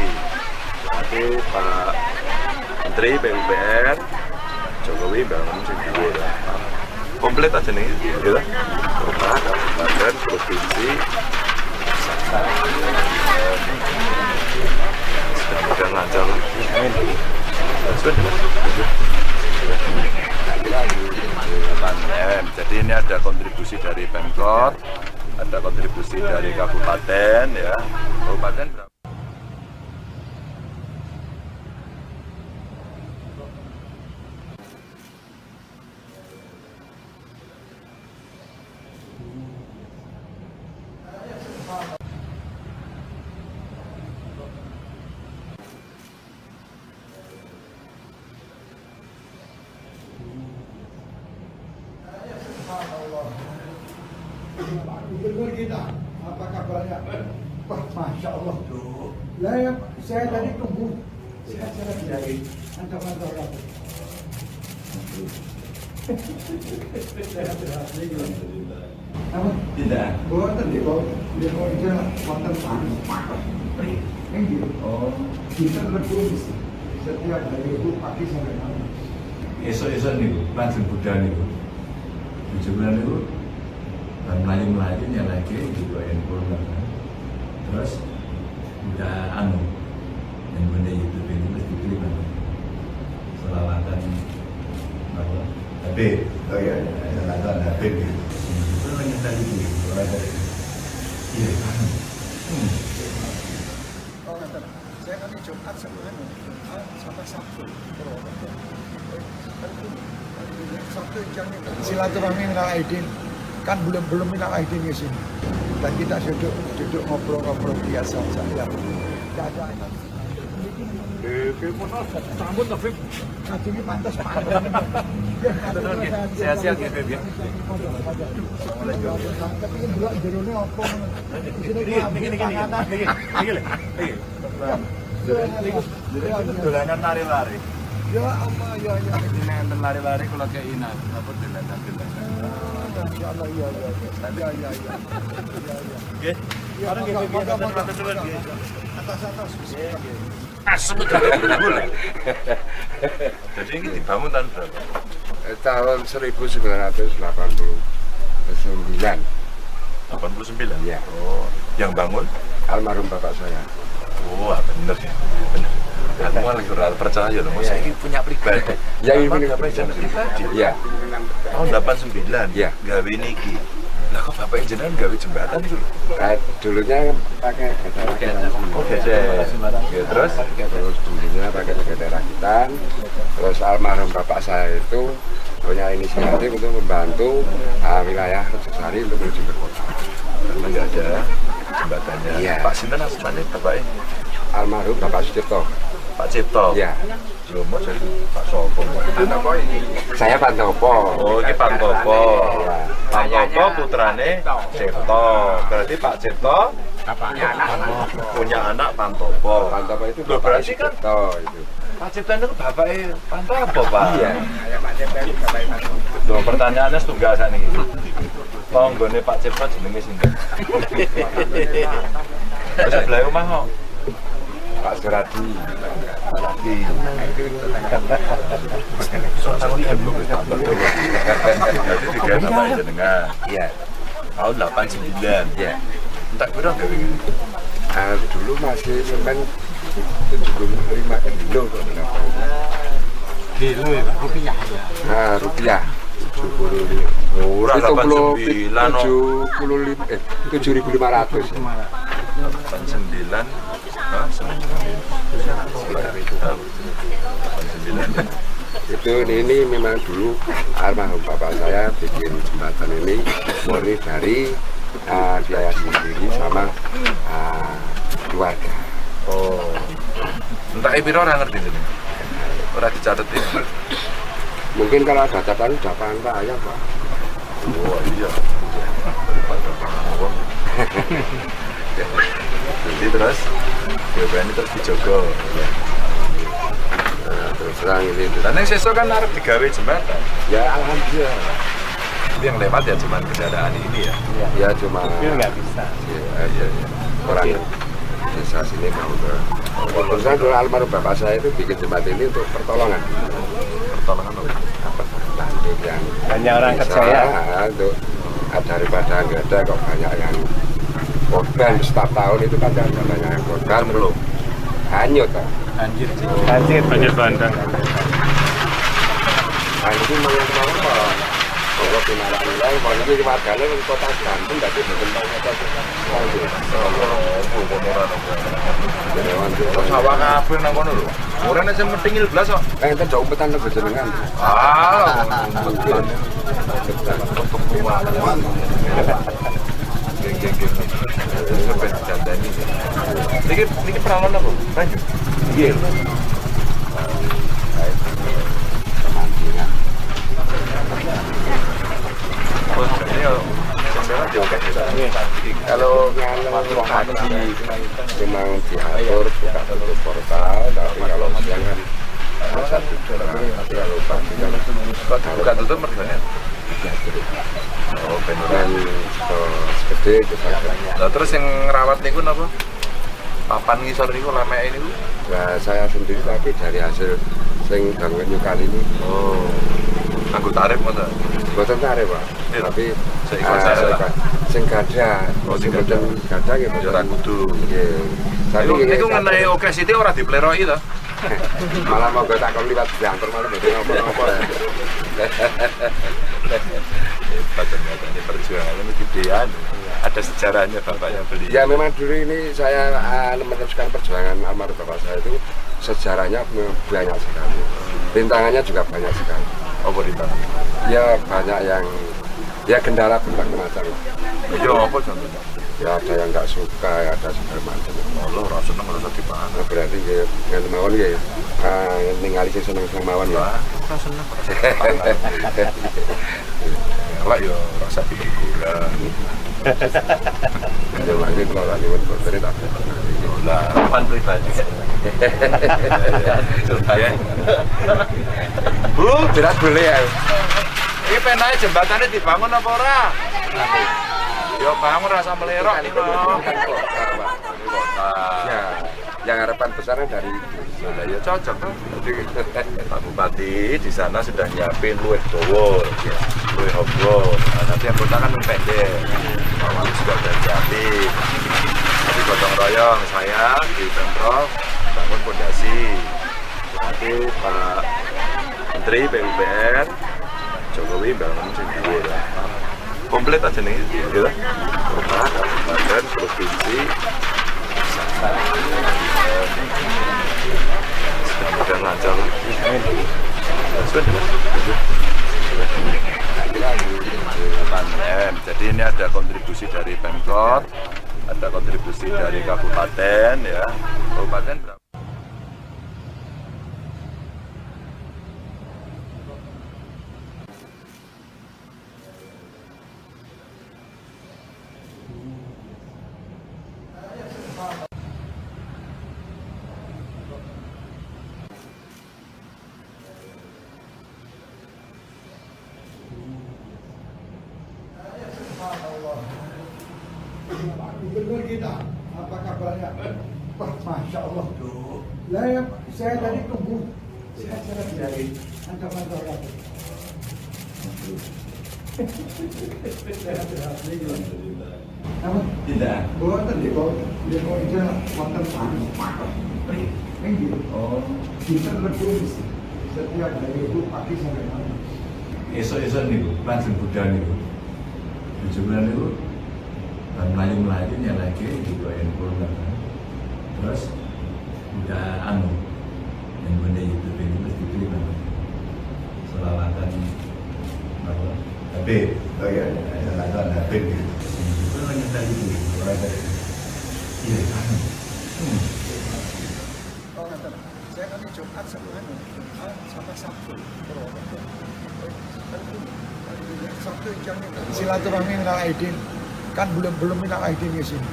Nanti Pak Menteri PUPR Jokowi bangun sing dhuwur lah. Komplit aja nih, gitu. Kota, kabupaten, provinsi. Mudah-mudahan lancar lah. Sudah. 8 M. Jadi ini ada kontribusi dari Pemkot, ada kontribusi dari kabupaten ya. Kabupaten berapa? Subhanallah. Pak Gubernur kita, apa kabarnya? Wah, Masya Allah. Lah, ya, saya tadi tunggu. Sehat-sehat dari kantor-kantor lagi. Sehat-sehat. Apa? Tidak. Boten di bawah, di bawah itu wonten tanah. Ini Oh, kita lebih setiap hari itu pagi sampai malam. Esuk-esuk niku langsung budal niku. Bojo kula niku bar mlayu-mlayu nyelehke juga handphone kan. Terus udah anu handphone YouTube ini terus diklik kan. Selawatan apa? Habib. Oh iya, iya. Selawatan Habib gitu. Itu nyetel itu, selawatan itu. Iya, anu. Oh, ngerti. Saya kan Jumat sama anu, Jumat sama Sabtu. Purwokerto. Kan ini, Sabtu jangan silaturahmi minal aidin. Kan belum belum minal aidin ke sini. Dan kita duduk duduk ngobrol-ngobrol biasa saja. Tidak ada. Sambut tapi Kajungnya pantas pantas. Sehat-sehat ya, Beb, ya. Tapi ini dulu jerone apa? Isine Niki niki niki niki niki lho. Niki. Dolanan lari-lari. Ya Allah, ya ya. Ini enten lari-lari kula kei napa dolanan-dolanan. Masya Allah, iya iya iya. Iya iya iya. Iya iya. Nggih. Ya, Bareng nggih, monggo, Beb, ya. monggo, monggo. Matur nuwun, nggih. Atas atas. Asem Jadi ini dibangun tahun berapa? Tahun 1989. 89? Iya. Oh, yang bangun? Almarhum bapak saya. Wah, bener ya. Bener. Aku malah kurang percaya loh, saya ini punya pribadi. Ya, ini Bapak punya bapak jenengan pribadi. Iya. Tahun 89? Iya. Gawe niki. Lah kok bapak jenengan gawe jembatan itu lho? Kayak dulunya pakai gesek rakitan. Oh, gesek. Ya, terus? Terus dulunya pakai gesek rakitan. Terus almarhum bapak saya itu punya inisiatif untuk membantu wilayah Rejosari untuk menuju ke kota. Karena nggak ada jembatannya. Iya. Pak Sinten asmane bapaknya? Almarhum Bapak Sucipto. Pak Cipto. Iya. Lho, mau jadi Pak Sopo. Saya Pantopo. Oh, ini Pantopo. Iya. Pantopo putrane Cipto. Berarti Pak Cipto punya anak Pantopo. Pantopo itu Loh, Bapak berarti kan Sucipto itu. Pak Cipto itu bapaknya Pantopo, Pak. Iya. Loh, pertanyaannya setunggal sakniki. Tanggane Pak Cipto jenenge sinten? Terus sebelah omah kok. Pak Suradi. Suradi. Berarti digawe bapak jenengan. Iya. Tahun 89. Iya. Entek piro gawe ngene? Dulu masih semen 75 kilo kok berapa. Kilo ya, Pak? Rupiah ya. Nah, rupiah 75. Ora 89 no. 75 7.500. 89. Hah, semen Sekitar itu. 89. Itu ini memang dulu almarhum bapak saya bikin jembatan ini murni dari biaya sendiri sama keluarga. Oh. Entek piro ora ngerti jenenge. Ora dicatet ini. Mungkin kalau ada catatan udah paham Pak ya Pak. Oh iya. Daripada wong. Jadi terus BPN terus dijogo. Ya. Nah, terus terang ini. Dan yang sesuk kan arep digawe jembatan. Ya alhamdulillah. Tapi yang lewat ya cuman kendaraan ini ya. Ya cuma Mobil nggak bisa. Ya, iya, iya. Orang desa sini mau ke. Terus dulu almarhum bapak saya itu bikin jembatan ini untuk pertolongan. Pertolongan apa? Apa? Bantu yang Banyak orang desa, kerja ya. Untuk daripada nggak ada kok banyak yang korban setiap tahun itu kan ada banyak yang korban belum hanyut kan. Banjir. Banjir. Banjir bandang. Nah ini memang kemarin kok kalau pinaran nilai, kalau ini warganya di kota Banten, tapi berkembang kota Banten. Sawah kabeh nang kono lho. Ora nek sing metingil blas kok. Enten jauh umpetan lho jenengan. Ah, umpetan. Geng geng geng. Sampai dandani. Niki niki peralon apa? Banyu. Nggih. Pemancingan. Oh, ini yo Kalau pagi memang diatur buka tutup portal, tapi kalau siang kan bisa tutup. Tapi kalau pagi kan buka tutup mergane. diatur. Oh, ben ora. Dan segede itu saja. Lah terus yang ngerawat niku napa? Papan ngisor niku lemeke niku. Nah, saya sendiri tapi dari hasil sing bangun nyukali ini Oh. Nganggo tarif ngono. boten tarik, Pak. Iya. Tapi Seikhlas saya lah. sing gadah, Oh, sing sing boten gadah nggih Ya ora boten. kudu. Nggih. Tapi Niku nggih, niku ngenai oke sithik ora dipleroki to. malah monggo takon liwat diantar malah mboten napa-napa. Hebat ternyata ini perjuangannya ini gedean. Ada sejarahnya bapaknya beli. Ya memang dulu ini saya meneruskan perjuangan almarhum bapak saya itu sejarahnya memang banyak sekali. Rintangannya juga banyak sekali. Apa rintangan? Ya banyak yang ya kendala berbagai macam. Ya apa contohnya? Ya ada yang nggak suka, ya ada segala macam. Allah ora seneng ora usah dipangan. Nah, berarti ya ngeten mawon ya ningali sing seneng-seneng mawon ya. Wah, ora seneng ora usah dipangan. Elek ya ora usah digoreng. Ya mangke kula ora nyuwun boten tak. Lah, Papan pribadi. ya. Bu, Jelas boleh ya. iki penake jembatannya dibangun apa ora? Ya bangun rasa melerok nih lho. Kan kota, Pak. Kota. Ya, yang harapan besarnya dari itu. Lah ya cocok tuh. Pak Bupati di sana sudah nyiapin luwih dawa, luwih hobro. Nah, nanti yang kota kan luwih pendek. Pak Wali juga udah nyiapin. Tapi gotong royong saya di Pemprov bangun pondasi. Nanti Pak Menteri PUPR Jokowi bangun sing dhuwur lah. Komplit aja nih, gitu. Kota, kabupaten, provinsi, mudah-mudahan lancar. Sudah. 8 M. Jadi ini ada kontribusi dari Pemkot, ada kontribusi dari kabupaten ya. Kabupaten berapa? Pak Gubernur kita, apa kabarnya? Wah, Masya Allah. Lah, ya, saya tadi tunggu. Sehat-sehat dari kantor-kantor lagi. Sehat-sehat. Namun, Tidak. boten di bawah, di bawah itu wonten Ini Oh. kita lebih setiap hari itu pagi sampai malam. Esok-esok niku langsung budal niku. Bojo kula niku bar mlayu-mlayu nyalake digo handphone kan. Terus udah anu yang benda YouTube ini terus dipilih kan. Selawatan apa? Habib. Oh iya, Selawatan Habib gitu. Itu kan nyetel itu. Iya, anu. Oh, ngaten. Saya kan Jumat sama anu, Jumat sama Sabtu. Purwokerto. Sabtu jamnya silaturahmi minal aidin. Kan belum belum minal aidin di sini.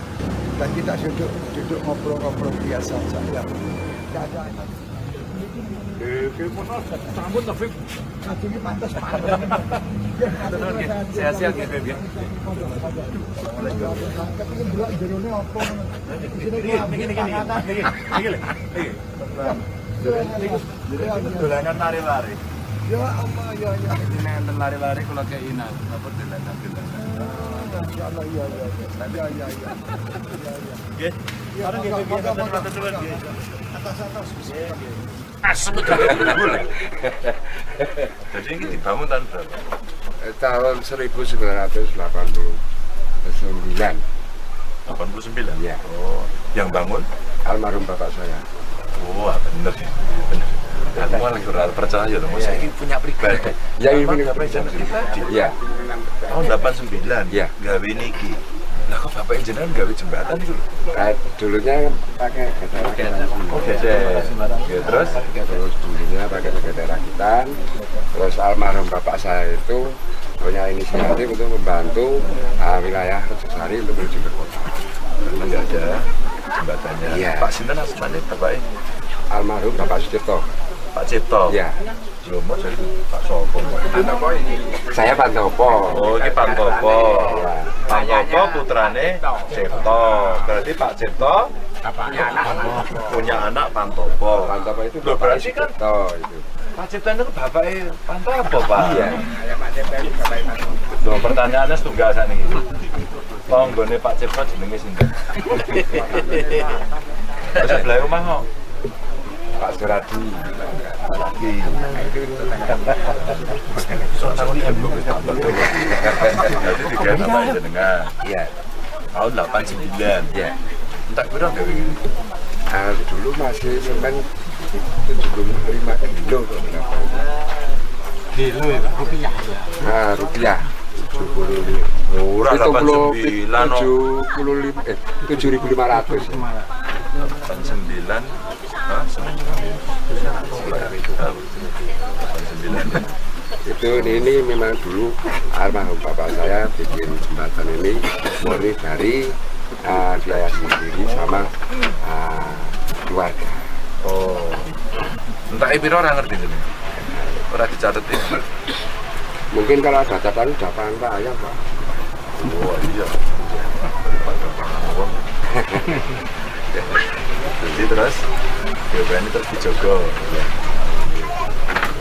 Dan kita duduk duduk ngobrol-ngobrol biasa saja. Tidak ada. Sampun Taufik. Kajunge pantes pantes. Sehat-sehat nggih, Beb, ya. Kepengin delok jerone apa ngono. Isine Niki niki niki niki. Niki lho. Niki. Niku dolanan lari-lari. Ya Allah ya ya. Ini enten lari-lari kula kei napa dolanan-dolanan. Masya Allah iya iya iya. Iya iya iya. Iya iya. Nggih. Ya, Bareng nggih, Beb, monggo, monggo, matur nuwun nggih. Atas atas. Asem Jadi ini dibangun tahun berapa? Tahun 1989. 89? Iya. Oh, yang bangun? Almarhum bapak saya. Wah, bener ya. Bener. Aku malah kurang percaya loh. Saya ini punya pribadi. Ya, ini Emang punya bapak jenengan pribadi. Iya. Tahun 89. Iya. Gawe niki. Lah kok bapak jenengan gawe jembatan itu lho? Dulunya pakai gesek rakitan. Oh, gesek. Ya, terus? Terus dulunya pakai gesek rakitan. Terus almarhum bapak saya itu punya inisiatif untuk membantu wilayah Rejosari untuk menuju ke kota. Karena nggak ada jembatannya. Iya. Pak Sinten asmane bapaknya? Almarhum Bapak Sucipto. Pak Cipto. Iya. Loh, mau jadi Pak Sopo. Saya Pantopo. Oh, ini Pantopo. Iya. Pantopo putrane Cipto. Berarti Pak Cipto punya anak Pantopo. Pantopo itu Loh, Bapak berarti kan Sucipto itu. Pak Cipto itu bapaknya Pantopo, Pak. Iya. Loh, pertanyaannya setunggal sakniki. Tanggane Pak Cipto jenenge sinten? Terus sebelah omah kok. Pak Suradi. Lagi. Berarti tiga bapak jenengan. Iya. Tahun 89. Iya. Entek piro gawe ngene? Dulu masih semen 75 kilo kok berapa itu. Kilo ya, Pak? Rupiah ya. Nah, rupiah 75. Murah 89 no. 75 7.500 ya. 89. Hah, semen juga ya? 89. Itu ini memang dulu almarhum bapak saya bikin jembatan ini murni dari biaya sendiri sama keluarga. Oh. Entek piro ora ngerti jenenge. Ora dicatet ini. Mungkin kalau ada catatan udah paham Pak ya Pak. Oh iya. Daripada wong. Jadi terus ini terus dijogo. Ya.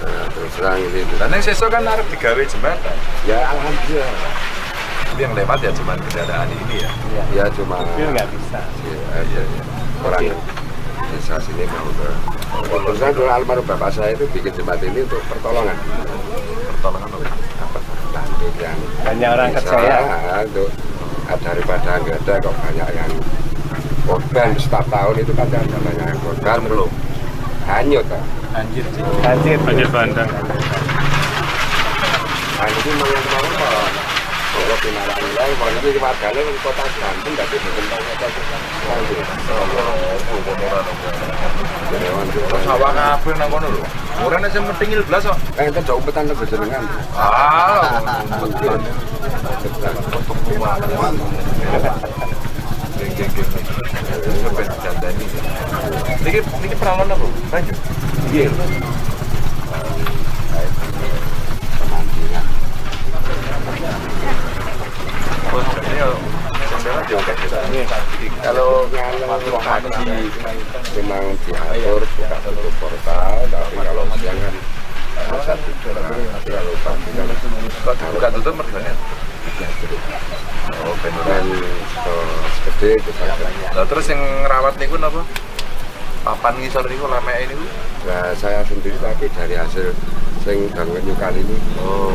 Nah, terus terang ini. Dan yang sesuk kan arep digawe jembatan. Ya alhamdulillah. Tapi yang lewat ya cuman kendaraan ini ya. Ya cuma Mobil nggak bisa. Iya, iya. Orang desa sini mau ke. Terus terang dulu almarhum bapak saya itu bikin jembatan ini untuk pertolongan. Pertolongan apa? Apa? Bantu yang Banyak orang desa, kerja ya. Untuk daripada nggak ada kok banyak yang korban setiap tahun itu kan ada banyak yang korban Belum. Hanyut Pak. Banjir. Banjir. Banjir bandang. Nah, ini memang kemarin Pak. Kalau pinaran nilai, kalau ini warganya di kota Banten, tapi bukan kota Banten. Sawah kabeh nang kono lho. Ora nek sing metingil blas kok. Enten jauh umpetan teng jenengan. Ah, umpetan. Geng geng geng. Sampai didandani. Niki niki peralon apa? Banyu. Nggih. Pemandian. Oh, jadi ya sampeyan juga Kalau pagi memang diatur buka tutup portal, tapi kalau siang kan masa tidur. Tapi kalau pagi kan Buka tutup mergane. Oh, ben ora. dan gede itu saja. Lah terus yang ngerawat niku napa? Papan ngisor niku lameke niku. Nah, saya sendiri tapi dari hasil sing bangun nyukal ini Oh.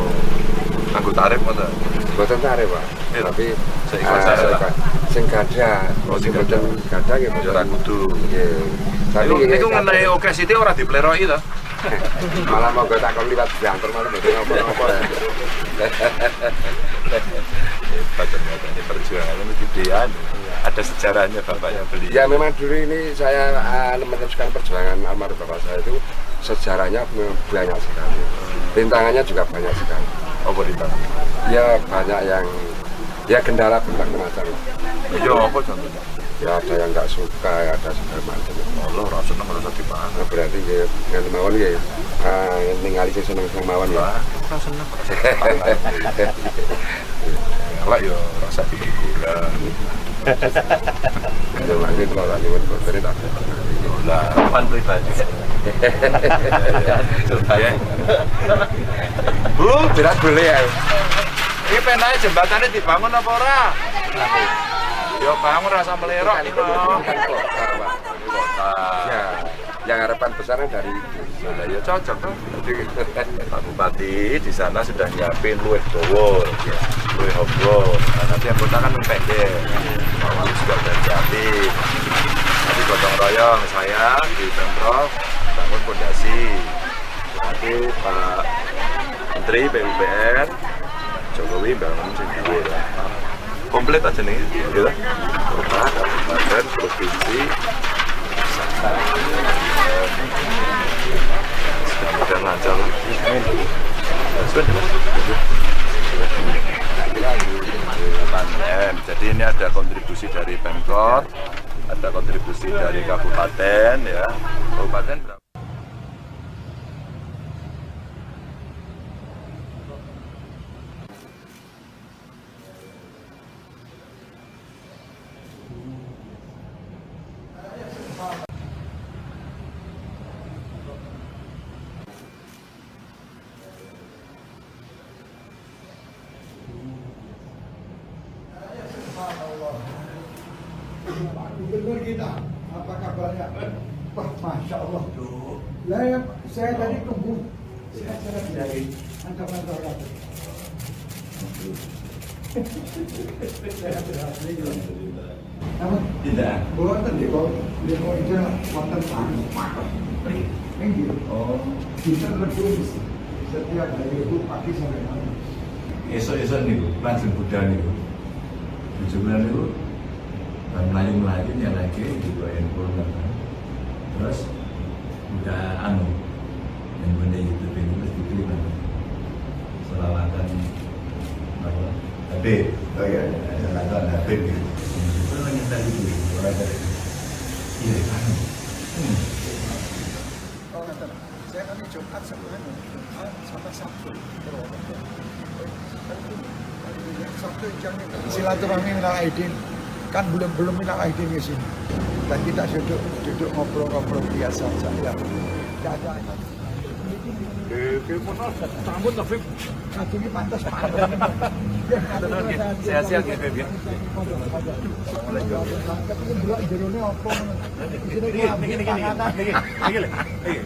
Nganggo tarif ngoten. Mboten tarif, Pak. Iya. Tapi Seikhlas ae lah. sing gadah, Oh, sing sing mboten gadah nggih Ya ora kudu. Nggih. Tapi Niku nggih, niku ngenai oke sithik ora dipleroki to. malah monggo takon liwat diantar malah mboten napa-napa. Hebat ternyata ini perjuangannya ini gedean. Ada sejarahnya bapak yang beli. Ya memang dulu ini saya meneruskan perjuangan almarhum bapak saya itu sejarahnya banyak sekali. Rintangannya juga banyak sekali. Apa rintangan? Ya banyak yang Ya kendala berbagai macam. Ya apa contohnya? Ya ada yang nggak suka, ya ada segala macam. Allah ora seneng ora usah dipangan. Nah, berarti ya nganti mawon ya ningali sing seneng-seneng mawon ya. Ora seneng ora usah dipangan. Elek ya ora usah diguguran. Ya mangke kula lak nyuwun botone tak. Lah, Pan pribadi. ya. Bu, Berat boleh ya. iki penake jembatannya dibangun apa ora? Ya bangun rasa melerok iki lho. Bukan kota, Pak. Kota. Ya, yang harapan besarnya dari itu. Lah ya cocok tuh. Pak Bupati di sana sudah nyiapin luwih dawa, luwih hobro. Nah, nanti yang kota kan luwih pendek. Pak Wali juga udah nyiapin. Nanti gotong royong saya di Pemprov bangun pondasi. Nanti Pak Menteri PUPR Jokowi bangun sing duwe lah. Komplit aja nih, gitu. Kota, kabupaten, provinsi, mudah-mudahan lancar. Amin. Jadi ini ada kontribusi dari Pemkot, ada kontribusi dari kabupaten ya. Kabupaten berapa? Subhanallah. Pak Gubernur kita, apa kabarnya? Wah, Masya Allah. Lah, ya, saya tadi tunggu. Saya dari kantor-kantor lagi. Saya berhasil. Namun, Tidak. wonten di bawah, di bawah itu wonten tanah. Ini Oh, kita lebih setiap hari itu pagi sampai malam. esok-esok niku langsung budal niku. Bojo kula niku bar mlayu-mlayu nyalake digo handphone kan. Terus udah anu handphone YouTube ini terus diklik kan. Selawatan apa? Habib. Oh iya. Selawatan Habib gitu. Itu nyetel itu, ora dari. Iya, kan. Oh, nonton. Saya kan Jumat sama anu, Jumat sama Sabtu. Sabtu jamnya silaturahmi minal aidin kan belum belum minal aidin di sini. Dan kita duduk duduk ngobrol-ngobrol biasa saja. Tidak ada. Rambut lebih Ini pantas pantas. Sehat-sehat ya, Beb, ya. Tapi delok jerone apa ngono. Isine Niki niki niki niki lho. Niki.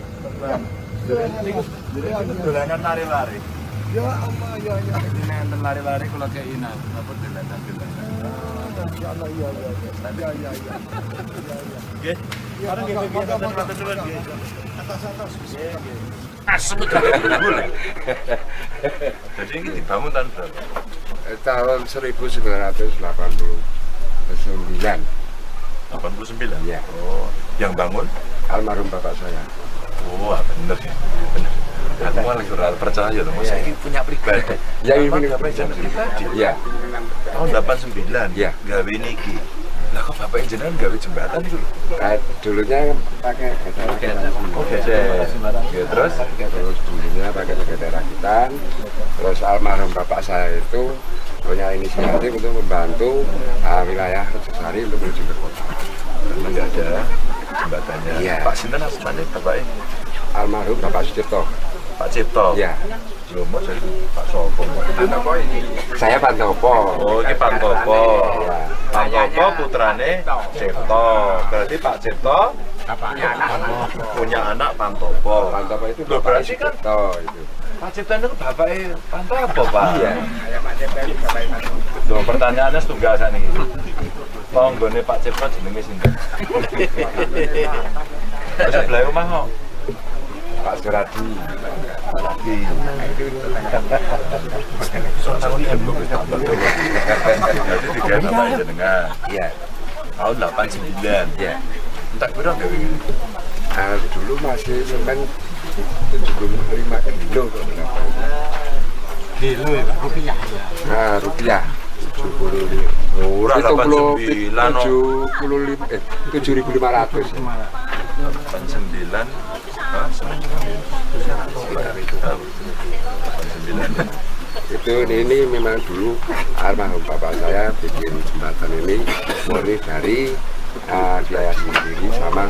Niki. Dolanan lari-lari. Ya Allah ya ya. Ini enten lari-lari kula kei napa dolanan-dolanan. Masya Allah ya ya ya. Ya ya ya. Ya ya. Nggih. Ya, Bareng nggih, monggo, Beb, monggo, matur monggo. nuwun nggih. Atas atas. Asem dadi Jadi ini dibangun tahun berapa? Tahun 1989. 89. Iya. Oh, yang bangun? Almarhum bapak saya. Wah, bener ya. Bener. Aku malah ora percaya loh, masa ini punya pribadi. Ya, ini Emang punya bapak jenengan pribadi. Iya. Tahun 89. Iya. Gawe niki. Lah kok bapak jenengan gawe jembatan itu lho? Nah, dulunya pakai getar rakitan. Oh, gesek. Ya, terus Terus dulunya pakai getar rakitan. Terus almarhum bapak saya itu punya inisiatif untuk membantu wilayah Rejosari untuk menuju ke kota. karena nggak ada jembatannya. Iya. Pak Sinten asmane bapaknya? Almarhum Bapak Sucipto. Pak Cipto. Iya. Lho, mau jadi Pak Sopo. Saya Pantopo. Oh, ini Pantopo. Iya. Pantopo putrane Cipto. Berarti Pak Cipto punya anak Pantopo. Pantopo itu Loh, Bapak berarti kan Sucipto itu. Pak Cipto itu bapaknya Pantopo, Pak. Iya. Loh, pertanyaannya setunggal sakniki. Tanggane Pak Cipto jenenge sinten? Terus sebelah omah kok. Pak Suradi. Lagi. Jadi digawe bapak jenengan. Iya. Tahun 89. Iya. Entek piro gawe ngene? Nah, dulu masih semen 75 kilo kok berapa itu. Kilo ya, rupiah ya. Nah, rupiah. 75. Ora 89 no. 75 7.500. 89. Hah, Sekitar itu. 89. Itu ini memang dulu almarhum bapak saya bikin jembatan ini murni dari biaya sendiri sama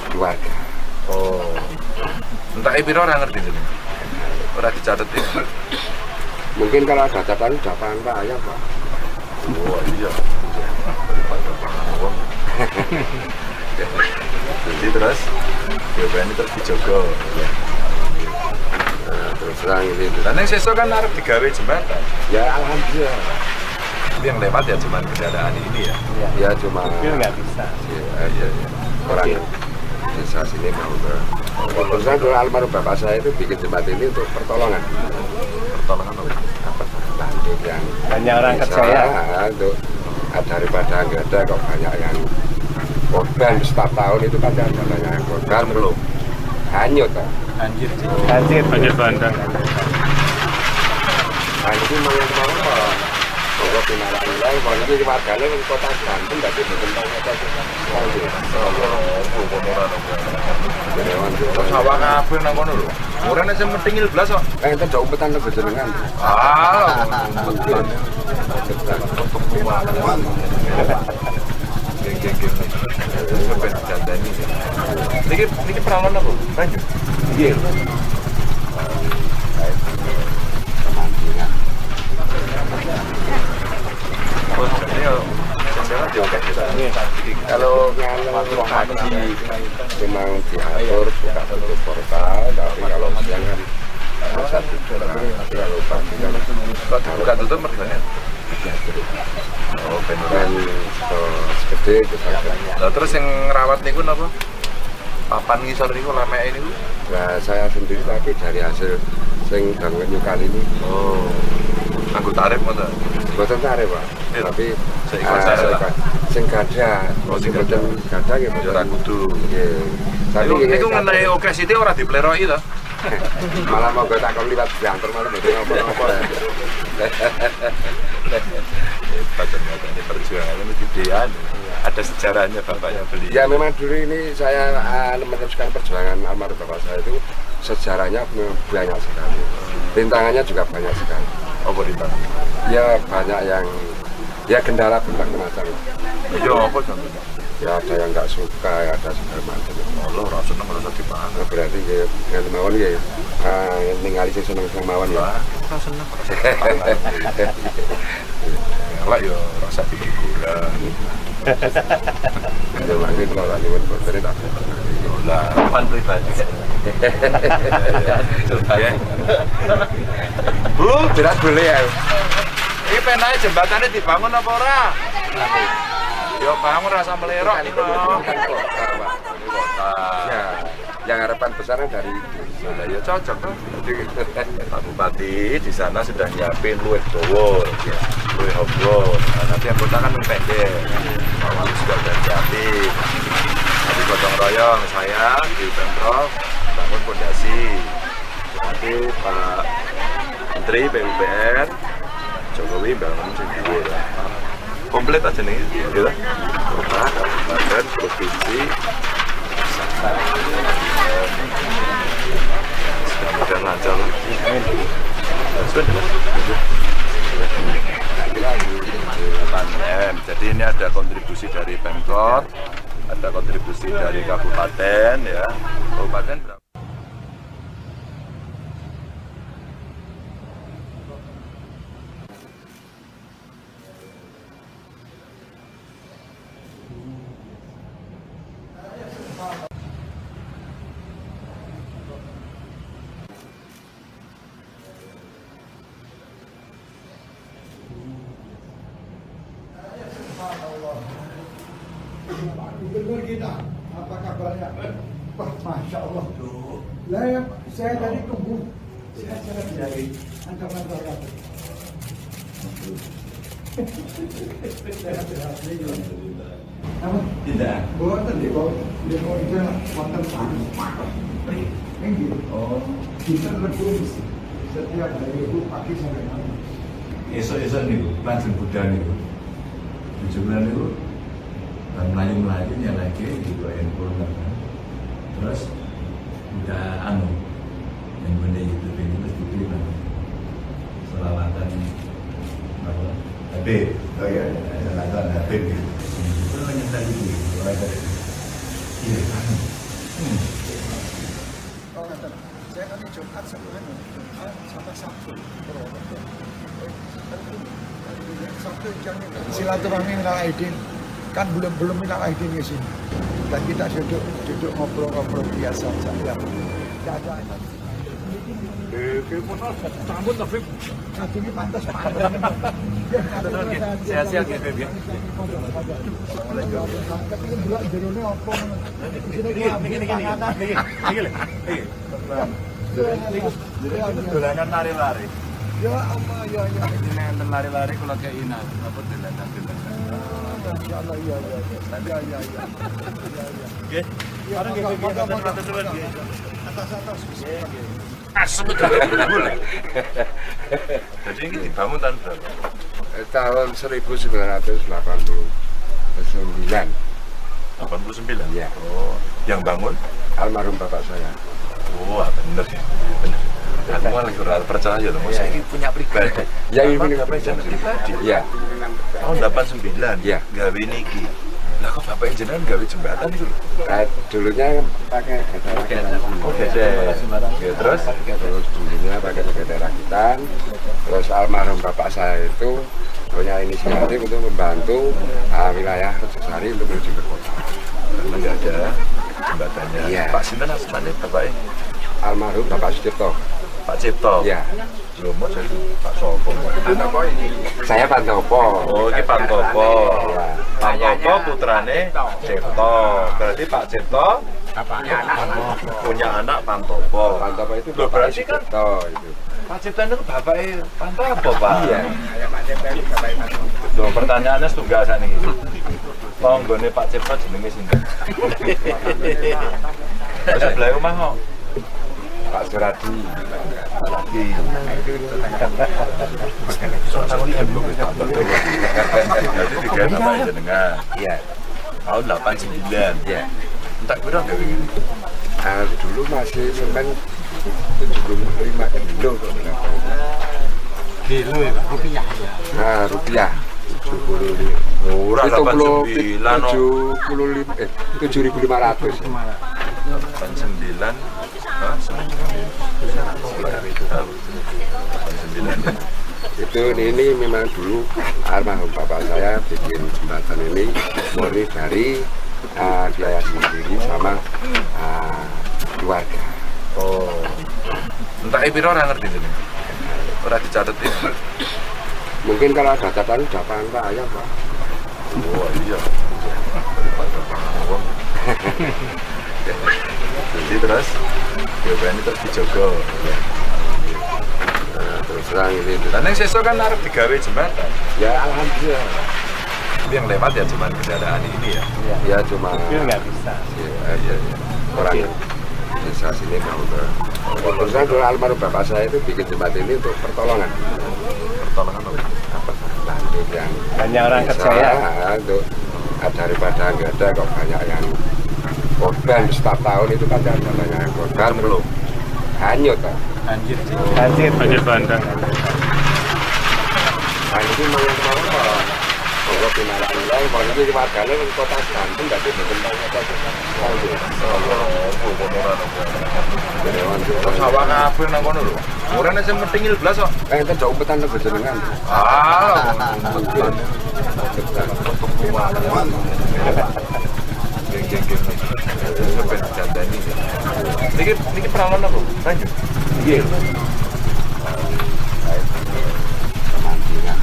keluarga. Oh. Entah piro ora ngerti jenenge. Ora dicatet ya. Mungkin kalau ada catatan udah paham Pak ya Pak. Wah, iya. Daripada pangan wong. Jadi terus BPN ini terus dijogo. Nah, terus terang ini Dan yang sesuk kan arep digawe jembatan. ya alhamdulillah Pak. Tapi yang lewat ya cuman kendaraan ini ya. Ya cuma Mobil nggak bisa. ya, Iya, iya. orang desa sini mau ke. Terus terang dulu almarhum bapak saya itu bikin jembatan ini untuk pertolongan. Pertolongan apa? Apa bantu yang Banyak orang desa, kerja ya. untuk daripada nggak ada kok banyak yang korban setiap tahun itu pasti ada banyak yang korban terus hanyut Pak. Banjir. Banjir. Banjir bandang. Nah ini mau yang mau apa? Monggo pinarak nilai, kalau ini warganya di kota Banten, berarti bukan tahu kota Sawah kabeh nang kono lho. Ora nek sing metingil blas kok. Eh, itu udah umpetan ke jenengan. Ah, umpetan. Geng geng geng. Sampai dandani. Niki niki peralon apa? Banyu. Iya. Pemancingan. Oh, ini yo sing yo kayak gitu. Kalau pagi memang diatur buka tutup portal, tapi kalau siang kan masa tidur. Tapi kalau pagi kan Kok dibuka tutup mergane? diatur. Oh, ben ora. Dan segede itu saja. Lah terus yang ngerawat niku napa? Papan ngisor niku lameke niku. Nah, saya sendiri tapi dari hasil sing bangun nyukal ini Oh. Anggo tarif ngoten. boten tarif, Pak. Iya. Tapi Seikhlas saya, seikhlas. Sing gadah, Oh, sing sing boten gadah nggih Ya ora boten. kudu. Nggih. Tapi Niku nggih, niku ngenai oke sithik ora dipleroki to. malah mau tak kon liwat diantar malah mboten apa-apa. Hebat ternyata ini perjuangannya mesti dian. Ada sejarahnya bapaknya beli. Ya memang dulu ini saya meneruskan perjuangan almarhum bapak saya itu sejarahnya memang banyak sekali. Rintangannya juga banyak sekali. Apa rintangan? Ya banyak yang ya kendala berbagai macam. Ya apa contohnya? Ya ada yang nggak suka, ya ada segala macam. Allah ora seneng ora usah dipangan. Nah, berarti ya nganti mawon ya ningali sing seneng-seneng mawon ya. Lah, ora seneng ora usah dipangan. Elek ya ora usah digugurang. Ya mangke kula lak nyuwun boten tak. Lah, Pan pribadi. ya. Bu, Jelas boleh ya. iki penae jembatane dibangun apa ora? Ya bangun rasa melerok iki Bukan no. kota, Pak. Ini kota. Ya, yang harapan besarnya dari itu. Lah ya cocok tuh. Pak Bupati di sana sudah nyiapin luwih dawa, luwih obro. Nah, nanti yang kota kan lebih pendek. Pak Wali juga udah nyiapin. Nanti gotong royong saya di Pemprov bangun pondasi. Nanti Pak Menteri PUPR Jokowi bangun sing dhuwur. Komplit aja nih, gitu. Kota, kabupaten, provinsi, pusat. Mudah-mudahan lancar. Sudah. 8 M. Jadi ini ada kontribusi dari Pemkot, ada kontribusi dari kabupaten ya. Kabupaten berapa? Subhanallah. Pak Gubernur kita, apa kabarnya? Wah, Masya Allah. Lah, ya, saya tadi tunggu. Saya cara dari ancaman saya. Sehat-sehat. Namun, Tidak. boten di bawah, di bawah itu wonten panas. Inggih. Oh. Bisa lebih setiap hari itu pagi sampai malam. Esuk-esuk niku lajeng budal niku. Bojo kula niku bar mlayu-mlayu nyelehke di handphone kan. Terus udah anu yang benda YouTube ini terus dibeli kan. Selawatan apa? Habib. Oh iya. Selawatan Habib gitu. Itu nyetel itu. Iya kan. Oh, ngaten. Saya kan Jumat sama anu, Jumat sama Sabtu Purwokerto. Sabtu jangan silaturahmi minal aidin, kan belum belum minal aidin ke sini. Dan kita duduk duduk ngobrol-ngobrol biasa saja. Tidak ada. Satu ini pantas pantas. Sehat-sehat ya, Beb, ya. Tapi ini delok jerone apa ngono. Isine Niki niki niki niki niki lho. Niki. Dolanan lari-lari. Ya Allah, ya ya. Ini enten lari-lari kula kei napa dolanan-dolanan. Masya Allah, iya iya iya. Iya iya iya. Iya iya. Nggih. Ya, Bareng nggih, monggo, Beb, monggo, matur suwun nggih. Atas atas. Asem Jadi ini dibangun tahun berapa? Tahun 1989. 89? Iya. Oh, yang bangun? Almarhum bapak saya. Wah, bener ya. Bener. Aku malah kurang percaya loh, saya ini punya pribadi. Ya, ini Emang punya bapak jenengan pribadi. Iya. Tahun 89? Iya. Gawe niki. Lah kok bapak jenengan gawe jembatan itu lho? Nah, dulunya pakai rakitan. Oh, gesek. Ya, terus? Terus dulunya pakai sepeda rakitan. Terus almarhum bapak saya itu punya inisiatif untuk membantu wilayah Rejosari untuk menuju ke kota. Karena nggak ada jembatannya. Iya. Pak Sinten asmane bapaknya? Almarhum Bapak Sucipto. Pak Cipto. Iya. Lho, mau jadi Pak Sopo. Saya Pantopo. Oh, ini Pantopo. Iya. Pantopo putrane Cipto. Berarti Pak Cipto punya anak Pantopo. Pantopo itu Loh, Bapak berarti kan Sucipto itu. Pak Cipto itu bapaknya Pantopo, Pak. Iya. Loh, pertanyaannya setunggal sakniki. Tanggane Pak Cipto jenenge sinten? Terus sebelah rumah kok. Pak Suradi. Lagi. Berarti digawe bapak jenengan. Iya. Tahun 89. Iya. Entek piro gawe ngene? Nah, dulu masih semen 75 kilo kok berapa itu. Kilo ya, Pak? Rupiah ya. Nah, rupiah 75. Murah 89 no. 75 7.500. 89. Hah, semen sekitar itu. 89. Itu ini memang dulu almarhum bapak saya bikin jembatan ini murni dari biaya sendiri sama keluarga. Oh. Entek piro ora ngerti jenenge. Ora dicatet itu. Mungkin kalau ada catatan udah pangan ayam, Pak. Oh iya. Daripada pangan wong. Jadi terus ini terus dijogo. Ya. Nah, terus terang ini. Dan yang sesuk kan arep digawe jembatan. Ya alhamdulillah. Tapi yang lewat ya cuman kendaraan ini ya. Ya cuma Mobil nggak bisa. Ya, iya, iya. Orang desa sini mau ke. Terus terang dulu almarhum bapak saya itu bikin jembatan ini untuk pertolongan. Pertolongan apa? Apa? Lanjut yang Banyak orang desa, kerja ya. Untuk daripada nggak ada kok banyak yang korban setiap tahun itu kan ada banyak yang korban terus hanyut Pak. Banjir. Banjir. Banjir bandang. Nah ini memang yang kemarin kok monggo pinarak nilai, kalau ini warganya di kota Banten berarti berkembang kota Terus sawah kabeh nang kono lho. Ora nek sing methingil blas kok. Enten jauh umpetan lho jenengan. Ah, umpetan. Geng geng geng. Ben dandani. Niki niki peralon apa? Lanjut. Nggih. Pemancingan.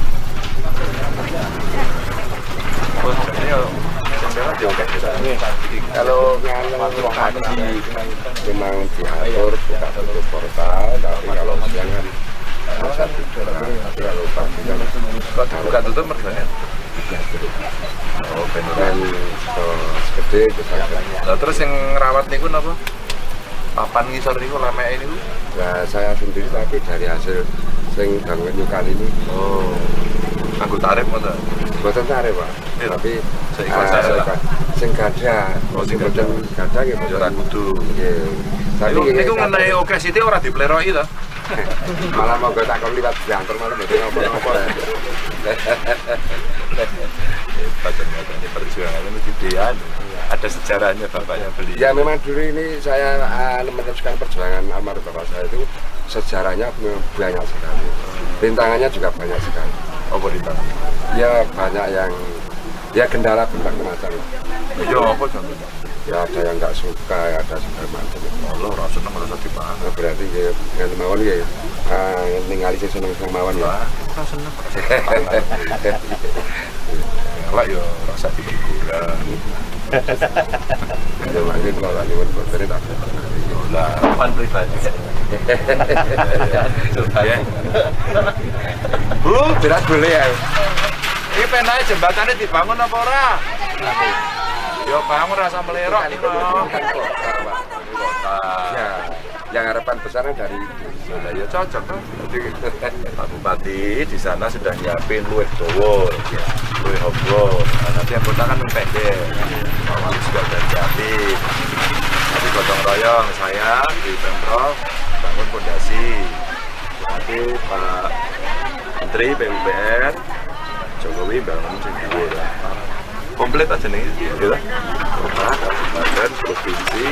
Oh, jadi yo Kalau pagi memang diatur buka tutup portal, tapi kalau siang kan masa tidur. Tapi kalau pagi kan Kok dibuka tutup mergane? diatur. Oh, ben Dan gede bisa. Lah terus yang ngerawat niku napa? Papan ngisor niku lameke niku? Nah, saya sendiri tapi dari hasil Sing bangun kali ini. Oh. Nganggo tarif ngoten. Mboten tarif, Pak. Iya. Tapi Seikhlas saya lah. Sing gadah, Oh, sing sing mboten gadah nggih Ya ora kudu. Nggih. Tapi Niku nggih, niku ngenai oke sithik ora dipleroki to. Malah monggo tak kon liwat diantar malah mboten napa-napa. Hebat ternyata ini perjuangannya mesti gedean. Ada sejarahnya bapaknya beli. Ya memang dulu ini saya meneruskan perjuangan almarhum bapak saya itu sejarahnya memang banyak sekali. Rintangannya juga banyak sekali. Apa rintangan? Ya banyak yang ya kendala berbagai macam. Ya apa contohnya? Ya ada yang nggak suka, ya ada segala macam. Allah ora seneng ora usah dipangan. Nah, berarti ya nganti mawon ya ningali sing seneng-seneng mawon ya. Wah, ora seneng ora usah dipangan. Elek ya ora usah dihiburan. Ya mangke kula lak nyuwun boten tak. Lah, Pan pribadi. ya. Bu, Berat boleh ya. iki penae jembatane dibangun apa ora? Ya bangun rasa melerok iki lho. Kota, Pak. Kota. Ya, yang harapan besarnya dari itu. Lah ya cocok tuh. Pak Bupati di sana sudah nyiapin luwih dawa, luwih obro. Nah, nanti yang kota kan pendek. Pak Wali juga udah nyiapin. Nanti gotong royong saya di Pemprov bangun pondasi. Nanti Pak Menteri PUPR Jokowi bangun sing dhuwur. Komplit aja nih, gitu. Kota, kabupaten, provinsi,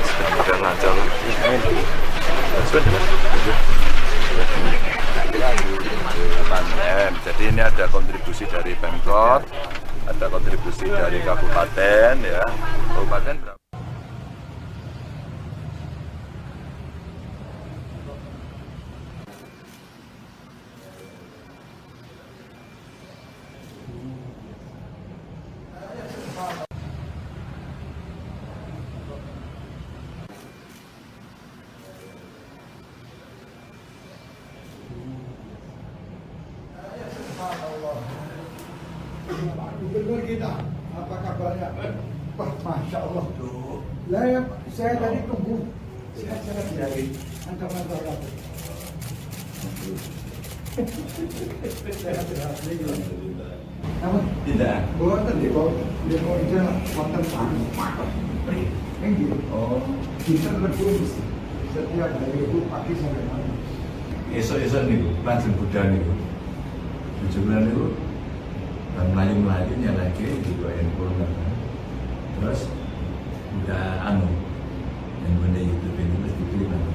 mudah-mudahan lancar. Sudah, 8 M. Jadi ini ada kontribusi dari Pemkot, ada kontribusi dari kabupaten ya. Kabupaten berapa? Subhanallah. Pak Gubernur kita, apa kabarnya? Wah, Masya Allah. Lah, ya, saya tadi tunggu. Saya dari ancaman terhadap. Sehat-sehat. Namun, Tidak. boten di bawah, di bawah itu wonten Inggih. Oh. Bisa lebih setiap hari itu pagi sampai malam. Esuk-esuk niku lajeng budal niku. Bojo kula niku bar mlayu-mlayu nyalake juga handphone kan. Terus udah anu handphone YouTube ini terus dipilih nanti.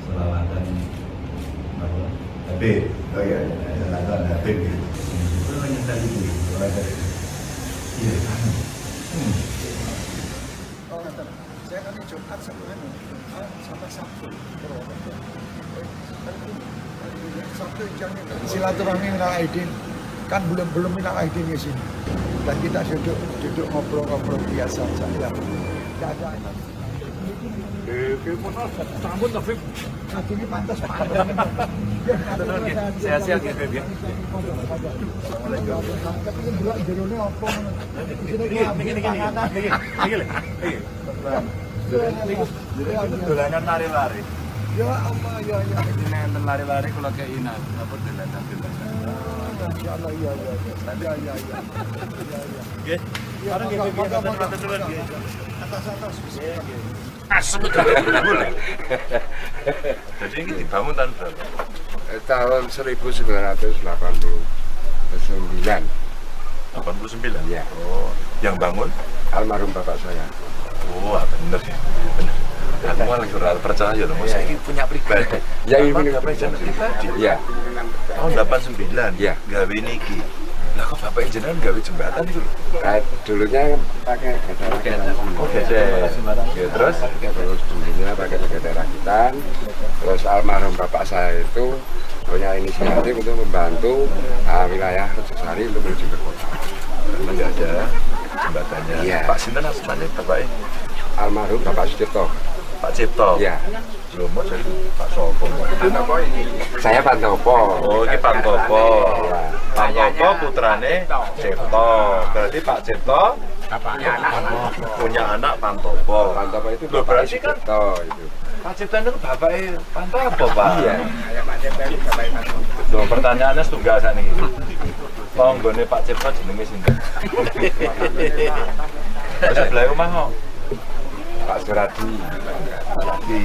Selawatan apa? Habib. Oh iya. Selawatan Habib gitu. Itu nyetel itu. Iya, anu. Oh, ngaten. Saya kan Jumat sama anu, Jumat sama Sabtu. Purwokerto. Sabtu jamnya silaturahmi minal aidin kan belum belum minal aidin di sini dan kita duduk duduk ngobrol-ngobrol biasa saja tidak ada. Sampun to, Bib. Ini pantas pak. Sehat-sehat ya, Bib, ya. Tapi ini delok jerone apa ngono. Isine Niki niki niki niki niki lho. Niki. Niki Dolanan lari-lari. Ya Allah ya ya. Ini enten lari-lari kula keinan, napa dolanan-dolanan. Masya Allah ya ya ya. Ya ya ya. Ya ya. Nggih. Ya, Bareng nggih, Bib, monggo, monggo, matur nuwun nggih. Atas atas. Asem Jadi ini dibangun tahun berapa? Tahun 1989. 89? Iya. Oh, yang bangun? Almarhum bapak saya. Oh, bener ya. Bener. Aku malah ora percaya loh, saya ini punya pribadi. Ya, ini Bapak punya gawe pribadi. Iya. Tahun 89. Iya. Gawe niki. Lah kok bapak jenengan gawe jembatan itu lho? Nah, dulunya pakai gada rakitan. Oh, gesek. Ya, terus Terus dulunya pakai gada rakitan. Terus almarhum bapak saya itu punya inisiatif untuk membantu wilayah Rejosari untuk menuju ke kota. karena nggak ada jembatannya. Iya. Pak Sinten asmane bapaknya? Almarhum Bapak Sucipto. Pak Cipto. Iya. Lho, mau jadi Pak Sopo. Saya Pantopo. Oh, ini Pantopo. Iya. Pantopo putrane Cipto. Berarti Pak Cipto Bapaknya anak. Punya anak Pantopo. Pantopo itu Loh, bapaknya berarti kan Sucipto itu. Pak Cipto itu bapaknya Pantopo, Pak. Iya. Kayak Pak Cipto itu bapaknya Pantopo. Loh, pertanyaannya setunggal sakniki. Tanggane Pak Cipto jenenge sinten? Sebelah rumah kok. Pak Suradi. Suradi.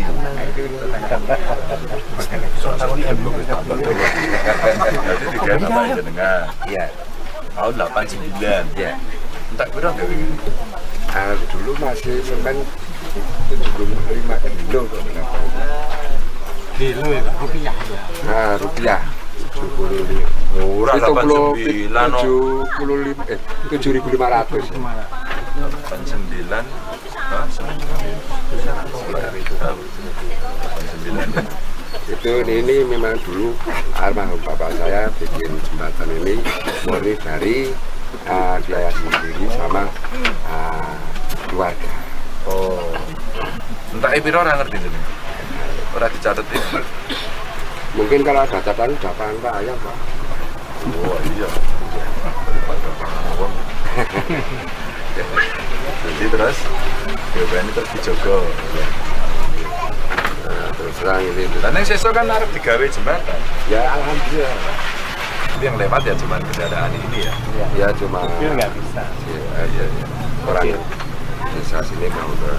Jadi tiga bapak jenengan. Iya. Tahun 89. Iya. Entek piro gawe ini? Ah, dulu masih semen 75 kilo kok berapa itu. Dulu ya, Pak, rupiah ya. Nah, rupiah 75. Murah 89 no. 75 7.500. 89. Hah, semen Sekitar itu. 89. Itu ini memang dulu almarhum bapak saya bikin jembatan ini murni dari biaya sendiri sama keluarga. Oh. Entek piro ora ngerti jenenge. Ora dicatet iki. Mungkin kalau ada catatan udah pangan Pak ayam Pak. Wah, iya. Daripada pangan wong. Jadi terus BUMN ini terus dijogo. Nah, terus terang ini. Dan yang sesuk kan arep digawe jembatan. Ya alhamdulillah. Pak. Itu yang lewat ya cuman kendaraan ini ya. Ya cuma Mobil nggak bisa. Iya, iya, iya. Orang desa sini mau ke.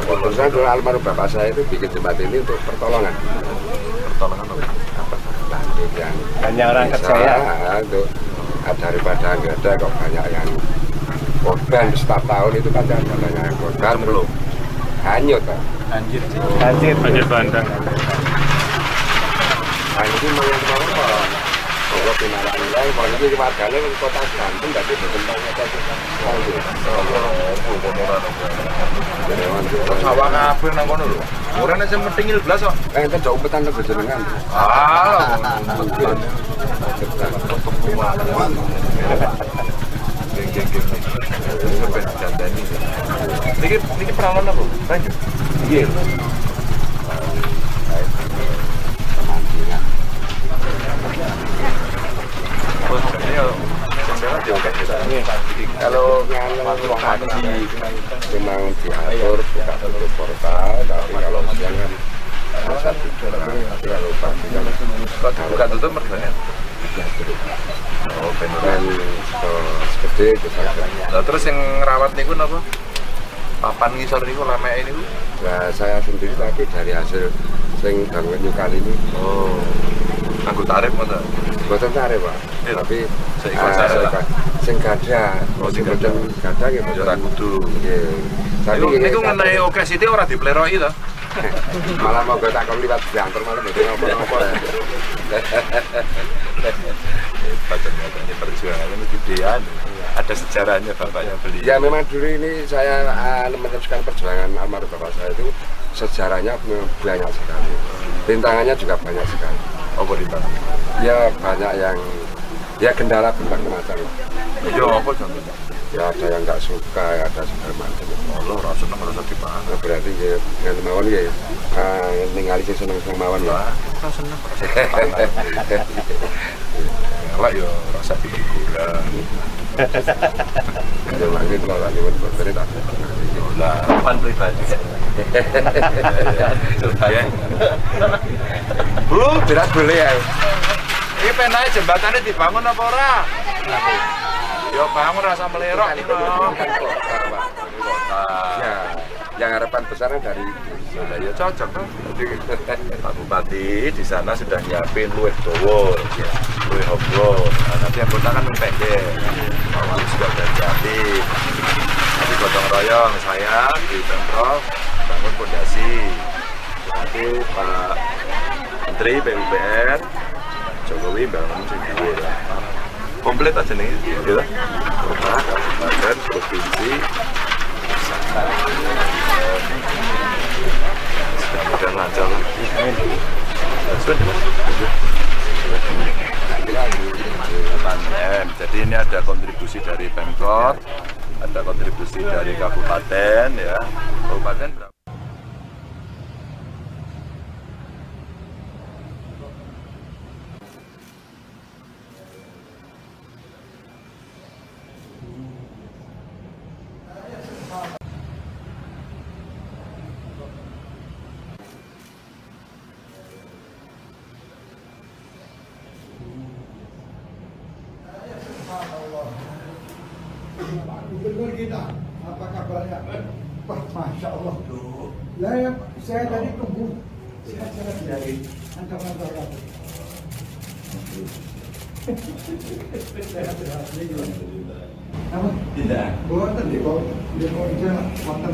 Terus terang dulu almarhum bapak saya itu bikin jembatan ini untuk pertolongan. Pertolongan apa? Apa lanjut yang Banyak orang desa, kerja ya. untuk daripada nggak ada kok banyak yang korban setiap tahun itu kan ada banyak yang korban terus hanyut Pak. Banjir. Banjir. Banjir bandang. Nah ini mau yang kemana Pak? Kalau pinaran lain, kalau ini warganya kan kota Banten, tapi berkembangnya kota Banten. Sawah kabeh nang kono lho. Ora nek sing methingil blas kok. Eh, enten jauh umpetan lho jenengan. Ah, Mungkin. Geng geng geng. Sampai dandani. Niki niki peralon apa? Banyu. Iya. Pemandian. Oh, ini yo sing lewat yo akeh ya. Kalau pagi memang diatur buka tutup portal, tapi kalau siang kan masa tidur. Tapi kalau pagi kan Kok dibuka tutup mergane? diatur. Oh, ben ora. Dan segede itu saja. Lah terus yang ngerawat niku napa? Papan ngisor niku lameke niku. Nah, saya sendiri tapi dari hasil sing bangun kali ini Oh. Nganggo tarif ngoten. boten tarif, Pak. Iya. Tapi Seikhlas saya lah. sing gadah, Oh, sing sing boten gadah nggih Ya ora boten. kudu. Nggih. Tapi Niku ini niku ngenai oke sithik ora dipleroki to. malah mau tak kon liwat diantar malah mboten napa-napa. Hebat ternyata ini perjuangannya mesti gedean. Ada sejarahnya bapaknya beli. Ya memang dulu ini saya meneruskan perjuangan almarhum bapak saya itu sejarahnya memang banyak sekali. Rintangannya juga banyak sekali. Apa rintangan? Ya banyak yang ya kendala berbagai macam. Ya apa contohnya? Ya ada yang nggak suka, ya ada segala macam. Allah ora seneng ora usah dipangan. Nah, berarti ya yang mawon ya ningali sing seneng-seneng mawon ya. Lah, ora seneng ora usah dipangan. Elek ya ora usah dikurang. Ya mangke kula lak nyuwun boten tak. Lah, pan pribadi. Coba ya. Bu, Berat boleh ya. ini penake jembatannya dibangun apa ora? Ya bangun rasa melerok iki lho. Kota, Pak. Kota. Ya, yang harapan besarnya dari Lah ya cocok tuh. Pak Bupati di sana sudah nyiapin luwih dawa, luwih obro. Nah, nanti yang kota kan pendek. Pak Wali juga udah nyiapin. Nanti gotong royong saya di Pemprov bangun pondasi. Nanti Pak Menteri PUPR Jokowi bangun sing dhuwur. Komplit aja nih, gitu. Kota, kabupaten, provinsi, pusat. Mudah-mudahan lancar. Sudah, Mas. 8 M. Jadi ini ada kontribusi dari Pemkot, ada kontribusi dari kabupaten ya. Kabupaten berapa? Pak Gubernur kita, apa kabarnya? Wah, Masya Allah. Lah, ya, saya tadi tunggu. Sehat-sehat dari kantor-kantor kamu. Sehat-sehat. Apa? Tidak. Boten di kok di kok wonten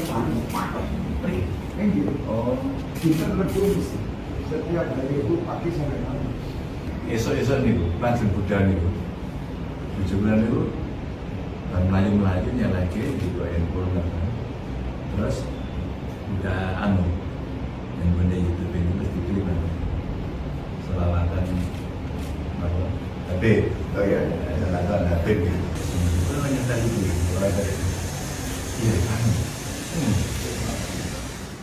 Nggih. Oh. Dinten Rebo setiap hari itu pagi sampai malam. Esok-esok niku, lajeng budal niku. Bojo kula niku bar mlayu-mlayu nyelehke di handphone kan. Terus udah anu yang benda YouTube ini mesti diklik kan. Selawatan apa? Habib. Oh iya. Selawatan Habib gitu. Itu nyetel itu. Selawatan itu. Iya, kan.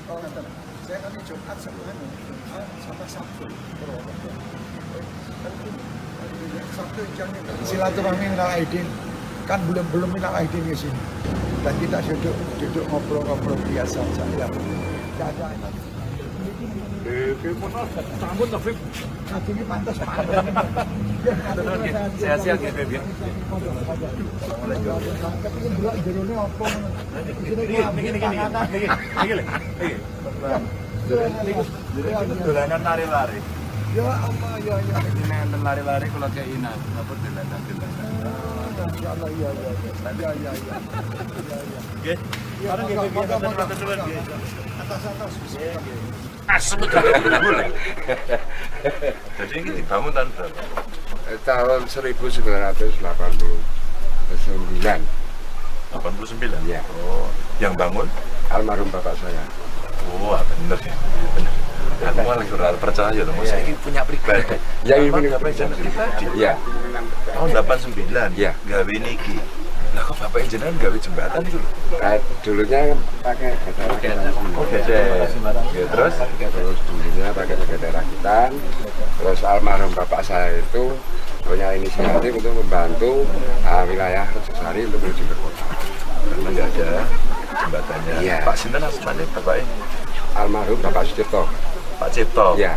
Oh, ngaten. Saya kan Jumat sama anu, Jumat sama Sabtu. Purwokerto. Kan ini, Sabtu jamnya silaturahmi minal aidin. Kan belum belum minal aidin ke sini. Dan kita duduk duduk ngobrol-ngobrol biasa saja. Tidak ada. Sambut Taufik. Ini pantas Pak. Sehat-sehat ya, Beb, ya. Kepingin delok jerone apa ngono. Niki niki niki niki niki lho. Niki. Niku dolanan lari-lari. Ya Allah ya ya. Ini enten lari-lari kula kei napa dolanan-dolanan. Masya Allah iya iya iya. Iya iya iya. Iya iya. Nggih. Ya, Bareng nggih, monggo, Beb, ya. monggo, Matur nuwun, nggih. Atas atas. Asem boleh. Jadi ini dibangun tahun berapa? Tahun 1989. 89. Iya. Oh, yang bangun? Almarhum bapak saya. Wah, bener ya. Bener. Aku malah ora percaya loh, saya ini punya pribadi. Ya, ini Almarhum punya bapak jenengan pribadi. Iya. Tahun 89. Iya. Gawe niki. Lah kok bapak jenengan gawe jembatan itu lho? Dulunya pakai gada rakitan. Oh, gesek. Ya, terus Terus dulunya pakai gada rakitan. Terus almarhum bapak saya itu punya inisiatif untuk membantu wilayah Rejosari untuk menuju ke kota. Karena nggak ada jembatannya. Iya. Pak Sinten asmane bapaknya? Almarhum Bapak Sucipto. Pak Cipto. Iya.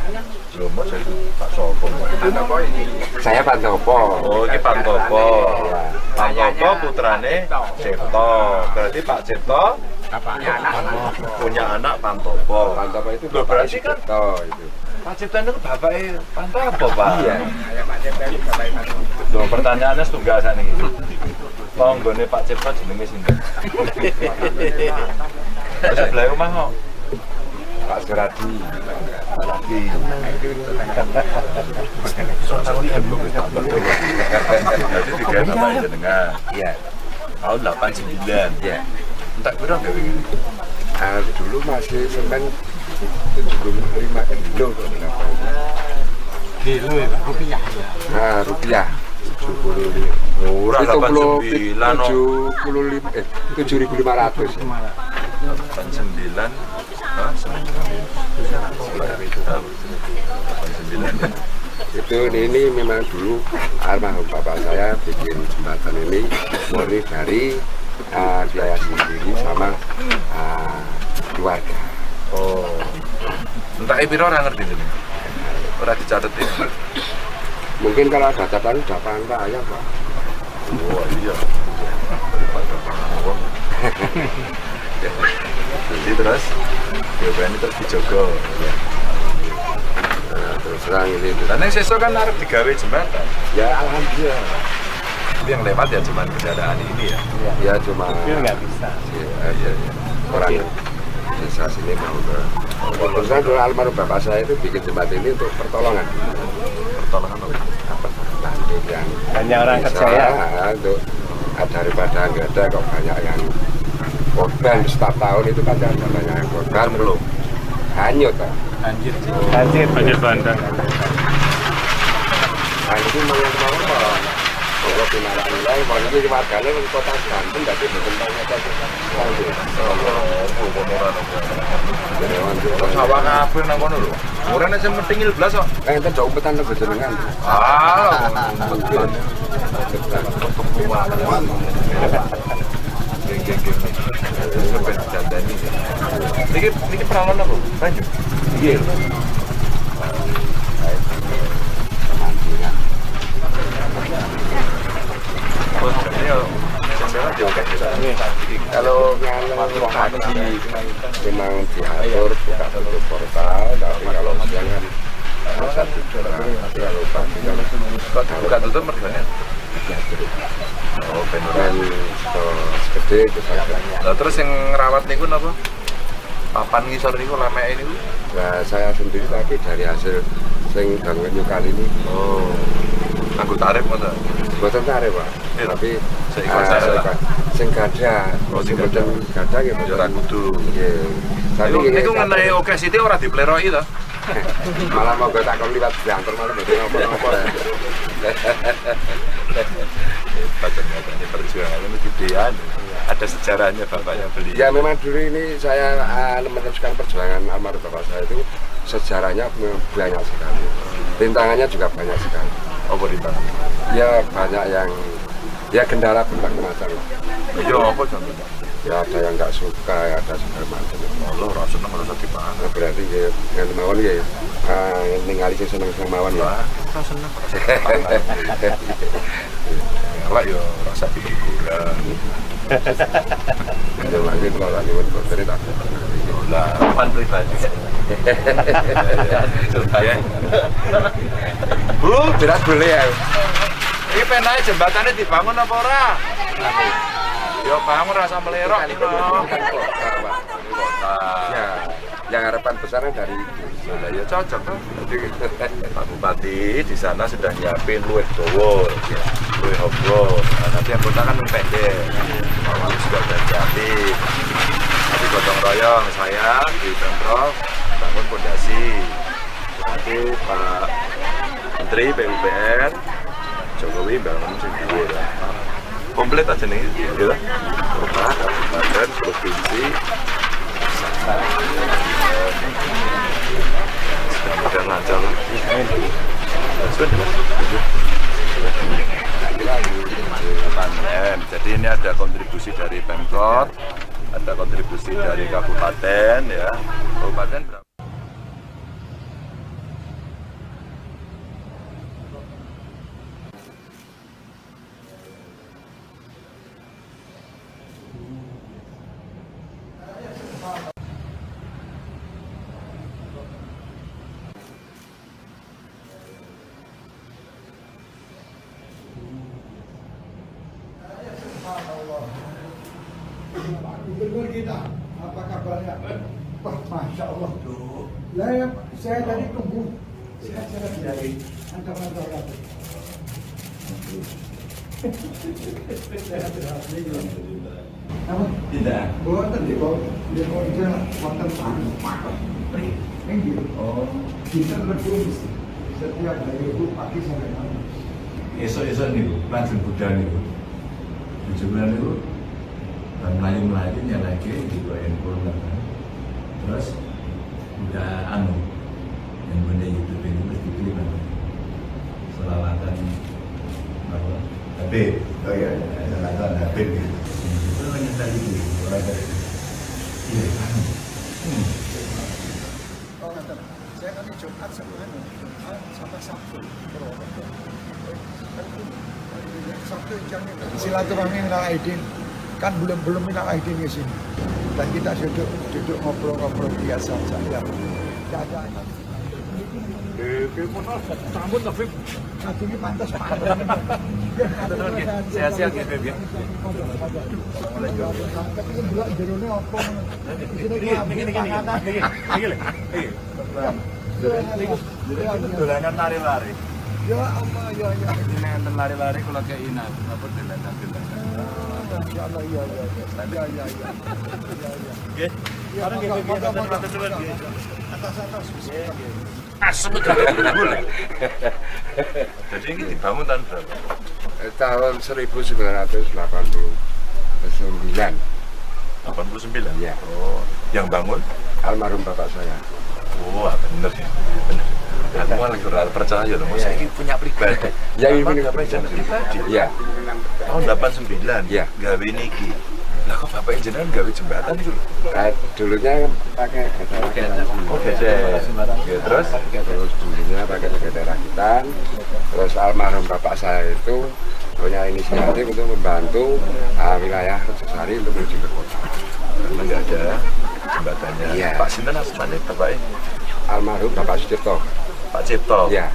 Lho, mau jadi Pak Sopo. Saya Pantopo. Oh, ini Pantopo. Iya. Pantopo putrane Cipto. Berarti Pak Cipto punya anak Pantopo. Pantopo itu Loh, Bapak berarti kan Sucipto itu. Pak Cipto itu bapaknya Pantopo, Pak. Iya. Loh, pertanyaannya setunggal sakniki. Tanggane Pak Cipto jenenge sinten? Terus sebelah omah kok. Pak Suradi. Lagi. Jadi digawe bapak jenengan. Iya. Tahun 89. Iya. Entek piro gawe ngene? Dulu masih semen 75 kilo atau berapa itu. Kilo ya, Pak? Rupiah ya. Nah, rupiah 75. Murah 89 no. 75 7.500 ya. 89. Hah, semen Sekitar itu. 89 ya. Itu ini memang dulu almarhum bapak saya bikin jembatan ini murni dari biaya sendiri sama keluarga. Oh. Entek piro ora ngerti jenenge. Ora dicatet ya. Mungkin kalau ada catatan udah pangan raya, Pak. Wah, iya. Daripada pangan wong. Jadi terus BPN terus dijogo. Ya. Nah, terus terang ini. Dan yang sesuk kan arep digawe jembatan. Ya alhamdulillah. Tapi yang lewat ya cuman kendaraan ini ya. Ya cuma Mobil nggak bisa. Iya, iya. Orang desa sini mau ke. Terus terang dulu almarhum bapak saya itu bikin jembatan ini untuk pertolongan. Pertolongan apa? Apa? Bantu yang Banyak orang desa, kerja ya. Untuk daripada nggak ada kok banyak yang korban setiap tahun itu pasti ada banyak yang korban Belum. Hanyut Pak. Banjir. Banjir. Banjir bandang. Nah itu memang kemauan Kalau pinaran nilai, kalau ini warganya di kota Banten, berarti berkembang aja. Sawah kabeh nang kono lho. Ora nek sing metingil blas kok. Enten dok umpetan lho jenengan. Ah, umpetan. Geng geng geng. Sampai didandani. Niki niki peralon apa? Banyu. Iya. Pemancingan. Oh, jadi yo sing lewat yo akeh. Kalau pagi memang diatur buka tutup portal, tapi kalau siang kan bisa tidur. Tapi kalau pagi kan Buka tutup mergane. diatur. Oh, ben ora. Dan gede itu saja. Lah terus yang ngerawat niku napa? Papan ngisor niku lemeke niku. Nah, saya sendiri tapi dari hasil sing bangun kali ini. Oh. Nganggo tarif ngono. Boten tarik, Pak. Iya. Tapi Seikhlas saya lah. sing gadah, Oh, sing sing boten gadah nggih Ya ora boten. kudu. Nggih. Tapi Niku nggih, niku ngenai oke sithik ora dipleroki to. Malah monggo tak kon liwat diantar malah mboten napa-napa. Hebat ternyata ini perjuangannya ini gedean. Ada sejarahnya bapaknya beli. Ya memang dulu ini saya meneruskan perjuangan almarhum bapak saya itu sejarahnya memang banyak sekali. Rintangannya juga banyak sekali. Apa rintangan? Ya banyak yang ya kendala berbagai macam. Ya apa contohnya? Ya ada yang nggak suka, ya ada segala macam. Allah ora seneng ora usah dipangan. Nah, berarti ya ngene mawon ya ningali sing seneng-seneng mawon ya. Wah, ora seneng ora usah dipangan. Elek ya ora usah diguguran. Ya lagi kalau lagi nyuwun boten tak. Lah, Papan pribadi. ya. Bu, Jelas boleh ya. iki penae jembatannya dibangun apa ora? Ya bangun rasa melerok iki no. Bukan kota, Pak. Kota. Ya, yang harapan besarnya dari itu. Lah ya cocok tuh. Pak Bupati di sana sudah nyiapin luwih dawa, luwih obro. Nah, nanti yang kota kan luwih pendek. Pak Wali juga udah nyiapin. Nanti gotong royong saya di Pemprov bangun pondasi. Nanti Pak Menteri PUPR Jokowi bangun sing dhuwur lah. Komplit aja nih, gitu. Kota, kabupaten, provinsi, mudah-mudahan lancar lah. Sudah, 8 M. Jadi ini ada kontribusi dari Pemkot, ada kontribusi dari kabupaten ya. Kabupaten berapa? Subhanallah. Pak Gubernur kita, apa kabarnya? Wah, Masya Allah. Lah, ya, saya tadi tunggu. Sehat-sehat dari antar-antar lagi. Sehat-sehat. Apa? Tidak. Boten di bawah, di bawah wonten tanah. Ini Oh. kita berdua setiap hari itu pagi sampai malam. Esok-esok niku langsung budal niku. Bojo kula niku bar mlayu-mlayu nyalake digo handphone kan. Terus udah anu yang benda YouTube ini terus diklik kan. Selawatan apa? Habib. Oh iya, selawatan Habib gitu. Itu nyetel itu orang dari iya anu. Oh, ngaten. Saya kan Jumat sama anu, Jumat sama Sabtu. Purwokerto. Kan Sabtu jamnya silaturahmi minal aidin. Kan belum belum minal aidin ke sini. Dan kita duduk duduk ngobrol-ngobrol biasa saja. Tidak ada. Sambut tapi Ini pantas pantas. Sehat-sehat ya, Beb, ya. Tapi kan delok jerone apa ngono. Isine Niki niki niki niki lho. Niki. Dolanan lari-lari. Ya Allah ya ya. Ini enten lari-lari kula kei napa dolanan-dolanan. Masya Allah ya ya ya. Ya ya ya. Ya ya. Nggih. Ya, Bareng nggih, monggo, Beb, ya. monggo, monggo. Matur nuwun, nggih. Atas atas. Asem boleh. Jadi ini dibangun tahun berapa? Tahun 1989. 89. Iya. Oh, yang bangun? Almarhum bapak saya. Wah, bener ya. Bener. Aku malah kurang percaya loh. Saya ini punya pribadi. Ya, ini Bapak punya gawe jenengan pribadi. Iya. Tahun 89. Iya. Gawe niki. Lah kok bapak jenengan gawe jembatan itu lho? Dulunya pakai geser rakitan. Oh, geser. Ya, terus Terus dulunya pakai geser rakitan. Terus almarhum bapak saya itu Punya inisiatif untuk membantu wilayah Rejosari untuk menuju ke kota. Karena nggak ada jembatannya. Iya. Pak sinten asmane bapake? Almarhum Bapak Sucipto. Pak Cipto. Iya.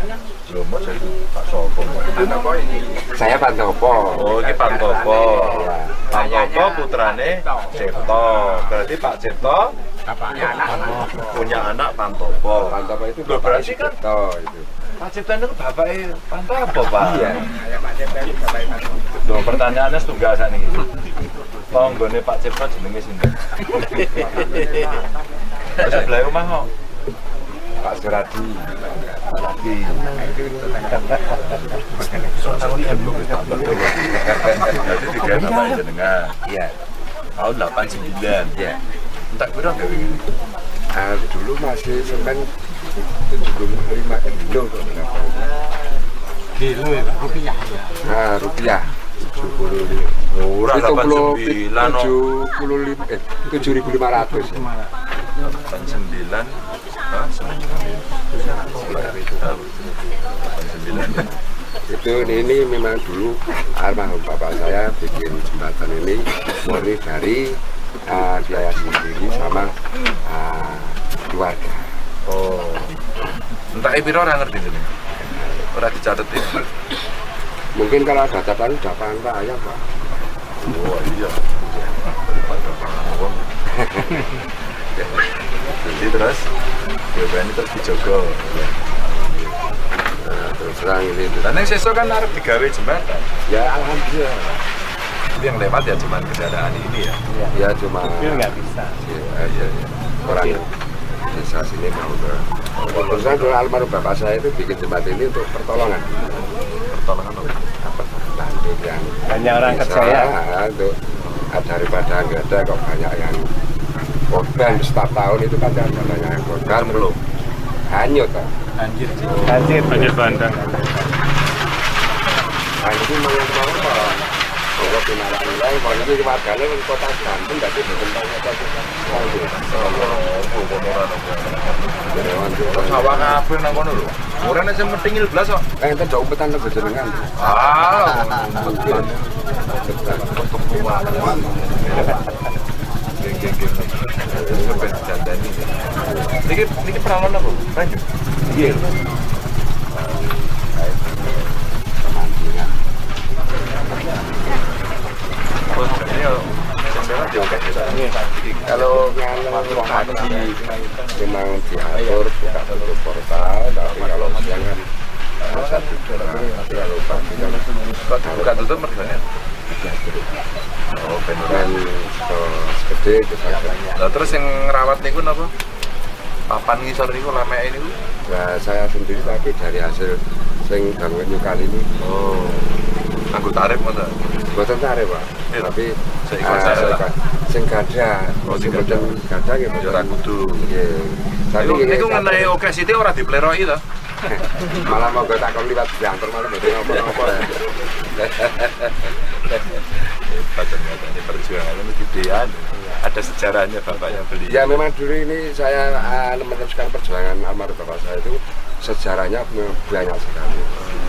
Lho, mau jadi Pak Sopo. Saya Pantopo. Oh, ini Pantopo. Iya. Pantopo putrane Cipto. Berarti Pak Cipto punya anak Pantopo. Pantopo itu Loh, Bapak berarti kan Sucipto itu. Pak Cipto itu bapake Pantopo, Pak. Iya. Loh, pertanyaannya setunggal sakniki. Tanggane Pak Cipto jenenge sinten? Terus sebelah omah kok. Pak Suradi. Lagi. Berarti tiga bapak jenengan. Iya. Tahun 89. Iya. Entek piro gawe ngene? Dulu masih semen 75 kilo atau berapa. Kilo ya, Pak. Rupiah ya. Nah, rupiah 75. Ora 89 no. 75 7.500 ya. 89. Hah, semen juga ya. 89. Itu ini memang dulu almarhum bapak saya bikin jembatan ini murni dari biaya sendiri sama keluarga. Oh. Entek piro ora ngerti jenenge. Ora dicatet ya. Mungkin kalau ada catatan udah pangan ayam, Pak. Oh iya. Daripada pangan wong. Jadi terus BPN terus dijogo. Nah, terus terang ini. Dan yang sesuk kan arep digawe jembatan. Ya alhamdulillah. Itu yang lewat ya cuman kendaraan ini ya. Ya cuma Mobil nggak bisa. Iya, iya, iya. Orang desa sini mau ke. Terus terang dulu almarhum bapak saya itu bikin jembatan ini untuk pertolongan. Pertolongan apa? Apa bantu yang Banyak orang desa, kerja ya. Untuk daripada nggak ada kok banyak yang korban setiap tahun itu kan ada banyak yang korban Cemplung. Hanyut Pak. Banjir. Banjir. Banjir bandang. Nah, ini memang kemarin Pak. Kalau pinaran nilai, kalau ini warganya di kota Banten, berarti berkembang kota kita. Sawah kabeh nang kono lho. Ora nek sing metingil blas kok. Eh, enten dok umpetan lho jenengan. Ah, geng geng geng. Sampai dandani. Niki niki peralon apa? Banyu. Iya. Pemancingan. Oh, jadi yo sing lewat yo akeh ya. Kalau pagi memang diatur buka tutup portal, tapi kalau siang kan bisa tidur. Tapi kalau pagi kan Kok dibuka tutup mergane? diatur. Oh, ben ora. Dan segede itu saja. Lah terus yang ngerawat niku napa? Papan ngisor niku lemeke niku. Nah, saya sendiri tapi dari hasil sing bangun nyukali ini Oh. Nganggo tarif ngono. boten tarik, Pak. Iya. Tapi Seikhlas saya lah. sing gadah, Oh, sing sing boten gadah nggih Ya ora boten. kudu. Nggih. Tapi Niku nggih, niku ngenai oke sithik ora dipleroki to. malah monggo takon liwat diantar malah mboten apa-apa ya. Hebat ternyata ini perjuangannya mesti gedean. Ada sejarahnya bapaknya beli. Ya memang dulu ini saya meneruskan perjuangan almarhum bapak saya itu sejarahnya memang banyak sekali.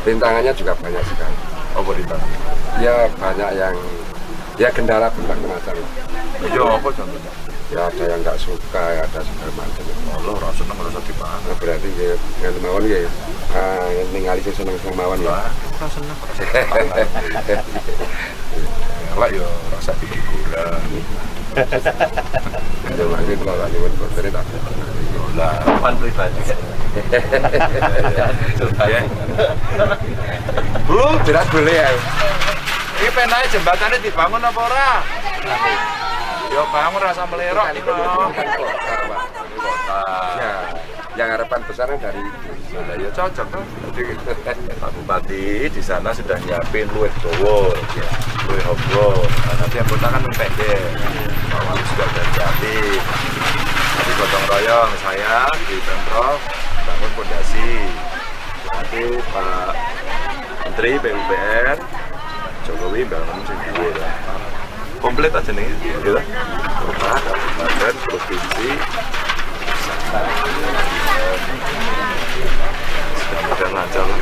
Rintangannya juga banyak sekali. Apa rintangan? Ya banyak yang ya kendala berbagai macam. Ya apa contohnya? Ya ada yang nggak suka, ya ada segala macam. Allah ora seneng ora usah dipangan. Nah, berarti ya ngeten mawon ya ningali sing seneng-seneng mawon ya. Lah, ora seneng ora usah dipangan. Elek ya ora usah digugurang. Ya mangke kula lak nyuwun boten tak. Lah, Papan pribadi. ya. Bu, Jelas boleh ya. iki penake jembatannya dibangun apa ora? Ya bangun rasa melerok iki lho. Kota, Pak. Kota. Ya, yang harapan besarnya dari itu. Lah ya cocok tuh. Pak Bupati di sana sudah nyiapin luwih dawa, luwih hobro. Nah, nanti yang kota kan luwih pendek. Pak Wali juga udah nyiapin. Nanti gotong royong saya di Pemprov bangun pondasi. Nanti Pak Menteri PUPR Jokowi bangun sing dhuwur lah. Komplit aja nih, gitu. Kota, kabupaten, provinsi, pusat. Mudah-mudahan lancar lah.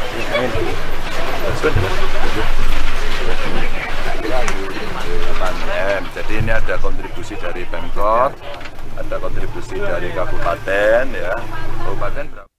Sudah. Ada kontribusi dari Pemkot, ada kontribusi dari kabupaten ya. Kabupaten berapa?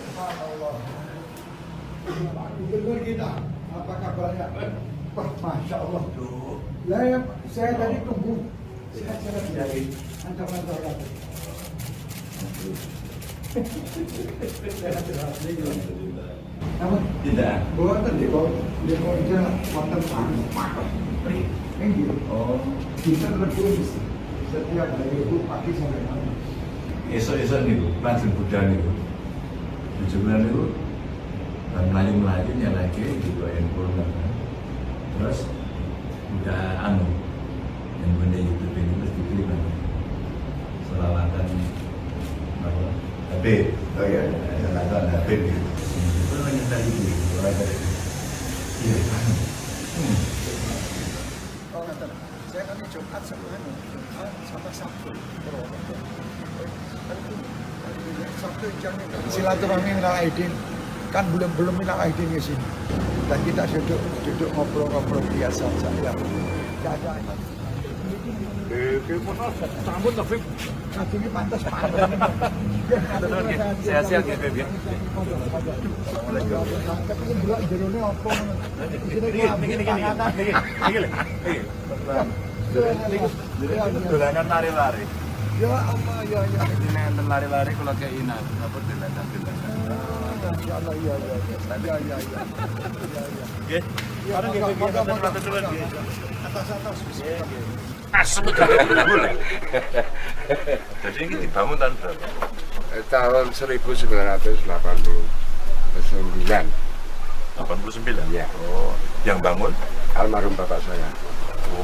Subhanallah. Pak Gubernur kita, apa kabarnya? Wah, Masya Allah. Lah, ya, saya tadi tunggu. Sehat-sehat dari kantor-kantor lagi. Sehat-sehat. Namun, Tidak. buatan di bawah, di bawah wonten Pak. Ini Oh, kita lebih setiap hari itu pagi sampai malam. esok-esok niku langsung budal niku. Bojo kula niku bar mlayu-mlayu nyalake juga handphone kan. Terus udah anu handphone YouTube ini terus diklik kan. Selawatan apa? Habib. Oh iya. Selawatan Habib gitu. Itu nyetel itu, selawatan itu. Iya, anu. Oh, ngaten. Saya kan Jumat sama anu, Jumat sama Sabtu. Purwokerto. Sabtu jamnya silaturahmi minal aidin. Kan belum belum minal aidin ke sini. Dan kita duduk duduk ngobrol-ngobrol biasa saja. Tidak ada. Sambut tapi Ini pantas pantas. Sehat-sehat ya, Beb, ya. Tapi ini delok jerone apa ngono. Isine Niki niki niki. Niki lho. Niki. Dolanan lari-lari. Ya Allah ya ya. Ini enten lari-lari kula kei napa dolanan-dolanan. Masya Allah ya ya ya. Ya ya ya. Ya ya. Nggih. Ya, Bareng nggih, monggo, Beb, monggo, matur suwun, monggo. nggih. Atas atas. Asem Jadi ini dibangun tahun berapa? Tahun 1989. 89. Iya. Oh, yang bangun? Almarhum bapak saya.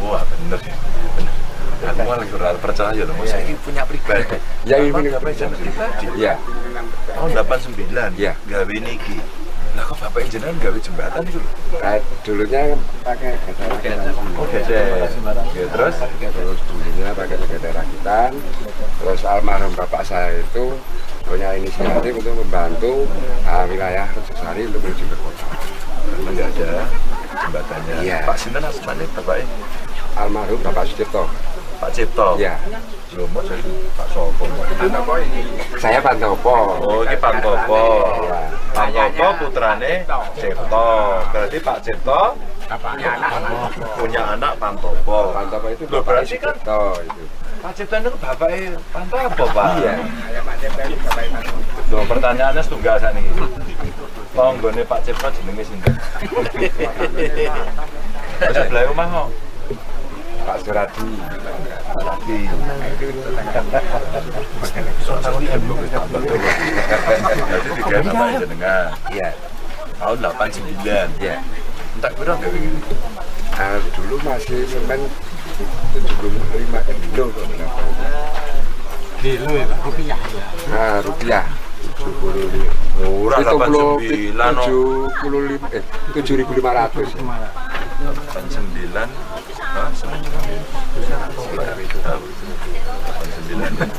Wah, bener ya. Bener. Aku malah kurang percaya loh. Saya ini punya pribadi. Yang ini punya pribadi. Iya. Tahun 89. Iya. Gawe niki. Lah kok bapak jenengan gawe jembatan itu lho? Dulunya pakai getar rakitan. Oh, gesek. Oke, terus Terus dulunya pakai getar rakitan. Terus almarhum bapak saya itu punya inisiatif untuk membantu wilayah Rejosari untuk menuju ke kota. karena nggak ada jembatannya. Iya. Pak Sinten asmane bapaknya Almarhum Bapak Sucipto. Pak Cipto. Iya. Lho, mau jadi Pak Sopo. Saya Pantopo. Oh, ini Pantopo. Iya. Pantopo putrane Cipto. Berarti Pak Cipto punya anak Pantopo. Pantopo itu Loh, Bapak berarti kan Sucipto itu. Pak Cipto itu bapaknya Pantopo, Pak. Iya. Loh, pertanyaannya setunggal sakniki. Tanggane Pak Cipto jenenge sinten? Wis sebelah omah kok. Pak Suradi. Suradi. Berarti digawe bapak jenengan. Iya. Tahun 89. Iya. Entek piro gawe ngene? Dulu masih semen 75 kilo kok berapa itu. Kilo ya, Pak. Rupiah ya. Nah, rupiah 75. Murah 89 no. 75 7.500. 89. Hah, semen Sekitar itu. 89.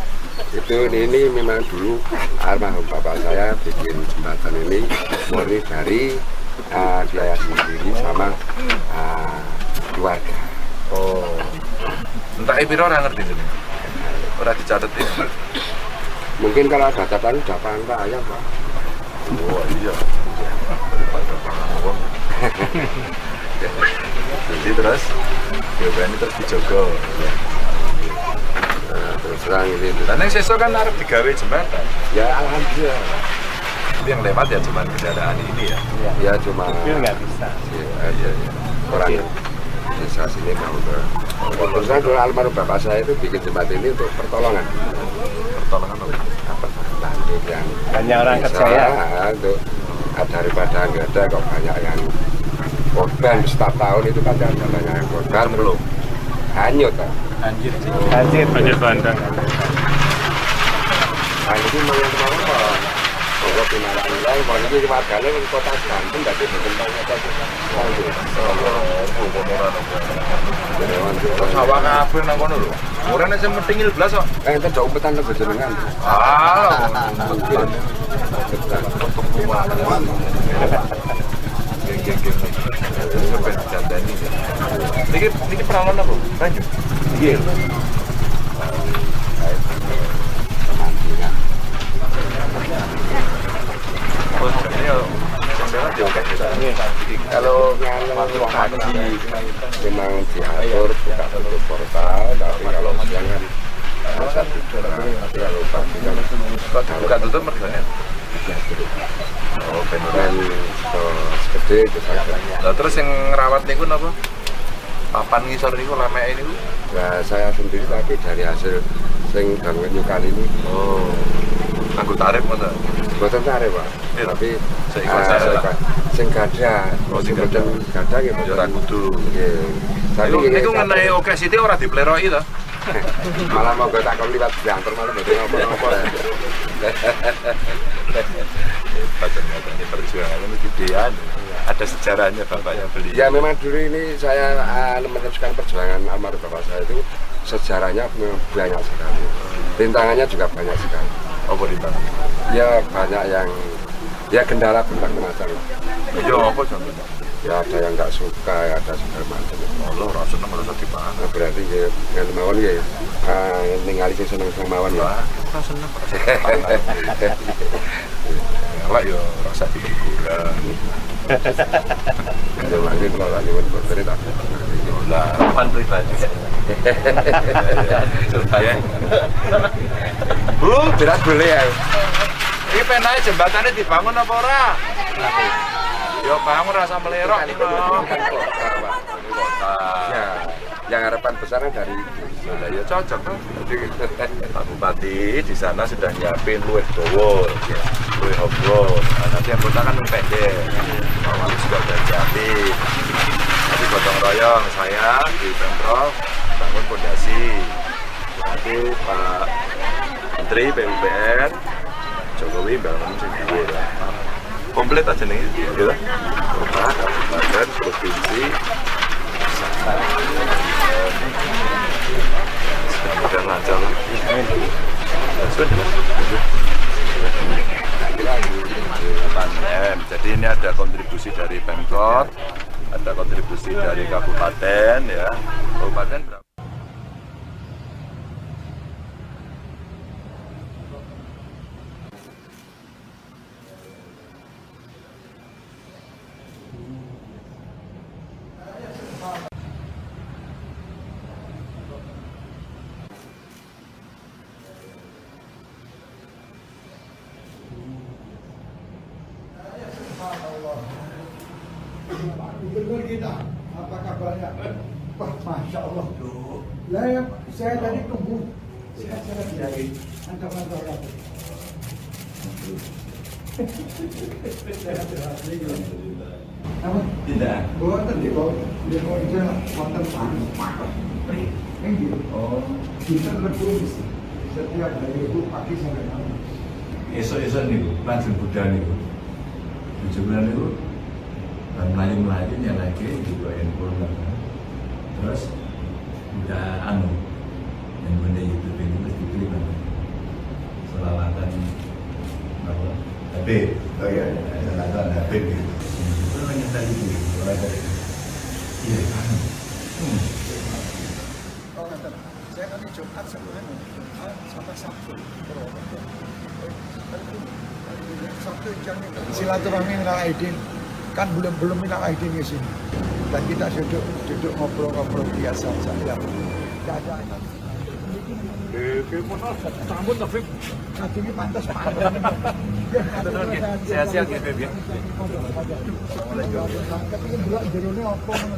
Itu ini memang dulu almarhum bapak saya bikin jembatan ini murni dari biaya sendiri sama keluarga. Oh. Entek piro ora ngerti jenengan. Ora dicatet iki. Mungkin kalau ada catatan udah pangan ayam, Pak. Oh iya. Daripada pangan wong. Jadi terus ini terus dijogo. Nah, terus terang ini. Dan yang sesuk kan arep digawe jembatan. Ya alhamdulillah. Tapi yang lewat ya cuman kendaraan ini ya. Ya cuma Mobil nggak bisa. Iya, iya, iya. Orang desa sini mau ke. Terus terang dulu almarhum bapak saya itu bikin jembatan ini untuk pertolongan. Pertolongan apa? Apa bantu yang Banyak orang desa, kerja ya. Untuk daripada nggak ada kok banyak yang korban setiap tahun itu pasti ada banyak yang korban Belum. hanyut ah. Banjir. Banjir. Banjir bandang. Nah, itu memang yang kemarin kok. Monggo Pinarak nilai, wong iki wargane wong kota Banten dadi mboten tau kota Sawah kabeh nang kono lho. Ora nek sing metingil blas kok. Enten dok umpetan lho jenengan. Ah, umpetan. Geng geng geng. Sampai didandani. Niki niki peralon apa? Banyu. Nggih. Pemancingan. Oh, ini yo jendela diokek. Kalau pagi memang diatur buka tutup portal, tapi kalau siang kan bisa tidur. Tapi kalau pagi kan Kok dibuka tutup mergane? Oh, ben ora. ben gede itu saja. Lah terus yang ngerawat niku napa? Papan ngisor niku lemeke niku. Nah, saya sendiri tapi dari hasil sing bangun kali ini Oh. Nganggo tarif ngono. boten tarik, Pak. Iya. Tapi Seikhlas saya lah. sing gadah, Oh, sing sing boten gadah nggih Ya ora boten. kudu. Nggih. Tapi Niku nggih, niku ngenai oke sithik ora dipleroki to. Malah mau gue takon liwat banter malah mboten apa-apa ya. Hebat ternyata ini perjuangannya ini gedean. Ada sejarahnya bapaknya beli. Ya memang dulu ini saya meneruskan perjuangan almarhum bapak saya itu sejarahnya memang banyak sekali. Rintangannya juga banyak sekali. Apa rintangan? Ya banyak yang ya kendala berbagai macam. Ya apa contohnya? Ya ada yang nggak suka, ya ada segala macam. Allah ora seneng ora usah dipangan. Nah, berarti ya nganti mawon ya ningali sing seneng-seneng mawon ya. Wah, ora seneng ora usah dipangan. Elek ya ora usah diguguran. Ya mangke kula lak nyuwun boten tak. Lah, Harapan pribadi. ya. Bu, Jelas boleh ya. iki penake jembatannya dibangun apa ora? Ya bangun rasa melerok iki lho. Kota. Ya, yang harapan besarnya dari itu. Lah ya cocok tuh. Pak Bupati di sana sudah nyiapin luwih dawa, luwih obro. Nah, nanti yang kota kan luwih pendek. Pak Wali juga udah nyiapin. Nanti gotong royong saya di Pemprov bangun pondasi. Nanti Pak Menteri PUPR Jokowi bangun sing dhuwur lah. Komplit aja nih, gitu. Kota, kabupaten, provinsi, mudah-mudahan lancar. Sudah. 8 M. Jadi ini ada kontribusi dari Pemkot, ada kontribusi dari kabupaten ya. Kabupaten berapa? Subhanallah. Pak Gubernur kita, apa kabarnya? Wah, Masya Allah. Lah, ya, saya tadi tunggu. Sehat-sehat ya. Mantap-mantap. Sehat-sehat. Apa? Tidak. Boten di bawah, di bawah wonten panas. Nggih. Oh. Kita lebu setiap hari itu pagi sampai malam. Esuk-esuk niku lajeng budal niku. Bojo kula niku bar mlayu-mlayu nyalake juga handphone kan. Terus udah anu handphone YouTube ini terus diklik kan. Selawatan apa? Habib. Oh iya. Selawatan Habib gitu. Terus nyetel itu ora dari. Iya, anu. Oh, ngaten. Saya kan Jumat sama anu, Jumat sama Sabtu. Sabtu jangan silaturahmi minal aidin kan belum belum minal aidin di sini dan kita duduk duduk ngobrol-ngobrol biasa saja. Tidak ada. Sampun to, Bib. Kadungnya pantas pantas. Sehat-sehat ya, Bib, ya. Tapi delok jerone apa ngono.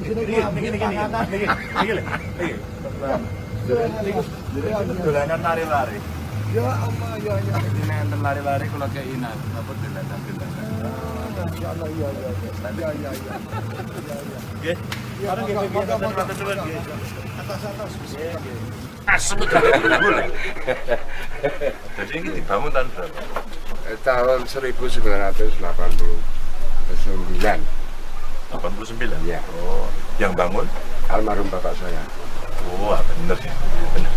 Isine Niki niki niki niki. Niki lho. Niki. Dolanan lari-lari. Ya Allah ya ya. Ini enten lari-lari kula keinan, napa dolanan-dolanan. Masya Allah ya ya ya. Ya ya ya. Ya ya. Nggih. Ya, Bareng nggih, Bib, monggo, monggo, matur suwun, nggih. Atas atas. Asem. Jadi ini dibangun tahun berapa? Tahun 1989. 89? Iya. Oh, yang bangun? Almarhum bapak saya. Wah, bener ya. Bener.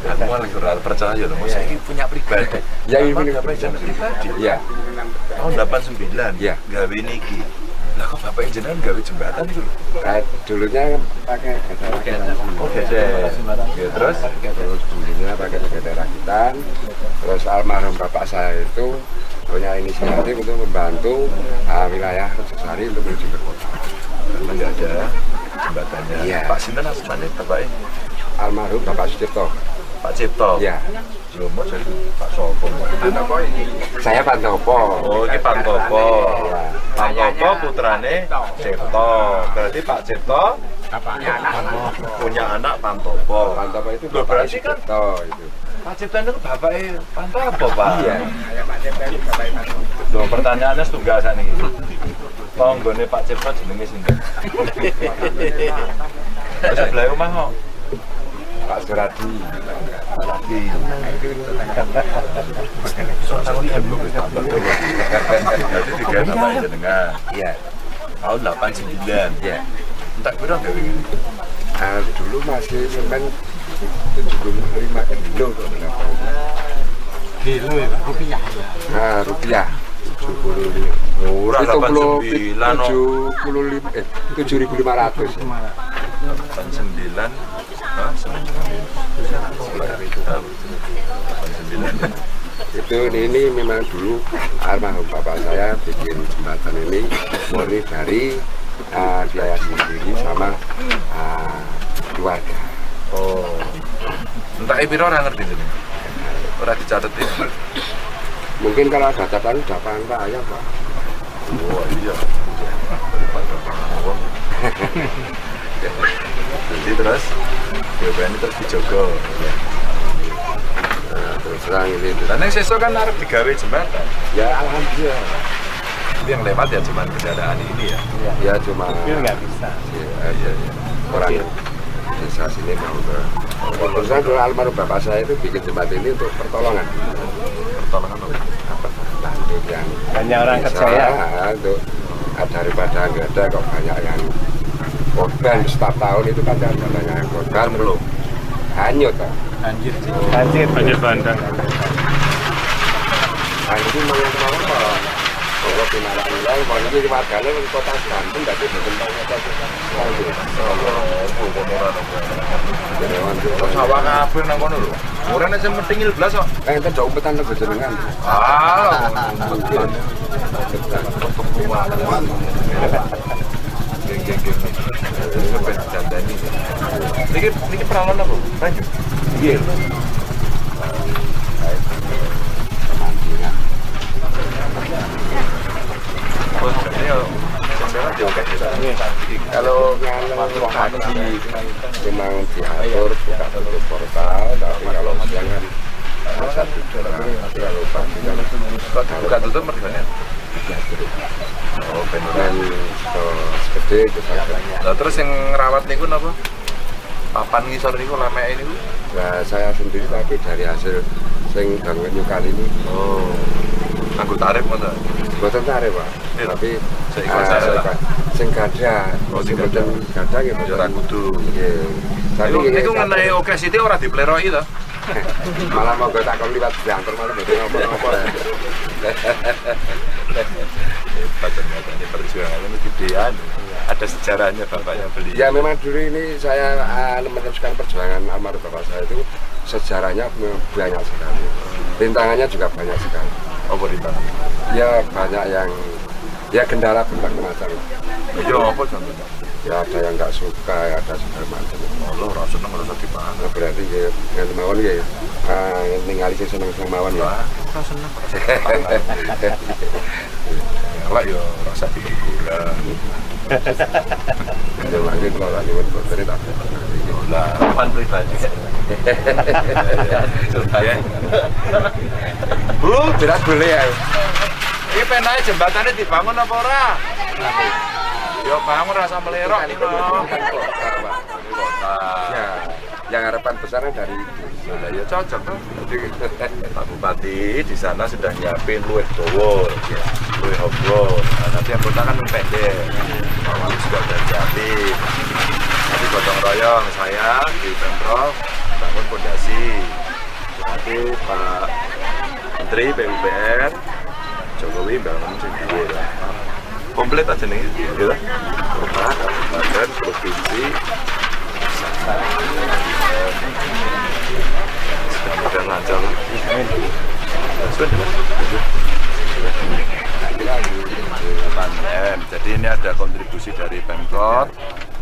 Aku malah kurang percaya loh, saya ini punya pribadi. Ya, ini Emang punya bapak jenengan pribadi. Iya. Tahun 89? Iya. Gawe niki. Lah kok bapak jenengan gawe jembatan itu lho? Nah, dulunya pakai gede rakitan. Oh, gesek. Ya, terus? Terus dulunya pakai gede rakitan. Terus almarhum bapak saya itu punya inisiatif untuk membantu wilayah Rejosari untuk menuju ke kota. Karena nggak ada jembatannya. Iya. Pak Sinten asmane bapaknya? Almarhum Bapak Sucipto. Pak Cipto. Iya. Lho, mau jadi Pak Sopo. Saya Pantopo. Oh, ini Pantopo. Pantopo putrane Cipto. Berarti Pak Cipto punya anak Pantopo. Pantopo itu Loh, bapaknya berarti kan Sucipto itu. Pak Cipto itu bapaknya Pantopo, Pak. Iya. Loh, pertanyaannya setunggal sakniki. Tanggane Pak Cipto jenenge sinten? Wis sebelah omah kok. Pak Suradi. Lagi. Berarti digawe bapak jenengan. Iya. Tahun 89. Iya. Entek piro gawe ngene? Nah, dulu masih semen 75 kilo kok berapa. Kilo ya, Pak? Rupiah ya. Nah, rupiah 75. Murah 89 no. 75 7.500. 89. Hah, semen sekitar itu. 89. Itu ini memang dulu almarhum bapak saya bikin jembatan ini murni dari biaya sendiri sama keluarga. Oh. Entek piro ora ngerti jenenge. Ora dicatet ya. Mungkin kalau ada catatan udah pangan Pak ayam Pak. Wah, iya. Daripada pangan wong. Jadi terus BPN ini terus dijogo. Ya. Nah, terus terang ini. Dan yang sesuk kan arep digawe jembatan. Ya alhamdulillah. Itu yang lewat ya cuman kendaraan ini ya. Ya cuma Mobil nggak bisa. Iya, iya, iya. Orang desa sini mau ke. Terus terang dulu almarhum bapak saya itu bikin jembatan ini untuk pertolongan. Pertolongan apa? Apa? Bantu yang Banyak orang desa, kerja ya. Untuk daripada nggak ada kok banyak yang korban setiap tahun itu kan ada banyak yang korban Belum. Hanyut Pak. Banjir. Banjir. Banjir bandang. Nah ini memang apa? Kalau pinaran ulang, kalau ini warganya di kota Banten, berarti betul kota Kok sawah kabeh nang kono lho. Ora nek sing methingil blas kok. Eh, enten jauh umpetan lho jenengan. Ah, Mungkin. Geng geng geng. Ini ben dandani. Niki niki peralon apa? Banyu. Iya. Pemandian. Oh, ini yo sing lewat yo akeh ya. Kalau pagi memang diatur buka tutup portal, tapi kalau siang kan masa tidur. Tapi kalau pagi kan Kok dibuka tutup mergane? diatur. Oh, ben ora. Dan gede itu saged. Lah terus yang ngerawat niku napa? Papan ngisor niku lameke niku. Nah, saya sendiri tapi dari hasil sing bangun nyukani ini Oh. Nganggo tarif ngono. boten tarif, Pak. Iya. Tapi Seikhlas ae lah. sing gadah, Oh, sing sing boten gadah nggih Ya ora boten. kudu. Nggih. Tapi Niku nggih, niku ngenai oke sithik ora dipleroki to. Malah monggo tak kon liwat jangkar malah mboten apa-apa. Hebat ternyata ini perjuangannya ini gedean. Ada sejarahnya bapaknya beli. Ya memang dulu ini saya meneruskan perjuangan almarhum bapak saya itu sejarahnya memang banyak sekali. Rintangannya juga banyak sekali. Apa rintangan? Ya banyak yang ya kendala berbagai macam. Ya apa contohnya? Ya ada yang nggak suka, ya ada segala macam. Allah ora seneng ora usah dipangan. Nah, berarti ya nganti mawon ya ningali sing seneng-seneng mawon ya. Ora seneng ora usah dipangan. Elek ya ora usah dihiburan. Ya mangke kula lak nyuwun boten tak. Lah, pan pribadi. Ya. Bu, Berat boleh ya. iki penake jembatannya dibangun apa ora? Ya bangun rasa melerok Ini iki lho. kota, Pak. Ini kota. Ya, yang harapan besarnya dari itu. Lah ya cocok tuh. Pak Bupati di sana sudah nyiapin luwih dawa, luwih obro. Nah, nanti yang kota kan pendek. Pak Wali juga udah nyiapin. Nanti gotong royong saya di Pemprov bangun pondasi. Nanti Pak Menteri PUPR Jokowi bangun sing dhuwur lah. Komplit aja nih, gitu. Kota, kabupaten, provinsi, mudah-mudahan lancar. Sudah. 8 M. Jadi ini ada kontribusi dari Pemkot,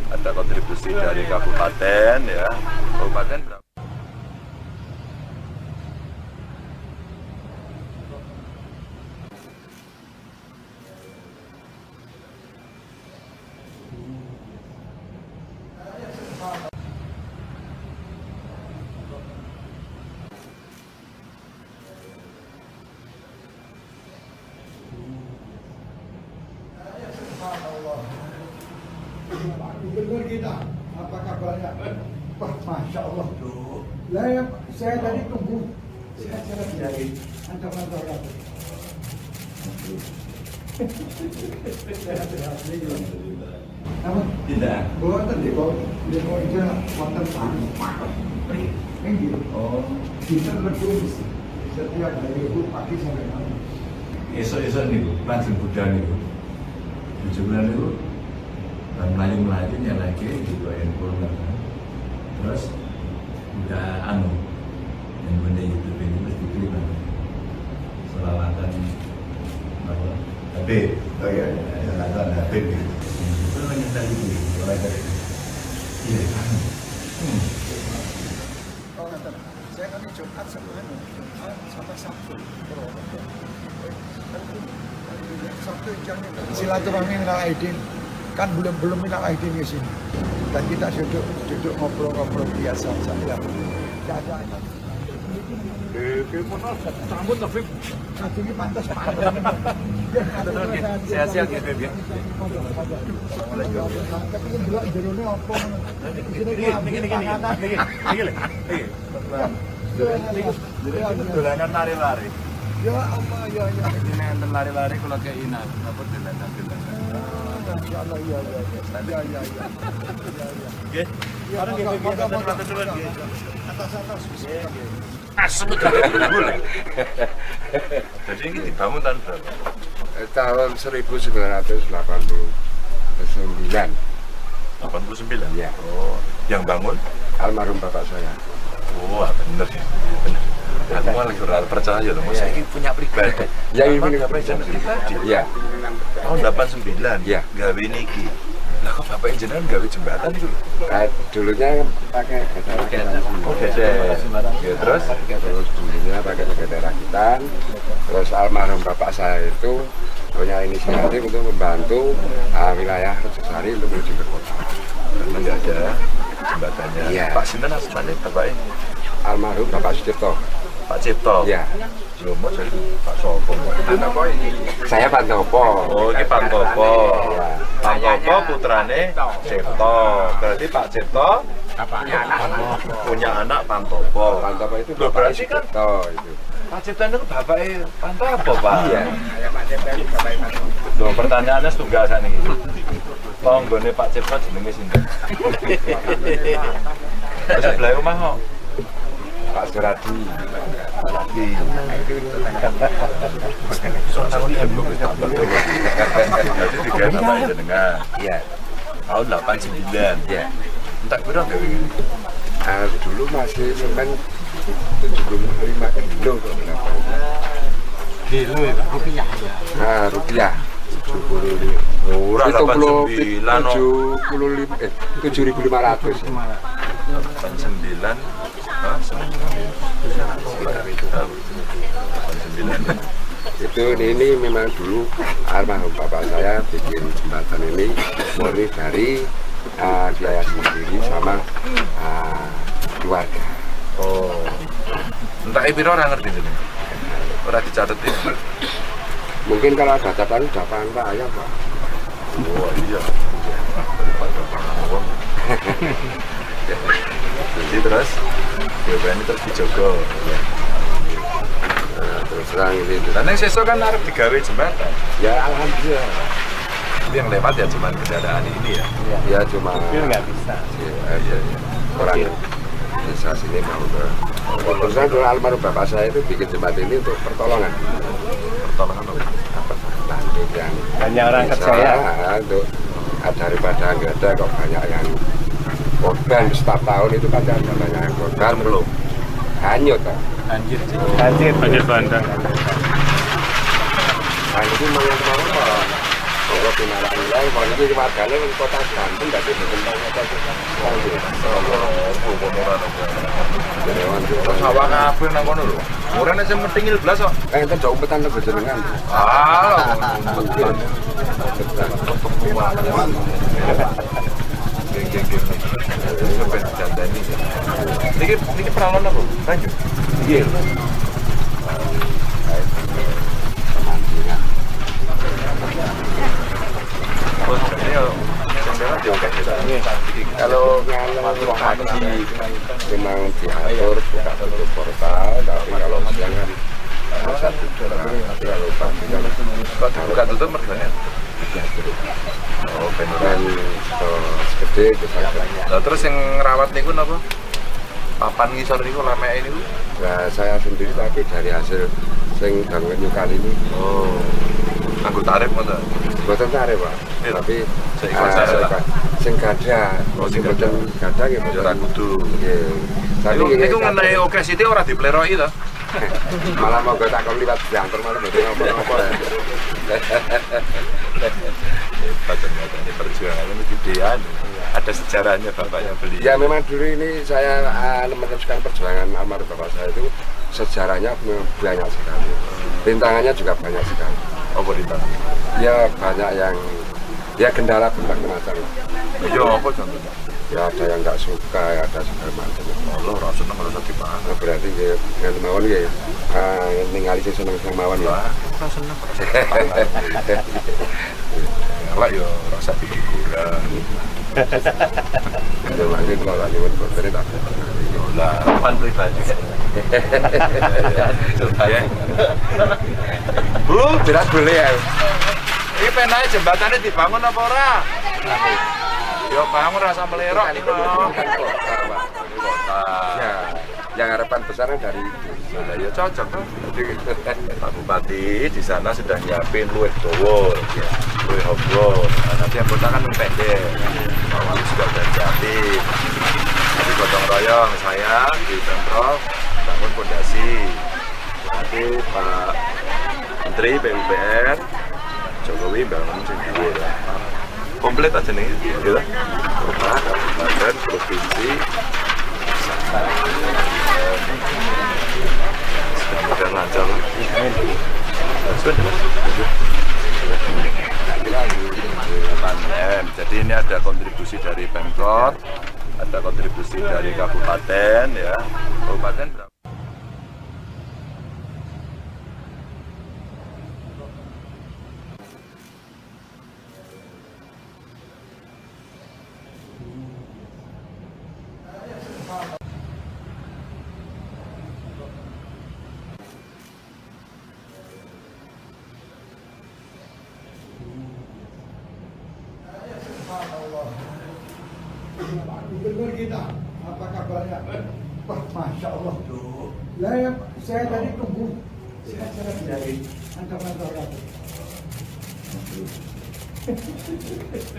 ada kontribusi dari kabupaten ya. Kabupaten berapa? Subhanallah. Pak Gubernur kita, apa kabarnya? Wah, Masya Allah. Lah, ya, saya tadi tunggu. Saya kira dari kantor-kantor kamu. Sehat-sehat. Namun, Tidak. wonten di bawah di bawah itu wonten tani. Oh. Dinten wedhus setiap hari itu pagi sampai malam. Esok-esok niku, langsung budal niku. Bojo kula niku bar mlayu-mlayu nyelehke di handphone kan. Terus udah anu yang benda YouTube ini mesti diklik kan. Selawatan apa? Habib. Oh iya, selawatan Habib gitu. Itu nyetel itu. Mulai dari Iya, kan. Oh, ngaten. Saya kan Jumat sama anu, Jumat sama Sabtu. Purwokerto. Sabtu jamnya silaturahmi minal aidin, kan belum belum minal aidin di sini dan kita duduk duduk ngobrol-ngobrol biasa saja, tidak ada. Sambut tapi Ini pantas pantas. Sehat-sehat ya, Beb, ya. Tapi ini delok jerone apa ngono. Niki niki niki niki niki lho. Niki. Dolanan lari-lari. Ya Allah, ya ya. Ini enten lari-lari kula keinan, napa dolanan-dolanan. Masya Allah, iya iya iya. Iya iya iya. Iya iya. Nggih. Ya, Bareng nggih, monggo, Beb, monggo, matur suwun, monggo. nggih. Atas atas. Asem boleh. Jadi ini dibangun tahun berapa? Tahun 1989. 89. Iya. Oh, yang bangun? Almarhum bapak saya. Wah, bener ya. Bener. Aku malah kurang percaya loh, masa ini punya pribadi. Yang ini Bapak punya bapak jenengan pribadi. Iya. Tahun 89. Iya. Gawe niki. Lah kok bapak jenengan gawe jembatan itu lho? Dulunya pakai gesek rakitan. Oh, gesek. Ya, terus Terus dulunya pakai gesek rakitan. Terus almarhum bapak saya itu punya inisiatif untuk membantu wilayah Rejosari untuk menuju ke kota. Karena nggak ada jembatannya. Iya. Pak sinten asmane bapaknya? Almarhum Bapak Sucipto. Pak Cipto. Iya. Lho, mau jadi Pak Sopo. Saya Pantopo. Oh, ini Pantopo. Iya. Pantopo putrane Cipto. Berarti Pak Cipto punya anak Pantopo. Pantopo itu Loh, Bapak berarti kan Sucipto itu. Pak Cipto itu bapaknya Pantopo, Pak. Iya. Loh, pertanyaannya setunggal sakniki. Tanggane Pak Cipto jenenge sinten? Wis sebelah omah kok. Pak Suradi. Lagi. Jadi digawe bapak jenengan. Iya. Tahun 89. Iya. Entek piro gawe ngene? Dulu masih semen 75 kilo kok berapa itu. Kilo ya, Pak? Rupiah ya. Nah, rupiah 75. Ora 89 no. 75 7.500. 89. Hah, semen Sekitar itu. 89. Itu ini memang dulu almarhum bapak saya bikin jembatan ini murni dari biaya sendiri sama keluarga. Oh. Entek piro ora ngerti jenenge. Ora dicatet ya. Mungkin kalau ada catatan udah pangan Pak ayam Pak. Oh iya. Daripada pangan wong. Jadi terus Diopeni terus dijogo. Ya. Nah, terus terang ini. Dan yang sesuk kan arep digawe jembatan. Ya alhamdulillah. Itu yang lewat ya cuman kendaraan ini ya. Ya cuma Mobil nggak bisa. Iya, iya. Orang desa sini mau ke. Terus terang dulu almarhum bapak saya itu bikin jembatan ini untuk pertolongan. Pertolongan apa? Apa lanjut yang Banyak orang desa, kerja ya. Untuk daripada nggak ada kok banyak yang korban setiap tahun itu pasti ada banyak yang korban Belum. Hanyut kan. Banjir. Banjir. Banjir bandang. Nah ini memang apa? Kalau pinaran lain, kalau ini warganya di kota Banten, berarti berkembang kota Terus sawah kabeh nang kono lho. Ora nek sing metingil blas kok. Eh, itu jauh umpetan lebih jenengan. Ah, umpetan. Geng geng geng. Itu ben dandani. Niki niki peralon apa? Banyu. Iya. Pemancingan. Oh, ini yo sing lewat yo akeh ya. Kalau pagi memang diatur buka tutup portal, tapi kalau siang kan masa tidur. Tapi kalau pagi kan Kok dibuka tutup mergane? diatur. Oh, ben ora. Dan gede itu saged. Lah terus yang ngerawat niku napa? Papan ngisor niku lemeke niku. Nah, saya sendiri tapi dari hasil sing bangun kali ini Oh. Anggo tarif ngono. boten tarik, Pak. Iya. Tapi Seikhlas saya lah. sing gadah, Oh, sing sing boten gadah nggih Ya boten. ora kudu. Nggih. Tapi Niku nggih, niku ngenai oke sithik ora dipleroki to. Malah monggo tak kon liwat diantar malah mboten napa-napa. Hebat ternyata ini perjuangannya ini gedean. Ada sejarahnya bapaknya beli. Ya memang dulu ini saya meneruskan perjuangan almarhum bapak saya itu sejarahnya memang banyak sekali. Rintangannya juga banyak sekali. Apa rintangan? Ya banyak yang ya kendala berbagai macam. Ya apa contohnya? Ya ada yang nggak suka, ya ada segala macam. Allah ora seneng ora usah dipangan. Nah, berarti ya dengan mawon ya ningali sing seneng-seneng mawon ya. Lah, ora seneng ora usah dipangan. Elek ya ora usah digugurang. Ya mangke kula lak nyuwun boten tak. Lah, Harapan pribadi. ya. Bu, Jelas boleh ya. iki penae jembatannya dibangun apa ora? Ya bangun rasa melerok Kan iki lho. kota, Pak. Ini kota. Ya, yang harapan besarnya dari itu. Lah ya cocok tuh. Pak Bupati di sana sudah nyiapin luwih dawa, ya, luwih obo. Nah, nanti yang kota kan lebih pendek. Pak Wali juga udah nyiapin. Jadi gotong royong saya di Pemprov bangun pondasi. Nanti Pak Menteri PUPR Jokowi bangun sing dhuwur. Komplit aja nih, gitu. Kota, kabupaten, provinsi, mudah-mudahan lancar. Sudah, M. Jadi ini ada kontribusi dari Pemkot, ada kontribusi dari kabupaten, ya. Kabupaten berapa? Subhanallah. Pak Gubernur kita, apa kabarnya? Wah, Masya Allah. Lah, ya, saya tadi tunggu. Sehat-sehat dari kantor-kantor lagi.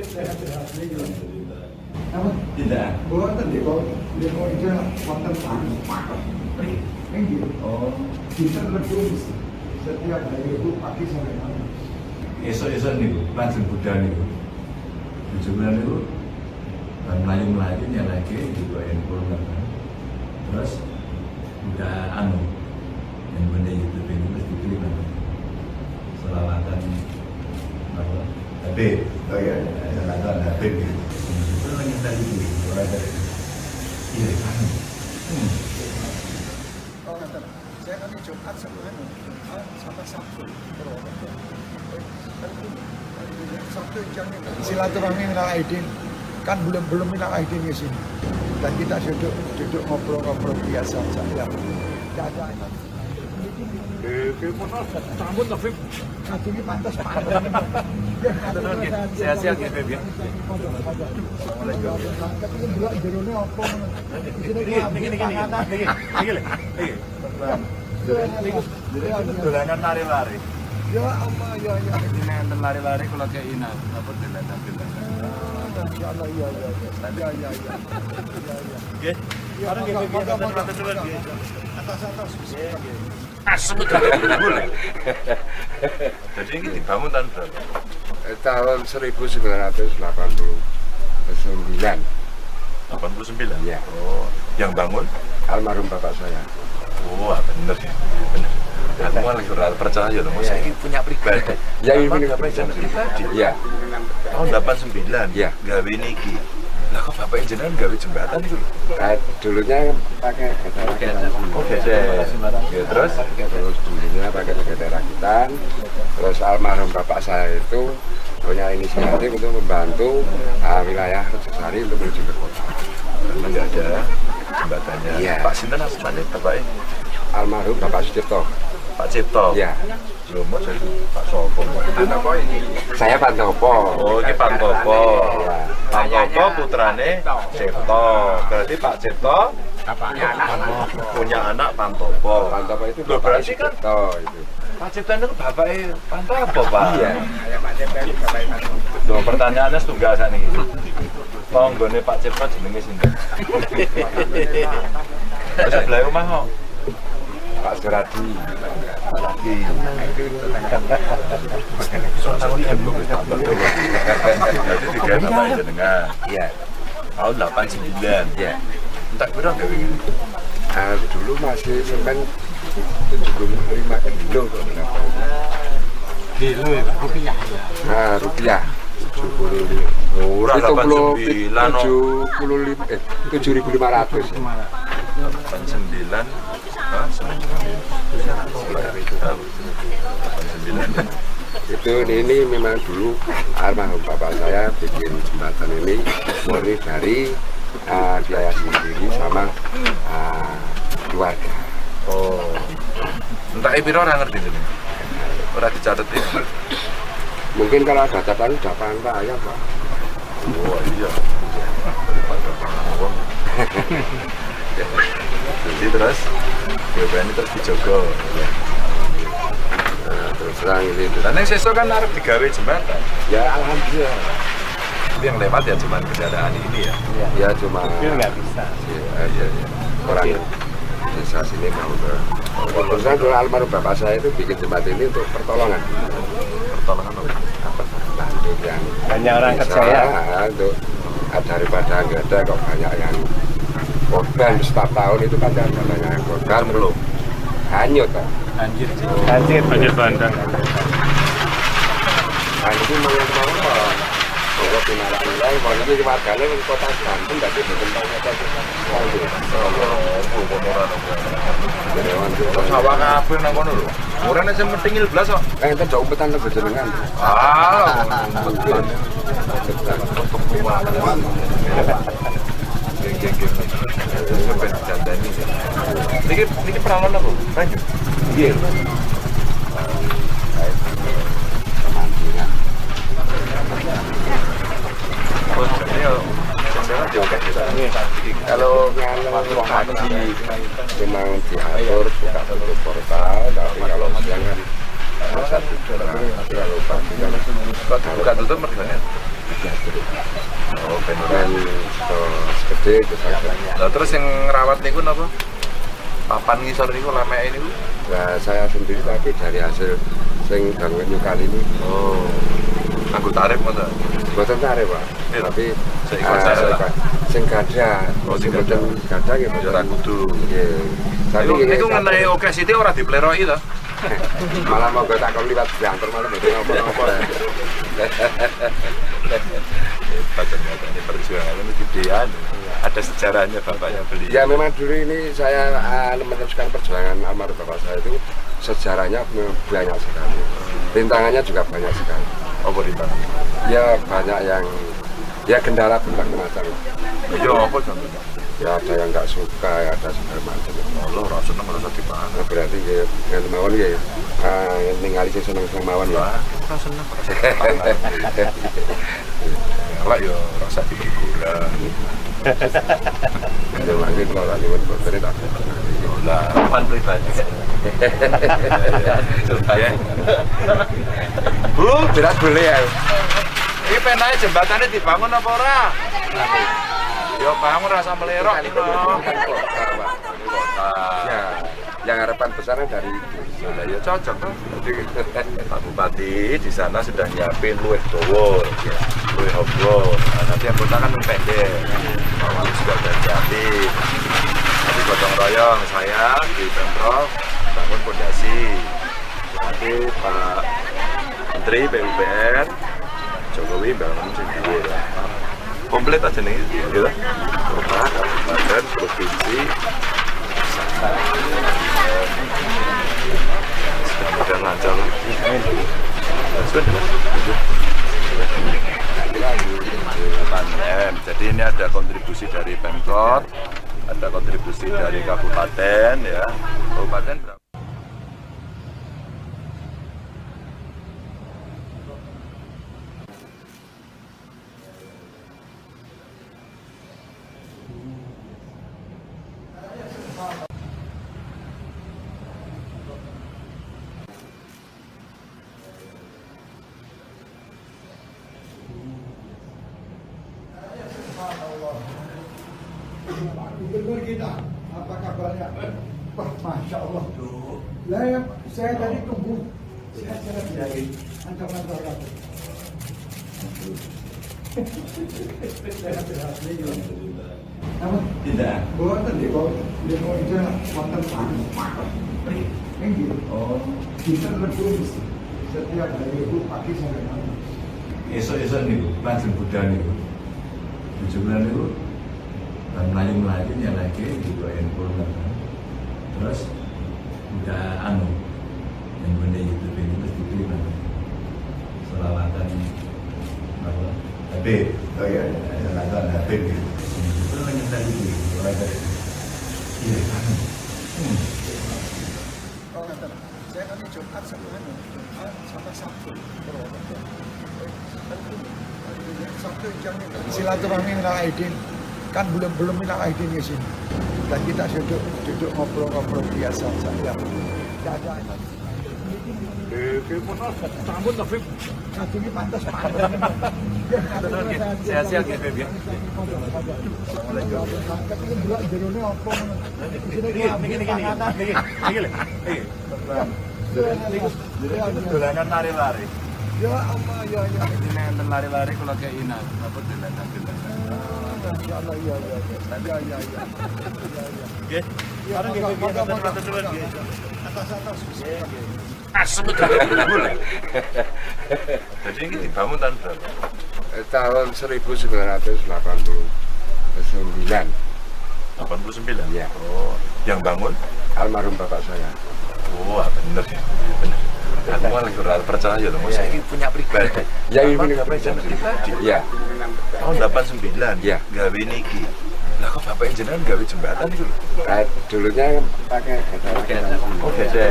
Sehat-sehat. Namun, Tidak. wonten di bawah di bawah itu wonten ini. Oh. Kita lebih setiap hari itu pagi sampai malam. Esuk-esuk niku lajeng budal niku. Bojo kula niku bar mlayu-mlayu nyelehke digawa handphone kan. Terus udah anu handphone YouTube ini terus diklik kan. Selawatan apa? Habib. Oh iya. Selawatan Habib gitu. Itu nyetel itu. Ora ada. Iya, anu. Oh, ngaten. Saya kan Jumat sama anu, Jumat sama Sabtu. Purwokerto. Kan ini, Sabtu jamnya. Silaturahmi minal aidin. Kan belum belum minal aidin ke sini. Dan kita duduk duduk ngobrol-ngobrol biasa saja. Tidak ada. Sambut tapi Ini pantas pantas. Sehat-sehat ya, Beb ya. Ini Niki, niki lho. Niki. Dolanan lari-lari. Ya Allah, ya ya. Ini enten lari-lari kula kei napa dolanan-dolanan. Ya Allah, ya ya ya. Ya ya ya. Ya ya. Nggih. Ya, Bareng nggih, Beb. monggo, monggo, Matur nuwun, nggih. Atas atas. Asem boleh. Jadi ini dibangun tahun berapa? Tahun 1989. 89. Iya. Oh, yang bangun? Almarhum bapak saya. Wah, bener ya. Bener. Aku malah ora percaya loh, saya ini punya pribadi. Ya, ini Memang punya bapak jenengan pribadi. Iya. Tahun 89. Iya. Gawe niki. Lah kok bapak jenengan gawe jembatan itu lho? Dulunya pakai getar rakitan. Oh, gesek. Ya, terus Terus dulunya pakai getar rakitan. Terus almarhum bapak saya itu punya inisiatif untuk membantu wilayah Rejosari untuk menuju ke kota. Karena nggak ada jembatannya. Iya. Pak Sinten asmane bapaknya? Almarhum Bapak Sucipto. Pak Cipto. Iya. Loh, mau jadi Pak Sopo. Saya Pantopo. Oh, ini Pantopo. Iya. Pantopo putrane Cipto. Berarti Pak Cipto punya anak Pantopo. Pantopo itu Loh, Bapak berarti kan Sucipto itu. Pak Cipto itu bapaknya Pantopo, Pak. Iya. Loh, pertanyaannya setunggal sakniki. Tanggane Pak Cipto jenenge sinten? Terus sebelah omah kok. Pak Suradi. Lagi. Berarti digawe bapak jenengan. Iya. Tahun 89. Iya. Entek piro gawe ngene? Dulu masih semen 75 kilo kok berapa. Kilo ya, Pak. Rupiah ya. Nah, rupiah 75. Ora 89 no. 75 7.500 ya. 89. Hah, semen Sekitar itu. 89. Itu ini memang dulu almarhum bapak saya bikin jembatan ini murni dari biaya sendiri sama keluarga. Oh. Entek piro ora ngerti jenenge. Ora dicatet ya. Mungkin kalau ada catatan udah paham Pak ya Pak. Oh iya. Daripada wong. Jadi terus BPN terus dijogo. Ya. Nah, terus terang ini. Dan yang sesuk kan arep digawe jembatan. Ya alhamdulillah. Tapi yang lewat ya cuman kendaraan ini ya. Ya cuma Mobil nggak bisa. Iya, iya, iya. Orang desa sini mau ke. Terus terang dulu almarhum bapak saya itu bikin jembatan ini untuk pertolongan. Pertolongan apa? Apa? Bantu yang Banyak orang desa, kerja ya. Untuk daripada nggak ada kok banyak yang korban setiap tahun itu pasti ada banyak yang korban Belum. Hanyut Pak. Banjir. Banjir. Banjir bandang. Nah, ini memang kemauan Monggo pinarak nilai, kalau ini warganya di kota Banten, berarti berkembang kota Sawah kabeh nang kono lho. Ora nek sing metingil blas kok. Enten jauh umpetan teng jenengan. Ah, Umpetan. Geng geng geng. Sampai didandani. Niki niki peralon apa? Banyu. Nggih. Pemancingan. Oh, jadi yo sing diokeh Kalau pagi memang diatur buka tutup portal, tapi kalau siang kan masa tutup. Tapi kalau pagi kan Kok buka tutup mergane? diatur. Oh, ben ora. Dan segede itu saja. Lah terus yang ngerawat niku napa? Papan ngisor niku lemeke niku. Nah, saya sendiri tapi dari hasil sing bangun nyukali ini Oh. Nganggo tarif ngono. Mboten tarik, Pak. Iya. Tapi Seikhlas saya lah. sing gadah, Oh, sing sing mboten gadah nggih Ya ora kudu. Nggih. Tapi Niku nggih, niku ngenai oke sithik ora dipleroki to. malah monggo tak kon liwat diantar malah mboten napa-napa. Hebat ternyata ini perjuangannya ini gedean. Ada sejarahnya bapaknya beli. Ya memang dulu ini saya meneruskan perjuangan almarhum bapak saya itu sejarahnya memang banyak sekali. Rintangannya juga banyak sekali. Apa rintangan? Ya banyak yang Ya kendala berbagai macam. Ya apa contohnya? Ya ada yang nggak suka, ya ada segala macam. Allah ora seneng ora usah dipangan. Nah, berarti ya dengan mawon ya, ningali sing seneng-seneng mawon ya. Ora seneng ora usah dipangan. Elek ya ora usah digoreng. Ya mangke kula ora nyuwun botone tak. Lah, Pan pribadi. ya. Bu, Jelas boleh ya. iki penake jembatannya dibangun apa ora? Ya bangun rasa melerok iki lho. Kota, Pak. Kota. Ya, yang harapan besarnya dari itu. Lah ya cocok tuh. Pak Bupati di sana sudah nyiapin luwih dawa, luwih obo. Nah, nanti yang kota kan luwih pendek. Pak Wali juga udah nyiapin. Nanti gotong royong saya di Pemprov bangun pondasi. Nanti Pak Menteri PUPR Jokowi bangun sing dhuwur lah. Komplit aja nih, gitu. Kota, kabupaten, provinsi, mudah-mudahan lancar lah. 8 M. Jadi ini ada kontribusi dari Pemkot, ada kontribusi dari kabupaten ya. Kabupaten berapa? Pak Gubernur kita, apa kabarnya? Wah, Masya Allah. Lah, ya, saya tadi tunggu. Saya biarin. Antar-antar aku. Sehat-sehat. Apa? Tidak. Boten di bawah, di bawah itu wonten tanah. Ini Oh, kita berdua setiap hari itu pagi sampai malam. esok-esok niku lajeng budal niku. Bojo kula niku bar mlayu-mlayu nyalake digo handphone kan. Terus udah anu yang benda YouTube ini terus dipilih kan. Selawatan apa? Habib. Oh iya. Selawatan Habib gitu. Itu nyetel itu mulai dari iya anu. Oh, ngaten. Saya kan Jumat sama anu, Jumat sama Sabtu. Purwokerto. Sabtu jam silaturahmi minal aidin. Kan belum belum minal aidin di sini. Dan kita duduk duduk ngobrol-ngobrol biasa saja. Tidak ada. Sambut tapi Satu ini pantas pantas. Sehat-sehat nggih, Beb, ya. Kepengin delok jerone apa ngono. Isine Niki niki niki niki lho. Niki. Niku Dolanan lari-lari. Ya Allah ya ya. Ini enten lari-lari kula kei napa dolanan-dolanan. Masya Allah ya ya ya. Ya ya ya. Ya ya. Nggih. Ya, Bareng nggih, monggo, Beb, monggo, monggo. matur suwun nggih. Atas atas. Asem Jadi ini dibangun tahun berapa? Tahun 1989. 89. Iya. Oh, yang bangun? Almarhum bapak saya. Wah, bener ya. Bener. Aku malah kurang percaya loh. Saya ini punya pribadi. Ya, ini Bapak punya punya pribadi. Iya. Tahun 89. Iya. Gawe niki. Lah kok bapak jenengan gawe jembatan itu lho? Dulunya pakai gede rakitan. Oh, gede.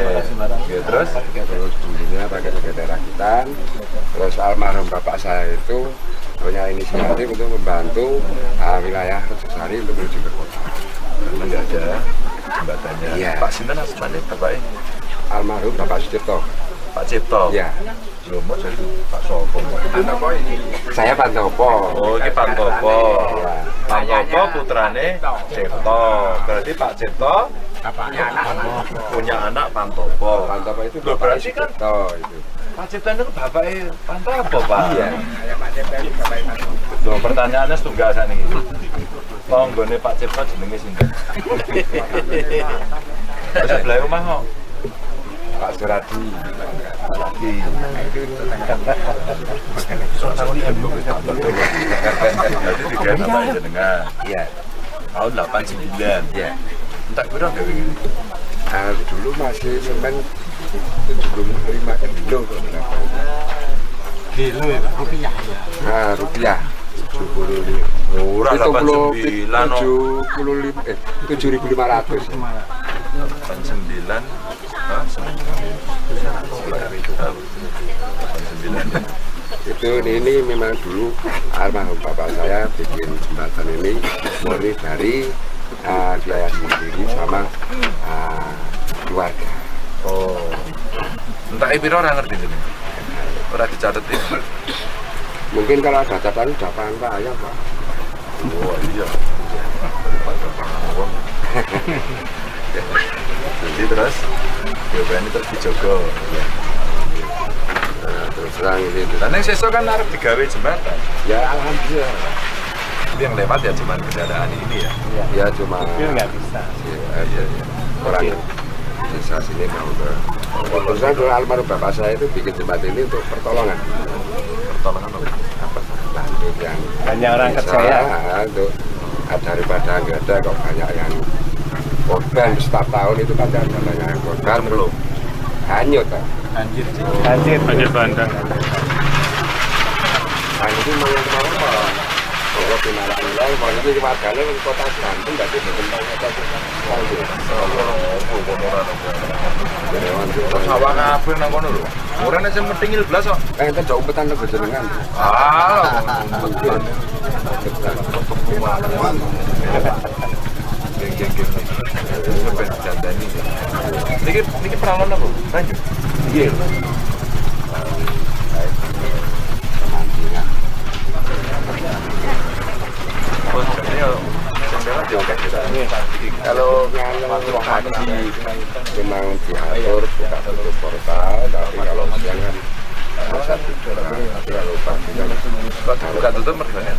Ya, terus Terus dulunya pakai gede rakitan. Terus almarhum bapak saya itu punya inisiatif untuk membantu wilayah Rejosari untuk menuju ke kota. karena nggak ada jembatannya. Iya. Pak Sinten asmane bapaknya? Almarhum Bapak Sucipto. Pak Cipto. Iya. Lho, mau jadi Pak Sopo. Saya Pantopo. Oh, ini Pantopo. Iya. Pantopo putrane Cipto. Berarti Pak Cipto punya anak Pantopo. Pantopo itu Loh, Bapak berarti kan Sucipto itu. Pak Cipto itu bapaknya Pantopo, Pak. Iya. Loh, pertanyaannya setunggal sakniki. Tanggane Pak Cipto jenenge sinten? Terus sebelah omah kok. Pak Suradi. Lagi. Berarti digawe bapak jenengan. Iya. Tahun 89. Iya. Entek piro gawe ngene? Nah, dulu masih semen 75 kilo kok berapa itu. Kilo ya, rupiah ya. Nah, rupiah. 75. Ora 89 no. 75 7.500. 89. Hah? Sekitar itu. 89. Itu ini memang dulu almarhum bapak saya bikin jembatan ini murni dari biaya sendiri sama keluarga. Oh. Entah piro ora ngerti jenenge. Ora dicatet iki. Mungkin kalau ada catatan udah paham Pak ya Pak. Oh iya. Daripada panggung. Jadi terus BUPN terus dijogo. Ya. Nah, terus terang ini. Lah ning sesuk kan arep digawe jembatan. Ya alhamdulillah. Tapi yang lewat ya cuman kendaraan ini ya. Ya cuma Mobil nggak bisa. Ya, iya, iya. Orang desa sini mau ke. Terus terang dulu almarhum bapak saya itu bikin jembatan ini untuk pertolongan. Pertolongan apa? Apa? Bantu yang Banyak orang desa, kerja ya. Untuk daripada nggak ada kok banyak yang korban setiap tahun itu kan ada banyak yang korban Belum. Hanyut kan. Banjir. Banjir. Banjir bandang. Nah itu memang kemarin Pak. Kalau pinaran lain, kalau ini warganya di kota Banten, berarti berkembang kota Banten. Sawah kabeh nang kono lho. Ora nek sing methingil blas kok. Eh, enten jauh umpetan lho jenengan. Ah, umpetan. Geng geng geng. Ben dandani. Niki niki peralon apa? Lanjut. Iya. Pemancingan. Oh, jadi yo sing lewat yo akeh ya. Kalau pagi memang diatur buka tutup portal, tapi kalau siang kan masa tidur. Tapi kalau pagi kan Kok dibuka tutup mergane?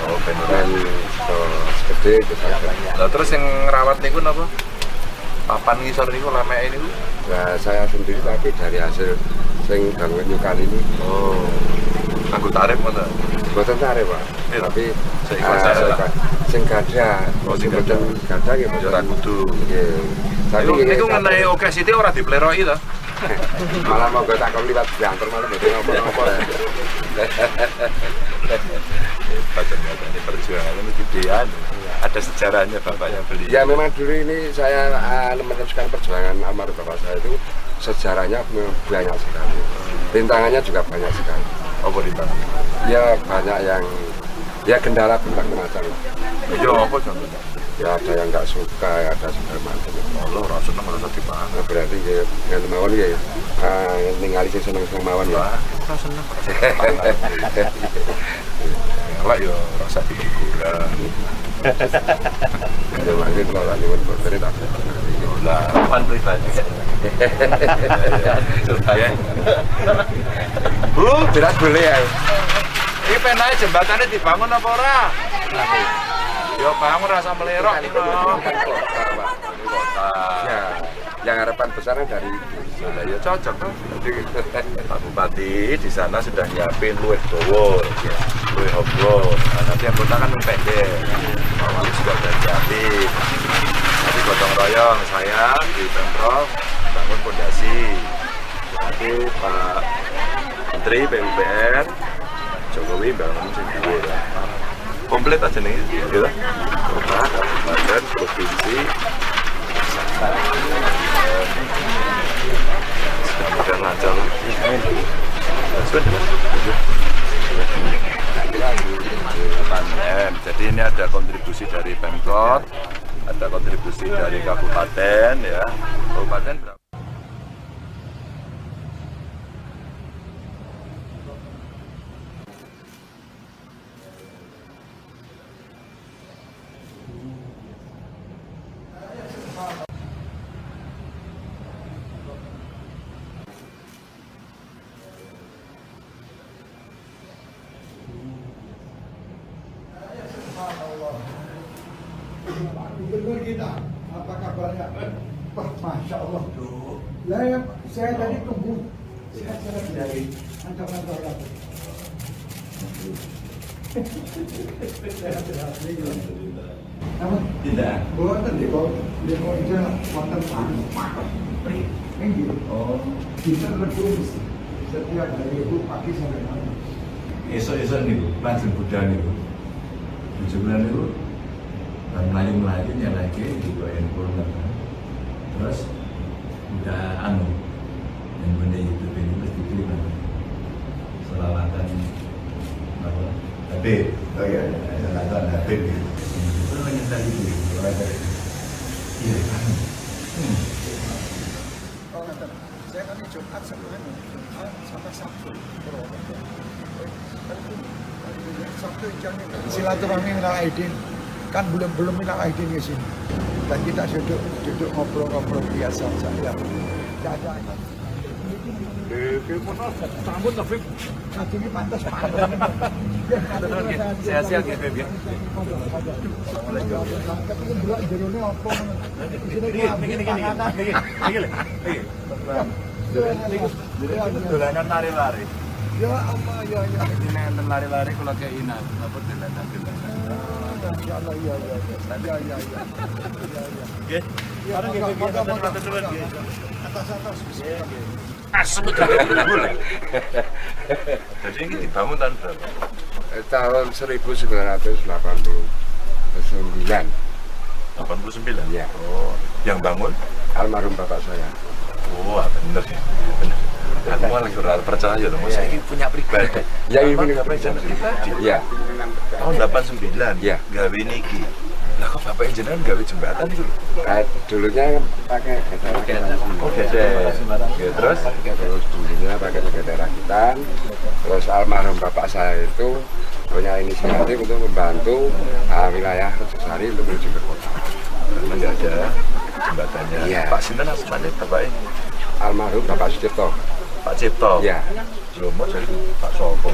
Oh, ben ora. dan gede itu saja. Lah terus yang ngerawat niku napa? Papan ngisor niku lameke niku. Nah, saya sendiri tapi dari hasil sing bangun nyukal ini Oh. Nganggo tarif ngono. boten tarik Pak. Iya. Tapi Seikhlas saya lah. sing gadah, Oh, sing sing boten gadah nggih Ya ora boten. kudu. Nggih. Tapi Niku nggih, niku ngenai oke sithik ora dipleroki to. Malah mau gue takon liwat diantar malah mboten napa-napa. Hebat ternyata ini perjuangannya mesti dian. Ada sejarahnya bapaknya beli. Ya memang dulu ini saya meneruskan perjuangan almarhum bapak saya itu sejarahnya memang banyak sekali. Rintangannya juga banyak sekali. Apa rintangan? Ya banyak yang ya kendala berbagai macam. Ya apa contohnya? Ya ada yang nggak suka, ya ada segala macam. Allah ora seneng ora usah dipangan. Nah, berarti ya ngene mawon ya ningali sing seneng-seneng mawon ya. Wah, ora seneng ora usah dipangan. Elek ya ora usah diguguran. Ya mangke kula lak nyuwun boten tak. Lah, Papan pribadi. ya. Bu, Tidak boleh ya. iki penake jembatannya dibangun apa ora? Ya bangun rasa melerok iki no. Kan kota, Pak. Kota. Ya, yang harapan besarnya dari itu. Lah ya cocok tuh. Pak Bupati di sana sudah nyiapin luwih dawa, luwih obro. Nah, nanti yang kota kan pendek. Pak Wali juga udah nyiapin. Nanti gotong royong saya di Pemprov bangun pondasi. Nanti Pak Menteri PUPR Jokowi bangun sing dhuwur. Komplit aja nih, gitu. Kota, kabupaten, provinsi, mudah-mudahan lancar. Sudah. 8 M. Jadi ini ada kontribusi dari Pemkot, ada kontribusi dari kabupaten ya. Kabupaten berapa? Subhanallah. Pak Gubernur kita, apa kabarnya? Wah, Masya Allah. Lah, ya, saya tadi tunggu. Saya dari kantor-kantor lagi. Sehat-sehat. Namun, Tidak. boten di itu wonten Inggih. Oh. Kita lebih setiap hari itu pagi sampai malam. Esuk-esuk niku lajeng budal niku. Bojo kula niku bar mlayu-mlayu nyelehke juga handphone kan. Terus udah anu handphone YouTube ini terus dikirim anu. Selawatan apa? Habib. Oh iya, selatan Habib gitu. Itu nyetel itu. Iya kan. Oh, ngaten. Saya kan Jumat sama anu, Jumat sama Sabtu Purwokerto. Kan Sabtu jangan silaturahmi minal aidin. Kan belum belum minal aidin ke sini. Dan kita duduk duduk ngobrol-ngobrol biasa saja. Tidak ada. Sambut tapi Tadi ini pantas Pak. Sehat-sehat ya, Beb, ya. Tapi ini delok jerone apa ngono. Isine Niki niki niki niki lho. Niki. Niki dolanan lari-lari. Ya Allah ya ya. Ini enten lari-lari kula kei napa dolanan-dolanan. Masya Allah ya ya ya. Ya ya ya. Ya ya. Nggih. Ya, Bareng nggih, monggo, Beb, monggo, matur nuwun, monggo. nggih. Atas atas. Bismillah. Asem dadi Jadi ini dibangun tahun berapa? Tahun 1989. 89. Iya. Oh, yang bangun? Almarhum bapak saya. Wah, bener ya. Bener. Aku malah lagi ora percaya loh, masa ini punya pribadi. Ya, ini Bapak punya punya pribadi. Iya. Tahun 89. Iya. Gawe niki. Lah kok bapak jenengan gawe jembatan itu lho? Eh, dulunya pakai getar rakitan. Oh, gesek. Ya, terus Terus dulunya pakai getar rakitan. Terus almarhum bapak saya itu punya inisiatif untuk membantu wilayah Rejosari untuk menuju ke kota. Karena nggak ada jembatannya. Iya. Pak Sinten asmane bapaknya? Almarhum Bapak Sucipto. Pak Cipto. Iya. Lho, mau jadi Pak Sopo.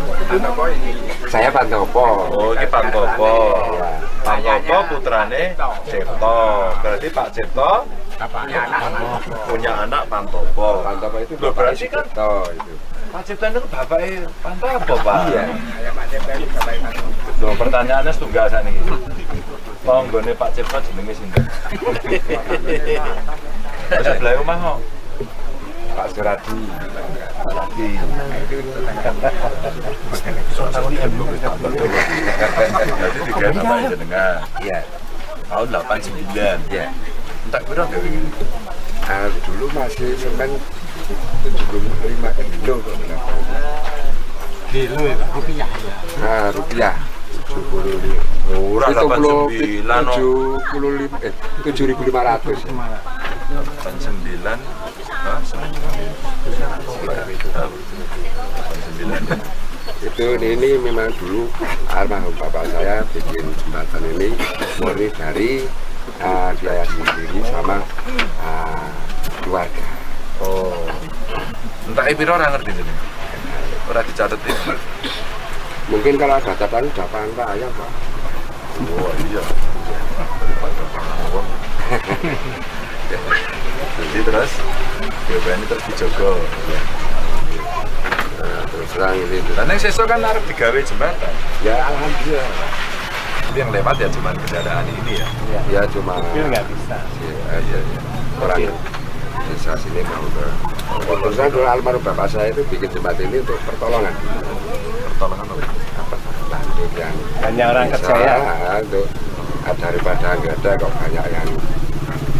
Saya Pantopo. Oh, ini Pantopo. Iya. Pantopo putrane Cipto. Berarti Pak Cipto punya anak Pantopo. Pantopo itu Loh, Bapak berarti kan Sucipto itu. Pak Cipto itu bapaknya Pantopo, Pak. Iya. Loh, pertanyaannya setunggal sakniki. Tanggane Pak Cipto jenenge sinten? Terus sebelah omah kok. Pak Suradi. Lagi. Jadi digawe bapak jenengan. Iya. Tahun 89. Iya. Entek piro gawe ngene? Nah, dulu masih semen 75 kilo kok berapa. Kilo ya, rupiah ya. Nah, rupiah 75. Ora 89 no. 75 7.500. 89. Hah, semen Sekitar itu. 89. Itu ini memang dulu almarhum bapak saya bikin jembatan ini murni dari biaya sendiri sama keluarga. Oh. Entek piro ora ngerti jenengan. Ora dicatetin. Mungkin kalau ada catatan udah paham Pak ya Pak. Wah, iya. Daripada pangawang. Jadi terus ini terus dijogo. Ya. Nah, terus terang ini. Dan yang sesuk kan arep digawe jembatan. Ya alhamdulillah. Pak. Tapi yang lewat ya cuma kendaraan ini ya. Ya cuma Mobil nggak bisa. Iya, iya, iya. Orang desa sini mau ke. Terus terang dulu almarhum bapak saya itu bikin jembatan ini untuk pertolongan. Pertolongan apa? Apa? Bantu yang Banyak orang desa, kerja ya. Untuk daripada nggak ada kok banyak yang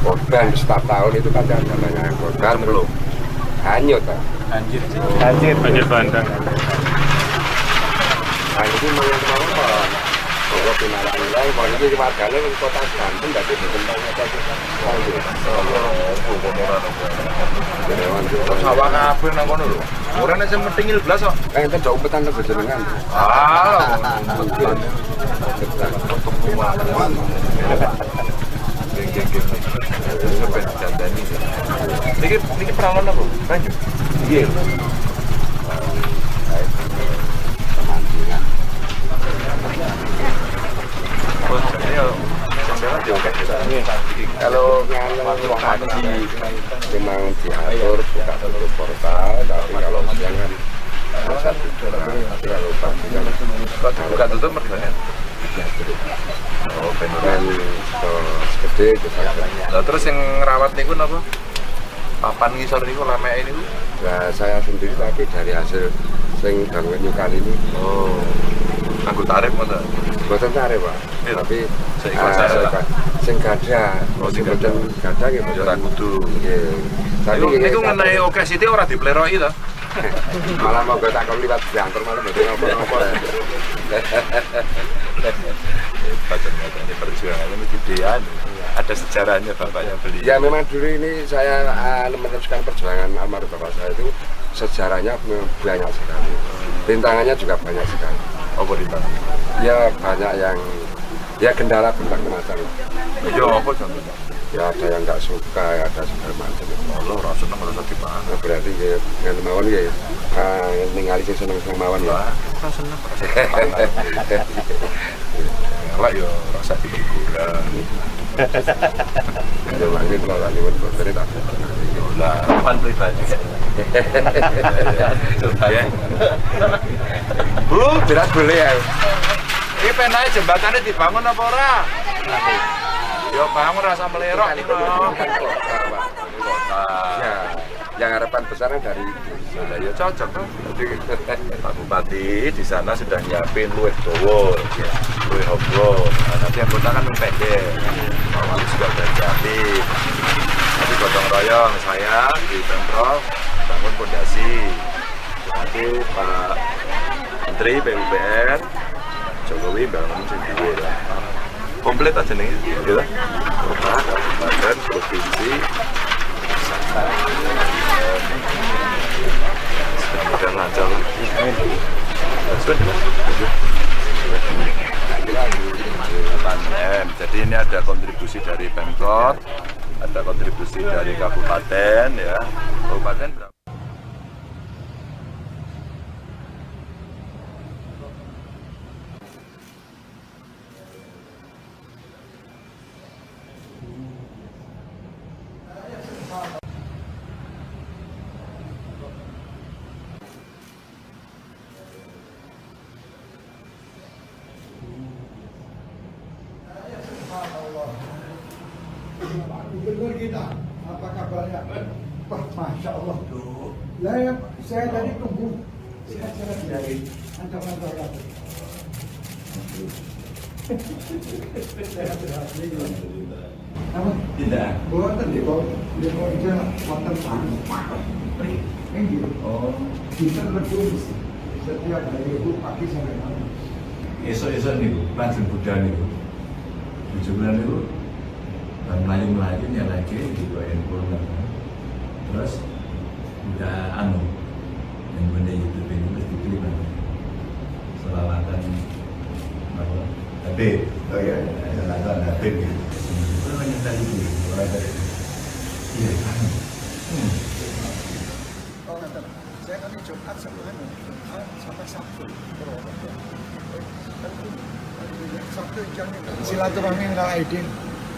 korban setiap tahun itu pasti ada banyak yang korban terus hanyut Pak. Banjir. Banjir. Banjir bandang. Nah ini mau yang mau apa? Monggo pinarak nilai, kalau ini warganya di kota Banten, berarti berkembang kota Sawah kabeh nang kono lho. Ora nek sing methingil blas kok. Eh, enten dok umpetan lho jenengan. Ah, Umpetan. Geng geng geng. Sampai dandani. Niki niki perawon apa? Banyu. Nggih. Pemancingan. Oh, jadi yo sing yo Kalau pagi memang diatur buka tutup portal, tapi kalau siang kan masa tidur. Tapi kalau pagi kan Kok dibuka tutup mergane? Oh, ben kan gede itu sakit. Lah terus yang ngerawat niku napa? Papan ngisor niku lameke niku. Nah, saya sendiri tapi dari hasil Sing bangun nyukan ini. Oh. Nganggo tarif ngoten. Mboten tarif, Pak. Iya. Tapi Seikhlas saya, Pak. Sing gadah, Oh, sing sing mboten gadah nggih Ya ora kudu. Nggih. Tapi Niku nggih, niku ngenai oke sithik ora dipleroki to. Malah monggo tak kon liwat banter malah mboten napa-napa. Hebat ternyata ini perjuangannya mesti dian. Ada sejarahnya bapaknya beli. Ya memang dulu ini saya meneruskan perjuangan almarhum bapak saya itu sejarahnya memang banyak sekali. Rintangannya juga banyak sekali. Apa rintangan? Ya banyak yang ya kendala berbagai macam. Ya apa contohnya? Ya ada yang nggak suka, ya ada segala macam. Allah ora seneng ora usah dipangan. Nah, berarti ya ngene mawon ya ningali sing seneng-seneng mawon ya. Ora seneng ora usah dipangan. Elek ya ora usah dihiburan. Ya mangke kula lak nyuwun boten tak. Lah, Pan pribadi. ya. Bu, Jelas boleh ya. iki penae jembatane dibangun apa ora? Ya bangun rasa melerok niku. Bukan kota, Pak. Kota. Ya, yang harapan besarnya dari itu. Lah ya cocok tuh. Pak Bupati di sana sudah nyiapin luwih dawa, luwih obro. Nah, nanti yang kota kan pendek. Pak Wali juga udah nyiapin. Nanti gotong royong saya di Pemprov bangun pondasi. Nanti Pak Menteri PUPR Jokowi bangun sing dhuwur lah. Komplit aja nih, gitu. Kota, kabupaten, provinsi, mudah-mudahan lancar. Sudah, M. Jadi ini ada kontribusi dari Pemkot, ada kontribusi dari kabupaten, ya. Kabupaten berapa? Subhanallah. Pak Gubernur kita, apa kabarnya? Wah, Masya Allah. Lah, ya, saya tadi tunggu. Sehat-sehat dari kantor-kantor lagi. Sehat-sehat. Namun, Tidak. boten di bawah, di bawah wonten Ini Oh, bisa lebih setiap hari itu pagi sampai malam. esok-esok niku lajeng budal niku. Bojo kula niku bar mlayu-mlayu nyelehke di handphone kan. Terus udah anu yang benda YouTube ini terus diklik kan. Selawatan apa? Habib. Oh iya. Selawatan Habib gitu. Itu menyetel itu. Orang dari iya kan. Oh, ngaten. Saya kan Jumat sama anu, Jumat sama Sabtu. Purwokerto. Sabtu jamnya silaturahmi minal aidin.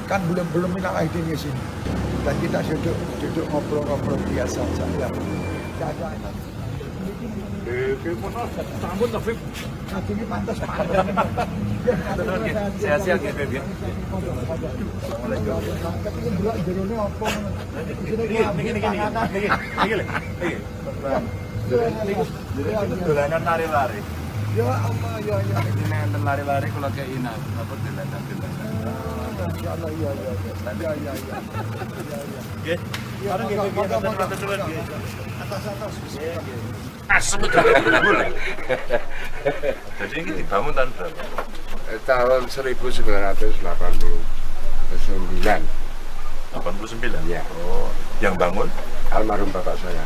Kan belum belum minal aidin ke sini. Dan kita duduk duduk ngobrol-ngobrol biasa saja. Tidak ada. Sampun to, Bib. Ini pantas Pak. Sehat-sehat ya, Bib, ya. Assalamualaikum. Tapi delok jerone apa ngono. Isine Niki niki niki niki niki lho. Niki. Niku dolanan lari-lari. Ya Allah ya ya. Ini enten lari-lari kula kei napa dolanan-dolanan. Masya Allah ya ya ya. Ya ya ya. Ya ya. Nggih. Ya, Bareng nggih, Bib, monggo, monggo, matur suwun, nggih. Atas atas. Asem Jadi ini dibangun tahun berapa? Tahun 1989. 89? Iya. Oh, yang bangun? Almarhum bapak saya.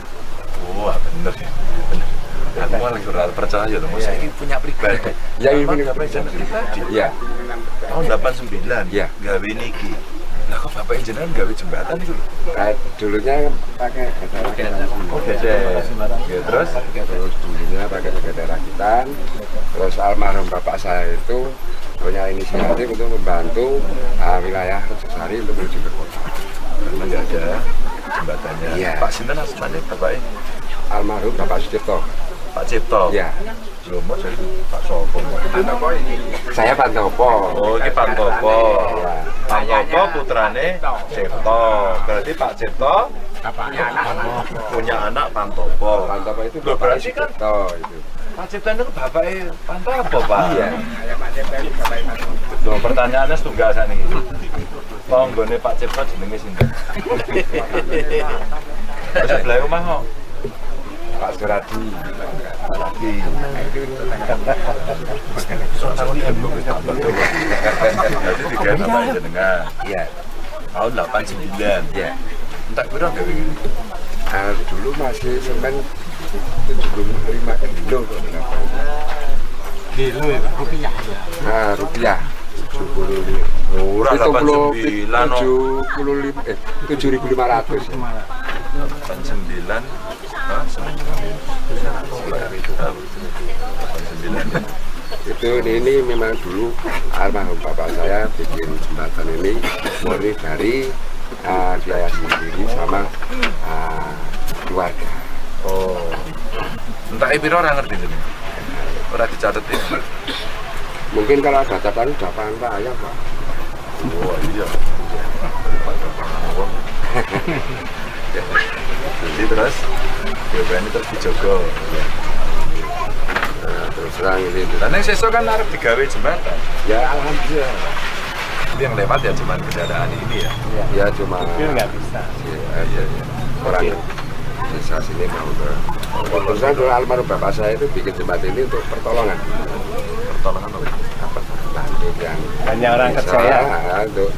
Wah, bener ya. Bener. Aku malah kurang percaya loh, saya ini punya pribadi. Yang Emang ini bapak jenengan pribadi. Iya. Tahun 89, Iya. gawe niki. Lah kok bapak jenengan gawe jembatan itu lho? Dulunya pakai gada rakitan. Oh, gede. Ya, terus? Terus dulunya pakai gada rakitan. Terus almarhum bapak saya itu punya inisiatif untuk membantu wilayah Rejosari untuk menuju ke kota. Karena nggak ada jembatannya. Iya. Pak Sinten asmane bapaknya? Almarhum Bapak Sucipto. Pak Cipto. Iya. Lho, mau jadi Pak Sopo. Saya Pantopo. Oh, ini Pantopo. Iya. Pantopo putrane Cipto. Berarti Pak Cipto Punya anak Pantopo. Pantopo itu Loh, bapaknya berarti kan Sucipto itu. Pak Cipto itu bapaknya Pantopo, Pak. Iya. Loh, pertanyaannya setunggal sakniki. Tanggane Pak Cipto jenenge sinten? Sebelah omah kok. Pak Suradi. Lagi. Jadi tiga bapak jenengan. Iya. Tahun 89. Iya. Entek piro gawe iki? Nah, dulu masih semen 75 kilo kok berapa itu. Kilo ya, Pak? Rupiah ya. Nah, rupiah 75. Murah 89 no. 75 7.500. 89. Hah, semen Sekitar itu. 89. Itu ini memang dulu almarhum bapak saya bikin jembatan ini murni dari biaya sendiri sama keluarga. Oh. Entek piro ora ngerti jenenge. Ora dicatet ya. Mungkin kalau ada catatan udah pangan ayam, Pak. Wah, iya. Daripada pangan wong. Jadi terus BPN ini terus dijogo. Nah, terus terang ini. Dan yang sesuk kan arep digawe jembatan. Ya alhamdulillah. Itu yang lewat ya cuman kendaraan ini ya. Ya cuma Mobil nggak bisa. Iya, iya, iya. Orang desa sini mau ke. Terus terang dulu almarhum bapak saya itu bikin jembatan ini untuk pertolongan. Pertolongan apa? Apa untuk yang Banyak orang desa, kerja ya. Untuk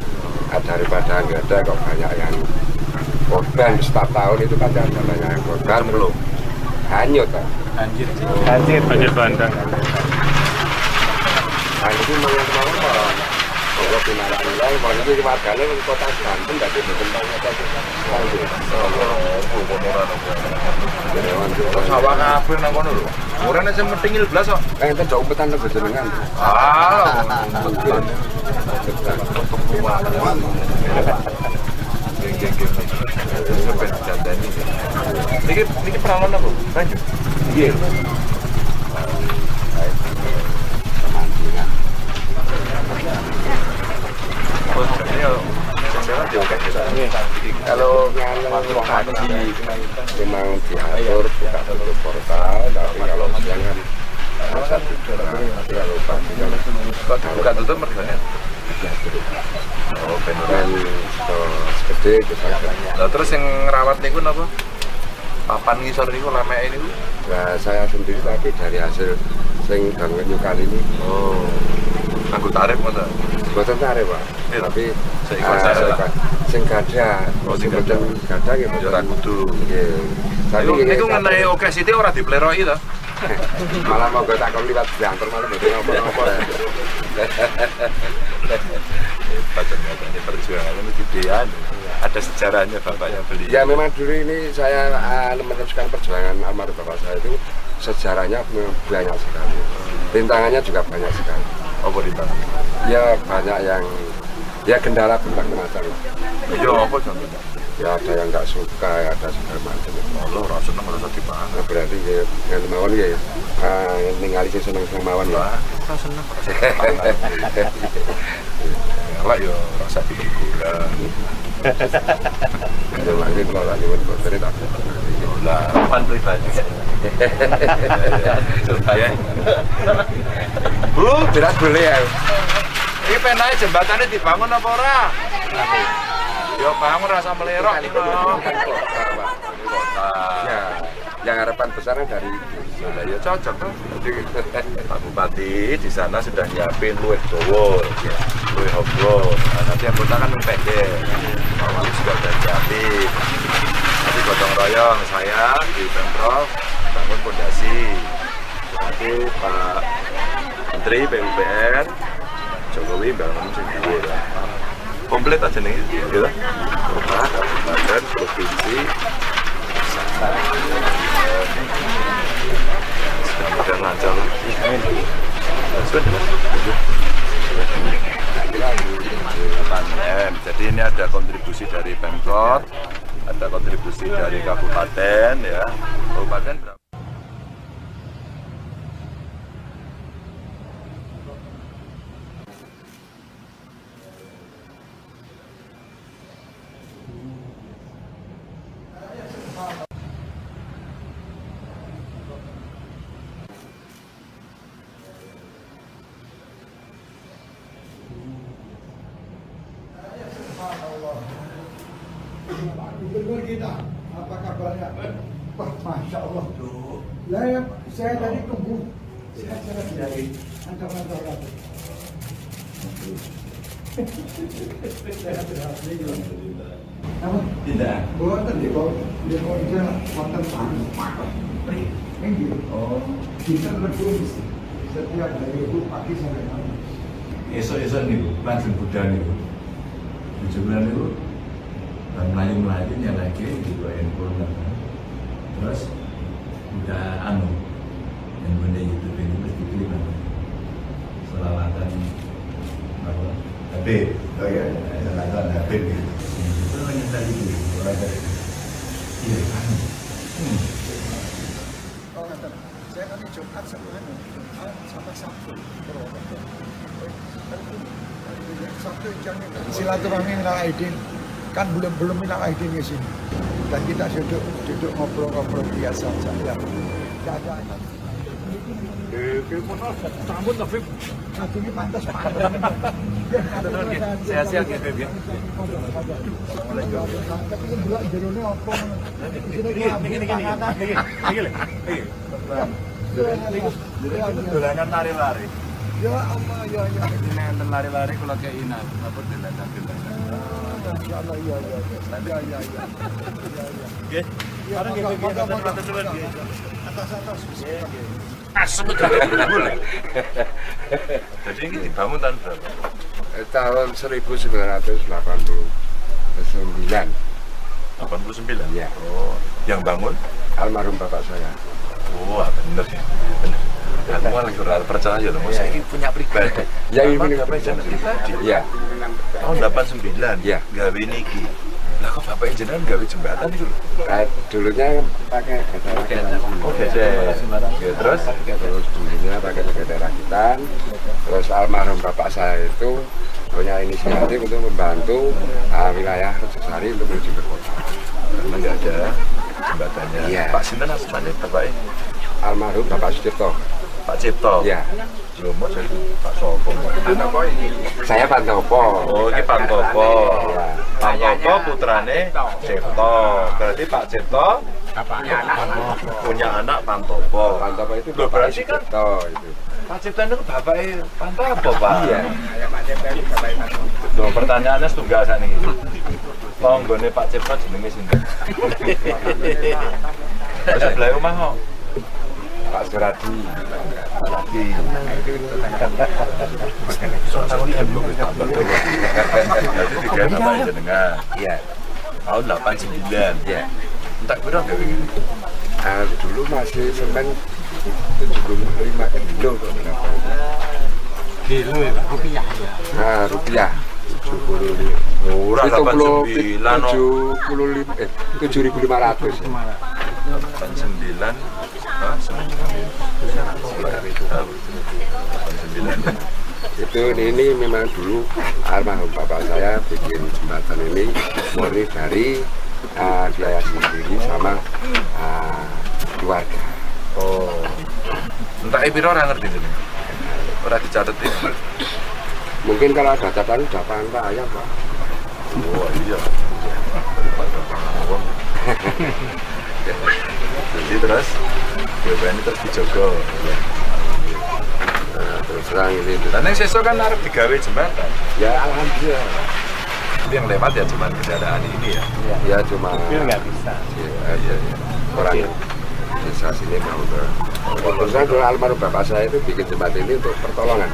daripada nggak ada kok banyak yang korban setiap tahun itu pasti ada banyak yang korban Belum. Hanyut, Pak. Banjir. Banjir. Banjir bandang. Nah, ini memang kemauan kalau pinaran ulang, kalau ini warganya di kota Banten, berarti betul kota Banten. Oh, sawah kabeh nang kono lho. Ora nek sing metingil blas kok. Eh, enten jauh umpetan lho jenengan. Ah, umpetan. Geng geng geng. Sampai dandani. Niki niki peralon apa? Banyu. Nggih. Pemancingan. Oh, ini yo jalan yo Kalau pagi memang diatur buka tutup portal, tapi kalau siang kan masa tidur. Tapi kalau pagi kan Kok dibuka tutup mergane? Oh, ben ora. kan gede bisa. Lah terus yang ngerawat niku napa? Papan ngisor niku lameke niku. Nah, saya sendiri tapi dari hasil sing bangun kali ini. Oh. Nganggo tarif ngoten. Boten tarif, Pak. Iya. Tapi Seikhlas saya lah. seikhlas. Sing gadah, Oh, sing sing boten gadah nggih Ya ora boten. kudu. Nggih. Tapi Niku nggih, niku ngenai oke sithik ora dipleroki to. Malah mau tak kon liwat diantar malah mboten apa-apa. Hebat ternyata ini perjuangannya mesti gedean. Ada sejarahnya bapaknya beli. Ya memang dulu ini saya meneruskan perjuangan almarhum bapak saya itu sejarahnya memang banyak sekali. Rintangannya juga banyak sekali. Apa rintangan? Ya banyak yang ya kendala berbagai macam. Ya apa contohnya? Ya ada yang nggak suka, ya ada segala macam. Allah ora seneng ora usah dipangan. Nah, berarti ya yang mawon ya ningali sing seneng-seneng mawon ya. Lah, ora seneng ora usah dipangan. Elek ya ora usah dihiburan. Ya lagi kalau lagi nyuwun boten tak. Lah, pan pribadi. Ya. Bu, Berat boleh ya. iki penae jembatane dibangun apa ora? Ya bangun rasa melerok iki lho. Kota, Pak. Kota. Ya, yang harapan besarnya dari itu. Lah ya cocok tuh. Pak Bupati di sana sudah nyiapin luwih dawa, luwih obro. Nah, nanti yang kota kan pendek. Pak Wali juga udah nyiapin. Nanti gotong royong saya di Pemprov bangun pondasi. Nanti Pak Menteri PUPR Jokowi bangun sing dhuwur. Komplit aja nih, gitu. Kota, kabupaten, provinsi, mudah-mudahan lancar. Sudah. 8 M. Jadi ini ada kontribusi dari Pemkot, ada kontribusi dari kabupaten ya. Kabupaten berapa? Gubernur kita, apa kabarnya? Wah, Masya Allah. Lah, ya, saya tadi tunggu. Saya dari kantor-kantor. Apa? Tidak. Boten di bawah, di bawah wonten tanah. Oh. Kita berdua setiap hari itu pagi sampai malam. Esok-esok niku langsung budal niku. Bojo kula niku bar mlayu-mlayu nyelehke di handphone kan. Terus udah anu handphone YouTube ini terus diklik kan. Selawatan apa? Habib. Oh iya. Selawatan Habib gitu. Itu nyetel itu orang dari iya anu. Oh, ngaten. Saya kan Jumat sama anu, Jumat sama Sabtu. Purwokerto. Sabtu jamnya silaturahmi minal aidin, kan belum belum minal aidin ke sini dan kita duduk duduk ngobrol-ngobrol biasa saja, tidak ada. Sampun to, Bib. Ini pantas pantas. Sehat-sehat ya, Bib ya. Tapi ini delok jerone apa? Niki niki niki niki. Niki lho. Niki. Dolanan lari-lari. Ya Allah, ya ya. Ini enten lari-lari kula kei napa dolanan-dolanan. Masya Allah, ya ya ya. Ya ya ya. Ya ya. Nggih. Ya, Bareng nggih, Bib. monggo, monggo, Matur suwun nggih. Atas atas. Asem boleh. Jadi ini dibangun tahun berapa? Tahun 1989. 89. Iya. Oh, yang bangun? Almarhum bapak saya. Wah, bener ya. Bener. Aku malah kurang percaya loh, saya ini punya pribadi. Ya, ini Emang punya bapak jenengan pribadi. Iya. Tahun 89. Iya. Gawe niki. Lah kok bapak jenengan gawe jembatan itu lho? Dulunya pakai gede rakitan. Oh, gesek. Ya, terus Terus dulunya pakai gede rakitan. Terus almarhum bapak saya itu punya inisiatif untuk membantu wilayah Rejosari untuk menuju ke kota. Karena nggak ada jembatannya. Iya. Pak sinten asmane bapaknya? Almarhum Bapak Sucipto. Pak Cipto. Iya. Lho, mau jadi Pak Sopo. Saya Pantopo. Oh, ini Pantopo. Iya. Pantopo putrane Cipto. Berarti Pak Cipto punya anak Pantopo. Pantopo itu Loh, Bapak berarti kan Sucipto itu. Pak Cipto itu bapaknya Pantopo, Pak. Iya. Loh, pertanyaannya setunggal sakniki. Tanggane Pak Cipto jenenge sinten? Terus sebelah rumah kok. Pak Suradi. Lagi. Berarti digawe bapak jenengan. Iya. Tahun 89. Iya. Entek piro gawe ngene? Dulu masih semen 75 kilo kok berapa itu. Kilo ya, Pak. Rupiah ya. Nah, rupiah 75. Murah 89 no. 75 7.500. 89. Hah, semen Sekitar itu. 89. Itu ini memang dulu almarhum bapak saya bikin jembatan ini murni dari biaya sendiri sama keluarga. Oh. Entek piro ora ngerti jenengan. Ora dicatet iki. Mungkin kalau ada catatan udah pangan pak ayam pak. Wah, iya. Daripada pangan wong. Jadi terus BPN ini terus dijogo. Ya. Nah, terus terang ini. Dan yang sesuk kan arep digawe jembatan. Ya alhamdulillah. Itu yang lewat ya cuman kendaraan ini ya. Ya cuma Mobil nggak bisa. Ya, ya, ya. Orang desa sini mau ke. Terus terang dulu almarhum bapak saya itu bikin jembatan ini untuk pertolongan.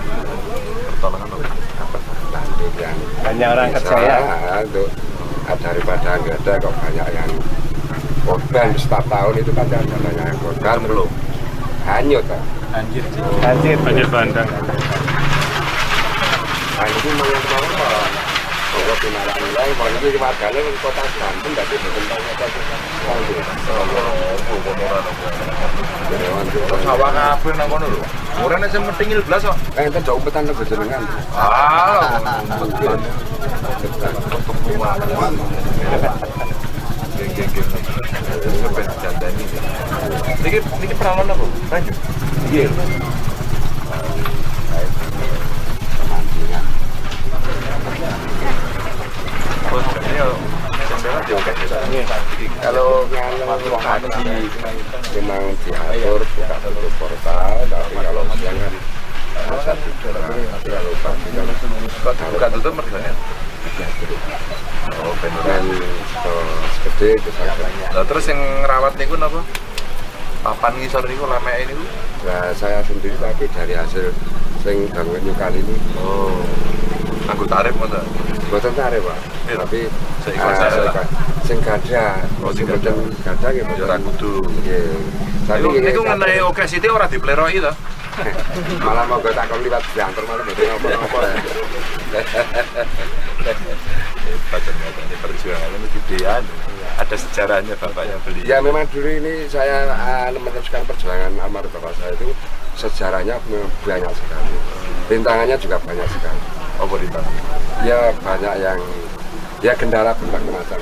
Pertolongan apa? Apa? Bantu yang Banyak orang desa, kerja ya. Untuk daripada nggak ada kok banyak yang korban setiap tahun itu kan ada banyak yang korban Belum. Hanyut Pak. Banjir. Banjir. Banjir bandang. Nah ini mau yang kemana Pak? Monggo pinarak nilai, kalau ini warganya di kota Banten, berarti berkembang kota Terus sawah kabeh nang kono lho. Ora nek sing metingil blas kok. Enten jauh umpetan lho jenengan. Ah, umpetan. Geng geng geng. Sampai dandani. Niki niki peralon apa? Banyu. Nggih. Pemancingan. Oh, jadi yo sing Kalau pagi memang diatur buka tutup portal, tapi kalau siang kan masa tidur. Tapi kalau pagi kan Kok dibuka tutup mergane? Oh, bener. Dan gede bisa. Lah terus yang ngerawat niku napa? Papan ngisor niku lameke niku? Nah, saya sendiri tapi dari hasil sing bangun kali ini. Oh. Anggo tarif ngoten. Boten tarif, Pak. Iya. Tapi Seikhlas ae lah. Sing gadah, Oh, sing sing boten gadah nggih Ya boten. ora kudu. Nggih. Tapi Niku nggih, niku ngenai oke sithik ora dipleroki to. Malah monggo tak kon liwat diantar malah mboten apa-apa ya. Hebat ternyata ini perjuangannya mesti gedean. Ada sejarahnya bapaknya beli. Ya memang dulu ini saya meneruskan perjuangan almarhum bapak saya itu sejarahnya memang banyak sekali. Rintangannya juga banyak sekali. Apa rintangan? Ya banyak yang ya kendala berbagai macam.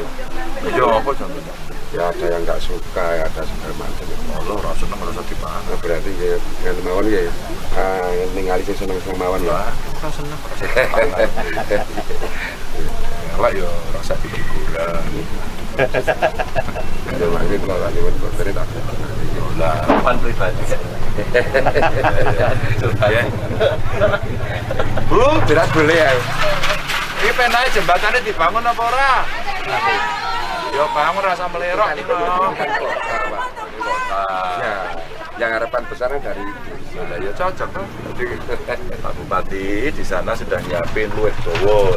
Ya apa contohnya? Ya ada yang nggak suka, ya ada segala macam. Allah ora seneng ora usah dipangan. Nah, berarti ya dengan mawon ya ningali sing seneng-seneng mawon ya. Lah, ora seneng ora usah dipangan. Elek ya ora usah dihiburan. Ya mangke kula lali pun boten tak. Lah, Harapan pribadi. ya. Bu, Jelas boleh ya. iki penake jembatannya dibangun apa ora? Ya bangun rasa melerok Ini iki kan lho. kota, Pak. Kota. Ya, yang harapan besarnya dari itu. Lah ya cocok tuh. Pak Bupati di sana sudah nyiapin luwih dawa,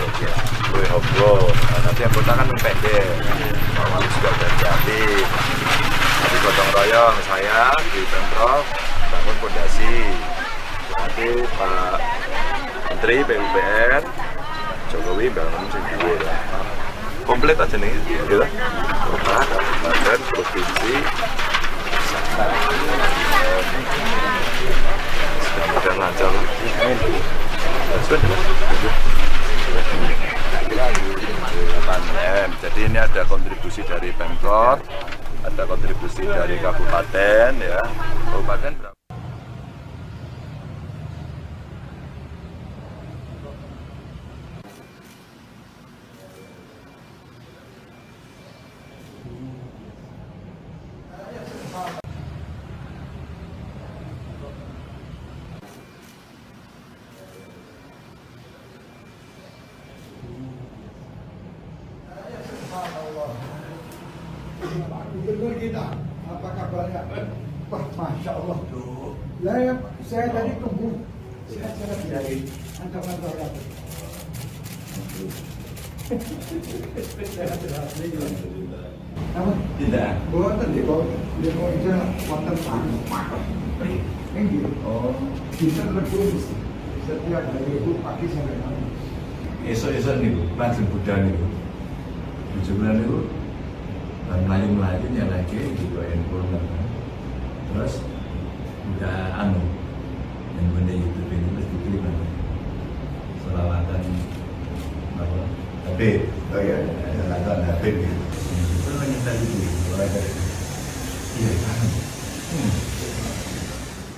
luwih obro. Nah, nanti yang kota kan pendek. Pak Wali juga udah nyiapin. Nanti gotong royong saya di Pemprov bangun pondasi. Nanti Pak Menteri PUPR Jokowi bangun sing dhuwur. Komplit aja nih, gitu. Kota, kabupaten, provinsi, mudah-mudahan lancar. Amin. 8 M. Jadi ini ada kontribusi dari Pemkot, ada kontribusi dari kabupaten ya. Kabupaten berapa? Subhanallah. Pak Gubernur kita, apa kabarnya? Wah, Masya Allah. Lah, ya, saya tadi tunggu. Sehat-sehat dari kantor-kantor apa? Sehat-sehat. Apa? Tidak. Boten di bawah, di bawah itu wonten Ini Oh. Dinten Rebo setiap hari Rebo pagi sampai malam. Esuk-esuk niku lajeng budal niku. Bojo kula niku bar mlayu-mlayu nyalake digo handphone kan. Terus buka anu yang benda YouTube ini terus diklik kan. Selawatan apa? Habib. Oh iya. Selawatan Habib gitu. Itu nyetel itu. Iya, kan.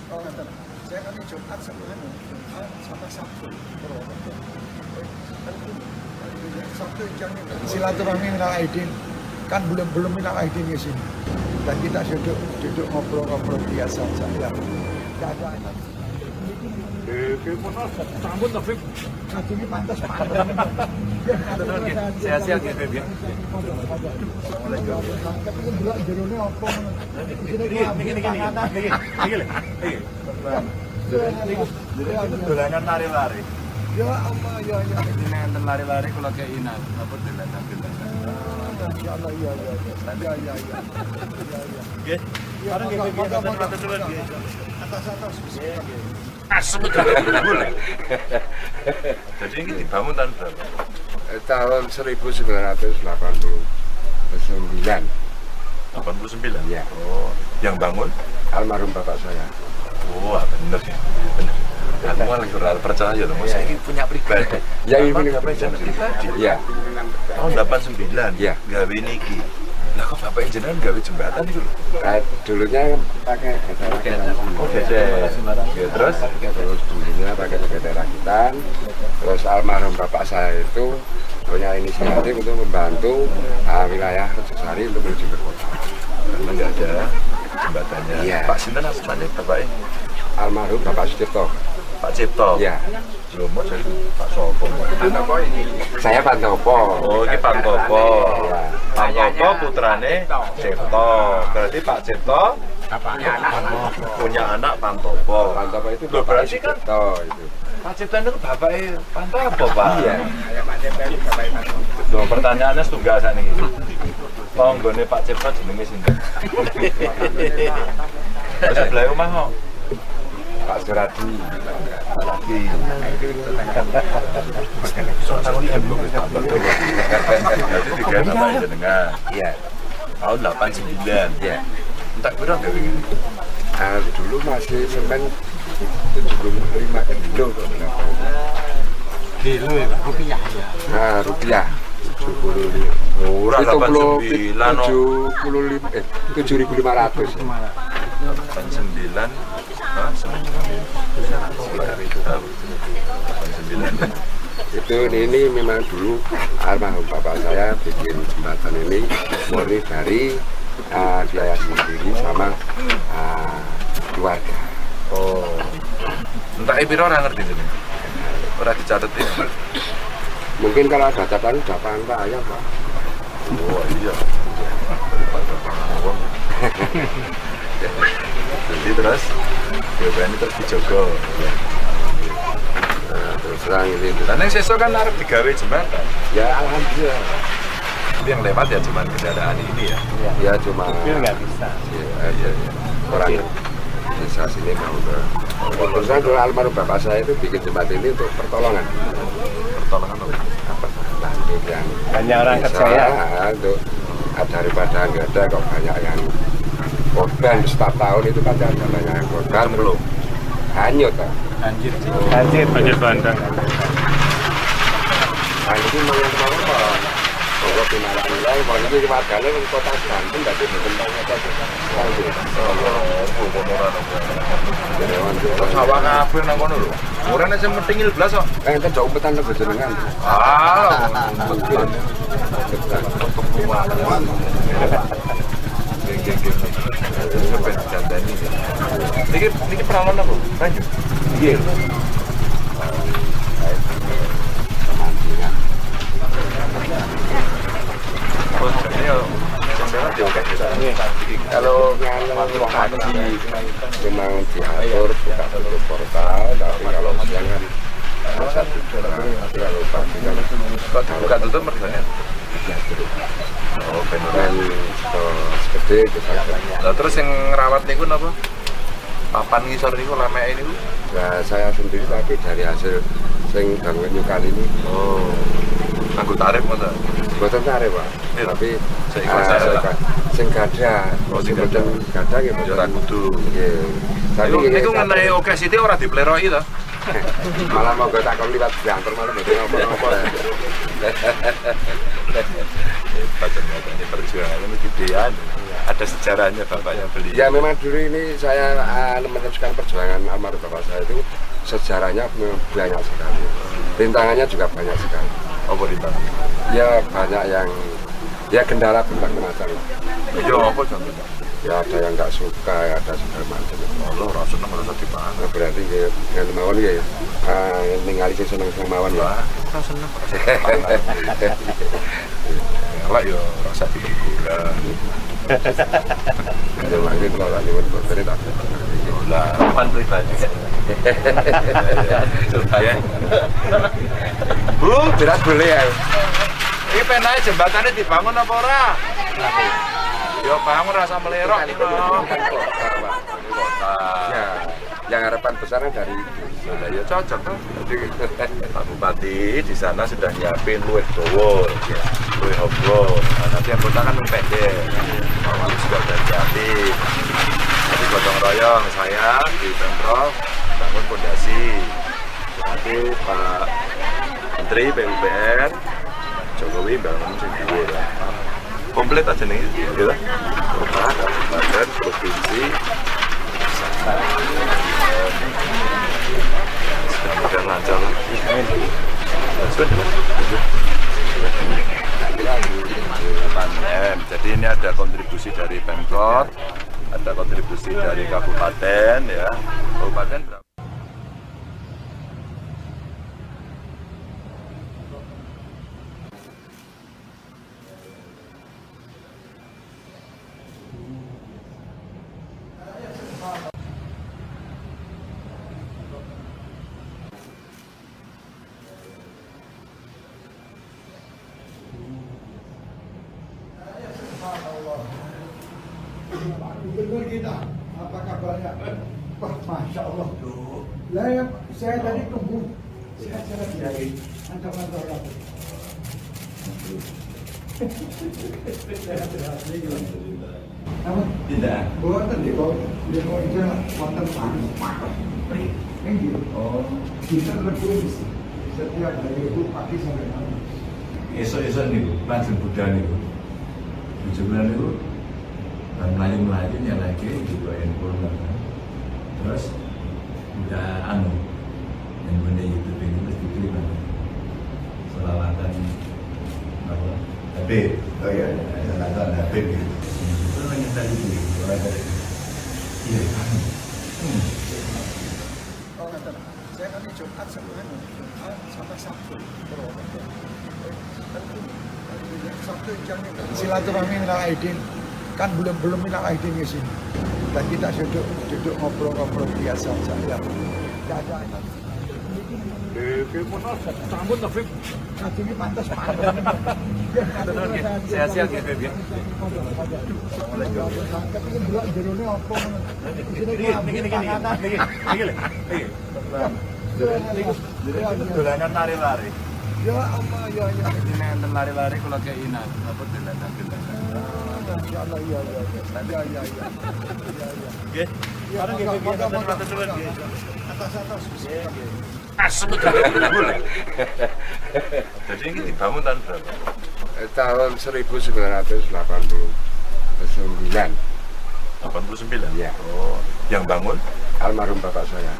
Oh, ngaten. Saya kan Jumat sama anu, Jumat sama Sabtu. Purwokerto. Kan Sabtu silaturahmi minal aidin. Kan belum belum minal aidin ke sini. Dan kita duduk duduk ngobrol-ngobrol biasa saja. Tidak ada. Sambut Taufik. Ini pantas pantas. Sehat-sehat ya, Beb, ya. Tapi kan delok jerone apa ngono. Isine Niki niki niki niki niki lho. Niki. Niki. Dolanan lari-lari. Ya Allah ya ya. Ini enten lari-lari kula kei napa dolanan-dolanan. Masya Allah ya ya ya. Ya ya ya. Ya ya. Nggih. Ya, Bareng nggih, Beb, monggo, ya. monggo, Matur nuwun, nggih. Atas atas. Asem boleh. Jadi ini dibangun tahun berapa? Tahun 1989. 89. Iya. Oh, yang bangun? Almarhum bapak saya. Wah, bener ya. Bener. Aku malah kurang percaya loh. Saya ini punya pribadi. Ya, ini Emang punya bapak jenengan pribadi. Iya. Tahun 89. Iya. Gawe niki. Lah kok bapak jenengan gawe jembatan itu lho? Dulunya pakai gesek rakitan. Oh, gesek. Ya, terus? Terus dulunya pakai gesek rakitan. Terus almarhum bapak saya itu Punya inisiatif untuk membantu wilayah Rejosari untuk menuju ke kota. Karena nggak ada jembatannya. Iya. Pak Sinten namanya bapaknya? Almarhum Bapak Sucipto. Pak Cipto. Iya. Loh, mau jadi Pak Sopo. Saya Pantopo. Oh, ini Pantopo. Iya. Pantopo putrane Cipto. Berarti Pak Cipto punya anak Pantopo. Pantopo itu Loh, Bapak berarti kan Sucipto itu. Pak Cipto itu bapaknya Pantopo, Pak. Iya. Loh, pertanyaannya setunggal sakniki. Tanggane Pak Cipto jenenge sinten? Terus sebelah omah kok. Pak Suradi. Lagi. Berarti tiga nama jenengan. Iya. Tahun 89. Iya. Entek piro gawe ngene? Dulu masih semen 75 kilo kok berapa. Kilo ya, Pak. Rupiah ya. Nah, rupiah 75. Ora 89 no. 75 7.500. 89. Hah, semen sekitar itu. 89. Itu ini memang dulu almarhum bapak saya bikin jembatan ini murni dari biaya sendiri sama keluarga. Oh. Entek piro ora ngerti jenenge. Ora dicatet ya. Mungkin kalau ada catatan udah paham Pak ya Pak. Oh iya. Daripada pangawang. Jadi terus BPN terus dijogo. Nah, terus terang ini. Dan yang sesuk kan arep digawe jembatan. Ya alhamdulillah. Tapi yang lewat ya cuman kendaraan ini ya. Ya cuma Mobil nggak bisa. Iya, iya, iya. Orang desa sini mau ke. Terus terang dulu almarhum bapak saya itu bikin jembatan ini untuk pertolongan. Pertolongan apa? Apa? Bantu yang Banyak orang desa, kerja ya. Untuk daripada nggak ada kok banyak yang korban setiap tahun itu pasti ada banyak yang korban Belum. Hanyut Pak. Banjir. Banjir. Banjir bandang. Nah, ini memang kemauan Pak. Monggo pinarak nilai, kalau ini warganya di kota Banten, berarti berkembang kota Terus sawah kabeh nang kono lho. Ora nek sing metingil blas kok. Enten jauh umpetan lho jenengan. Ah, umpetan. Geng geng geng. Sampai didandani. Niki niki peralon apa? Banyu. Nggih. Pemancingan. Oh, jadi yo sing diokek Kalau pagi memang diatur buka tutup portal, tapi kalau siang kan bisa tutup. Tapi kalau pagi kan Kok dibuka tutup mergane? diatur. Oh, ben ora. Dan segede bisa. Lah terus yang ngerawat niku napa? Papan ngisor niku lemeke niku. Nah, saya sendiri tapi dari hasil sing bangun nyukal ini Oh. Nganggo tarif ngono. boten tarik Pak. Iya. Tapi Seikhlas saya lah. sing gadah, Oh, sing sing boten gadah nggih Ya ora boten. kudu. Nggih. Tapi Niku nggih, niku ngenai oke sithik ora dipleroki to. Malah monggo takon liwat diantar malah mboten napa-napa. Hebat ternyata ini perjuangannya mesti gedean. Ada sejarahnya bapaknya beli. Ya memang dulu ini saya meneruskan perjuangan almarhum bapak saya itu sejarahnya memang banyak sekali. Rintangannya juga banyak sekali. Apa rintangan? Ya banyak yang ya kendala berbagai macam. Ya apa contohnya? Ya ada yang nggak suka, ya ada segala macam. Allah ora seneng ora usah dipangan. Nah, berarti ya dengan mawon ya ningali sing seneng-seneng mawon ya. Wah, ora seneng ora usah dipangan. Elek ya ora usah dipergura. Ya mangke kula lak nyuwun boten tak. Lah, Papan pribadi. ya. Bu, Jelas boleh ya. iki penae jembatannya dibangun apa ora? Ya bangun rasa melerok iki lho. Kota. Ya, yang harapan besarnya dari itu. Lah ya cocok tuh. Pak Bupati di sana sudah nyiapin luwih dawa, ya, luwih obro. Nah, nanti yang kota kan luwih pendek. Pak Wali juga udah nyiapin. Nanti gotong royong saya di Pemprov bangun pondasi. Nanti Pak Menteri PUPR Jokowi bangun sing dhuwur lah. Komplit aja nih, gitu. Kota, kabupaten, provinsi, mudah-mudahan lancar lah. Amin. kontribusi dari Pemkot, ada kontribusi dari kabupaten ya. Kabupaten berapa? Pak Gubernur kita, apa kabarnya? Wah, Masya Allah. Lah, ya, saya tadi tunggu. Sehat-sehat ya. Mantap-mantap ya. Sehat-sehat. Apa? Tidak. Boten di kok, di kok itu wonten panas. Ini Oh, kita lebih setiap hari itu pagi sampai malam. esuk-esuk niku lajeng budal niku. Bojo kula niku bar mlayu-mlayu nyelehke juga handphone kan. Terus udah anu handphone YouTube ini terus diklik kan. Selawatan apa? Habib. Oh iya. Selawatan Habib gitu. Itu nyetel itu gitu. Iya, anu. Oh, ngerti. Saya kan Jumat sama anu, Jumat sama Sabtu. Purwokerto. Sabtu jamnya silaturahmi minal aidin kan belum belum minal aidin di sini. Dan kita duduk duduk ngobrol-ngobrol biasa saja. Tidak ada. Sambut Taufik. Ini pantas pantas. Sehat-sehat ya, Beb ya. Tapi delok jerone apa ngono. Isine Niki niki niki. Niki niki lho. Niki. Niki. Dolanan lari-lari. Ya Allah ya ya. Ini enten lari-lari kula kei napa dolanan-dolanan. Masya Allah ya ya ya. Ya ya ya. Ya ya. Nggih. Ya, Bareng nggih, monggo, Beb, monggo, matur suwun, monggo. nggih. Atas atas. Asem Jadi ini dibangun tahun berapa? Tahun 1989. 89. Iya. Oh, yang bangun? Almarhum bapak saya.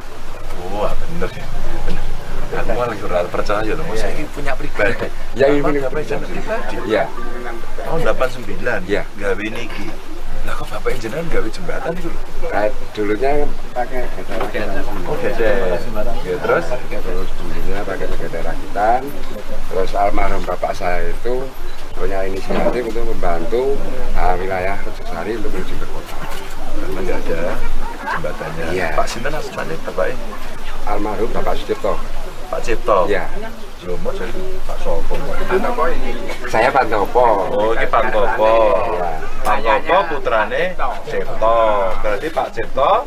Wah, bener ya. Bener. Aku malah kurang percaya loh. Saya ini punya pribadi. Ya, ini Bapak punya pribadi. Pribadi. Iya. Tahun 89. Iya. Gawe niki. Lah kok bapak jenengan gawe jembatan itu lho? Kayak dulunya pakai gede rakitan. Oh, gede. Ya, terus Terus dulunya pakai gede rakitan. Terus almarhum bapak saya itu punya inisiatif untuk membantu wilayah Rejosari untuk menuju ke kota. karena nggak ada jembatannya. Iya. Pak Sinten asmane bapaknya? Almarhum Bapak Sucipto. Pak Cipto. Iya. Lho, mau jadi Pak Sopo. Saya Pantopo. Oh, ini Pantopo. Iya. Pantopo putrane Cipto. Berarti Pak Cipto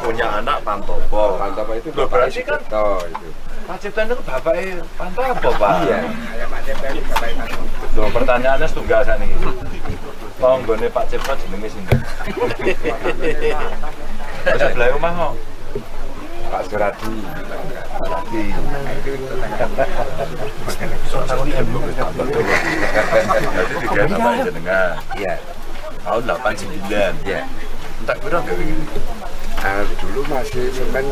punya anak Pantopo. Pantopo itu Loh, Bapak berarti kan Sucipto itu. Pak Cipto itu bapaknya Pantopo, Pak. Iya. Loh, pertanyaannya setunggal sakniki. Tanggane Pak Cipto jenenge sinten? Terus sebelah omah kok. Pak Suradi. Suradi. Berarti digawe bapak jenengan. Iya. Tahun 89. Iya. Entek piro gawe ngene? Nah, dulu masih semen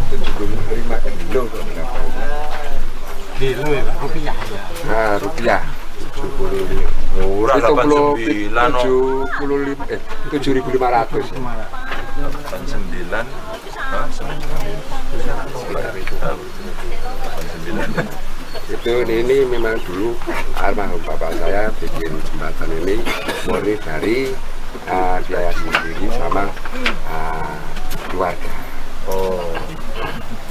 75 kilo kok berapa itu. Kilo ya, Pak? Rupiah ya. Nah, rupiah 75. Murah 89 no. 75 7.500 ya. 89. Hah, semen Sekitar itu. 89. Itu ini memang dulu almarhum bapak saya bikin jembatan ini murni dari biaya sendiri sama keluarga. Oh.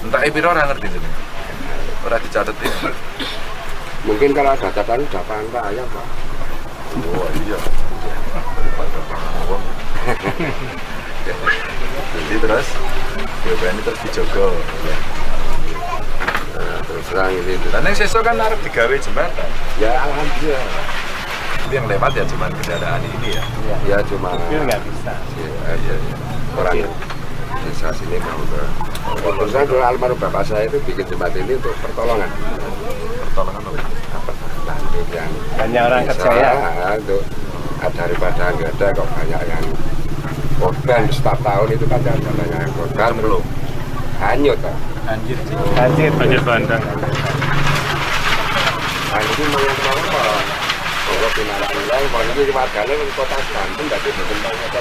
Entek piro ora ngerti jenengan. Ora dicatetin. Mungkin kalau ada catatan udah pantai ayam Pak. Oh iya. Daripada wong. Jadi terus BPN terus dijogo. Ya. Nah, terus terang ini. Dan yang sesuk kan arep digawe jembatan. Ya alhamdulillah. Tapi yang lewat ya cuman kendaraan ini ya. Ya cuma Mobil nggak bisa. Ya, iya, iya. Orang desa sini mau ke. Terus terang dulu almarhum bapak saya itu bikin jembatan ini untuk pertolongan. Pertolongan apa? Apa? Bantu yang Banyak orang desa, kerja ya. Untuk daripada nggak ada kok banyak yang korban setiap tahun itu kan ada banyak yang korban Cemplung. Hanyut Pak. Banjir. Banjir. Banjir bandang. Nah, itu memang apa? Kalau Pinarak nilai, kalau ini warganya di kota Banten, berarti boten tau kota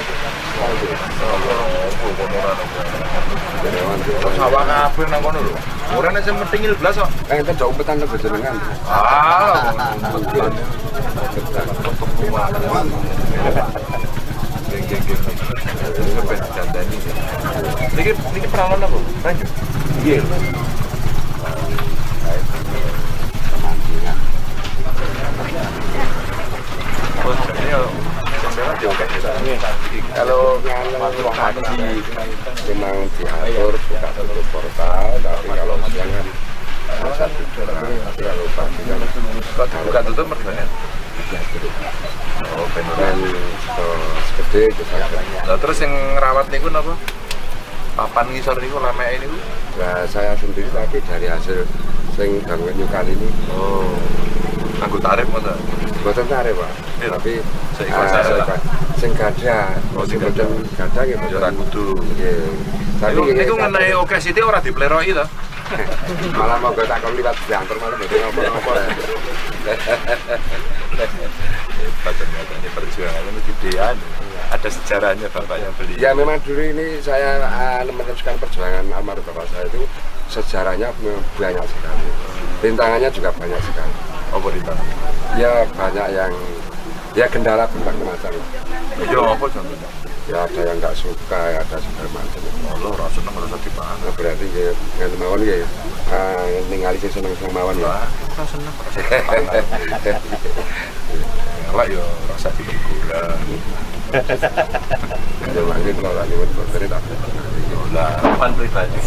Sawah kabeh nang kono lho. Ora nek sing metingil blas kok. Enten jauh umpetan lho jenengan. Ah, umpetan. Nggih, nggih, nggih. Ben dandani. Niki niki peralon apa? Lanjut. Nggih. Pemancingan. Oh, jadi yo sampeyan diokek. Kalau pagi memang diatur buka tutup portal, tapi kalau siang kan masa tidur. Tapi kalau pagi kan Kok buka tutup mergane? Oh, ben ora. dan gede itu saged. Lah terus yang ngerawat niku napa? Papan ngisor niku lameke niku. Nah, saya sendiri tapi dari hasil sing bangun kali ini Oh. Nganggo tarif ngono. boten tarif, Pak. Iya. Tapi Seikhlas saya lah. sing gadah, Oh, sing sing boten gadah nggih Ya ora boten. kudu. Nggih. Tapi Niku nggih, niku ngenai oke sithik ora dipleroki to. Malah mau gue takon liwat banter malah mboten napa-napa. Hebat ternyata ini perjuangannya mesti gedean. Ada sejarahnya bapaknya beli. Ya memang dulu ini saya meneruskan perjuangan almarhum bapak saya itu sejarahnya memang banyak sekali. Rintangannya juga banyak sekali. Apa rintangan? Ya banyak yang ya kendala berbagai macam. Ya apa contohnya? Ya ada yang nggak suka, ya ada segala macam. Allah ora seneng ora usah dipangan. Nah, berarti ya ngeten mawon ya ningali sing seneng-seneng mawon ya. Lah, ora seneng ora usah dipangan. Elek ya ora usah digugurang. Ya mangke kula lak nyuwun boten tak. Lah, Harapan pribadi.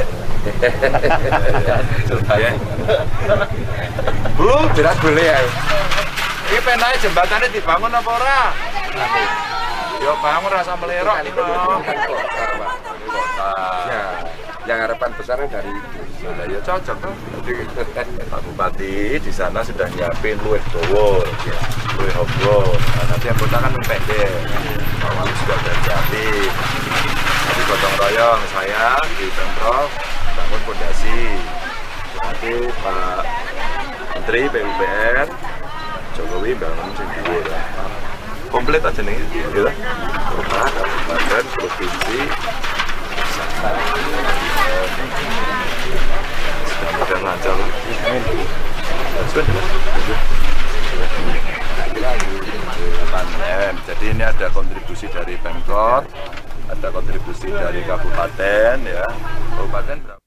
ya. Bu, Jelas boleh ya. iki penake jembatane dibangun apa ora? Ya bangun rasa melerok iki no. Kota. Ya, yang harapan besarnya dari itu. Lah ya cocok toh. Pak Bupati di sana sudah nyiapin luwih dawa, luwih obro. Nah, nanti yang kota kan lebih pendek. Pak Wali juga udah nyiapin. Nanti gotong royong saya di Pemprov bangun fondasi. Nanti Pak Menteri PUPR Jokowi bangun sing dhuwur. Komplit aja nih, gitu. Kota, kabupaten, provinsi, mudah-mudahan lancar. Amin. M. Jadi ini ada kontribusi dari Pemkot, ada kontribusi dari kabupaten ya. Kabupaten berapa?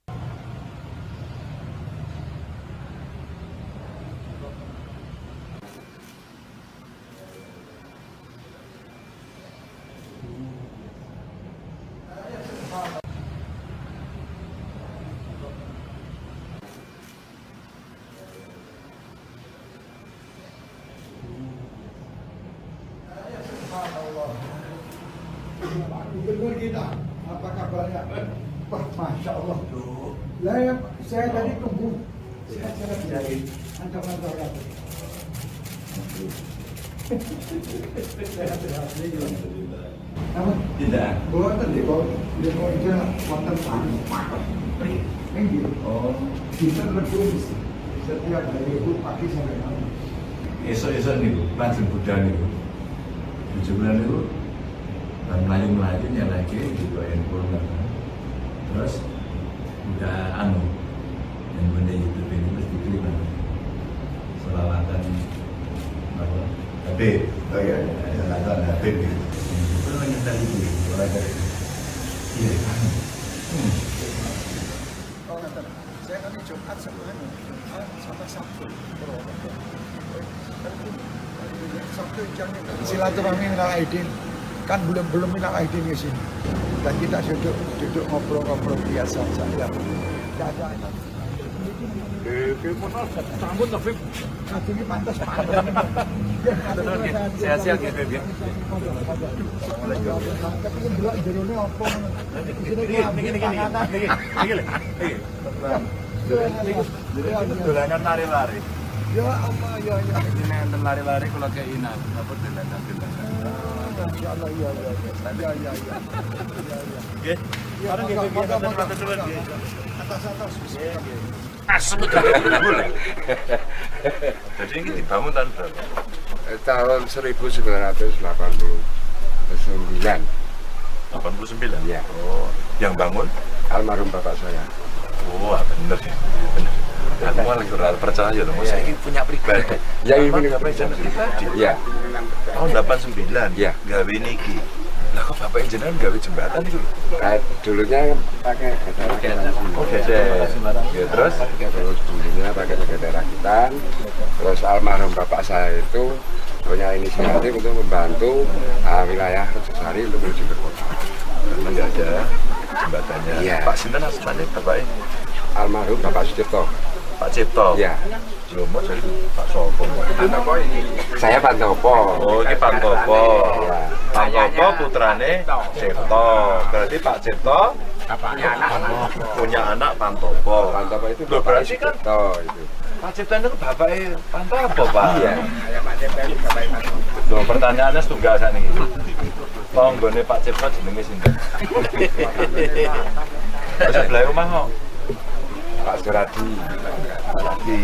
Subhanallah. Pak Gubernur kita, apa kabarnya? Wah, Masya Allah. Lah, ya, saya tadi tunggu. Saya biarin. Antar-antar kabeh. Sehat-sehat. Apa? Tidak. Boten di bawah, di bawah itu wonten tani. Nggih. Oh, Dinten Wedhus setiap hari itu pagi sampai malam. esok-esok niku langsung budal niku. Bojo kula niku bar mlayu-mlayu nyalake juga handphone kan. Terus udah anu handphone YouTube ini terus diklik anu. Selawatan apa? Habib. Oh iya. Selawatan Habib gitu. Itu nyetel itu mulai dari iya anu. Oh, ngaten. Saya kan Jumat sama anu, Jumat sama Sabtu. Purwokerto. Sabtu jangan silaturahmi minal aidin. Kan belum belum minal aidin di sini. Dan kita duduk duduk ngobrol-ngobrol biasa saja. Tidak ada. Ini pantas Sehat-sehat ya, Beb, ya. Tapi ini delok jerone apa ngono. Isine Niki niki niki. Niki lho. Niki. Dolanan lari-lari. Ya Allah ya ya. Ini enten lari-lari kula keinan, napa dolanan-dolanan. Masya Allah ya ya ya. Ya ya ya. Ya ya. Nggih. Ya, Bareng nggih, monggo, Beb, monggo, matur suwun nggih. Atas atas. Asem itu boleh. Jadi ini dibangun tahun berapa? Tahun 1989. 89? Iya. Oh, yang bangun? Almarhum bapak saya. Wah, bener ya. Bener. Aku malah lagi ora percaya loh, masa ini punya pribadi. Ya, ini Emang punya bapak jenengan pribadi. Iya. Tahun 89. Iya. Gawe niki. Lah kok bapak jenengan gawe jembatan itu lho? Nah, dulunya pakai gede rakitan. Oh, gede. Ya, terus Terus dulunya pakai gede rakitan. Terus almarhum bapak saya itu punya inisiatif untuk membantu wilayah Rejosari untuk menuju ke kota. Karena nggak ada jembatannya. Iya. Pak sinten asmane bapaknya? Almarhum Bapak Sucipto. Pak Cipto. Iya. Lho, mau jadi Pak Sopo. Saya Pantopo. Oh, ini Pantopo. Iya. Pantopo putrane Cipto. Berarti Pak Cipto punya anak Pantopo. Pantopo itu Loh, Bapak berarti kan Sucipto itu. Pak Cipto itu bapaknya Pantopo, Pak. Iya. Loh, pertanyaannya setunggal sakniki. Tanggane Pak Cipto jenenge sinten? Terus sebelah omah kok. Pak Suradi. Lagi.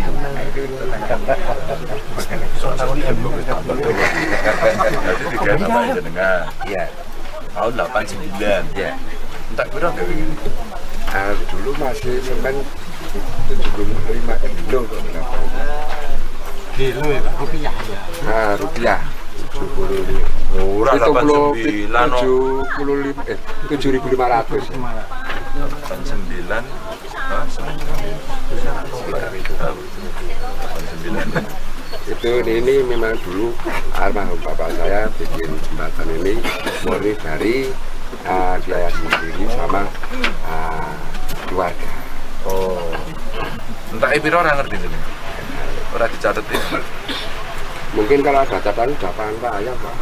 Jadi tiga bapak jenengan. Iya. Tahun 89. Iya. Entek piro gawe ngene? Dulu masih semen 75 kilo kok berapa itu. Kilo ya, Pak? Rupiah ya. Nah, rupiah 75. Ora 89 no. 75 7.500. 89. Hah, semen Sekitar itu. 89. Itu ini memang dulu almarhum bapak saya bikin jembatan ini murni dari biaya sendiri sama keluarga. Oh. Entek piro ora ngerti jenengan. Ora dicatetin. Mungkin kalau ada catatan udah paham ya Pak.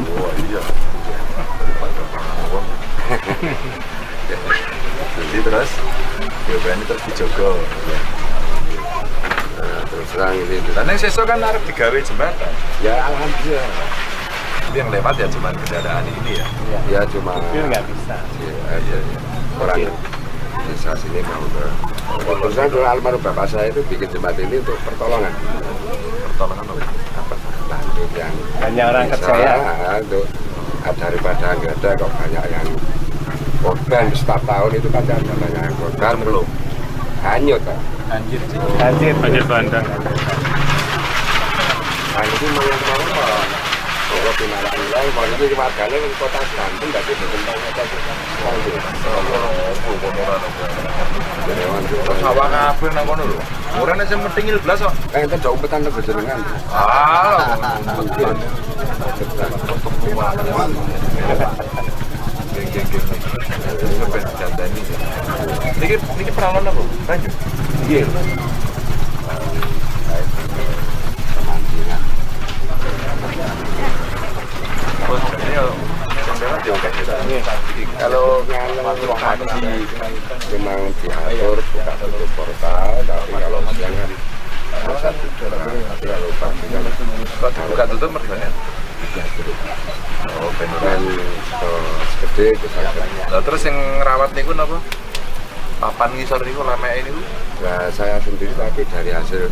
Oh iya. Daripada pangawang. Jadi terus ini terus dijogo. Ya. Nah, terus terang ini. Dan yang sesuk kan arep digawe jembatan. Ya alhamdulillah. Tapi yang lewat ya cuma kendaraan ini ya. Ya cuma Mobil nggak bisa. Ya, iya, iya. Orang desa sini mau ke. Terus terang dulu almarhum bapak saya itu bikin jembatan ini untuk pertolongan. Pertolongan apa? Apa? Bantu yang Banyak orang desa, kerja ya. Untuk daripada nggak ada kok banyak yang korban setiap tahun itu pasti ada banyak yang korban. Belum. Hanyut Pak. Banjir. Banjir. Banjir bandang. Nah itu memang mau Kalau pinarak ulang, kalau ini warganya di kota Banten, berarti berkembang kota Banten. Sawah kabeh nang kono lho. Ora nek sing metingil blas kok. Enten jauh umpetan teng jenengan. Ah, umpetan. Geng geng geng. Sampai dandani. Niki niki peralon apa? Banyu. Nggih. Pemancingan. Oh, ini yo sampeyan yo Kalau pagi memang diatur buka tutup portal, tapi kalau siang kan bisa tidur. Tapi kalau pagi kan Kok dibuka tutup mergane? diatur. Oh, ben ora. Dan gede itu saja. Lah terus yang ngerawat niku napa? Papan ngisor niku lameke niku. Nah, saya sendiri tapi dari hasil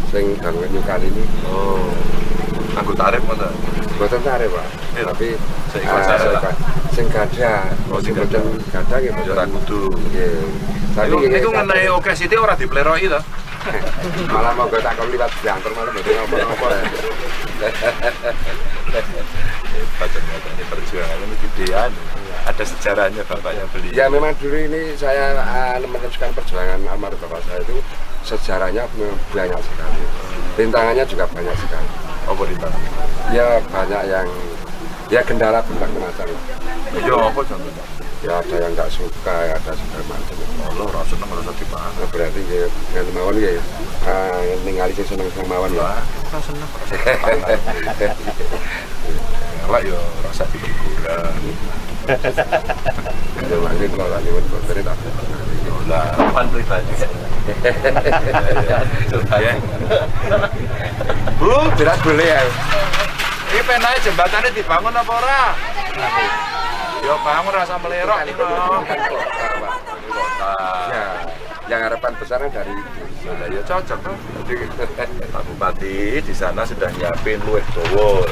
sing bangun kali ini Oh. Nganggo tarif ngoten. boten tarik Pak. Iya. Tapi Seikhlas saya, seikhlas. Sing gadah, Oh, sing sing boten gadah nggih Ya ora boten. kudu. Nggih. Tapi Niku nggih, niku ngenai oke sithik ora dipleroki to. malah mau tak kon liwat jangkar malah mboten apa-apa. Hebat ternyata ini perjuangannya ini gedean. Ada sejarahnya bapaknya beli. Ya memang dulu ini saya meneruskan perjuangan almarhum bapak saya itu sejarahnya memang banyak sekali. Rintangannya juga banyak sekali. Apa rintangan? Ya banyak yang ya kendala bermacam-macam. Ya apa contohnya? Ya ada yang nggak suka, ya ada segala macam. Allah ora seneng ora usah dipangan. Nah, berarti ya nganti mawon ya ningali sing seneng-seneng mawon ya. Lah, ora seneng ora usah dipangan. Elek ya ora usah dikurang. Ya mangke kula lak nyuwun boten tak. Lah, pan pribadi. Ya. Bu, Jelas boleh ya. iki penae jembatane dibangun apa ora? Ya bangun rasa melerok iki kok. Kota, Pak. Kota. Ya, Yang harapan besarnya dari itu. Lah ya cocok toh. Pak Bupati di sana sudah nyiapin luwih dawa,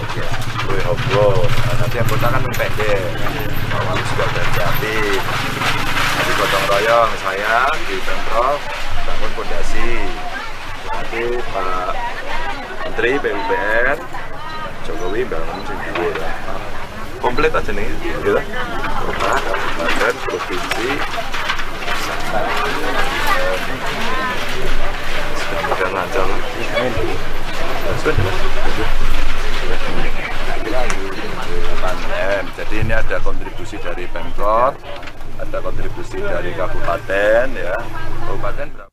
luwih amba. Nah, nanti yang kota kan pendek. Pak Wali juga udah nyiapin. Nanti gotong royong saya di Pemprov bangun fondasi. Nanti Pak Menteri PUPR Jokowi bangun sing dhuwur. Komplit aja nih, gitu. Kota, kabupaten, provinsi, pusat. Mudah-mudahan lancar. Sudah, 8 M. Jadi ini ada kontribusi dari Pemkot, ada kontribusi dari kabupaten ya. Kabupaten berapa?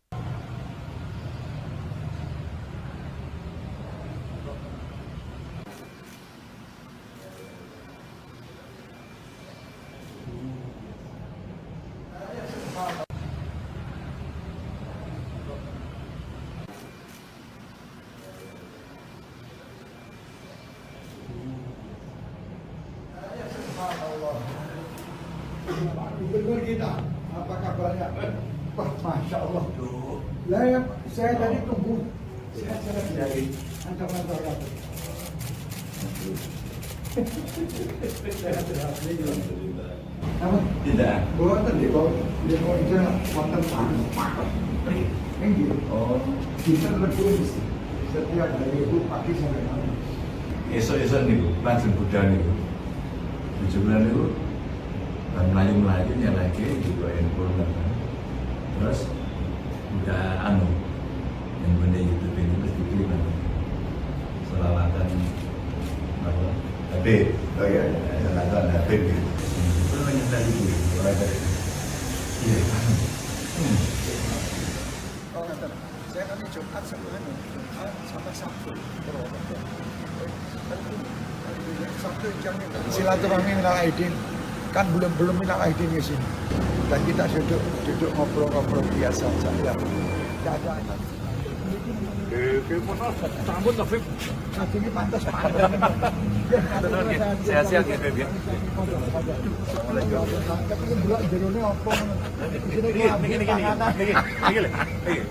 Subhanallah. Pak Gubernur kita, apa kabarnya? Wah, Masya Allah. Lah, ya, saya tadi tunggu. Saya dari kantor-kantor aku. Sehat-sehat. Apa? Tidak. Boten di bawah, di bawah itu wonten tanah. Nggih. Oh. Dinten Rebo setiap hari itu pagi sampai malam. Esuk-esuk niku langsung budal niku. Bojo kula niku bar mlayu-mlayu nyelehke juga handphone kan. Terus udah anu yang benda YouTube ini terus diklik nanti. Selawatan apa? Habib. Oh iya, iya. Selawatan Habib gitu. Itu menyetel itu mulai dari iya. Oh, ngaten. Saya kan Jumat sama anu, Jumat sama Sabtu. Purwokerto. Sabtu jamnya silaturahmi minal aidin, kan belum belum minal aidin di sini dan kita duduk duduk ngobrol-ngobrol biasa saja, tidak ada. Sambut Bib. Nanti ini pantas. Sehat-sehat ya, Bib, ya. Tapi ini delok jerone apa ngono. Isine Niki niki niki niki niki lho. Niki.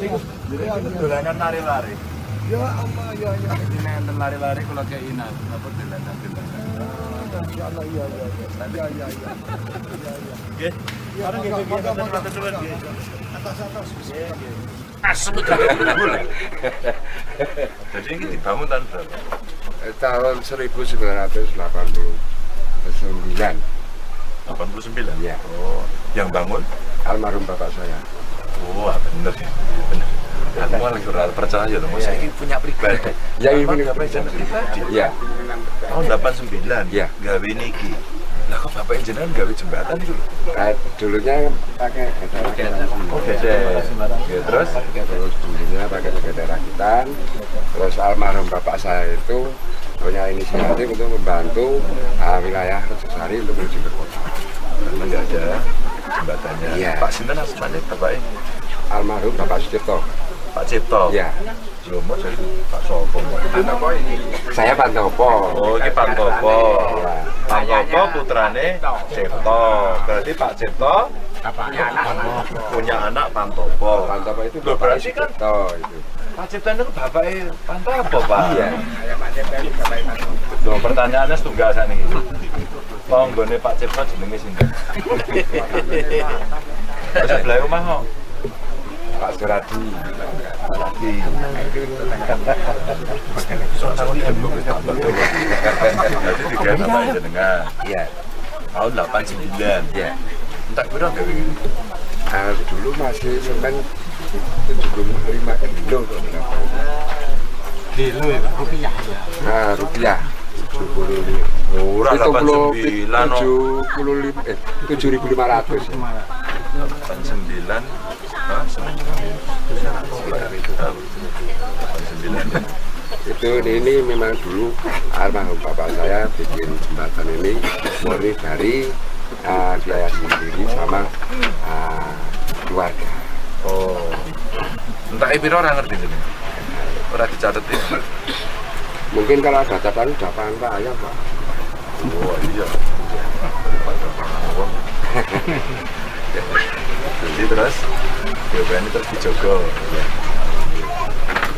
Niki. Dolanan lari-lari. Ya Allah, ya ya. Ini enten lari-lari kula kei napa dolanan-dolanan. Masya Allah, iya iya iya. Iya iya iya. Iya iya. Nggih. Ya, Bareng nggih, monggo, Bib, monggo, matur monggo. nuwun nggih. Atas atas. Asem Jadi ini dibangun tahun berapa? Tahun 1989. 89? Iya. Oh, yang bangun? Almarhum bapak saya. Wah, bener ya. Bener. Aku malah lagi ora percaya loh, masa ini punya pribadi. Ya, ini Bapak punya pribadi. Iya. Tahun 89? Iya. Gawe niki. Lah kok bapak jenengan gawe jembatan itu lho? Dulunya pakai gede rakitan. Oh, gede. Ya, terus? Terus dulunya pakai gede rakitan. Terus almarhum bapak saya itu punya inisiatif untuk membantu wilayah Rejosari untuk menuju ke kota. Karena nggak ada jembatannya. Iya. Pak sinten asmane bapaknya? Almarhum Bapak Sucipto. Pak Cipto. Iya. Lho, mau jadi Pak Sopo. Saya Pantopo. Oh, ini Pantopo. Iya. Pantopo putrane Cipto. Berarti Pak Cipto punya anak Pantopo. Pantopo itu Loh, Bapak berarti kan Sucipto itu. Pak Cipto itu bapaknya Pantopo, Pak. Iya. Loh, pertanyaannya setunggal sakniki. Tanggane Pak Cipto jenenge sinten? Terus sebelah omah kok. Pak Suradi. Suradi. Jadi digawe bapak jenengan. Iya. Tahun 89. Iya. Entek piro gawe ini? Dulu masih semen 75 kilo kok berapa itu. Kilo ya, Pak? Rupiah ya. Nah, rupiah 75. Murah 89 no. 75 7.500. 89. Hah, semen Sekitar itu. 89. Itu ini memang dulu almarhum bapak saya bikin jembatan ini murni dari biaya sendiri sama keluarga. Oh. Entek piro ora ngerti jenengan. Ora dicatet ya. Mungkin kalau ada catatan udah paham Pak ya Pak. Oh iya. Daripada pangan wong. Jadi terus ini terus dijogo. Ya.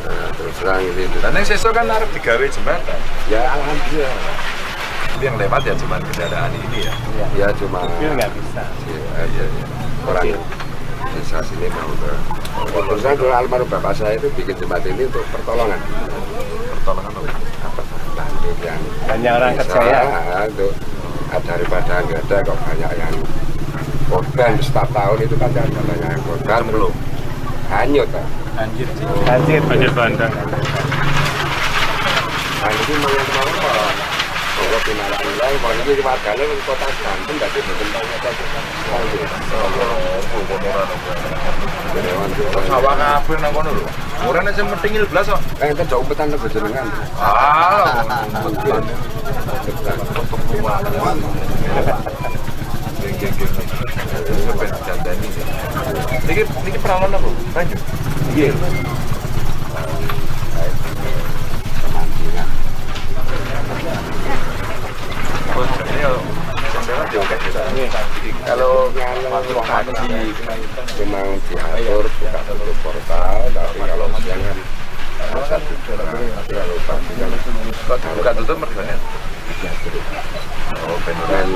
Nah, terus terang ini. Dan yang sesuk kan arep digawe jembatan. Ya alhamdulillah. Tapi yang lewat ya cuma kendaraan ini ya. Ya cuma Mobil nggak bisa. Iya, iya, iya. Orang desa sini mau ke. Terus saya dulu almarhum bapak saya itu bikin jembatan ini untuk pertolongan. Pertolongan apa? Apa? Bantu yang Banyak orang desa, kerja ya. Untuk daripada nggak ada kok banyak yang korban setiap tahun itu kan ada banyak yang korban Belum. Hanyut Pak. Banjir. Banjir. Banjir bandang. Nah ini mau apa? Kalau pinarak nilai, kalau ini warganya di kota Banten, berarti bukan tahu kota Sawah kabeh nang kono lho. Ora nek sing metingil blas kok. Enten jauh umpetan lho jenengan. Ah, umpetan. Geng geng geng. Sampai dandani. Niki niki peralon apa? Banyu. Nggih. Pemancingan. Oh, ini kalau sampean yo kayak Kalau pagi memang diatur buka tutup portal, tapi kalau siang kan masa tutup. Tapi kalau pagi kan Kok dibuka tutup mergane? diatur. Oh, ben. Dan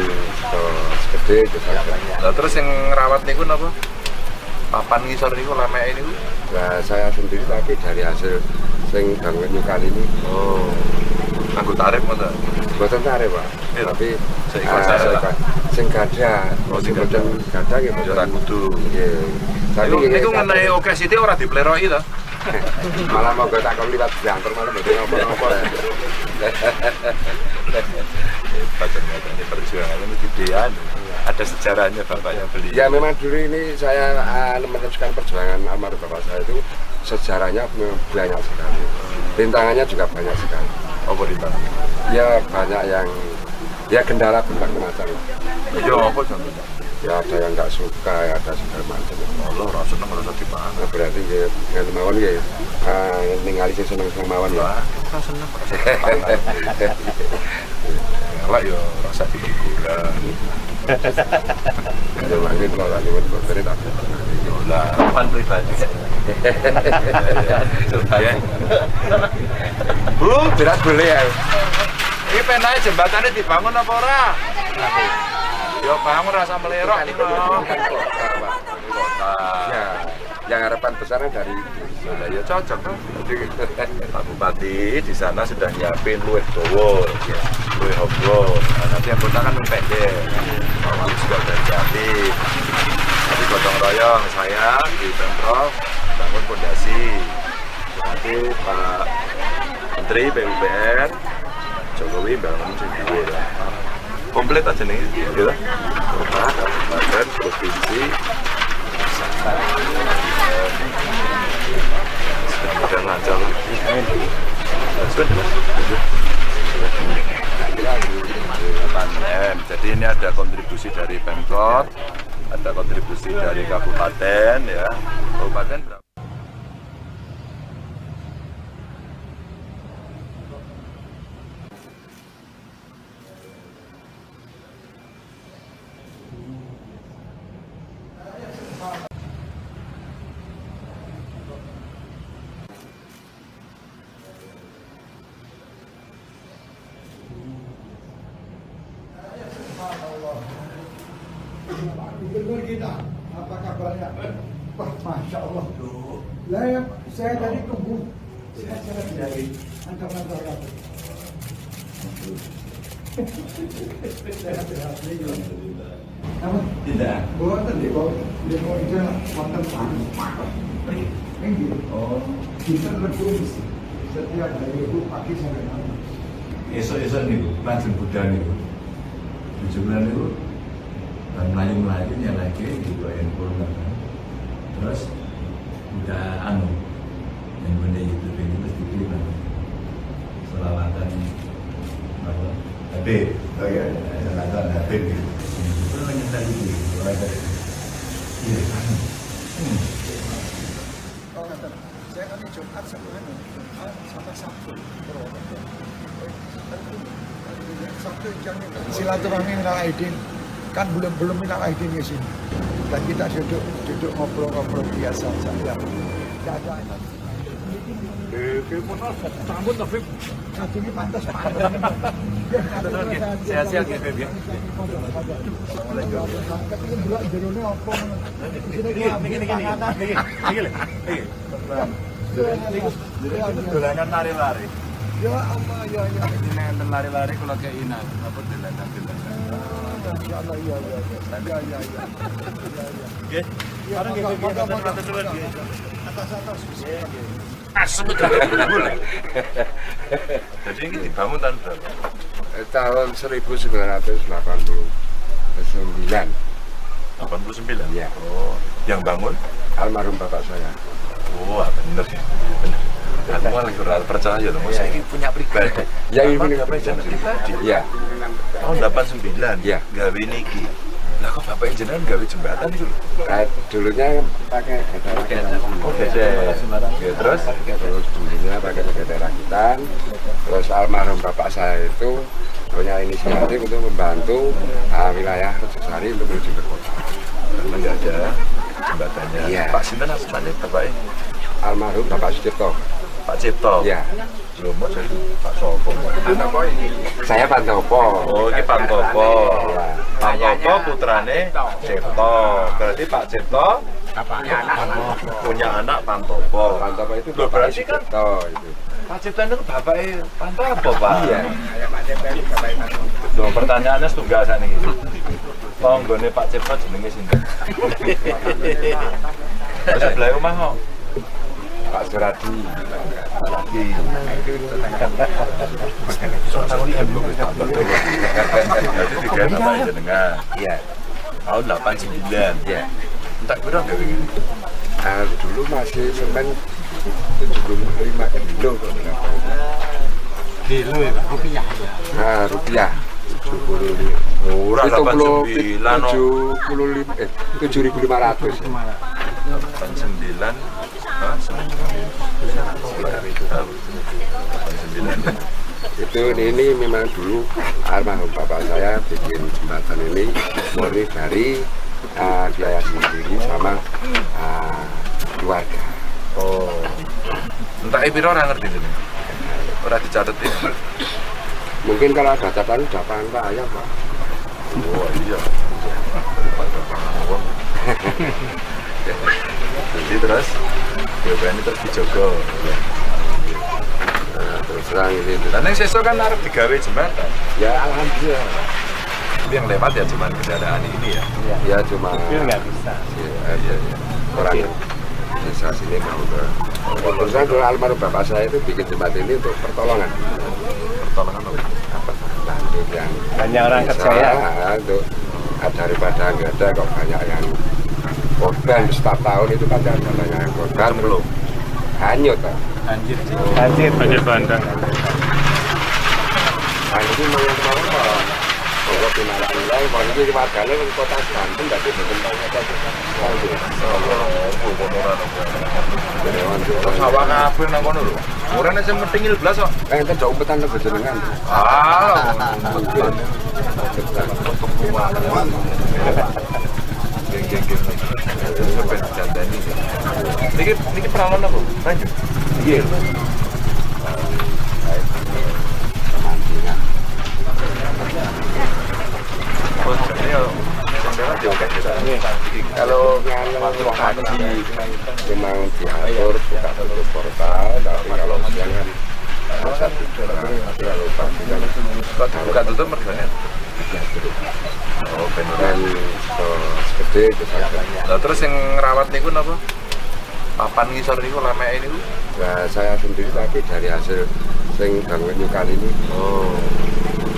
gede itu saja. Lah terus yang ngerawat niku napa? Papan ngisor niku lameke niku. Nah, saya sendiri tapi dari hasil sing bangun kali ini Oh. Nganggo tarif ngoten. boten tarif, Pak. Iya. Tapi Seikhlas saya, seikhlas. Sing gadah, Oh, sing sing boten gadah nggih Ya ora boten. kudu. Nggih. Tapi Niku nggih, niku ngenai oke sithik ora dipleroki to. Malah mau tak kon liwat jangkar malah mboten napa-napa. Hebat ternyata ini perjuangannya mesti dian. Ada sejarahnya bapaknya beli. Ya memang dulu ini saya meneruskan perjuangan almarhum bapak saya itu sejarahnya memang banyak sekali. Rintangannya juga banyak sekali. Apa rintangan? Ya banyak yang ya kendala berbagai macam. Ya apa contohnya? Ya ada yang nggak suka, ya ada segala macam. Allah ora seneng ora usah dipangan. Nah, berarti ya ngene mawon ya ningali sing seneng-seneng mawon ya. Lah, ora seneng ora usah dipangan. Elek ya ora usah diguguran. Ya mangke kula lak nyuwun boten tak. Lah, Pan pribadi. ya. Bu, Berat boleh ya. iki penae jembatane dibangun apa ora? Ya bangun rasa melerok niku. Bukan kota, Pak. Kota. Ya, yang harapan besarnya dari itu. Lah ya cocok tuh. Pak Bupati di sana sudah nyiapin luwih dawa, luwih obro. Nah, nanti yang kota kan pendek. Pak Wali juga udah nyiapin. Nanti gotong royong saya di Pemprov bangun pondasi. Nanti Pak Menteri PUPR Jokowi bangun sing dhuwur. Komplit aja nih, gitu. Kota, kabupaten, provinsi, mudah-mudahan lancar. Sudah, 8 M. Jadi ini ada kontribusi dari Pemkot, ada kontribusi dari kabupaten ya. Kabupaten berapa? Subhanallah. Pak Gubernur kita, apa kabarnya? Wah, Masya Allah. Lah, ya, saya tadi tunggu. Saya dari kantor-kantor kamu. Sehat-sehat. Namun, Tidak. boten di bawah di bawah itu wonten Ini Oh. kita berdua setiap hari itu pagi sampai malam. Esuk-esuk niku lajeng budal niku. Bojo kula niku bar mlayu-mlayu nyelehke digo handphone kan. Terus udah anu yang benda YouTube ini terus dipilih kan. Selawatan apa? Habib. Oh iya. Selawatan Habib gitu. Terus nyetel itu mulai dari iya anu. Oh, ngaten. Saya kan Jumat sama anu, Jumat sama Sabtu. Purwokerto. Sabtu jam silaturahmi minal aidin. Kan belum belum minal aidin ke sini. Dan kita duduk duduk ngobrol-ngobrol biasa saja. Tidak ada. Ini pantas pantas. Sehat-sehat nggih, Beb ya. Kepingin delok jerone apa ngono. Niki niki niki niki niki lho. Niki. Niki dolanan lari-lari. Ya Allah ya ya. Ini enten lari-lari kula kei napa dolanan-dolanan. Ya Allah ya ya ya. Ya ya ya. Ya ya. Nggih. Ya, Bareng nggih, monggo, Beb, monggo, matur nuwun nggih. Atas atas. Asem Jadi ini dibangun tahun berapa? Tahun 1989. 89? Iya. Oh, yang bangun? Almarhum bapak saya. Wah, bener ya. Bener. Aku malah kurang percaya loh, saya ini punya pribadi. Yang ini punya pribadi. Iya. Tahun 89? Iya. Gawe niki. Lah kok bapak jenengan gawe jembatan itu lho? Nah, dulunya pakai gede rakitan. Oh, gede. Ya, terus? Terus dulunya pakai gede rakitan. Terus almarhum bapak saya itu punya inisiatif untuk membantu wilayah Rejosari untuk menuju ke kota. Karena nggak ada jembatannya. Iya. Pak sinten asmane bapaknya? Almarhum Bapak Sucipto. Pak Cipto. Iya. Lho, mau jadi Pak Sopo. Saya Pantopo. Oh, ini Pantopo. Iya. Pantopo putrane Cipto. Berarti Pak Cipto punya anak Pantopo. Pantopo itu Loh, Bapak berarti kan Sucipto itu. Pak Cipto itu bapaknya Pantopo, Pak. Iya. Loh, pertanyaannya setunggal sakniki. Tanggane Pak Cipto jenenge sinten? Terus sebelah omah kok. Pak Suradi. Lagi. Berarti tiga bapak jenengan. Iya. Tahun 89. Iya. Entek piro gawe ngene? Nah, dulu masih semen 75 kilo kok berapa itu. Kilo ya, Pak? Rupiah ya. Nah, rupiah 75. Murah 89 no. 75 7.500. 89. Hah, semen sekitar itu. 89. Itu ini memang dulu almarhum bapak saya bikin jembatan ini murni dari biaya sendiri sama keluarga. Oh. Entek piro ora ngerti jenenge. Ora dicatet ya. Mungkin kalau ada catatan udah pangan Pak ayam Pak. Oh iya. Daripada pangan wong. Jadi terus BPN ini terus dijogo. Nah, terus terang ini. Dan yang sesuk kan arep digawe jembatan. Ya alhamdulillah. Tapi yang lewat ya cuman kendaraan ini ya. Ya cuma Mobil nggak bisa. Iya, iya, iya. Orang desa sini mau ke. Terus terang dulu almarhum bapak saya itu bikin jembatan ini untuk pertolongan. Pertolongan apa? Apa? Bantu yang Banyak orang desa, kerja ya. Untuk daripada nggak ada kok banyak yang korban setiap tahun itu pasti ada banyak yang korban. Belum. Hanyut Pak. Banjir. Banjir. Banjir bandang. Nah, ini memang kemarin Pak. Kalau pinaran nilai, kalau ini warganya di kota Banten, berarti betul kota Sawah kabeh nang kono lho. Ora nek sing metingil blas kok. Enten jauh umpetan lebih jenengan. Ah, geng geng geng. Sampai didandani. Niki niki peralon apa? Banyu. Iya. Pemancingan. Oh, jadi ya sing lewat ya oke. Kalau pagi memang diatur buka tutup portal, tapi kalau siang kan masa tidur. Tapi kalau pagi kan Kok dibuka tutup mergane? diatur. Oh, ben ora. Dan segede itu saja. Lah terus yang ngerawat niku napa? Papan ngisor niku lemeke niku. Nah, saya sendiri tapi dari hasil sing bangun nyukan ini Oh.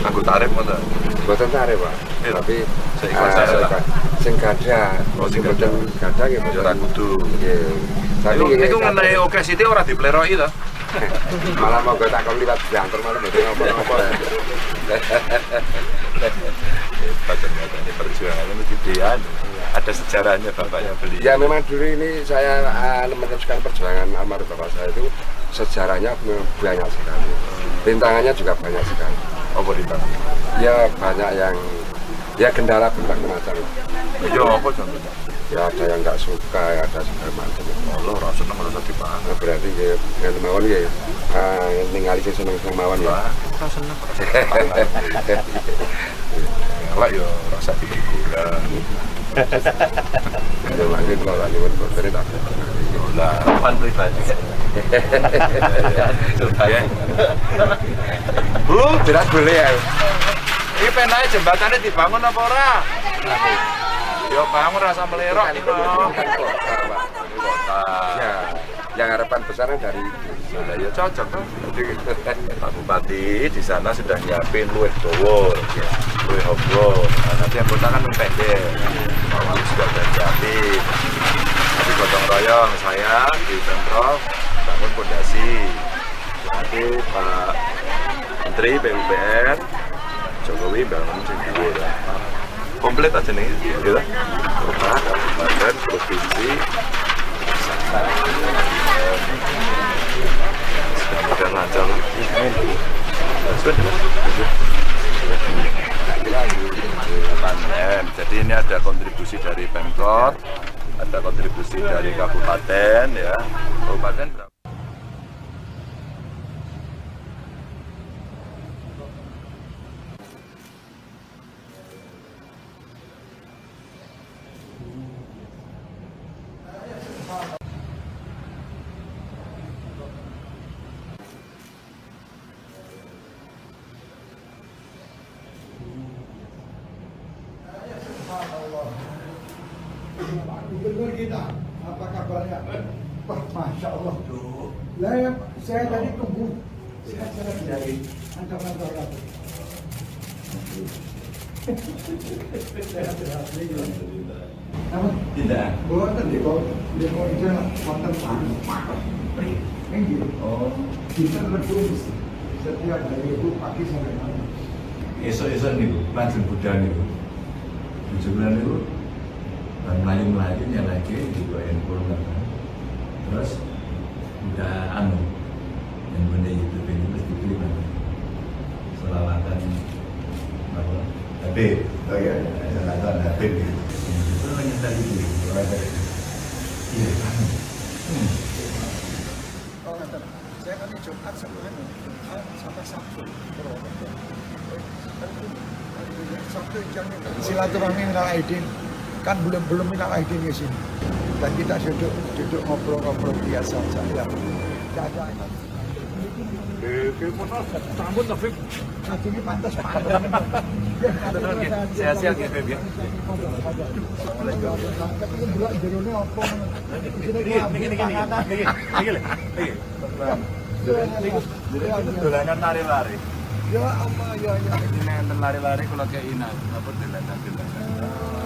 Anggo tarif ngono. buatan tarik Pak. Iya. Tapi Seikhlas saya lah. sing gada, Oh, sing sing boten gada nggih Ya boten. ora kudu. Nggih. Tapi Niku nggih, niku ngenai oke sithik ora dipleroki to. malah mau gue takon liwat diantar malah mboten apa-apa. Hebat ternyata ini perjuangannya mesti gedean. Ada sejarahnya bapaknya beli. Ya memang dulu ini saya meneruskan perjuangan almarhum bapak saya itu sejarahnya memang banyak sekali. Rintangannya juga banyak sekali. Apa rintangan? Ya banyak yang Ya kendala berbagai macam. Ya apa contohnya? Ya ada yang nggak suka, ya ada segala macam. Allah ora seneng ora usah dipangan. Nah, berarti ya ngene mawon ya. Ningali sing seneng-seneng mawon ya. Ora seneng ora usah dipangan. Elek ya ora usah diguguran. Ya mangke kula lak nyuwun boten tak. Lah, Pan pribadi. ya. Bu, Jelas boleh ya. iki penae jembatane dibangun apa ora? Ya bangun rasa melerok iki lho. Kota. Ya, yang harapan besarnya dari Lah ya cocok tuh. Pak Bupati di sana sudah nyiapin luwih dawa, luwih obo. Nah, nanti yang kota kan pendek. Pak Wali juga sudah nyiapin. Tapi gotong royong saya di Pemprov bangun pondasi. Nanti Pak Menteri PUPR Jokowi bangun sing dhuwur lah. Komplit aja nih, gitu. Kota, kabupaten, provinsi, mudah-mudahan lancar. Sudah. 8 M. Jadi ini ada kontribusi dari Pemkot, ada kontribusi dari kabupaten ya. Kabupaten berapa? Subhanallah. Pak Gubernur kita, apa kabarnya? Wah, Masya Allah. Lah, ya, saya tadi tunggu. Sehat-sehat dari kantor-kantor lagi. Sehat-sehat. Apa? Tidak. Boten di kok di kok itu wonten Nggih. Oh. Kita berdua setiap hari itu pagi sampai malam. Esuk-esuk niku lajeng budal niku. Bojo kula niku bar mlayu-mlayu nyelehke digawa handphone kan. Terus udah anu yang benda YouTube ini terus dibeli kan. Selawatan apa? Habib. Oh iya, Selawatan Habib gitu. Itu nyetel itu. Iya, kan. Oh, ngaten. Saya kan Jumat sama anu, Jumat sama Sabtu. Purwokerto. Sabtu silaturahmi minal aidin. Kan belum belum minal aidin ke sini. Dan kita duduk duduk ngobrol-ngobrol biasa saja. Tidak ada. Sampun Taufik. Ini pantas Pak. Sehat-sehat ya, Beb ya. Tapi delok jerone apa ngono. Niki niki niki niki niki lho. Niki. Dolanan lari-lari. Ya Allah ya ya. Ini enten lari-lari kula kei napa dolanan-dolanan.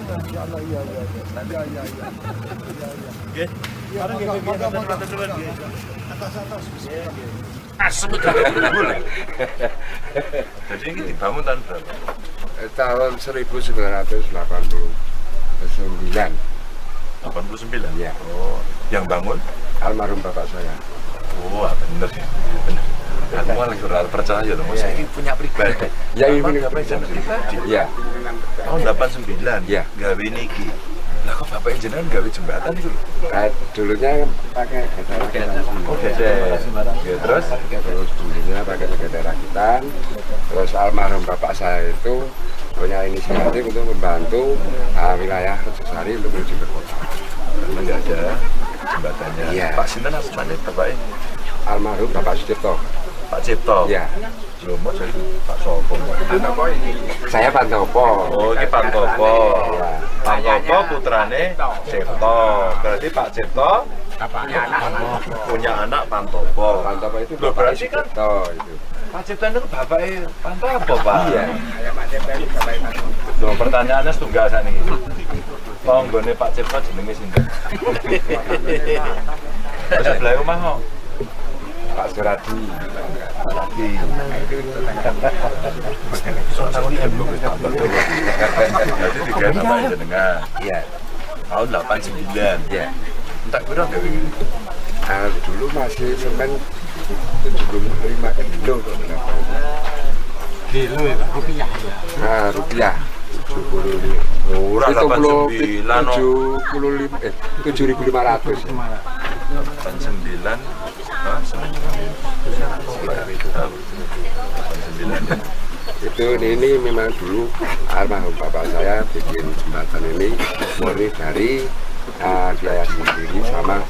Masya Allah ya ya ya. Ya ya ya. Ya ya. Nggih. Ya, Bareng nggih, Beb, monggo, monggo, matur nuwun, nggih. Atas atas. Asem boleh. Jadi ini dibangun tahun berapa? Tahun 1989. 89. Iya. Oh, yang bangun? Almarhum bapak saya. Wah, bener ya. Bener. Aku malah ora percaya loh, saya ini punya pribadi. Ya, ini Emang punya bapak jenengan pribadi. Iya. Tahun 89. Iya. Gawe niki. Lah kok bapak jenengan gawe jembatan itu lho? Dulunya pakai getar rakitan. Oh, geser. Ya, terus Terus dulunya pakai getar rakitan. Terus almarhum bapak saya itu punya inisiatif untuk membantu wilayah Rejosari untuk menuju ke kota. karena nggak ada jembatannya. Iya. Pak Sinten namanya bapaknya? Almarhum Bapak Sucipto. Pak Cipto. Iya. Loh, mau jadi Pak Sopo. Saya Pantopo. Oh, ini Pantopo. Iya. Pantopo putrane Cipto. Berarti Pak Cipto punya anak Pantopo. Pantopo itu Loh, Bapak berarti kan Sucipto itu. Pak Cipto itu bapaknya Pantopo, Pak. Iya. Loh, pertanyaannya setunggal sakniki. Tanggane Pak Cipto jenenge sinten? Terus sebelah omah kok. Pak Suradi. Lagi. Jadi tiga nama jenengan. Iya. Tahun 89. Iya. Entek piro gawe ngene? Dulu masih semen 75 kilo atau berapa. Kilo ya, rupiah ya. Nah, rupiah. 75. Ora 89 no. 75 7.500. 89. Hah, 89. Itu ini memang dulu almarhum bapak saya bikin jembatan ini murni dari biaya sendiri sama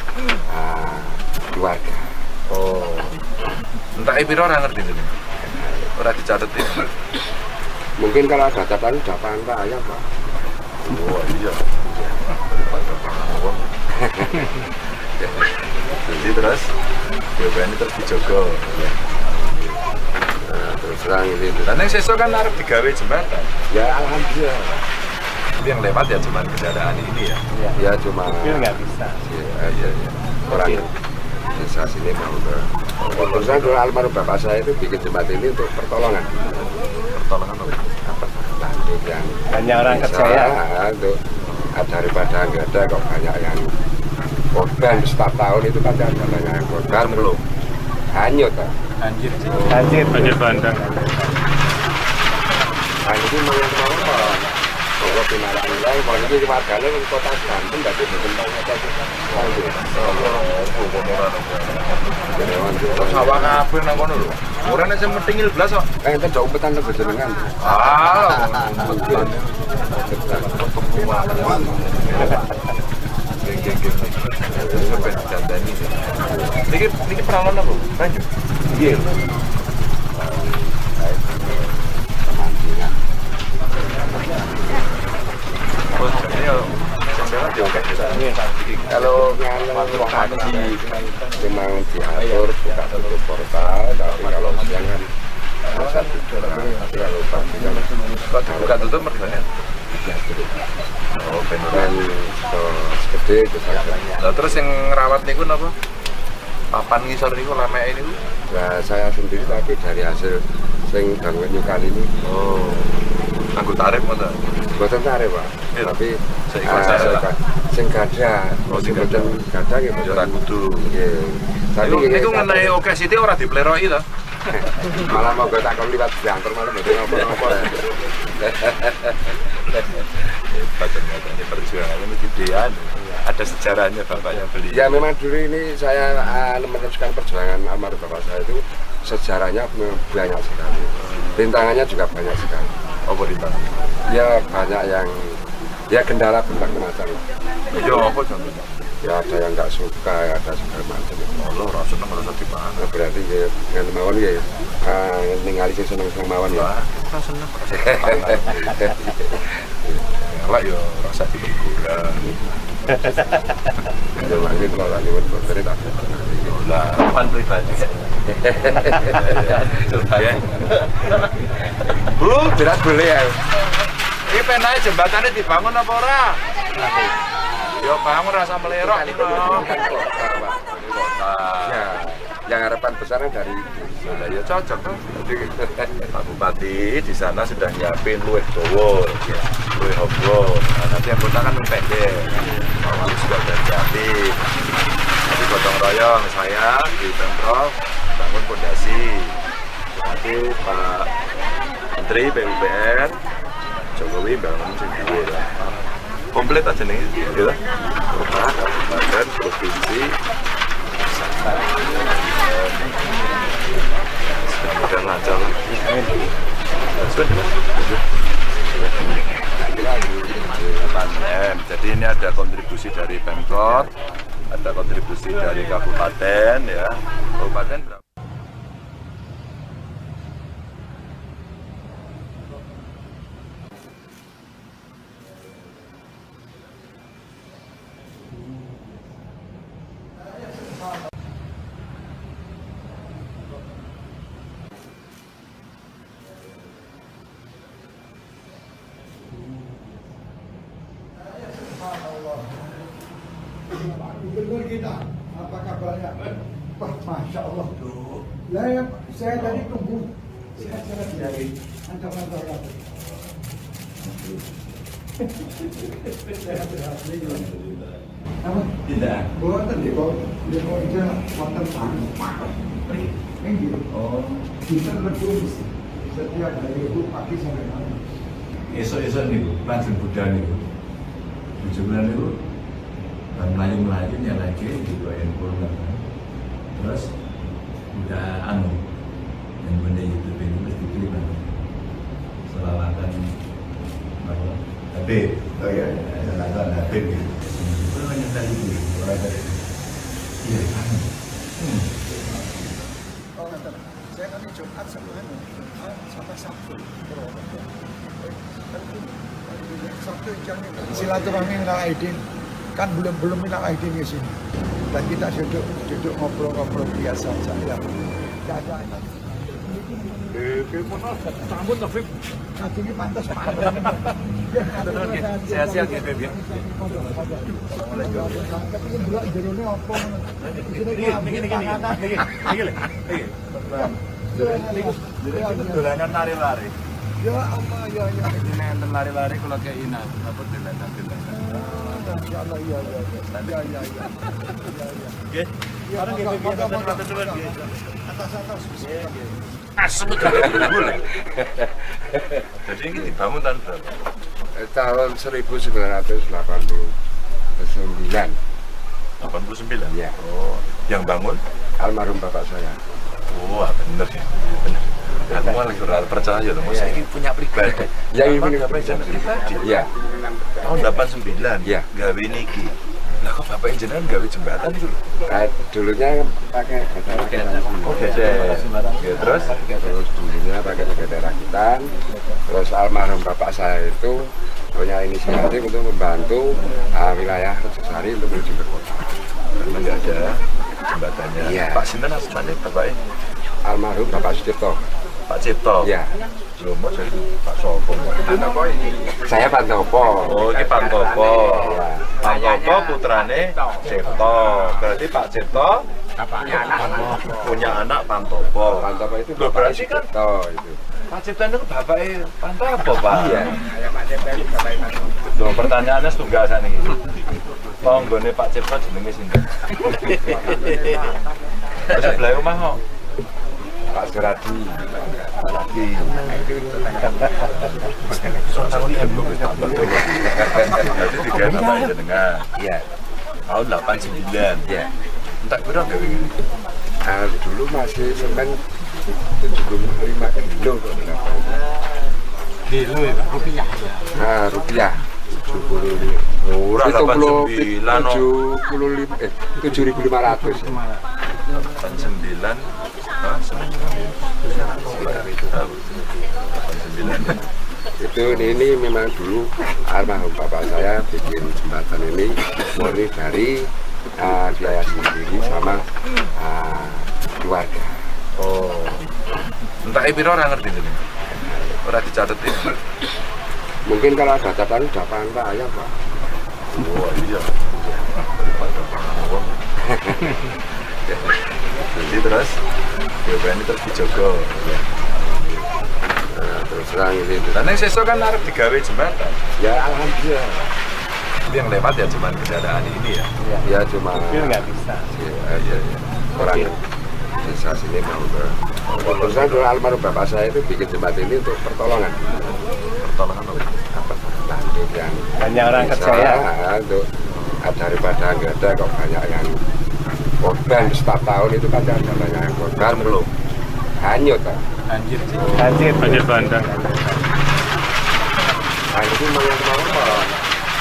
keluarga. Oh. Entah piro ora ngerti jenenge. Ora dicatet ya. Mungkin kalau ada catatan udah pantai ya Pak. Oh iya. Daripada wong. Jadi terus BPN terus dijogo. Nah, terus terang ini. Dan yang sesuk kan arep digawe jembatan. Ya alhamdulillah. Tapi yang lewat ya cuman kendaraan ini ya. Ya cuma Mobil nggak bisa. Ya, iya, iya. Orang desa sini mau ke. Terus terang dulu almarhum bapak saya itu bikin jembatan ini untuk pertolongan. Pertolongan apa? Apa? Bantu yang Banyak orang desa, kerja ya. Untuk daripada nggak ada kok banyak yang korban setiap tahun itu pasti ada banyak yang korban Belum. Hanyut Pak. Banjir. Banjir. Banjir bandang. Nah, ini memang apa? Kalau pinaran lain, kalau ini warganya di kota Banten, berarti berkembang kota Terus sawah kabeh nang kono lho. Ora nek sing metingil blas kok. Enten dok umpetan lho jenengan. Ah, umpetan. Geng geng geng. Sampai didandani. Niki niki peralon apa? Banyu. Nggih. Pemancingan. Oh, jadi yo sing lewat yo akeh. Kalau pagi memang diatur buka tutup portal, tapi kalau siang kan bisa tidur. Tapi kalau pagi kan Kok dibuka tutup mergane? diatur. Oh, ben ora. Dan gede itu saged. Lah terus yang ngerawat niku napa? Papan ngisor niku lemeke niku. Nah, saya sendiri tapi dari hasil sing gangguan nyukali ini Oh. Nganggo tarif ngoten. boten tarik Pak. Iya. Tapi Seikhlas saya lah. sing gadah, Oh, sing sing boten gadah nggih Ya ora boten. kudu. Nggih. Tapi Niku nggih, niku ngenai oke sithik ora dipleroki to. Malah mau gue takon liwat diantar malah mboten napa-napa. Hebat ternyata ini perjuangannya ini gedean. Ada sejarahnya bapaknya beli. Ya memang dulu ini saya meneruskan perjuangan almarhum bapak saya itu sejarahnya memang banyak sekali. Rintangannya juga banyak sekali. Apa rintangan? Ya banyak yang ya kendala berbagai macam. Ya apa contohnya? Ya ada yang nggak suka, ya ada segala macam. Allah ora seneng ora usah dipangan. Nah, berarti ya dengan mawon ya ningali sing seneng-seneng mawon ya. Wah, ora seneng ora usah dipangan. Elek ya ora usah dikurang. Ya mangke kula lak nyuwun boten tak. Lah, Harapan pribadi. ya. Bu, Jelas boleh ya. iki penae jembatane dibangun apa ora? Ya bangun rasa melerok iki lho. Kan kota, Pak. Kota. Ya, yang harapan besarnya dari itu. Lah ya cocok tuh. Pak Bupati di sana sudah nyiapin luwih dawa, luwih obo. Nah, nanti yang kota kan luwih pendek. Pak Wali juga udah nyiapin. Nanti gotong royong saya di Pemprov bangun pondasi. Nanti Pak Menteri PUPR Jokowi bangun sing dhuwur lah. Komplit aja nih, gitu. Kota, kabupaten, provinsi, mudah-mudahan lancar lah. M. Jadi ini ada kontribusi dari Pemkot, ada kontribusi dari kabupaten ya. Kabupaten berapa? Subhanallah. Pak Gubernur kita, apa kabarnya? Wah, Masya Allah. Lah, ya, saya tadi tunggu sehat-sehat dari kantor-kantor kabeh. Sehat-sehat. Apa? Tidak. Boten nggih kok, nggih kok ija wonten tangan. Nggih. Oh. Dinten Wedhus setiap hari itu pagi sampai malam. Esuk-esuk niku lajeng budal niku. Bojo kula niku bar mlayu-mlayu nyelehke di handphone kan. Terus udah anu handphone YouTube ini terus diklik kan. Selawatan apa? Habib. Oh iya. Selawatan Habib gitu. Itu nyetel itu. Iya, kan. Oh, ngaten. Saya kan Jumat sama anu, Jumat sama Sabtu Purwokerto. Kan ini, Sabtu jangan silaturahmi minal aidin, kan belum belum minal aidin di sini. Dan kita duduk duduk ngobrol-ngobrol biasa saja. Tidak ada. Sambut Taufik. Nanti ini pantas pantas. Sehat-sehat ya, Beb ya. Tapi delok jerone apa ngono. Niki niki niki niki. Niki lho. Niki. Niku dolanan lari-lari. Ya Allah, ya ya. Ini enten lari-lari kula kei napa dolanan-dolanan. Masya Allah, iya iya iya. Iya iya iya. Iya iya. Nggih. Ya, Bareng nggih, monggo, Beb, monggo, matur suwun, monggo. nggih. Atas atas. Asem. Jadi ini dibangun tahun berapa? Tahun 1989. 89. Iya. Oh, yang bangun? Almarhum bapak saya. Wah, bener ya. Bener. Aku malah ora percaya loh, masa ini punya pribadi. Ya, ini Bapak punya punya pribadi. Iya. Tahun 89. Iya. Gawe niki. Lah kok bapak jenengan gawe jembatan itu lho? Dulunya pakai getar rakitan. Oh, gesek. Ya, terus Terus dulunya pakai getar rakitan. Terus almarhum bapak saya itu punya inisiatif untuk membantu wilayah Rejosari untuk menuju ke kota. Karena nggak ada jembatannya. Iya. Pak sinten asmane bapaknya? Almarhum Bapak Sucipto. Pak Cipto. Iya. Lho, mau jadi Pak Sopo. Saya Pantopo. Oh, ini Pantopo. Iya. Pantopo putrane Cipto. Berarti Pak Cipto punya anak Pantopo. Pantopo itu Loh, Bapak berarti kan Sucipto itu. Pak Cipto itu bapaknya Pantopo, Pak. Iya. Loh, pertanyaannya setunggal saniki. Tanggane Pak Cipto jenenge sinten? Terus sebelah omah kok. Pak Suradi. Suradi. Berarti digawe bapak jenengan. Iya. Tahun 89. Iya. Entek piro gawe ngene? Dulu masih semen 75 kilo kok berapa itu. Kilo ya, rupiah ya. Nah, rupiah 75. Murah 89 no. 75 7.500. 89. Hah, semen Sekitar itu. 89. Itu ini memang dulu almarhum bapak saya bikin jembatan ini murni dari biaya sendiri sama keluarga. Oh. Entek piro ora ngerti jenengan. Ora dicatetin. Mungkin kalau ada catatan udah pantai ayam, Pak. Wah, iya. Daripada wong. Jadi terus BPN terus dijogo. Ya. Nah, terus terang ini. Dan yang sesuk kan arep digawe jembatan. Ya alhamdulillah. Tapi yang lewat ya cuman kendaraan ini ya. Ya cuma Mobil nggak bisa. Iya, iya, iya. Orang desa sini mau ke. Terus terang dulu almarhum bapak saya itu bikin jembatan ini untuk pertolongan. Pertolongan apa? Apa? Bantu yang Banyak orang desa, kerja ya. Untuk daripada nggak ada kok banyak yang korban setiap tahun itu kan ada banyak yang korban. Belum. Hanyut, Pak. Banjir. Banjir. Banjir bandang. Nah, itu memang mau kok.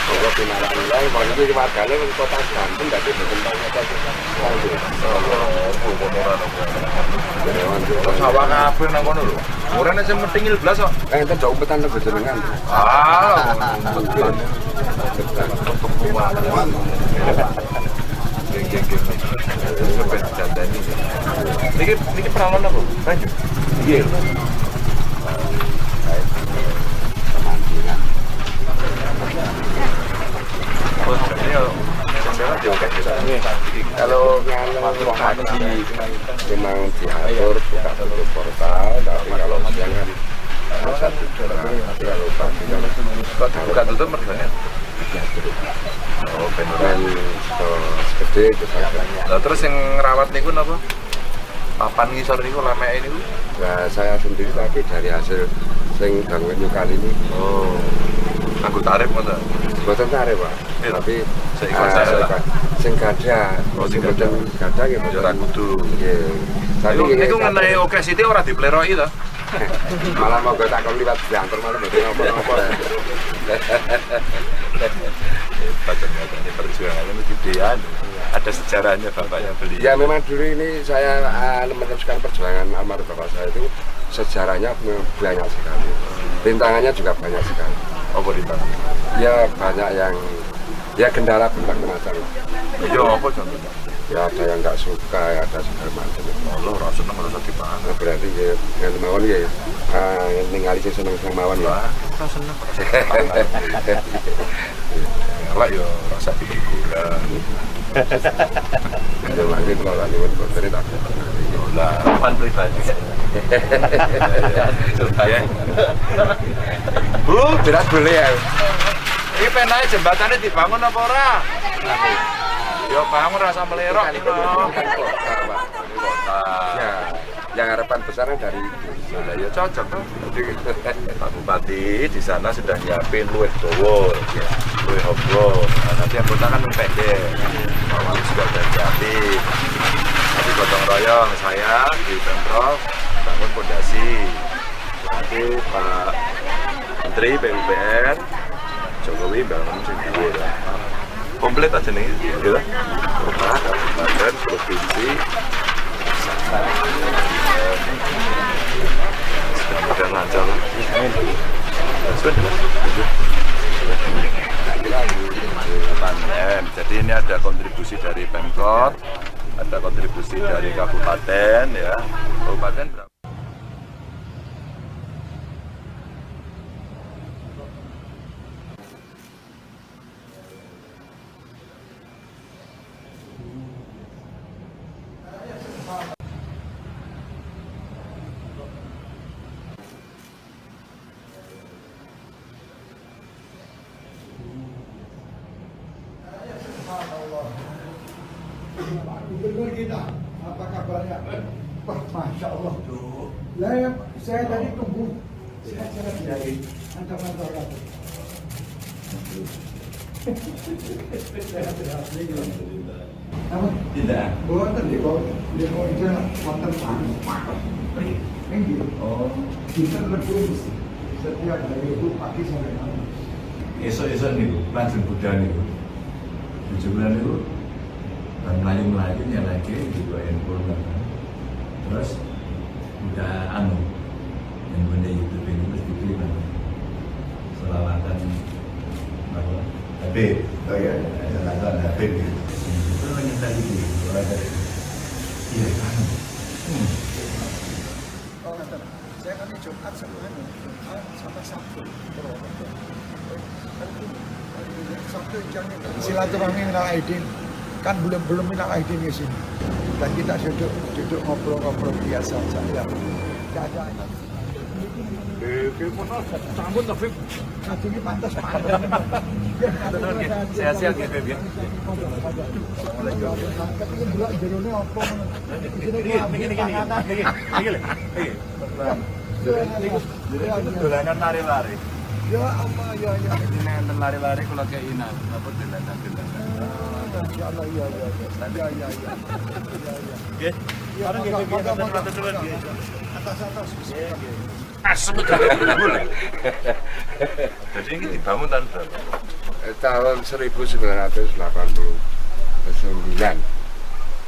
Monggo pinarak nilai, kalau ini warganya di kota Banten, berarti berkembang kota Terus sawah kabeh nang kono lho. Ora nek sing methingil blas kok. Eh, enten dok umpetan teng jenengan. Ah, umpetan. Geng geng geng. Sampai dandani. Niki niki peralon apa? Banyu. Iya. Pemancingan. Oh, jadi ya Kalau pagi memang diatur buka tutup portal, tapi kalau siang kan bisa tidur. Tapi kalau pagi kan Kok dibuka tutup mergane? diatur. Oh, bener. Dan gede itu saja. Lah terus yang ngerawat niku napa? Papan ngisor niku lemeke niku? Nah, saya sendiri tapi dari hasil Sing bangun kali ini. Oh. Nganggo tarif ngono. Mboten tarif, Pak. Iya. Tapi Seikhlas saya lah. Sing gadah, Oh, sing sing boten gadah nggih Ya ora boten. kudu. Nggih. Tapi Niku nggih, niku ngenai oke sithik ora dipleroki to. Malah monggo tak kon liwat banter malah mboten napa-napa. Hebat ternyata ini perjuangannya mesti gedean. Ada sejarahnya bapaknya beli. Ya memang dulu ini saya meneruskan perjuangan almarhum bapak saya itu sejarahnya memang banyak sekali. Rintangannya juga banyak sekali. Apa rintangan? Ya banyak yang ya kendala berbagai macam. Ya apa contohnya? Ya ada yang nggak suka, ya ada segala macam. Allah ora seneng ora usah dipangan. Nah, berarti ya ngene mawon ya ningali sing seneng-seneng mawon ya. Wah, ora seneng ora usah dipangan. Elek ya ora usah digugurang. Ya mangke kula lak nyuwun boten tak. Lah, Harapan pribadi. ya. Bu, Jelas boleh ya. iki penae jembatane dibangun apa ora? Ya bangun rasa melerok iki lho. Bukan kota, Pak. Kota. Ya, yang harapan besarnya dari itu. Lah ya cocok toh. Pak Bupati di sana sudah nyiapin luwih dawa, luwih obro. Nah, nanti yang kota kan luwih pendek. Pak Wali juga udah nyiapin. Nanti gotong royong saya di Pemprov bangun pondasi. Nanti Pak Menteri PUPR Jokowi bangun sing dhuwur lah. Komplit aja nih, gitu. Kota, kabupaten, provinsi, mudah-mudahan lancar lah. Sudah. 8 M. Jadi ini ada kontribusi dari Pemkot, ada kontribusi dari kabupaten ya. Kabupaten berapa? Subhanallah. Pak Gubernur kita, apa kabarnya? Wah, Masya Allah. Lah, ya, saya tadi tunggu. Saya dari ancaman orang. Sehat-sehat. Apa? Tidak. Boten di bawah, di bawah itu wonten tanah. Nggih. Oh. Kita lebih setiap hari itu pagi sampai malam. Esuk-esuk niku lajeng budal niku. Bojo kula niku bar mlayu-mlayu nyelehke digawa handphone kan. Terus udah anu handphone YouTube ini terus dibeli kan. Selawatan apa? Habib. Oh iya. Selawatan Habib gitu. Itu nyetel iki, ora dari. Iya kan. Oh, ngaten. Saya kan Jumat sama anu, Jumat sama Sabtu. Purwokerto. Kan Sabtu jangan silaturahmi minal aidin. Kan belum belum minal aidin di sini. Dan kita duduk duduk ngobrol-ngobrol biasa saja. Tidak ada. Sambut tapi Ini pantas pantas. Sehat-sehat ya, Beb, ya. Kepingin delok jerone apa ngono. Niki niki niki niki lho. Niki. Niku dolanan lari-lari. Ya Allah ya ya. Ini enten lari-lari kula kei napa dolanan-dolanan. Masya Allah ya ya ya. Ya ya ya. Ya ya. Nggih. Ya, Bareng nggih, monggo, Beb, monggo, matur suwun, monggo. nggih. Atas atas. Asem gak boleh. Jadi ini dibangun tahun berapa? Tahun 1989.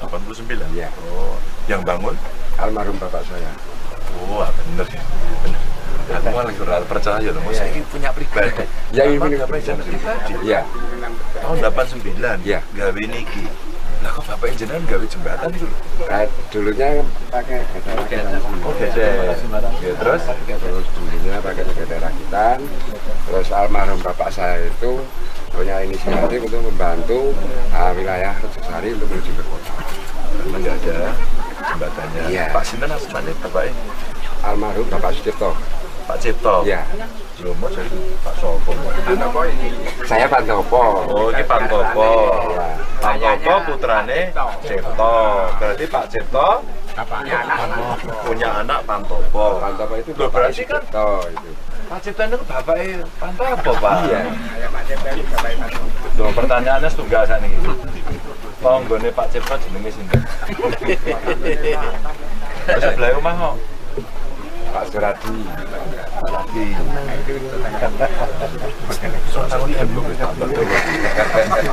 89. Iya. Oh, yang bangun? Almarhum bapak saya. Wah, bener ya. Bener. Aku malah lagi ora percaya loh, masa ini punya pribadi. Ya, ini Emang punya bapak jenengan pribadi. Iya. Tahun 89. Iya. Gawe niki. Lah kok bapak jenengan gawe jembatan itu lho? Nah, dulunya pakai gede rakitan. Oh, gede. Ya, terus Terus dulunya pakai gede rakitan. Terus almarhum bapak saya itu punya inisiatif untuk membantu wilayah Rejosari untuk menuju ke kota. karena nggak ada jembatannya. Iya. Pak Sinten asmane bapaknya? Almarhum Bapak Sucipto. Pak Cipto. Iya. Lho, mau jadi Pak Sopo. Saya Pantopo. Oh, ini Pantopo. Iya. Pantopo putrane Cipto. Berarti Pak Cipto Punya anak Pantopo. Pantopo itu Loh, bapaknya berarti kan Sucipto itu. Pak Cipto itu bapaknya Pantopo, Pak. Iya. Loh, pertanyaannya setunggal sakniki. Tanggane Pak Cipto jenenge sinten? Terus sebelah omah kok. Pak Suradi. Suradi.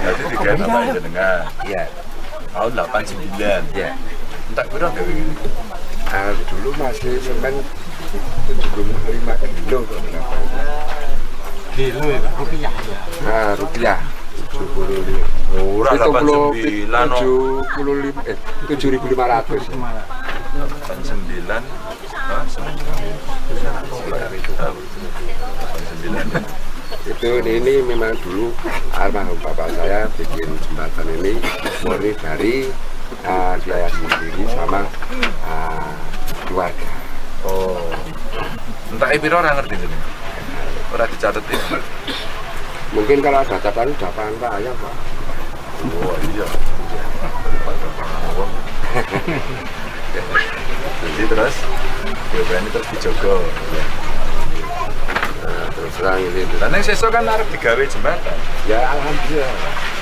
Jadi tiga bapak jenengan. Iya. Tahun 89. Iya. Entek piro gawe ngene? Ah, dulu masih semen 75 kilo kok berapa itu. Kilo ya, rupiah ya. Nah, rupiah 75. Ora 89 no. 75 7.500. 89. Hah, Sekitar itu. 89. Itu ini memang dulu almarhum bapak saya bikin jembatan ini murni dari biaya sendiri sama keluarga. Oh. Entek piro ora ngerti jenenge. Ora dicatet. Mungkin kalau ada catatan udah paham Pak ya Pak. Oh iya. Daripada pangawang. Jadi terus ini terus dijogo. Ya. Nah, terus terang ini. Dan yang sesuk kan arep digawe jembatan. Ya alhamdulillah. Pak.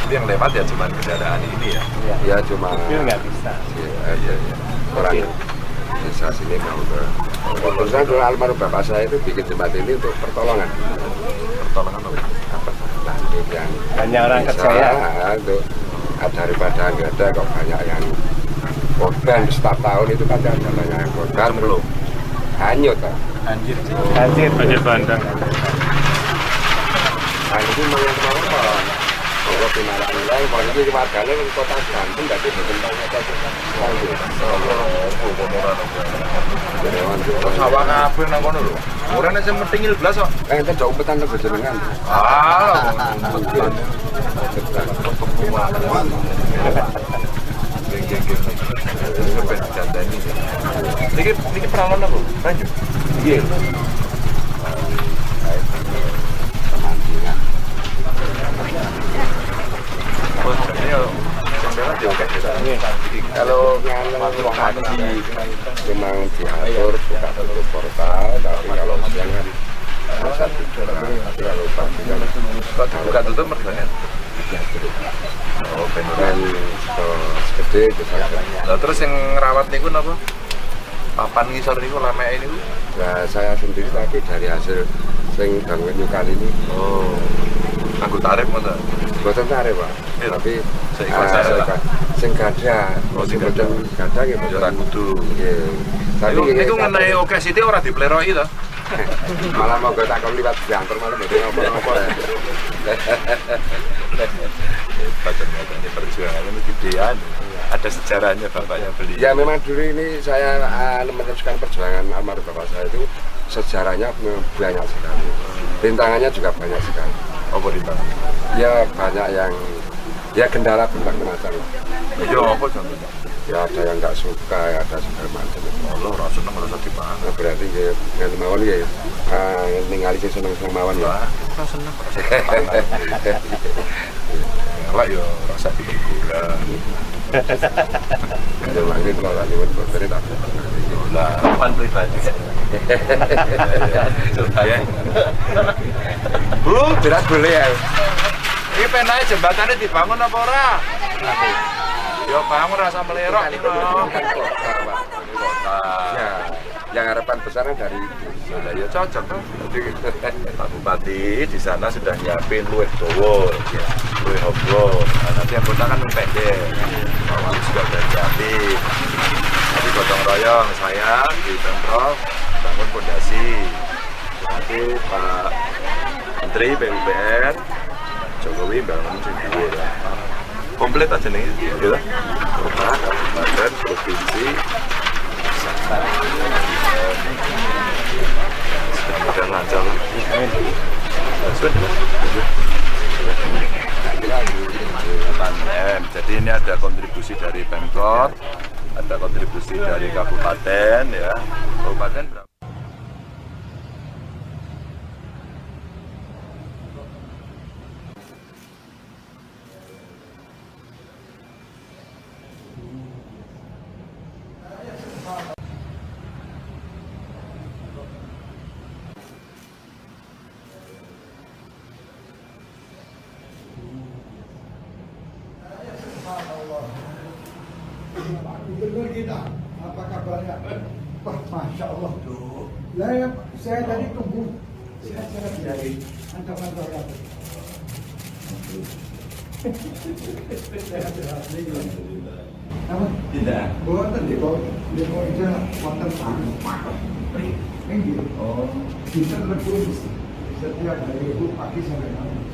Itu yang lewat ya cuman kendaraan ini ya. Ya cuma Mobil nggak bisa. Ya, iya, iya. Orang desa sini mau ke. Terus terang dulu almarhum bapak saya itu bikin jembatan ini untuk pertolongan. Pertolongan apa? Apa? Lanjut yang Banyak orang desa, kerja ya. Untuk daripada nggak ada kok banyak yang korban setiap tahun itu kan ada banyak yang korban Belum. Hanyut Pak. Anjir. Banjir. Banjir bandang. Nah, ini mangan mawon. Monggo pinarak nilai, kalau ini wargane ning kota Banten dadi boten tau kota Sawah kabeh nang kono lho. Ora nek sing metingil blas kok. Enten jauh umpetan teng jenengan. Ah, umpetan. Geng geng geng. Sampai didandani. Niki niki perawon apa? Banyu. Nggih. Pemancingan. Oh, ini yo sing lewat yo akeh kita. Kalau pagi memang diatur buka tutup portal, tapi kalau siang kan masa tidur. Tapi kalau pagi kan Kok dibuka tutup mergane? Oh, ben kan gede itu saged. Lah terus yang ngerawat niku napa? Papan ngisor niku lameke niku. Nah, saya sendiri tapi dari hasil sing bangun kali ini Oh. Nganggo tarif ngoten. boten tarif, Pak. Iya. Tapi Seikhlas saya, seikhlas. Sing gadah, Oh, sing sing boten gadah nggih Ya ora boten. kudu. Nggih. Tapi Niku nggih, niku ngenai oke sithik ora dipleroki to. Malah monggo tak kon liwat diantar malah mboten apa-apa ya. Hebat ternyata ini perjuangannya mesti gedean. Ada sejarahnya bapaknya beli. Ya memang dulu ini saya meneruskan perjuangan almarhum bapak saya itu sejarahnya memang banyak sekali. Rintangannya juga banyak sekali. Apa rintangan? Ya banyak yang ya kendala berbagai macam. Ya apa contohnya? Ya ada yang nggak suka, ya ada segala macam. Allah ora seneng ora usah dipangan. Nah, berarti ya nganti mawon ya ningali sing seneng-seneng mawon ya. Lah, ora seneng ora usah dipangan. Elek ya ora usah dikurang. Ya mangke kula lak nyuwun botone tak. Lah, pan pribadi. Ya. Bu, Berat boleh ya. iki penake jembatane dibangun apa ora? Ya bangun rasa melerok Ini iki kan kota, Pak. Kota. Ya, yang harapan besarnya dari itu. Lah ya cocok tuh. Pak Bupati di sana sudah nyiapin luwih dawa, luwih obro. Nah, nanti yang kota kan pendek. Pak Wali juga udah nyiapin. Nanti gotong royong saya di Pemprov bangun pondasi. Nanti Pak Menteri PUPR Jokowi bangun sing dhuwur. Komplit aja nih, gitu. Kota, kabupaten, provinsi, pusat. Mudah-mudahan lancar. Sudah. 8 M. Jadi ini ada kontribusi dari Pemkot, ada kontribusi dari kabupaten ya. Kabupaten berapa? Gubernur kita, apa kabarnya? Wah, Masya Allah. Lah, ya, saya tadi tunggu. Saya dari ancaman saya. Sehat-sehat. Apa? Tidak. Boten di bawah di bawah itu wonten Ini Oh, dinten Rebo setiap hari itu pagi sampai malam.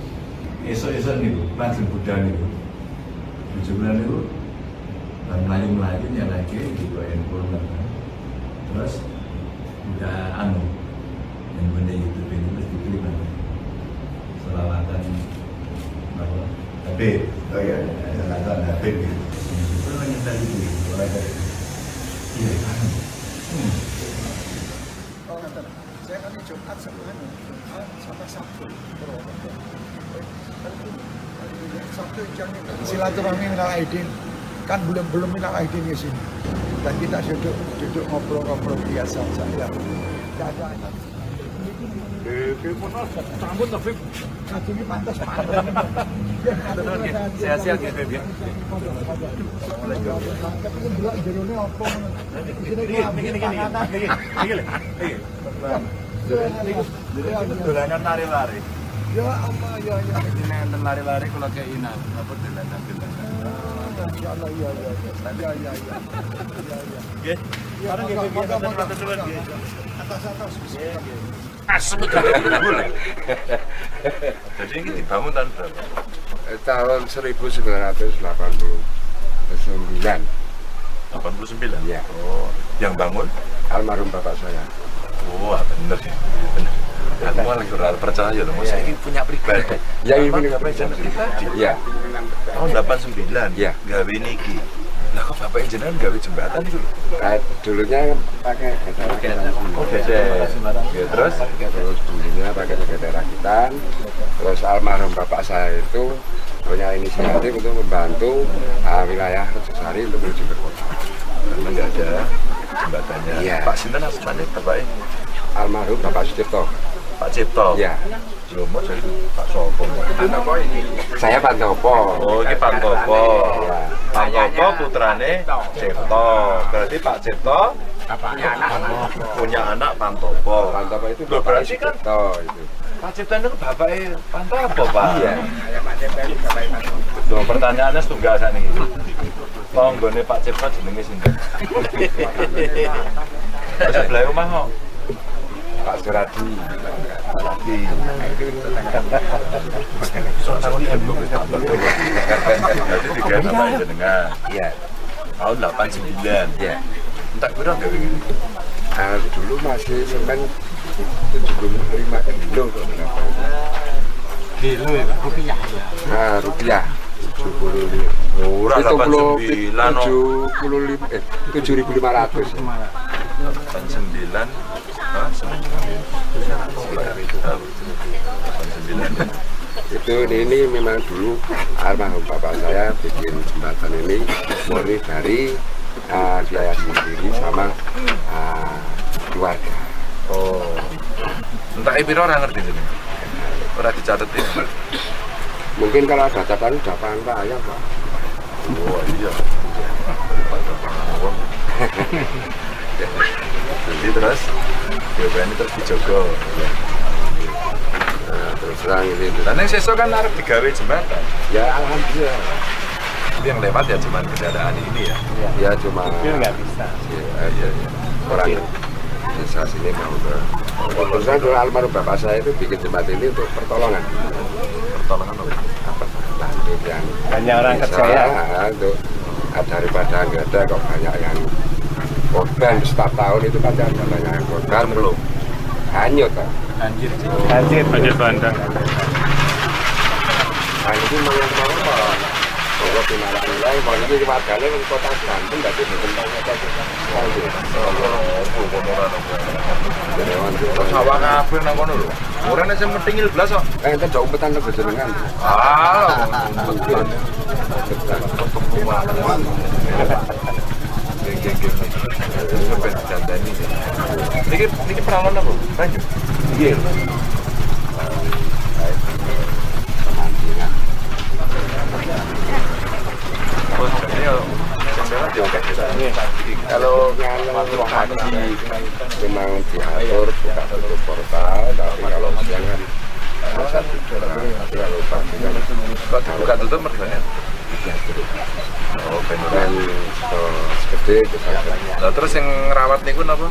esok-esok niku langsung budal niku. Bojo kula niku bar mlayu-mlayu nyelehke di handphone kan. Terus udah anu handphone YouTube ini terus diklik nanti. Selawatan apa? Habib. Oh iya. Selawatan Habib gitu. Terus nyetel itu mulai dari iya kan. Oh, ngaten. Saya kan Jumat sama anu, Jumat sama Sabtu. Purwokerto. Sabtu jangan silaturahmi minal aidin. Kan belum belum minal aidin di sini. Dan kita duduk duduk ngobrol-ngobrol biasa saja. Tidak ada. Rambut tapi Ini pantas pantas. Sehat-sehat ya, Beb, ya. Tapi kan delok jerone apa ngono. Isine Niki niki niki niki lho. Niki. Niki. Dolanan lari-lari. Ya Allah ya ya. Ini enten lari-lari kula kei napa dolanan-dolanan. Masya Allah ya ya ya. Ya ya ya. Ya ya. Nggih. Ya, Bareng nggih, monggo, Beb, ya. monggo, Matur suwun, monggo. nggih. Atas atas. Asem Jadi ini dibangun tahun berapa? Tahun 1989. 89. Iya. Oh, yang bangun? Almarhum bapak saya. Wah, bener ya. Bener. Aku malah kurang percaya loh, masa ini punya pribadi. Yang Emang ini bapak jenengan pribadi. Iya. Tahun 89. Iya. Gawe niki. Lah kok bapak jenengan gawe jembatan itu lho? Nah, dulunya pakai gede rakitan. Oh, dede. Ya, terus Terus dulunya pakai gede rakitan. Terus almarhum bapak saya itu punya inisiatif untuk membantu wilayah Rejosari untuk menuju ke kota. Karena nggak ada jembatannya. Iya. Pak Sinten asmane bapaknya? Almarhum Bapak Sucipto. Pak Cipto. Iya. Lho, mau jadi Pak Sopo. Saya Pantopo. Oh, ini Pantopo. Iya. Pantopo putrane Cipto. Berarti Pak Cipto punya anak Pantopo. Pantopo itu Loh, Bapak berarti kan Sucipto itu. Pak Cipto itu bapaknya Pantopo, Pak. Iya. Loh, pertanyaannya setunggal sakniki. Tanggane Pak Cipto jenenge sinten? Terus sebelah omah kok. Pak Suradi. Lagi. Berarti digawe bapak jenengan. Iya. Tahun 89. Iya. Entek piro gawe ngene? Nah, dulu masih semen 75 kilo kok berapa itu. Kilo ya, Pak? Rupiah ya. Nah, rupiah 75. Murah 89 no. 75 7.500. 89. Hah, semen Sekitar itu. 89. Itu ini memang dulu almarhum bapak saya bikin jembatan ini murni dari biaya sendiri sama keluarga. Oh. Entek piro ora ngerti jenenge. Ora dicatet ya. Mungkin kalau ada catatan udah pangan raya, Pak. Oh iya. Daripada pangan wong. Jadi terus ini terus dijogo. Nah, terus terang ini. Dan yang sesuk kan arep digawe jembatan. Ya alhamdulillah. Tapi yang lewat ya cuman kendaraan ini ya. Ya cuma Mobil nggak bisa. Ya, iya, iya. Orang desa sini mau ke. Terus terang dulu almarhum bapak saya itu bikin jembatan ini untuk pertolongan. Pertolongan apa? Apa? Untuk yang Banyak orang desa, kerja ya. Untuk daripada nggak ada kok banyak yang korban setiap tahun itu pasti ada banyak yang korban Belum. Hanyut Pak. Banjir. Banjir. Banjir bandang. Nah ini mau yang mau apa? Kalau pinaran nilai, kalau ini warganya di kota Banten, berarti berkembang kota Banten. Oh, kono ora nopo. Terus Sawah kabeh nang kono lho. Ora nek sing metingil blas kok. Enten jauh umpetan lho jenengan. Ah, umpetan. Nggih, nggih, nggih. Sampai didandani. Niki niki peralon apa? Banyu. Nggih. Pemancingan. Oh, jadi yo sing lewat yo akeh. Pagi memang diatur buka tutup portal, tapi kalau siang kan masa tidur. Tapi kalau pagi kan Kok dibuka tutup mergane? diatur. Oh, bener. Dan segede itu saja. Lah terus yang ngerawat niku napa?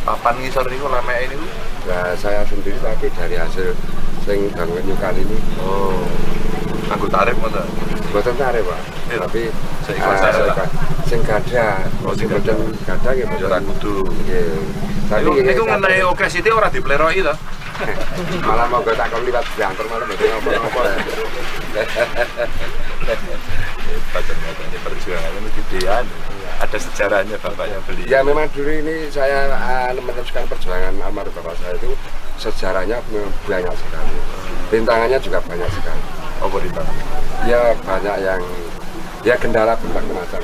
Papan ngisor niku lemeke niku. Nah, saya sendiri tapi dari hasil sing bangun nyukan ini. Oh. Nganggo tarif ngoten. Boten tarif, Pak. Iya. Tapi Seikhlas saya lah. Sing gadah, Oh, sing sing boten gadah nggih Ya ora boten. kudu. Nggih. Tapi Niku nggih, niku ngenai oke sithik ora dipleroki to. Malah mau tak kon liwat diantar malah mboten apa-apa. Hebat ternyata ini perjuangannya mesti gedean. Ada sejarahnya bapaknya beli. Ya memang dulu ini saya meneruskan perjuangan almarhum bapak saya itu sejarahnya memang banyak sekali. Rintangannya juga banyak sekali. Apa rintangan? Ya banyak yang ya kendala berbagai macam.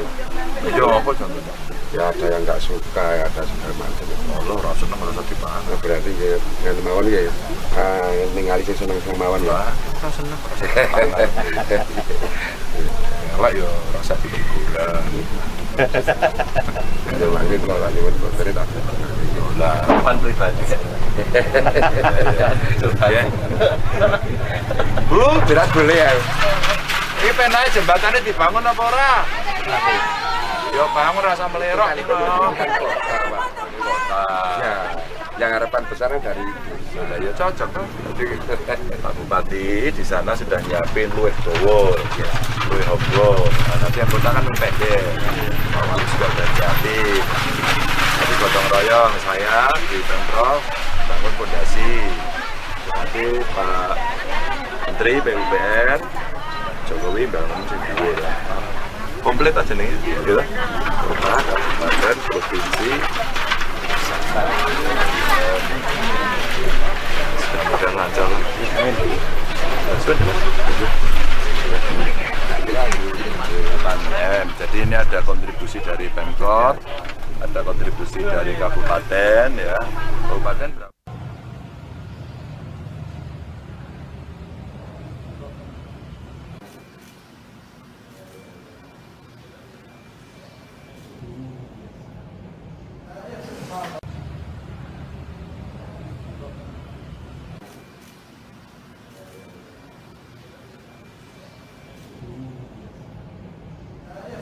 Ya apa contohnya? Ya ada yang nggak suka, ya ada segala macam. Allah ora seneng ora usah dipangan. Nah, berarti ya yang mawon ya ningali sing seneng-seneng mawon ya. Wah, ora seneng ora usah dipangan. Elek ya ora usah dihiburan. Ya mangke kula lak nyuwun boten tak. Lah, Harapan pribadi. ya. Bu, Berat boleh ya. iki penae jembatane dibangun apa ora? Ya bangun rasa melerok iki lho. Kota, Pak. Kota. Ya, yang harapan besarnya dari itu. Lah ya cocok tuh. Pak Bupati di sana sudah nyiapin luwih dawa, luwih obro. Nah, nanti yang kota kan pendek. Pak Wali juga udah nyiapin. Nanti gotong royong saya di Pemprov bangun pondasi. Nanti Pak Menteri PUPR Jokowi bangun sing dhuwur. Komplit aja nih, gitu. Kota, kabupaten, provinsi, mudah-mudahan lancar. Amin. M. Jadi ini ada kontribusi dari Pemkot, ada kontribusi dari kabupaten, ya. Kabupaten berapa?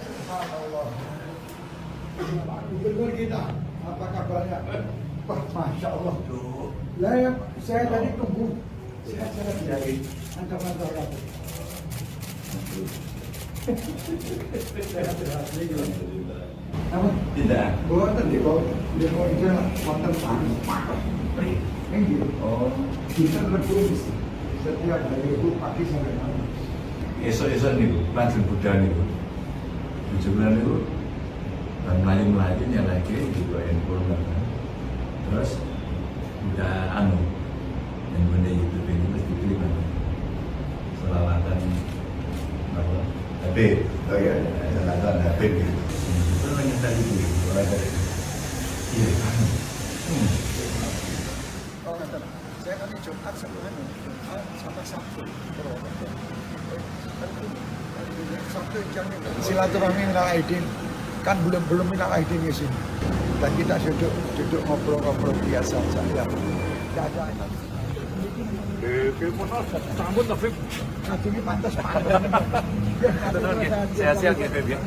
Subhanallah. Pak Gubernur kita, apa kabarnya? Wah, Masya Allah. Lah, ya, saya tadi tunggu. Sehat-sehat ya. Mantap-mantap. Sehat-sehat. Apa? Tidak. Boten di bawah, di bawah itu wonten tanah. Nggih. Oh. Kita berdua setiap hari itu pagi sampai malam. Esuk-esuk niku lajeng budal niku. Bojo kula niku bar mlayu-mlayu nyalake digo handphone kan. Terus udah anu yang benda YouTube ini terus diklik kan. Selawatan apa? Habib. Oh iya, selawatan Habib gitu. Terus nyetel itu ora ada. Iya. Oh, ngaten. Saya kan Jumat sama anu, Jumat sama Sabtu. Purwokerto. Sabtu jam silaturahmi minal aidin. Kan belum belum minal aidin di sini. Dan kita duduk duduk ngobrol-ngobrol biasa saja. Tidak ada. Sambut tapi Ngajungi pantas pantas. Sehat-sehat ya, Beb, ya.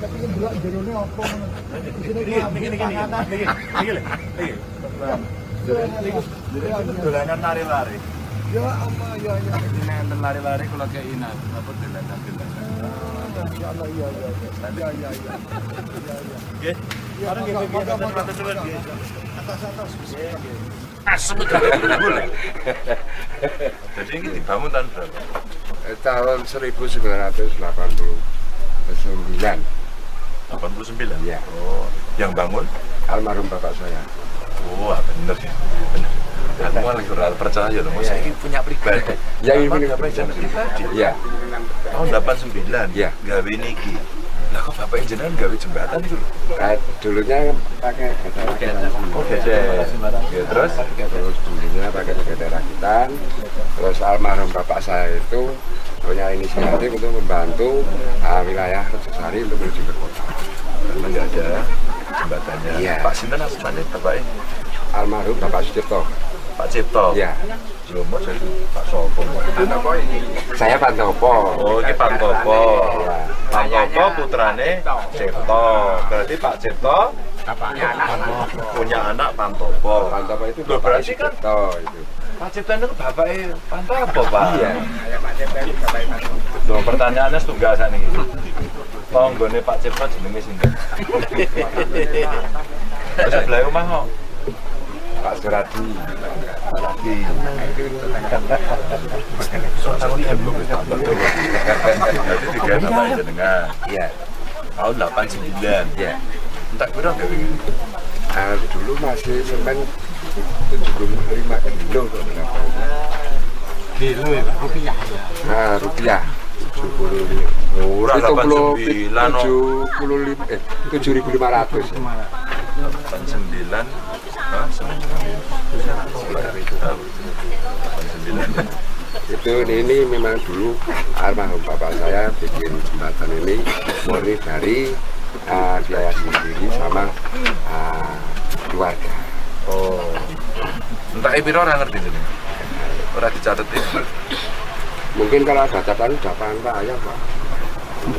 Tapi ini delok jerone apa ngono. Isine Niki niki niki niki niki lho. Niki. Dolanan lari-lari. Ya Allah ya ya. Ini enten lari-lari kula kei napa dolanan-dolanan. Masya Allah iya iya iya. Ya ya ya. Ya ya. Nggih. Ya, Bareng nggih, monggo, Beb, monggo, matur suwun, monggo. nggih. Atas atas. Asem udah Jadi ini dibangun tahun berapa? Tahun 1989. 89? Iya. Oh, yang bangun? Almarhum bapak saya. Wah, bener ya. Bener. Aku malah kurang percaya loh, saya ini punya pribadi. Yang ini Bapak bapak jenengan pribadi. Iya. Tahun 89. Iya. Gawe niki. Lah kok bapak jenengan gawe jembatan itu lho? Nah, dulunya pakai getar rakitan. Oh, gesek. Ya, terus Terus dulunya pakai getar rakitan. Terus almarhum bapak saya itu punya inisiatif untuk membantu wilayah Rejosari untuk menuju ke kota. Karena nggak ada jembatannya. Iya. Pak Sinten asmane bapaknya? Almarhum Bapak Sucipto. Pak Cipto. Iya. Lho, mau jadi Pak Sopo. Saya Pantopo. Oh, ini Pantopo. Iya. Pantopo putrane Cipto. Berarti Pak Cipto punya anak Pantopo. Pantopo itu Loh, Bapak berarti kan Sucipto itu. Pak Cipto itu bapaknya Pantopo, Pak. Iya. Loh, pertanyaannya setunggal sakniki. Tanggane Pak Cipto jenenge sinten? Terus sebelah omah kok. Pak Suradi. Suradi. Berarti tiga nama jenengan. Iya. Tahun 89. Iya. Entek piro gawe ngene? Nah, dulu masih semen 75 kilo kok berapa. Kilo ya, Pak. Rupiah ya. Nah, rupiah 75. Ora 89 no. 75 7.500. 89. Hah, semen sekitar itu. 89. Itu ini memang dulu almarhum bapak saya bikin jembatan ini murni dari biaya sendiri sama keluarga. Oh. Entek piro ora ngerti jenenge. Ora dicatet ya. Mungkin kalau ada catatan udah pangan Pak ayam Pak.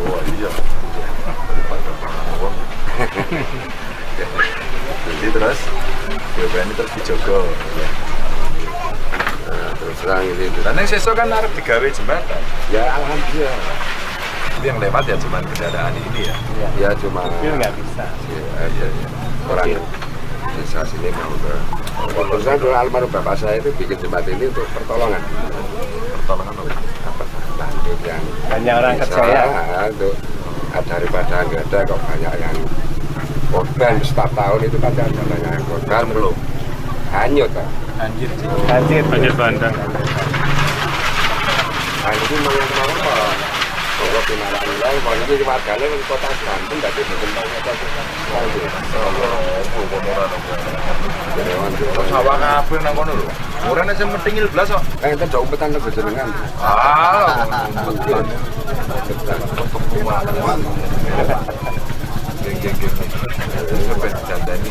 Oh iya. Daripada pangan wong. Jadi terus BPN ini terus dijogo. Ya. Nah, terus terang ini. Dan yang sesuk kan arep digawe jembatan. Ya alhamdulillah. Itu yang lewat ya cuman kendaraan ini ya. Ya cuma Mobil nggak bisa. Ya, iya, iya. Orang desa sini mau ke. Terus terang dulu almarhum bapak saya itu bikin jembatan ini untuk pertolongan. Pertolongan apa? Apa? Bantu yang Banyak orang desa, kerja ya. Untuk daripada nggak ada kok banyak yang korban setiap tahun itu pasti ada banyak yang korban. Belum. Hanyut Pak. Banjir. Banjir. Banjir bandang. Nah, ini memang kemauan Pak. Bahwa pinalaan ulang, kalau ini warganya di kota Banten, berarti berkembang kota Banten. Sawah kabeh nang kono lho. Ora nek sing metingil blas kok. Eh, itu jauh petan lebih jenengan. Ah, Mungkin. Geng geng geng. Terus ben dandani.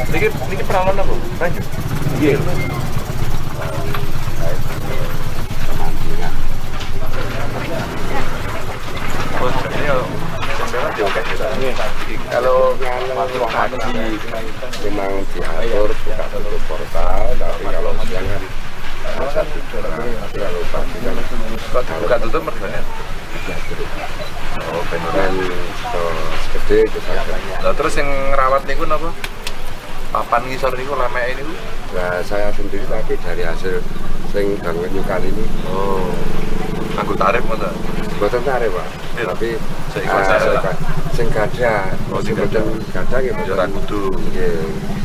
Niki niki peralon apa? Banyu. Iya. Pemandian. Oh, ini yo sing lewat yo akeh. Kalau pagi memang diatur buka tutup portal, tapi kalau siang kan masa tidur. Tapi kalau pagi kan Kok buka tutup mergane? diatur. Oh, ben ora. Dan gede itu saja. Lah terus yang ngerawat niku napa? Papan ngisor niku lemeke niku. Nah, saya sendiri tapi dari hasil sing bangun nyukan ini Oh. Anggo tarif ngono. boten tarik Pak. Iya. Tapi Seikhlas saya lah. sing gadah, Oh, sing sing boten gadah nggih Ya boten. ora kudu. Nggih.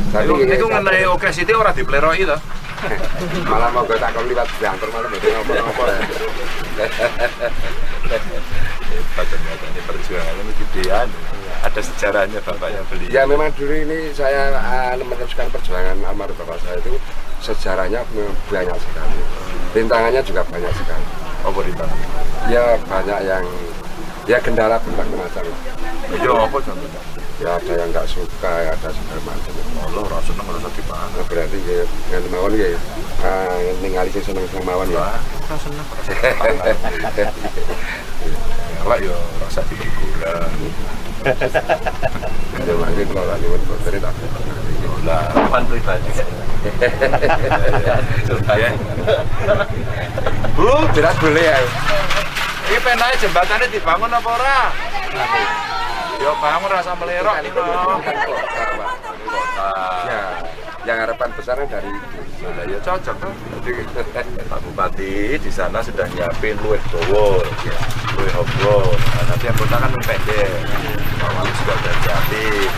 Tapi Niku nggih, niku ngenai oke sithik ora dipleroki to. malah mau gue takon liwat banter malah boten apa-apa. Hebat ternyata ini perjuangannya ini gedean. Ada sejarahnya bapaknya beli. Ya memang dulu ini saya meneruskan perjuangan almarhum bapak saya itu sejarahnya memang banyak sekali. Rintangannya juga banyak sekali. Apa rintangan? Ya banyak yang ya kendala berbagai macam. Ya apa contohnya? Ya ada yang nggak suka, ya ada segala macam. Allah ora seneng ora usah dipangan. Nah, berarti ya ngan mawon ya ningali sing seneng-seneng mawon ya. Lah, ora seneng ora usah dipangan. Elek ya ora usah digoreng. Ya mangke kula ora nyuwun boten tak. Lah, Pan pribadi. ya. Bu, Jelas boleh ya. iki penae jembatane dibangun apa ora? Ya bangun rasa melerok iki lho. Kota. Ya, yang harapan besarnya dari itu. Lah ya cocok tuh. Pak Bupati di sana sudah nyiapin luwih dawa, ya, luwih obo. Nah, nanti yang kota kan luwih pendek. Pak Wali juga udah nyiapin.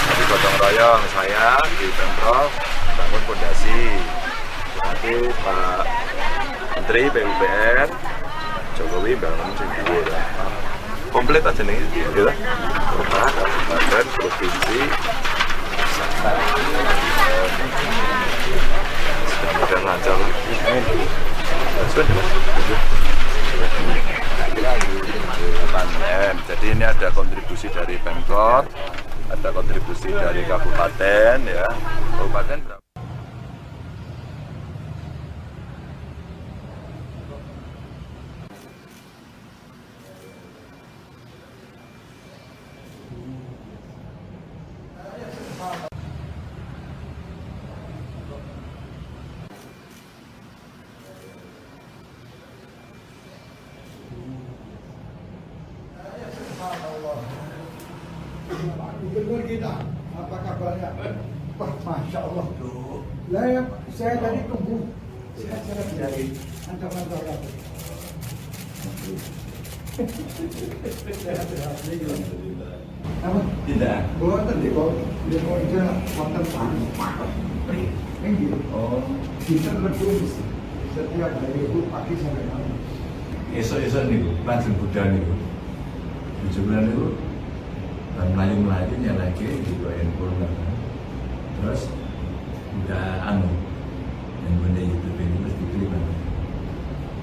Nanti gotong royong saya di Pemprov bangun pondasi. Nanti Pak Menteri PUPR Jokowi bangun sing dhuwur. Komplit aja nih, gitu. Kota, kabupaten, provinsi, mudah-mudahan lancar. Sudah, Mas. Kira-kira. 8 M. Jadi ini ada kontribusi dari Pemkot, ada kontribusi dari kabupaten ya. Kabupaten berapa? Subhanallah. Pak Gubernur kita, apa kabarnya? Wah, Masya Allah. Lah, ya, saya tadi tunggu. Saya dari kantor-kantor lagi. Sehat-sehat. Apa? Tidak. Boten di kok di kok itu wonten Pak. Nggih. Oh, Dinten wedhus setiap hari itu pagi sampai malam. esok-esok niku lajeng budal niku. Bojo kula niku bar mlayu-mlayu nyelehke digo handphone kan. Terus udah anu yang benda YouTube ini terus diklik kan.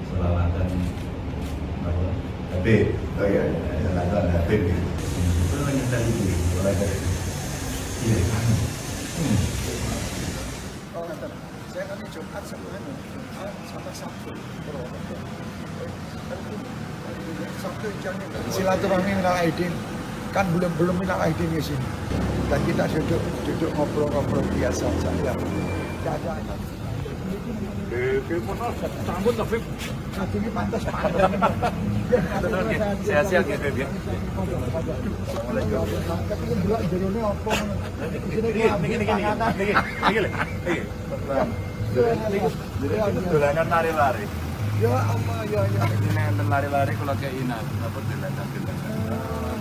Selawatan apa? Habib. Oh iya, iya. Selawatan Habib gitu. Itu nyetel itu mulai dari iya anu. Oh, ngaten. Saya kan Jumat sama anu, Jumat sama Sabtu. Purwokerto. Sabtu jamnya silaturahmi minal aidin. Kan belum belum minal aidin di sini. Dan kita duduk duduk ngobrol-ngobrol biasa saja. Tidak ada. Sambut tapi Ini pantas Sehat-sehat ya, Beb, ya. Tapi delok jerone apa ngono. Isine Niki niki niki niki niki lho. Niki. Dolanan lari-lari. Ya Allah ya ya. Ini enten lari-lari kula kei napa dolanan-dolanan.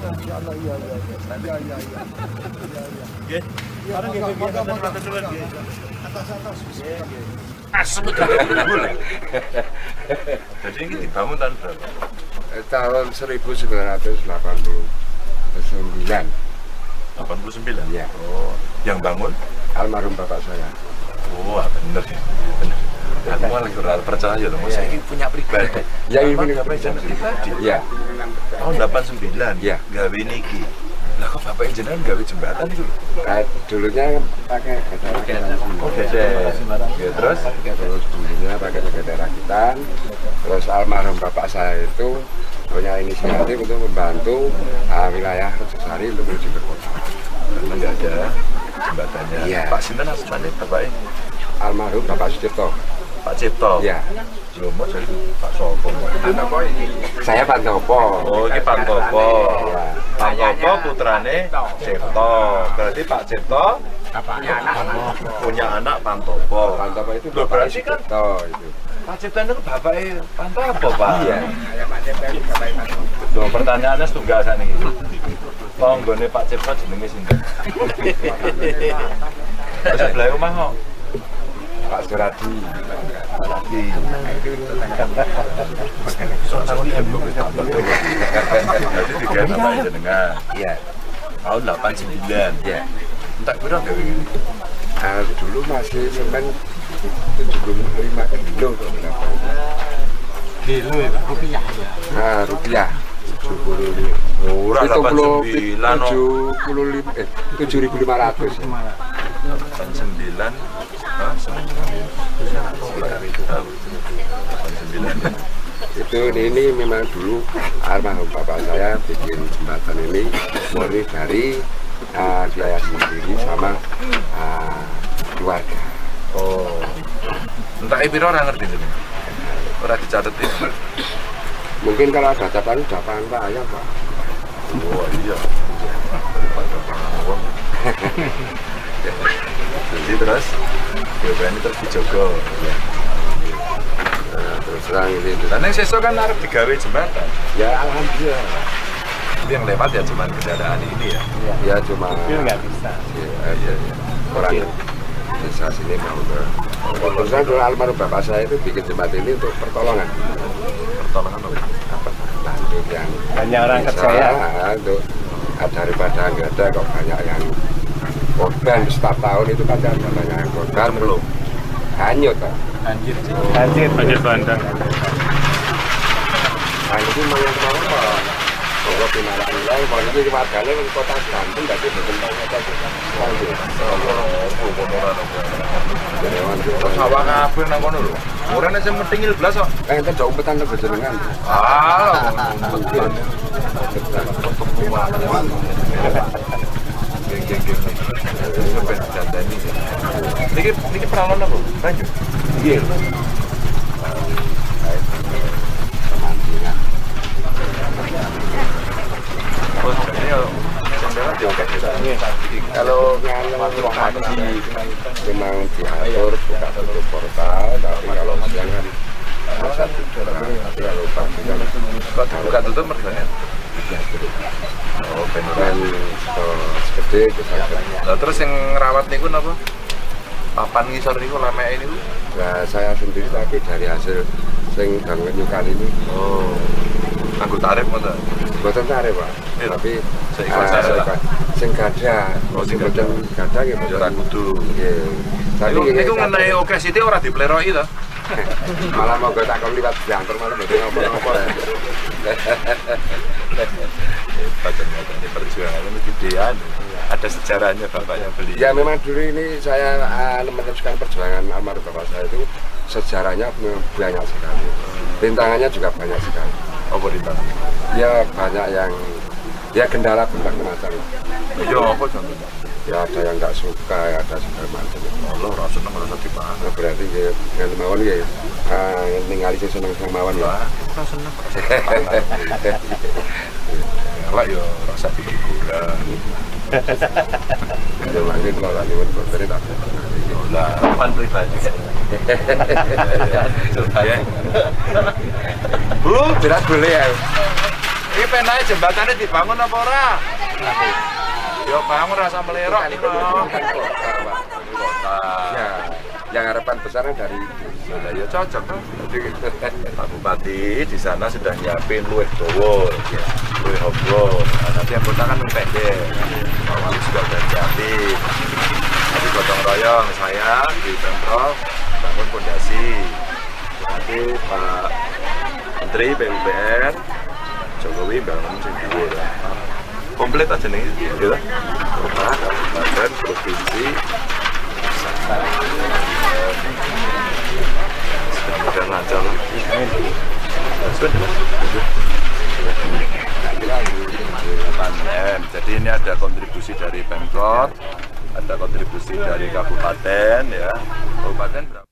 Masya Allah ya ya ya. Ya ya ya. Ya ya. Nggih. Ya, Bareng nggih, Beb, monggo, ya. monggo, Matur nuwun, nggih. Atas atas. Asem boleh. Jadi ini dibangun tahun berapa? Tahun 1989. 89. Iya. Oh, yang bangun? Almarhum bapak saya. Wah, bener ya. Bener. Aku malah kurang percaya loh, saya ini punya pribadi. Ya, ini Emang punya bapak jenengan pribadi. Iya. Tahun 89. Iya. Gawe niki. Lah kok bapak jenengan gawe jembatan itu lho? Dulunya pakai gesek rakitan. Oh, gesek. Ya, terus Terus dulunya pakai gesek rakitan. Terus almarhum bapak saya itu punya inisiatif untuk membantu wilayah Rejosari untuk menuju ke kota. Karena nggak ada jembatannya. Iya. Pak Sinten asmane bapaknya? Almarhum Bapak Sucipto. Pak Cipto. Iya. Lho, mau jadi Pak Sopo. Saya Pantopo. Oh, ini Pantopo. Iya. Pantopo putrane Cipto. Berarti Pak Cipto punya anak Pantopo. Pantopo itu Loh, Bapak berarti kan Sucipto itu. Pak Cipto itu bapaknya Pantopo, Pak. Iya. Loh, pertanyaannya setunggal sakniki. Tanggane Pak Cipto jenenge sinten? Terus sebelah omah kok. Pak Suradi. Suradi. Jadi digawe bapak jenengan. Iya. Tahun 89. Iya. Entek piro gawe ngene? Dulu masih semen 75 kilo atau berapa itu. Kilo ya, Pak. Rupiah ya. Nah, rupiah 75. Murah 89 no. 75 7.500 ya. 89. Hah, semen Sekitar itu. 89. Itu ini memang dulu almarhum bapak saya bikin jembatan ini murni dari biaya sendiri sama keluarga. Oh. Entek piro ora ngerti jenengan. Ora dicatet ini. Mungkin kalau ada catatan udah paham Pak ya Pak. Oh iya. Daripada uang. Jadi terus ini terus dijogo. Ya. Nah, terus terang ini. Dan yang sesuk kan arep digawe jembatan. Ya alhamdulillah. Tapi yang lewat ya cuman kendaraan ini ya. Ya cuma Mobil nggak bisa. Iya, iya, iya. Orang desa sini mau ke. Terus terang dulu almarhum bapak saya itu bikin jembatan ini untuk pertolongan. Pertolongan apa? Apa? Bantu yang Banyak orang desa, kerja ya. Untuk daripada nggak ada kok banyak yang korban setiap tahun itu pasti ada banyak yang korban. Belum. Hanyut Pak. Banjir. Banjir. Banjir bandang. Nah ini mangan kemauan Pak. Monggo pinarak nilai, kalau ini warganya di kota Banten, berarti boten tau kota Sawah kabeh nang kono lho. Ora nek sing metingil blas kok. Enten jauh umpetan teng jenengan. Ah, umpetan. Geng geng geng. Sampai dandani. Niki niki peralon apa? Lanjut. Nggih. Pemancingan. Oh, ini yo jendela diokek. Kalau pagi memang diatur buka tutup portal, tapi kalau siang kan masa tidur. Tapi kalau pagi kan buka tutup mergane diatur. Oh, ben Ben segede kesaged. Lah terus yang ngerawat niku napa? Papan ngisor niku lemeke niku. Nah, saya sendiri tapi dari hasil sing bangun nyukan ini. Oh. Nganggo tarif ngoten. Mboten tarif, Pak. Iya. Tapi Seikhlas saya. Sing gadah, Oh, sing sing mboten gadah nggih Ya ora kudu. Nggih. Tapi Niku nggih, niku ngenai oke sithik ora dipleroki to. Malah monggo takon liwat diantar malah mboten napa-napa. Hebat ternyata ini perjuangannya ini gedean. Ada sejarahnya bapaknya beli. Ya memang dulu ini saya meneruskan perjuangan almarhum bapak saya itu sejarahnya memang banyak sekali. Rintangannya juga banyak sekali. Apa rintangan? Ya banyak yang ya kendala berbagai macam. Ya apa contohnya? Ya ada yang nggak suka, ya ada segala macam. Allah ora seneng ora dipangan. Nah, berarti ya dengan mawon ya ningali sing seneng-seneng mawon ya. Ora seneng ora dipangan. Elek ya ora usah digoreng. Ya mangke kula lak nyuwun boten tak. Lah, Harapan pribadi. ya. Bu, Jelas boleh ya. iki penae jembatannya dibangun apa ora? Ya bangun rasa melerok iki lho. Kota. Ya, yang harapan besarnya dari itu. Lah ya cocok toh. Pak Bupati di sana sudah nyiapin luwih dawa, luwih hobro. Nah, nanti yang kota kan luwih pendek. Pak Wali juga udah nyiapin. Nanti gotong royong saya di Pemprov bangun pondasi. Nanti Pak Menteri PUPR Jokowi bangun sing dhuwur. Komplit aja nih, gitu. Kota, kabupaten, provinsi, pusat. Mudah-mudahan lancar. M. Jadi ini ada kontribusi dari Pemkot, ada kontribusi dari kabupaten, ya. Kabupaten berapa?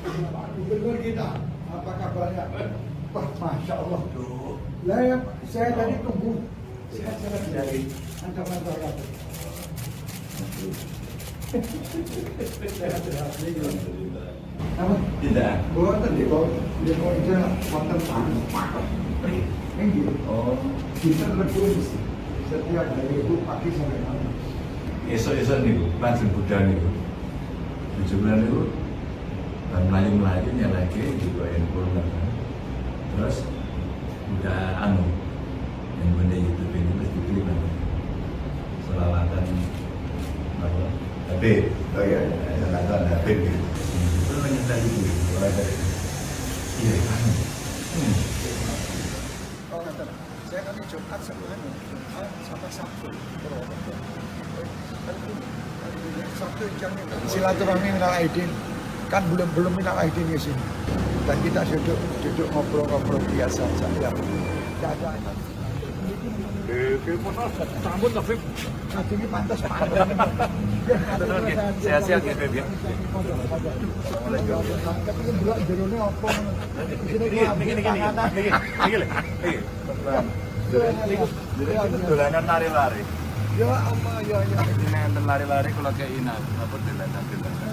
Pak Gubernur kita, apa kabarnya? Wah, Masya Allah. Lah, ya, saya tadi tunggu. Sehat-sehat dari ancaman saya. Sehat-sehat. Apa? Tidak. Boten di bawah, di bawah itu wonten tanah. Nggih. Oh. Kita lebih setiap hari itu pagi sampai malam. Esok-esok niku langsung budal niku. Bojo kula niku bar mlayu-mlayu nyalake juga handphone kan. Terus udah anu yang benda YouTube ini terus diklik kan. Selawatan apa? Habib. Oh iya. Selawatan Habib gitu. Terus nyetel itu mulai dari iya anu. Oh, ngaten. Saya kan Jumat sama anu, Jumat sama Sabtu. Purwokerto. Sabtu jamnya silaturahmi minal aidin. Kan belum belum minal aidin ke sini. Dan kita duduk duduk ngobrol-ngobrol biasa saja. Tidak ada. Sampun to, Bib. Ini pantas pantas. Sehat-sehat nggih, Bib, ya. Tapi delok jerone apa ngono. Isine Niki niki niki. Niki niki lho. Niki. Niki Dolanan lari-lari. Ya Allah ya ya. Ini enten lari-lari kula kei napa dolanan-dolanan.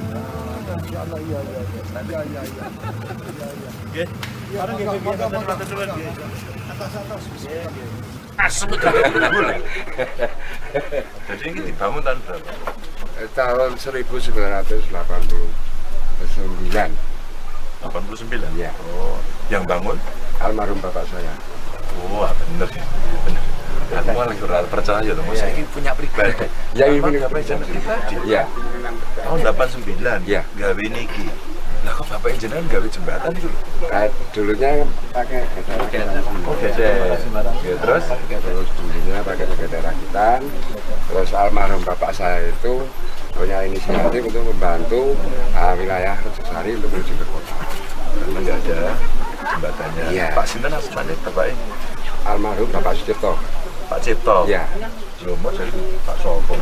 Masya Allah ya ya ya. Ya ya ya. Ya ya. Nggih. Ya, Bareng nggih, Bib, monggo, monggo, matur nuwun, nggih. Atas atas. Asem dulur. Jadi ini dibangun tahun berapa? Tahun 1989. 89? Iya. Oh, yang bangun? Almarhum bapak saya. Wah, bener ya. Bener. Aku malah ora percaya loh, saya ini punya pribadi. Ya, ini Emang punya bapak jenengan pribadi. Iya. Tahun 89. Iya. Gawe niki. Lah kok bapak jenengan gawe jembatan itu lho? Dulunya pakai getar rakitan. Oh, gesek. Ya, terus Terus dulunya pakai getar rakitan. Terus almarhum bapak saya itu punya inisiatif untuk membantu wilayah Rejosari untuk menuju ke kota. Karena nggak ada jembatannya. Iya. Pak sinten asmane bapaknya? Almarhum Bapak Sucipto. Pak Cipto. Iya. Lho, mau jadi Pak Sopo.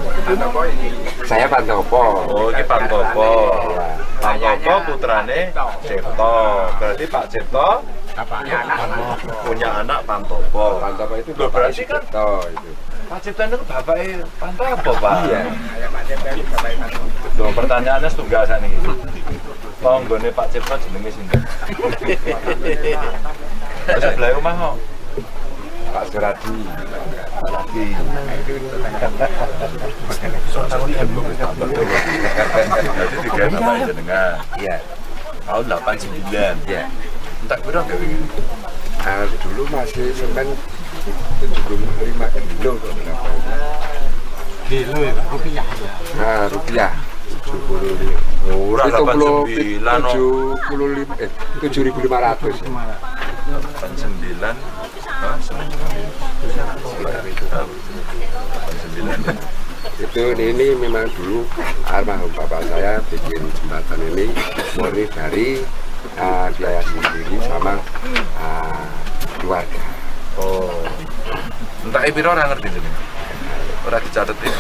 Saya Pantopo. Oh, ini Pantopo. Iya. Pantopo putrane Cipto. Berarti Pak Cipto punya anak Pantopo. Pantopo itu Loh, Bapak berarti kan Sucipto itu. Pak Cipto itu bapaknya Pantopo, Pak. Iya. Loh, pertanyaannya setunggal sakniki. Tanggane Pak Cipto jenenge sinten? Terus sebelah omah kok. Pak Suradi. Lagi. Jadi digawe bapak jenengan. Iya. Tahun 89. Iya. Entek piro gawe ngene? Dulu masih semen 75 kilo kok berapa itu. Kilo ya, Pak? Rupiah ya. Nah, rupiah 75. Ora 89 no. 75 7.500 ya. 89. Hah, semen Sekitar itu. 89 ya. Itu ini memang dulu almarhum bapak saya bikin jembatan ini murni dari biaya sendiri sama keluarga. Oh. Entek piro ora ngerti jenenge. Ora dicatet ya.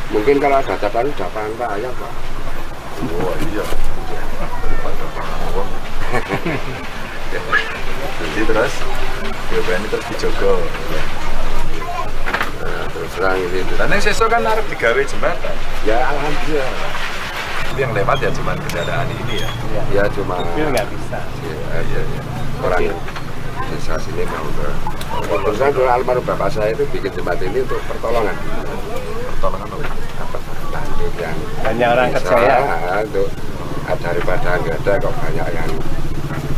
Mungkin kalau ada catatan udah paham Pak ya Pak. Oh iya. Daripada wong. Jadi terus ini terus dijogo. Nah, terus terang ini. Dan yang sesuk kan arep digawe jembatan. Ya alhamdulillah. Tapi yang lewat ya cuman kendaraan ini ya. Ya cuma Mobil nggak bisa. Ya, iya, iya. Orang desa sini mau ke. Terus terang dulu almarhum bapak saya itu bikin jembatan ini untuk pertolongan. Pertolongan apa? Apa? Bantu yang Banyak orang desa, kerja ya. Untuk daripada nggak ada kok banyak yang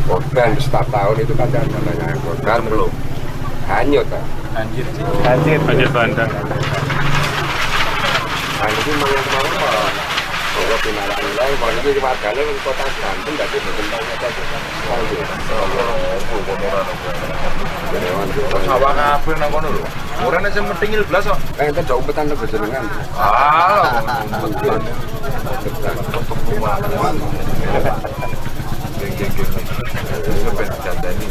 korban setiap tahun itu kan ada banyak yang korban Belum. Hanyut Pak. Banjir. Banjir. Banjir bandang. Nah, ini memang kemarin Pak. Kalau pinarak nilai, kalau ini warganya di kota Banten, berarti berkembang kota Sawah kabeh nang kono lho. Ora nek sing metingil blas kok. Enten jauh umpetan lho jenengan. Ah, umpetan. Geng geng geng. Sampai didandani.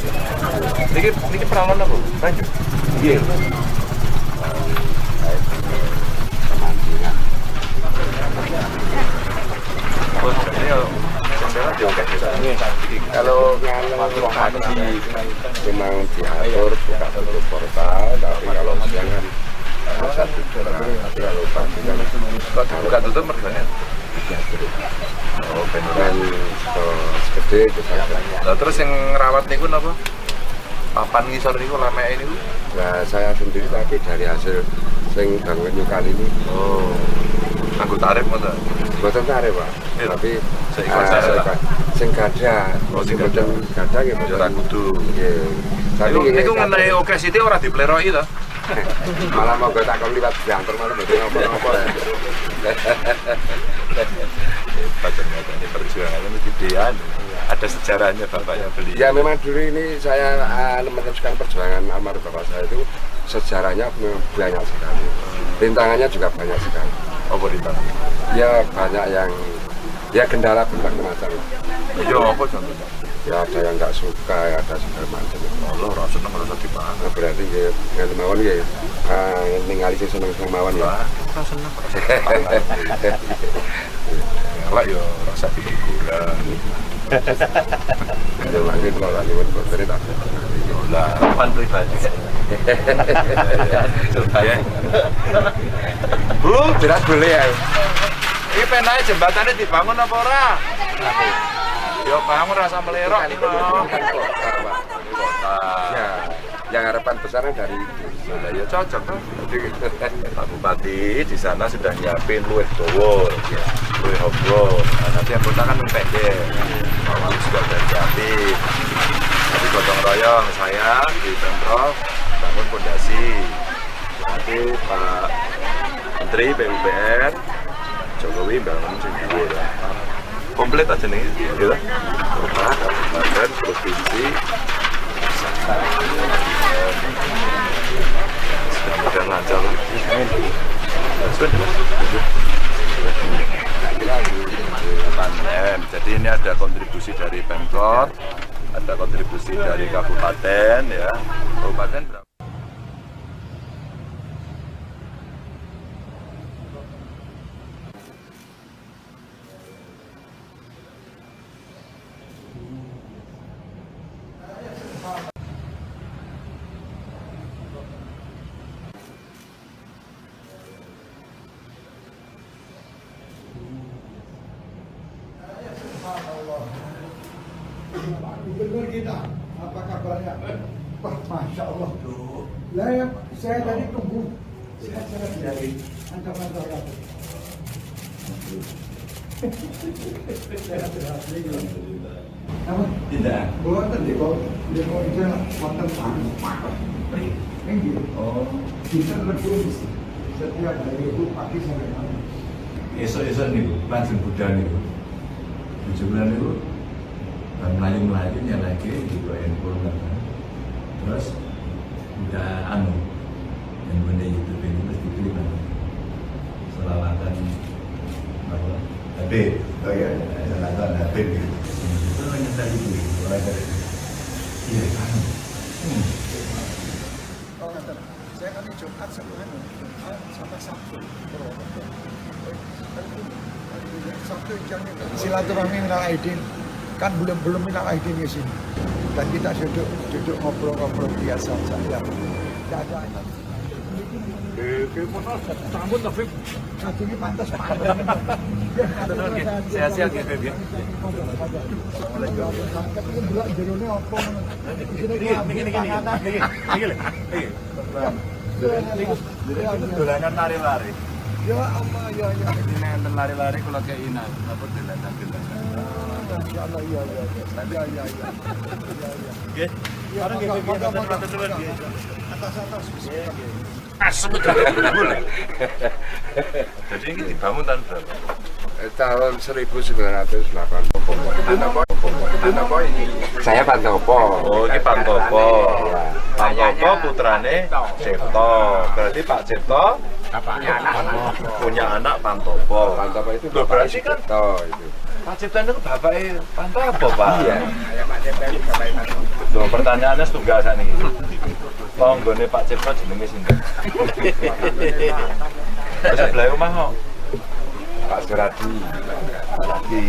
Niki niki peralon apa? Banyu. Nggih. Pemancingan. Oh, jadi ya sing lewat ya akeh ya. Kalau pagi memang diatur buka tutup portal, tapi kalau siang kan bisa tutup. Tapi kalau pagi kan Kok buka tutup mergane? diatur. Oh, ben ora. Dan segede itu saja. Lah terus yang ngerawat niku napa? Papan ngisor niku lameke niku. Nah, saya sendiri tapi dari hasil sing bangun nyukal ini Oh. Nganggo tarif ngono. Mboten tarik, Pak. Iya. Tapi Seikhlas saya lah. seikhlas. Sing gadah, Oh, sing sing mboten gadah nggih Ya ora kudu. Nggih. Tapi Niku nggih, niku ngenai oke sithik ora dipleroki to. Malah monggo takon liwat diantar malah mboten napa-napa. Hebat ternyata ini perjuangannya mesti gedean. Ada sejarahnya bapaknya beli. Ya memang dulu ini saya meneruskan perjuangan almarhum bapak saya itu sejarahnya memang banyak sekali. Rintangannya juga banyak sekali. Apa rintangan? Ya banyak yang ya kendala berbagai macam. Ya apa contohnya? Ya ada yang nggak suka, ya ada segala macam. Allah ora seneng ora usah dipangan. Nah, berarti ya nganti mawon ya ningali sing seneng-seneng mawon ya. Wah, ora seneng ora usah dipangan. Elek ya ora usah diguguran. Ya mangke kula lak nyuwun boten tak. Lah, Harapan pribadi. ya. Bu, Jelas boleh ya. iki penae jembatane dibangun apa ora? Ya bangun rasa melerok iki lho. Kan kota, Pak. Kota. Ya, yang harapan besarnya dari itu. Lah ya cocok toh. Pak Bupati di sana sudah nyiapin luwih dawa, luwih obro. Nah, nanti yang kota kan luwih pendek. Pak Wali juga udah nyiapin. Nanti gotong royong saya di Pemprov bangun pondasi. Nanti Pak Menteri PUPR Jokowi bangun sing dhuwur lah. Komplit aja nih, gitu. Kota, kabupaten, provinsi, mudah-mudahan lancar. M. Jadi ini ada kontribusi dari Pemkot, ada kontribusi dari kabupaten, ya. Kabupaten berapa? Pak Gubernur kita, apa kabarnya? Wah, Masya Allah. Lah, ya, saya tadi tunggu. Sehat-sehat dari ancaman saya. Sehat-sehat. Namun, Tidak. buatan di kok, di kok itu wonten tangan. Ini Oh, kita berdua setiap hari itu pagi sampai malam. esok-esok niku langsung budal niku. Bojo kula niku bar mlayu-mlayu nyalake digo handphone kan. Terus udah anu handphone YouTube ini terus diklik kan. Selawatan apa? Habib. Oh iya. Selawatan Habib gitu. Itu nyetel itu mulai dari iya kan. Oh, ngaten. Saya kan Jumat sama anu, Jumat sama Sabtu. Purwokerto. Sabtu jamnya silaturahmi minal aidin. Kan belum belum minal aidin ke sini. Dan kita duduk duduk ngobrol-ngobrol biasa saja. Tidak ada. Sambut Taufik. Satu ini pantas pak. Sehat-sehat ya, Beb, ya. Tapi delok jerone apa ngono. Isine Niki niki niki. Niki lho. Niki. Niki. Dolanan lari-lari. Ya Allah ya ya. Ini enten lari-lari kula kei napa dolanan-dolanan. Masya Allah ya ya ya. Ya ya ya. Ya ya. Nggih. Ya, Bareng nggih, monggo, Beb, monggo, matur monggo. suwun nggih. Atas atas. Asem Jadi ini dibangun tahun berapa? Tahun 1980. Saya Pantopo. Oh, ini Pantopo. Iya. Pantopo putrane Cipto. Berarti Pak Cipto punya anak Pantopo. Pantopo itu Loh, bapaknya berarti kan Sucipto itu. Pak Cipto itu bapaknya Pantopo, Pak. Iya. Loh, pertanyaannya setunggal sakniki. Tanggane Pak Cipto jenenge sinten? Terus sebelah omah kok. Pak Suradi. Lagi.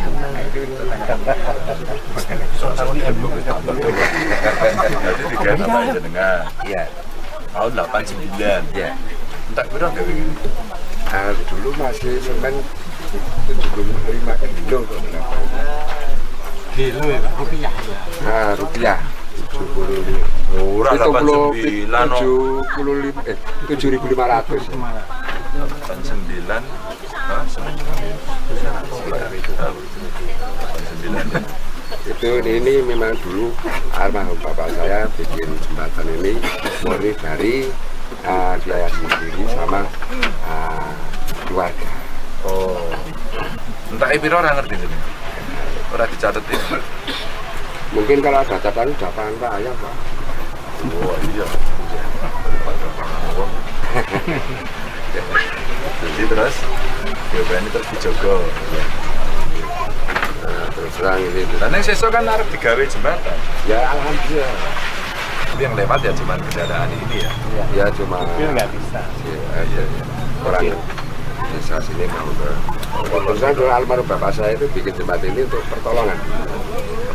Jadi tiga nama jenengan. Iya. Tahun 89. Iya. Entek piro gawe ngene? Nah, dulu masih semen 75 kilo kok berapa itu. Kilo ya, Pak. Rupiah ya. Nah, rupiah 75. Ora 89 no. 75 7.500. 89. Hah, semen Sekitar itu. 89 ya. Itu ini memang dulu almarhum bapak saya bikin jembatan ini murni dari biaya sendiri sama keluarga. Oh. Entek piro ora ngerti jenenge. Ora dicatet ya. Mungkin kalau ada catatan udah pangan raya, Pak. Oh iya. Daripada pangan wong. Jadi terus ini terus dijogo. Nah, terus terang ini. Dan yang sesuk kan arep digawe jembatan. Ya alhamdulillah. Tapi yang lewat ya cuman kendaraan ini ya. Ya cuma nggak bisa. Iya, iya. Orang desa sini mau ke. Terus terang dulu almarhum bapak saya itu bikin jembatan ini untuk pertolongan.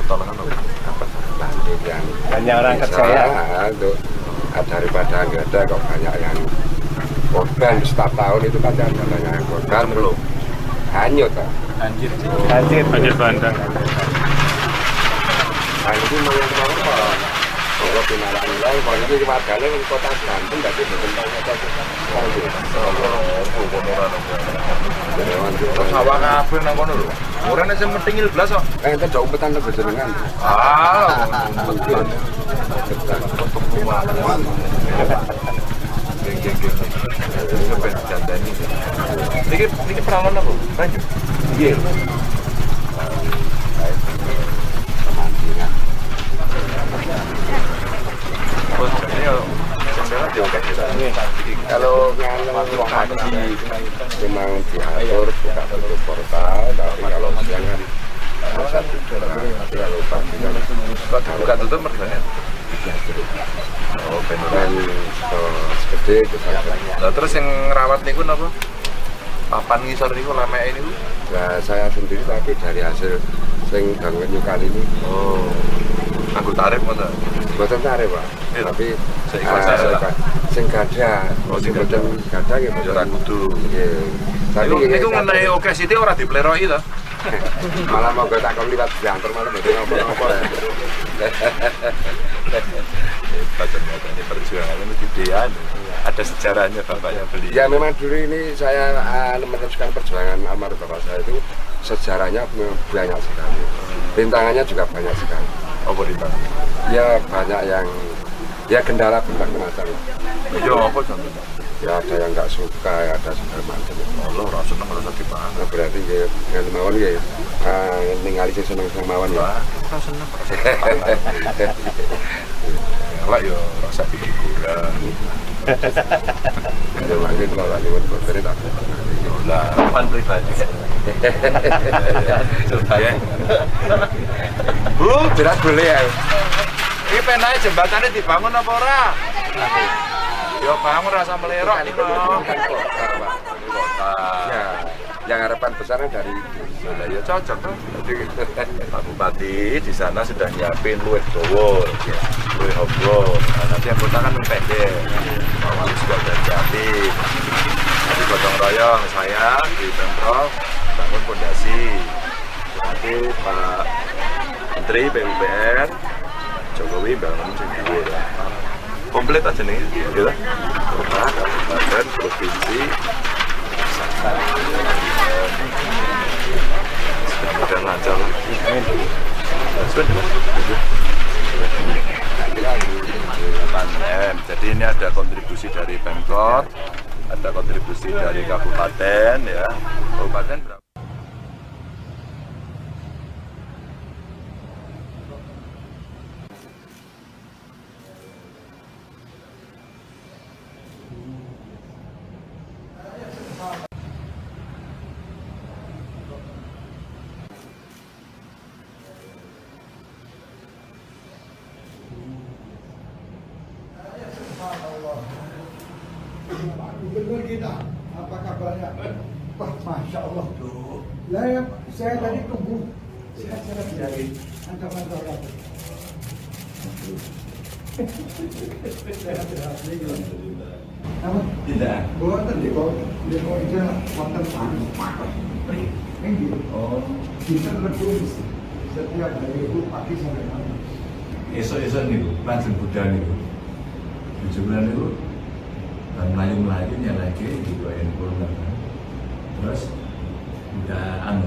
Pertolongan apa? Apa? Bantu yang Banyak orang desa, kerja ya. Untuk daripada nggak ada kok banyak yang korban setiap tahun itu pasti ada banyak yang korban Belum. Hanyut Pak. Banjir. Banjir. Banjir bandang. Nah, itu memang yang kemarin Pak. Allah pinarak nilai, kalau ini warganya di kota Banten, berarti boten kota Sawah kabeh nang kono lho. Ora nek sing metingil blas kok. Enten dok umpetan lho jenengan. Ah, umpetan. Geng. Sampai jandani. Niki peralon apa? Banyu. Nggih. Pemancingan. Oh, jadi yo jendela diokek. Kalau pagi memang diatur buka tutup portal, tapi kalau siang kan bisa tidur. Tapi kalau pagi kan Buka tutup mergane. Oh, ben dan gede gitu. Lah terus yang ngerawat niku napa? Papan ngisor niku lameke niku. Nah, saya sendiri tapi dari hasil sing bangun nyukali ini. Oh. Anggo tarif ngono. Mboten tarif, Pak. Iya. Tapi Seikhlas saya. Sing gadah, Oh, sing sing mboten gadah nggih Ya ora kudu. Nggih. Tapi Niku nggih, niku ngenai oke sithik ora dipleroki to. Malah monggo tak kon liwat diantar malah mboten napa-napa. Hebat ternyata ini perjuangannya ini gedean. Ada sejarahnya bapaknya beli. Ya memang dulu ini saya meneruskan perjuangan almarhum bapak saya itu sejarahnya memang banyak sekali. Rintangannya juga banyak sekali. Apa rintangan? Ya banyak yang ya kendala bermacam-macam. Ya apa contohnya? Ya ada yang nggak suka, ya ada segala macam. Allah ora seneng ora usah dipangan. Nah, berarti ya dengan mawon ya ningali sing seneng-seneng mawon ya. Wah, ora seneng ora usah dipangan. Elek ya ora usah dikurang. Ya mangke kula lak nyuwun boten tak. Lah, Papan pribadi. ya. Bu, Jelas boleh ya. iki penae jembatane dibangun apa ora? Ya bangun rasa melerok iki lho. Kota. Ya, yang harapan besarnya dari itu. Lah ya cocok tuh. Pak Bupati di sana sudah nyiapin luwih dawa, luwih obro. Nah, nanti yang kota kan luwih pendek. Pak Wali juga udah nyiapin. Nanti gotong royong saya di Pemprov bangun pondasi. Nanti Pak Menteri PUPR Jokowi bangun sing dhuwur. Komplit aja nih, gitu. Kota, kabupaten, provinsi, mudah-mudahan lancar. Amin. Jadi ini ada kontribusi dari Pemkot, ada kontribusi dari kabupaten ya. Kabupaten berapa? Pak Gubernur kita, apa kabarnya? Wah, Masya Allah. Lah, ya, saya tadi tunggu. Sehat-sehat ya. Mantap-mantap. Sehat-sehat. Apa? Tidak. Boten di kok itu wonten panas. Nggih. Oh. Kita lebih setiap hari itu pagi sampai malam. Esok-esok niku lajeng budal niku. Bojo kula niku mlayu-mlayu nyalake juga handphone kan. Terus udah anu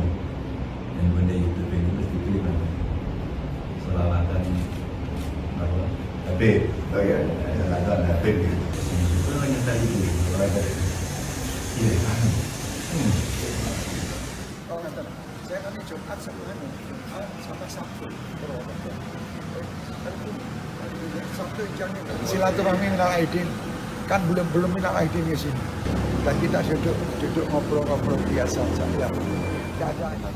handphone YouTube ini terus dipilih kan. Selawatan apa? Habib. Oh iya. Selawatan Habib gitu. Itu nyetel itu. Iya, anu. Oh, ngaten. Saya kan Jumat sama anu, Jumat sama Sabtu. Sabtu jangan silaturahmi minal aidin. Kan belum minal aidin di sini. Dan kita duduk ngobrol-ngobrol biasa saja. Tidak ada.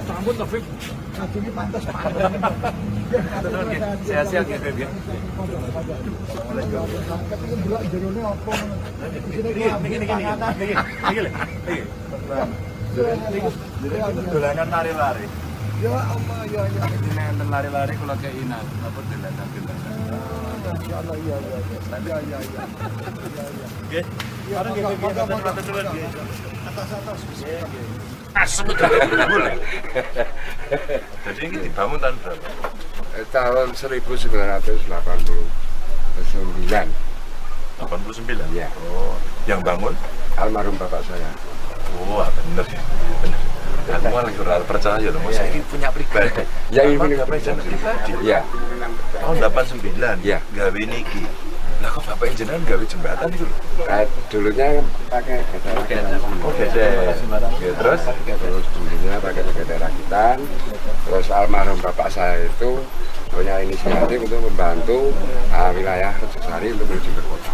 Sambut Taufik. Satu ini pantas Pak. Sehat-sehat ya, Beb ya. Ketemu delok jerone apa ngono. Niki niki niki. Niki lho. Niki. Dolanan lari-lari. Ya Allah ya ya. Ini enten lari-lari kula keinan, napa dolanan-dolanan. Masya Allah ya ya ya. Ya ya ya. Ya ya. Nggih. Ya, Bareng nggih, monggo, Beb, monggo, matur nuwun, nggih. Atas atas. Asem udah. Jadi ini dibangun tahun berapa? Tahun 1989. 89? Iya. Oh, yang bangun? Almarhum bapak saya. Wah, bener ya. Bener. Aku malah ora percaya loh, masa ini punya pribadi. Ya, ini Bapak punya gawe pribadi. Iya. Tahun 89. Iya. Gawe niki. Lah kok bapak jenengan gawe jembatan itu lho? Dulunya pakai gede rakitan. Oh, gede. Ya, terus Terus dulunya pakai gede rakitan. Terus almarhum bapak saya itu punya inisiatif untuk membantu wilayah Rejosari untuk menuju ke kota.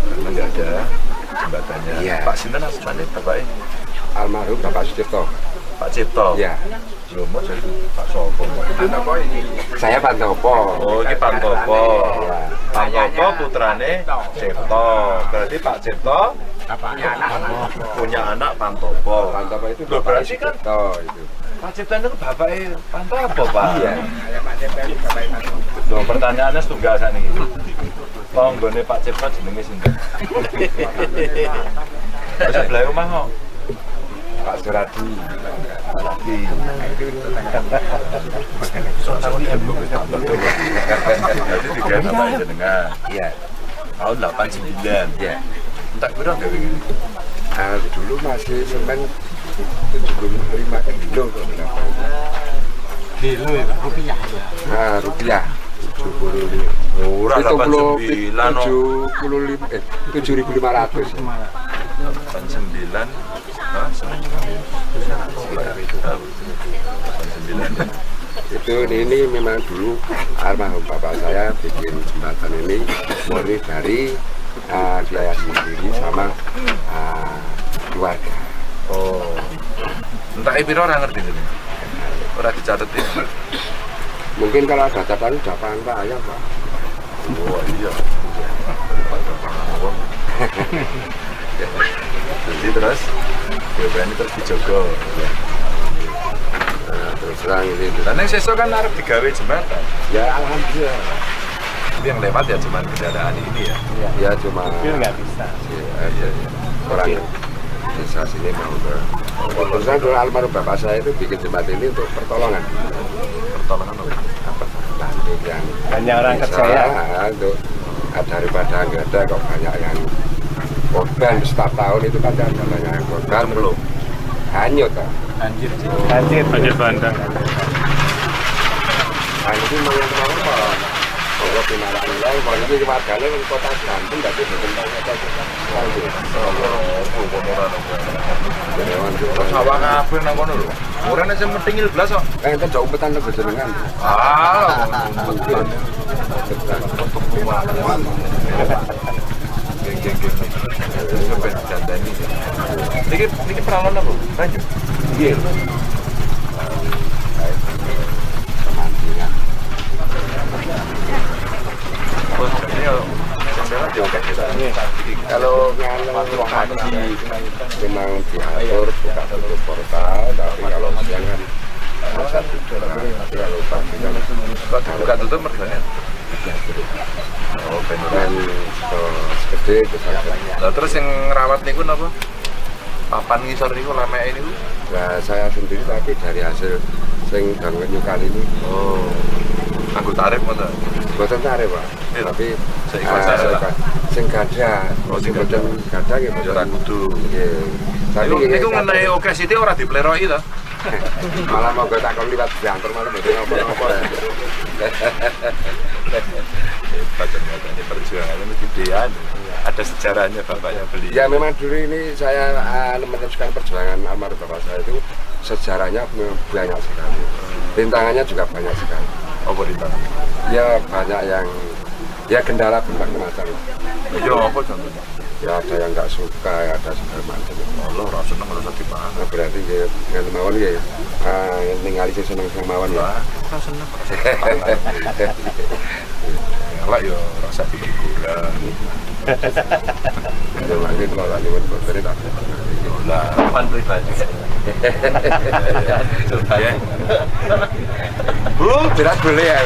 Karena nggak ada jembatannya. Iya. Pak sinten asmane bapaknya? Almarhum Bapak Sucipto. Pak Cipto. Iya. Lho, mau jadi Pak Sopo. Saya Pantopo. Oh, ini Pantopo. Iya. Pantopo putrane Cipto. Berarti Pak Cipto punya anak Pantopo. Pantopo itu Loh, Bapak berarti kan Sucipto itu. Pak Cipto itu bapaknya Pantopo, Pak. Iya. Loh, pertanyaannya setunggal sakniki. Tanggane Pak Cipto jenenge sinten? Wis sebelah omah kok. Pak Suradi. Lagi. Berarti digawe bapak jenengan. Iya. Tahun 89. Iya. Entek piro gawe ngene? Dulu masih semen 75 kilo kok berapa itu. Kilo ya, rupiah ya. Nah, rupiah 75. Ora 89 no. 75 7.500. 89. Hah, semen Sekitar itu. 89. Itu ini memang dulu almarhum bapak saya bikin jembatan ini murni dari biaya sendiri sama keluarga. Oh. Entek piro ora ngerti jenengan. Ora dicatetin. Mungkin kalau ada catatan udah paham Pak ayah Pak. Oh iya. Daripada pangawang. Jadi terus BPN terus dijogo. Ya. Nah, terus terang ini. Dan yang sesuk kan arep digawe jembatan. Ya alhamdulillah. Tapi yang lewat ya cuman kendaraan ini ya. Ya cuma Mobil nggak bisa. Iya, orang desa sini mau ke. Terus terang dulu almarhum bapak saya itu bikin jembatan ini untuk pertolongan. Pertolongan apa? Apa? Bantu yang Banyak orang desa, kerja ya. Untuk daripada nggak ada kok banyak yang korban setiap tahun itu kan ada banyak yang korban. Belum. Hanyut ah. Banjir. Banjir. Banjir bandang. Nah, ini memang apa? Kalau pinaran lain, kalau ini warganya di kota Banten, berarti bukan kota Banten. Sawah kabeh nang kono lho. Ora nek sing mentingil blas kok. Eh, enten jauh umpetan lho jenengan. Ah, umpetan. Geng geng geng. Sampai dandani. Niki niki peralon apa? Banyu. Nggih. Pemancingan. Oh, ini yo sing diokek Kalau pagi memang diatur buka tutup portal, tapi kalau siang kan masa tidur. Tapi kalau pagi kan Kok dibuka tutup mergane? Oh, ben ora. dan gede itu saja. Lah terus yang ngerawat niku napa? Papan ngisor niku lameke niku. Nah, saya sendiri tapi dari hasil sing bangun nyukal ini Oh. Anggo tarif ngoten. boten tarik, Pak. Iya. Tapi Seikhlas saya lah. sing gadah, Oh, sing sing boten gadah nggih Ya ora boten. kudu. Nggih. Tapi Niku nggih, niku ngenai oke sithik ora dipleroki to. malah mau gue takon liwat banter malah mboten apa-apa ya. Hebat ternyata ini perjuangannya mesti gedean. Ada sejarahnya bapaknya beli. Ya memang dulu ini saya meneruskan perjuangan almarhum bapak saya itu sejarahnya memang banyak sekali. Rintangannya juga banyak sekali. Apa rintangan? Ya banyak yang ya kendala berbagai macam. Ya apa contohnya? Ya ada yang nggak suka, ya ada segala macam. Allah ora seneng ora usah dipangan. Nah, berarti ya nggak mawon ya, ningali sing seneng-seneng mawon ya. Lah, ora seneng ora usah dipangan. Elek ya ora usah diguguran. Ya lagi kalau lagi nyuwun boten tak. Lah, Pan pribadi. ya. Bu, Jelas boleh ya.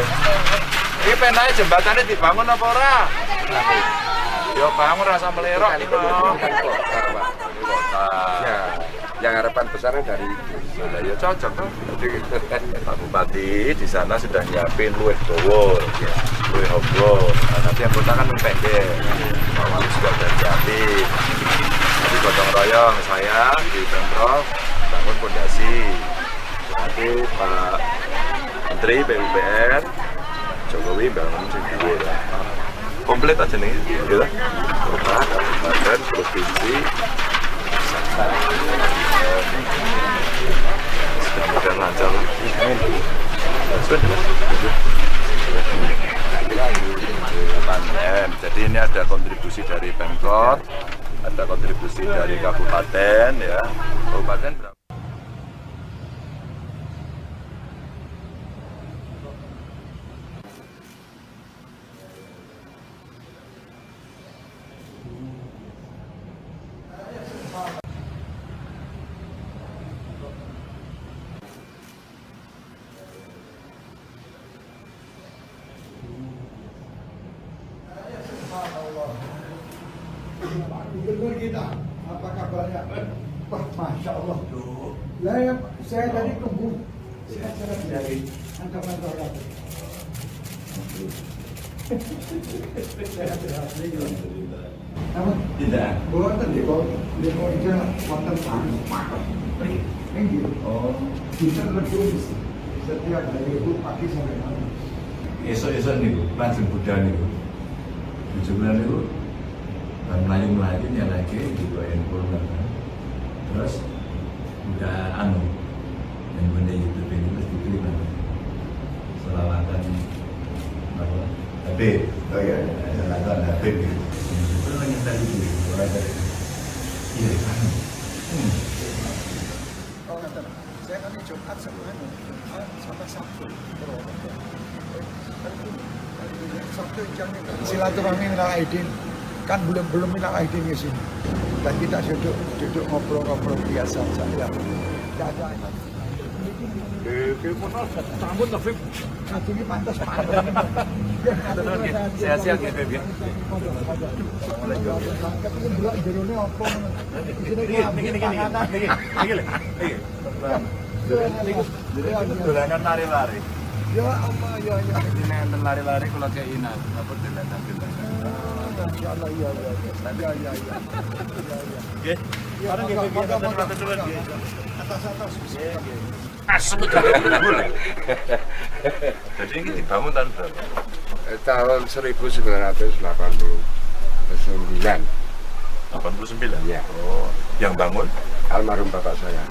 iki penake jembatane dibangun apa ora? Ya bangun rasa melerok iki lho. Kota, Pak. Kota. Ya. Yang harapan besarnya dari itu. Lah ya cocok toh. Pak Bupati di sana sudah nyiapin luwih dawa, luwih amba. Nah, nanti yang kota kan lebih pendek. Pak Wali juga udah nyiapin. Jadi gotong royong saya di Pemprov bangun pondasi. Nanti Pak Menteri PUPR Jokowi bangun sing dhuwur. Komplit aja nih, gitu. Kota, kabupaten, provinsi. Mudah-mudahan lancar lah. Sudah. 8 M. Jadi ini ada kontribusi dari Pemkot, ada kontribusi dari kabupaten ya. Kabupaten berapa? Subhanallah. Pak Gubernur kita, apa kabarnya? Wah, Masya Allah. Lah, ya, saya tadi tunggu. Saya sangat dari ancaman lagi. Sehat-sehat. Namun, Tidak. boten di ija wonten Nggih. Oh. Bisa lebih setiap hari itu pagi sampai malam. Esuk-esuk niku lajeng budal niku. Bojo kula niku bar mlayu-mlayu nyelehke juga handphone kan. Terus udah anu yang benda YouTube ini terus diklik nanti. Selawatan apa? Habib. Oh iya. Selawatan Habib gitu. Itu nyetel itu orang dari iya anu. Oh, ngaten. Saya kan Jumat sama anu, Jumat sama Sabtu. Purwokerto. Kan Sabtu jam silaturahmi minal aidin. Kan belum belum minal aidin di sini. Dan kita duduk duduk ngobrol-ngobrol biasa saja. Tidak ada. Sambut lebih. Ini pantas pantas. Sehat-sehat ya, Beb, ya. Kepengin delok jerone apa ngono. Isine Niki niki niki niki niki lho. Niki. Niki. Dolanan lari-lari. Ya Allah, ya ya. Ini enten lari-lari kula kei napa dolanan-dolanan. Masya Allah, iya iya iya. Iya iya iya. Iya iya. Nggih. Ya, Bareng nggih, monggo, Beb, monggo, matur nuwun, monggo. nggih. Atas atas. Asem Jadi ini dibangun tahun berapa? Tahun 1989. 89? Iya. Oh, yang bangun? Almarhum bapak saya.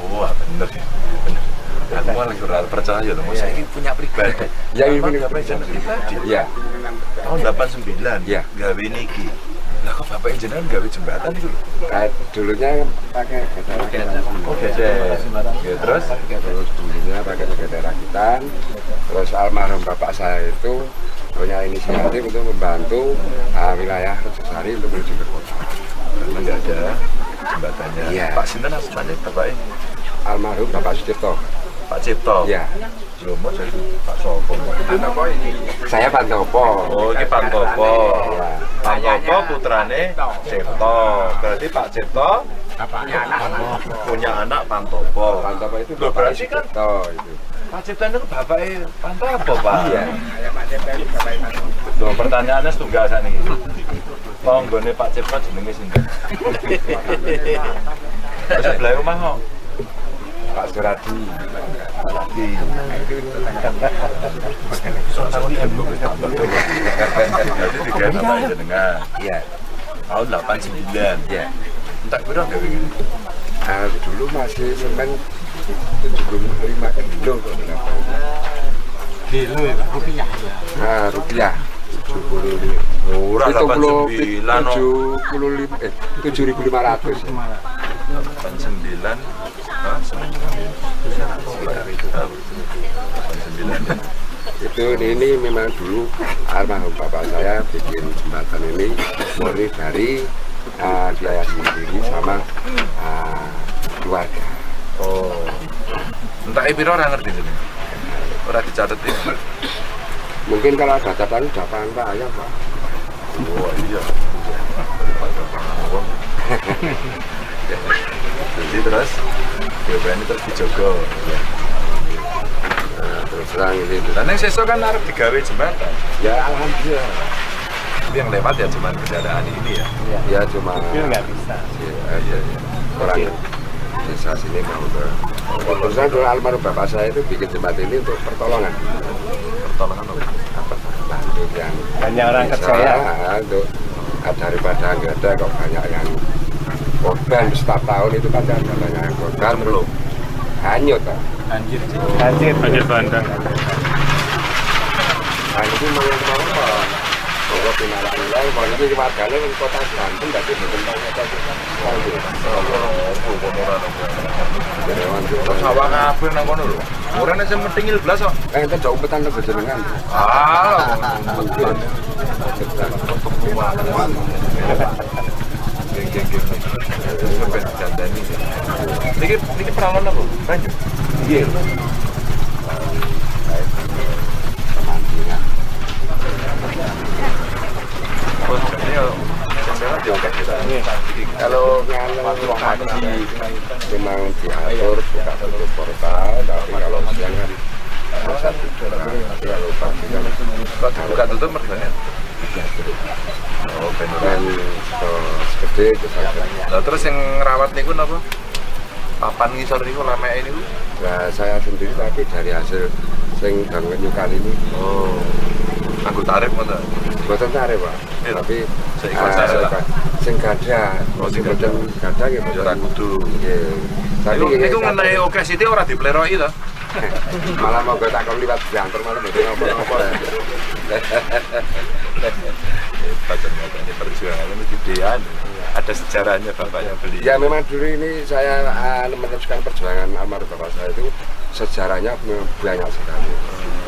Wah, bener ya. Bener. Aku malah kurang percaya loh, saya ini punya pribadi. Yang ini Apa punya bapak jenengan pribadi? Iya. Tahun 89? Iya. Gawe niki. Lah kok bapak jenengan gawe jembatan itu lho? Dulunya pakai gede rakitan. Oh, gede. Ya, terus? Terus dulunya pakai gede rakitan. Terus almarhum bapak saya itu punya inisiatif untuk membantu wilayah Rejosari untuk menuju ke kota. Karena nggak ada jembatannya. Iya. Pak Sinten namanya bapaknya? Almarhum Bapak Sucipto. Pak Cipto. Iya. Loh, mau jadi Pak Sopo. Saya Pantopo. Oh, ini Pantopo. Iya. Pantopo putrane Cipto. Berarti Pak Cipto punya anak Pantopo. Pantopo itu Loh, Bapak berarti kan Sucipto itu. Pak Cipto itu bapaknya Pantopo, Pak. Iya. Loh, pertanyaannya setunggal sakniki. Tanggane Pak Cipto jenenge sinten? Terus sebelah rumah kok. Pak Suradi. Lagi. Berarti digawe bapak jenengan. Iya. Tahun 89. Iya. Entek piro gawe ngene? Dulu masih semen 75 kilo kok berapa itu. Kilo ya, Pak. Rupiah ya. Nah, rupiah 75. Ora 89 no. 75 7.500. 89. Hah, semen sekitar itu. 89. Itu ini memang dulu almarhum bapak saya bikin jembatan ini murni dari biaya sendiri sama keluarga. Oh. Entek piro ora ngerti jenenge. Ora dicatet iki. Mungkin kalau ada catatan udah pangan Pak ayam Pak. Wah, iya. Daripada pangan wong. Jadi terus diopeni terus dijogo. Ya. Nah, terus terang ini. Dan yang sesuk kan arep digawe jembatan. Ya alhamdulillah. Tapi yang lewat ya cuma kendaraan ini ya. Ya cuma Mobil nggak bisa. Iya, iya. Orang desa sini mau ke. Terus terang dulu almarhum bapak saya itu bikin jembatan ini untuk pertolongan. Pertolongan apa? Apa? Untuk yang Banyak orang desa, kerja ya. Untuk daripada nggak ada kok banyak yang korban setiap tahun itu kan ada banyak yang korban terus hanyut kan. Banjir. Banjir. Banjir bandang. Nah ini mau yang kemana Pak? Monggo pinarak nilai, kalau ini warganya di kota Banten, berarti bukan banyak kota Terus sawah kabeh nang kono lho. Ora nek sing metingil blas kok. Eh, itu jauh petan lebih jenengan. Ah, geng geng geng. Ben dandani. Niki niki peralon apa? Banyu. Iya. Pemandian. Oh, ini yo Kalau pagi memang diatur buka tutup portal, tapi kalau siang kan masa tidur. Tapi kalau pagi kan Kok dibuka tutup mergane? Oh, ben ora. kan gede itu saja. Lah terus yang ngerawat niku napa? Papan ngisor niku lameke niku. Nah, saya sendiri tapi dari hasil sing bangun nyukan ini Oh. Anggo tarif ngono. boten tarik, Pak. Iya. Tapi Seikhlas saya lah. sing gadah, Oh, sing sing boten gadah nggih Ya ora boten. kudu. Nggih. Tapi Niku nggih, niku ngenai oke sithik ora dipleroki to. malah mau tak kon liwat diantar malah mboten apa-apa. Hebat ternyata ini perjuangannya mesti gedean. Ada sejarahnya bapaknya beli. Ya memang dulu ini saya meneruskan perjuangan almarhum bapak saya itu sejarahnya memang banyak sekali.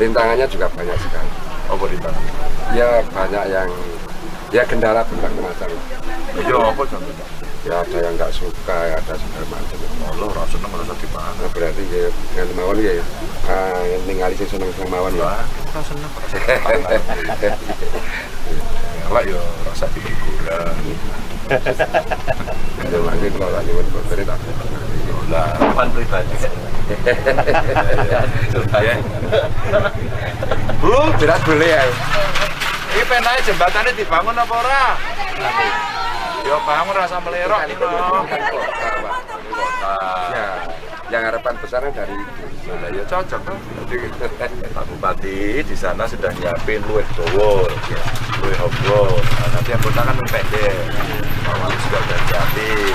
Rintangannya juga banyak sekali. Apa rintangan? Ya banyak yang ya kendala berbagai macam. Ya apa contohnya? Ya ada yang nggak suka, ya ada segala macam. Allah ora seneng ora usah dipangan. Nah, berarti ya nganti mawon ya ningali sing seneng-seneng mawon ya. Wah, ora seneng ora usah dipangan. Elek ya ora usah dihiburan. Ya mangke kula lak nyuwun boten tak. Lah, Pan pribadi. ya. Bu, Berat boleh ya. iki penae jembatane dibangun apa ora? Ya bangun rasa melerok iki lho. Kan kota, Pak. Kota. Ya, yang harapan besarnya dari itu. Lah ya cocok tuh. Pak Bupati di sana sudah nyiapin luwih dawa, luwih obro. Nah, nanti yang kota kan luwih pendek. Pak Wali juga udah nyiapin.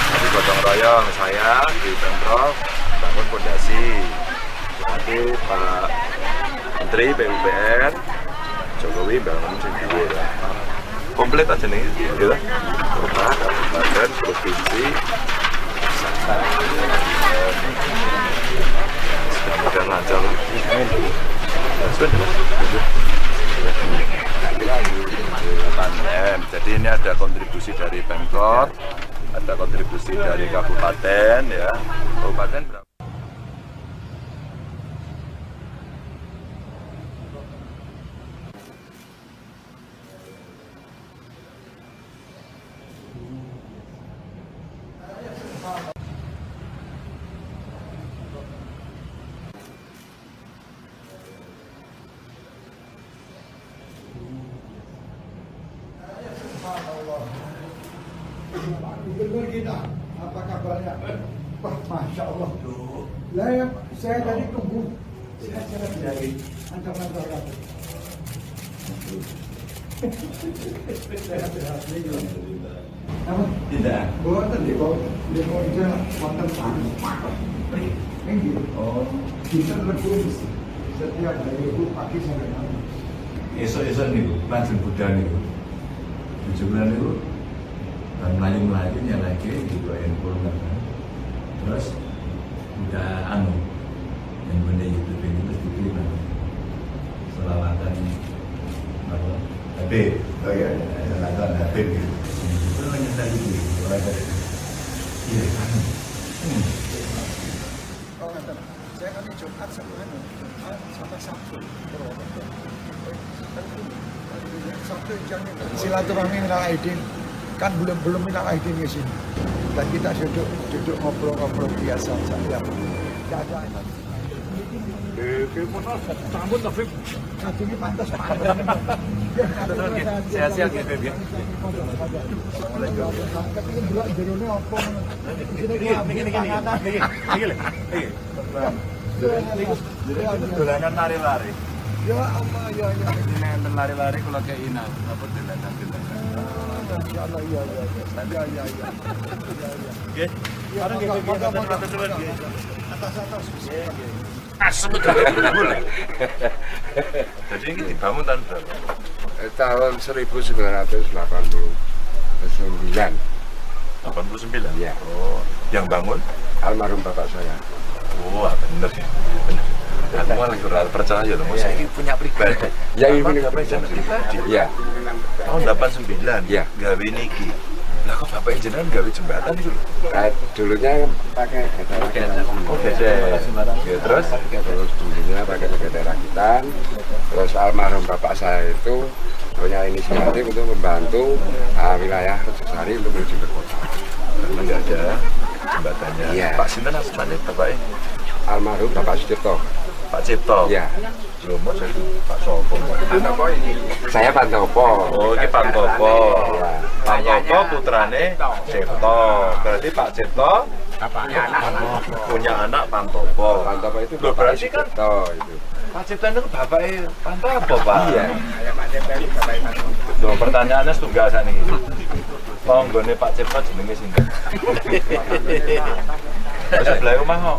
Nanti gotong royong saya di Pemprov bangun pondasi. Nanti Pak Menteri PUPR Jokowi bangun sing dhuwur. Komplit aja nih, gitu. Kota, kabupaten, provinsi, mudah-mudahan lancar. Sudah. 8 M. Jadi ini ada kontribusi dari Pemkot, ada kontribusi dari kabupaten ya. Kabupaten berapa? Subhanallah. Pak Gubernur kita, apa kabarnya? Wah, Masya Allah. Lah, ya, saya tadi tunggu. Saya kira dari ancaman terhadap. Sehat-sehat. Namun, Tidak. boten di bawah, di bawah itu wonten Ini Oh, dinten Rebo setiap hari Rebo pagi sampai malam. esok-esok niku lajeng budal niku. Bojo kula niku bar mlayu-mlayu nyalake digo handphone kan. Terus udah anu yang benda YouTube ini terus dipilih kan. Selawatan apa? Habib. Oh iya. Selawatan Habib gitu. Itu nyetel gitu. Ora ada. Iya, anu. Oh, ngaten. Saya kan Jumat sama anu, Jumat sama Sabtu. Purwokerto. Sabtu jamnya silaturahmi minal aidin. Kan belum belum minal aidin ke sini. Dan kita duduk duduk ngobrol-ngobrol biasa saja. Tidak ada. Sampun to, Bib. Kadungnya pantas pantas. Sehat-sehat ya, Bib ya. Kepingin delok jerone apa ngono. Niki niki niki niki. Niki lho. Niki. Niki dolanan lari-lari. Ya Allah, ya ya. Ini enten lari-lari kula kei napa dolanan-dolanan. Ya Allah, ya ya ya. Ya ya ya. Ya ya. Nggih. Ya, Bareng nggih, Bib. monggo, monggo, Matur suwun nggih. Atas atas. Asem udah. Jadi ini dibangun tahun berapa? Tahun 1989. 89? Iya. Oh, yang bangun? Almarhum bapak saya. Wah, bener ya. Bener. Aku malah kurang percaya loh, masa ini punya pribadi. Yang ini Bapak gawe jenengan pribadi. Iya. Tahun 89? Iya. Gawe niki. Lah kok bapak jenengan gawe jembatan itu lho? Nah, dulunya pakai getar rakitan. Oh, gesek. Ya, terus? Terus dulunya pakai getar rakitan. Terus almarhum bapak saya itu punya inisiatif untuk membantu wilayah Rejosari untuk menuju ke kota. Karena nggak ada jembatannya. Iya. Pak sinten asmane bapaknya? Almarhum Bapak Sucipto. Pak Cipto. Iya. Loh, mau jadi Pak Sopo. Saya Pantopo. Oh, ini Pantopo. Iya. Pantopo putrane Cipto. Berarti Pak Cipto punya anak Pantopo. Pantopo itu Loh, Bapak berarti kan Sucipto itu. Pak Cipto itu bapaknya Pantopo, Pak. Iya. Loh, pertanyaannya setunggal sakniki. Tanggane Pak Cipto jenenge sinten? Wis sebelah omah kok.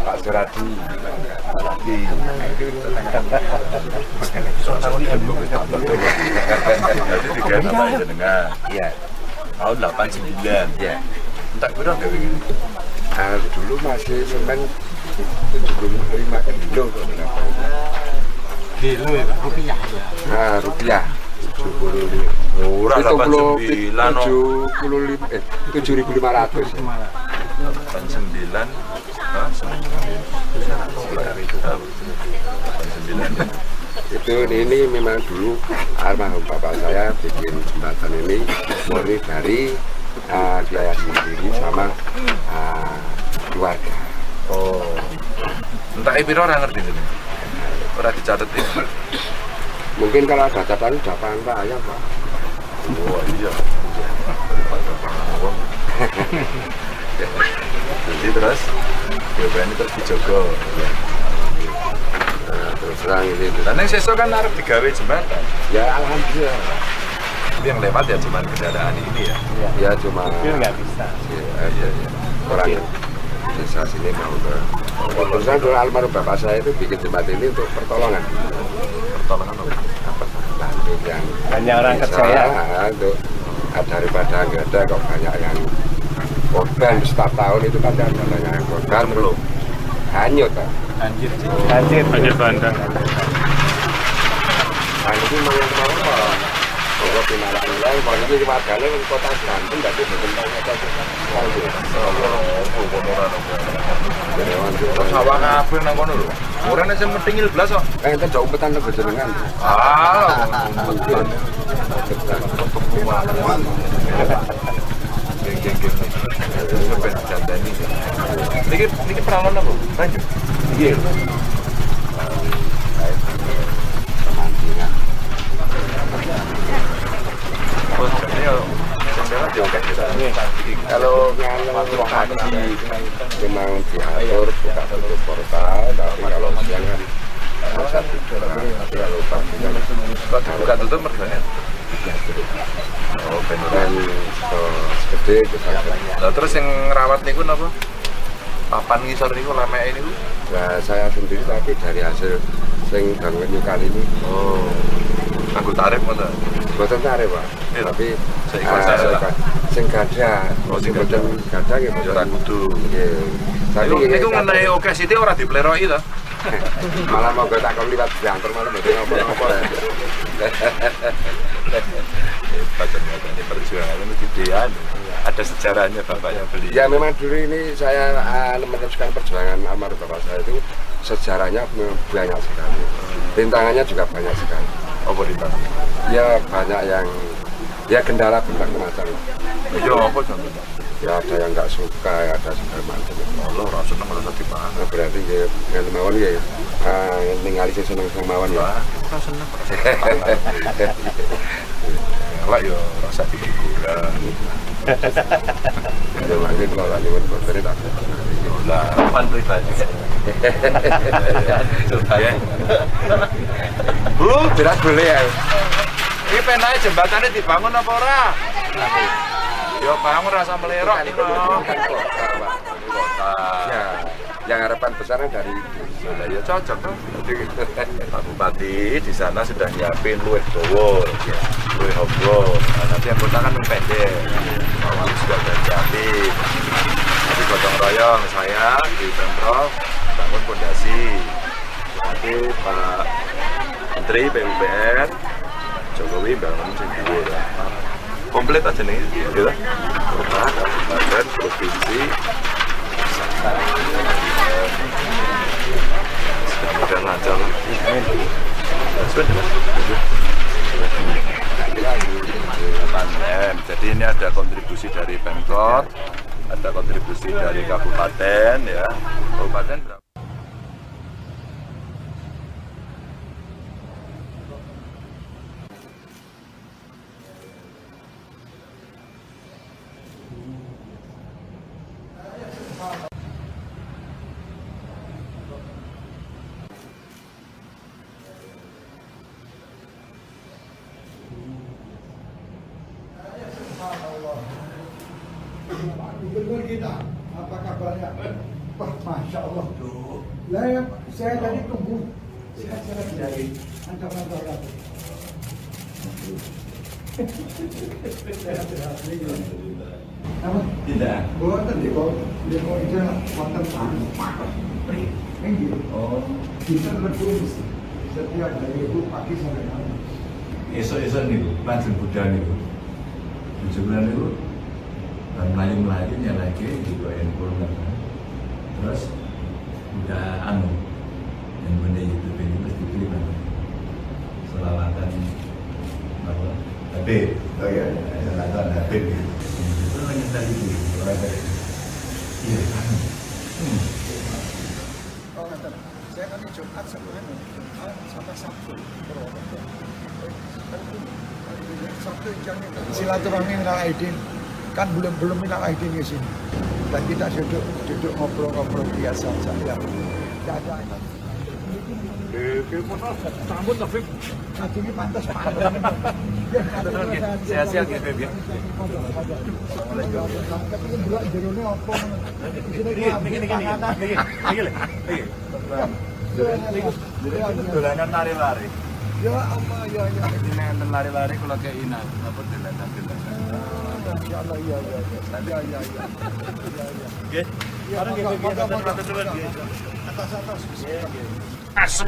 Pak Suradi. Di. Jadi digawe bapak jenengan. Iya. Tahun 89. Iya. Entek piro gawe ngene? Nah, dulu masih semen 75 kilo kok berapa itu. Kilo ya, Pak? Rupiah ya. Nah, rupiah 75. Ora 89 no. 75 7.500. 89. Hah? Sekitar itu. 89. Itu ini memang dulu almarhum bapak saya bikin jembatan ini murni dari biaya sendiri sama keluarga. Oh. Entek piro ora ngerti jenenge. Ora dicatet iki. Mungkin kalau ada catatan udah pangan ayam, Pak. Oh iya. Daripada pangan wong. Jadi terus ini terus dijogo. Ya. Nah, terus terang ini. Lah ning sesuk kan arep digawe jembatan. Ya alhamdulillah. Tapi yang lewat ya cuman kendaraan ini ya. Ya cuma Mobil nggak bisa. Iya, iya, iya. Orang desa sini mau ke. Terus dulu almarhum bapak saya itu bikin jembatan ini untuk pertolongan. Pertolongan apa? Apa? Bantu yang Banyak orang desa, kerja ya. Untuk daripada nggak ada kok banyak yang korban setiap tahun itu pasti ada banyak yang korban Belum. Hanyut, Pak. Banjir. Banjir. Banjir bandang. Nah, ini memang apa? Kalau pinaran lain, kalau ini warganya di kota Banten, berarti bukan banyak Sawah kabeh nang kono lho. Ora nek sing metingil blas kok. Enten jauh umpetan lho jenengan. Ah, umpetan. Geng geng geng. Ben dandani. Niki niki peralon apa? Banyu. Nggih. Pemancingan. Oh, jane yo sing lewat yo akeh ya. Kalau waktu pagi memang diatur buka tutup portal, tapi kalau siang kan masa tidur. Tapi kalau pagi kan Kok dibuka tutup mergane? Oh, ben ora. dan gede itu sakit. Lah terus yang ngerawat niku napa? Papan ngisor niku lemeke niku. Nah, saya sendiri tapi dari hasil sing bangun kali ini Oh. Nganggo tarif ngono. boten tarik, Pak. Iya. Tapi Seikhlas saya lah. sing gadah, Oh, sing sing boten gadah nggih Ya boten. ora kudu. Nggih. Tapi Niku nggih, niku ngenai oke sithik ora dipleroki to. Malah mau tak kon liwat diantar malah mboten apa-apa. Hebat ternyata ini perjuangannya ini gedean. Ada sejarahnya bapaknya beli. Ya memang dulu ini saya meneruskan perjuangan almarhum bapak saya itu sejarahnya memang banyak sekali. Rintangannya juga banyak sekali. Apa rintangan? Ya banyak yang ya kendala berbagai macam. Ya apa contohnya? Ya ada yang nggak suka, ya ada segala macam. Allah ora seneng ora usah dipangan. Nah, berarti ya ngene mawon ya. Ningali sing seneng-seneng mawon ya. Wah, ora seneng ora usah dipangan. Elek ya ora usah dihiburan. Ya mangke kula lak nyuwun boten tak. Lah, Harapan pribadi. ya. Bu, Jelas boleh ya. iki penae jembatane dibangun apa ora? Ya bangun rasa melerok iki lho. Kota. Ya, yang harapan besarnya dari itu. Lah ya cocok tuh. Pak Bupati di sana sudah nyiapin luwih dawa, luwih obo. Nah, nanti yang kota kan luwih pendek. Pak Wali juga sudah nyiapin. Nanti gotong royong saya di Pemprov bangun pondasi. Nanti Pak Menteri PUPR Jokowi bangun sing dhuwur. Komplit aja nih, gitu. Kota, kabupaten, provinsi, mudah-mudahan lancar. Sudah, 8 M. Jadi ini ada kontribusi dari Pemkot, ada kontribusi dari kabupaten ya. Kabupaten berapa? Subhanallah. Pak Gubernur kita, apa kabarnya? Wah, Masya Allah. Lah, ya, saya tadi tunggu. Sehat-sehat dari kantor-kantor lagi. Sehat-sehat. Apa? Tidak. Boten di kok di kok itu wonten Nggih. Oh. Kita mlebu setiap hari itu pagi sampai malam. Esuk-esuk niku lajeng budal niku. Bojo kula niku bar mlayu-mlayu nyelehke juga handphone kan. Terus udah anu handphone YouTube ini terus dipilih kan. Selawatan apa? Habib. Oh iya. Selawatan Habib gitu. Itu nyetel itu. Iya, anu. Oh, ngaten. Saya kan Jumat sama anu, Jumat sama Sabtu Purwokerto. Kan Sabtu jamnya silaturahmi minal aidin. Kan belum belum minal aidin ke sini. Dan kita duduk duduk ngobrol-ngobrol biasa saja. Tidak ada. Sambut Taufik. Ini pantas Pak. Sehat-sehat ya, Beb, ya. Tapi delok jerone apa ngono. Isine Niki niki niki niki niki lho. Niki. Dolanan lari-lari. Ya Allah ya ya. Ini enten lari-lari kula kei napa dolanan-dolanan. Masya Allah iya iya iya. Iya iya iya. Iya iya. Nggih. Ya, Bareng nggih, monggo, Beb, monggo, monggo. matur nuwun, nggih. Atas atas. Asem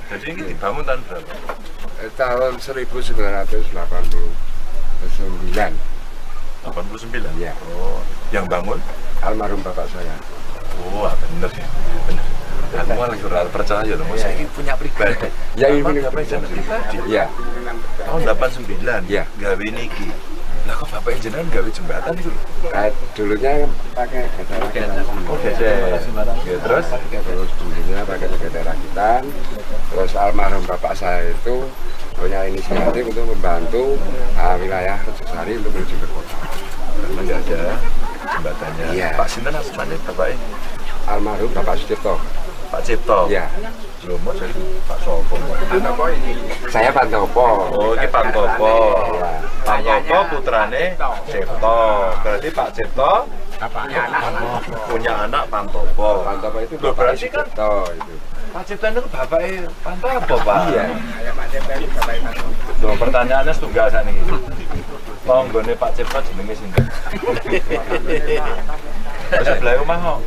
Jadi ini dibangun tahun berapa? Tahun 1989. 89? Iya. Oh, yang bangun? Almarhum bapak saya. Oh, bener ya. Bener. Aku malah ora percaya loh, saya ini punya pribadi. Ya, ini Emang punya bapak jenengan pribadi. Iya. Tahun 89. Iya. Gawe niki. Lah kok bapak jenengan gawe jembatan itu lho? Dulunya pakai getar rakitan. Oh, gesek. Ya, terus Terus dulunya pakai getar rakitan. Terus almarhum bapak saya itu punya inisiatif untuk membantu wilayah Rejosari untuk menuju ke kota. Karena nggak ada jembatannya. Iya. Pak Sinten namanya bapaknya? Almarhum Bapak Sucipto. Pak Cipto. Iya. Loh, mau jadi Pak Sopo. Saya Pantopo. Oh, ini Pantopo. Iya. Pantopo putrane Cipto. Berarti Pak Cipto punya anak Pantopo. Pantopo itu Loh, Bapak berarti kan Sucipto itu. Pak Cipto itu bapaknya Pantopo, Pak. Iya. Loh, pertanyaannya setunggal sakniki. Tanggane Pak Cipto jenenge sinten? Terus sebelah omah kok.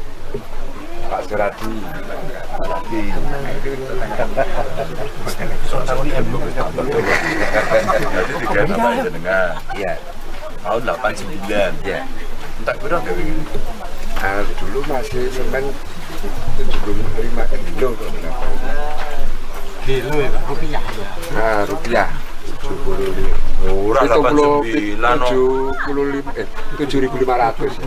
Pak Suradi. Lagi. Jadi tiga bapak jenengan. Iya. Tahun 89. Iya. Entek piro gawe ngene? Dulu masih semen 75 kilo kalau berapa. Kilo ya, rupiah ya. Nah, rupiah 75 Ora 89 no. 75 7.500. 89.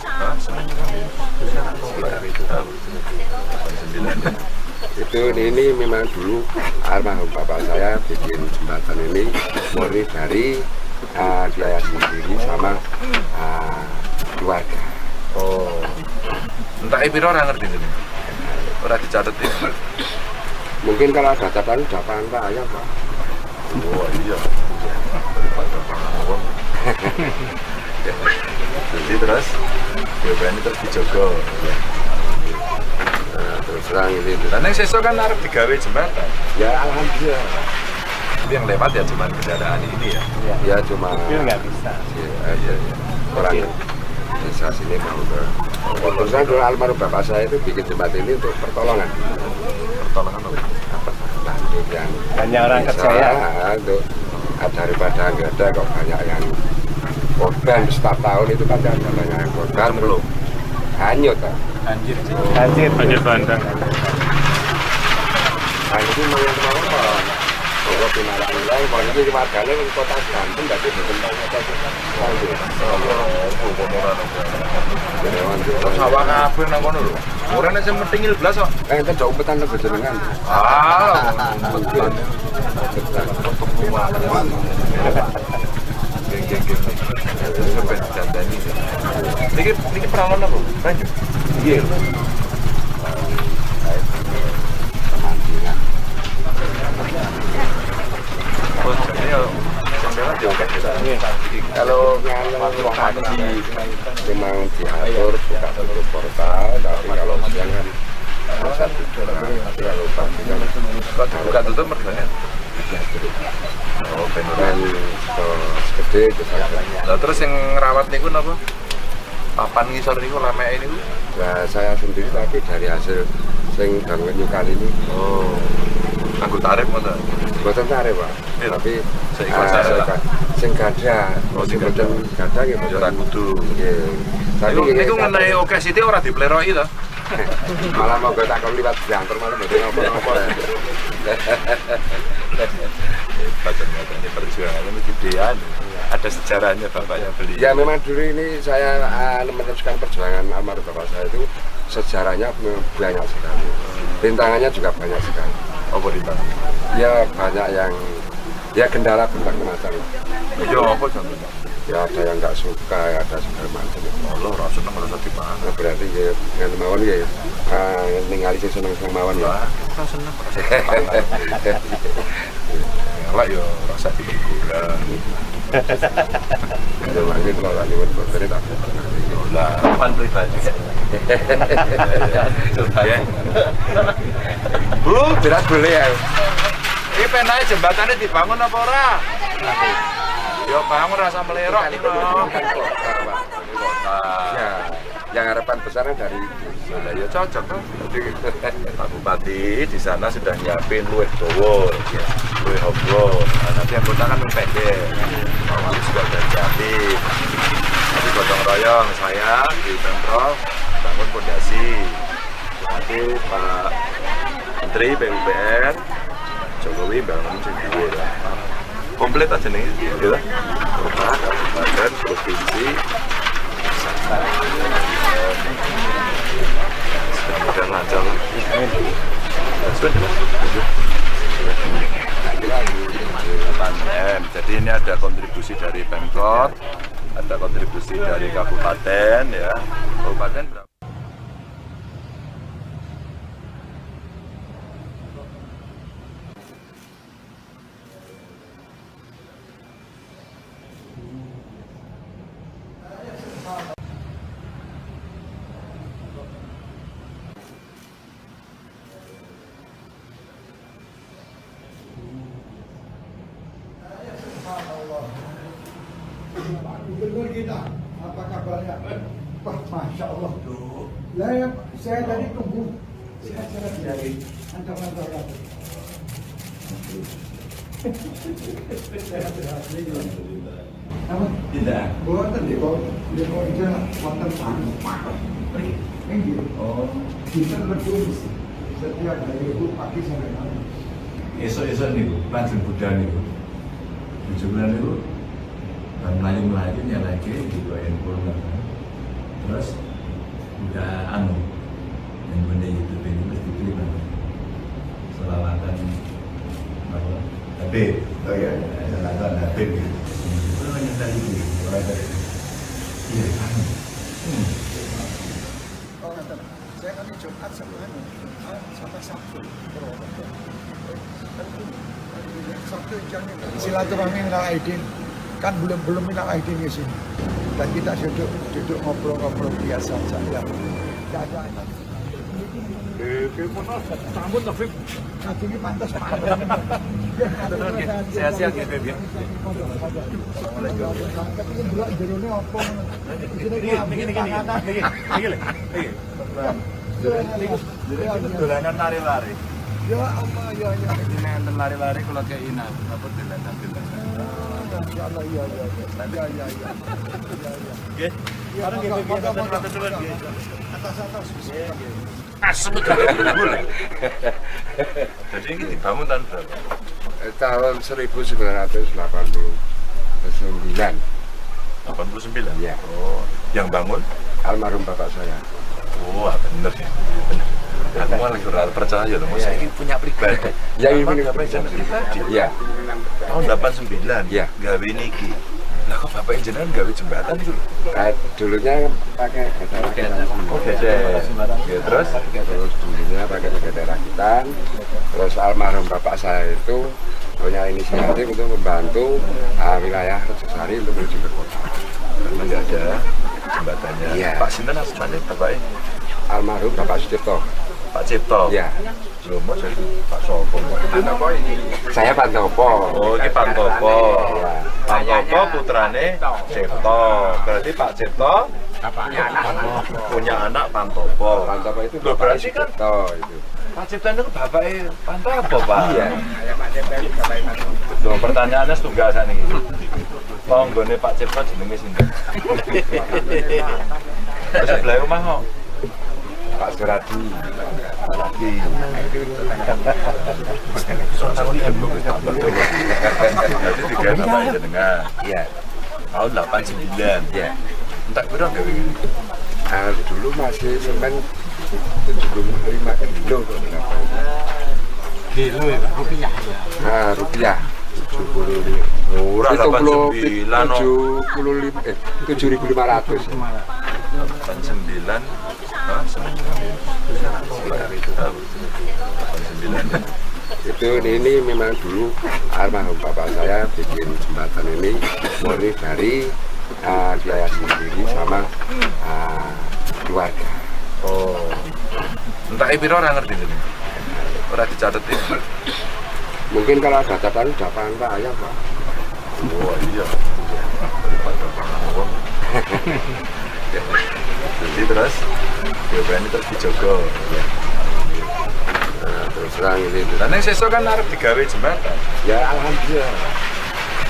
Hah? 89. Itu ini memang dulu almarhum bapak saya bikin jembatan ini murni dari biaya sendiri sama keluarga. Oh. Entah piro ora ngerti ini. Ora dicatet ya. Mungkin kalau ada catatan udah pantai ya Pak. Oh iya. Daripada wong. Jadi terus BPN terus dijogo. Nah, terus terang ini. Dan yang sesuk kan arep digawe jembatan. Ya alhamdulillah. Tapi yang lewat ya cuman kendaraan ini ya. Ya cuma Mobil nggak bisa. Ya, iya, iya. Orang desa sini mau ke. Terus terang dulu almarhum bapak saya itu bikin jembatan ini untuk pertolongan. Pertolongan apa? Apa? Bantu yang Banyak orang desa, kerja ya. Untuk daripada nggak ada kok banyak yang korban setiap tahun itu kan ada banyak yang korban Belum. Hanyut ah. Banjir. Banjir. Banjir bandang. Nah itu memang apa? Kalau pinarak nilai, kalau ini warganya di kota Banten, berarti berkembang kota Banten. Sawah kabeh nang kono lho. Ora nek sing metingil blas kok. Eh, itu jauh umpetan lho jenengan. Ah, Umpetan. Geng geng geng. Sampai didandani. Niki niki peralon apa? Banyu. Iya. Pemandian. Oh, jadi ya sing lewat ya oke. Kalau pagi memang diatur buka tutup portal, tapi kalau siang kan bisa tutup. Tapi kalau pagi kan Kok dibuka tutup mergane? diatur. Oh, ben ora. Dan gede itu sangat. Lah terus yang ngerawat niku napa? Papan ngisor niku lameke niku. Nah, saya sendiri tapi dari hasil sing bangun nyukali ini Oh. Nganggo tarif ngono. buatan tarik Pak. Iya. Tapi Seikhlas saya lah. sing gada, Oh, sing sing boten gada nggih Ya ora boten. kudu. Nggih. Tapi Niku nggih, niku ngenai oke sithik ora dipleroki to. Malah mau gue takon liwat diantar malah mboten napa-napa. Hebat ternyata ini perjuangannya mesti gedean. Ada sejarahnya bapaknya beli. Ya memang dulu ini saya meneruskan perjuangan almarhum bapak saya itu sejarahnya memang banyak sekali. Rintangannya juga banyak sekali. Apa rintangan? Ya banyak yang ya kendala berbagai macam. Ya apa contohnya? Ya ada yang nggak suka, ya ada segala macam. Allah ora seneng ora usah dipangan. Nah, berarti ya dengan mawon ya ningali sing seneng-seneng mawon ya. Wah, ora seneng ora usah dipangan. Elek ya ora usah diguguran. Ya mangke kula lak nyuwun boten tak. Lah, Papan pribadi. ya. Bu, Jelas boleh ya. iki penae jembatannya dibangun apa ora? Ya bangun rasa melerok iki lho. Kan kota, Pak. Kota. Ya, yang harapan besarnya dari itu. Lah ya cocok tuh. Pak Bupati di sana sudah nyiapin luwih dawa, luwih obro. Nah, nanti yang kota kan luwih pendek. Pak Wali juga udah nyiapin. Nanti gotong royong saya di Pemprov bangun pondasi. Nanti Pak Menteri PUPR Jokowi bangun sing dhuwur lah. Komplit aja nih, gitu. Kota, kabupaten, provinsi, mudah-mudahan lancar. Sudah. 8 M. Jadi ini ada kontribusi dari Pemkot, ada kontribusi dari kabupaten ya. Kabupaten berapa? Pak Gubernur kita, apa kabarnya? Wah, Masya Allah. Lah, ya, saya tadi tunggu sehat-sehat dari kantor-kantor lagi. Sehat-sehat. Apa? Tidak. Boten di kok di kok itu wonten tanah. Nggih. Oh. Dinten wedhus setiap hari itu pagi sampai malam. Esuk-esuk niku lajeng budal niku. Bojo kula niku bar mlayu-mlayu nyelehke di handphone kan. Terus udah anu yang benda YouTube ini mesti diklik kan. Selawatan apa? Habib. Oh iya. Selawatan Habib gitu. Itu nyetel itu. Iya, kan. Oh, ngaten. Saya kan Jumat sama anu, Jumat sama Sabtu Purwokerto. Kan ini, Sabtu jangan silaturahmi minal aidin, kan belum belum minal aidin di sini. Dan kita duduk duduk ngobrol-ngobrol biasa saja. Tidak ada. Sambut Taufik. Ini pantas. Sehat-sehat nggih, Beb ya. Kepingin delok jerone apa ngono. Isine Niki niki niki niki. Niki lho. Niki. Niku dolanan lari-lari. Ya Allah, ya ya. Ini enten lari-lari kula kei napa dolanan-dolanan. Ya Allah, iya iya iya. Ya ya ya. Ya ya. Nggih. Ya, Bareng nggih, monggo, Beb, monggo, matur suwun nggih. Atas atas. Asem. Jadi ini dibangun tahun berapa? Tahun 1989. 89. Iya. Oh, yang bangun? Almarhum bapak saya. Wah, bener ya. Bener. Aku malah lagi ora percaya loh, masa ini punya pribadi. Ya, ini Bapak punya jenengan pribadi. Iya. Tahun 89. Iya. Gawe niki. Lah kok bapak jenengan gawe jembatan itu lho? Dulunya pakai gede rakitan. Oh, gede. Ya, terus Terus dulunya pakai gede rakitan. Terus almarhum bapak saya itu punya inisiatif untuk membantu wilayah Rejosari untuk menuju ke kota. Karena nggak ada jembatannya. Iya. Pak Sinten asmane bapaknya? Almarhum Bapak Sucipto. Pak Cipto. Iya. Lho, mau jadi Pak Sopo. Saya Pantopo. Oh, ini Pantopo. Iya. Pantopo putrane Cipto. Berarti Pak Cipto punya anak Pantopo. Pantopo itu Loh, Bapak berarti kan Sucipto itu. Pak Cipto itu bapaknya Pantopo, Pak. Iya. Loh, pertanyaannya setunggal sakniki. Tanggane Pak Cipto jenenge sinten? Terus sebelah rumah kok. Pak Suradi. Suradi. Berarti digawe bapak jenengan. Iya. Tahun 89. Iya. Entek piro gawe gini? Dulu masih semen 75 kilo kok berapa itu. Kilo ya, Pak? Rupiah ya. Nah, rupiah 75. Murah 89 no. 75 7.500. 89. Hah, semen Sekitar itu. 89. Itu ini memang dulu almarhum bapak saya bikin jembatan ini murni dari biaya sendiri sama keluarga. Oh. Entek piro ora ngerti jenenge. Ora dicatetin. Mungkin kalau ada catatan udah pangan ayam, Pak. Oh iya. Daripada pangan wong. Jadi terus ini terus dijogo. Ya. Nah, terus terang ini. Dan yang sesuk kan arep digawe jembatan. Ya alhamdulillah.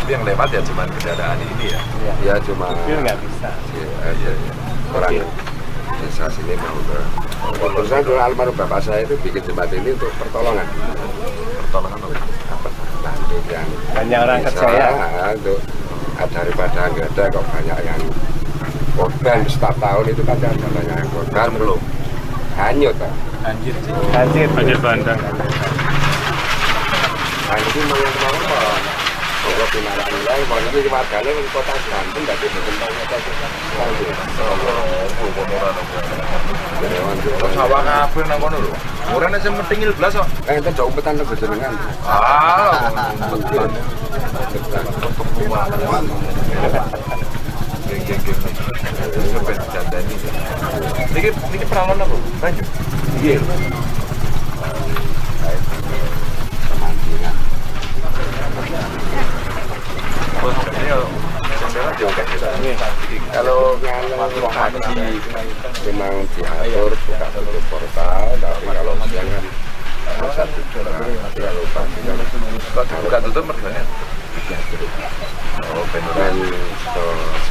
Tapi yang lewat ya cuman kendaraan ini ya. Ya cuma Mobil nggak bisa. Ya, ya, ya. Orang desa sini mau ke. Terus saya dulu almarhum bapak saya itu bikin jembatan ini untuk pertolongan. Pertolongan apa? Apa? Bantu yang Banyak orang desa, kerja ya. Untuk daripada nggak ada kok banyak yang korban setiap tahun itu kan ada banyak yang korban. Belum. Hanyut. Pak. Banjir. Banjir. Banjir bandang. Nah, itu memang mau Monggo pinarak nilai, mau ini warganya di kota Banten, berarti bukan tahu kota Sawah kabeh nang kono lho. Ora nek sing mentingil blas kok. Eh, enten jauh umpetan lho jenengan. Ah, umpetan. Geng geng geng. Sampai dandani. Niki niki peralon apa? Banyu. Nggih. Pemancingan. Oh, ini yo jendela diokek ya. Kalau pagi memang diatur buka tutup portal, tapi kalau siang kan bisa tutup. Tapi kalau pagi kan Kok dibuka tutup mergane? Oh, ben ora. kan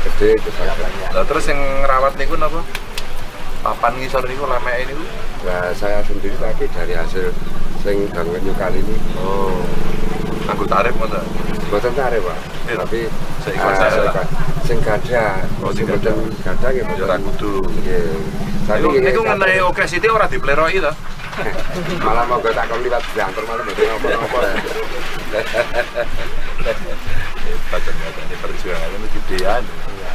gede itu saja. Lah terus yang ngerawat niku napa? Papan ngisor niku lameke niku. Nah, saya sendiri tapi dari hasil Sing bangun kali ini. Oh. Nganggo tarif ngono. Mboten tarif, Pak. Iya. Tapi Seikhlas saya lah. Sing gadah, Oh, sing sing boten gadah nggih Ya ora boten. kudu. Nggih. Tapi Niku nggih, niku ngenai oke sithik ora dipleroki to. Malah monggo tak kon liwat banter malah mboten napa-napa. Hebat ternyata ini perjuangannya ini gedean.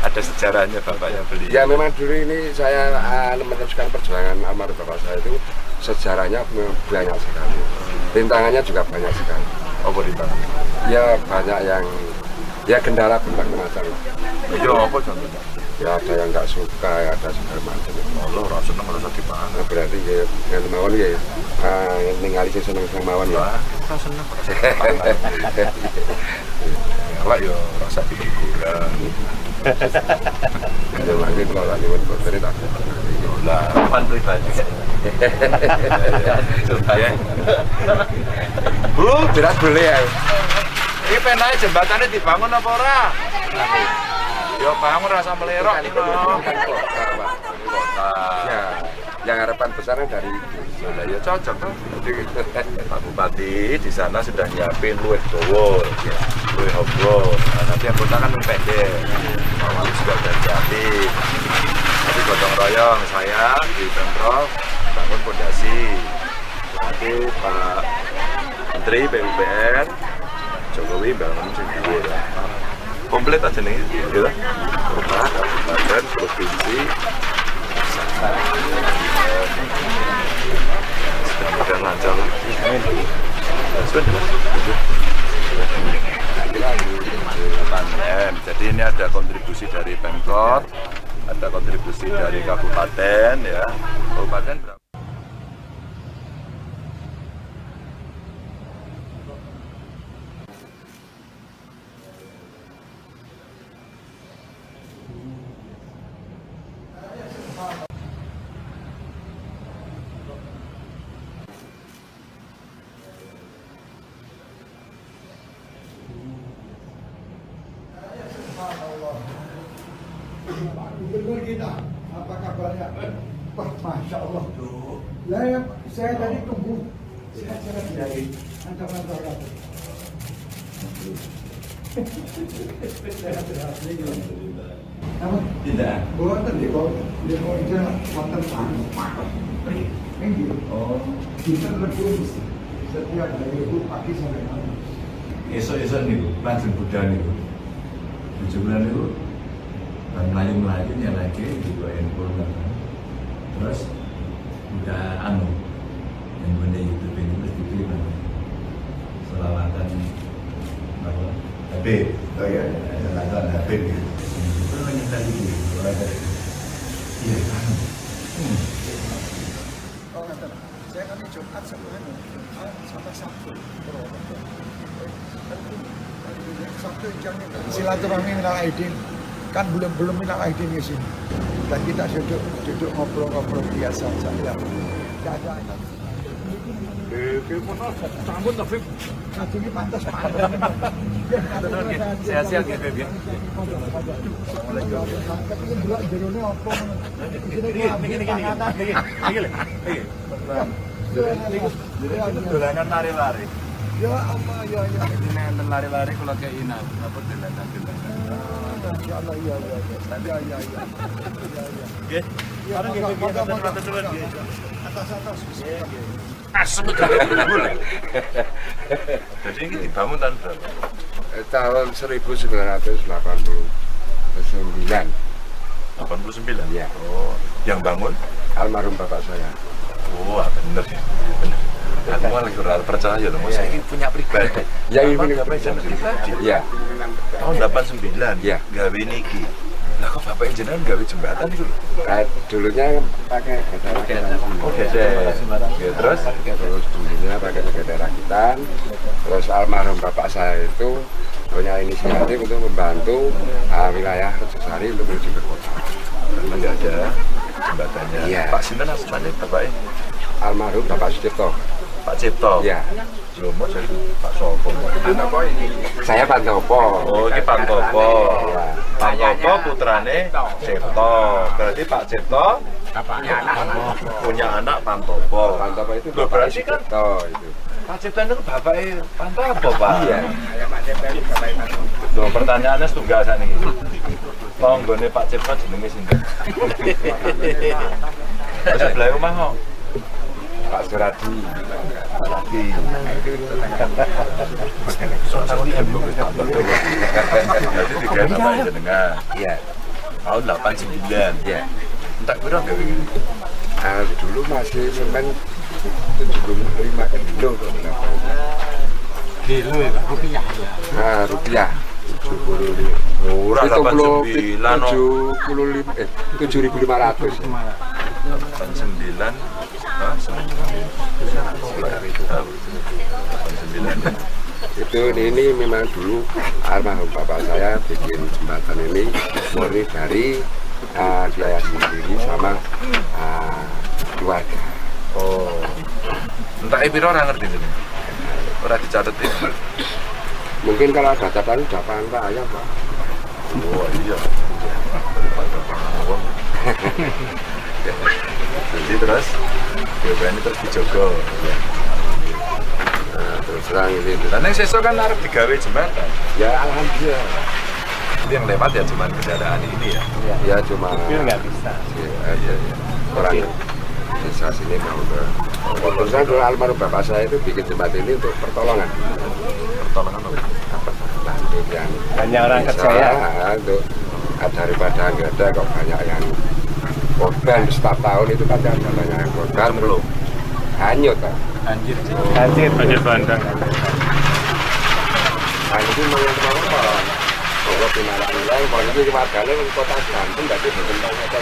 Ada sejarahnya bapaknya beli. Ya memang dulu ini saya meneruskan perjuangan almarhum bapak saya itu sejarahnya memang banyak sekali. Rintangannya juga banyak sekali. Apa rintangan? Ya banyak yang ya kendala berbagai macam. Ya apa contohnya? Ya ada yang nggak suka, ya ada segala macam. Allah ora seneng ora usah dipangan. Nah, berarti ya ngeten mawon ya ningali sing seneng-seneng mawon ya. Wah, ora seneng ora usah dipangan. Elek ya ora usah diguguran. Ya lagi kalau lagi nyuwun boten tak. Lah, Pan pribadi. ya. Bu, Jelas boleh ya. iki penae jembatannya dibangun apa ora? Ya bangun rasa melerok iki no. Kota, Pak. Kota. Ya, yang harapan besarnya dari itu. Lah ya cocok tuh. Pak Bupati di sana sudah nyiapin luwih dawa, luwih obro. Nah, nanti yang kota kan luwih pendek. Pak Wali juga udah nyiapin. Nanti gotong royong saya di Pemprov bangun pondasi. Nanti Pak Menteri PUPR Jokowi bangun sing dhuwur. Komplit aja nih, gitu. Kota, kabupaten, provinsi, mudah-mudahan lancar lah. Sudah. 8 M. Jadi ini ada kontribusi dari Pemkot, ada kontribusi dari kabupaten ya. Kabupaten berapa? Subhanallah. Pak Gubernur kita, apa kabarnya? Wah, Masya Allah. Lah, ya, saya tadi tunggu. Sehat-sehat dari kantor-kantor. Sehat-sehat. Apa? Tidak. Boten niku itu wonten anu. Nggih. Oh, Dinten Rebo setiap hari Rebo pagi sampai malam. esok-esok niku langsung budal niku. Bojo kula niku bar mlayu-mlayu nyalake digo handphone kan. Terus udah anu handphone YouTube ini terus dipilih kan. Selawatan apa? Habib. Oh iya. Selawatan Habib gitu. Terus menyetel itu. Iya, anu. Oh, ngaten. Saya kan Jumat sama anu, Jumat sama Sabtu. Purwokerto. Sabtu jamnya silaturahmi minal aidin. Kan belum belum minal aidin di sini. Dan kita duduk duduk ngobrol-ngobrol biasa saja. Tidak ada. Sambut tapi Ini pantas Sehat-sehat ya, Beb, ya. Tapi ini delok jerone apa ngono. Isine Niki niki niki niki lho. Niki. Niki dolanan lari-lari. Ya Allah ya ya. Ini enten lari-lari kula kei napa dolanan-dolanan. Masya Allah ya ya ya. Ya ya ya. Ya ya. Nggih. Ya, Bareng nggih, monggo, Beb, monggo, matur suwun, monggo. nggih. Atas atas. Asem gak boleh. Jadi ini dibangun tahun berapa? Tahun 1989. 89. Iya. Oh, yang bangun? Almarhum bapak saya. Wah, bener ya. Bener. Aku malah lagi ora percaya loh, masa ini punya pribadi. Yang Emang ini gawe jalan pribadi. Iya. Tahun 89. Iya. Gawe niki. Lah kok bapak jenengan gawe jembatan itu lho? Dulunya pakai gede rakitan. Oh, gede. Ya, terus Terus dulunya pakai gede rakitan. Terus almarhum bapak saya itu punya inisiatif untuk membantu wilayah Rejosari untuk menuju ke kota. Karena nggak ada jembatannya. Iya. Pak Sinten namanya bapaknya? Almarhum Bapak Sucipto. Pak Cipto. Iya. Loh, mau jadi Pak Sopo. Saya Pantopo. Oh, ini Pantopo. Iya. Pantopo putrane Cipto. Berarti Pak Cipto Bapaknya anak. Punya anak Pantopo. Pantopo itu Loh, bapaknya berarti kan Sucipto itu. Pak Cipto itu bapaknya Pantopo, Pak. Iya. Pak Cipto itu bapaknya Pantopo. Loh, pertanyaannya setunggal sakniki. Tanggane Pak Cipto jenenge sinten? Terus sebelah omah kok. Pak Suradi. Lagi. Jadi tiga bapak jenengan. Iya. Tahun 89. Iya. Entek piro gawe iki? Ah, dulu masih semen 75 kilo kok berapa itu. Kilo ya, Pak. Rupiah ya. Nah, rupiah 75. Ora 89 no. 75 7.500. 89. Hah? Sekitar itu. 89. Itu ini memang dulu almarhum bapak saya bikin jembatan ini murni dari biaya sendiri sama keluarga. Oh. Entek piro ora ngerti jenengan. Ora dicatetin. Mungkin kalau ada catatan udah pantai ayam, Pak. Wah, iya. Daripada pangawang. Jadi terus ini terus dijogo. Ya. Nah, terus terang ini. Dan yang sesuk kan arep digawe jembatan. Ya alhamdulillah. Itu yang lewat ya cuman kendaraan ini ya. Ya cuma Mobil nggak bisa. Iya, iya. Orang desa sini mau ke. Terus saya dulu almarhum bapak saya itu bikin jembatan ini untuk pertolongan. Pertolongan apa? Apa? Bantu yang Banyak orang desa, kerja ya. Untuk daripada nggak ada kok banyak yang korban setiap tahun itu kan ada banyak yang korban Belum. Hanyut, Pak. Banjir. Banjir. Banjir bandang. Nah, itu memang apa? Monggo pinarak nilai, kalau ini wargane wong kota Banten berarti boten tau kota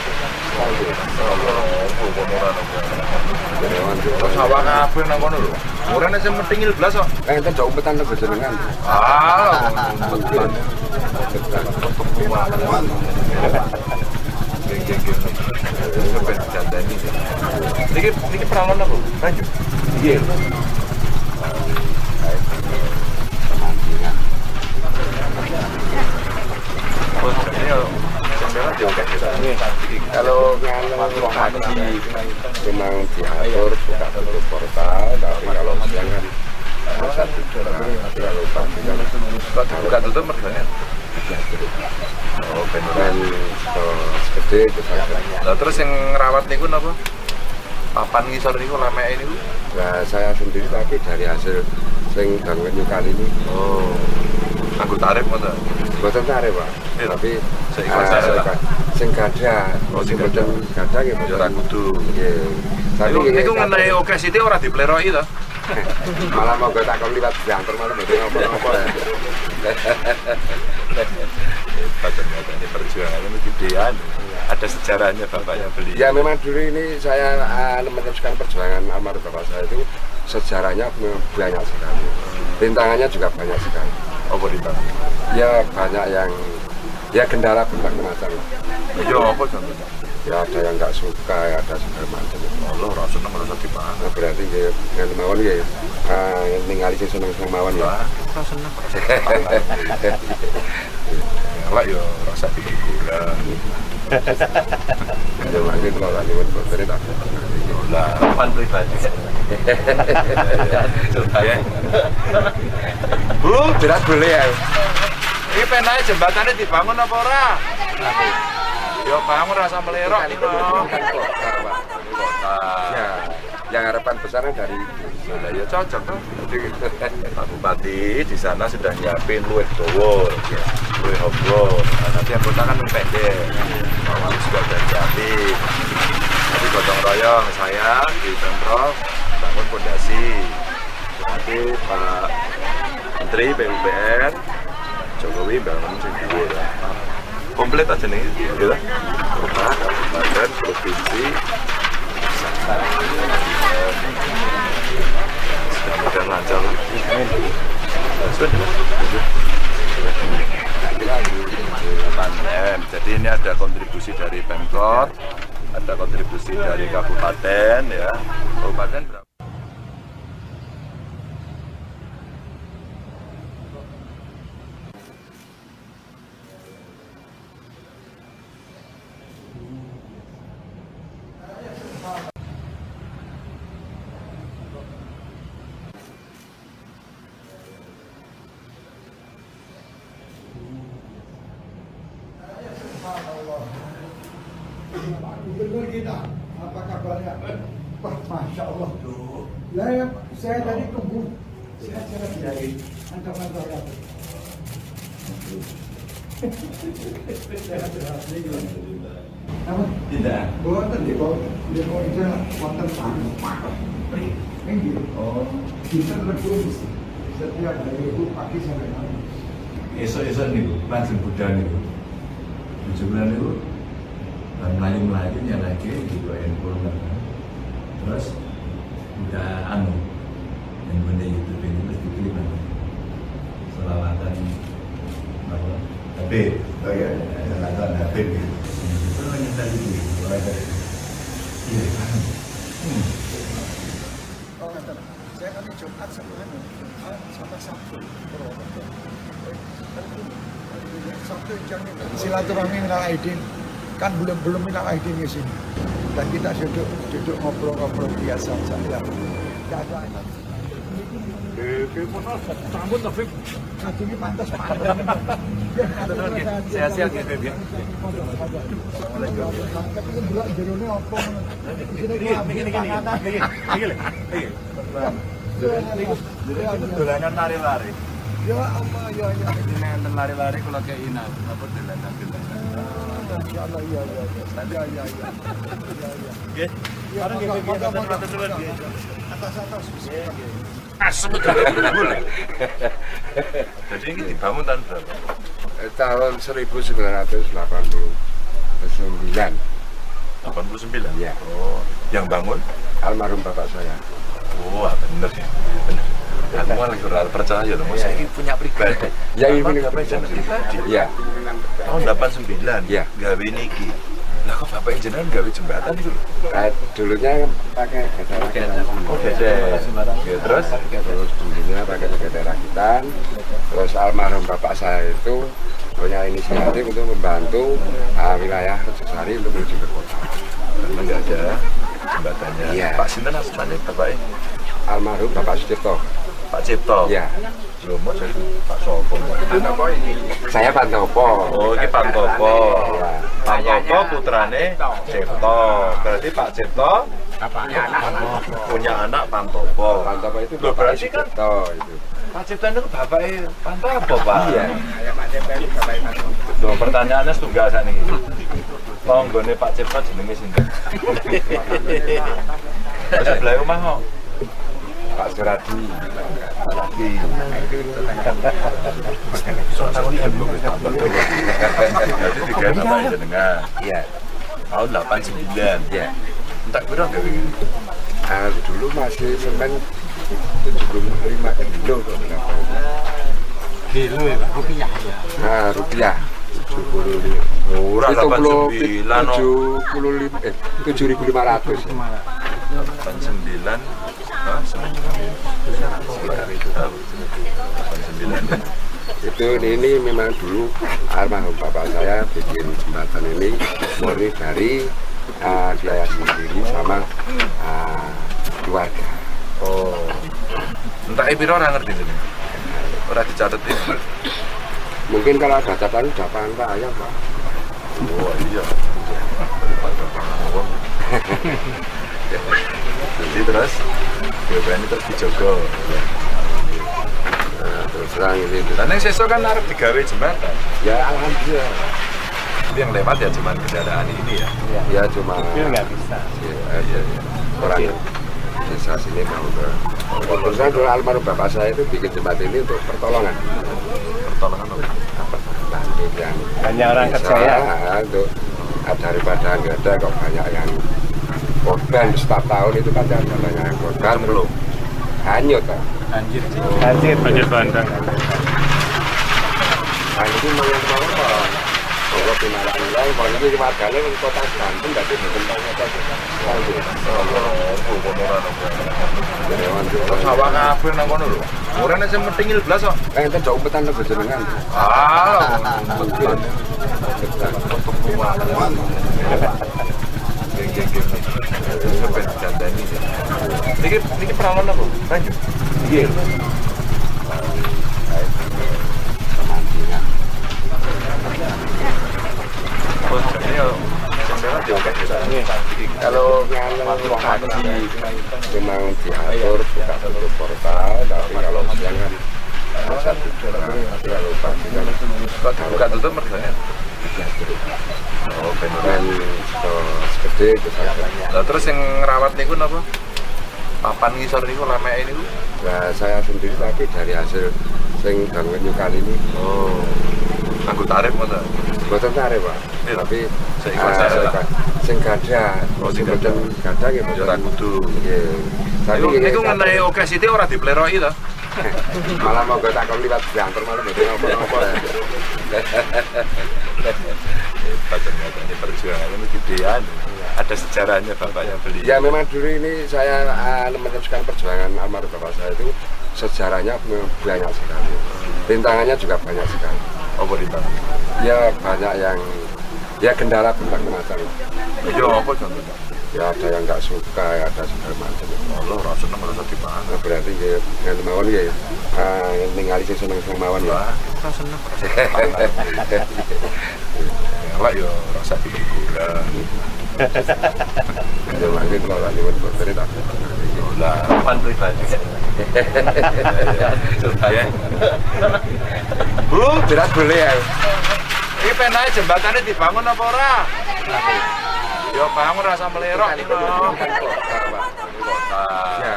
Sawah kabeh nang kono lho. Ora nek sing metingil blas kok. Enten jauh umpetan teng jenengan. Ah, umpetan. Geng geng geng. Sampai dandani. Niki niki peralon apa? Banyu. Nggih. Pemancingan. Oh, ini yo sampeyan yo kayak gitu. Kalau pagi memang diatur buka tutup portal, tapi kalau siang kan masa tidur. Tapi kalau pagi kan Kok dibuka tutup mergane? Oh, ben kan gede itu saja. Lah terus yang ngerawat niku napa? Papan ngisor niku lameke niku. Nah, saya sendiri tapi dari hasil sing bangun kali ini. Oh. Anggo tarif ngoten. Boten tarif, Pak. Iya. Tapi Seikhlas saya, Pak. Sing gadah, Oh, sing sing boten gadah nggih Ya ora boten. kudu. Nggih. Tapi Niku nggih, niku ngenai oke sithik ora dipleroki to. Malah mau tak kon liwat diantar malah mboten apa-apa. Hebat ternyata ini perjuangannya ini gedean. Ada sejarahnya bapaknya beli. Ya memang dulu ini saya meneruskan perjuangan almarhum bapak saya itu sejarahnya memang banyak sekali. Rintangannya juga banyak sekali. Apa rintangan? Ya banyak yang ya kendala berbagai macam. Ya apa contohnya? Ya ada yang nggak suka, ya ada segala macam. Allah ora seneng ora usah dipangan. Nah, berarti ya nganti mawon ya ningali sing seneng-seneng mawon ya. Lah, ora seneng ora usah dipangan. Elek ya ora usah diguguran. Ya mangke kula lak nyuwun boten tak. Lah, Pan pribadi. ya. Bu, Jelas boleh ya. iki penake jembatane dibangun apa ora? Ya bangun rasa melerok Ini iki kan kok. kota, Pak. Kota. Ya, yang harapan besarnya dari itu. Lah ya cocok tuh. Pak Bupati di sana sudah nyiapin luwih dawa, luwih obro. Nah, nanti yang kota kan pendek. Pak Wali juga udah nyiapin. Nanti gotong royong saya di Pemprov bangun pondasi. Nanti Pak Menteri PUPR Jokowi bangun sing dhuwur. Komplit aja nih, gitu. Kota, kabupaten, provinsi, pusat. Mudah-mudahan lancar. Sudah. 8 M. Jadi ini ada kontribusi dari Pemkot, ada kontribusi dari kabupaten ya. Kabupaten berapa? Pak Gubernur kita, apa kabarnya? Wah, Masya Allah. Lah, ya, saya tadi tunggu. Saya kira dari ancaman saya. Namun, Tidak. boten di bawah di bawah itu wonten Pak. Nggih. Oh. Dinten Rebo setiap hari itu pagi sampai malam. Esuk-esuk niku lajeng budal niku. Bojo kula niku bar mlayu-mlayu nyelehke digo handphone kan. Terus udah anu handphone YouTube ini terus diklik nanti. Selawatan apa? Habib. Oh iya, selatan Habib gitu. Itu nyetel itu. Iya kan. Oh, ngeten. Saya kan Jumat sama anu, Jumat sama Sabtu. Purwokerto. Sabtu jangan silaturahmi minal aidin. Kan belum belum minal aidin di sini. Dan kita duduk duduk ngobrol-ngobrol biasa saja. Tidak ada. Ini pantas pantas. Sehat-sehat ya, Beb, ya. Tapi kan delok jerone apa ngono. Isine Niki niki niki niki niki lho. Niki. Itu dolanan lari-lari. Ya Allah, ya ya. Ini enten lari-lari kula kei napa dolanan-dolanan. Masya Allah, iya iya iya. Iya iya iya. Iya iya. Nggih. Ya, Bareng nggih, monggo, Beb, ya, monggo, matur suwun, monggo. nggih. Atas atas. Asem Jadi ini dibangun tahun berapa? Tahun 1989. 89? Iya. Oh, yang bangun? Almarhum bapak saya. Oh, bener ya. Bener. Aku malah kurang percaya loh, masa ini punya pribadi. Ya, ini Bapak punya jenengan pribadi. Iya. Tahun 89, Iya. gawe niki. Lah kok bapak jenengan gawe jembatan itu lho? Dulunya pakai gede rakitan. Oh, gede. Ya, terus? Terus dulunya pakai gede rakitan. Terus almarhum bapak saya itu punya inisiatif untuk membantu wilayah Rejosari untuk menuju ke kota. Karena nggak ada jembatannya. Iya. Pak Sinten asmane bapaknya? Almarhum Bapak Sucipto. Pak Cipto. Iya. Lho, mau jadi Pak Sopo. Saya Pantopo. Oh, ini Pantopo. Iya. Pantopo putrane Cipto. Berarti Pak Cipto punya anak Pantopo. Pantopo itu Loh, bapaknya berarti kan Sucipto itu. Pak Cipto itu bapaknya Pantopo, Pak. Iya. Loh, pertanyaannya setunggal sakniki. Tanggane Pak Cipto jenenge sinten? Terus sebelah omah kok. Pak Suradi. Lagi. Berarti digawe bapak jenengan. Iya. Tahun 89. Iya. Entek piro gawe iki? Dulu masih semen 75 kilo kok berapa itu. Kilo ya, Pak? Rupiah ya. Nah, rupiah 75. Ora 89 no. 75 7.500. 89. Hah, semen Sekitar itu. 89. Itu ini memang dulu almarhum bapak saya bikin jembatan ini murni dari biaya sendiri sama keluarga. Oh. Entek piro ora ngerti jenenge. Ora dicatet iki. Mungkin kalau ada catatan udah pangan Pak ayam Pak. Oh iya. Daripada pangan wong. Jadi terus BPN ini terus dijogo. Nah, terus terang ini. Dan yang sesuk kan arep digawe jembatan. Ya alhamdulillah. Tapi yang lewat ya cuman kendaraan ini ya. Ya cuma Mobil nggak bisa. Ya, iya, iya. Orang desa sini mau ke. Terus saya dulu almarhum bapak saya itu bikin jembatan ini untuk pertolongan. Pertolongan apa? Bantu yang Banyak orang desa, kerja ya. Untuk daripada nggak ada kok banyak yang korban setiap tahun itu kan ada banyak yang korban Belum. Hanyut kan. Banjir. Banjir. Banjir bandang. Nah ini mau yang mau apa? Kalau pinaran yang kalau ini warganya di kota Banten berarti bukan kota Banten. Oh, kono ora nopo. Terus Sawah kabeh nang kono lho. Ora nek sing metingil blas kok. Enten jauh umpetan lho jenengan. Ah, Mungkin. Geng geng geng. Sampai dandani. Niki niki peralon apa? Banyu. Nggih. Pemancingan. Oh, jane yo sing lewat yo akeh. Kalau pagi memang diatur buka tutup portal, tapi kalau siang kan masa tidur. Tapi kalau pagi kan Kok dibuka tutup mergane? Oh, ben kan gede itu saja. Lah terus yang ngerawat niku napa? Papan ngisor niku lameke niku. Nah, saya sendiri tapi dari hasil sing bangun kali ini. Oh. Nganggo tarif ngoten. Boten tarif, Pak. Iya. Tapi Seikhlas saya lah. Sing gadah, Oh, sing sing boten gadah nggih Ya boten. ora kudu. Nggih. Tapi Niku nggih, niku ngenai oke sithik ora dipleroki to. Malah monggo tak kon liwat diantar malah mboten apa-apa. Hebat ternyata ini perjuangannya mesti gedean. Ada sejarahnya bapaknya beli. Ya memang dulu ini saya meneruskan perjuangan almarhum bapak saya itu sejarahnya memang banyak sekali. Rintangannya juga banyak sekali. Apa rintangan? Ya banyak yang ya kendala berbagai macam. Ya apa contohnya? Ya ada yang nggak suka, ya ada segala macam. Allah ora seneng ora usah dipangan. Nah, berarti ya nganti mawon ya ningali sing seneng-seneng mawon ya. Wah, ora seneng ora usah dipangan. Elek ya ora usah dikurang. Ya mangke kula lak nyuwun boten tak. Lah, Pan pribadi. ya. Bu, Berat boleh ya. iki penae jembatane dibangun apa ora? Ya bangun rasa melerok iki lho. Kota, Pak. Kota. Ya,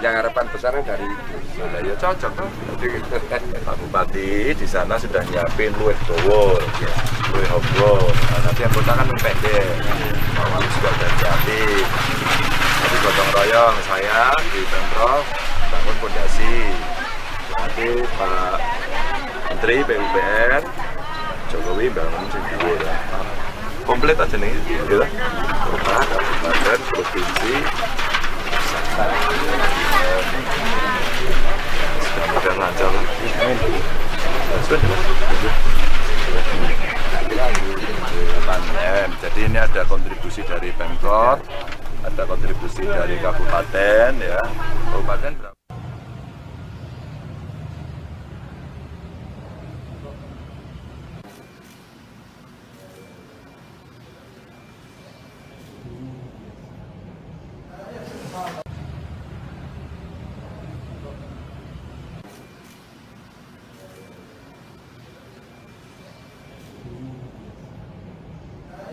yang harapan besarnya dari itu. Lah ya cocok tuh. Pak Bupati di sana sudah nyiapin luwih dawa, luwih obro. Nah, nanti yang kota kan pendek. Pak Wali juga udah nyiapin. Nanti gotong royong saya di Pemprov bangun pondasi. Nanti Pak Menteri PUPR Jokowi bangun sing dhuwur. Komplit aja nih, gitu. Kota, kabupaten, provinsi, pusat. Mudah-mudahan lancar. Sudah. 8 M. Jadi ini ada kontribusi dari Pemkot, ada kontribusi dari kabupaten ya. Kabupaten berapa?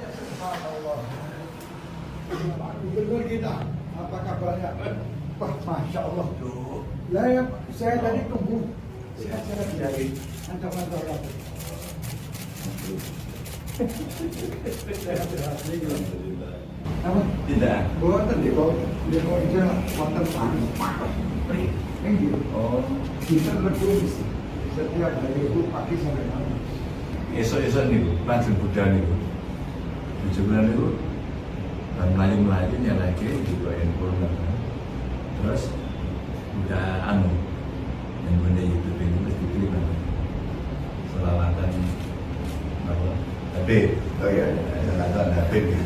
Subhanallah. Pak Gubernur kita, apa kabarnya? Wah, Masya Allah. Lah, ya, saya tadi tunggu. Sehat-sehat dari kantor-kantor lagi. Sehat-sehat. Apa? Tidak. Boten di bawah, di bawah itu wonten Ini Oh, kita berdua setiap hari itu pagi sampai malam. esok-esok niku langsung budal niku. Bojo kula niku bar mlayu-mlayu nyalake dibuka handphone kan. Terus udah anu yang benda YouTube ini mesti diklik kan. Selawatan apa? Habib. Oh iya. Selawatan Habib gitu.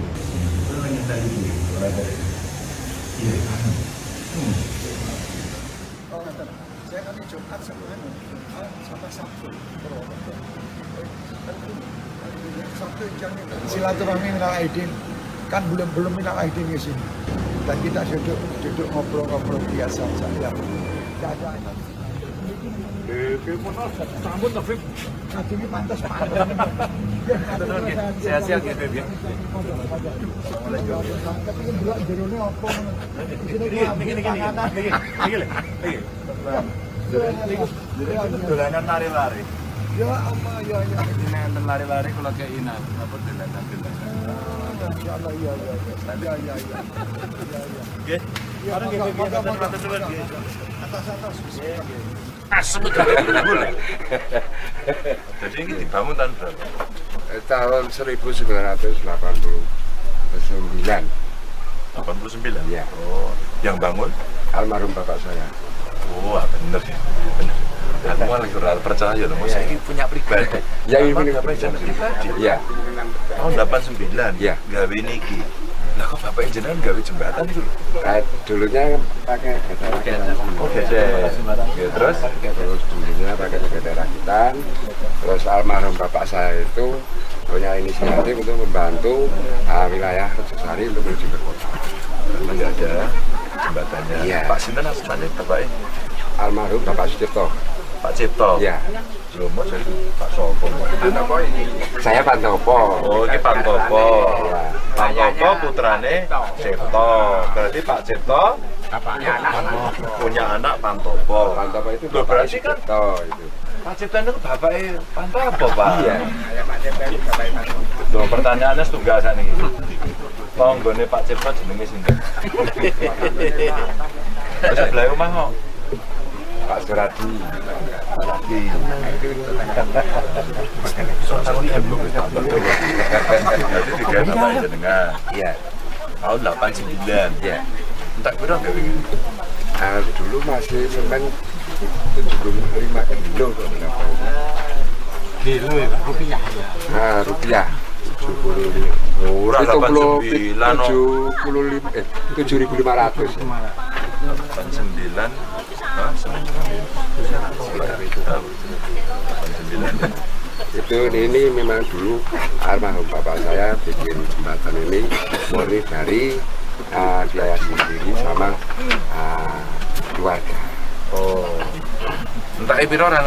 Terus nyetel itu gitu. Iya. Oh, ngaten. Saya kan Jumat sama anu, Jumat sama Sabtu. Purwokerto. Sabtu jamnya silaturahmi minal aidin. Kan belum belum minal aidin di sini. Dan kita duduk duduk ngobrol-ngobrol biasa saja. Tidak ada. Sampun to, Bib. Ini pantas pantas. Sehat-sehat ya, Bib ya. Tapi ini delok jerone apa ngono. Isine Niki niki niki. Niki niki lho. Niki. Dolanan lari-lari. Ya Allah ya ya. Ini enten lari-lari kula keinan, napa dolanan-dolanan. Masya Allah iya iya iya. Iya iya iya. Iya iya. Nggih. Ya, Bareng nggih, Bib, monggo, monggo, matur nuwun, nggih. Atas atas. Asem unggul. Jadi ini dibangun tahun berapa? Tahun 1989. 89. Iya. Oh, yang bangun? Almarhum bapak saya. Oh, bener ya. Bener. Aku malah kurang percaya loh, saya ini punya pribadi. Yang ini Bapak punya pribadi. Iya. Tahun 89. Iya. Gawe niki. Lah Lah kok bapak jenengan gawe jembatan itu lho? Nah, dulunya pakai getar rakitan. Oh, gesek. Ya, terus Terus dulunya pakai getar rakitan. Terus almarhum bapak saya itu punya inisiatif untuk membantu wilayah Rejosari untuk menuju ke kota. Karena nggak ada jembatannya. Iya. Pak sinten asmane bapaknya? Almarhum Bapak Sucipto. Pak Cipto. Iya. Lho, mau jadi Pak Sopo. Saya Pantopo. Oh, ini Pantopo. Iya. Pantopo putrane Cipto. Berarti Pak Cipto punya anak Pantopo. Pantopo itu Loh, Bapak berarti kan Sucipto itu. Pak Cipto itu bapaknya Pantopo, Pak. Iya. Loh, pertanyaannya setunggal sakniki. Tanggane Pak Cipto jenenge sinten? Wis sebelah omah kok. Pak Suradi. Lagi. Berarti digawe bapak jenengan. Iya. Tahun 89. Iya. Entek piro gawe iki? Nah, dulu masih semen 75 kilo kok berapa itu. Kilo ya, Pak. Rupiah ya. Nah, rupiah 75. Murah 89 no. 75 7.500. 89. Hah, semen Sekitar itu. 89. Itu ini memang dulu almarhum bapak saya bikin jembatan ini murni dari biaya sendiri sama keluarga. Oh. Entek piro ora.